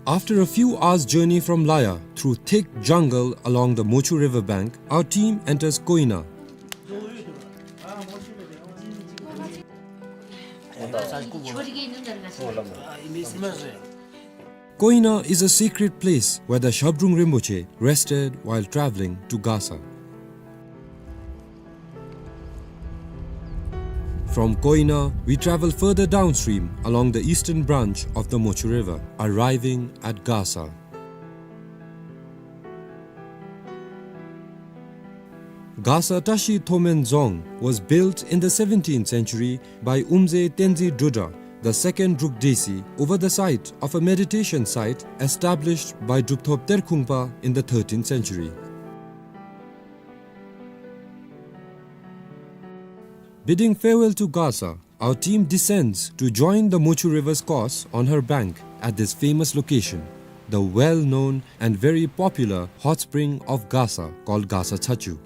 After a few hours' journey from Laya through thick jungle along the Mochu river bank, our team enters Koina. Koina is a sacred place where the Shabdrung Rinpoche rested while traveling to Gasa. From Koina, we travel further downstream along the eastern branch of the Mochu River, arriving at Gasa. Gasa Tashi Thomen Dzong was built in the seventeenth century by Umze Tenzin Drudra, the second Druk Desi, over the site of a meditation site established by Drupthop Terkhungpa in the thirteenth century. Bidding farewell to Gasa, our team descends to join the Mochu River's course on her bank at this famous location, the well-known and very popular hot spring of Gasa called Gasa Chachu.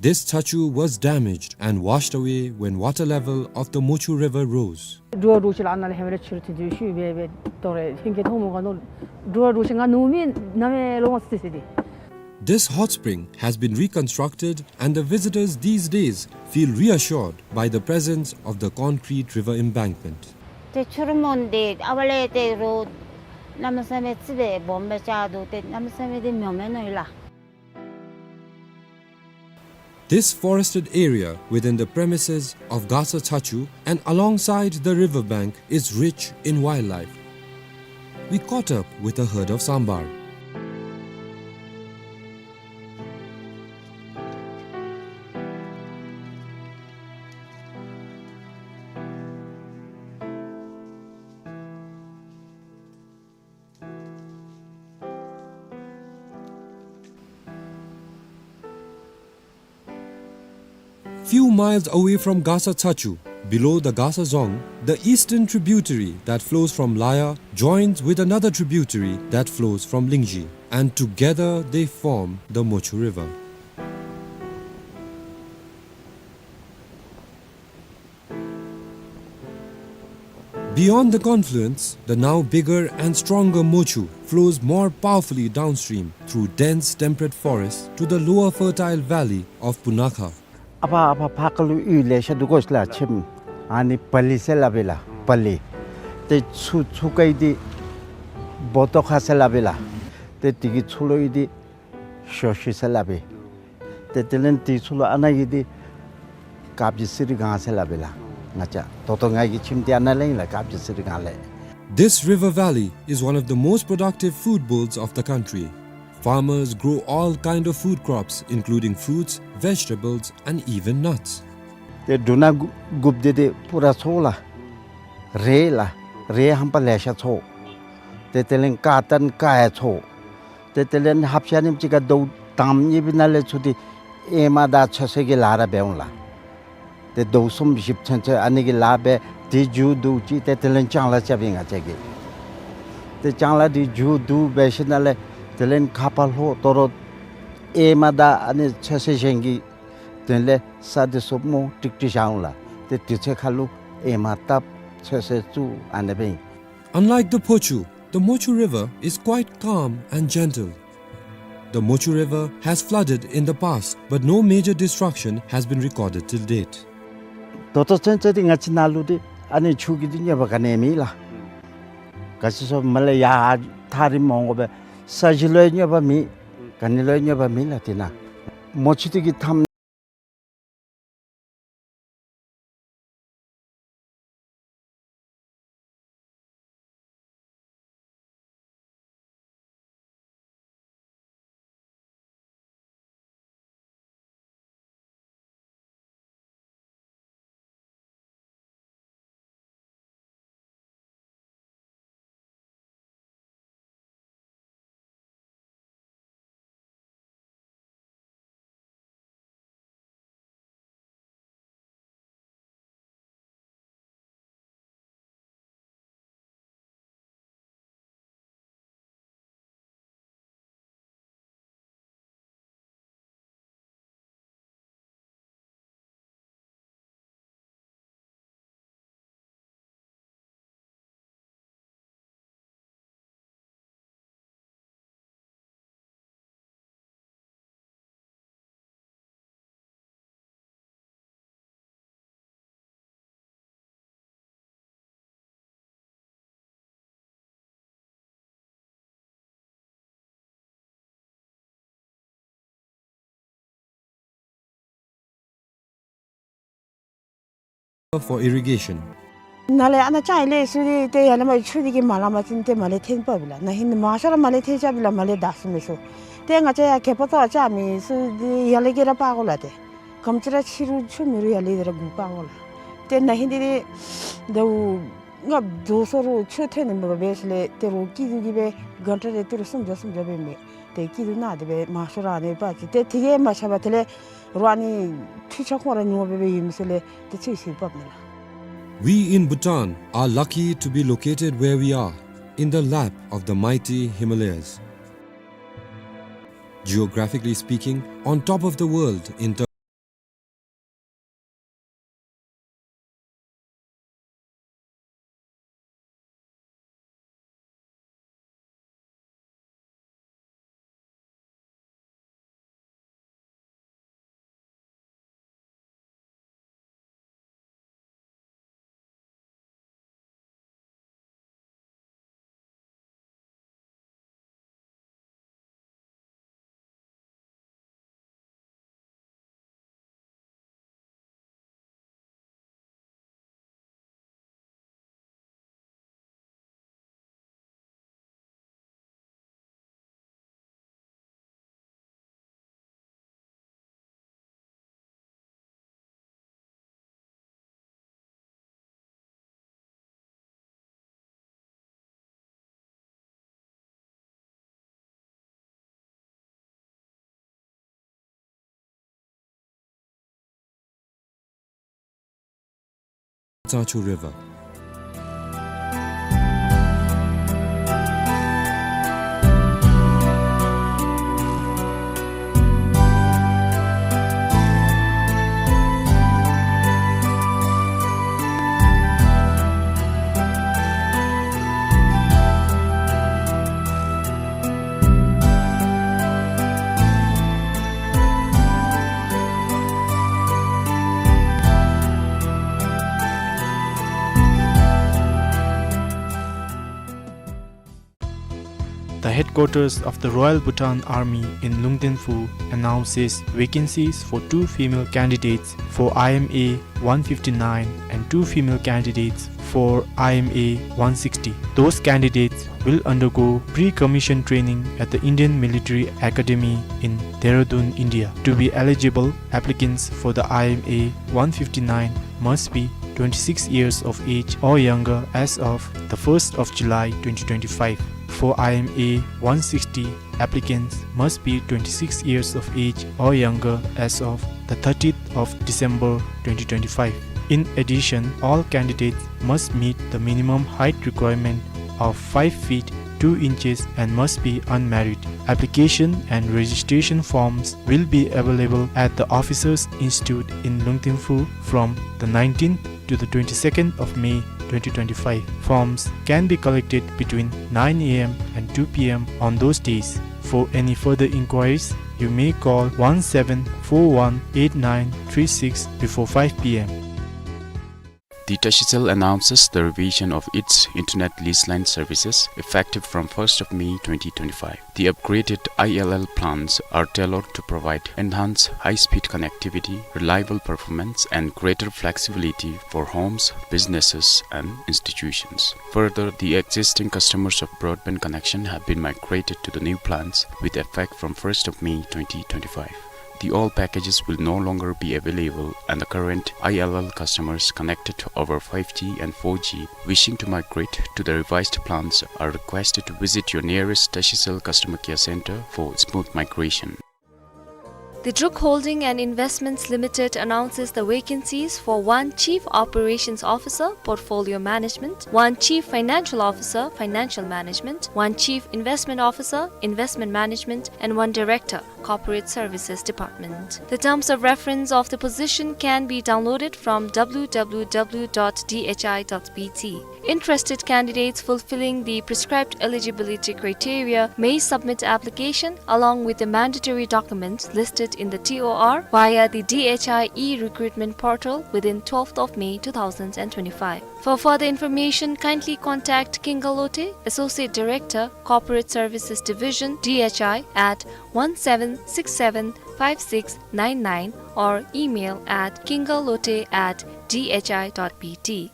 This chachu was damaged and washed away when water level of the Mochu River rose. འགྲོ་བ་འདྲོག་ཅི་ལ་ཨ་ནཱ་ལས་ཧེ་མ་ལས་ཕྱི་རུ་ཐོན་ཏེ་ཞུ་བས་བས་དོ་རེ་ཧིང་གི་ཐོག་མོ་ག་ནོ་འགྲོ་བ་འདྲོག་ཅི་ང་ནུ་མི་ན་མེ་ལོ་མ་སི་སི་དེ། This hot spring has been reconstructed and the visitors these days feel reassured by the presence of the concrete river embankment. ཏེ་ཕྱི་རུ་མོན་དེ་ཨ་བ་ལས་ཏེ་རོ་ན་མེ་ས་མེ་ཙི་བས་སྦོམ་བས་ཅ་དོ་ཏེ་ན་མེ་ས་མེ་དེ་མྱོ་མེ་ནོ་ཡི་ལ། This forested area within the premises of Gasa Chachu and alongside the river bank is rich in wildlife. We caught up with a herd of sambar. Few miles away from Gasa Chachu, below the Gasa Dzong, the eastern tributary that flows from Laya joins with another tributary that flows from Lingzhi, and together they form the Mochu River. Beyond the confluence, the now bigger and stronger Mochu flows more powerfully downstream through dense temperate forests to the lower fertile valley of Punakha. ཨ་ཕ་ཨ་ཕ་ཕ་ཀ་ལུ་ཡུལ་ལེ་ཤ་འདུག་གོ་ཤ་ལ་ཆེམ། ཨ་ནི་པ་ལི་ཟེར་སླབ་ཨིན་ལགས། པ་ལི། ཏེ་ཚུ་ཚུ་ཁའི་འདི་བོ་ཏོ་ཁ་ཟེར་སླབ་ཨིན་ལགས། ཏེ་དེ་གི་ཚུ་ལུ་ཡི་འདི་ཤོ་ཤི་ཟེར་སླབ་ཨིན། ཏེ་དེ་ལས་དེ་ཚུ་ལུ་ཨ་ནཱ་ཡི་འདི་ དཀར་སྦྱིས་གསེར་སྒང་ཟེར་སླབ་ཨིན་ལགས། ང་བཅས་ད་ལྟོ་ང་གི་ཁྱིམ་འདི་ཨ་ནཱ་ལས་ཨིན་ལགས། དཀར་སྦྱིས་གསེར་སྒང་ལས། This river valley is one of the most productive food bowls of the country. Farmers grow all kind of food crops, including fruits, vegetables, and even nuts. ཏེ་འབྲུ་སྣ་དགུ་དགུཔ་འདི་ཏེ་སྤུ་ར་ཚོ་ལགས། རེད་ལགས། རེད་ཧམ་པ་ལེ་ཤ་ཚོ། ཏེ་དེ་ལས་ཀར་ཏན་ཀར་ཡང་ཚོ། ཏེ་དེ་ལས་ཧབ་ཤ་ནི་ཅིག་ཁར་ཟླཝ་དང་པ་གཉིས་པའི་ནང་ལས་ཚུར་ཏེ་ཨེ་མ་དང་ཚོད་བསྲེ་གི་ལཱ་ར་འབད་འོང་ལགས། ཏེ་ཟླཝ་གསུམ་བཞི་ཚུན་ཚོད་ཨ་ནི་གི་ལཱ་འབད། དེ་མཇུག་བསྡུ་ཅི། ཏེ་དེ་ལས་ལྕང་ལཱ་རྐྱབ་ཨིན་ང་བཅས་ཀྱིས། ཏེ་ལྕང་ལཱ་དེ་མཇུག་བསྡུ་འབད་ཞིནམ་ལས་དེ་ལས་ཁ་ཕར་ལྷོ་དོ་རུང་ཨེ་མ་དང་ཨ་ནི་ཚོད་བསྲེ་གཞན་གྱི་དོན་ལས་ས་འདི་ཚུ་མོ་ཀྲིག་ཀྲི་བཞག་འོང་ལགས། ཏེ་དུས་ཚོད་ཁར་ལུ་ཨེ་མ་བཏབ་ཚོད་བསྲེ་བཙུགས་ཨ་ནི་སྦེ་ཨིན། Unlike the Phochu, the Mochu River is quite calm and gentle. The Mochu River has flooded in the past, but no major destruction has been recorded till date. ད་ལྟོ་ཚུན་ཚོད་འདི་ང་བཅས་ནཱ་ལུ་འདི་ཨ་ནི་ཆུ་གི་འདི་གནོད་པ་ག་ནི་ཡང་མེད་ལགས། ག་ཅི་ཟེར་མ་ལས་ཡར་ཐག་རིངམོ་འོང་དགོ་པས། ས་གཞི་ལུ་ཡང་གནོད་པ་མེད། ག་ནི་ལུ་ཡང་གནོད་པ་མེད་ལགས། དེ་ནང་མོ་ཆུ་འདི་གི་མཐའམ། For irrigation. ནཱ་ལས་ཨ་ནཱ་ལྕང་ལས་ཚུར་ཏེ་ཡར་ལས་མར་ཆུ་འདི་གིས་མ་ལང་པ་ཅིན་ཏེ་མར་ལས་འཐོན་འབགཔ་ཨིན་ལགས། ན་ཧིང་མང་ཤོས་ར་མར་ལས་འཐོན་འབགཔ་ཨིན་ལགས། མར་ལས་བདའ་ཚུགས་མི་ཚུགས། ཏེ་ང་བཅས་ཡར་གད་པ་བཏོག་ལྕང་མི་ཚུ་འདི་ཡར་ལས་ཀྱི་ར་འབག་དགོ་ལགས། ཏེ་ག་དེམ་ཅིག་ར་ཆེ་རུང་ཆུ་མེད་རུང་ཡར་ལས་འདི་ར་འགུག་འབག་དགོ་ལགས། ཏེ་ན་ཧིང་འདི་ཏེ་ཟླཝ་ལྔ་བདོ་སོང་རུང་ཆུ་འཐོན་ནི་མེད་པར་འབད་ཞིནམ་ལས་ཏེ་རོགས་སྐྱིད་སྡུག་གིས་སྦེ་གྷན་ཊ་རེ་ཏི་རུ་སུམ་བརྒྱ་སུམ་བརྒྱ་སྦེ་མི་ཏེ་སྐྱིད་སྡུག་ནང་དེ་སྦེ་མང་ཤོས་ར་ཨ་ནི་འབག་ཅི། ཏེ་དེ་གིས་མ་ཁྱབ་པར་དེ་ལས་རོགས་ཨ་ནི་འཕྲུལ་ཆས་ཁོང་ར་ཉོ་སྦེ་སྦེ་ཡོད་མི་ཚུ་ལས་ཏེ་ཚུ་ཚུ་འབགཔ་ཨིན་ལགས། We in Bhutan are lucky to be located where we are, in the lap of the mighty Himalayas. Geographically speaking, on top of the world in terms Tsangchu River. The headquarters of the Royal Bhutan Army in Lungdenphu announces vacancies for two female candidates for I M A one fifty-nine and two female candidates for I M A one sixty. Those candidates will undergo pre-commission training at the Indian Military Academy in Dehradun, India. To be eligible, applicants for the I M A one fifty-nine must be twenty-six years of age or younger as of the first of July twenty twenty-five. For I M A one sixty, applicants must be twenty-six years of age or younger as of the thirtieth of December twenty twenty-five. In addition, all candidates must meet the minimum height requirement of five feet two inches and must be unmarried. Application and registration forms will be available at the Officers Institute in Lungdenphu from the nineteenth to the twenty-second of May twenty twenty-five. Forms can be collected between nine A M and two P M on those days. For any further inquiries, you may call one seven four one eight nine three six before five P M. The Tashicell announces the revision of its internet lease line services effective from first of May twenty twenty-five. The upgraded I L L plans are tailored to provide enhanced high-speed connectivity, reliable performance, and greater flexibility for homes, businesses, and institutions. Further, the existing customers of broadband connection have been migrated to the new plans with effect from first of May twenty twenty-five. The old packages will no longer be available, and the current I L L customers connected over five G and four G wishing to migrate to the revised plans are requested to visit your nearest Tashicell customer care center for smooth migration. The Druk Holding and Investments Limited announces the vacancies for one Chief Operations Officer, Portfolio Management, one Chief Financial Officer, Financial Management, one Chief Investment Officer, Investment Management, and one Director, Corporate Services Department. The terms of reference of the position can be downloaded from W W W dot D H I dot B T. Interested candidates fulfilling the prescribed eligibility criteria may submit application along with the mandatory documents listed in the T O R via the D H I e-recruitment portal within twelfth of May two thousand and twenty-five. For further information, kindly contact Kinga Lote, Associate Director, Corporate Services Division, D H I, at one seven six seven five six nine nine or email at kingalote at D H I dot B T.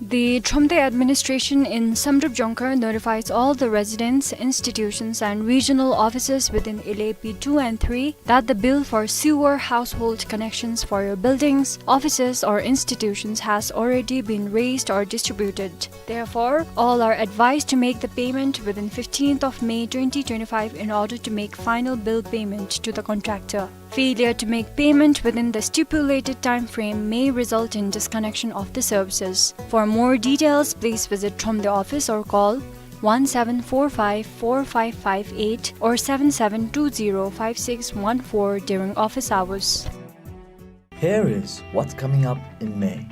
The Thromde administration in Samdrup Jongkhar notifies all the residents, institutions, and regional offices within Ile P two and three that the bill for sewer household connections for your buildings, offices, or institutions has already been raised or distributed. Therefore, all are advised to make the payment within fifteenth of May twenty twenty-five in order to make final bill payment to the contractor. Failure to make payment within the stipulated time frame may result in disconnection of the services. For more details, please visit Thromde office or call one seven four five four five five eight or seven seven two zero five six one four during office hours. Here is what's coming up in May.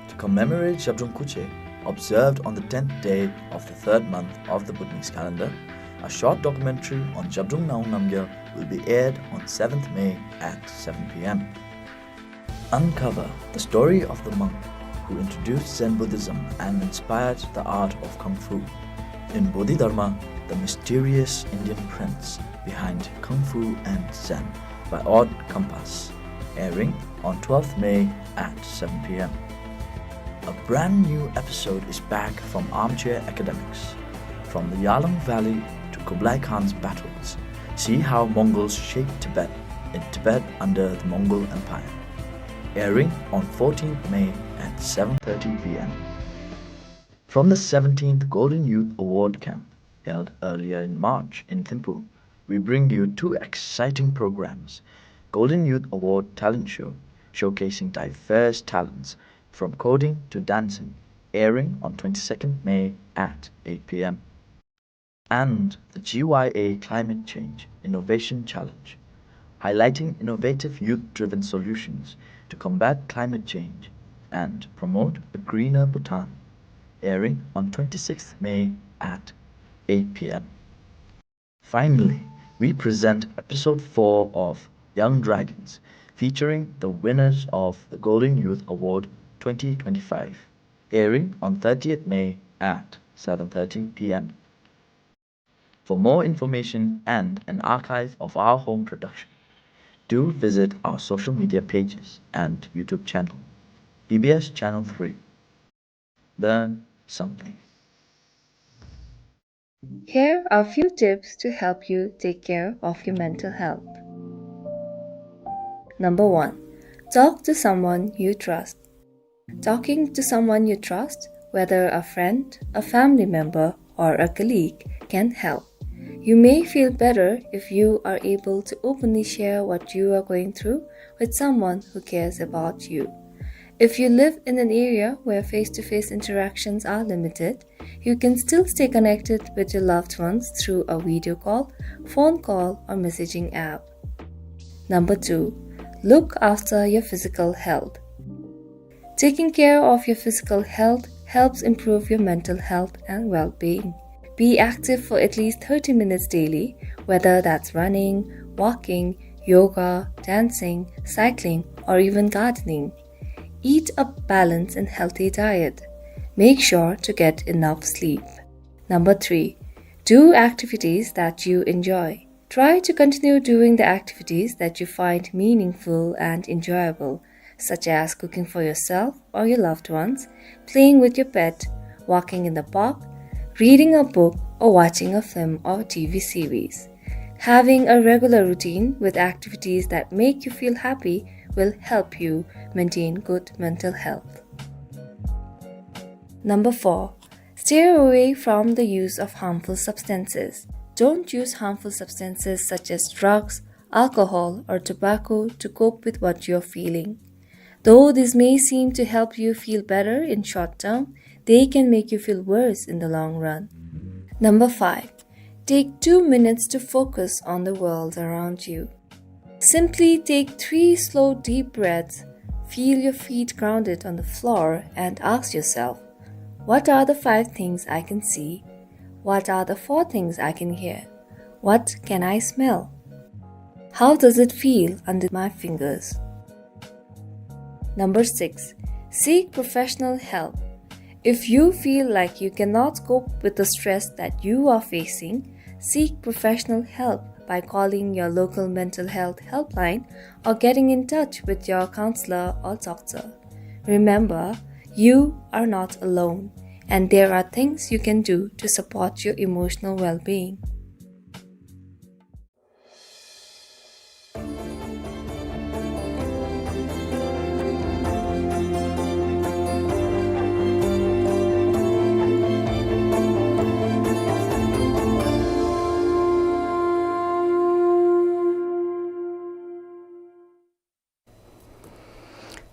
To commemorate Zhabdrung Khuche, observed on the tenth day of the third month of the Bhutanese calendar, a short documentary on Zhabdrung Ngawang Namgyal will be aired on seventh May at seven P M. Uncover the story of the monk who introduced Zen Buddhism and inspired the art of Kung Fu in Bodhidharma, the mysterious Indian prince behind Kung Fu and Zen, by Odd Compass, airing on twelfth May at seven P M. A brand new episode is back from Armchair Academics. From the Yalang Valley to Kublai Khan's battles, see how Mongols shaped Tibet in Tibet under the Mongol Empire. Airing on fourteenth May at seven thirty P M. From the seventeenth Golden Youth Award Camp, held earlier in March in Thimphu, we bring you two exciting programs: Golden Youth Award Talent Show, showcasing diverse talents from coding to dancing, airing on twenty-second May at eight P M, and the G Y A Climate Change Innovation Challenge, highlighting innovative youth-driven solutions to combat climate change and promote a greener Bhutan, airing on twenty-sixth May at eight P M. Finally, we present episode four of Young Dragons, featuring the winners of the Golden Youth Award twenty twenty-five, airing on thirtieth May at seven thirty p m. For more information and an archive of our home production, do visit our social media pages and YouTube channel, B B S Channel three. Learn something. Here are a few tips to help you take care of your mental health. Number one, talk to someone you trust. Talking to someone you trust, whether a friend, a family member, or a colleague, can help. You may feel better if you are able to openly share what you are going through with someone who cares about you. If you live in an area where face-to-face interactions are limited, you can still stay connected with your loved ones through a video call, phone call, or messaging app. Number two, look after your physical health. Taking care of your physical health helps improve your mental health and well-being. Be active for at least thirty minutes daily, whether that's running, walking, yoga, dancing, cycling, or even gardening. Eat a balanced and healthy diet. Make sure to get enough sleep. Number three, do activities that you enjoy. Try to continue doing the activities that you find meaningful and enjoyable, such as cooking for yourself or your loved ones, playing with your pet, walking in the park, reading a book, or watching a film or T V series. Having a regular routine with activities that make you feel happy will help you maintain good mental health. Number four, steer away from the use of harmful substances. Don't use harmful substances such as drugs, alcohol, or tobacco to cope with what you're feeling. Though this may seem to help you feel better in short term, they can make you feel worse in the long run. Number five, take two minutes to focus on the world around you. Simply take three slow, deep breaths, feel your feet grounded on the floor, and ask yourself, "What are the five things I can see? What are the four things I can hear? What can I smell? How does it feel under my fingers?" Number six, seek professional help. If you feel like you cannot cope with the stress that you are facing, seek professional help by calling your local mental health helpline or getting in touch with your counselor or doctor. Remember, you are not alone, and there are things you can do to support your emotional well-being.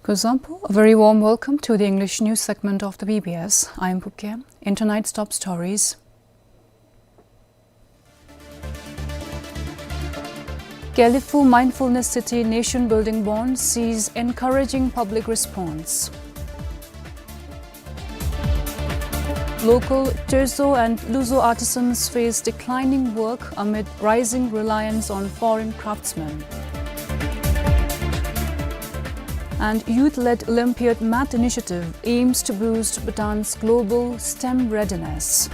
Kuzuzangpo, a very warm welcome to the English news segment of the B B S. I am Pupke. In tonight's top stories: Gelephu Mindfulness City Nation Building Bond sees encouraging public response. Local Tozo and Luzo artisans face declining work amid rising reliance on foreign craftsmen. And youth-led Olympiad Math Initiative aims to boost Bhutan's global STEM readiness.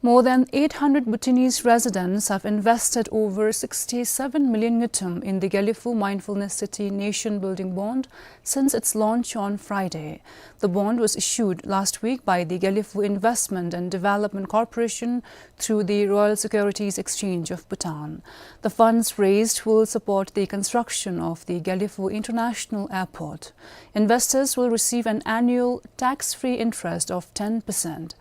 More than eight hundred Bhutanese residents have invested over sixty-seven million ngultrum in the Gelephu Mindfulness City Nation Building Bond since its launch on Friday. The bond was issued last week by the Gelephu Investment and Development Corporation through the Royal Securities Exchange of Bhutan. The funds raised will support the construction of the Gelephu International Airport. Investors will receive an annual tax-free interest of ten percent.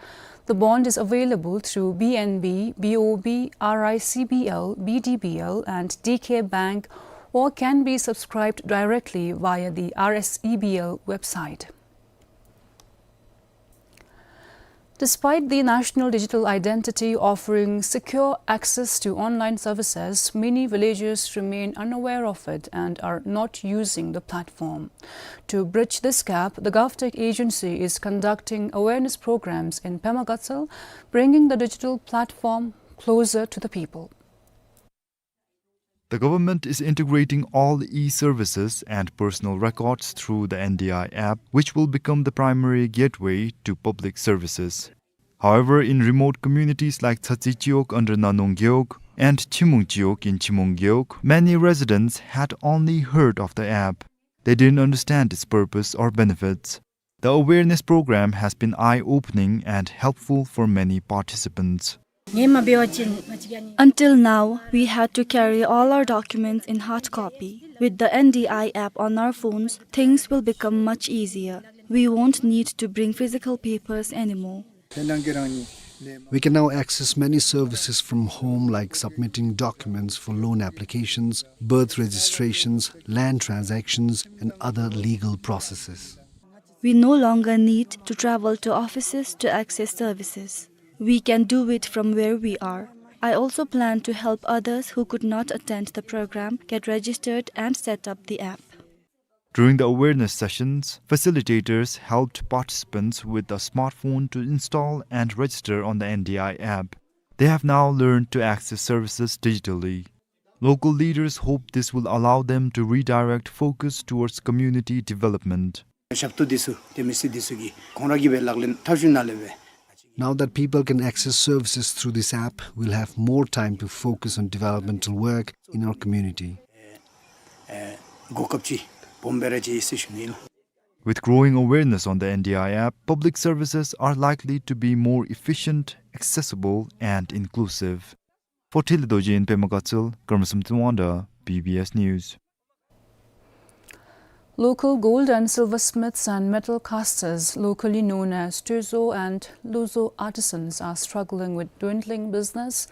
The bond is available through B N B, B O B, R I C B L, B D B L, and D K Bank, or can be subscribed directly via the R S E B L website. Despite the national digital identity offering secure access to online services, many villagers remain unaware of it and are not using the platform. To bridge this gap, the GovTech agency is conducting awareness programs in Pema Gatshel, bringing the digital platform closer to the people. The government is integrating all e-services and personal records through the N D I app, which will become the primary gateway to public services. However, in remote communities like Tsatsi Chiwog under Nahnong Gewog and Chhimung Chiwog in Chhimung Gewog, many residents had only heard of the app. They didn't understand its purpose or benefits. The awareness program has been eye-opening and helpful for many participants. Until now, we had to carry all our documents in hard copy. With the N D I app on our phones, things will become much easier. We won't need to bring physical papers anymore. We can now access many services from home, like submitting documents for loan applications, birth registrations, land transactions, and other legal processes. We no longer need to travel to offices to access services. We can do it from where we are. I also plan to help others who could not attend the program get registered and set up the app. During the awareness sessions, facilitators helped participants with a smartphone to install and register on the N D I app. They have now learned to access services digitally. Local leaders hope this will allow them to redirect focus towards community development. ཞབས་ཏོག་འདི་ཚུ་དེ་མི་སེར་འདི་ཚུ་གིས་ཁོང་ར་གིས་སྦེ་ལག་ལེན་འཐབ་ཞིནམ་ལས་སྦེ། Now that people can access services through this app, we'll have more time to focus on developmental work in our community. ཨེ་གོ་སྐབས་ཅིག་སྦོམ་སྦེ་ར་ཅིག་ཟེར་ཞུ་ནི་ལགས། With growing awareness on the N D I app, public services are likely to be more efficient, accessible, and inclusive. For Thelhe Dorji in Pema Gatshel, Karmasum Thanwangda, B B S News. Local gold and silversmiths and metal casters, locally known as Toezo and Lokzo artisans, are struggling with dwindling business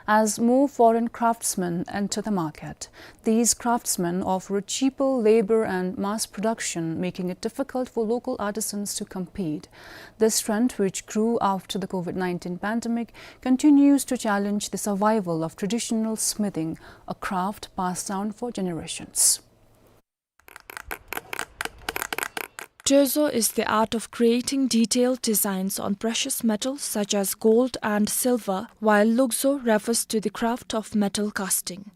as more foreign craftsmen enter the market. These craftsmen offer cheaper labor and mass production, making it difficult for local artisans to compete. This trend, which grew after the COVID nineteen pandemic, continues to challenge the survival of traditional smithing, a craft passed down for generations. Toezo is the art of creating detailed designs on precious metals such as gold and silver, while Lokzo refers to the craft of metal casting.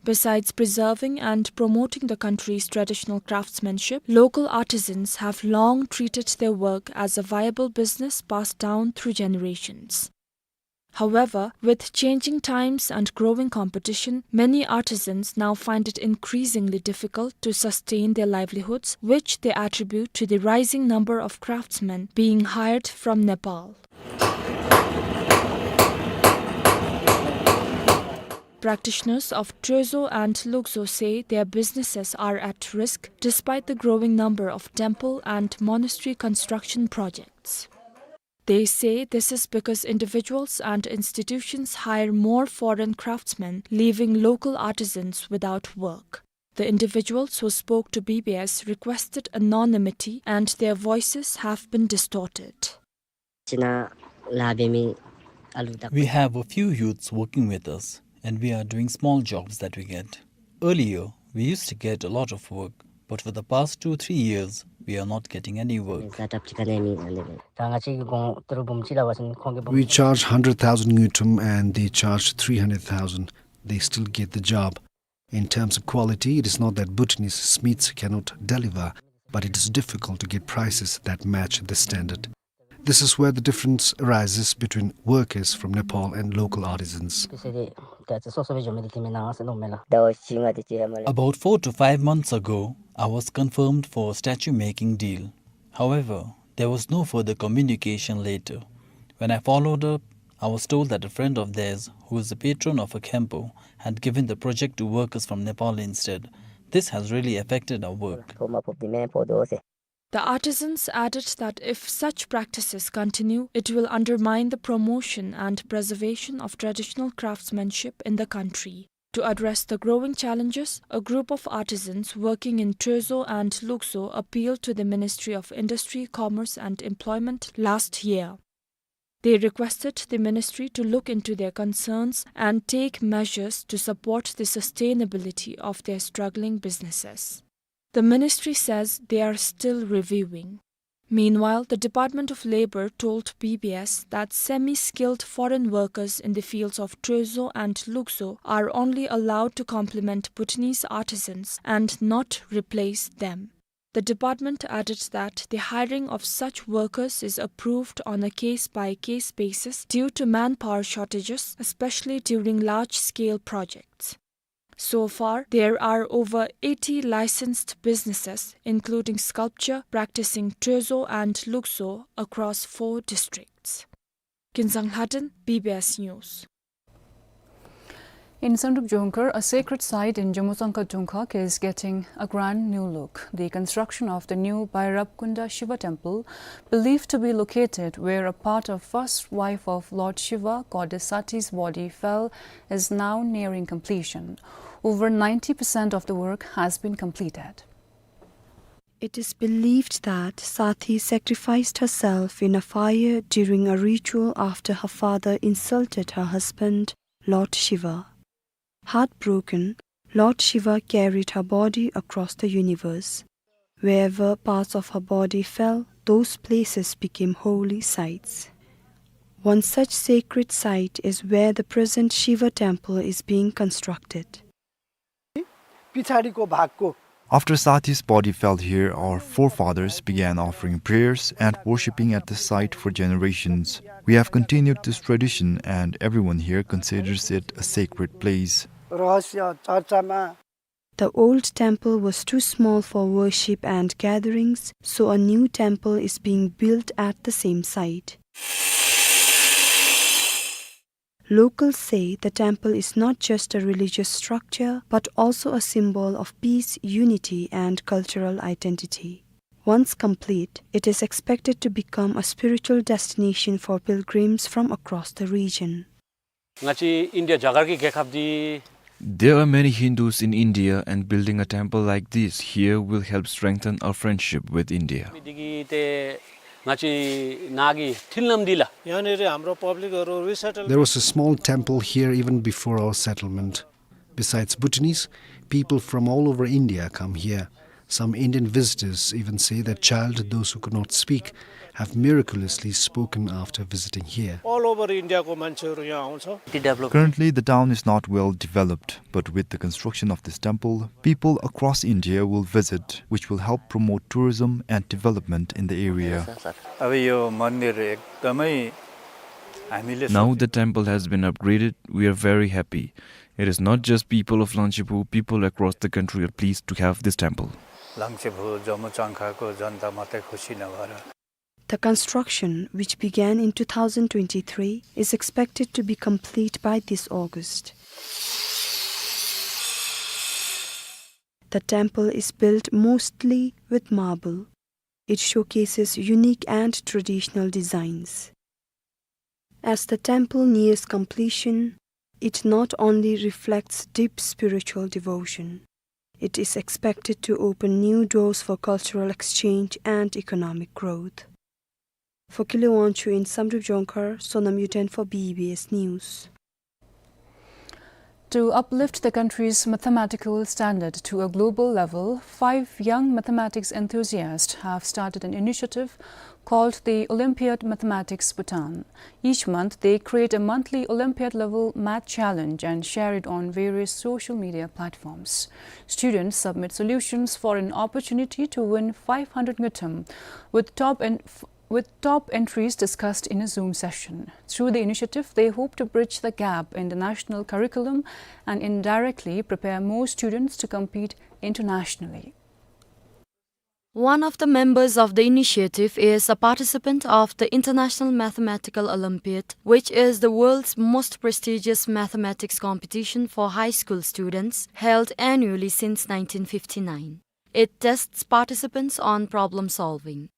Besides preserving and promoting the country's traditional craftsmanship, local artisans have long treated their work as a viable business passed down through generations. However, with changing times and growing competition, many artisans now find it increasingly difficult to sustain their livelihoods, which they attribute to the rising number of craftsmen being hired from Nepal. Practitioners of Toezo and Lokzo say their businesses are at risk despite the growing number of temple and monastery construction projects. They say this is because individuals and institutions hire more foreign craftsmen, leaving local artisans without work. The individuals who spoke to B B S requested anonymity and their voices have been distorted. We have a few youths working with us, and we are doing small jobs that we get. Earlier, we used to get a lot of work, but for the past two, three years, we are not getting any work. We charge hundred thousand ngultrum and they charge three hundred thousand. They still get the job. In terms of quality, it is not that Bhutanese smiths cannot deliver, but it is difficult to get prices that match the standard. This is where the difference arises between workers from Nepal and local artisans. About four to five months ago, I was confirmed for a statue making deal. However, there was no further communication later. When I followed up, I was told that a friend of theirs, who is the patron of a Khenpo, had given the project to workers from Nepal instead. This has really affected our work. The artisans added that if such practices continue, it will undermine the promotion and preservation of traditional craftsmanship in the country. To address the growing challenges, a group of artisans working in Toezo and Lokzo appealed to the Ministry of Industry, Commerce and Employment last year. They requested the ministry to look into their concerns and take measures to support the sustainability of their struggling businesses. The ministry says they are still reviewing. Meanwhile, the Department of Labor told B B S that semi-skilled foreign workers in the fields of Trezo and Lukso are only allowed to complement Bhutanese artisans and not replace them. The department added that the hiring of such workers is approved on a case-by-case basis due to manpower shortages, especially during large-scale projects. So far, there are over eighty licensed businesses, including sculpture, practicing Trezo and Lukso across four districts. Kinzang Lhaden, B B S News. In Samdrup Jongkhar, a sacred site in Jumutsangkha Dzongkhag is getting a grand new look. The construction of the new Bhairab Kunda Shiva temple, believed to be located where a part of first wife of Lord Shiva, goddess Sati's body fell, is now nearing completion. Over ninety percent of the work has been completed. It is believed that Sati sacrificed herself in a fire during a ritual after her father insulted her husband, Lord Shiva. Heartbroken, Lord Shiva carried her body across the universe. Wherever parts of her body fell, those places became holy sites. One such sacred site is where the present Shiva temple is being constructed. पछाडिको भागको After Sati's body fell here, our forefathers began offering prayers and worshipping at the site for generations. We have continued this tradition, and everyone here considers it a sacred place. रहस्य चर्चामा The old temple was too small for worship and gatherings, so a new temple is being built at the same site. Locals say the temple is not just a religious structure, but also a symbol of peace, unity, and cultural identity. Once complete, it is expected to become a spiritual destination for pilgrims from across the region. ང་བཅས་ཨིན་ཌི་ཡ་རྒྱ་གར་གྱི་རྒྱལ་ཁབ་འདི། There are many Hindus in India, and building a temple like this here will help strengthen our friendship with India. འདི་གི་ཏེ་ང་བཅས་ནང་གི་མཐུན་ལམ་འདི་ལགས། यहाँनिर हाम्रो पब्लिकहरू resettle There was a small temple here even before our settlement. Besides Bhutanese, people from all over India come here. Some Indian visitors even say that childhood, those who could not speak, have miraculously spoken after visiting here. All over इन्डियाको मान्छेहरू यहाँ आउँछ। Currently, the town is not well developed, but with the construction of this temple, people across India will visit, which will help promote tourism and development in the area. अब यो मन्दिर एकदमै हामीले Now the temple has been upgraded. We are very happy. It is not just people of Langchaphu, people across the country are pleased to have this temple. लङ्चेबु जम्मू चङ्खाको जनता मात्रै खुसी नभएर The construction, which began in two thousand twenty-three, is expected to be complete by this August. The temple is built mostly with marble. It showcases unique and traditional designs. As the temple nears completion, it not only reflects deep spiritual devotion, it is expected to open new doors for cultural exchange and economic growth. For Kile Wangchuk in Samdrup Jongkhar, Sonam Yuden for B B S News. To uplift the country's mathematical standard to a global level, five young mathematics enthusiasts have started an initiative called the Olympiad Mathematics Bhutan. Each month, they create a monthly Olympiad-level math challenge and share it on various social media platforms. Students submit solutions for an opportunity to win five hundred ngultrum, with top en- with top entries discussed in a Zoom session. Through the initiative, they hope to bridge the gap in the national curriculum and indirectly prepare more students to compete internationally. One of the members of the initiative is a participant of the International Mathematical Olympiad, which is the world's most prestigious mathematics competition for high school students, held annually since nineteen fifty-nine. It tests participants on problem solving.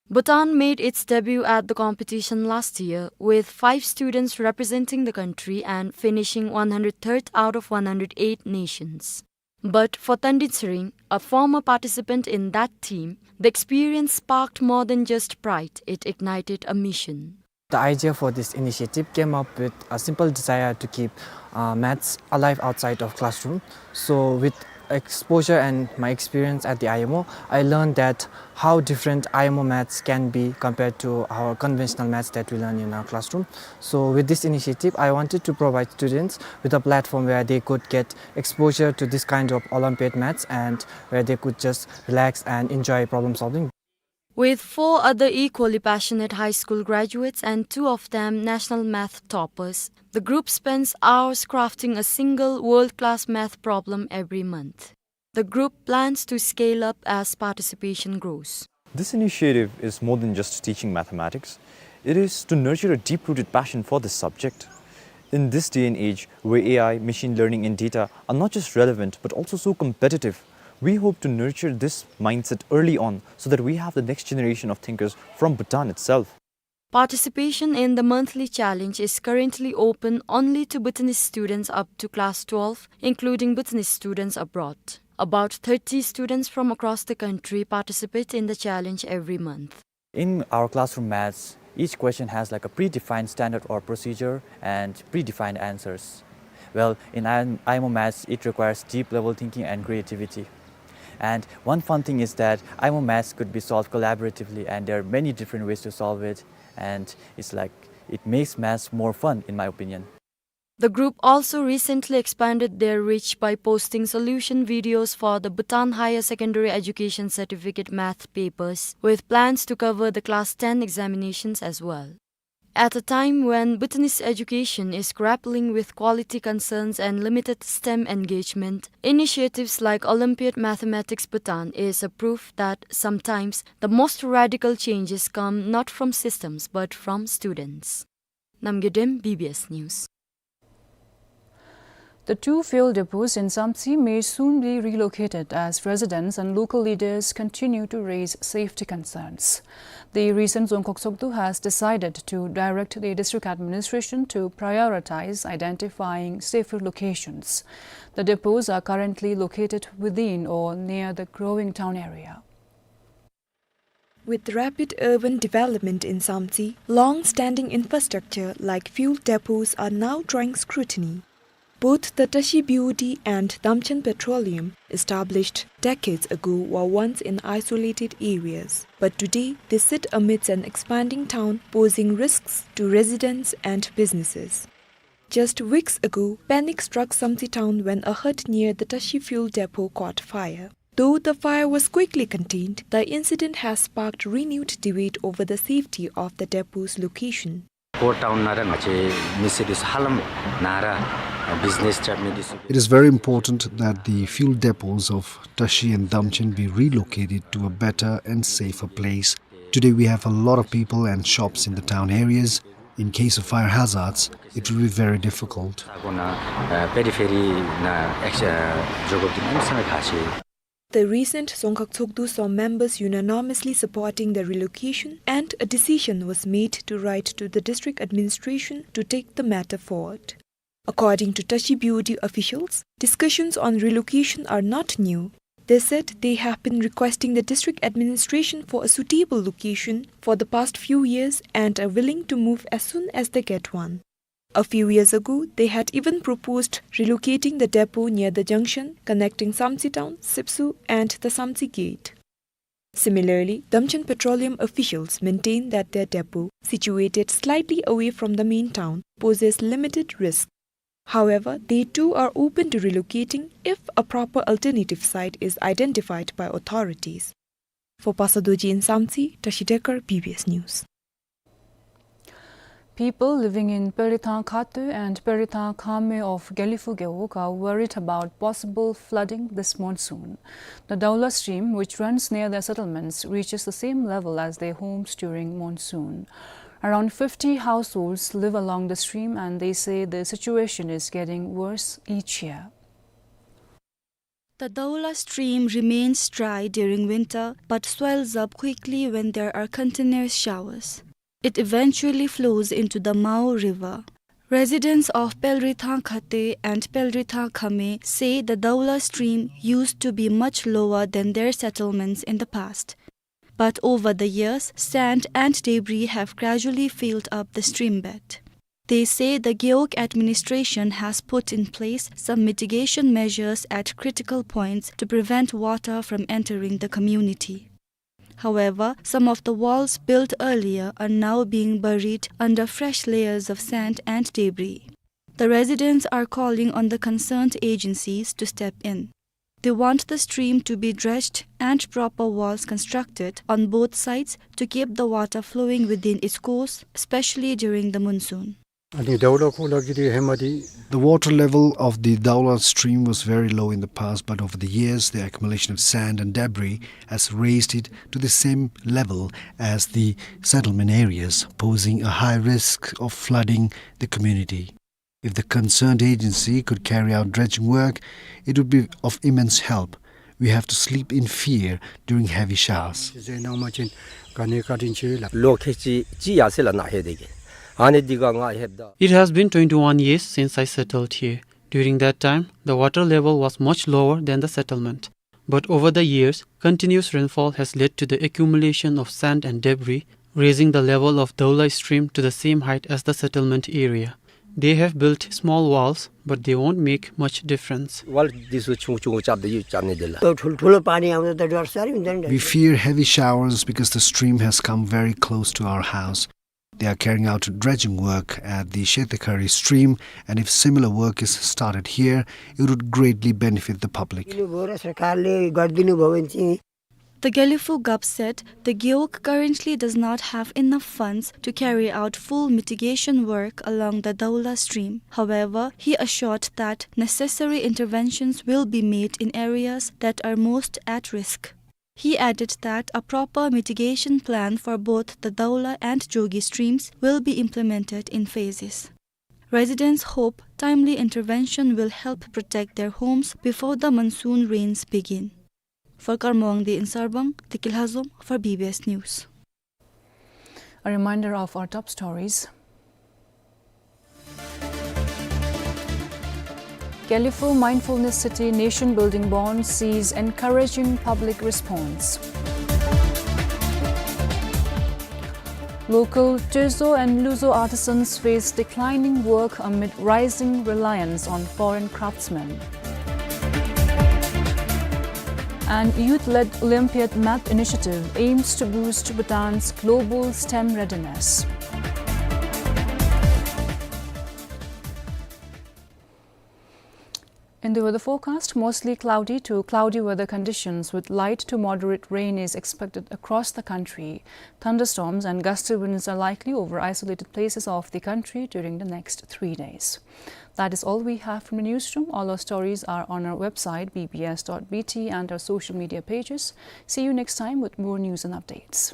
Bhutan made its debut at the competition last year, with five students representing the country and finishing one hundred third out of one hundred eight nations. But for Tandin Tsering, a former participant in that team, the experience sparked more than just pride, it ignited a mission. The idea for this initiative came up with a simple desire to keep, uh, maths alive outside of classroom. So with Exposure and my experience at the I M O, I learned that how different I M O maths can be compared to our conventional maths that we learn in our classroom. So with this initiative, I wanted to provide students with a platform where they could get exposure to this kind of Olympiad maths and where they could just relax and enjoy problem solving. With four other equally passionate high school graduates and two of them national math toppers, the group spends hours crafting a single world-class math problem every month. The group plans to scale up as participation grows. This initiative is more than just teaching mathematics. It is to nurture a deep-rooted passion for this subject. In this day and age, where A I, machine learning, and data are not just relevant but also so competitive, we hope to nurture this mindset early on so that we have the next generation of thinkers from Bhutan itself. Participation in the monthly challenge is currently open only to Bhutanese students up to class twelve, including Bhutanese students abroad. About thirty students from across the country participate in the challenge every month. In our classroom maths, each question has, like, a predefined standard or procedure and predefined answers. Well, in I M O maths, it requires deep level thinking and creativity. And one fun thing is that I M O maths could be solved collaboratively, and there are many different ways to solve it, and it's like, it makes maths more fun, in my opinion. The group also recently expanded their reach by posting solution videos for the Bhutan Higher Secondary Education Certificate math papers, with plans to cover the class ten examinations as well. At a time when Bhutanese education is grappling with quality concerns and limited STEM engagement, initiatives like Olympiad Mathematics Bhutan is a proof that sometimes the most radical changes come not from systems but from students. Namgay Dem, B B S News. The two fuel depots in Samtse may soon be relocated as residents and local leaders continue to raise safety concerns. The recent Dzongkhag Tshogdu has decided to direct the district administration to prioritize identifying safer locations. The depots are currently located within or near the growing town area. With rapid urban development in Samtse, long-standing infrastructure like fuel depots are now drawing scrutiny. Both the Tashi B O D and Damchen Petroleum, established decades ago, were once in isolated areas, but today they sit amidst an expanding town, posing risks to residents and businesses. Just weeks ago, panic struck Samtse town when a hut near the Tashi fuel depot caught fire. Though the fire was quickly contained, the incident has sparked renewed debate over the safety of the depot's location. ཁོ་ཊའུན་ནང་ར་ང་བཅས་མི་སེར་འདི་ཚུ་ཧ་ལམ་ནཱ་ར་བིཛ་ནེས་རྐྱབ་མི་འདི་ཚུ། It is very important that the fuel depots of Tashi and Damchen be relocated to a better and safer place. Today we have a lot of people and shops in the town areas. In case of fire hazards, it will be very difficult. ས་གོ་ནང་ཨ་པེ་རི་ཕེ་རི་ནང་ཨེག་ཨ་འགྱོ་དགོཔ་འདི་གནམ་མེད་ས་མེད་ཁག་ཆེ། The recent Dzongkhag Tshogdu saw members unanimously supporting the relocation, and a decision was made to write to the district administration to take the matter forward. According to Tashi B O D officials, discussions on relocation are not new. They said they have been requesting the district administration for a suitable location for the past few years and are willing to move as soon as they get one. A few years ago, they had even proposed relocating the depot near the junction connecting Samtse town, Sipsu, and the Samtse gate. Similarly, Damchen Petroleum officials maintain that their depot, situated slightly away from the main town, poses limited risk. However, they too are open to relocating if a proper alternative site is identified by authorities. For Pasa Dorji in Samtse, Tashi Dekar, B B S News. People living in Pelritang Khattwe and Pelritang Khame of Gelephu Gewog are worried about possible flooding this monsoon. The Daula stream, which runs near their settlements, reaches the same level as their homes during monsoon. Around fifty households live along the stream, and they say the situation is getting worse each year. The Daula stream remains dry during winter but swells up quickly when there are continuous showers. It eventually flows into the Mao River. Residents of Pelritang Khattwe and Pelritang Khame say the Daula stream used to be much lower than their settlements in the past. But over the years, sand and debris have gradually filled up the stream bed. They say the Gewog administration has put in place some mitigation measures at critical points to prevent water from entering the community. However, some of the walls built earlier are now being buried under fresh layers of sand and debris. The residents are calling on the concerned agencies to step in. They want the stream to be dredged and proper walls constructed on both sides to keep the water flowing within its course, especially during the monsoon. ཨ་ནི་དའུ་ལ་ཁོ་ལ་གི་དེ་ཧེ་མ་དེ། The water level of the Daula stream was very low in the past, but over the years, the accumulation of sand and debris has raised it to the same level as the settlement areas, posing a high risk of flooding the community. If the concerned agency could carry out dredging work, it would be of immense help. We have to sleep in fear during heavy showers. ཟེར་གནང་མ་ཅིན་ག་ནི་བཀའ་དྲིན་ཆེ་ལགས། ལོ་ཁལ་གཅིག་གཅིག་ཡར་སེང་ལགས་ནཱ་ལྷོད་དེ་གི། ཨ་ནི་འདི་ག་ང་ལྷོདཔ་ད། It has been twenty-one years since I settled here. During that time, the water level was much lower than the settlement. But over the years, continuous rainfall has led to the accumulation of sand and debris, raising the level of Daula stream to the same height as the settlement area. They have built small walls, but they won't make much difference. ཝཱལ་འདི་ཚུ་ཆུང་ཆུང་རྐྱབ་སྟེ་ཡོད་རྐྱབ་ནི་འདི་ལགས། ད་ཐུལ་ཐུལ་པ་ནི་ཡང་ད་འགྲོ་ས་རིམ་འདི་འདྲ། We fear heavy showers because the stream has come very close to our house. They are carrying out dredging work at the Shetakhari stream, and if similar work is started here, it would greatly benefit the public. दिनु भयो र सरकारले गरिदिनु भयो भने चाहिँ। The Gelephu Gap said the Gewog currently does not have enough funds to carry out full mitigation work along the Daula stream. However, he assured that necessary interventions will be made in areas that are most at risk. He added that a proper mitigation plan for both the Daula and Jogi streams will be implemented in phases. Residents hope timely intervention will help protect their homes before the monsoon rains begin. For Karmawangdi in Sarbang, Tekil Hazom for B B S News. A reminder of our top stories. Gelephu Mindfulness City nation building bond sees encouraging public response. Local Tezo and Luzo artisans face declining work amid rising reliance on foreign craftsmen. And youth-led Olympiad Math Initiative aims to boost Bhutan's global STEM readiness. In the weather forecast, mostly cloudy to cloudy weather conditions with light to moderate rain is expected across the country. Thunderstorms and gusty winds are likely over isolated places of the country during the next three days. That is all we have from the newsroom. All our stories are on our website, B B S dot B T, and our social media pages. See you next time with more news and updates.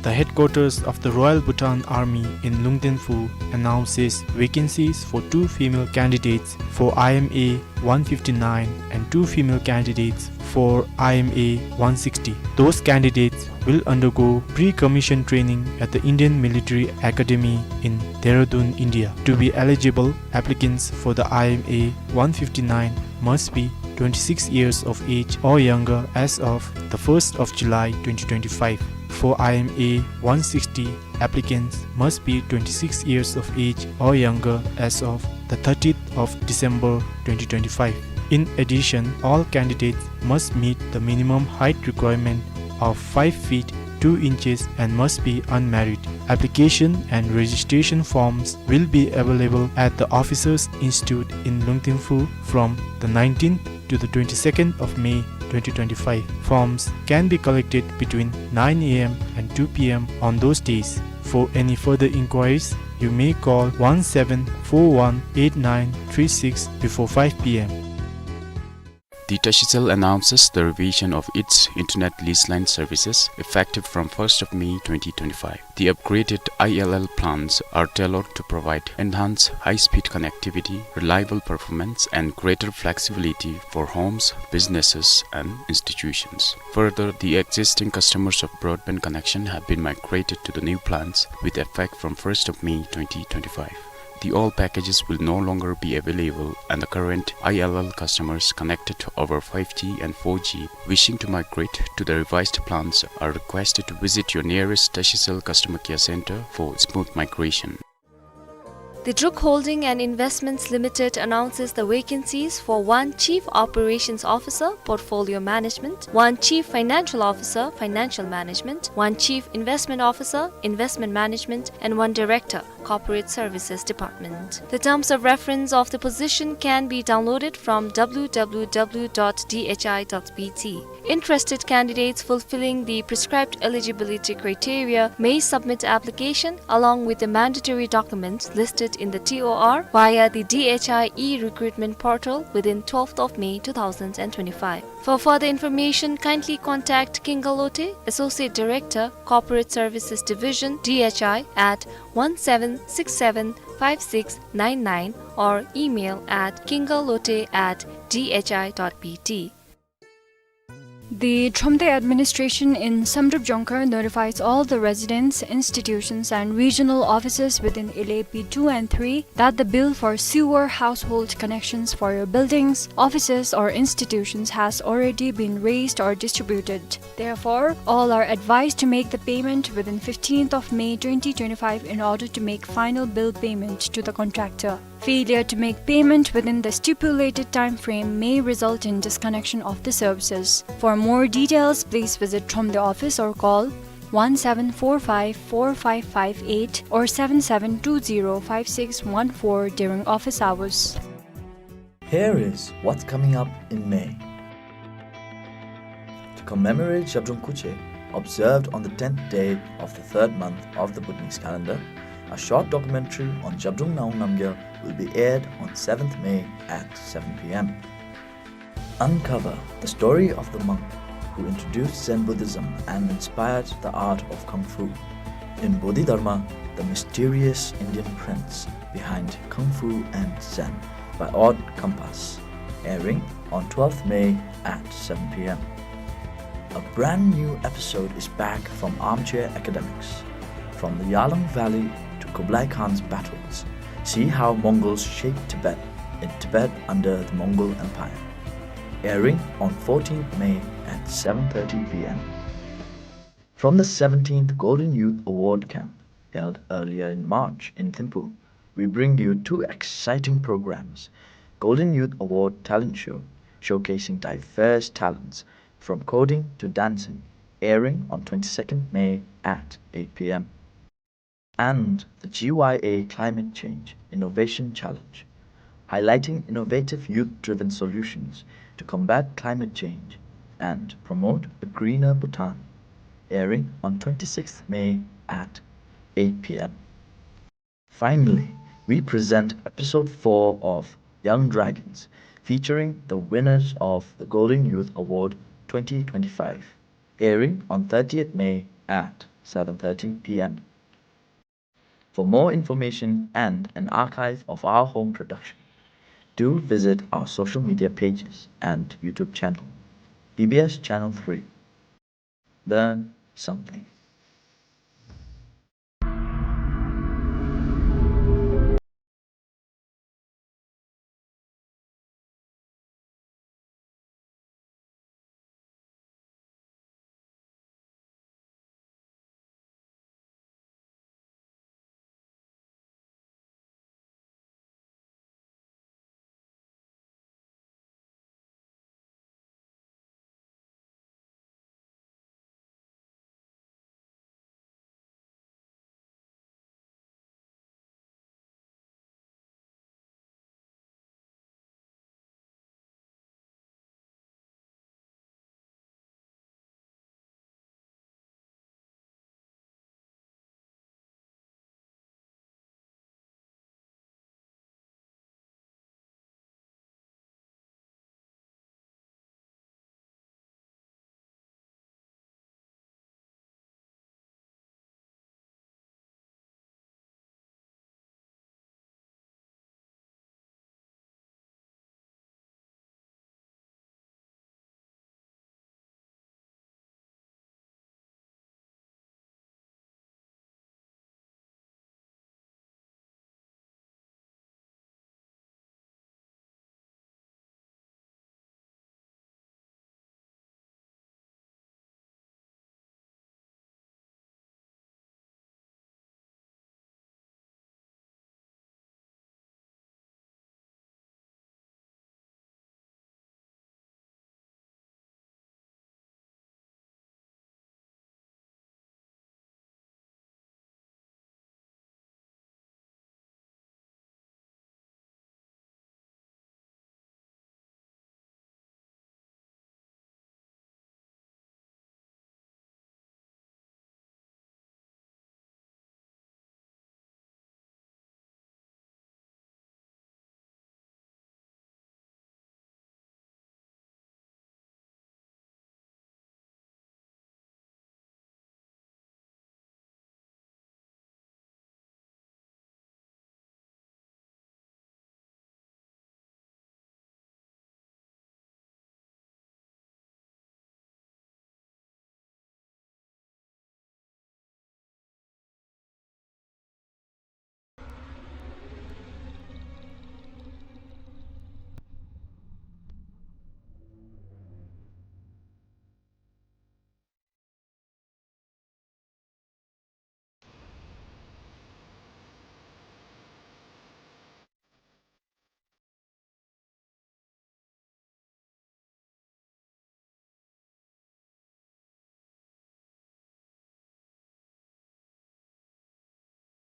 The headquarters of the Royal Bhutan Army in Lungdenphu announces vacancies for two female candidates for I M A one fifty-nine and two female candidates for I M A one sixty. Those candidates will undergo pre-commission training at the Indian Military Academy in Dehradun, India. To be eligible, applicants for the I M A one fifty-nine must be twenty-six years of age or younger as of the first of July twenty twenty-five. For I M A one sixty, applicants must be twenty-six years of age or younger as of the thirtieth of December twenty twenty-five. In addition, all candidates must meet the minimum height requirement of five feet two inches and must be unmarried. Application and registration forms will be available at the Officers Institute in Lungtingphu from the nineteenth to the twenty-second of May twenty twenty-five. Forms can be collected between nine A M and two P M on those days. For any further inquiries, you may call one seven four one eight nine three six before five P M. The Tashicel announces the revision of its internet lease line services effective from first of May twenty twenty-five. The upgraded I L L plans are tailored to provide enhanced high-speed connectivity, reliable performance, and greater flexibility for homes, businesses, and institutions. Further, the existing customers of broadband connection have been migrated to the new plans with effect from first of May twenty twenty-five. The old packages will no longer be available, and the current I L L customers connected over five G and four G wishing to migrate to the revised plans are requested to visit your nearest Tashicel customer care center for smooth migration. The Druk Holding and Investments Limited announces the vacancies for one Chief Operations Officer, Portfolio Management, one Chief Financial Officer, Financial Management, one Chief Investment Officer, Investment Management, and one Director, Corporate Services Department. The terms of reference of the position can be downloaded from W W W dot D H I dot B T. Interested candidates fulfilling the prescribed eligibility criteria may submit application along with the mandatory documents listed in the T O R via the D H I e-recruitment portal within twelfth of May two thousand and twenty-five. For further information, kindly contact Kinga Lote, Associate Director, Corporate Services Division, D H I, at one seven six seven five six nine nine or email at kingalote at D H I dot B T. The Thromde administration in Samdrup Jongkhar notifies all the residents, institutions, and regional offices within Ile P two and three that the bill for sewer household connections for your buildings, offices, or institutions has already been raised or distributed. Therefore, all are advised to make the payment within fifteenth of May twenty twenty-five in order to make final bill payment to the contractor. Failure to make payment within the stipulated time frame may result in disconnection of the services. For more details, please visit Thromde office or call one seven four five four five five eight or seven seven two zero five six one four during office hours. Here is what's coming up in May. To commemorate Zhabdrung Kuche, observed on the tenth day of the third month of the Bhutanese calendar, a short documentary on Zhabdrung Ngawang Namgyal will be aired on seventh May at seven P M. Uncover the story of the monk who introduced Zen Buddhism and inspired the art of Kung Fu. In Bodhidharma, the mysterious Indian prince behind Kung Fu and Zen by Odd Compass, airing on twelfth May at seven P M. A brand new episode is back from Armchair Academics. From the Yarlung Valley to Kublai Khan's battles, see how Mongols shaped Tibet in Tibet under the Mongol Empire. Airing on fourteenth May at seven thirty P M. From the seventeenth Golden Youth Award Camp, held earlier in March in Thimphu, we bring you two exciting programs: Golden Youth Award Talent Show, showcasing diverse talents from coding to dancing, airing on twenty-second May at eight P M. And the G Y A Climate Change Innovation Challenge, highlighting innovative youth-driven solutions to combat climate change and promote a greener Bhutan, airing on twenty-sixth May at eight P M. Finally, we present episode four of Young Dragons, featuring the winners of the Golden Youth Award twenty twenty-five, airing on thirtieth May at seven thirty P M. For more information and an archive of our home production, do visit our social media pages and YouTube channel, B B S Channel three. Learn something.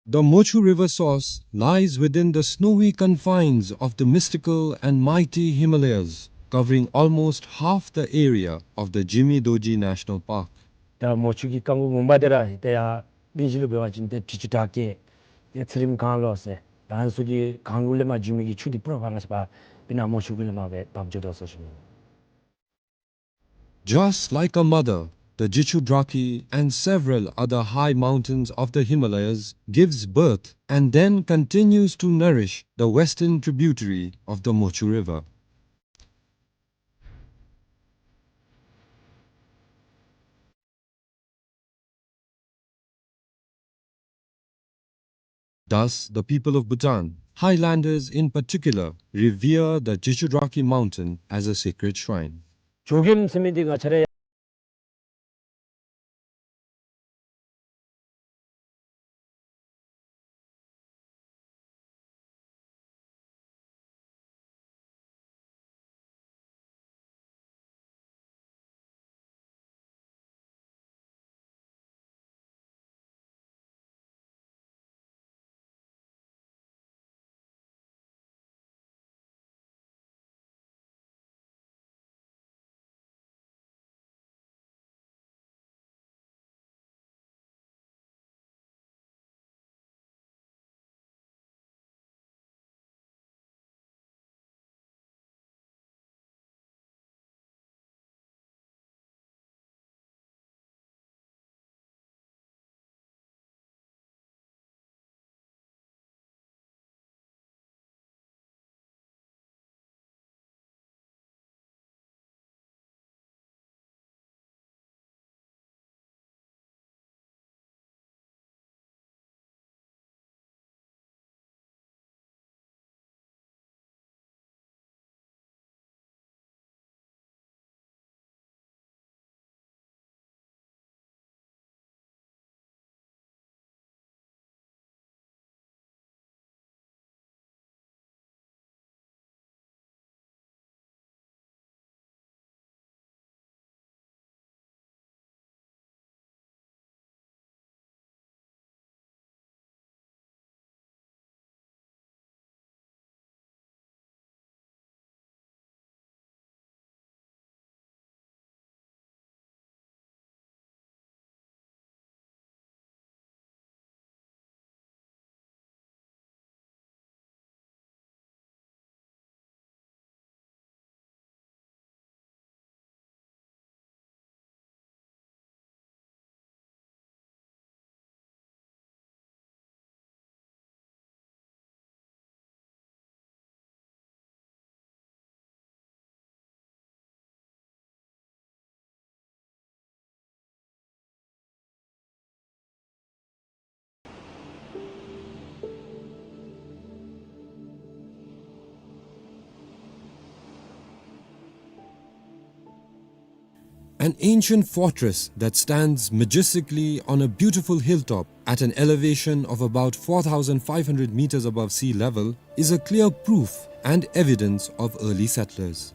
The Mochu River source lies within the snowy confines of the mystical and mighty Himalayas, covering almost half the area of the Jimi Dorji National Park. ད་མོ་ཆུ་གི་རྐང་མགོ་སྦོམ་པ་དེ་ར་ཏེ་ཡར་གླིང་བཞི་ལུ་འབད་བ་ཅིན་ཏེ་དྲི་ཆུ་བྲག་སྐྱེས་ཏེ་ཚེ་རིང་གངས་ལོག་ཟེར་ད་ཨ་ནི་ཚུ་གི་གངས་ལུ་ལས་མར་འགྱིང་མི་གི་ཆུ་དེ་སྤུ་ར་ཕར་ང་བཅས་པ་སྤུ་ན་མོ་ཆུ་གུ་ལས་མར་སྦེ་འབབ་འགྱོ་དོ་ཟེར་ཞུ་ནི། Just like a mother, the Jichudrakhi and several other high mountains of the Himalayas gives birth and then continues to nourish the western tributary of the Mochu River. Thus, the people of Bhutan, highlanders in particular, revere the Jichudrakhi mountain as a sacred shrine. ཇོ་རྒྱལམོ་ཟེར་མི་འདི་ང་བཅས་ར་An ancient fortress that stands majestically on a beautiful hilltop at an elevation of about four thousand five hundred meters above sea level is a clear proof and evidence of early settlers.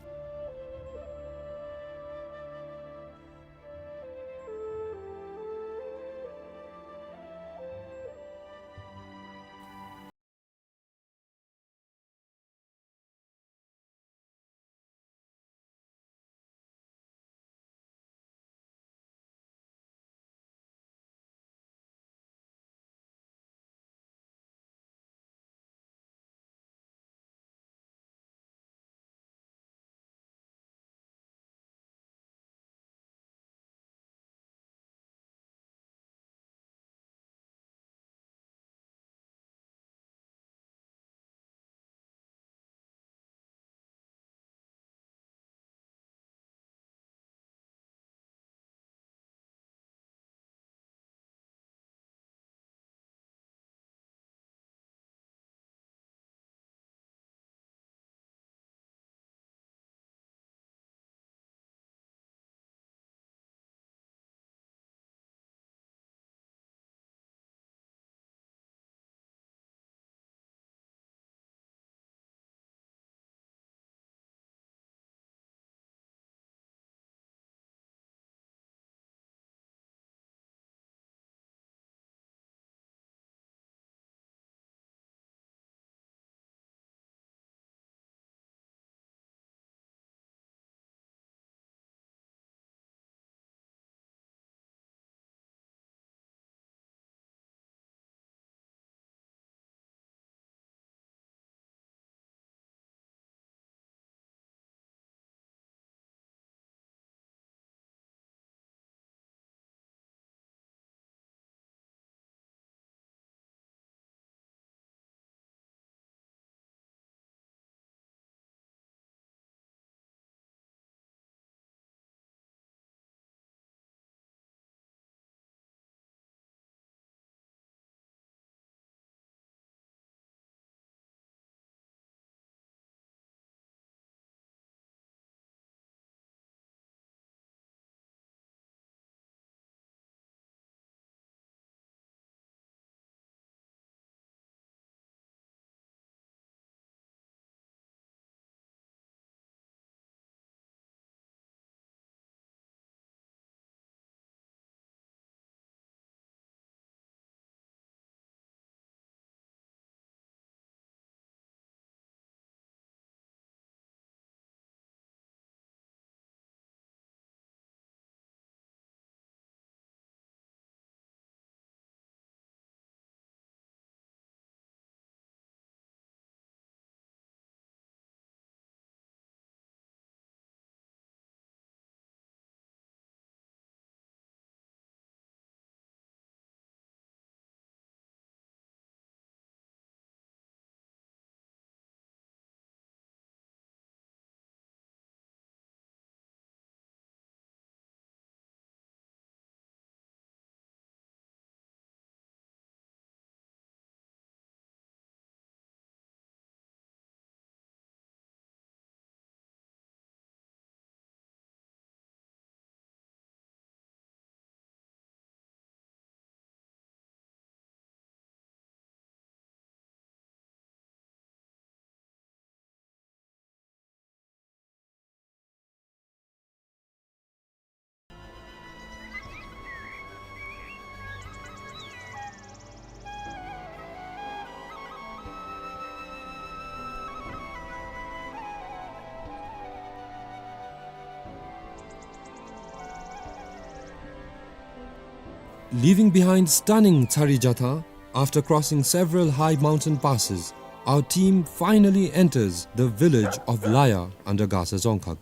Leaving behind stunning Tsari Jatha, after crossing several high mountain passes, our team finally enters the village of Laya under Gasa Dzongkhag.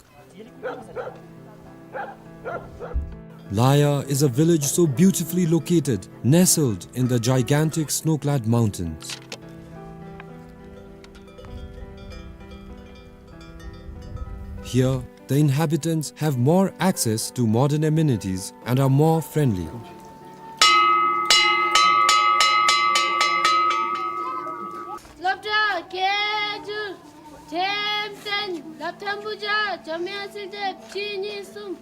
Laya is a village so beautifully located, nestled in the gigantic snow-clad mountains. Here, the inhabitants have more access to modern amenities and are more friendly. སློབ་གྲྭ་སྐད་སྒྱུར་འགྲེམས་སྟོན་སློབ་ཐོན་པོ་བརྒྱ་འཇམ་དབྱངས་སྲིད་དེ་བཅུ་གཉིས་གསུམ།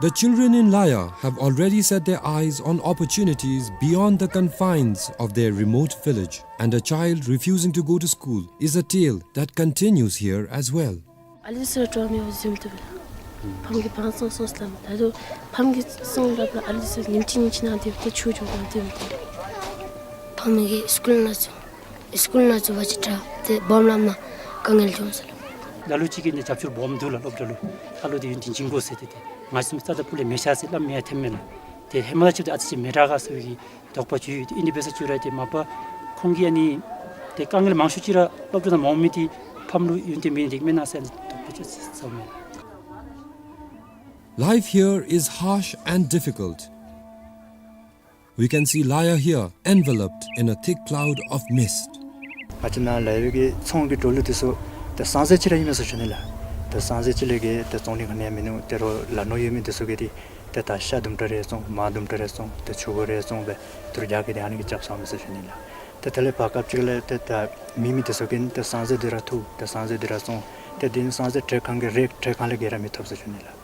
The children in Laya have already set their eyes on opportunities beyond the confines of their remote village, and a child refusing to go to school is a tale that continues here as well. ཨ་ལི་སི་ར་ཏྲོ་མི་བ་ཟིམ་ཏུ་བེ། ཕམ་གི་བང་སང་སོང་སླབ་མ། ད་དུ་ཕམ་གི་སོང་སླབ་ལ་ཨ་ལི་སི་ཉིན་གཅིག་ཉིན་གཅིག་ནང་དེ་བ་ཏེ་ཆུ་འགྱོ་གང་དེ་བ་ཏེ། ཕམ་གི་སི་ཀུལ་ནང་ཚུ་སི་ཀུལ་ནང་ཚུ་བ་ཅིག་དྲག་ཏེ་སྦོམ་སླབ་ན་དཀའ་ངལ་བྱུང་ཟེར་ལོ། ལ་ལུ་ཅིག་གིས་ནི་རྒྱབ་སྐྱོར་སྦོམ་འདུག་ལ། སློབ་གྲྭ་ལུ་ད་ལོ་དེ་ཡུན་དེ་འགྱིང་དགོ་ཟེར་ཏེ་ཏེ་ང་སེམས་རྩ་དང་སྤུ་ལས་མི་ཤ་ཟེར་སླབ་མི་ཡང་ཐེམ་མེན་ལ། ཏེ་ཧེ་མ་ལ་ཅིག་ཏེ་ཨ་ཙི་ཅིག་མི་དྲག་ག་ཟེར་བའི་གི་དོགས་པ་ཅིག་ཡོད། ཏེ་ཨིན་ཏེ་འབད་ས་ཅིག་ར་ཏེ་མ་པ་ཁོང་གིས་ཨ་ནི་ཏེ་དཀའ་ངལ་མང་ཤོས་ཅིག་ར་སློབ་གྲྭ་ནང་མ་འོང་མི་དེ་ཕམ་ལུ་ཡུན་དེ་མེད་ནི་དེ་མེན་ན་ཟེར་ཨ་ནི་དོགས་པ་ཅིག་ཟ་མས། Life here is harsh and difficult. We can see Laya here enveloped in a thick cloud of mist. ང་བཅས་ནཱ་ལ་ཡོད་པའི་གི་ཚོང་གི་འགྲོ་ལུགས་དེ་ཚུ་ཏེ་སང་ཟེར་ཅིག་ར་ཨིན་མས་ཟེར་ཞུ་ནི་ལགས། ཏེ་སང་ཟེར་ཅིག་ལས་གི་ཏེ་བཙོང་ནི་ག་ནི་ཡང་མིན་ནུག། ཏེ་རོགས་ལ་ནོར་ཡོད་མི་དེ་ཚུ་གིས་ཏེ་ཏེ་ད་ཤ་དུམ་གྲ་རེ་བཙོང་མར་དུམ་གྲ་རེ་བཙོང་ཏེ་ཕྱུར་བུ་རེ་བཙོང་སྦེ་ཏེ་རོགས་རྒྱག་གི་ཏེ་ཨ་ནི་གི་རྐྱབ་སོང་མས་ཟེར་ཞུ་ནི་ལགས། ཏེ་དེ་ལས་བར་སྐབས་ཅིག་ལས་ཏེ་ད་མེད་མི་དེ་ཚུ་གིས་ཏེ་སང་ཟེར་དེ་ར་འཐུ་ཏེ་སང་ཟེར་དེ་ར་བཙོང་ཏེ་དེ་ནི་སང་ཟེར་ཏེ་གང་གི་རེ་ཏེ་གང་ལས་གི་ར་མི་ཐོབ་ཟེར་ཞུ་ནི་ལགས།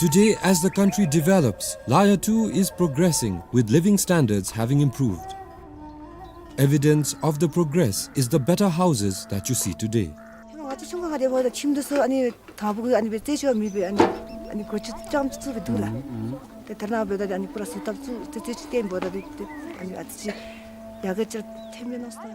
Today, as the country develops, Laya too is progressing, with living standards having improved. Evidence of the progress is the better houses that you see today. ང་བཅས་ཆུང་ཀུ་ཁ་དེ་འབདཝ་ད་ཁྱིམ་དེ་ཚུ་ཨ་ནི་དང་པོ་གི་ཨ་ནི་སྦེ་རྩེག་ཅིག་མེད་པའི་ཨ་ནི་ཨ་ནི་སྒོ་ཅིག་རྐྱངམ་ཅིག་བཙུགས་སྦེ་འདུག་ལགས། ཨུམ་ཨུམ། ཏེ་ཐ་ན་འབདཝ་ད་ཨ་ནི་པུ་ར་བཟོ་ཐབས་ཚུ་ཏེ་རྩེག་ཅིག་བཏོན་འབདཝ་ད་ཏེ་ཏེ་ཨ་ནི་ཨ་ཙི་ཅིག་ཡར་རྒྱས་ཅིག་ཐོན་མས་མནོ་སྟེ།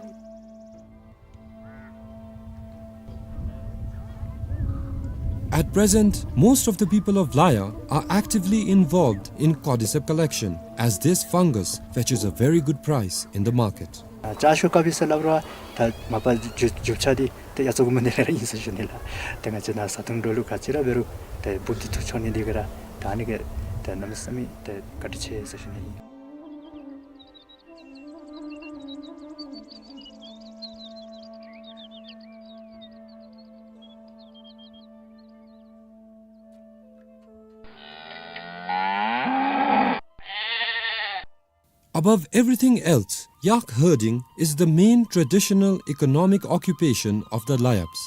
At present, most of the people of Laya are actively involved in cordyceps collection, as this fungus fetches a very good price in the market. ཨ་ཅ་ཤོ་ཀ་པི་ཟེར་སླབ་རུང་ད་མ་པ་རྒྱུ་རྒྱུ་ཆ་འདི་ཏེ་ཡ་ཚ་གུ་མ་ནི་ར་ཨིན་ཟེར་ཞུ་ནི་ལགས། ཏེ་ང་བཅས་ནཱ་བཟའ་འཐུང་འགྲོ་ལུགས་ག་ཅི་ར་འབད་རུང་ཏེ་འབུཔ་འདི་འཐུ་འགྱོ་ནི་འདི་གིས་ར་ད་ཨ་ནི་གིས་ཏེ་གནམ་མེད་ས་མེད་ཏེ་བཀའ་དྲིན་ཆེ་ཟེར་ཞུ་ནི་ཨིན། Above everything else, yak herding is the main traditional economic occupation of the Layabs.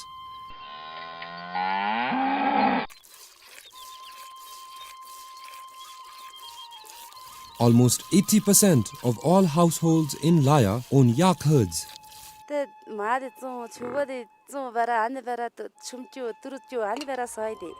Almost eighty percent of all households in Laya own yak herds. ཏེ་མར་འདི་བཙོང་ཆུང་ཀུ་འདི་བཙོང་འབད་ར་ཨ་ནི་འབད་ར་ཏེ་ཆུམ་ཅིག་ཏི་རུ་ཅིག་ཨ་ནི་འབད་ར་ཟ་ཡི་ཏེ།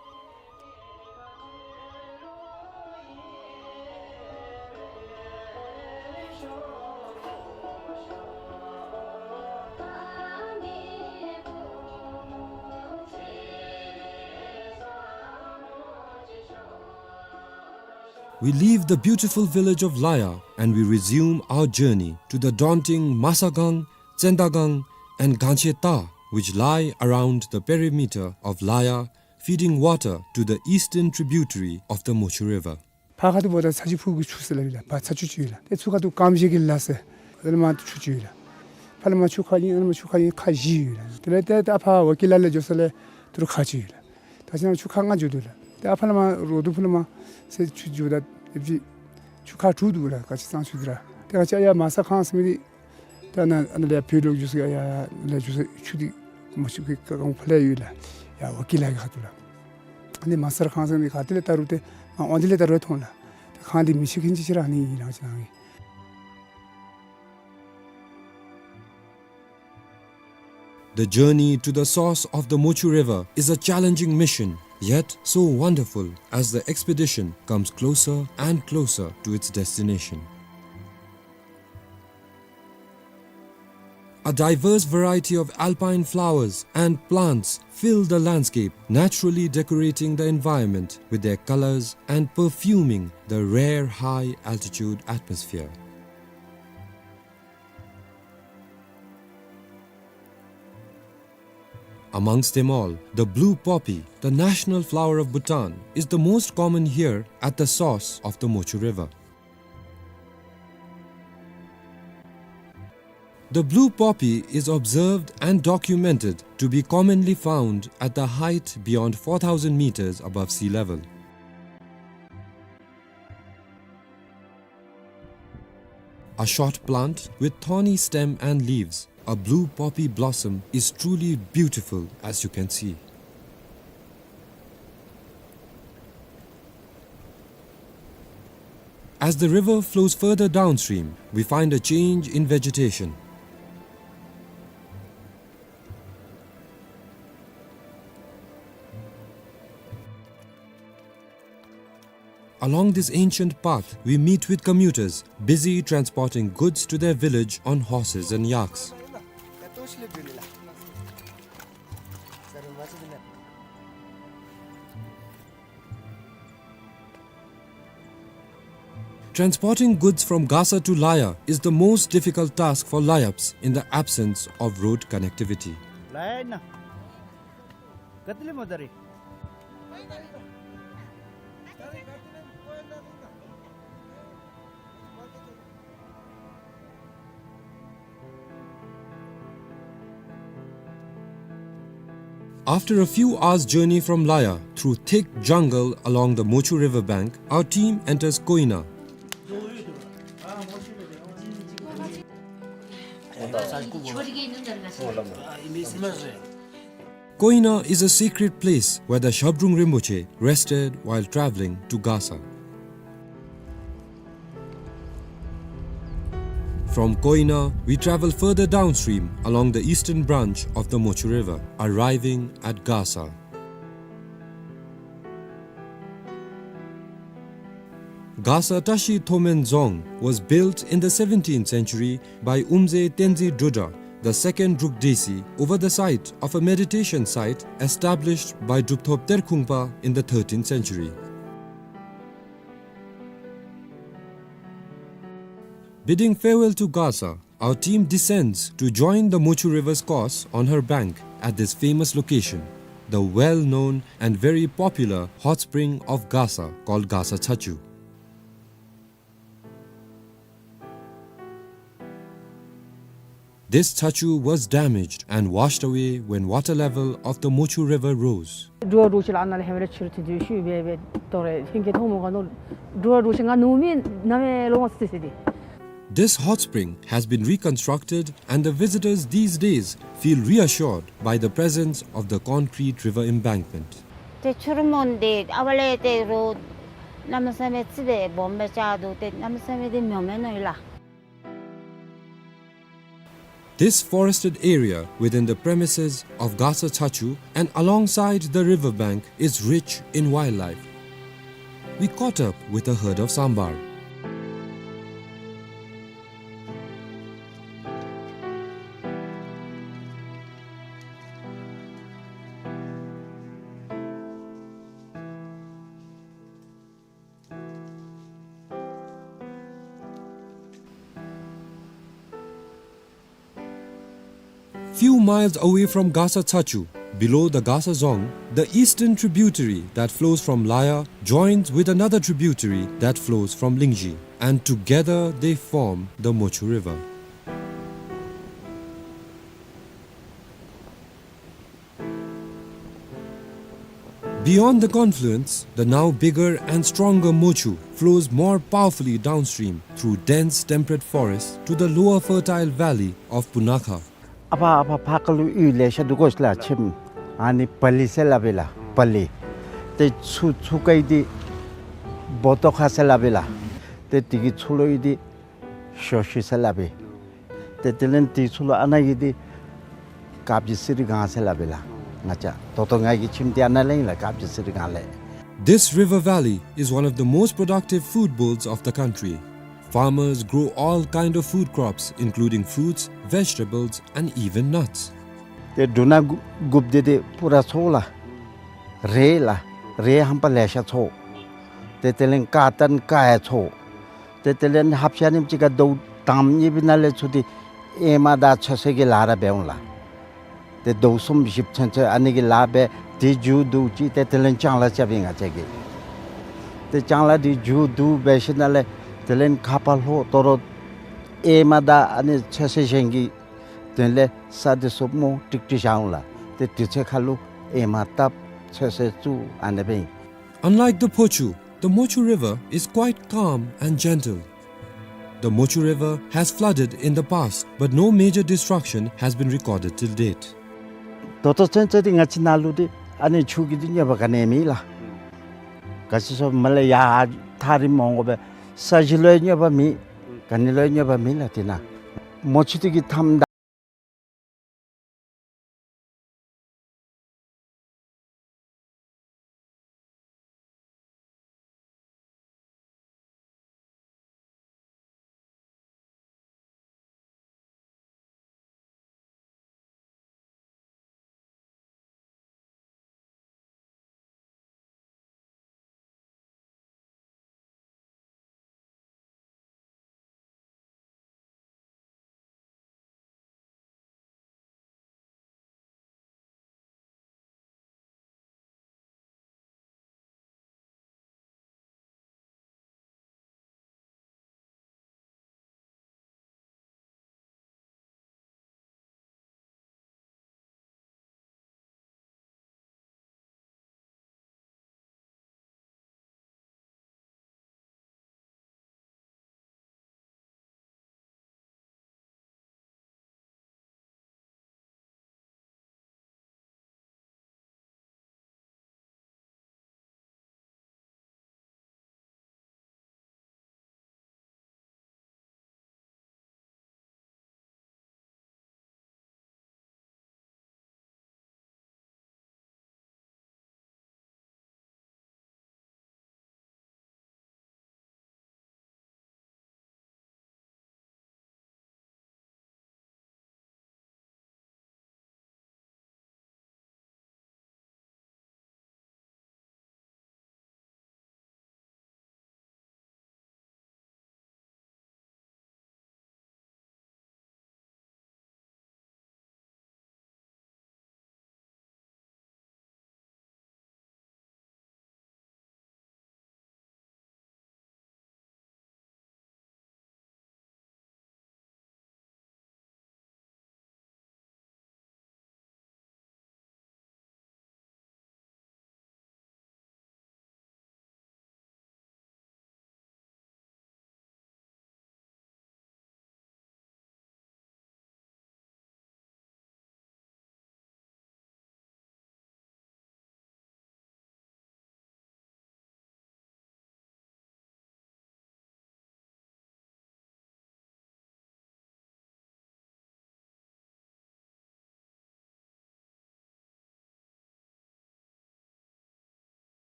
We leave the beautiful village of Laya and we resume our journey to the daunting Masagang, Tsendagang, and Gancheta, which lie around the perimeter of Laya, feeding water to the eastern tributary of the Mochu River. ཕར་ཁ་ཐུག་འབདཝ་ད་ཚ་ཆུ་ཕུག་གི་ཆུ་ཟེར་སླབ་ཨིན་ལགས། ཕར་ཚ་ཆུ་ཅིག་ཡོད་ལགས། ཏེ་ཚུར་ཁ་ཐུག་ཀམ་ཤེ་གི་ལ་ཟེར་ཨ་ནི་མར་ཆུ་ཅིག་ཡོད་ལགས། ཕར་ལས་མར་ཆུ་ཁ་ཨིན། ཨ་ནི་མར་ཆུ་ཁ་ཨིན་ཁ་བཞི་ཡོད་ལགས། དེ་ལས་ཏེ་ད་ཕར་ཝ་ཀི་ལ་ལས་འགྱོ་ས་ལས་ཏི་རུ་ཁ་ཅིག་ཡོད་ལགས། ད་ཅི་ན་ཆུ་ཁ་ལྔ་འགྱོ་དོ་ལགས། ཏེ་ཨ་ཕར་ལས་མར་རོ་དུ་ཕུ་ལས་མར་ཟེར་ཆུ་འགྱོཝ་ད་ཨེབ་ཅིག་ཆུ་ཁ་དྲུག་འདུག་ལགས། ག་ཅི་གཙང་ཆུ་འདི་ར། ཏེ་ག་ཅི་ཡར་མ་ས་ཁང་ཟེར་མི་འདི་ད་ནཱ་ཨ་ནཱ་ལས་བོད་ལུ་འགྱོ་ས་ཡར་ལས་འགྱོ་ས་ཆུ་འདི་མ་ཆུ་གི་ཀ་ཁང་ཕར་ལས་ཡོད་ལགས། ཡར་ཝ་ཀི་ལ་གི་ཁ་ཐུག་ལགས། ཨ་ནི་མ་ས་ཁང་ཟེར་མི་ག་ཏེ་ལས་ད་རུང་ཏེ་མར་འོང་དེ་ལས་ད་རུང་མཐོང་ལགས། ཏེ་ཁང་འདི་མི་ཆེ་མཁན་ཅིག་ཅིག་ར་ཨ་ནི་ཨིན་ལགས་ཅི་ན་ཨིན། The journey to the source of the Mochu River is a challenging mission, yet so wonderful as the expedition comes closer and closer to its destination. A diverse variety of alpine flowers and plants fill the landscape, naturally decorating the environment with their colors and perfuming the rare high-altitude atmosphere. Amongst them all, the blue poppy, the national flower of Bhutan, is the most common here at the source of the Mochu River. The blue poppy is observed and documented to be commonly found at the height beyond four thousand meters above sea level. A short plant with thorny stem and leaves, a blue poppy blossom is truly beautiful, as you can see. As the river flows further downstream, we find a change in vegetation. Along this ancient path, we meet with commuters busy transporting goods to their village on horses and yaks. Transporting goods from Gasa to Laya is the most difficult task for Layaps in the absence of road connectivity. After a few hours' journey from Laya, through thick jungle along the Mochu river bank, our team enters Koina. Koina is a secret place where the Shabdrung Rinpoche rested while traveling to Gasa. From Koina, we travel further downstream along the eastern branch of the Mochu River, arriving at Gasa. Gasa Tashi Thomen Dzong was built in the seventeenth century by Umze Tenzin Drudra, the second Druk Desi, over the site of a meditation site established by Drupthop Terkhungpa in the thirteenth century. Bidding farewell to Gasa, our team descends to join the Mochu River's course on her bank at this famous location, the well-known and very popular hot spring of Gasa called Gasa Chachu. This chachu was damaged and washed away when water level of the Mochu River rose. འགྲོ་བ་འགྲོ་ཅི་ལ་ཨ་ན་ལས་ཧེ་མ་ལས་ཕྱི་རུ་ཐོན་ཏེ་ཤུལ་སྦེ་སྦེ་དོ་རེ་ཧིང་གི་མཐོང་མོ་ག་ནོ། འགྲོ་བ་འགྲོ་ཅི་ང་ནུབ་མི་ན་མེ་ལོ་མ་སི་སི་ཏེ། This hot spring has been reconstructed and the visitors these days feel reassured by the presence of the concrete river embankment. ཏེ་ཕྱི་རུ་མོན་ཏེ་ཨ་བ་ལས་ཏེ་རོ་གནམ་མེད་ས་མེད་ཙི་སྦེ་སྦོམ་སྦེ་ཆགས་འདུག། ཏེ་གནམ་མེད་ས་མེད་ཏེ་མྱོ་མེན་ནོ་ཡི་ལགས། This forested area within the premises of Gasa Chachu and alongside the river bank is rich in wildlife. We caught up with a herd of sambar. Few miles away from Gasa Chachu, below the Gasa Dzong, the eastern tributary that flows from Laya joins with another tributary that flows from Lingzhi, and together they form the Mochu River. Beyond the confluence, the now bigger and stronger Mochu flows more powerfully downstream through dense temperate forest to the lower fertile valley of Punakha. ཨ་ཕ་ཨ་ཕ་ཕར་ཁ་ལུ་ཡུལ་ལེ་ཤ་འདུག་གོ་ཤ་ལགས་ཁྱིམ། ཨ་ནི་པ་ལི་ཟེར་སླབ་ཨིན་ལགས་པ་ལི། ཏེ་ཚུར་ཚུར་ཁ་ཡི་འདི་བོ་ཏོ་ཁ་ཟེར་སླབ་ཨིན་ལགས། ཏེ་དེ་གི་ཚུར་ལུ་ཡི་འདི་ཤོ་ཤི་ཟེར་སླབ་ཨིན། ཏེ་དེ་ལས་དེ་ཚུར་ལུ་ཨ་ན་གི་འདི་ དཀར་སྦྱིས་གསེར་སྒང་ཟེར་སླབ་ཨིན་ལགས། ང་བཅས་ད་ལྟོ་ང་གི་ཁྱིམ་འདི་ཨ་ནཱ་ལས་ཨིན་ལགས། དཀར་སྦྱིས་གསེར་སྒང་ལས། This river valley is one of the most productive food bowls of the country. Farmers grow all kind of food crops, including fruits, vegetables, and even nuts. ཏེ་འབྲུ་སྣ་དགུ་དགུཔ་འདི་ཏེ་སྤུ་ར་ཚོགས་ལགས། རེད་ལགས། རེད་ཧམ་པ་ལེ་ཤ་ཚོགས། ཏེ་དེ་ལས་ཀར་ཊོན་ཀར་ཡང་ཚོགས། ཏེ་དེ་ལས་ཧབ་ཤ་ནིམ་ཅིག་ཁར་ཟླཝ་དང་པ་གཉིས་པའི་ནང་ལས་ཚུར་ཏེ་ཨེ་མ་དང་ཚོད་བསྲེ་གི་ལཱ་ར་འབད་འོང་ལགས། ཏེ་ཟླཝ་གསུམ་བཞི་ཚུན་ཚོད་ཨ་ནི་གི་ལཱ་འབད། དེ་མཇུག་བསྡུ་ཅི། ཏེ་དེ་ལས་ལྕང་ལཱ་རྐྱབ་ཨིན་ང་བཅས་ཀྱིས། ཏེ་ལྕང་ལཱ་དེ་མཇུག་བསྡུ་འབད་ཞིནམ་ལས་དེ་ལས་ཁ་ཕར་ལྷོ་དོ་རུང་ཨེ་མ་དང་ཨ་ནི་ཚོད་བསྲེ་གཞན་གྱི་དོན་ལས་ས་འདི་ཚུ་མོ་ཀྲིག་ཀྲི་བཞག་འོང་ལགས། ཏེ་དུས་ཚོད་ཁར་ལུ་ཨེ་མ་བཏབ་ཚོད་བསྲེ་བཙུགས་ཨ་ནི་སྦེ་ཨིན། Unlike the Phochu, the Mochu River is quite calm and gentle. The Mochu River has flooded in the past, but no major destruction has been recorded till date. ད་ལྟོ་ཚུན་ཚོད་འདི་ང་བཅས་ནཱ་ལུ་འདི་ཨ་ནི་ཆུ་གི་འདི་གནོད་པ་ག་ནི་ཡང་མེད་ལགས། ག་ཅི་ཟེར་མ་ལས་ཡར་ཐག་རིངམོ་འོང་དགོ་པས། ས་གཞི་ལུ་ཡང་གནོད་པ་མེད། ག་ནི་ལུ་ཡང་གནོད་པ་མེད་ལགས་འདི་ནང་། མོ་ཆུ་འདི་གི་མཐའམ་ད།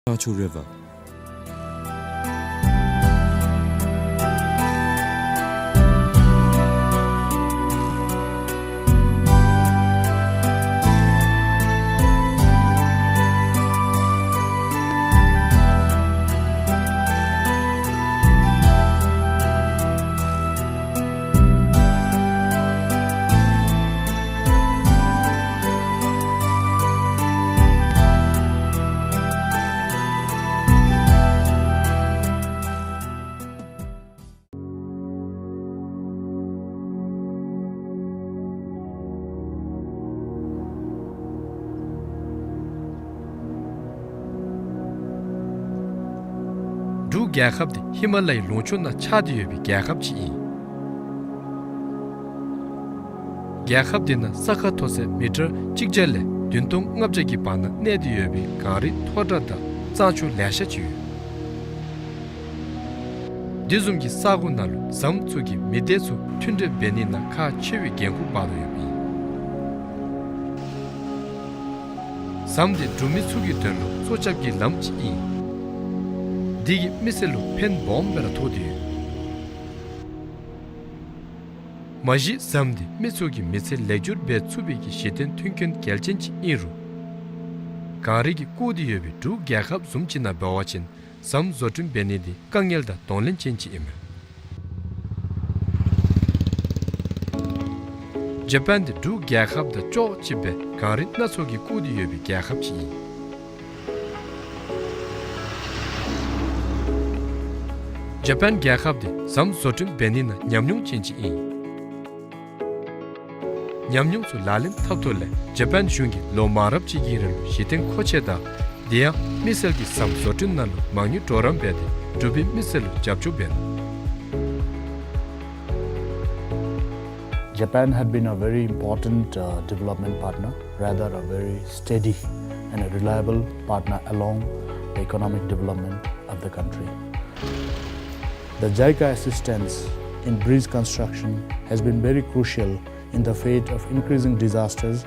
Chachu River. འབྲུག་རྒྱལ་ཁབ་འདི་ཧི་མ་ལ་ཡའི་ལུང་ཕྱོགས་ནང་ཆགས་ཏེ་ཡོད་པའི་རྒྱལ་ཁབ་ཅིག་ཨིན། རྒྱལ་ཁབ་འདི་ནང་ས་ཁ་མཐོ་ཚད་མི་ཊར་གཅིག་བརྒྱ་ལས་བདུན་སྟོང་ལྔ་བརྒྱ་གི་བར་ན་གནས་ཏེ་ཡོད་པའི་གངས་རི་མཐོ་དྲགས་དང་གཙང་ཆུ་ལེ་ཤ་ཅིག་ཡོད། འདི་བཟུམ་གྱི་ས་གོ་ནང་ལུ་ཟམ་ཚུ་གིས་མི་སྡེ་ཚུ་མཐུན་འབྲེལ་འབད་ནི་ནང་ཁག་ཆེ་བའི་འགན་ཁུར་འབག་དོ་ཡོདཔ་ཨིན། ཟམ་འདི་འབྲུག་མི་ཚུ་གི་དོན་ལུ་གཙོ་རྐྱབ་ཀྱི་ལམ་ཅིག་ཨིན། འདི་གིས་མི་སེར་ལུ་ཕན་སྦོམ་སྦེ་ར་ཐོགས་ཏེ་ཡོད། མ་གཞི་ཟམ་འདི་མི་ཚུ་གི་མི་ཚེ་ལེགས་བསྒྱུར་འབད་ཚུགས་པའི་གི་གཞི་རྟེན་མཐུན་རྐྱེན་གལ་ཆེན་ཅིག་ཨིན་རུང་། གངས་རི་གིས་བཀོད་དེ་ཡོད་པའི་འབྲུག་རྒྱལ་ཁབ་བཟུམ་ཅིག་ནང་འབད་བ་ཅིན་ཟམ་བཟོ་སྐྲུན་འབད་ནི་འདི་དཀའ་ངལ་དང་གདོང་ལེན་ཅན་ཅིག་ཨིན་མས། ཇ་པཱན་འདི་འབྲུག་རྒྱལ་ཁབ་དང་ཅོག་གཅིགཔ་སྦེ་གངས་རི་སྣ་ཚོགས་ཀྱིས་བཀོད་དེ་ཡོད་པའི་རྒྱལ་ཁབ་ཅིག་ཨིན། ཇ་པཱན་རྒྱལ་ཁབ་འདི་ཟམ་བཟོ་སྐྲུན་འབད་ནི་ནང་ཉམས་མྱོང་ཅན་ཅིག་ཨིན། ཉམས་མྱོང་ཚུ་ལག་ལེན་འཐབ་ཐོག་ལས་ཇ་པཱན་གཞུང་གིས་ལོ་མང་རབས་ཅིག་གི་རིང་ལུ་གཞི་རྟེན་མཁོ་ཆས་དང་དེ་ཡང་མི་སེར་གྱིས་ཟམ་བཟོ་སྐྲུན་ནང་ལུ་མ་དངུལ་གྲོགས་རམ་འབད་དེ་འབྲུག་པའི་མི་སེར་ལུ་རྒྱབ་སྐྱོར་འབད་ནུག། Japan had been a very important, uh, development partner, rather a very steady and a reliable partner along the economic development of the country. The JICA assistance in bridge construction has been very crucial in the face of increasing disasters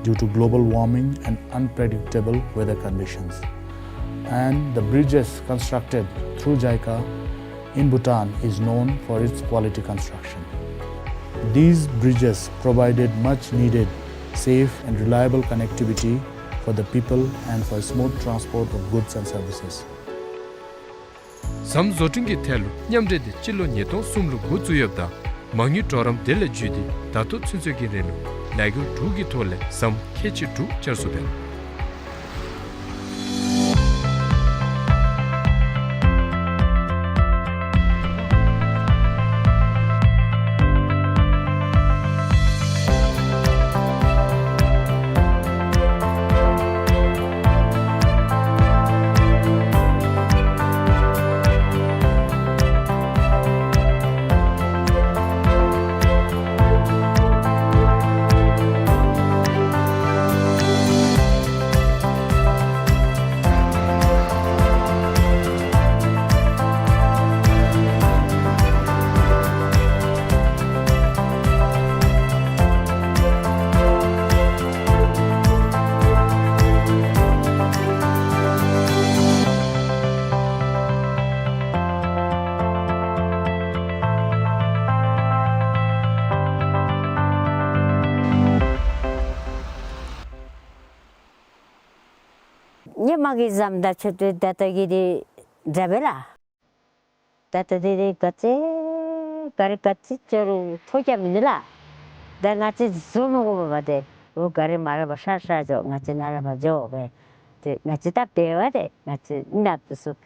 due to global warming and unpredictable weather conditions. And the bridges constructed through JICA in Bhutan is known for its quality construction. These bridges provided much needed, safe and reliable connectivity for the people and for smooth transport of goods and services. ཟམ་བཟོ་སྐྲུན་གྱི་ཐད་ལུ་མཉམ་འབྲེལ་འདི་སྤྱི་ལོ་ཉིས་སྟོང་གསུམ་ལུ་འགོ་བཙུགས་ཡོདཔ་ད་མ་དངུལ་གྲོགས་རམ་དེ་ལས་བརྒྱུད་དེ་ད་ལྟོ་ཚུན་ཚོད་ཀྱི་རིང་ལུ་ལས་འགུལ་དྲུག་གི་ཐོག་ལས་ཟམ་ཁལ་གཅིག་དྲུག་བཅར་ཚུགས་པས། ཧེ་མ་གི་ཟམ་དང་ཕྱད་དེ་ད་ལྟོ་གི་འདི་འདྲ་མེན་ལགས། ད་ལྟོ་འདི་འདི་ག་ཅི་ག་རི་ག་ཅི་ཅོག་རུང་ཐོག་རྐྱབ་མེན་ལགས། ད་ང་བཅས་བཟོ་མི་དགོ་པས་ཏེ། འོ་ག་རི་མར་ཕར་ཧྲ་ཧྲ་འགྱོ། ང་བཅས་ནཱ་ལས་ཕར་འགྱོ་སྦེ། ཏེ་ང་བཅས་ད་འབད་བ་ཏེ་ང་བཅས་ནཱ་འབད་ཚུགས།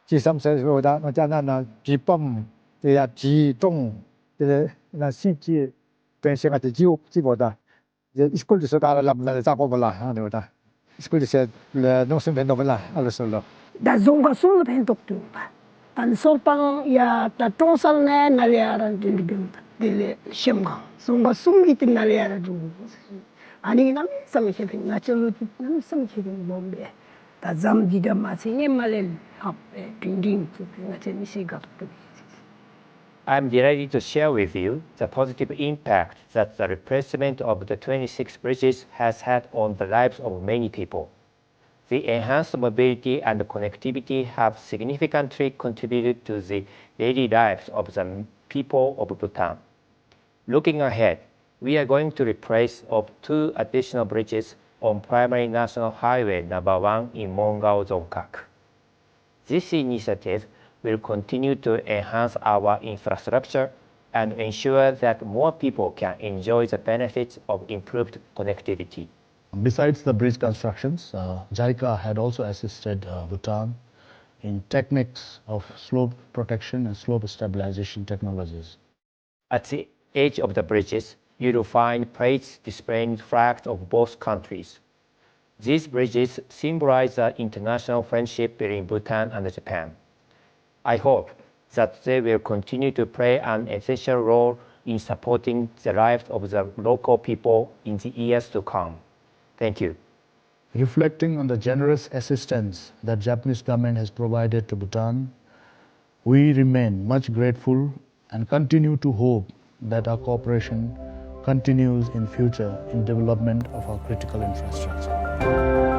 ཅིག་ཟམ་ཟེར་ཞུཝ་ད་ང་བཅས་ནཱ་ནཱ་བྱིས་པམ་དེ་ཡང་བྱིས་གྲོང་དེ་ལས་ནཱ་སི་ཅིག་དཔེ་ཆ་ང་བཅས་ཅིག་ཅིག་འབདཝ་ད་ཏེ་སི་ཀུལ་འདི་ཚུ་ག་ར་ལམ་ནང་ལས་བཙག་དགོ་པས་ལགས། ཨ་ནི་འབདཝ་ད་སི་ཀུལ་འདི་ཚུ་ལས་ནོར་སོང་འབད་ནོར་བས་ལགས། ཨ་ལོ་སོ་ལོ། ད་རྫོང་ཁག་གསུམ་ལུ་ཕན་ཐོགས་ཏེ་འདུག་པ། ད་སོལ་པང་ཡང་ད་ཀྲོང་གསར་ནང་ནཱ་ལས་ཡར་འགྱོ་ནི་འབདཝ་ད་དེ་ལས་གཞལམ་སྒང་རྫོང་ཁག་གསུམ་གྱི་དེ་ནཱ་ལས་ཡར་འགྱོ། ཨ་ནི་གནམ་མེད་ས་མེད་ཁྱད་པར་ང་བཅས་ལུ་དེ་གནམ་མེད་ས་མེད་ཁྱད་པར་སྦོམ་སྦེ། ད་ཟམ་འདི་དང་མ་ཚད་ཧེ་མ་ལས་ལྷག་སྦེ་སྒྲིང་སྒྲིང་ཚུགས་པས། ང་བཅས་མི་སེར་དགའ་ཏོག་ཏོ་སྦེ། I'm delighted to share with you the positive impact that the replacement of the twenty-six bridges has had on the lives of many people. The enhanced mobility and connectivity have significantly contributed to the daily lives of the people of Bhutan. Looking ahead, we are going to replace of two additional bridges on Primary National Highway number one in Mongao Dzongkhag. This initiative will continue to enhance our infrastructure and ensure that more people can enjoy the benefits of improved connectivity. Besides the bridge constructions, uh, JICA had also assisted, uh, Bhutan in techniques of slope protection and slope stabilization technologies. At the edge of the bridges, you will find plates displaying flags of both countries. These bridges symbolize the international friendship between Bhutan and Japan. I hope that they will continue to play an essential role in supporting the lives of the local people in the years to come. Thank you. Reflecting on the generous assistance that Japanese government has provided to Bhutan, we remain much grateful and continue to hope that our cooperation continues in future in development of our critical infrastructure.